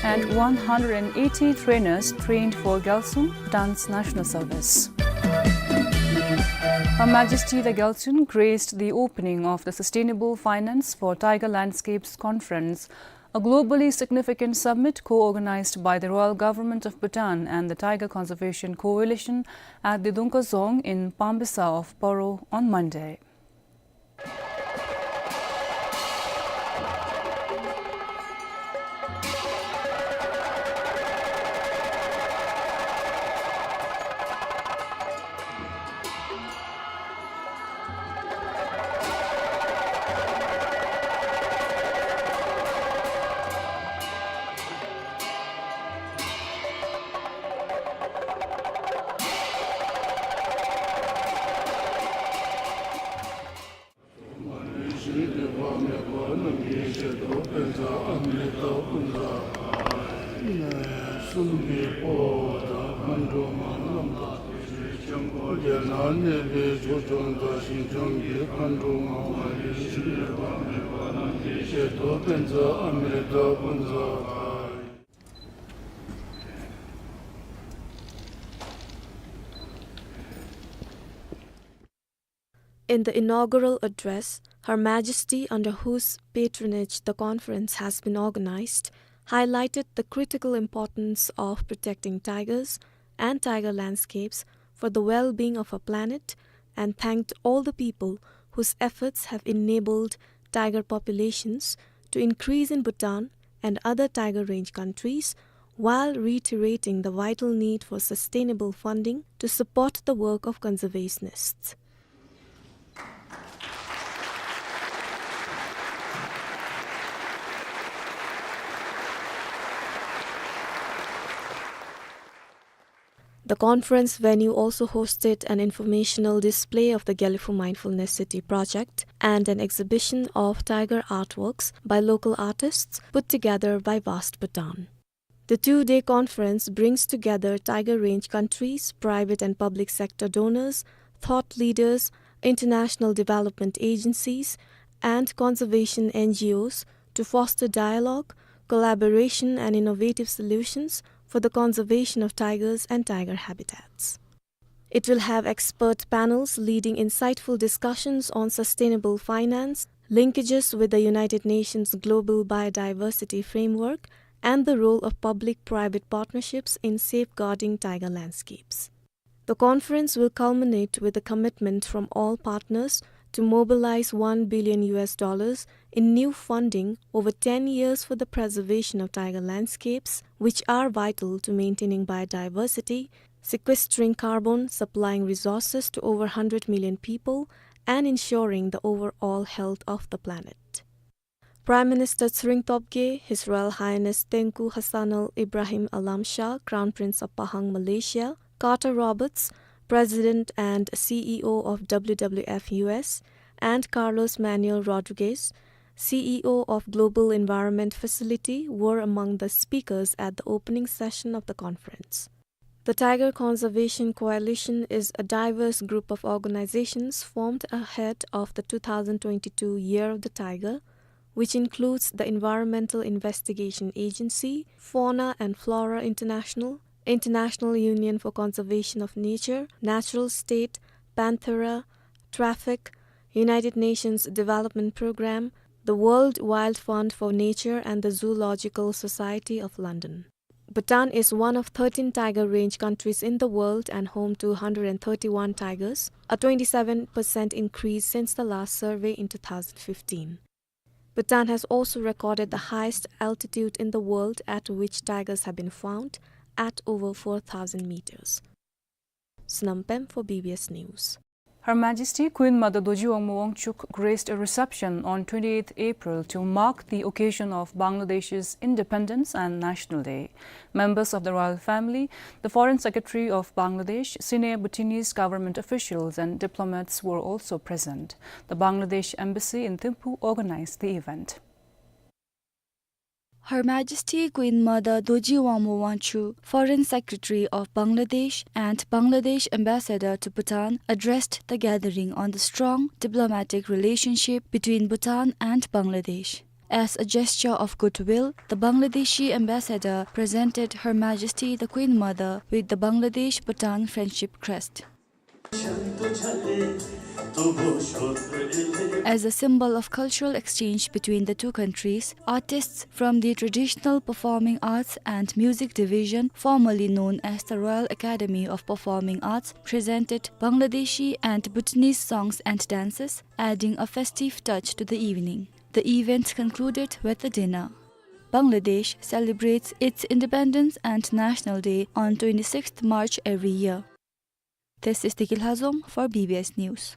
And one hundred eighty trainers trained for Gyaltsuen, Bhutan's national service. Her Majesty the Gyaltsuen graced the opening of the Sustainable Finance for Tiger Landscapes Conference, a globally significant summit co-organized by the Royal Government of Bhutan and the Tiger Conservation Coalition at the Dungka Dzong in Pambisa of Paro on Monday. In the inaugural address, Her Majesty, under whose patronage the conference has been organized, highlighted the critical importance of protecting tigers and tiger landscapes for the well-being of our planet and thanked all the people whose efforts have enabled tiger populations to increase in Bhutan and other tiger range countries, while reiterating the vital need for sustainable funding to support the work of conservationists. The conference venue also hosted an informational display of the Gelephu Mindfulness City project and an exhibition of tiger artworks by local artists put together by Vast Bhutan. The two-day conference brings together tiger range countries, private and public sector donors, thought leaders, international development agencies, and conservation N G Os to foster dialogue, collaboration, and innovative solutions for the conservation of tigers and tiger habitats. It will have expert panels leading insightful discussions on sustainable finance, linkages with the United Nations Global Biodiversity Framework, and the role of public-private partnerships in safeguarding tiger landscapes. The conference will culminate with a commitment from all partners to mobilize one billion U S dollars in new funding over ten years for the preservation of tiger landscapes, which are vital to maintaining biodiversity, sequestering carbon, supplying resources to over hundred million people, and ensuring the overall health of the planet. Prime Minister Tshering Tobgay, His Royal Highness Tengku Hassanal Ibrahim Alam Shah, Crown Prince of Pahang, Malaysia, Carter Roberts, President and C E O of W W F U S, and Carlos Manuel Rodriguez, C E O of Global Environment Facility, were among the speakers at the opening session of the conference. The Tiger Conservation Coalition is a diverse group of organizations formed ahead of the two thousand twenty-two Year of the Tiger, which includes the Environmental Investigation Agency, Fauna and Flora International, International Union for Conservation of Nature, Natural State, Panthera, Traffic, United Nations Development Programme, the World Wild Fund for Nature, and the Zoological Society of London. Bhutan is one of thirteen tiger range countries in the world and home to one hundred thirty-one tigers, a twenty-seven percent increase since the last survey in two thousand fifteen. Bhutan has also recorded the highest altitude in the world at which tigers have been found, at over four thousand meters. Sonam Pem for B B S News. Her Majesty Queen Mother Dorji Wangmo Wangchuck graced a reception on twenty-eighth April to mark the occasion of Bangladesh's independence and National Day. Members of the royal family, the Foreign Secretary of Bangladesh, senior Bhutanese government officials and diplomats were also present. The Bangladesh Embassy in Thimphu organized the event. Her Majesty Queen Mother Dorji Wangmo Wangchuck, Foreign Secretary of Bangladesh and Bangladesh Ambassador to Bhutan, addressed the gathering on the strong diplomatic relationship between Bhutan and Bangladesh. As a gesture of goodwill, the Bangladeshi ambassador presented Her Majesty the Queen Mother with the Bangladesh-Bhutan Friendship Crest. As a symbol of cultural exchange between the two countries, artists from the Traditional Performing Arts and Music Division, formerly known as the Royal Academy of Performing Arts, presented Bangladeshi and Bhutanese songs and dances, adding a festive touch to the evening. The event concluded with a dinner. Bangladesh celebrates its independence and National Day on twenty-sixth March every year. This is Deki Lhazom for B B S News.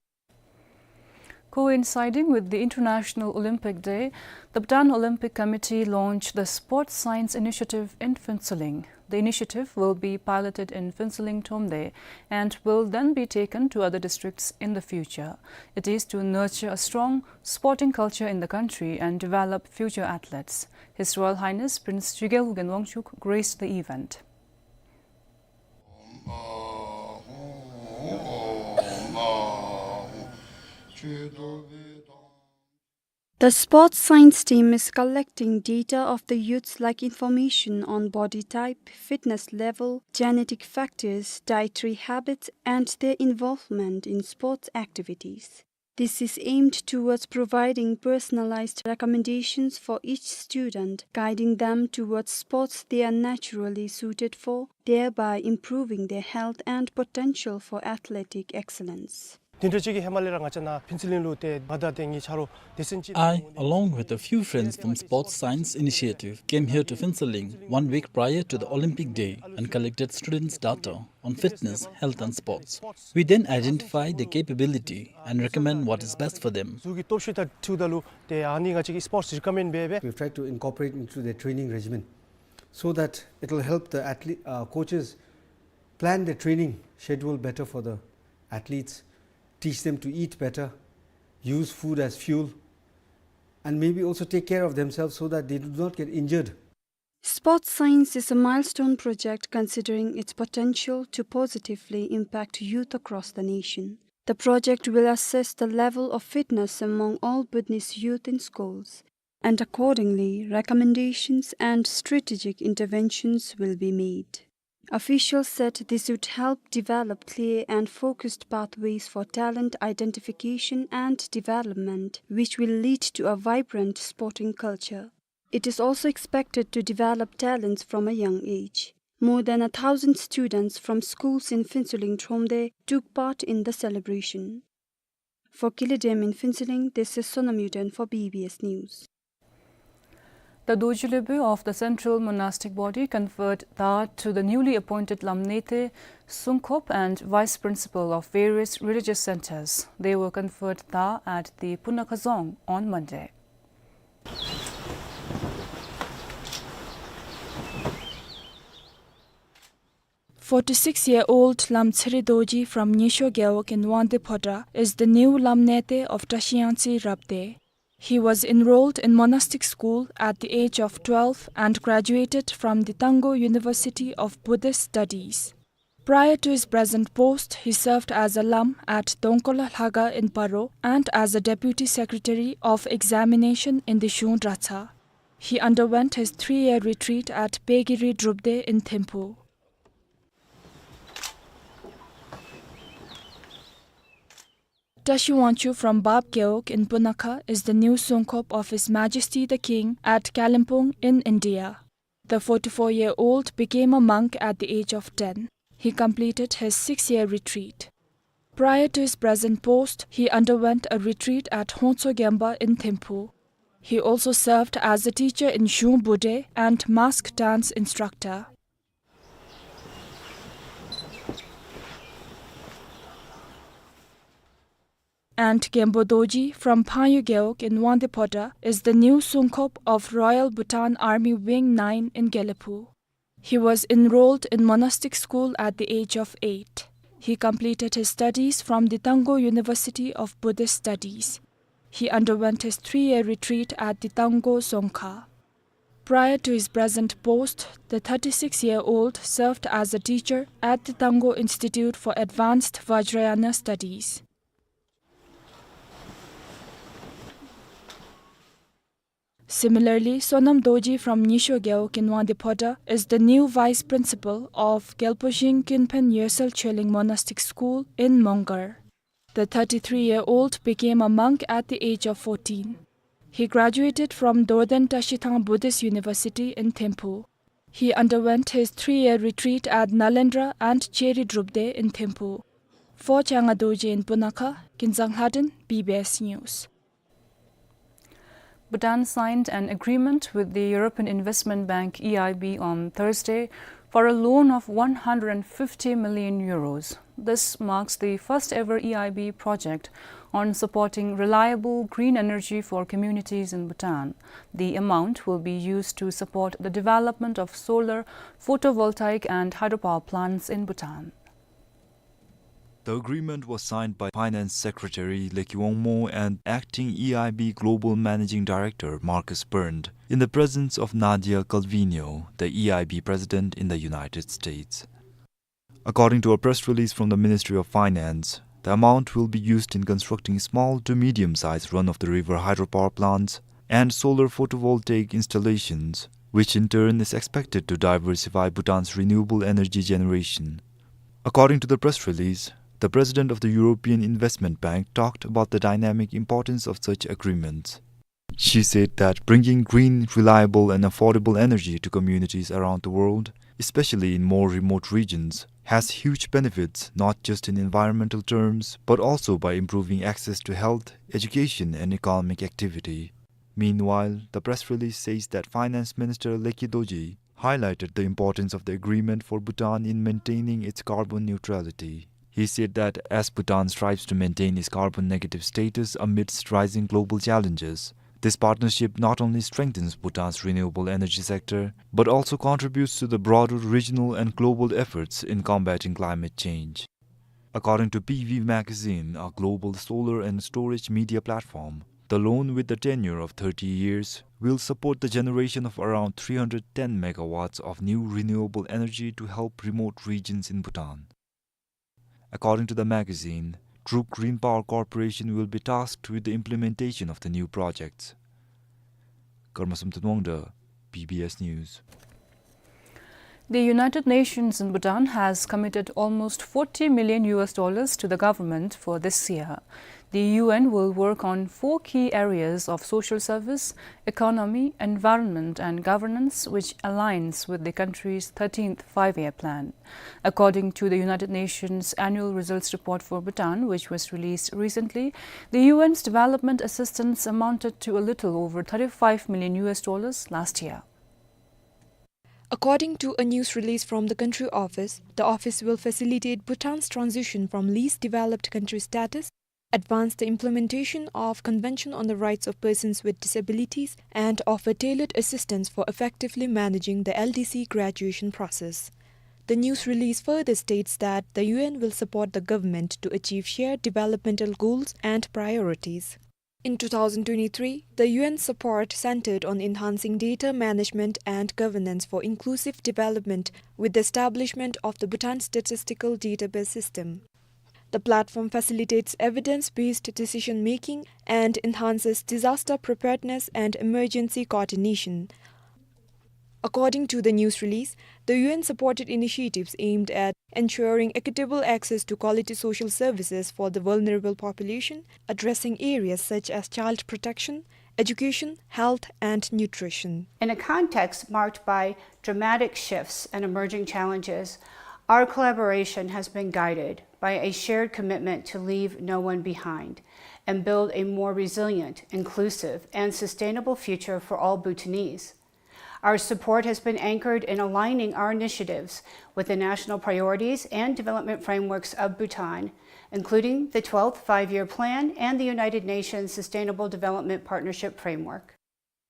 Coinciding with the International Olympic Day, the Bhutan Olympic Committee launched the Sports Science Initiative in Phuentsholing. The initiative will be piloted in Phuentsholing, Thromde, and will then be taken to other districts in the future. It is to nurture a strong sporting culture in the country and develop future athletes. His Royal Highness Prince Jigel Ugyen Wangchuck graced the event. The sports science team is collecting data of the youths like information on body type, fitness level, genetic factors, dietary habits, and their involvement in sports activities. This is aimed towards providing personalized recommendations for each student, guiding them towards sports they are naturally suited for, thereby improving their health and potential for athletic excellence. དེ་འདྲ་ཅིག་གི་ཧེ་མ་ལས་ར་ང་བཅས་ནཱ་ཕུན་ཚོགས་གླིང་ལུ་ཏེ་ང་དང་ཏེ་ངེའི་ཆ་རོགས་སྡེ་ཚན་ཅིག། I, along with a few friends from Sports Science Initiative, came here to Phuentsholing one week prior to the Olympic Day and collected students' data on fitness, health and sports. We then identify their capability and recommend what is best for them. གཟུགས་ཀྱི་སྟོབས་ཤུགས་དང་འཁྲིལཝ་ད་ལུ་ཏེ་ཨ་ནི་ང་བཅས་ཀྱིས་སི་པོརཊསི་རི་ཀོ་མེནཌ་འབད་འབད། We've tried to incorporate into their training regimen so that it'll help the athlete, uh, coaches plan the training schedule better for the athletes, teach them to eat better, use food as fuel, and maybe also take care of themselves so that they do not get injured. Sports science is a milestone project considering its potential to positively impact youth across the nation. The project will assess the level of fitness among all Bhutanese youth in schools, and accordingly, recommendations and strategic interventions will be made. Officials said this would help develop clear and focused pathways for talent identification and development, which will lead to a vibrant sporting culture. It is also expected to develop talents from a young age. More than a thousand students from schools in Phuentsholing Thromde took part in the celebration. For Kili Dem in Phuentsholing, this is Sonam Yuden for B B S News. The Dorji Lhubey of the Central Monastic Body conferred da to the newly appointed Lamnete, Sungkop and Vice Principal of various religious centers. They were conferred da at the Punakha Dzong on Monday. Forty-six-year-old Lam Tseri Dorji from Nyisho Gewog in Wangdue Phodrang is the new Lamnete of Tashi Yangtse Rabdey. He was enrolled in monastic school at the age of twelve and graduated from the Tanggo University of Buddhist Studies. Prior to his present post, he served as a Lam at Dongkola Lhaga in Paro and as a deputy secretary of examination in the Zhung Dratshang. He underwent his three-year retreat at Pegiri Drupdey in Thimphu. Tashi Wangchuk from Bab Gewog in Punakha is the new Songkhop of His Majesty the King at Kalimpong in India. The forty-four-year-old became a monk at the age of ten. He completed his six-year retreat. Prior to his present post, he underwent a retreat at Hongtso Gemba in Thimphu. He also served as a teacher in Zhung Budae and mask dance instructor. And Genpo Dorji from Phangyu Gewog in Wangdue Phodrang is the new Songkhop of Royal Bhutan Army Wing nine in Gelephu. He was enrolled in monastic school at the age of eight. He completed his studies from the Tanggo University of Buddhist Studies. He underwent his three-year retreat at the Tanggo Dzongkha. Prior to his present post, the thirty-six-year-old served as a teacher at the Tanggo Institute for Advanced Vajrayana Studies. Similarly, Sonam Dorji from Nyisho Gewog in Wangdue Phodrang is the new vice principal of Gyalpo Zhing Kunphen Yesel Choeling Monastic School in Mongar. The thirty-three-year-old became a monk at the age of fourteen. He graduated from Dorden Tashithang Buddhist University in Thimphu. He underwent his three-year retreat at Nalendra and Cheri Drupdey in Thimphu. For Changa Dorji in Punakha, Kinzang Lhaden, B B S News. Bhutan signed an agreement with the European Investment Bank, E I B, on Thursday for a loan of one hundred fifty million euros. This marks the first ever E I B project on supporting reliable green energy for communities in Bhutan. The amount will be used to support the development of solar, photovoltaic and hydropower plants in Bhutan. The agreement was signed by Finance Secretary Leki Wongmo and Acting E I B Global Managing Director Markus Bernd in the presence of Nadia Calvino, the E I B President in the United States. According to a press release from the Ministry of Finance, The amount will be used in constructing small to medium-sized run-of-the-river hydropower plants and solar photovoltaic installations, which in turn is expected to diversify Bhutan's renewable energy generation. According to the press release, the president of the European Investment Bank talked about the dynamic importance of such agreements. She said that bringing green, reliable, and affordable energy to communities around the world, especially in more remote regions, has huge benefits not just in environmental terms but also by improving access to health, education, and economic activity. Meanwhile, the press release says that Finance Minister Leki Dorji highlighted the importance of the agreement for Bhutan in maintaining its carbon neutrality. He said that as Bhutan strives to maintain its carbon negative status amidst rising global challenges, this partnership not only strengthens Bhutan's renewable energy sector but also contributes to the broader regional and global efforts in combating climate change. According to P V Magazine, a global solar and storage media platform, the loan, with a tenure of thirty years, will support the generation of around three hundred ten megawatts of new renewable energy to help remote regions in Bhutan. According to the magazine, Druk Green Power Corporation will be tasked with the implementation of the new projects. Karma Samten Wangda, B B S News. The United Nations in Bhutan has committed almost forty million U S dollars to the government for this year. The U N will work on four key areas of social service, economy, environment, and governance, which aligns with the country's thirteenth five-year plan. According to the United Nations annual results report for Bhutan, which was released recently, the U N's development assistance amounted to a little over thirty-five million U S dollars last year. According to a news release from the country office, the office will facilitate Bhutan's transition from least developed country status, advance the implementation of Convention on the Rights of Persons with Disabilities, and offer tailored assistance for effectively managing the L D C graduation process. The news release further states that the U N will support the government to achieve shared developmental goals and priorities. In two thousand twenty-three, the U N support centered on enhancing data management and governance for inclusive development with the establishment of the Bhutan Statistical Database System. The platform facilitates evidence-based decision-making and enhances disaster preparedness and emergency coordination. According to the news release, the U N supported initiatives aimed at ensuring equitable access to quality social services for the vulnerable population, addressing areas such as child protection, education, health, and nutrition. In a context marked by dramatic shifts and emerging challenges, our collaboration has been guided by a shared commitment to leave no one behind and build a more resilient, inclusive, and sustainable future for all Bhutanese. Our support has been anchored in aligning our initiatives with the national priorities and development frameworks of Bhutan, including the twelfth Five-Year Plan and the United Nations Sustainable Development Partnership Framework.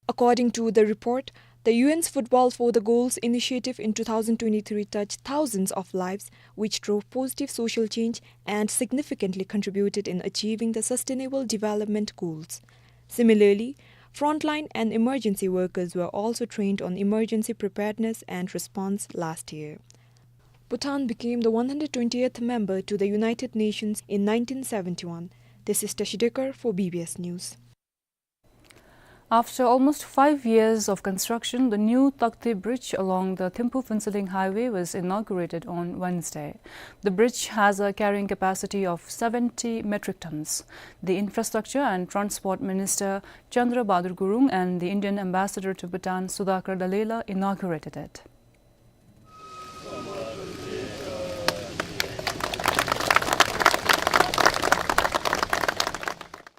According to the report, the U N's Football for the Goals initiative in two thousand twenty-three touched thousands of lives, which drove positive social change and significantly contributed in achieving the Sustainable Development Goals. Similarly, frontline and emergency workers were also trained on emergency preparedness and response last year. Bhutan became the one hundred twentieth member to the United Nations in nineteen seventy-one. This is Tashi Dekar for B B S News. After almost five years of construction, the new Takte Bridge along the Thimphu-Phuentsholing Highway was inaugurated on Wednesday. The bridge has a carrying capacity of seventy metric tons. The Infrastructure and Transport Minister Chandra Bahadur Gurung and the Indian Ambassador to Bhutan, Sudhakar Dallela, inaugurated it.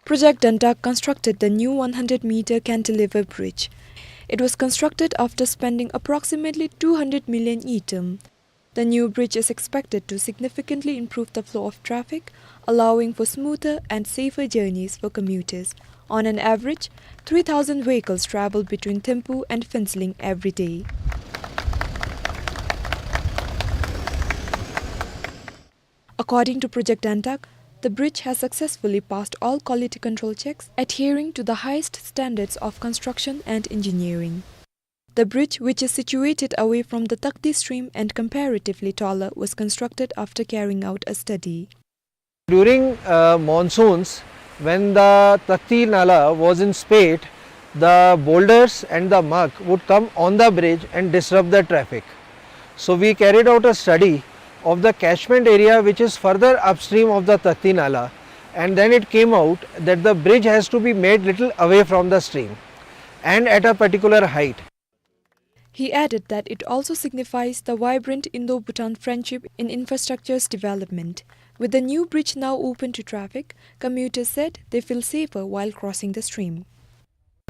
Project Dantak constructed the new one hundred meter cantilever bridge. It was constructed after spending approximately two hundred million ngultrum. The new bridge is expected to significantly improve the flow of traffic, allowing for smoother and safer journeys for commuters. On an average, three thousand vehicles travel between Thimphu and Phuentsholing every day. According to Project Dantak, the bridge has successfully passed all quality control checks, adhering to the highest standards of construction and engineering. The bridge, which is situated away from the Takte stream and comparatively taller, was constructed after carrying out a study. During uh, monsoons, when the Takhti Nala was in spate, the boulders and the muck would come on the bridge and disrupt the traffic. So we carried out a study of the catchment area which is further upstream of the Takhti Nala, and then it came out that the bridge has to be made little away from the stream and at a particular height. He added that it also signifies the vibrant Indo-Bhutan friendship in infrastructure's development. With the new bridge now open to traffic, commuters said they feel safer while crossing the stream.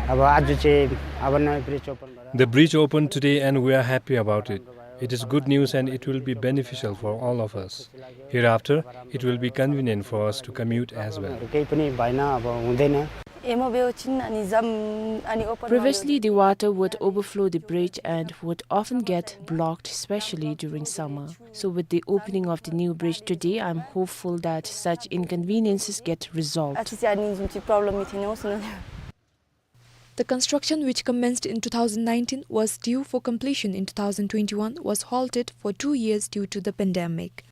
अब आज चाहिँ अब नयाँ bridge open भएर The bridge opened today and we are happy about it. It is good news and it will be beneficial for all of us. Hereafter, it will be convenient for us to commute as well. केही पनि भएन, अब हुँदैन। एमो बेउ छिन अनि जाम अनि open Previously, the water would overflow the bridge and would often get blocked, especially during summer. So with the opening of the new bridge today, I'm hopeful that such inconveniences get resolved. आछि चाहिँ अनि जुन चाहिँ problem methane उसनो। The construction, which commenced in two thousand nineteen, was due for completion in two thousand twenty-one, was halted for two years due to the pandemic.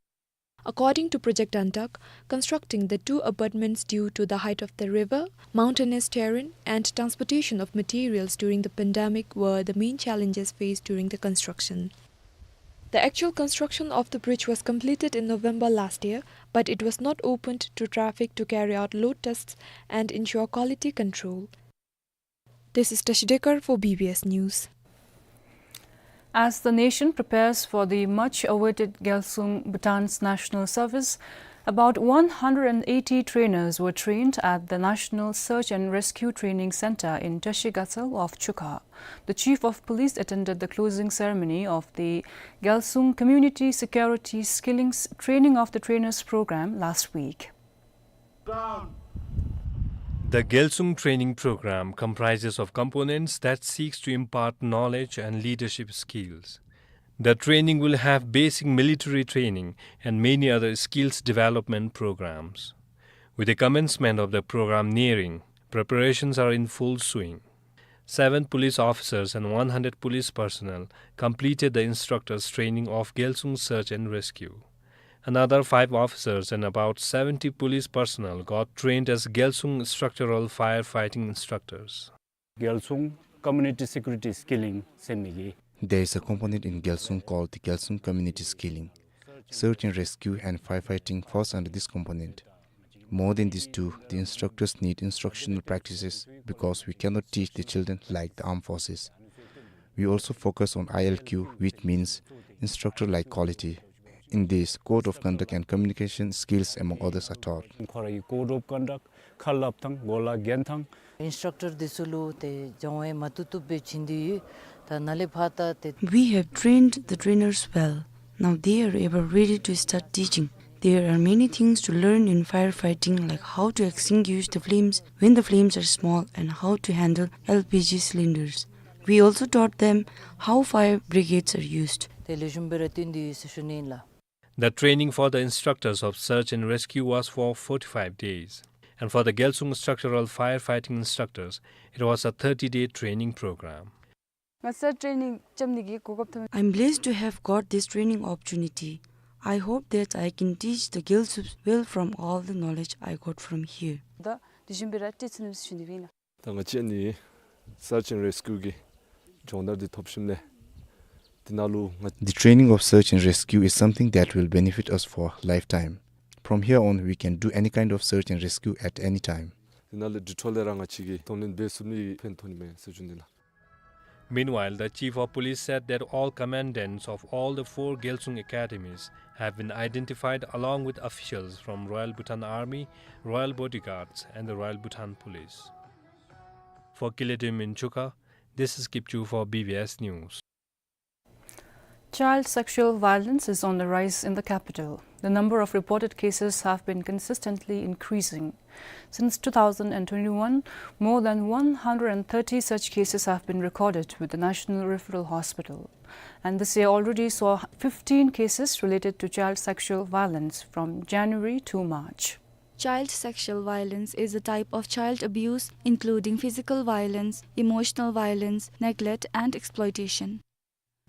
According to Project Antak, constructing the two abutments due to the height of the river, mountainous terrain, and transportation of materials during the pandemic were the main challenges faced during the construction. The actual construction of the bridge was completed in November last year, but it was not opened to traffic to carry out load tests and ensure quality control. This is Tashi Dekar for B B S News. As the nation prepares for the much-awaited Gyalsung Bhutan's national service, about one hundred and eighty trainers were trained at the National Search and Rescue Training Center in Tashi Gatsal of Chukha. The Chief of Police attended the closing ceremony of the Gyalsung Community Security Skilling Training of the Trainers program last week. The Gyalsung training program comprises of components that seeks to impart knowledge and leadership skills. The training will have basic military training and many other skills development programs. With the commencement of the program nearing, preparations are in full swing. Seven police officers and one hundred police personnel completed the instructors' training of Gyalsung Search and Rescue. Another five officers and about seventy police personnel got trained as Gyalsung structural firefighting instructors. Gyalsung Community Security Skilling ཟེར་མི་གི། There is a component in Gyalsung called the Gyalsung Community Skilling. Search and rescue and firefighting falls under this component. More than these two, the instructors need instructional practices because we cannot teach the children like the armed forces. We also focus on I L Q, which means instructor-like quality. In this, code of conduct and communication skills, among others, are taught. ཁོ་རའི་code of conduct ཁ་སླབ་ཐངས་གོ་ལ་གྱོན་ཐངས། Instructor འདི་ཚུ་ལུ་ཏེ་སྦྱང་བ་མ་བཏུབ་བཏུབ་སྦེ་བྱིན་དོ་ཡོད། ད་ནཱ་ལས་ཕར་ད་ཏེ། We have trained the trainers well. Now they are ever ready to start teaching. There are many things to learn in firefighting, like how to extinguish the flames when the flames are small and how to handle L P G cylinders. We also taught them how fire brigades are used. ཏེ་ལེགས་ཤོམ་སྦེ་ར་བསྟན་དོ་ཡོད་ཟེར་ཞུ་ནི་ཨིན་ལགས། The training for the instructors of search and rescue was for forty-five days, and for the Gyalsung structural firefighting instructors, it was a thirty-day training program. ང་ཚོ་ཊེ་རེ་ནིང་རྐྱབ་ནི་གི་གོ་སྐབས་ཐོབ། I'm blessed to have got this training opportunity. I hope that I can teach the Gyalsungs well from all the knowledge I got from here. ད་དེ་བཞིན་སྦེ་ར་ཊེ་རེ་ནིང་ཞུ་ནི་ཨིན་ལགས། ད་ང་བཅས་ནི་search and rescue གི་སྦྱོང་བརྡར་འདི་ཐོབ་ཞིནམ་ལས་འདི་ནང་ལུ་ང་། The training of search and rescue is something that will benefit us for lifetime. From here on, we can do any kind of search and rescue at any time. འདི་ནང་ལས་འདི་འཕྲོ་ལས་ར་ང་བཅས་ཀྱིས་གདོང་ལེན་འབད་ཚུགས་ནི་ཕན་ཐོགས་ནི་མས་ཟེར་ཞུ་ནི་ལགས། Meanwhile, the chief of police said that all commandants of all the four Gyalsung academies have been identified along with officials from Royal Bhutan Army, Royal Bodyguards, and the Royal Bhutan Police. For Kile Dum in Chukha, this is Kipchu for B B S News. Child sexual violence is on the rise in the capital. The number of reported cases have been consistently increasing. Since two thousand and twenty-one, more than one hundred and thirty such cases have been recorded with the National Referral Hospital. And this year already saw fifteen cases related to child sexual violence from January to March. Child sexual violence is a type of child abuse, including physical violence, emotional violence, neglect, and exploitation.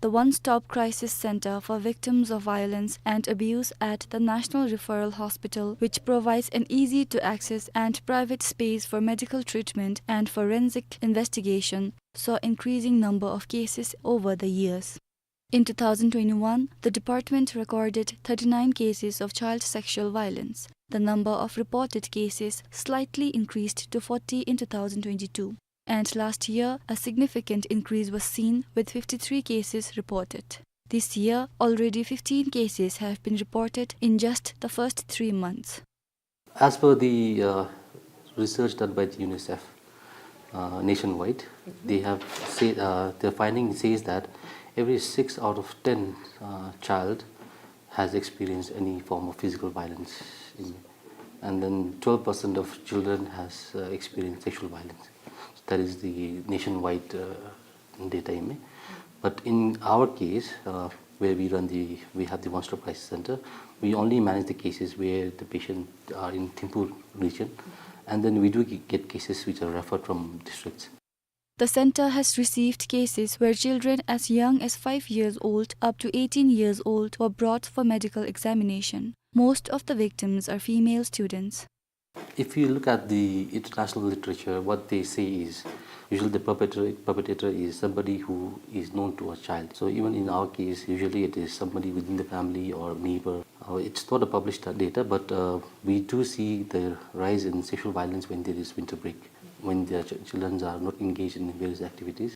The One Stop Crisis Center for Victims of Violence and Abuse at the National Referral Hospital, which provides an easy-to-access and private space for medical treatment and forensic investigation, saw increasing number of cases over the years. In two thousand twenty-one, the department recorded thirty-nine cases of child sexual violence. The number of reported cases slightly increased to forty in two thousand twenty-two. And last year, a significant increase was seen, with fifty-three cases reported. This year, already fifteen cases have been reported in just the first three months. As per the, uh, research done by the UNICEF, uh, nationwide, they have say, uh, the finding says that every six out of ten, uh, child has experienced any form of physical violence in, and then twelve percent of children has, uh, experienced sexual violence. So that is the nationwide, uh, data in. But in our case, uh, where we run the, we have the One Stop Crisis Center, we only manage the cases where the patient are in Thimphu region, and then we do ge-, get cases which are referred from districts. The center has received cases where children as young as five years old up to eighteen years old were brought for medical examination. Most of the victims are female students. If you look at the international literature, what they say is usually the perpetrator, perpetrator is somebody who is known to a child. So even in our case, usually it is somebody within the family or neighbor. Uh, it's not a published data, but, uh, we do see the rise in sexual violence when there is winter break, when the ch-, children are not engaged in various activities.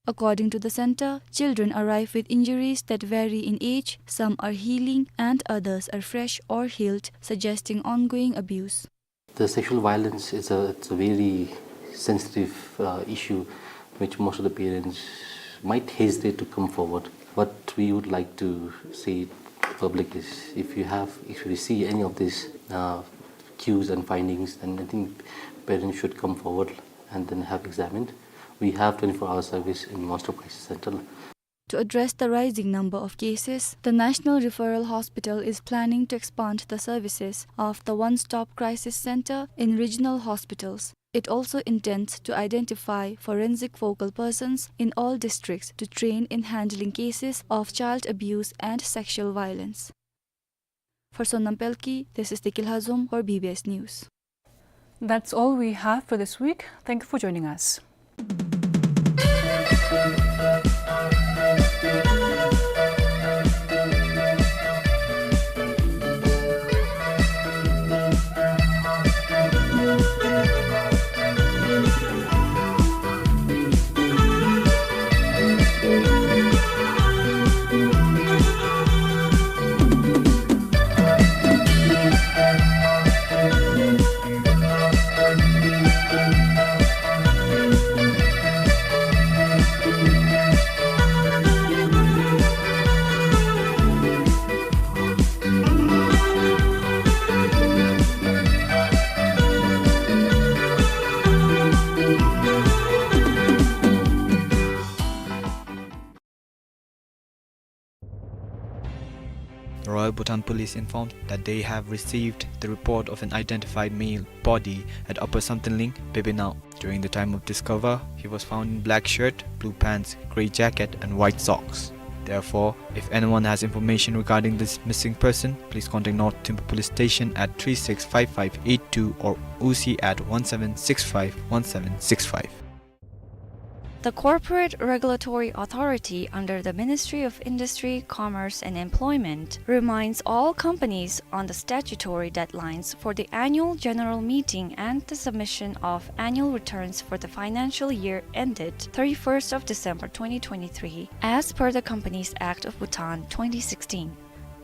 According to the center, children arrive with injuries that vary in age, some are healing and others are fresh or healed, suggesting ongoing abuse. The sexual violence is a, it's a very sensitive, uh, issue which most of the parents might hesitate to come forward. What we would like to say to the public is, if you have, if you see any of these, uh, cues and findings, then I think parents should come forward and then have examined. We have twenty-four hour service in One Stop Crisis Center. To address the rising number of cases, the National Referral Hospital is planning to expand the services of the One Stop Crisis Center in regional hospitals. It also intends to identify forensic focal persons in all districts to train in handling cases of child abuse and sexual violence. For Sonam Pelkey, this is Deki Lhazom for B B S News. That's all we have for this week. Thank you for joining us. The Royal Bhutan Police informed that they have received the report of an identified male body at Upper Samtenling, Pebinao. During the time of discover, he was found in black shirt, blue pants, grey jacket and white socks. Therefore, if anyone has information regarding this missing person, please contact North Thimphu Police Station at three six five five eight two or O C at one seven six five one seven six five. The Corporate Regulatory Authority under the Ministry of Industry, Commerce and Employment reminds all companies on the statutory deadlines for the annual general meeting and the submission of annual returns for the financial year ended thirty-first of December twenty twenty-three, as per the Companies Act of Bhutan twenty sixteen.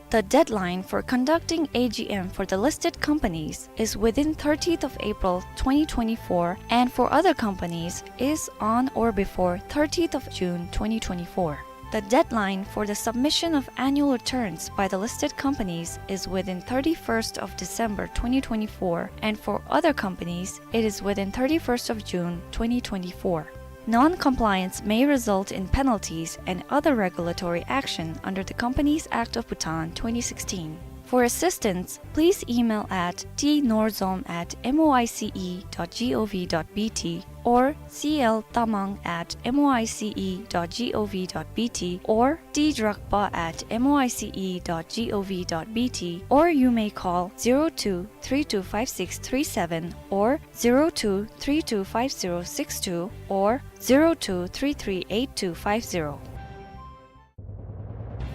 The deadline for conducting A G M for the listed companies is within thirtieth of April twenty twenty-four, and for other companies is on or before thirtieth of June twenty twenty-four. The deadline for the submission of annual returns by the listed companies is within thirty-first of December twenty twenty-four, and for other companies, it is within thirty-first of June twenty twenty-four. Non-compliance may result in penalties and other regulatory action under the Companies Act of Bhutan twenty sixteen. For assistance, please email at t norzom at moice dot gov dot bt or c l tamang at moice dot gov dot bt or t drakpa at moice dot gov dot bt, or you may call zero two three two five six three seven or zero two three two five zero six two or zero two three three eight two five zero.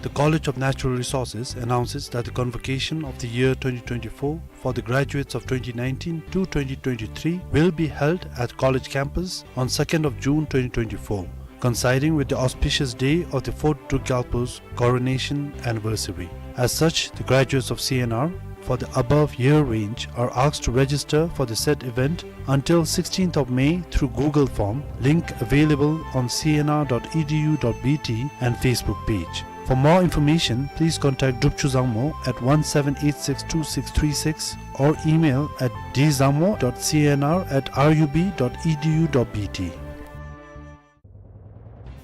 The College of Natural Resources announces that the convocation of the year twenty twenty-four for the graduates of twenty nineteen to twenty twenty-three will be held at college campus on second of June twenty twenty-four, coinciding with the auspicious day of the fourth Druk Gyalpo's coronation anniversary. As such, the graduates of C N R for the above year range are asked to register for the said event until sixteenth of May through Google form, link available on c n r dot e d u dot b t and Facebook page. For more information, please contact Drupchu Zangmo at one seven eight six two six three six or email at d zangmo dot c n r at r u b dot e d u dot b t.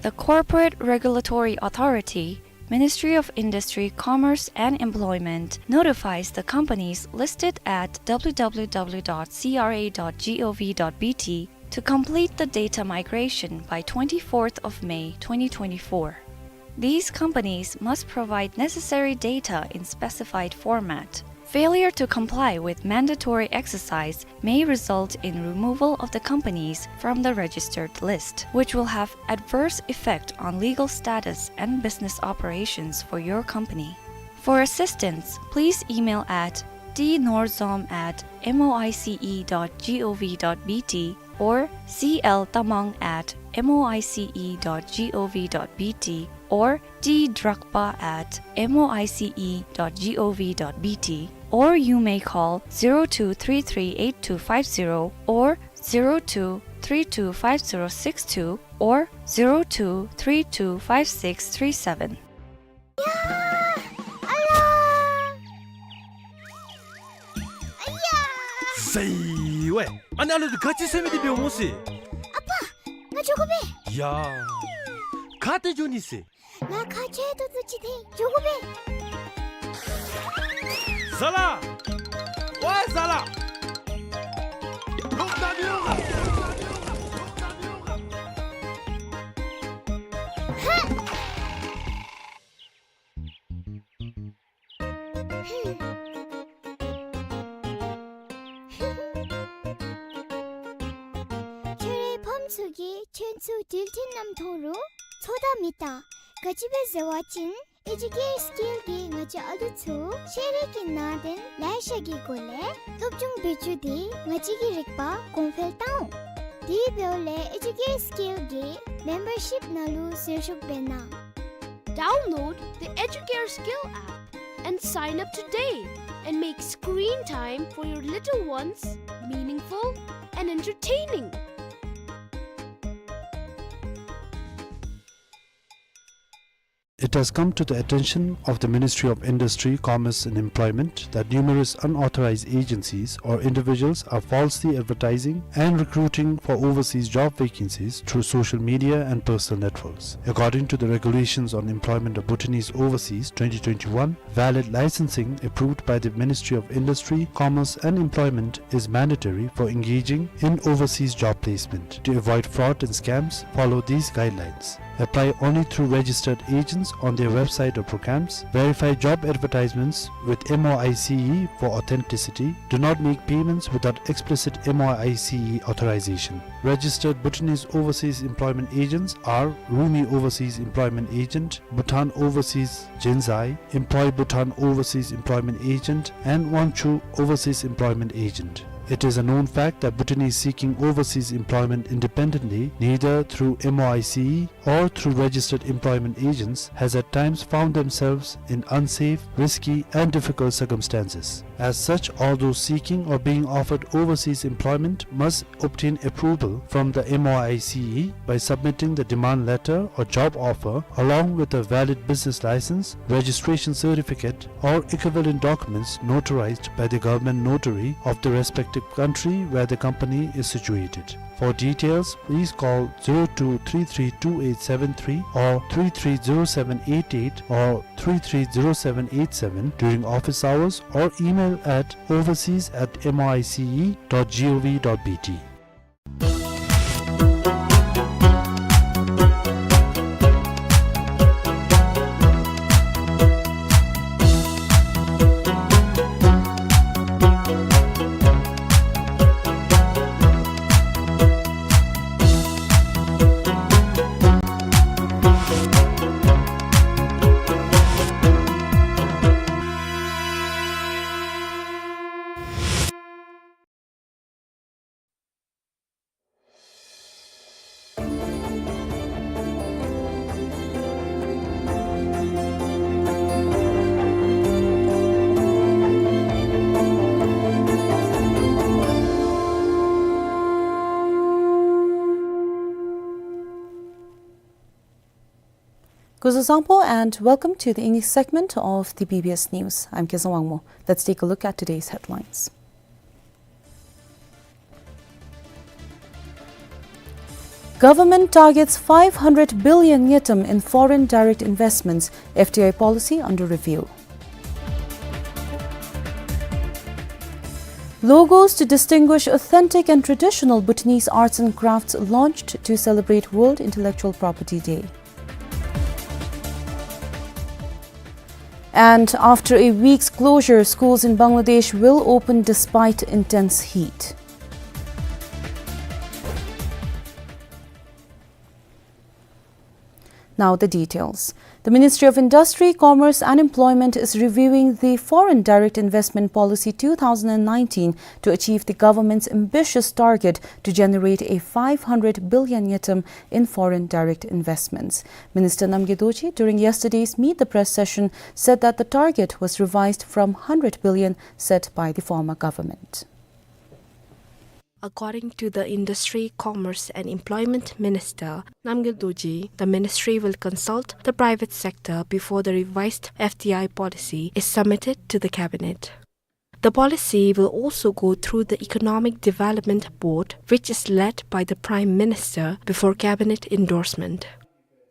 The Corporate Regulatory Authority, Ministry of Industry, Commerce and Employment, notifies the companies listed at w w w dot c r a dot gov dot b t to complete the data migration by twenty-fourth of May twenty twenty-four. These companies must provide necessary data in specified format. Failure to comply with mandatory exercise may result in removal of the companies from the registered list, which will have adverse effect on legal status and business operations for your company. For assistance, please email at t norzom at moice dot gov dot b t or c l tamang at moice dot gov dot b t or t drakpa at moice dot gov dot b t, or you may call zero two three three eight two five zero or zero two three two five zero six two or zero two three two five six three seven. 야! 알라! 아야! ܣܝ ܘܐ! ཨ་ནི་ཨ་ལུ་འདི་ག་ཅི་ཟེར་མི་འདི་འབདཝ་སྨོ་ཟེར། ཨ་པ། ང་འགྱོ་དགོ་པས། ཡ། ག་ཏེ་འགྱོ་ནི་ཟེར། ང་ཁ་ཆེ་ཏོག་ཏོ་ཅིག་འཐེན་འགྱོ་དགོ་པས། ཟ་ལ། ཝའི་ཟ་ལ། ཁྱོད་རའི་ཕམ་ཚུ་གིས་ཁྱོད་ཚུ་འགྲུལ་འཕྲིན་ནང་མཐོང་རུང་ཚོད་ལྟ་མི་བཏང་། ག་ཅི་སྦེ་ཟེར་བ་ཅིན་ཨེ་ཇུ་ཀེར་སི་ཀིལ་གྱིས་ང་བཅས་ཨ་ལུ་ཚུ་ཤེས་རིག་གི་ནང་དོན་ལེ་ཤ་གི་སྒོ་ལས་སློབ་སྦྱོང་འབད་བཅུག་སྟེ་ང་བཅས་ཀྱི་རིག་པ་གོང་འཕེལ་བཏང་འོང་། དེ་འབདཝ་ལས་ཨེ་ཇུ་ཀེར་སི་ཀིལ་གྱི་མེམ་བར་ཤིཔ་ནང་ལུ་ཟུར་ཞུགས་འབད་གནང་། Download the Educare Skill app and sign up today and make screen time for your little ones meaningful and entertaining. It has come to the attention of the Ministry of Industry, Commerce and Employment that numerous unauthorized agencies or individuals are falsely advertising and recruiting for overseas job vacancies through social media and personal networks. According to the Regulations on Employment of Bhutanese Overseas twenty twenty-one, valid licensing approved by the Ministry of Industry, Commerce and Employment is mandatory for engaging in overseas job placement. To avoid fraud and scams, follow these guidelines. Apply only through registered agents on their website or programs. Verify job advertisements with M O I C E for authenticity. Do not make payments without explicit M O I C E authorization. Registered Bhutanese overseas employment agents are Rumi Overseas Employment Agent, Bhutan Overseas Jinzai, Employ Bhutan Overseas Employment Agent, and Wangchu Overseas Employment Agent. It is a known fact that Bhutanese seeking overseas employment independently, neither through M O I C E or through registered employment agents, has at times found themselves in unsafe, risky, and difficult circumstances. As such, all those seeking or being offered overseas employment must obtain approval from the M O I C E by submitting the demand letter or job offer along with a valid business license, registration certificate, or equivalent documents notarized by the government notary of the respective country where the company is situated. For details, please call zero two three three two eight seven three or three three zero seven eight eight or three three zero seven eight seven during office hours or email at overseas at M I C E dot G O V dot B T. Kuzuzangpo and welcome to the English segment of the B B S News. I'm Kezang Wangmo. Let's take a look at today's headlines. Government targets five hundred billion ngultrum in foreign direct investments, F D I policy under review. Logos to distinguish authentic and traditional Bhutanese arts and crafts launched to celebrate World Intellectual Property Day. And after a week's closure, schools in Bangladesh will open despite intense heat. Now the details. The Ministry of Industry, Commerce and Employment is reviewing the Foreign Direct Investment Policy two thousand and nineteen to achieve the government's ambitious target to generate a five hundred billion ngultrum in foreign direct investments. Minister Namgay Dorji, during yesterday's Meet the Press session, said that the target was revised from hundred billion set by the former government. According to the Industry, Commerce and Employment Minister, Namgay Dorji, the ministry will consult the private sector before the revised F D I policy is submitted to the cabinet. The policy will also go through the Economic Development Board, which is led by the Prime Minister, before cabinet endorsement.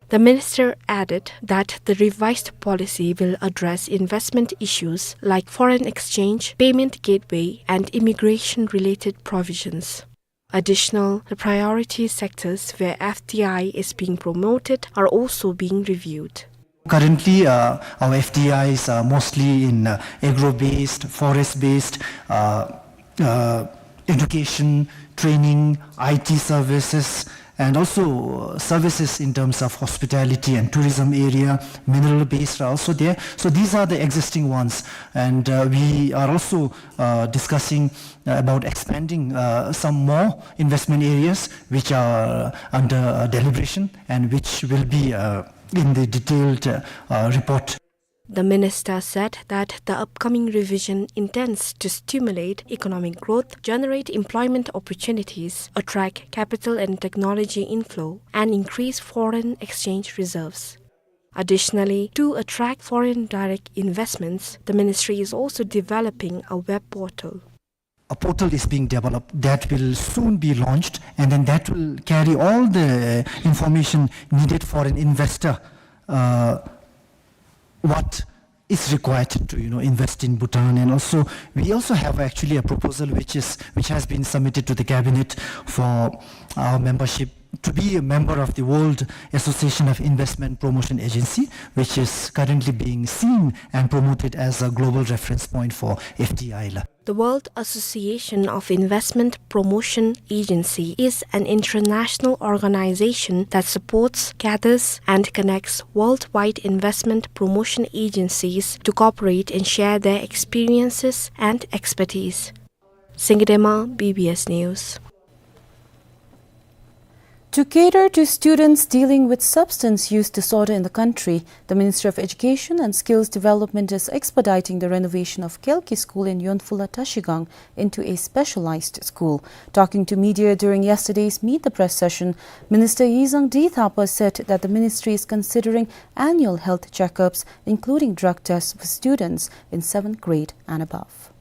The minister added that the revised policy will address investment issues like foreign exchange, payment gateway, and immigration-related provisions. Additional, the priority sectors where F D I is being promoted are also being reviewed. Currently, uh, our F D Is are mostly in, uh, agro-based, forest-based, uh, uh, education, training, I T services, and also, uh, services in terms of hospitality and tourism area, mineral-based are also there. So these are the existing ones, and, uh, we are also, uh, discussing, uh, about expanding, uh, some more investment areas which are under, uh, deliberation and which will be, uh, in the detailed, uh, uh, report. The minister said that the upcoming revision intends to stimulate economic growth, generate employment opportunities, attract capital and technology inflow, and increase foreign exchange reserves. Additionally, to attract foreign direct investments, the ministry is also developing a web portal. A portal is being developed that will soon be launched, and then that will carry all the information needed for an investor, uh, what is required to, you know, invest in Bhutan. And also, we also have actually a proposal which is, which has been submitted to the cabinet for our membership to be a member of the World Association of Investment Promotion Agency, which is currently being seen and promoted as a global reference point for F D I la. The World Association of Investment Promotion Agency is an international organization that supports, gathers, and connects worldwide investment promotion agencies to cooperate and share their experiences and expertise. Singidema, B B S News. To cater to students dealing with substance use disorder in the country, the Ministry of Education and Skills Development is expediting the renovation of Kelki School in Yonphula Tashigang into a specialized school. Talking to media during yesterday's Meet the Press session, Minister Yizang D Thapa said that the ministry is considering annual health checkups, including drug tests for students in seventh grade and above.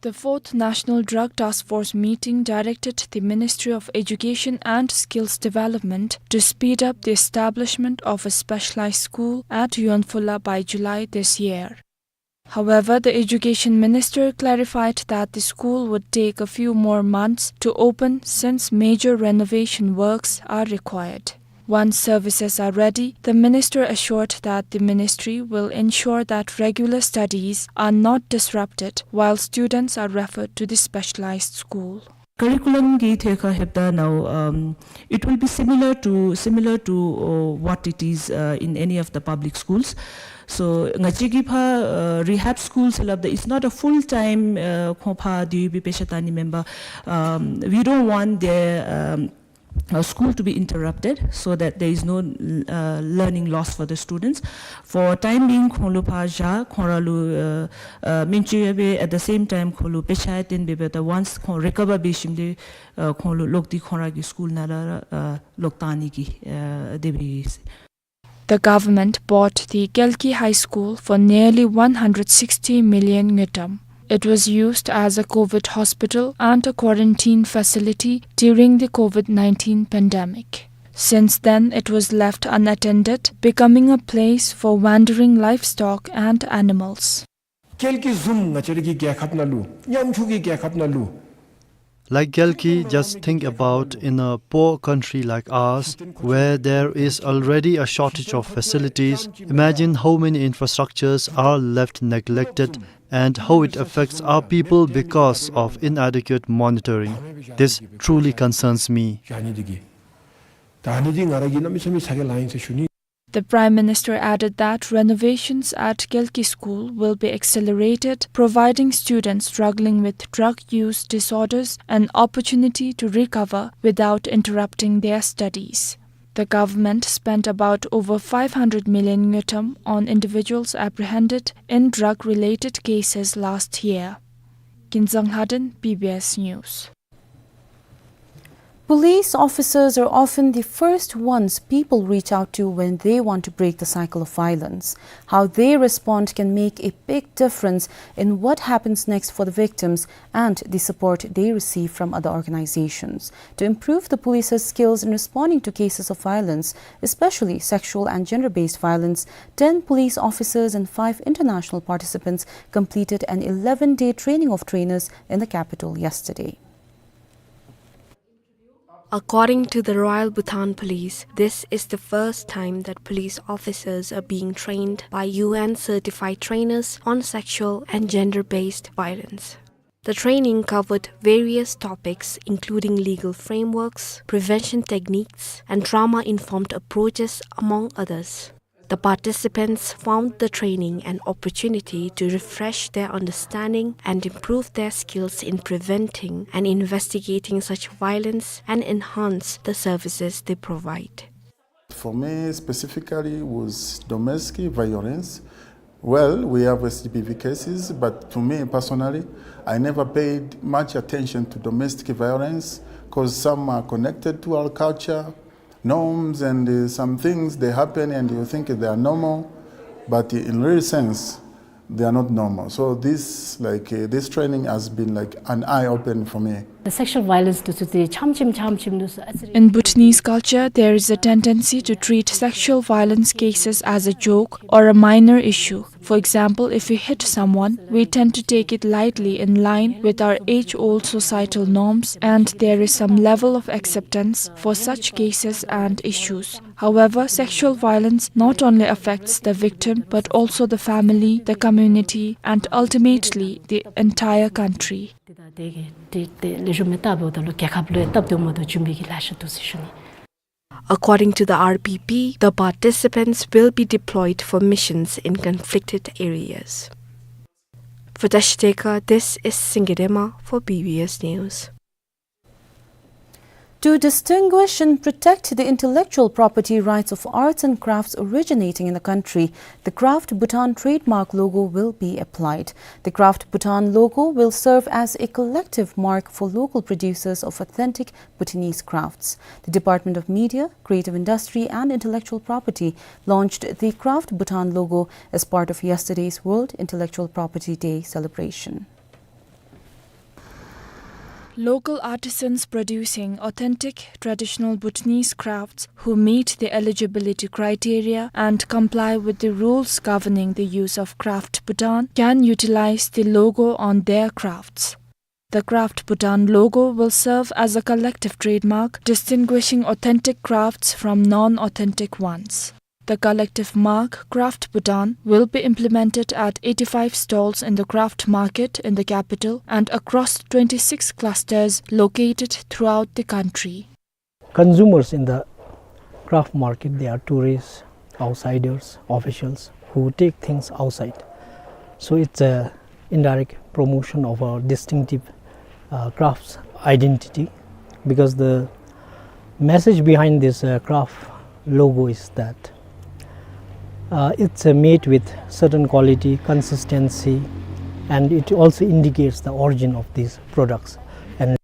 The fourth National Drug Task Force meeting directed the Ministry of Education and Skills Development to speed up the establishment of a specialized school at Yuanphulla by July this year. However, the education minister clarified that the school would take a few more months to open since major renovation works are required. Once services are ready, the minister assured that the ministry will ensure that regular studies are not disrupted while students are referred to the specialized school. Curriculum གི་ཐད་ཁར་ལྷོདཔ་ད་now, um, it will be similar to, similar to, uh, what it is, uh, in any of the public schools. So ང་བཅས་ཀྱིས་ཕར་uh, rehab schools ལབ་ད་it's not a full time, uh, ཁོང་ཕར་དེ་སྦེ་དཔེ་ཆ་ལྟ་ནི་མེན་པར, um, we don't want their, um, uh, school to be interrupted so that there is no, uh, learning loss for the students. For time being ཁོང་ལུ་ཕར་བཞག་ཁོང་ར་ལུ་uh, uh, སྨན་བཅོས་ཡང་འབད་at the same time ཁོང་ལུ་དཔེ་ཆ་ཡང་སྟོན་སྦེ་འབདཝ་ད་once ཁོང་recover འབད་ཞིནམ་ལས་uh, ཁོང་ལུ་ལོག་སྟེ་ཁོང་ར་གི་school ནང་ར་uh, ལོག་བཏང་ནི་གི་uh, དེ་སྦེ། The government bought the Kalki High School for nearly one hundred sixty million ngultrum. It was used as a COVID hospital and a quarantine facility during the COVID nineteen pandemic. Since then, it was left unattended, becoming a place for wandering livestock and animals. ཀལ་ཀི་བཟུམ་ང་བཅས་ར་གི་རྒྱལ་ཁབ་ནང་ལུ་ཉམ་ཆུང་གི་རྒྱལ་ཁབ་ནང་ལུ། Like Kalki, just think about in a poor country like ours, where there is already a shortage of facilities, imagine how many infrastructures are left neglected and how it affects our people because of inadequate monitoring. This truly concerns me. ད་ཨ་ནི་འདི་ང་ར་གིས་གནམ་མེད་ས་མེད་ཚ་གྱང་ལང་ཡི་ཟེར་ཞུ་ནི། The Prime Minister added that renovations at Kalki School will be accelerated, providing students struggling with drug use disorders an opportunity to recover without interrupting their studies. The government spent about over five hundred million ngultrum on individuals apprehended in drug-related cases last year. Kinzang Lhaden, B B S News. Police officers are often the first ones people reach out to when they want to break the cycle of violence. How they respond can make a big difference in what happens next for the victims and the support they receive from other organizations. To improve the police's skills in responding to cases of violence, especially sexual and gender-based violence, ten police officers and five international participants completed an eleven-day training of trainers in the capital yesterday. According to the Royal Bhutan Police, this is the first time that police officers are being trained by U N certified trainers on sexual and gender-based violence. The training covered various topics, including legal frameworks, prevention techniques, and trauma-informed approaches, among others. The participants found the training an opportunity to refresh their understanding and improve their skills in preventing and investigating such violence and enhance the services they provide. For me specifically was domestic violence. Well, we have S D P V cases, but to me personally, I never paid much attention to domestic violence 'cause some are connected to our culture, norms, and, uh, some things they happen and you think they are normal, but in real sense, they are not normal. So this, like, uh, this training has been, like, an eye open for me. The sexual violence to, to the chamchim chamchim to In Bhutanese culture, there is a tendency to treat sexual violence cases as a joke or a minor issue. For example, if we hit someone, we tend to take it lightly in line with our age-old societal norms, and there is some level of acceptance for such cases and issues. However, sexual violence not only affects the victim, but also the family, the community, and ultimately the entire country. དེ་དང་དེ་གི་དེ་དེ་ལེགས་ཤོམ་སྦེ་བལྟ་འབདཝ་ད་ལུ་རྒྱལ་ཁབ་ལུ་ཡང་སྟབས་བདེཝ་མ་གཏོགས་འབྱུང་མི་གི་ལཱ་ཤ་འདུག་ཟེར་ཞུ་ནི། According to the R P P, the participants will be deployed for missions in conflicted areas. For Dashteka, this is Singye Dema for B B S News. To distinguish and protect the intellectual property rights of arts and crafts originating in the country, the Craft Bhutan trademark logo will be applied. The Craft Bhutan logo will serve as a collective mark for local producers of authentic Bhutanese crafts. The Department of Media, Creative Industry and Intellectual Property launched the Craft Bhutan logo as part of yesterday's World Intellectual Property Day celebration. Local artisans producing authentic traditional Bhutanese crafts who meet the eligibility criteria and comply with the rules governing the use of Craft Bhutan can utilize the logo on their crafts. The Craft Bhutan logo will serve as a collective trademark distinguishing authentic crafts from non-authentic ones. The collective mark, Craft Bhutan, will be implemented at eighty-five stalls in the craft market in the capital and across twenty-six clusters located throughout the country. Consumers in the craft market, they are tourists, outsiders, officials who take things outside. So it's a indirect promotion of our distinctive, uh, crafts identity, because the message behind this, uh, craft logo is that, uh, it's, uh, made with certain quality, consistency, and it also indicates the origin of these products. And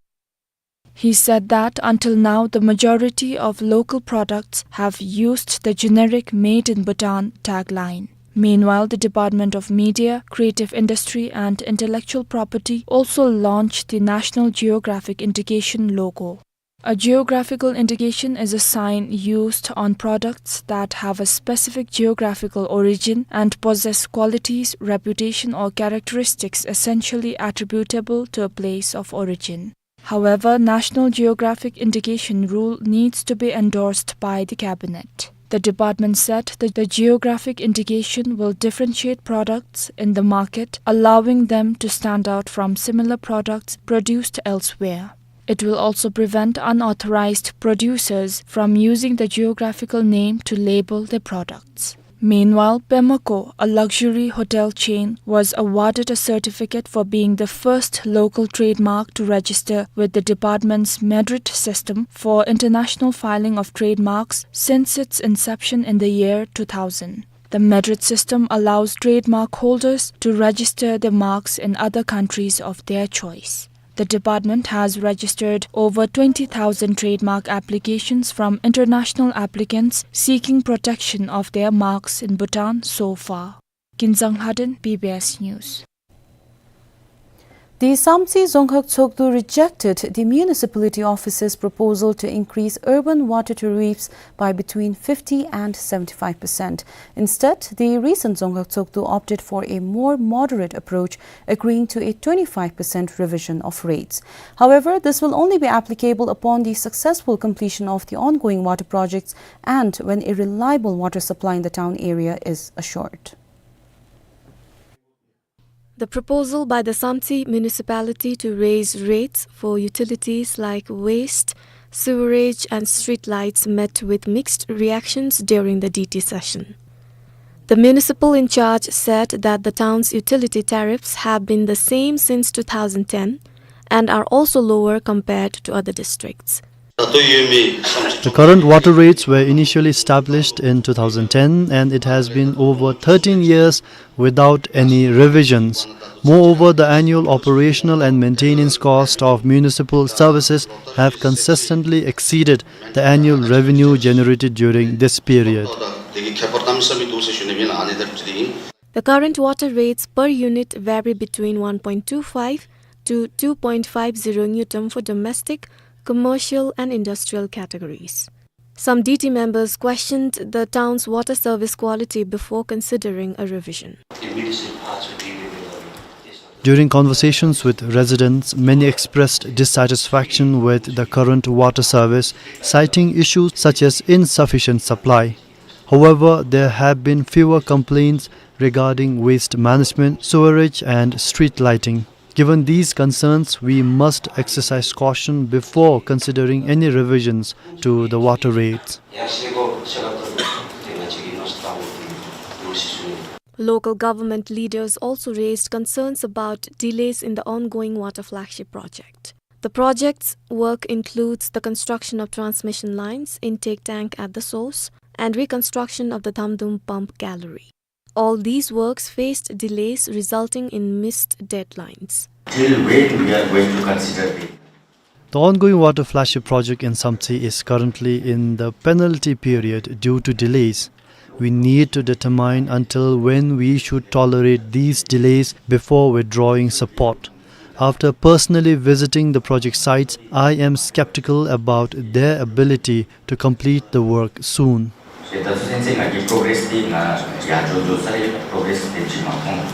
He said that until now, the majority of local products have used the generic "Made in Bhutan" tagline. Meanwhile, the Department of Media, Creative Industry and Intellectual Property also launched the National Geographic Indication logo. A geographical indication is a sign used on products that have a specific geographical origin and possess qualities, reputation, or characteristics essentially attributable to a place of origin. However, National Geographic Indication rule needs to be endorsed by the cabinet. The department said that the geographic indication will differentiate products in the market, allowing them to stand out from similar products produced elsewhere. It will also prevent unauthorized producers from using the geographical name to label their products. Meanwhile, Pemaco, a luxury hotel chain, was awarded a certificate for being the first local trademark to register with the department's MEDRIT system for international filing of trademarks since its inception in the year two thousand. The MEDRIT system allows trademark holders to register their marks in other countries of their choice. The department has registered over twenty thousand trademark applications from international applicants seeking protection of their marks in Bhutan so far. Kinzang Lhaden, B B S News. The Samtse Dzongkhag Tshogdu rejected the municipality office's proposal to increase urban water tariffs by between fifty and seventy-five percent. Instead, the recent Dzongkhag Tshogdu opted for a more moderate approach, agreeing to a twenty-five percent revision of rates. However, this will only be applicable upon the successful completion of the ongoing water projects and when a reliable water supply in the town area is assured. The proposal by the Samtse municipality to raise rates for utilities like waste, sewerage and street lights met with mixed reactions during the D T session. The municipal in charge said that the town's utility tariffs have been the same since two thousand ten and are also lower compared to other districts. The current water rates were initially established in two thousand ten, and it has been over thirteen years without any revisions. Moreover, the annual operational and maintenance cost of municipal services have consistently exceeded the annual revenue generated during this period. The current water rates per unit vary between one point two five to two point five zero ngultrum for domestic, commercial and industrial categories. Some D T members questioned the town's water service quality before considering a revision. During conversations with residents, many expressed dissatisfaction with the current water service, citing issues such as insufficient supply. However, there have been fewer complaints regarding waste management, sewerage and street lighting. Given these concerns, we must exercise caution before considering any revisions to the water rates. Local government leaders also raised concerns about delays in the ongoing water flagship project. The project's work includes the construction of transmission lines, intake tank at the source, and reconstruction of the Damdum pump gallery. All these works faced delays, resulting in missed deadlines. Till when we are going to consider the The ongoing water flagship project in Samtse is currently in the penalty period due to delays. We need to determine until when we should tolerate these delays before withdrawing support. After personally visiting the project sites, I am skeptical about their ability to complete the work soon. ད་ལྟོ་ཚུན་ཚོད་ང་གི་པོ་རོ་གེ་རེསི་འདི་ང་ཡར་འགྱོ་འགྱོ་ས་རེད། པོ་རོ་གེ་རེསི་དེམ་ཅིག་མ་མཐོང་།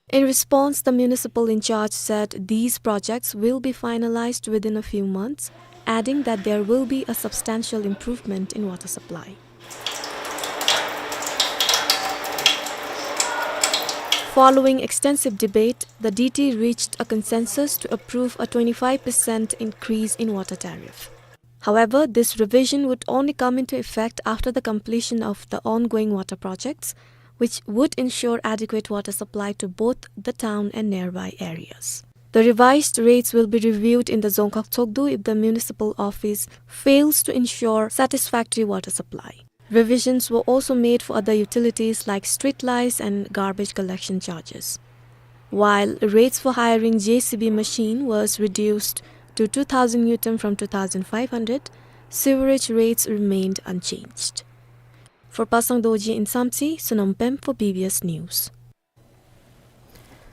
In response, the municipal in charge said these projects will be finalized within a few months, adding that there will be a substantial improvement in water supply. Following extensive debate, the D T reached a consensus to approve a twenty-five percent increase in water tariff. However, this revision would only come into effect after the completion of the ongoing water projects, which would ensure adequate water supply to both the town and nearby areas. The revised rates will be reviewed in the Dzongkhag Tshogdu if the municipal office fails to ensure satisfactory water supply. Revisions were also made for other utilities like street lights and garbage collection charges. While rates for hiring J C B machine was reduced to two thousand ngultrum from two thousand five hundred, sewerage rates remained unchanged. For Pasang Dorji in Samtse, Sonam Pem for B B S News.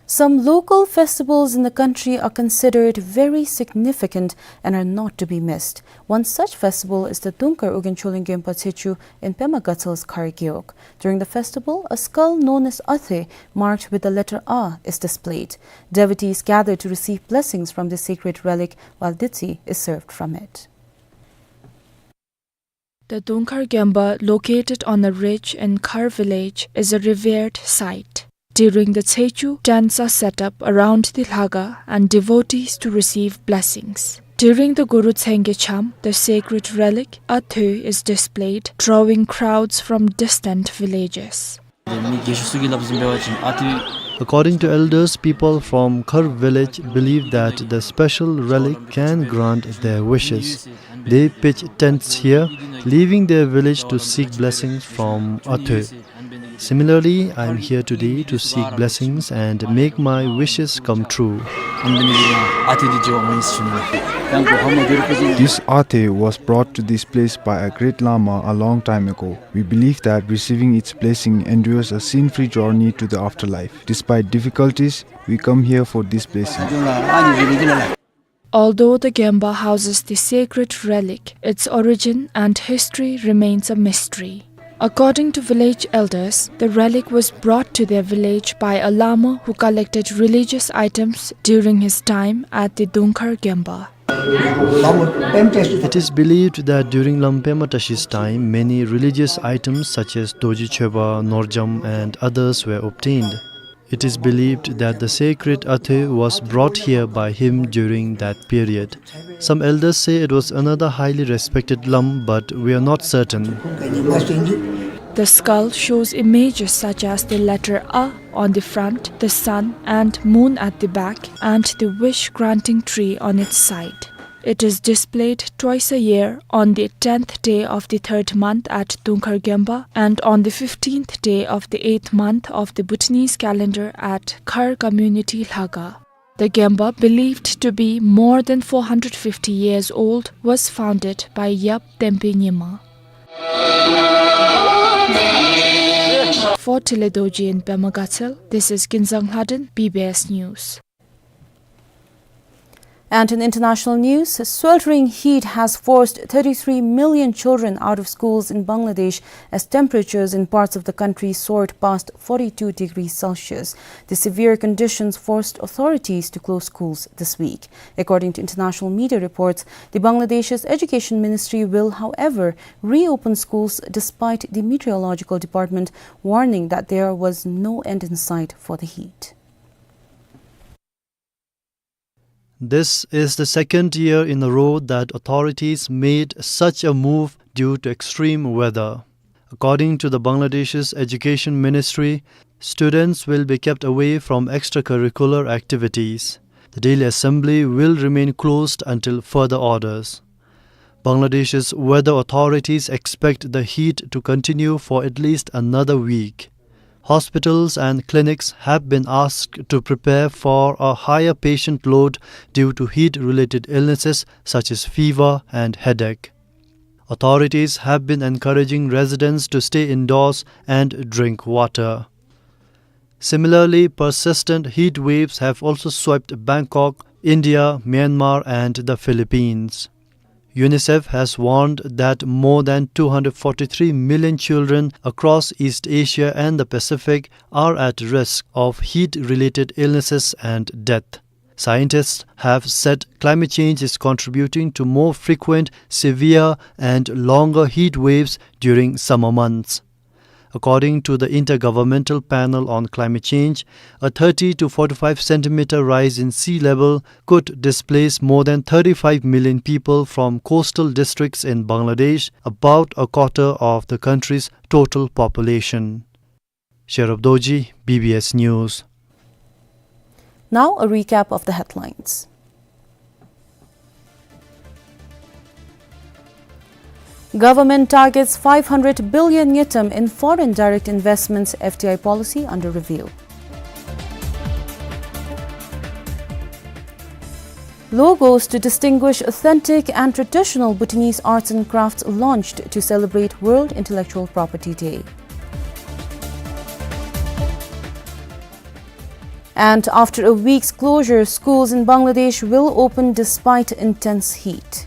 Some local festivals in the country are considered very significant and are not to be missed. One such festival is the Dungkhar Ugyen Chawleng Gempa Tshechu in Pema Gatshel Khar Gewog. During the festival, a skull known as Athoe, marked with the letter A, is displayed. Devotees gather to receive blessings from this sacred relic, while ditsi is served from it. The Dungkhar Gempa, located on a ridge in Khar village, is a revered site. During the Tshechu, tents are set up around the lhaga and devotees to receive blessings. During the Guru Tsengge Cham, the sacred relic, Athoe, is displayed, drawing crowds from distant villages. According to elders, people from Khar village believe that the special relic can grant their wishes. They pitch tents here, leaving their village to seek blessings from Athoe. Similarly, I am here today to seek blessings and make my wishes come true. This Athoe was brought to this place by a great Lama a long time ago. We believe that receiving its blessing endures a sin-free journey to the afterlife. Despite difficulties, we come here for this blessing. Although the Gempa houses the sacred relic, its origin and history remains a mystery. According to village elders, the relic was brought to their village by a Lama who collected religious items during his time at the Dungkhar Gempa. It is believed that during Lama Pema Tashi's time, many religious items such as Dorji Choeba, Norjam, and others were obtained. It is believed that the sacred Athoe was brought here by him during that period. Some elders say it was another highly respected Lama, but we are not certain. The skull shows images such as the letter A on the front, the sun and moon at the back, and the wish-granting tree on its side. It is displayed twice a year, on the tenth day of the third month at Dungkhar Gempa and on the fifteenth day of the eighth month of the Bhutanese calendar at Khar Community Lhaga. The Gempa, believed to be more than four hundred fifty years old, was founded by Yap Tenpe Nyima. For Tile Dorji in Pema Gatshel, this is Kinzang Lhaden, B B S News. And in international news, sweltering heat has forced thirty-three million children out of schools in Bangladesh as temperatures in parts of the country soared past forty-two degrees Celsius. The severe conditions forced authorities to close schools this week. According to international media reports, the Bangladesh's Education Ministry will, however, reopen schools despite the Meteorological Department warning that there was no end in sight for the heat. This is the second year in a row that authorities made such a move due to extreme weather. According to the Bangladesh's Education Ministry, students will be kept away from extracurricular activities. The Delhi Assembly will remain closed until further orders. Bangladesh's weather authorities expect the heat to continue for at least another week. Hospitals and clinics have been asked to prepare for a higher patient load due to heat-related illnesses such as fever and headache. Authorities have been encouraging residents to stay indoors and drink water. Similarly, persistent heat waves have also swept Bangkok India, Myanmar, and the Philippines. UNICEF has warned that more than two hundred forty-three million children across East Asia and the Pacific are at risk of heat-related illnesses and death. Scientists have said climate change is contributing to more frequent, severe, and longer heat waves during summer months. According to the Intergovernmental Panel on Climate Change, a thirty to forty-five centimeter rise in sea level could displace more than thirty-five million people from coastal districts in Bangladesh, about a quarter of the country's total population. Sherab Dorji, B B S News. Now a recap of the headlines. Government targets five hundred billion ngultrum in foreign direct investments, F D I policy under review. Logos to distinguish authentic and traditional Bhutanese arts and crafts launched to celebrate World Intellectual Property Day. And after a week's closure, schools in Bangladesh will open despite intense heat.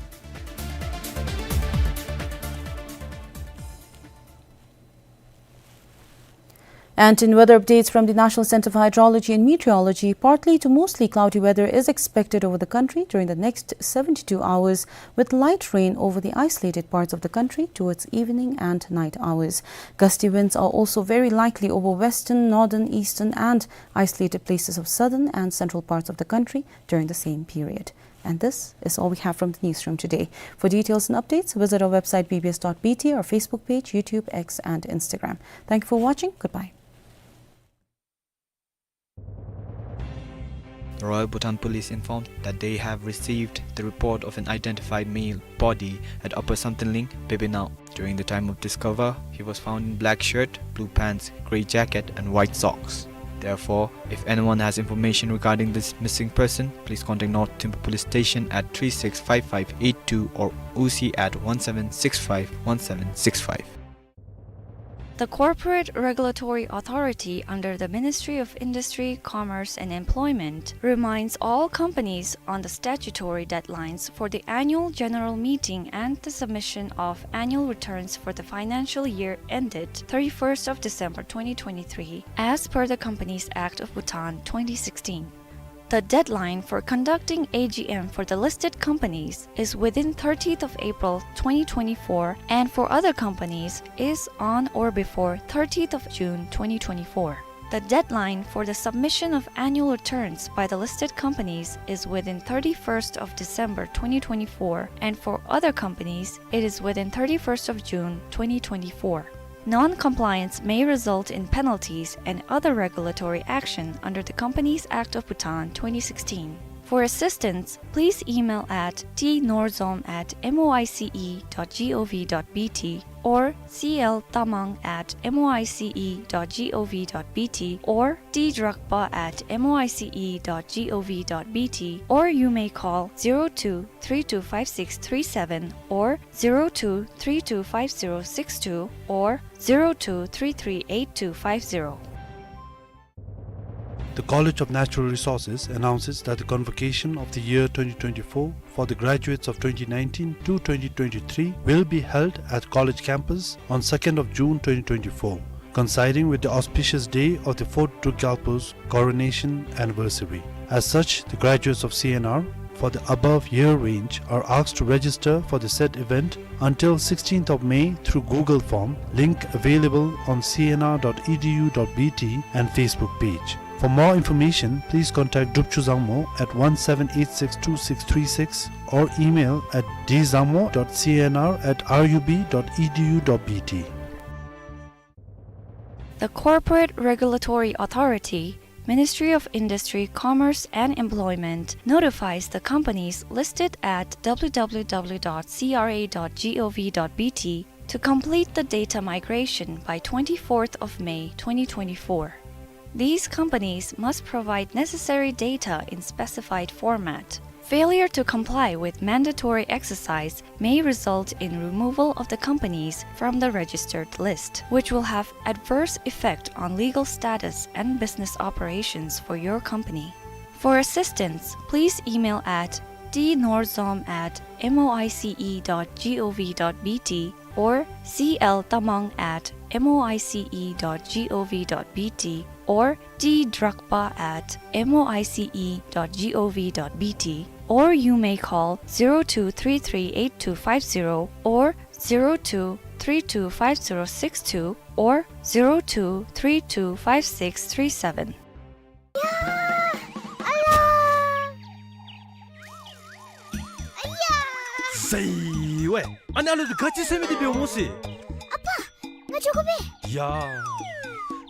And in weather updates from the National Center for Hydrology and Meteorology, partly to mostly cloudy weather is expected over the country during the next seventy-two hours, with light rain over the isolated parts of the country towards evening and night hours. Gusty winds are also very likely over western, northern, eastern, and isolated places of southern and central parts of the country during the same period. And this is all we have from the newsroom today. For details and updates, visit our website B B S dot B T, our Facebook page, YouTube, X, and Instagram. Thank you for watching. Goodbye. The Royal Bhutan Police informed that they have received the report of an identified male body at Upper Samtenling, Bebeinhao. During the time of discover, he was found in black shirt, blue pants, grey jacket, and white socks. Therefore, if anyone has information regarding this missing person, please contact North Thimphu Police Station at three six five five eight two or O C at one seven six five one seven six five. The Corporate Regulatory Authority under the Ministry of Industry, Commerce and Employment reminds all companies on the statutory deadlines for the annual general meeting and the submission of annual returns for the financial year ended thirty-first of December twenty twenty-three, as per the Companies Act of Bhutan twenty sixteen. The deadline for conducting A G M for the listed companies is within thirtieth of April twenty twenty-four, and for other companies is on or before thirtieth of June twenty twenty-four. The deadline for the submission of annual returns by the listed companies is within thirty-first of December twenty twenty-four, and for other companies, it is within thirty-first of June twenty twenty-four. Non-compliance may result in penalties and other regulatory action under the Companies Act of Bhutan twenty sixteen. For assistance, please email at t norzom at moice dot gov dot bt or c l tamang at moice dot gov dot bt or t drakpa at moice dot gov dot bt, or you may call zero two three two five six three seven or zero two three two five zero six two or zero two three three eight two five zero. The College of Natural Resources announces that the convocation of the year twenty twenty-four for the graduates of twenty nineteen to twenty twenty-three will be held at college campus on second of June twenty twenty-four, coinciding with the auspicious day of the fourth Druk Gyalpo's coronation anniversary. As such, the graduates of C N R for the above year range are asked to register for the said event until sixteenth of May through Google form, link available on c n r dot e d u dot b t and Facebook page. For more information, please contact Drupchu Zangmo at one seven eight six two six three six or email at d zangmo dot c n r at r u b dot e d u dot b t. The Corporate Regulatory Authority, Ministry of Industry, Commerce and Employment notifies the companies listed at w w w dot c r a dot gov dot b t to complete the data migration by twenty-fourth of May twenty twenty-four. These companies must provide necessary data in specified format. Failure to comply with mandatory exercise may result in removal of the companies from the registered list, which will have adverse effect on legal status and business operations for your company. For assistance, please email at t norzom at moice dot gov dot bt or c l tamang at moice dot gov dot bt or t drakpa at moice dot gov dot bt, or you may call zero two three three eight two five zero or zero two three two five zero six two or zero two three two five six three seven. ཟེར་ཝེ། ཨ་ནི་ཨ་ལུ་འདི་ག་ཅི་ཟེར་མི་འདི་འབདཝ་སྨོ་ཟེར། ཨ་པ། ང་འགྱོ་དགོ་པས། ཡ།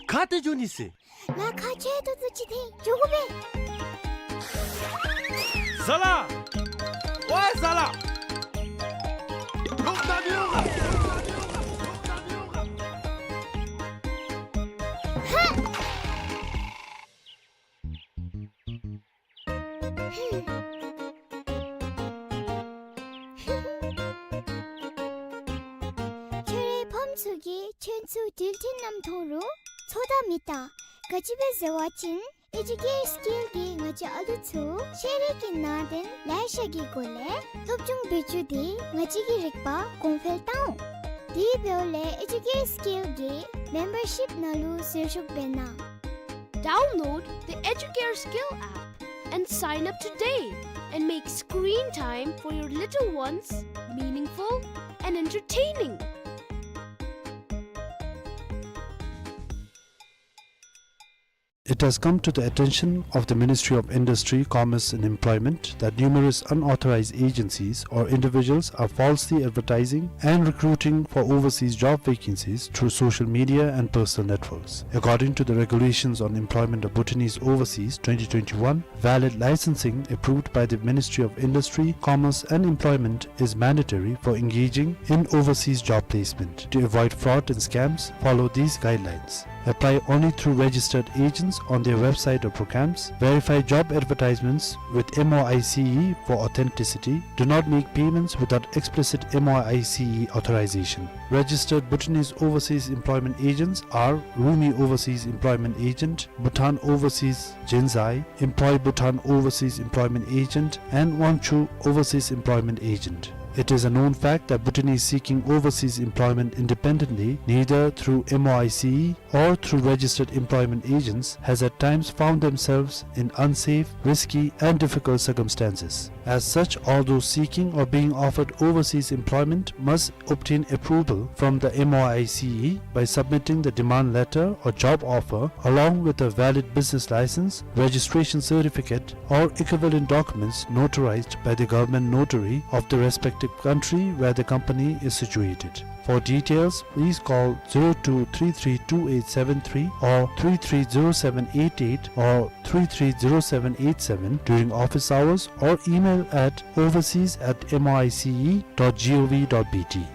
ག་ཏེ་འགྱོ་ནི་ཟེར། ལཱ་ཁག་ཆེ་ཏོག་ཏོ་ཅིག་འདུག། འགྱོ་དགོ་པས། ཟ་ལ། ཝའེ་ཟ་ལ། ལོག་ད་མི་འོང་ག། ལོག་ད་མི་འོང་ག། ཧ། ཁྱོད་རའི་ཕམ་ཚུ་གིས་ཁྱོད་ཚུ་འགྲུལ་འཕྲིན་ནམ་མཐོང་རུང་ཚོད་ལྟ་མི་བཏང་། ག་ཅི་སྦེ་ཟེར་བ་ཅིན་ཨེ་ཌིའུ་ཀེར་སི་ཀིལ་གྱིས་ང་བཅས་ཨ་ལུ་ཚུ་ཤེས་རིག་གི་ནང་དོན་ལེ་ཤ་གི་སྒོ་ལས་སློབ་སྦྱོང་འབད་བཅུག་སྟེ་ང་བཅས་ཀྱི་རིག་པ་གོང་འཕེལ་བཏང་འོང་། དེ་འབདཝ་ལས་ཨེ་ཌིའུ་ཀེར་སི་ཀིལ་གྱི་མེམ་བར་ཤིབ་ནང་ལུ་ཟུར་ཞུགས་འབད་གནང་། Download the Educare Skill app and sign up today and make screen time for your little ones meaningful and entertaining. It has come to the attention of the Ministry of Industry, Commerce and Employment that numerous unauthorized agencies or individuals are falsely advertising and recruiting for overseas job vacancies through social media and personal networks. According to the Regulations on Employment of Bhutanese Overseas twenty twenty-one, valid licensing approved by the Ministry of Industry, Commerce and Employment is mandatory for engaging in overseas job placement. To avoid fraud and scams, follow these guidelines. Apply only through registered agents on their website or programs. Verify job advertisements with M O I C E for authenticity. Do not make payments without explicit M O I C E authorization. Registered Bhutanese overseas employment agents are Rumi Overseas Employment Agent, Bhutan Overseas Jinzai, Employ Bhutan Overseas Employment Agent, and Wangchuh Overseas Employment Agent. It is a known fact that Bhutanese seeking overseas employment independently, neither through M O I C E or through registered employment agents, has at times found themselves in unsafe, risky, and difficult circumstances. As such, all those seeking or being offered overseas employment must obtain approval from the M O I C E by submitting the demand letter or job offer along with a valid business license, registration certificate, or equivalent documents notarized by the government notary of the respective country where the company is situated. For details, please call zero two three three two eight seven three or three three zero seven eight eight or three three zero seven eight seven during office hours or email at overseas at M O I C E dot G O V dot B T.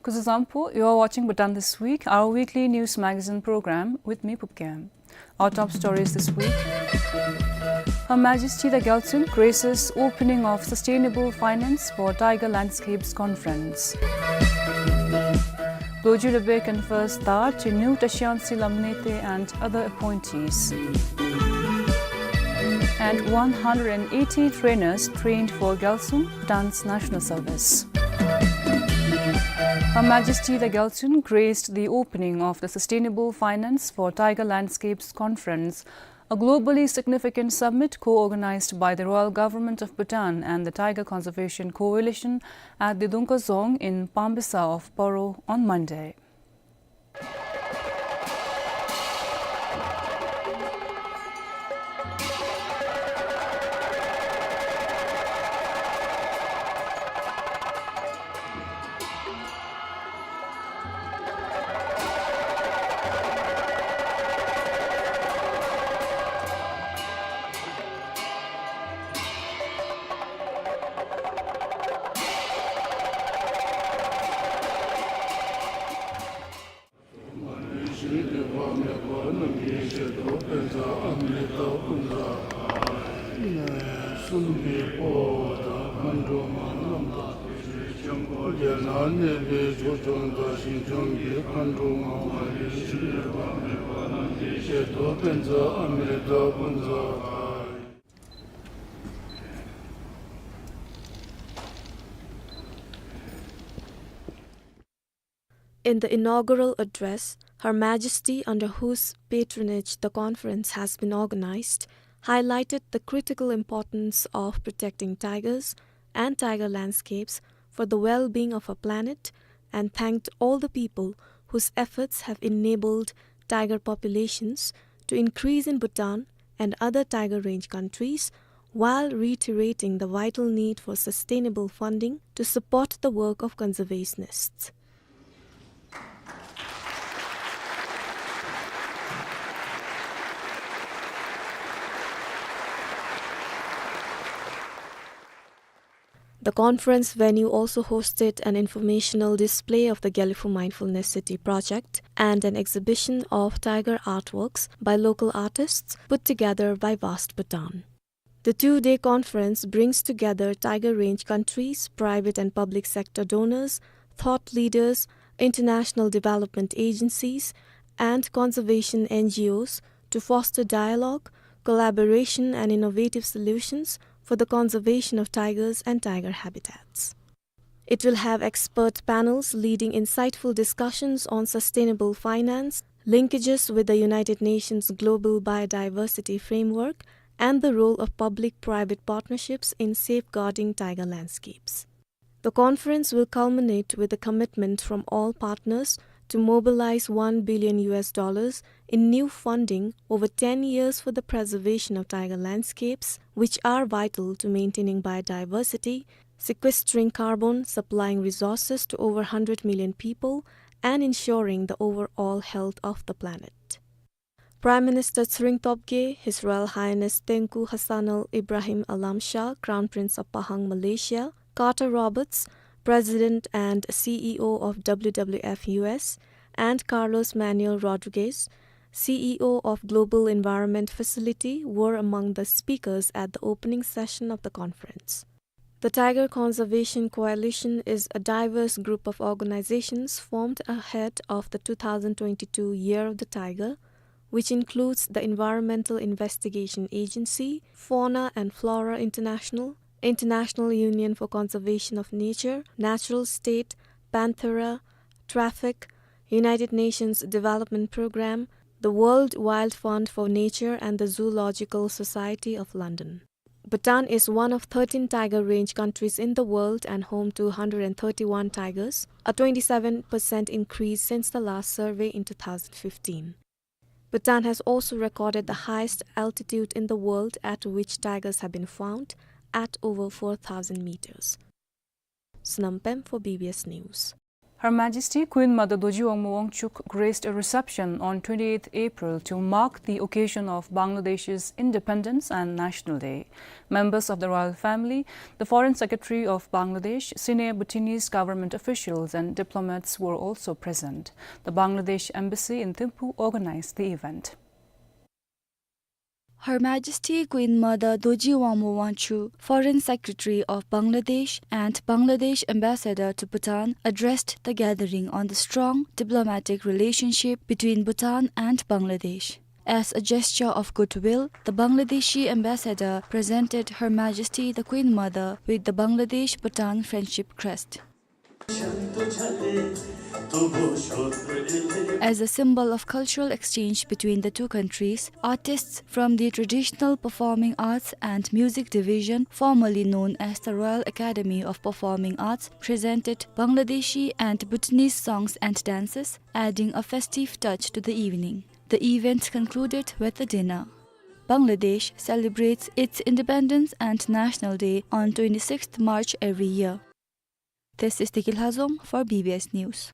Kuzuzangpo, you are watching Bhutan This Week, our weekly news magazine program with me, Phubkayam. Our top stories this week. Her Majesty the Gyaltsuen graces opening of Sustainable Finance for Tiger Landscapes Conference. Lodju Ribe confers Dhar to new Tashiansi Lamnete and other appointees. And one hundred eighty trainers trained for Gyaltsuen, Bhutan's national service. Her Majesty the Gyaltsuen graced the opening of the Sustainable Finance for Tiger Landscapes Conference, a globally significant summit co-organized by the Royal Government of Bhutan and the Tiger Conservation Coalition at the Dungka Dzong in Pambisa of Paro on Monday. གསུམ་གྱི་དཔའ་བོ་དང་མཁའ་འགྲོ་མ་རྣམས་དང་། ཆོས་སྐྱོང་རྒྱལ་ལ་གནས་པའི་ཆོས་སྐྱོང་དང་ཞིང་སྐྱོང་གི་མཁའ་འགྲོ་མ་མ་ལུས་ཤིང་ནི་དཔག་མེད་པ་རྣམས་ཀྱི་ཞལ་དུ་ཕན་མཛད་ཨ་མྲྀ་ཏ་ཀུན་བཟང་། In the inaugural address, Her Majesty, under whose patronage the conference has been organized, highlighted the critical importance of protecting tigers and tiger landscapes for the well-being of our planet and thanked all the people whose efforts have enabled tiger populations to increase in Bhutan and other tiger range countries, while reiterating the vital need for sustainable funding to support the work of conservationists. The conference venue also hosted an informational display of the Gelephu Mindfulness City project and an exhibition of tiger artworks by local artists put together by VAST Bhutan. The two-day conference brings together tiger range countries, private and public sector donors, thought leaders, international development agencies, and conservation N G Os to foster dialogue, collaboration, and innovative solutions for the conservation of tigers and tiger habitats. It will have expert panels leading insightful discussions on sustainable finance, linkages with the United Nations Global Biodiversity Framework, and the role of public-private partnerships in safeguarding tiger landscapes. The conference will culminate with a commitment from all partners to mobilize one billion U S dollars in new funding over ten years for the preservation of tiger landscapes, which are vital to maintaining biodiversity, sequestering carbon, supplying resources to over hundred million people, and ensuring the overall health of the planet. Prime Minister Tshering Tobgay, His Royal Highness Tengku Hassanal Ibrahim Alam Shah, Crown Prince of Pahang, Malaysia, Carter Roberts, President and C E O of W W F U S, and Carlos Manuel Rodriguez, C E O of Global Environment Facility, were among the speakers at the opening session of the conference. The Tiger Conservation Coalition is a diverse group of organizations formed ahead of the two thousand twenty-two Year of the Tiger, which includes the Environmental Investigation Agency, Fauna and Flora International, International Union for Conservation of Nature, Natural State, Panthera, TRAFFIC, United Nations Development Programme, the World Wild Fund for Nature, and the Zoological Society of London. Bhutan is one of thirteen tiger range countries in the world and home to one hundred thirty-one tigers, a twenty-seven percent increase since the last survey in two thousand fifteen. Bhutan has also recorded the highest altitude in the world at which tigers have been found, at over four thousand meters. Sonam Pem for B B S News. Her Majesty Queen Mother Dorji Wangmo Wangchuck graced a reception on twenty-eighth April to mark the occasion of Bangladesh's independence and National Day. Members of the royal family, the Foreign Secretary of Bangladesh, senior Bhutanese government officials and diplomats were also present. The Bangladesh Embassy in Thimphu organized the event. Her Majesty Queen Mother Dorji Wangmo Wangchuck, Foreign Secretary of Bangladesh and Bangladesh Ambassador to Bhutan, addressed the gathering on the strong diplomatic relationship between Bhutan and Bangladesh. As a gesture of goodwill, the Bangladeshi ambassador presented Her Majesty the Queen Mother with the Bangladesh-Bhutan Friendship Crest. As a symbol of cultural exchange between the two countries, artists from the Traditional Performing Arts and Music Division, formerly known as the Royal Academy of Performing Arts, presented Bangladeshi and Bhutanese songs and dances, adding a festive touch to the evening. The event concluded with a dinner. Bangladesh celebrates its Independence and National Day on twenty-sixth March every year. This is Teki Lhazom for B B S News.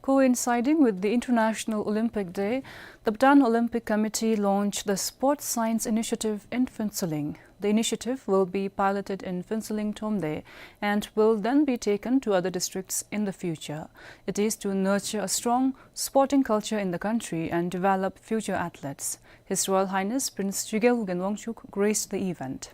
Coinciding with the International Olympic Day, the Bhutan Olympic Committee launched the Sports Science Initiative in Phuentsholing. The initiative will be piloted in Phuentsholing Thromde and will then be taken to other districts in the future. It is to nurture a strong sporting culture in the country and develop future athletes. His Royal Highness Prince Chögyal Wangchuck graced the event.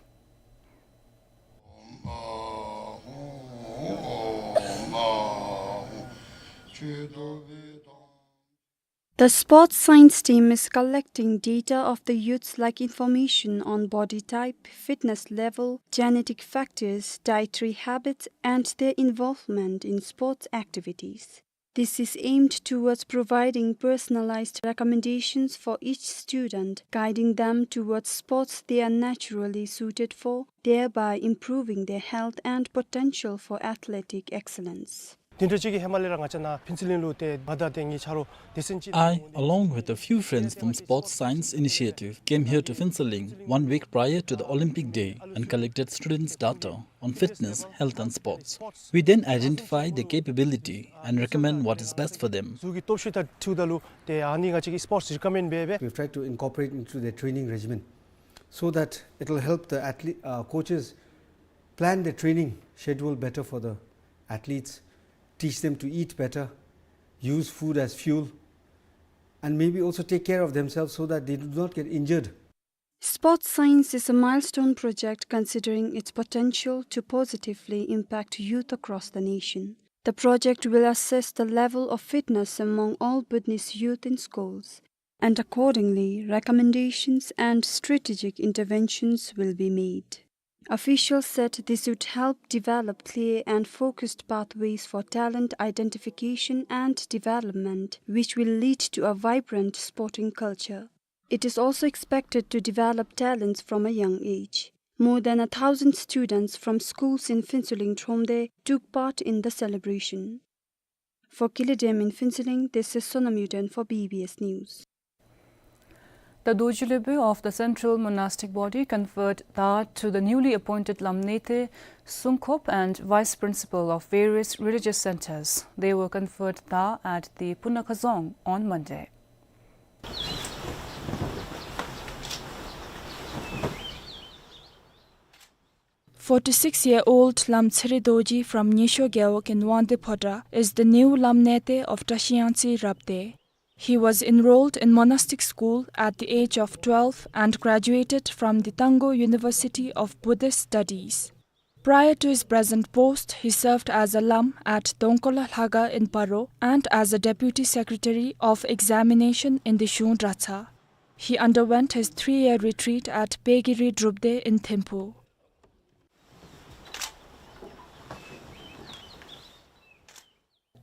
The sports science team is collecting data of the youths like information on body type, fitness level, genetic factors, dietary habits, and their involvement in sports activities. This is aimed towards providing personalized recommendations for each student, guiding them towards sports they are naturally suited for, thereby improving their health and potential for athletic excellence. དེ་འདྲ་ཅིག་གི་ཧེ་མ་ལས་ར་ང་བཅས་ནཱ་ཕུན་ཚོགས་གླིང་ལུ་ཏེ་ང་དང་ཏེ་ངེའི་ཆ་རོགས་སྡེ་ཚན་ཅིག I, along with a few friends from Sports Science Initiative, came here to Phuentsholing one week prior to the Olympic Day and collected students' data on fitness, health and sports. We then identify their capability and recommend what is best for them. གཟུགས་ཀྱི་སྟོབས་ཤུགས་དང་འཁྲིལཝ་ད་ལུ་ཏེ་ཨ་ནི་ང་བཅས་ཀྱིས་སི་པོརཊསི་རི་ཀོ་མེནཌ་འབད་འབད། We've tried to incorporate into their training regimen so that it'll help the athlete, uh, coaches plan the training schedule better for the athletes, teach them to eat better, use food as fuel, and maybe also take care of themselves so that they do not get injured. Sports science is a milestone project considering its potential to positively impact youth across the nation. The project will assess the level of fitness among all Bhutanese youth in schools, and accordingly, recommendations and strategic interventions will be made. Officials said this would help develop clear and focused pathways for talent identification and development, which will lead to a vibrant sporting culture. It is also expected to develop talents from a young age. More than a thousand students from schools in Phuentsholing Thromde took part in the celebration. For Kili Dem in Phuentsholing, this is Sonam Yuden for B B S News. The Dorji Lhebö of the Central Monastic Body conferred da to the newly appointed Lamnete, Sungkop and Vice Principal of various religious centers. They were conferred da at the Punakha Dzong on Monday. Forty-six-year-old Lam Tseri Dorji from Nyisho Gewog in Wangdue Phodrang is the new Lamnete of Tashi Yangtse Rabdey. He was enrolled in monastic school at the age of twelve and graduated from the Tanggo University of Buddhist Studies. Prior to his present post, he served as a Lam at Dongkola Lhaga in Paro and as a deputy secretary of examination in the Shung Dratshang. He underwent his three-year retreat at Pegiri Drupdey in Thimphu.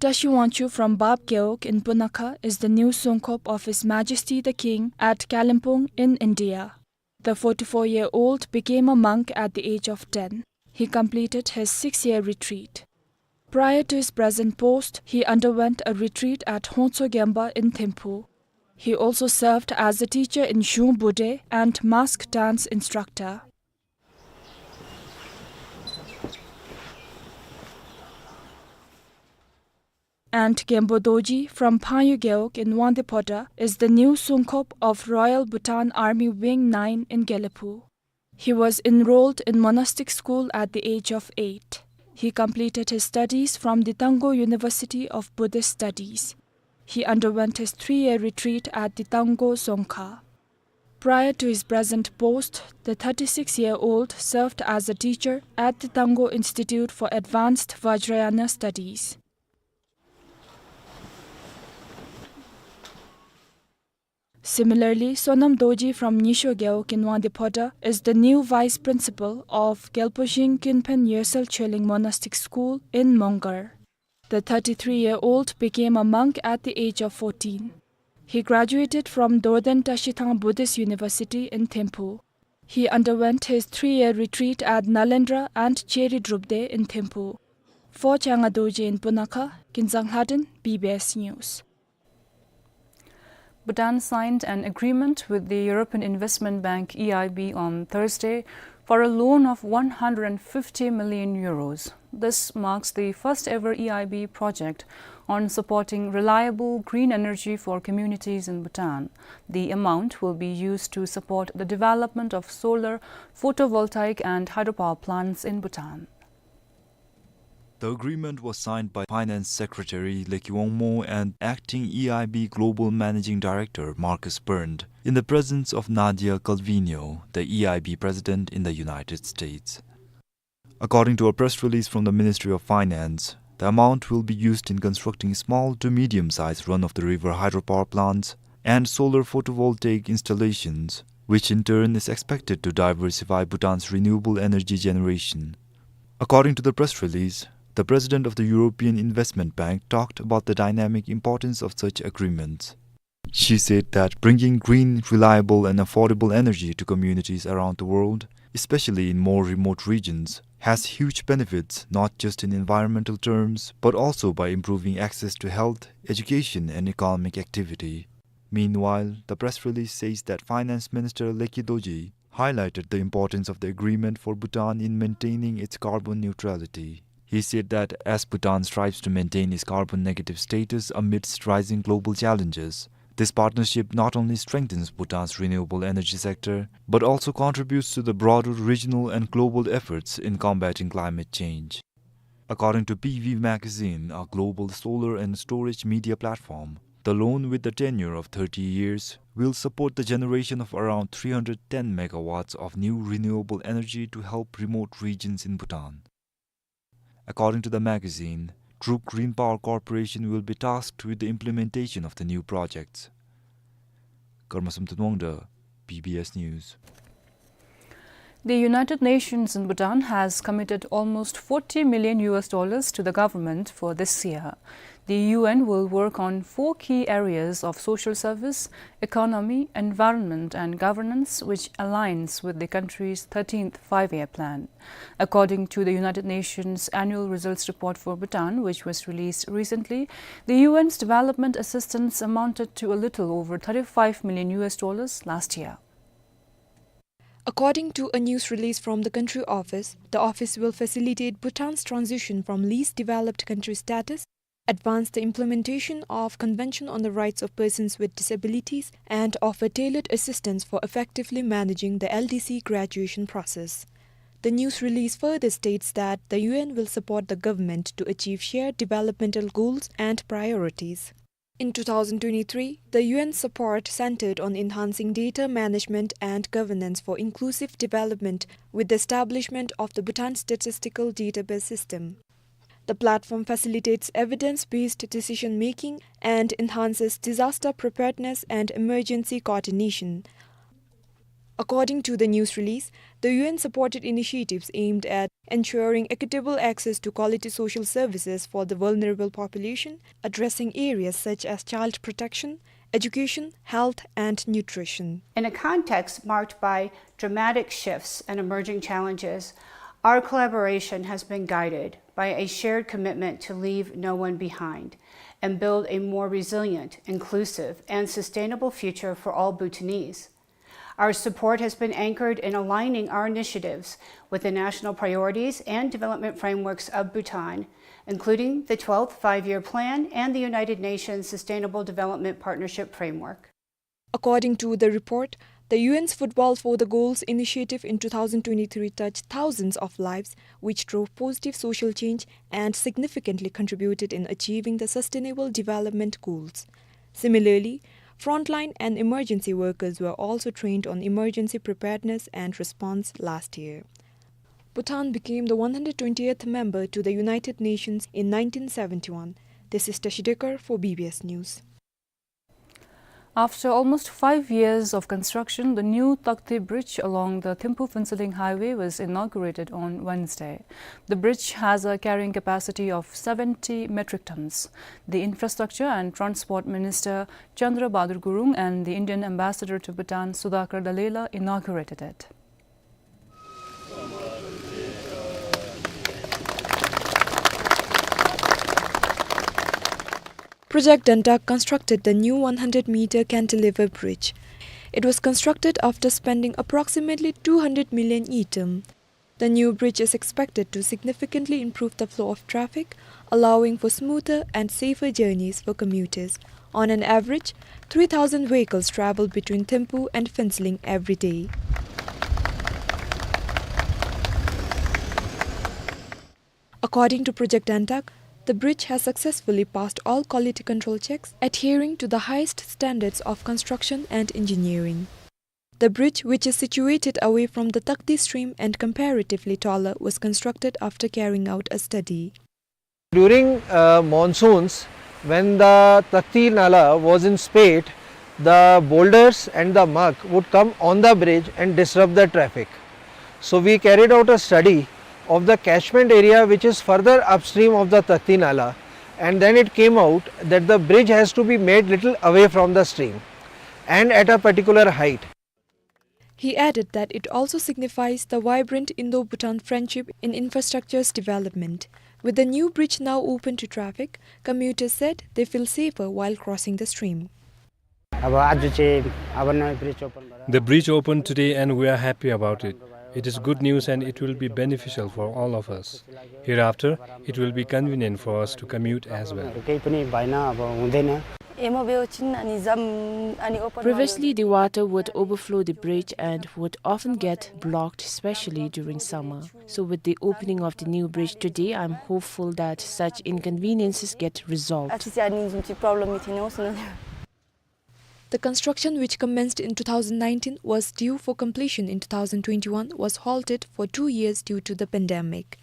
Tashi Wangchuk from Bab Gewog in Punakha is the new Songkhop of His Majesty the King at Kalimpong in India. The forty-four-year-old became a monk at the age of ten. He completed his six-year retreat. Prior to his present post, he underwent a retreat at Hongtso Gemba in Thimphu. He also served as a teacher in Shung Budre and mask dance instructor. And Genpo Dorji from Phangyu Gewog in Wangdue Phodrang is the new Songkhop of Royal Bhutan Army Wing nine in Gelephu. He was enrolled in monastic school at the age of eight. He completed his studies from the Tanggo University of Buddhist Studies. He underwent his three-year retreat at the Tanggo Dzongkha. Prior to his present post, the thirty-six-year-old served as a teacher at the Tanggo Institute for Advanced Vajrayana Studies. Similarly, Sonam Dorji from Nyisho Gewog in Wangdue Phodrang is the new vice principal of Gyalpo Zhing Kunphen Yosel Choeling Monastic School in Mongar. The thirty-three-year-old became a monk at the age of fourteen. He graduated from Dorden Tashithang Buddhist University in Thimphu. He underwent his three-year retreat at Nalendra and Cheri Drupdey in Thimphu. For Changa Dorji in Punakha, Kinzang Lhaden, B B S News. Bhutan signed an agreement with the European Investment Bank, E I B, on Thursday for a loan of one hundred and fifty million euros. This marks the first ever E I B project on supporting reliable green energy for communities in Bhutan. The amount will be used to support the development of solar, photovoltaic and hydropower plants in Bhutan. The agreement was signed by Finance Secretary Leki Wangmo and Acting E I B Global Managing Director Markus Bernd in the presence of Nadia Calvino, the E I B President in the United States. According to a press release from the Ministry of Finance, the amount will be used in constructing small to medium-sized run-of-the-river hydropower plants and solar photovoltaic installations, which in turn is expected to diversify Bhutan's renewable energy generation. According to the press release, the president of the European Investment Bank talked about the dynamic importance of such agreements. She said that bringing green, reliable and affordable energy to communities around the world, especially in more remote regions, has huge benefits not just in environmental terms, but also by improving access to health, education and economic activity. Meanwhile, the press release says that Finance Minister Leki Dorji highlighted the importance of the agreement for Bhutan in maintaining its carbon neutrality. He said that as Bhutan strives to maintain its carbon negative status amidst rising global challenges, this partnership not only strengthens Bhutan's renewable energy sector, but also contributes to the broader regional and global efforts in combating climate change. According to P V Magazine, a global solar and storage media platform, the loan with the tenure of thirty years will support the generation of around three hundred ten megawatts of new renewable energy to help remote regions in Bhutan. According to the magazine, Druk Green Power Corporation will be tasked with the implementation of the new projects. Karma Samten Wangda, B B S News. The United Nations in Bhutan has committed almost forty million U S dollars to the government for this year. The U N will work on four key areas of social service, economy, environment, and governance, which aligns with the country's thirteenth five-year plan. According to the United Nations annual results report for Bhutan, which was released recently, the U N's development assistance amounted to a little over thirty-five million U S dollars last year. According to a news release from the country office, the office will facilitate Bhutan's transition from least developed country status, advance the implementation of Convention on the Rights of Persons with Disabilities, and offer tailored assistance for effectively managing the L D C graduation process. The news release further states that the U N will support the government to achieve shared developmental goals and priorities. In two thousand twenty-three, the U N support centered on enhancing data management and governance for inclusive development with the establishment of the Bhutan Statistical Database System. The platform facilitates evidence-based decision-making and enhances disaster preparedness and emergency coordination. According to the news release, the U N supported initiatives aimed at ensuring equitable access to quality social services for the vulnerable population, addressing areas such as child protection, education, health, and nutrition. In a context marked by dramatic shifts and emerging challenges, our collaboration has been guided by a shared commitment to leave no one behind and build a more resilient, inclusive, and sustainable future for all Bhutanese. Our support has been anchored in aligning our initiatives with the national priorities and development frameworks of Bhutan, including the twelfth Five-Year Plan and the United Nations Sustainable Development Partnership Framework. According to the report, the U N's Football for the Goals initiative in two thousand twenty-three touched thousands of lives, which drove positive social change and significantly contributed in achieving the Sustainable Development Goals. Similarly, frontline and emergency workers were also trained on emergency preparedness and response last year. Bhutan became the one hundred twentieth member to the United Nations in nineteen seventy-one. This is Tashi Dekar for B B S News. After almost five years of construction, the new Takte Bridge along the Thimphu-Phuentsholing Highway was inaugurated on Wednesday. The bridge has a carrying capacity of seventy metric tons. The Infrastructure and Transport Minister Chandra Bahadur Gurung and the Indian Ambassador to Bhutan, Sudhakar Dallela, inaugurated it. Project Dantak constructed the new one hundred meter cantilever bridge. It was constructed after spending approximately two hundred million ngultrum. The new bridge is expected to significantly improve the flow of traffic, allowing for smoother and safer journeys for commuters. On an average, three thousand vehicles travel between Thimphu and Phuentsholing every day. According to Project Antak, the bridge has successfully passed all quality control checks, adhering to the highest standards of construction and engineering. The bridge, which is situated away from the Takti stream and comparatively taller, was constructed after carrying out a study. During, uh, monsoons, when the Takti Nala was in spate, the boulders and the muck would come on the bridge and disrupt the traffic. So we carried out a study of the catchment area which is further upstream of the Takti Nala, and then it came out that the bridge has to be made little away from the stream and at a particular height. He added that it also signifies the vibrant Indo-Bhutan friendship in infrastructure's development. With the new bridge now open to traffic, commuters said they feel safer while crossing the stream. अब आज चाहिँ अब नयाँ bridge open भएर The bridge opened today and we are happy about it. It is good news and it will be beneficial for all of us. Hereafter, it will be convenient for us to commute as well. केही पनि भएन, अब हुँदैन। Previously, the water would overflow the bridge and would often get blocked, especially during summer. So, with the opening of the new bridge today, I'm hopeful that such inconveniences get resolved. The construction, which commenced in two thousand nineteen, was due for completion in two thousand twenty-one, was halted for two years due to the pandemic.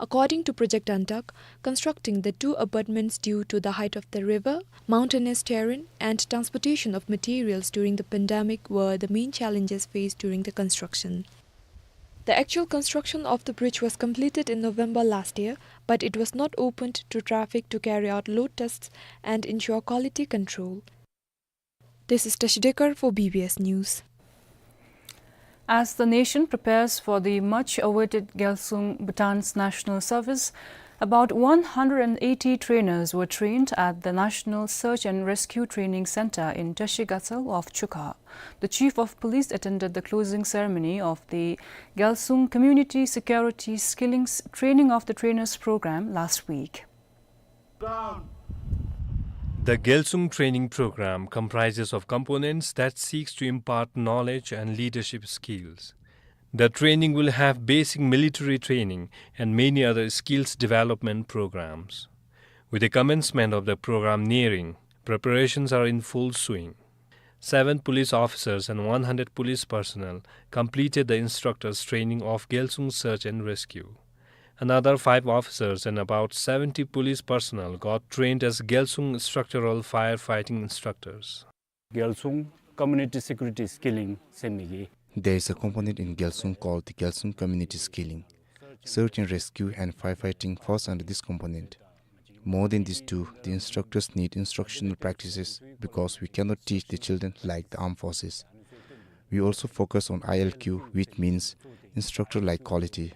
According to Project Antak, constructing the two abutments due to the height of the river, mountainous terrain, and transportation of materials during the pandemic were the main challenges faced during the construction. The actual construction of the bridge was completed in November last year, but it was not opened to traffic to carry out load tests and ensure quality control. This is Tashi Dekar for B B S News. As the nation prepares for the much-awaited Gyalsung Bhutan's national service, about one hundred and eighty trainers were trained at the National Search and Rescue Training Center in Tashi Gatsal of Chukha. The Chief of Police attended the closing ceremony of the Gyalsung Community Security Skilling Training of the Trainers program last week. The Gyalsung training program comprises of components that seeks to impart knowledge and leadership skills. The training will have basic military training and many other skills development programs. With the commencement of the program nearing, preparations are in full swing. Seven police officers and one hundred police personnel completed the instructors' training of Gyalsung Search and Rescue. Another five officers and about seventy police personnel got trained as Gyalsung structural firefighting instructors. Gyalsung Community Security Skilling ཟེར་མི་གི། There is a component in Gyalsung called the Gyalsung Community Skilling. Search and rescue and firefighting falls under this component. More than these two, the instructors need instructional practices because we cannot teach the children like the armed forces. We also focus on I L Q, which means instructor-like quality.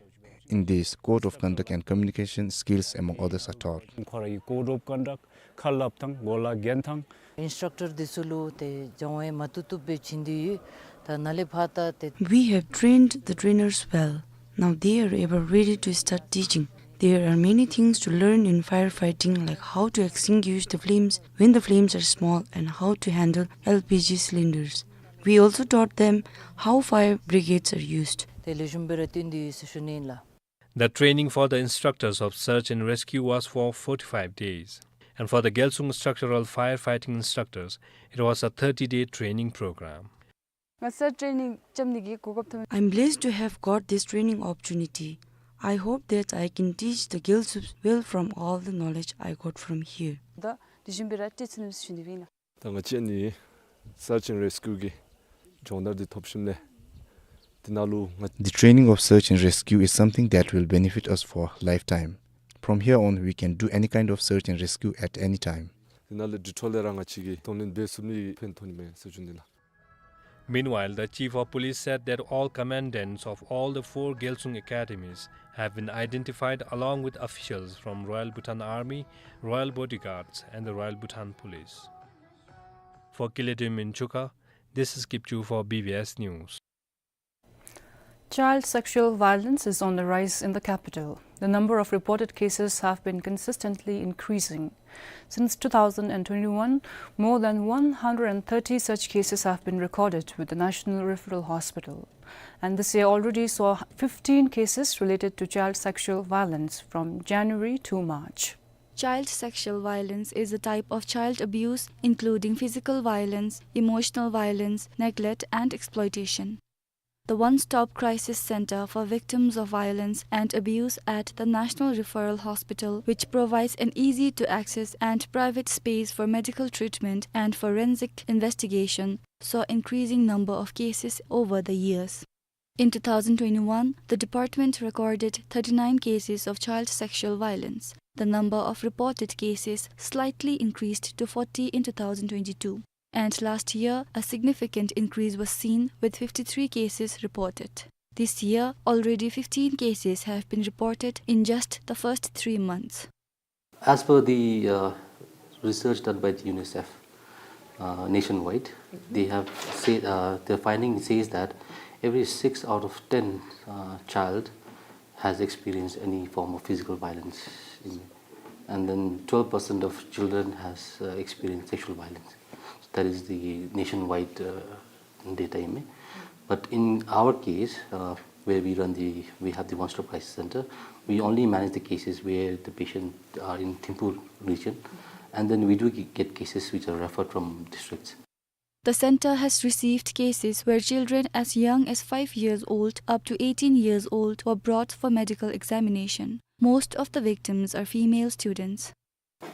In this, code of conduct and communication skills, among others, are taught. ཁོ་རའི་code of conduct ཁ་སླབ་ཐངས་གོ་ལ་གྱོན་ཐངས། Instructor འདི་ཚུ་ལུ་ཏེ་སྦྱང་བ་མ་བཏུབ་བཏུབ་སྦེ་བྱིན་ཏེ་ཡོད། ད་ནཱ་ལས་ཕར་ད་ཏེ། We have trained the trainers well. Now they are ever ready to start teaching. There are many things to learn in firefighting, like how to extinguish the flames when the flames are small and how to handle L P G cylinders. We also taught them how fire brigades are used. ཏེ་ལེགས་ཤོམ་སྦེ་ར་བཏོན་ཏེ་ཡོད་ཟེར་ཞུ་ནི་ཨིན་ལགས། The training for the instructors of search and rescue was for forty-five days, and for the Gyalsung structural firefighting instructors, it was a thirty-day training program. ང་སར་ཊེ་རེ་ནིང་རྐྱབ་ནི་གི་གོ་སྐབས་ཐོབ་མས། I'm blessed to have got this training opportunity. I hope that I can teach the Gyalsungs well from all the knowledge I got from here. ད་དེ་བཞིན་སྦེ་ར་ཏེ་ཚུན་ཚོད་ཞུ་ནི་ཨིན་ལགས། ད་ང་བཅས་ནི་search and rescue གི་སྦྱོང་བརྡར་འདི་ཐོབ་ཞིནམ་ལས་འདི་ནང་ལུ་ང་། The training of search and rescue is something that will benefit us for lifetime. From here on, we can do any kind of search and rescue at any time. འདི་ནང་ལུ་འདི་འཕྲོ་ལས་ར་ང་བཅས་ཀྱིས་གདོང་ལེན་འབད་ཚུགས་ནི་ཕན་ཐོགས་ནི་མས་ཟེར་ཞུ་ནི་ལགས། Meanwhile, the Chief of Police said that all commandants of all the four Gyalsung academies have been identified along with officials from Royal Bhutan Army, Royal Bodyguards and the Royal Bhutan Police. For Kiledim in Chukha, this is Kipchu for B B S News. Child sexual violence is on the rise in the capital. The number of reported cases have been consistently increasing. Since two thousand and twenty-one, more than one hundred and thirty such cases have been recorded with the National Referral Hospital. And this year already saw fifteen cases related to child sexual violence from January to March. Child sexual violence is a type of child abuse, including physical violence, emotional violence, neglect, and exploitation. The One-Stop Crisis Center for Victims of Violence and Abuse at the National Referral Hospital, which provides an easy-to-access and private space for medical treatment and forensic investigation, saw increasing number of cases over the years. In two thousand twenty-one, the department recorded thirty-nine cases of child sexual violence. The number of reported cases slightly increased to forty in two thousand twenty-two. And last year, a significant increase was seen, with fifty-three cases reported. This year, already fifteen cases have been reported in just the first three months. As per the, uh, research done by the UNICEF, uh, nationwide, they have said, uh, their finding says that every six out of ten, uh, child has experienced any form of physical violence in, and then twelve percent of children has, uh, experienced sexual violence. So that is the nationwide, uh, data, you mean. But in our case, uh, where we run the, we have the One-Stop Crisis Center, we only manage the cases where the patient are in Thimphu region, and then we do ge-, get cases which are referred from districts. The center has received cases where children as young as five years old up to eighteen years old were brought for medical examination. Most of the victims are female students.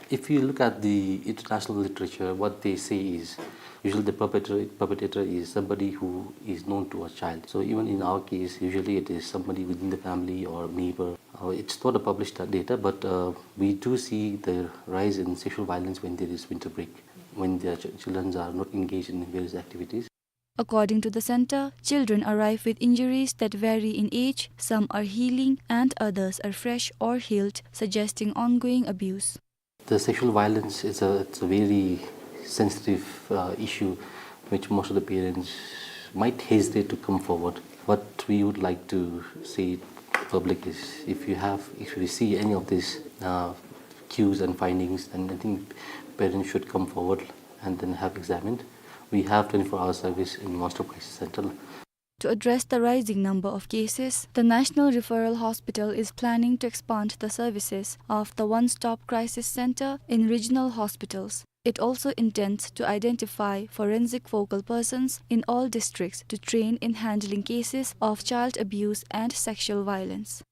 If you look at the international literature, what they say is usually the perpetrator, perpetrator is somebody who is known to a child. So even in our case, usually it is somebody within the family or neighbor. Uh, it's not a published da-, data, but, uh, we do see the rise in sexual violence when there is winter break, when the ch-, children are not engaged in various activities. According to the center, children arrive with injuries that vary in age, some are healing and others are fresh or healed, suggesting ongoing abuse. The sexual violence is a, it's a very sensitive, uh, issue which most of the parents might hesitate to come forward. What we would like to say to the public is, if you have, if you see any of these, uh, cues and findings, then I think parents should come forward and then have examined. We have twenty-four hour service in One-Stop Crisis Center. To address the rising number of cases, the National Referral Hospital is planning to expand the services of the One-Stop Crisis Center in regional hospitals. It also intends to identify forensic focal persons in all districts to train in handling cases of child abuse and sexual violence.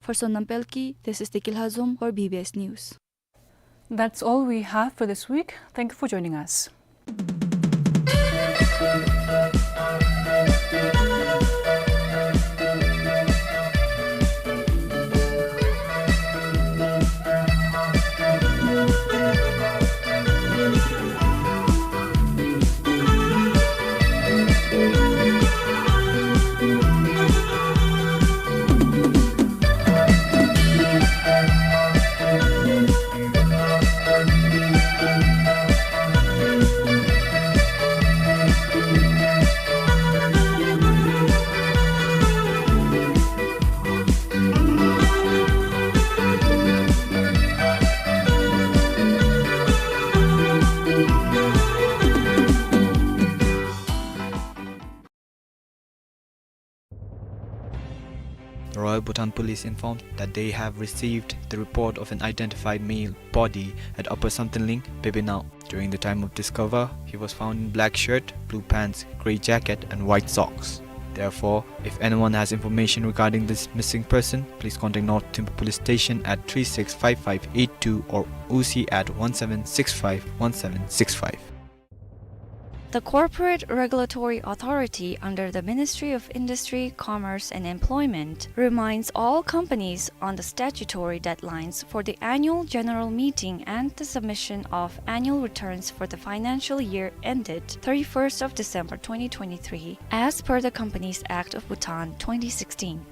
For Sonam Pelkey, this is Deki Lhazom for B B S News. That's all we have for this week. Thank you for joining us. The Royal Bhutan Police informed that they have received the report of an identified male body at Upper Samtenling, Pebinao. During the time of discover, he was found in black shirt, blue pants, grey jacket and white socks. Therefore, if anyone has information regarding this missing person, please contact North Thimphu Police Station at three six five five eight two or O C at one seven six five one seven six five. The Corporate Regulatory Authority under the Ministry of Industry, Commerce and Employment reminds all companies on the statutory deadlines for the annual general meeting and the submission of annual returns for the financial year ended thirty-first of December twenty twenty-three, as per the Companies Act of Bhutan twenty sixteen.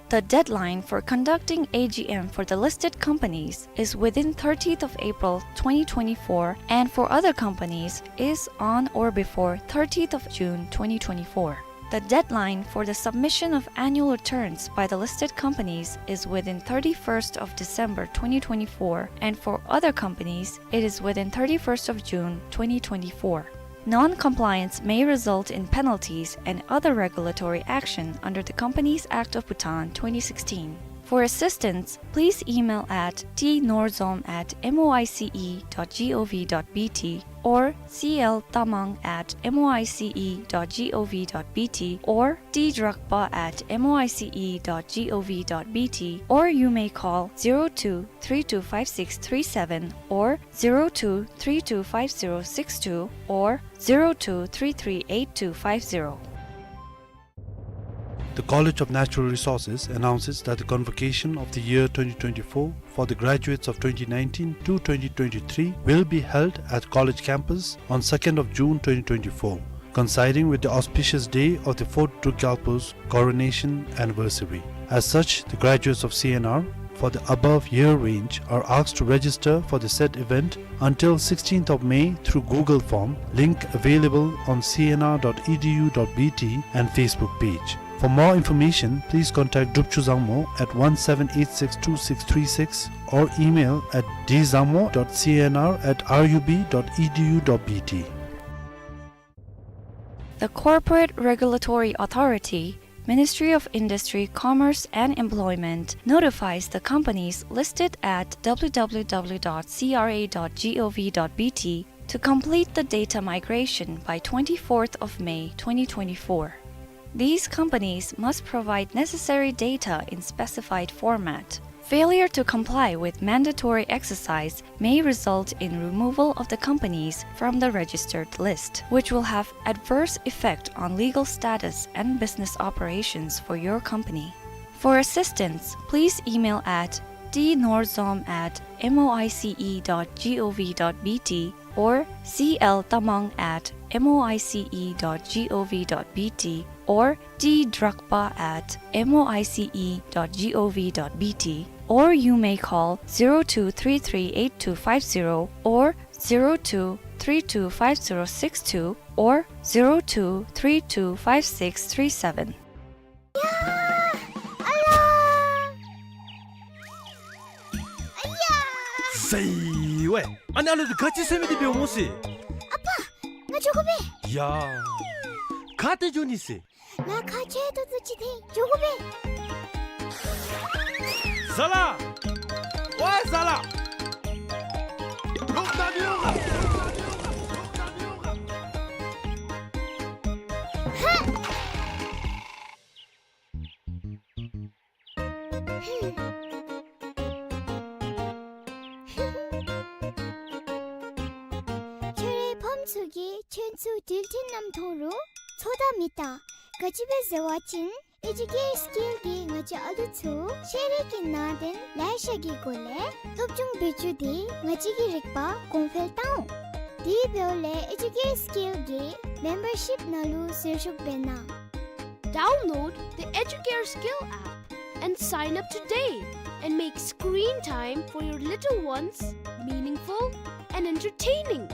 The deadline for conducting A G M for the listed companies is within thirtieth of April twenty twenty-four, and for other companies is on or before thirtieth of June twenty twenty-four. The deadline for the submission of annual returns by the listed companies is within thirty-first of December twenty twenty-four, and for other companies, it is within thirty-first of June twenty twenty-four. Non-compliance may result in penalties and other regulatory action under the Companies Act of Bhutan twenty sixteen. For assistance, please email at t norzom at moice dot gov dot bt or c l tamang at moice dot gov dot bt or t drakpa at moice dot gov dot bt, or you may call zero two three two five six three seven or zero two three two five zero six two or zero two three three eight two five zero. The College of Natural Resources announces that the convocation of the year twenty twenty-four for the graduates of twenty nineteen to twenty twenty-three will be held at college campus on second of June twenty twenty-four, coinciding with the auspicious day of the fourth Druk Gyalpo's coronation anniversary. As such, the graduates of C N R for the above year range are asked to register for the said event until sixteenth of May through Google form, link available on C N R dot E D U dot B T and Facebook page. For more information, please contact Drupchu Zangmo at one seven eight six two six three six or email at d zangmo dot c n r at r u b dot e d u dot b t. The Corporate Regulatory Authority, Ministry of Industry, Commerce and Employment, notifies the companies listed at w w w dot c r a dot gov dot b t to complete the data migration by twenty-fourth of May twenty twenty-four. These companies must provide necessary data in specified format. Failure to comply with mandatory exercise may result in removal of the companies from the registered list, which will have adverse effect on legal status and business operations for your company. For assistance, please email at t norzom at moice dot gov dot bt or c l tamang at moice dot gov dot bt or t drakpa at moice dot gov dot bt, or you may call zero two three three eight two five zero or zero two three two five zero six two or zero two three two five six three seven. ཡ། ཨ་ལ། ཨ་ཡ། ཟེར་བས། ཨ་ནི་ཨ་ལོ་འདི་ག་ཅི་ཟེར་མི་འདི་འབདཝ་སྨོ་ཟེར། ཨ་པ། ང་འགྱོ་དགོ་པས། ཡ། ག་ཏེ་འགྱོ་ནི་ཟེར། ང་ཁ་ཆེ་ཏོག་ཏོ་ཅིག་འཐེན་འགྱོ་དགོ་པས། ཟ་ལ། ཝའེ་ཟ་ལ། ལོག་ད་མི་འོང་། ཧ། ཁྱོད་རའི་ཕམ་ཚུ་གིས་ཁྱོད་ཚུ་འགྲུལ་འཕྲིན་ནང་མཐོང་རུང་ཚོད་ལྟ་མི་བལྟ། ག་ཅི་སྦེ་ཟེར་བ་ཅིན་ཨེ་ཇུ་ཀེར་སི་ཀེལ་གྱིས་ང་བཅས་ཨ་ལུ་ཚུ་ཤེས་རིག་གི་ནང་དོན་ལེ་ཤ་གི་སྒོ་ལས་སློབ་སྦྱོང་འབད་བཅུག་སྟེ་ང་བཅས་ཀྱི་རིག་པ་གོང་འཕེལ་བཏང་འོང་། དེ་འབདཝ་ལས་ཨེ་ཇུ་ཀེར་སི་ཀེལ་གྱི་མེམ་བར་ཤིཔ་ནང་ལུ་ཟུར་ཞུགས་འབད་གནང་། Download the Educare Skill app and sign up today and make screen time for your little ones meaningful and entertaining.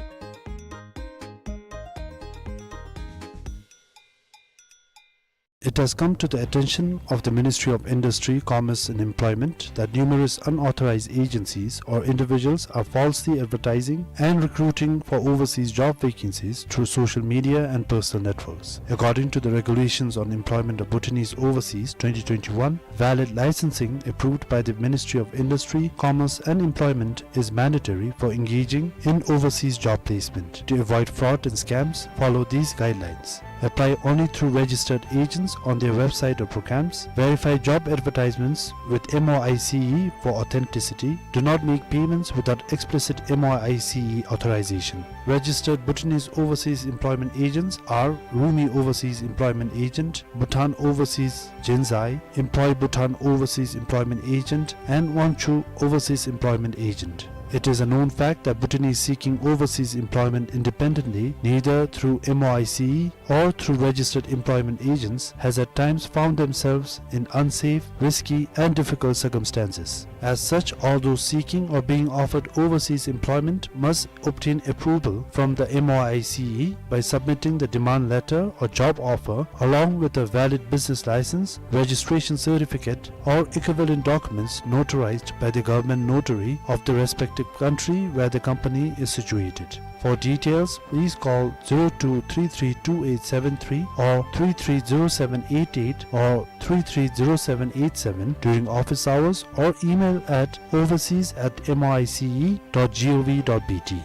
It has come to the attention of the Ministry of Industry, Commerce and Employment that numerous unauthorized agencies or individuals are falsely advertising and recruiting for overseas job vacancies through social media and personal networks. According to the Regulations on Employment of Bhutanese Overseas twenty twenty-one, valid licensing approved by the Ministry of Industry, Commerce and Employment is mandatory for engaging in overseas job placement. To avoid fraud and scams, follow these guidelines. Apply only through registered agents on their website or programs. Verify job advertisements with M O I C E for authenticity. Do not make payments without explicit M O I C E authorization. Registered Bhutanese overseas employment agents are Rumi Overseas Employment Agent, Bhutan Overseas Jinzai, Employ Bhutan Overseas Employment Agent, and Wangchu Overseas Employment Agent. It is a known fact that Bhutanese seeking overseas employment independently, neither through M O I C E or through registered employment agents, has at times found themselves in unsafe, risky, and difficult circumstances. As such, all those seeking or being offered overseas employment must obtain approval from the M O I C E by submitting the demand letter or job offer along with a valid business license, registration certificate, or equivalent documents notarized by the government notary of the respective country where the company is situated. For details, please call zero two three three two eight seven three or three three zero seven eight eight or three three zero seven eight seven during office hours or email at overseas at M O I C E dot gov dot B T.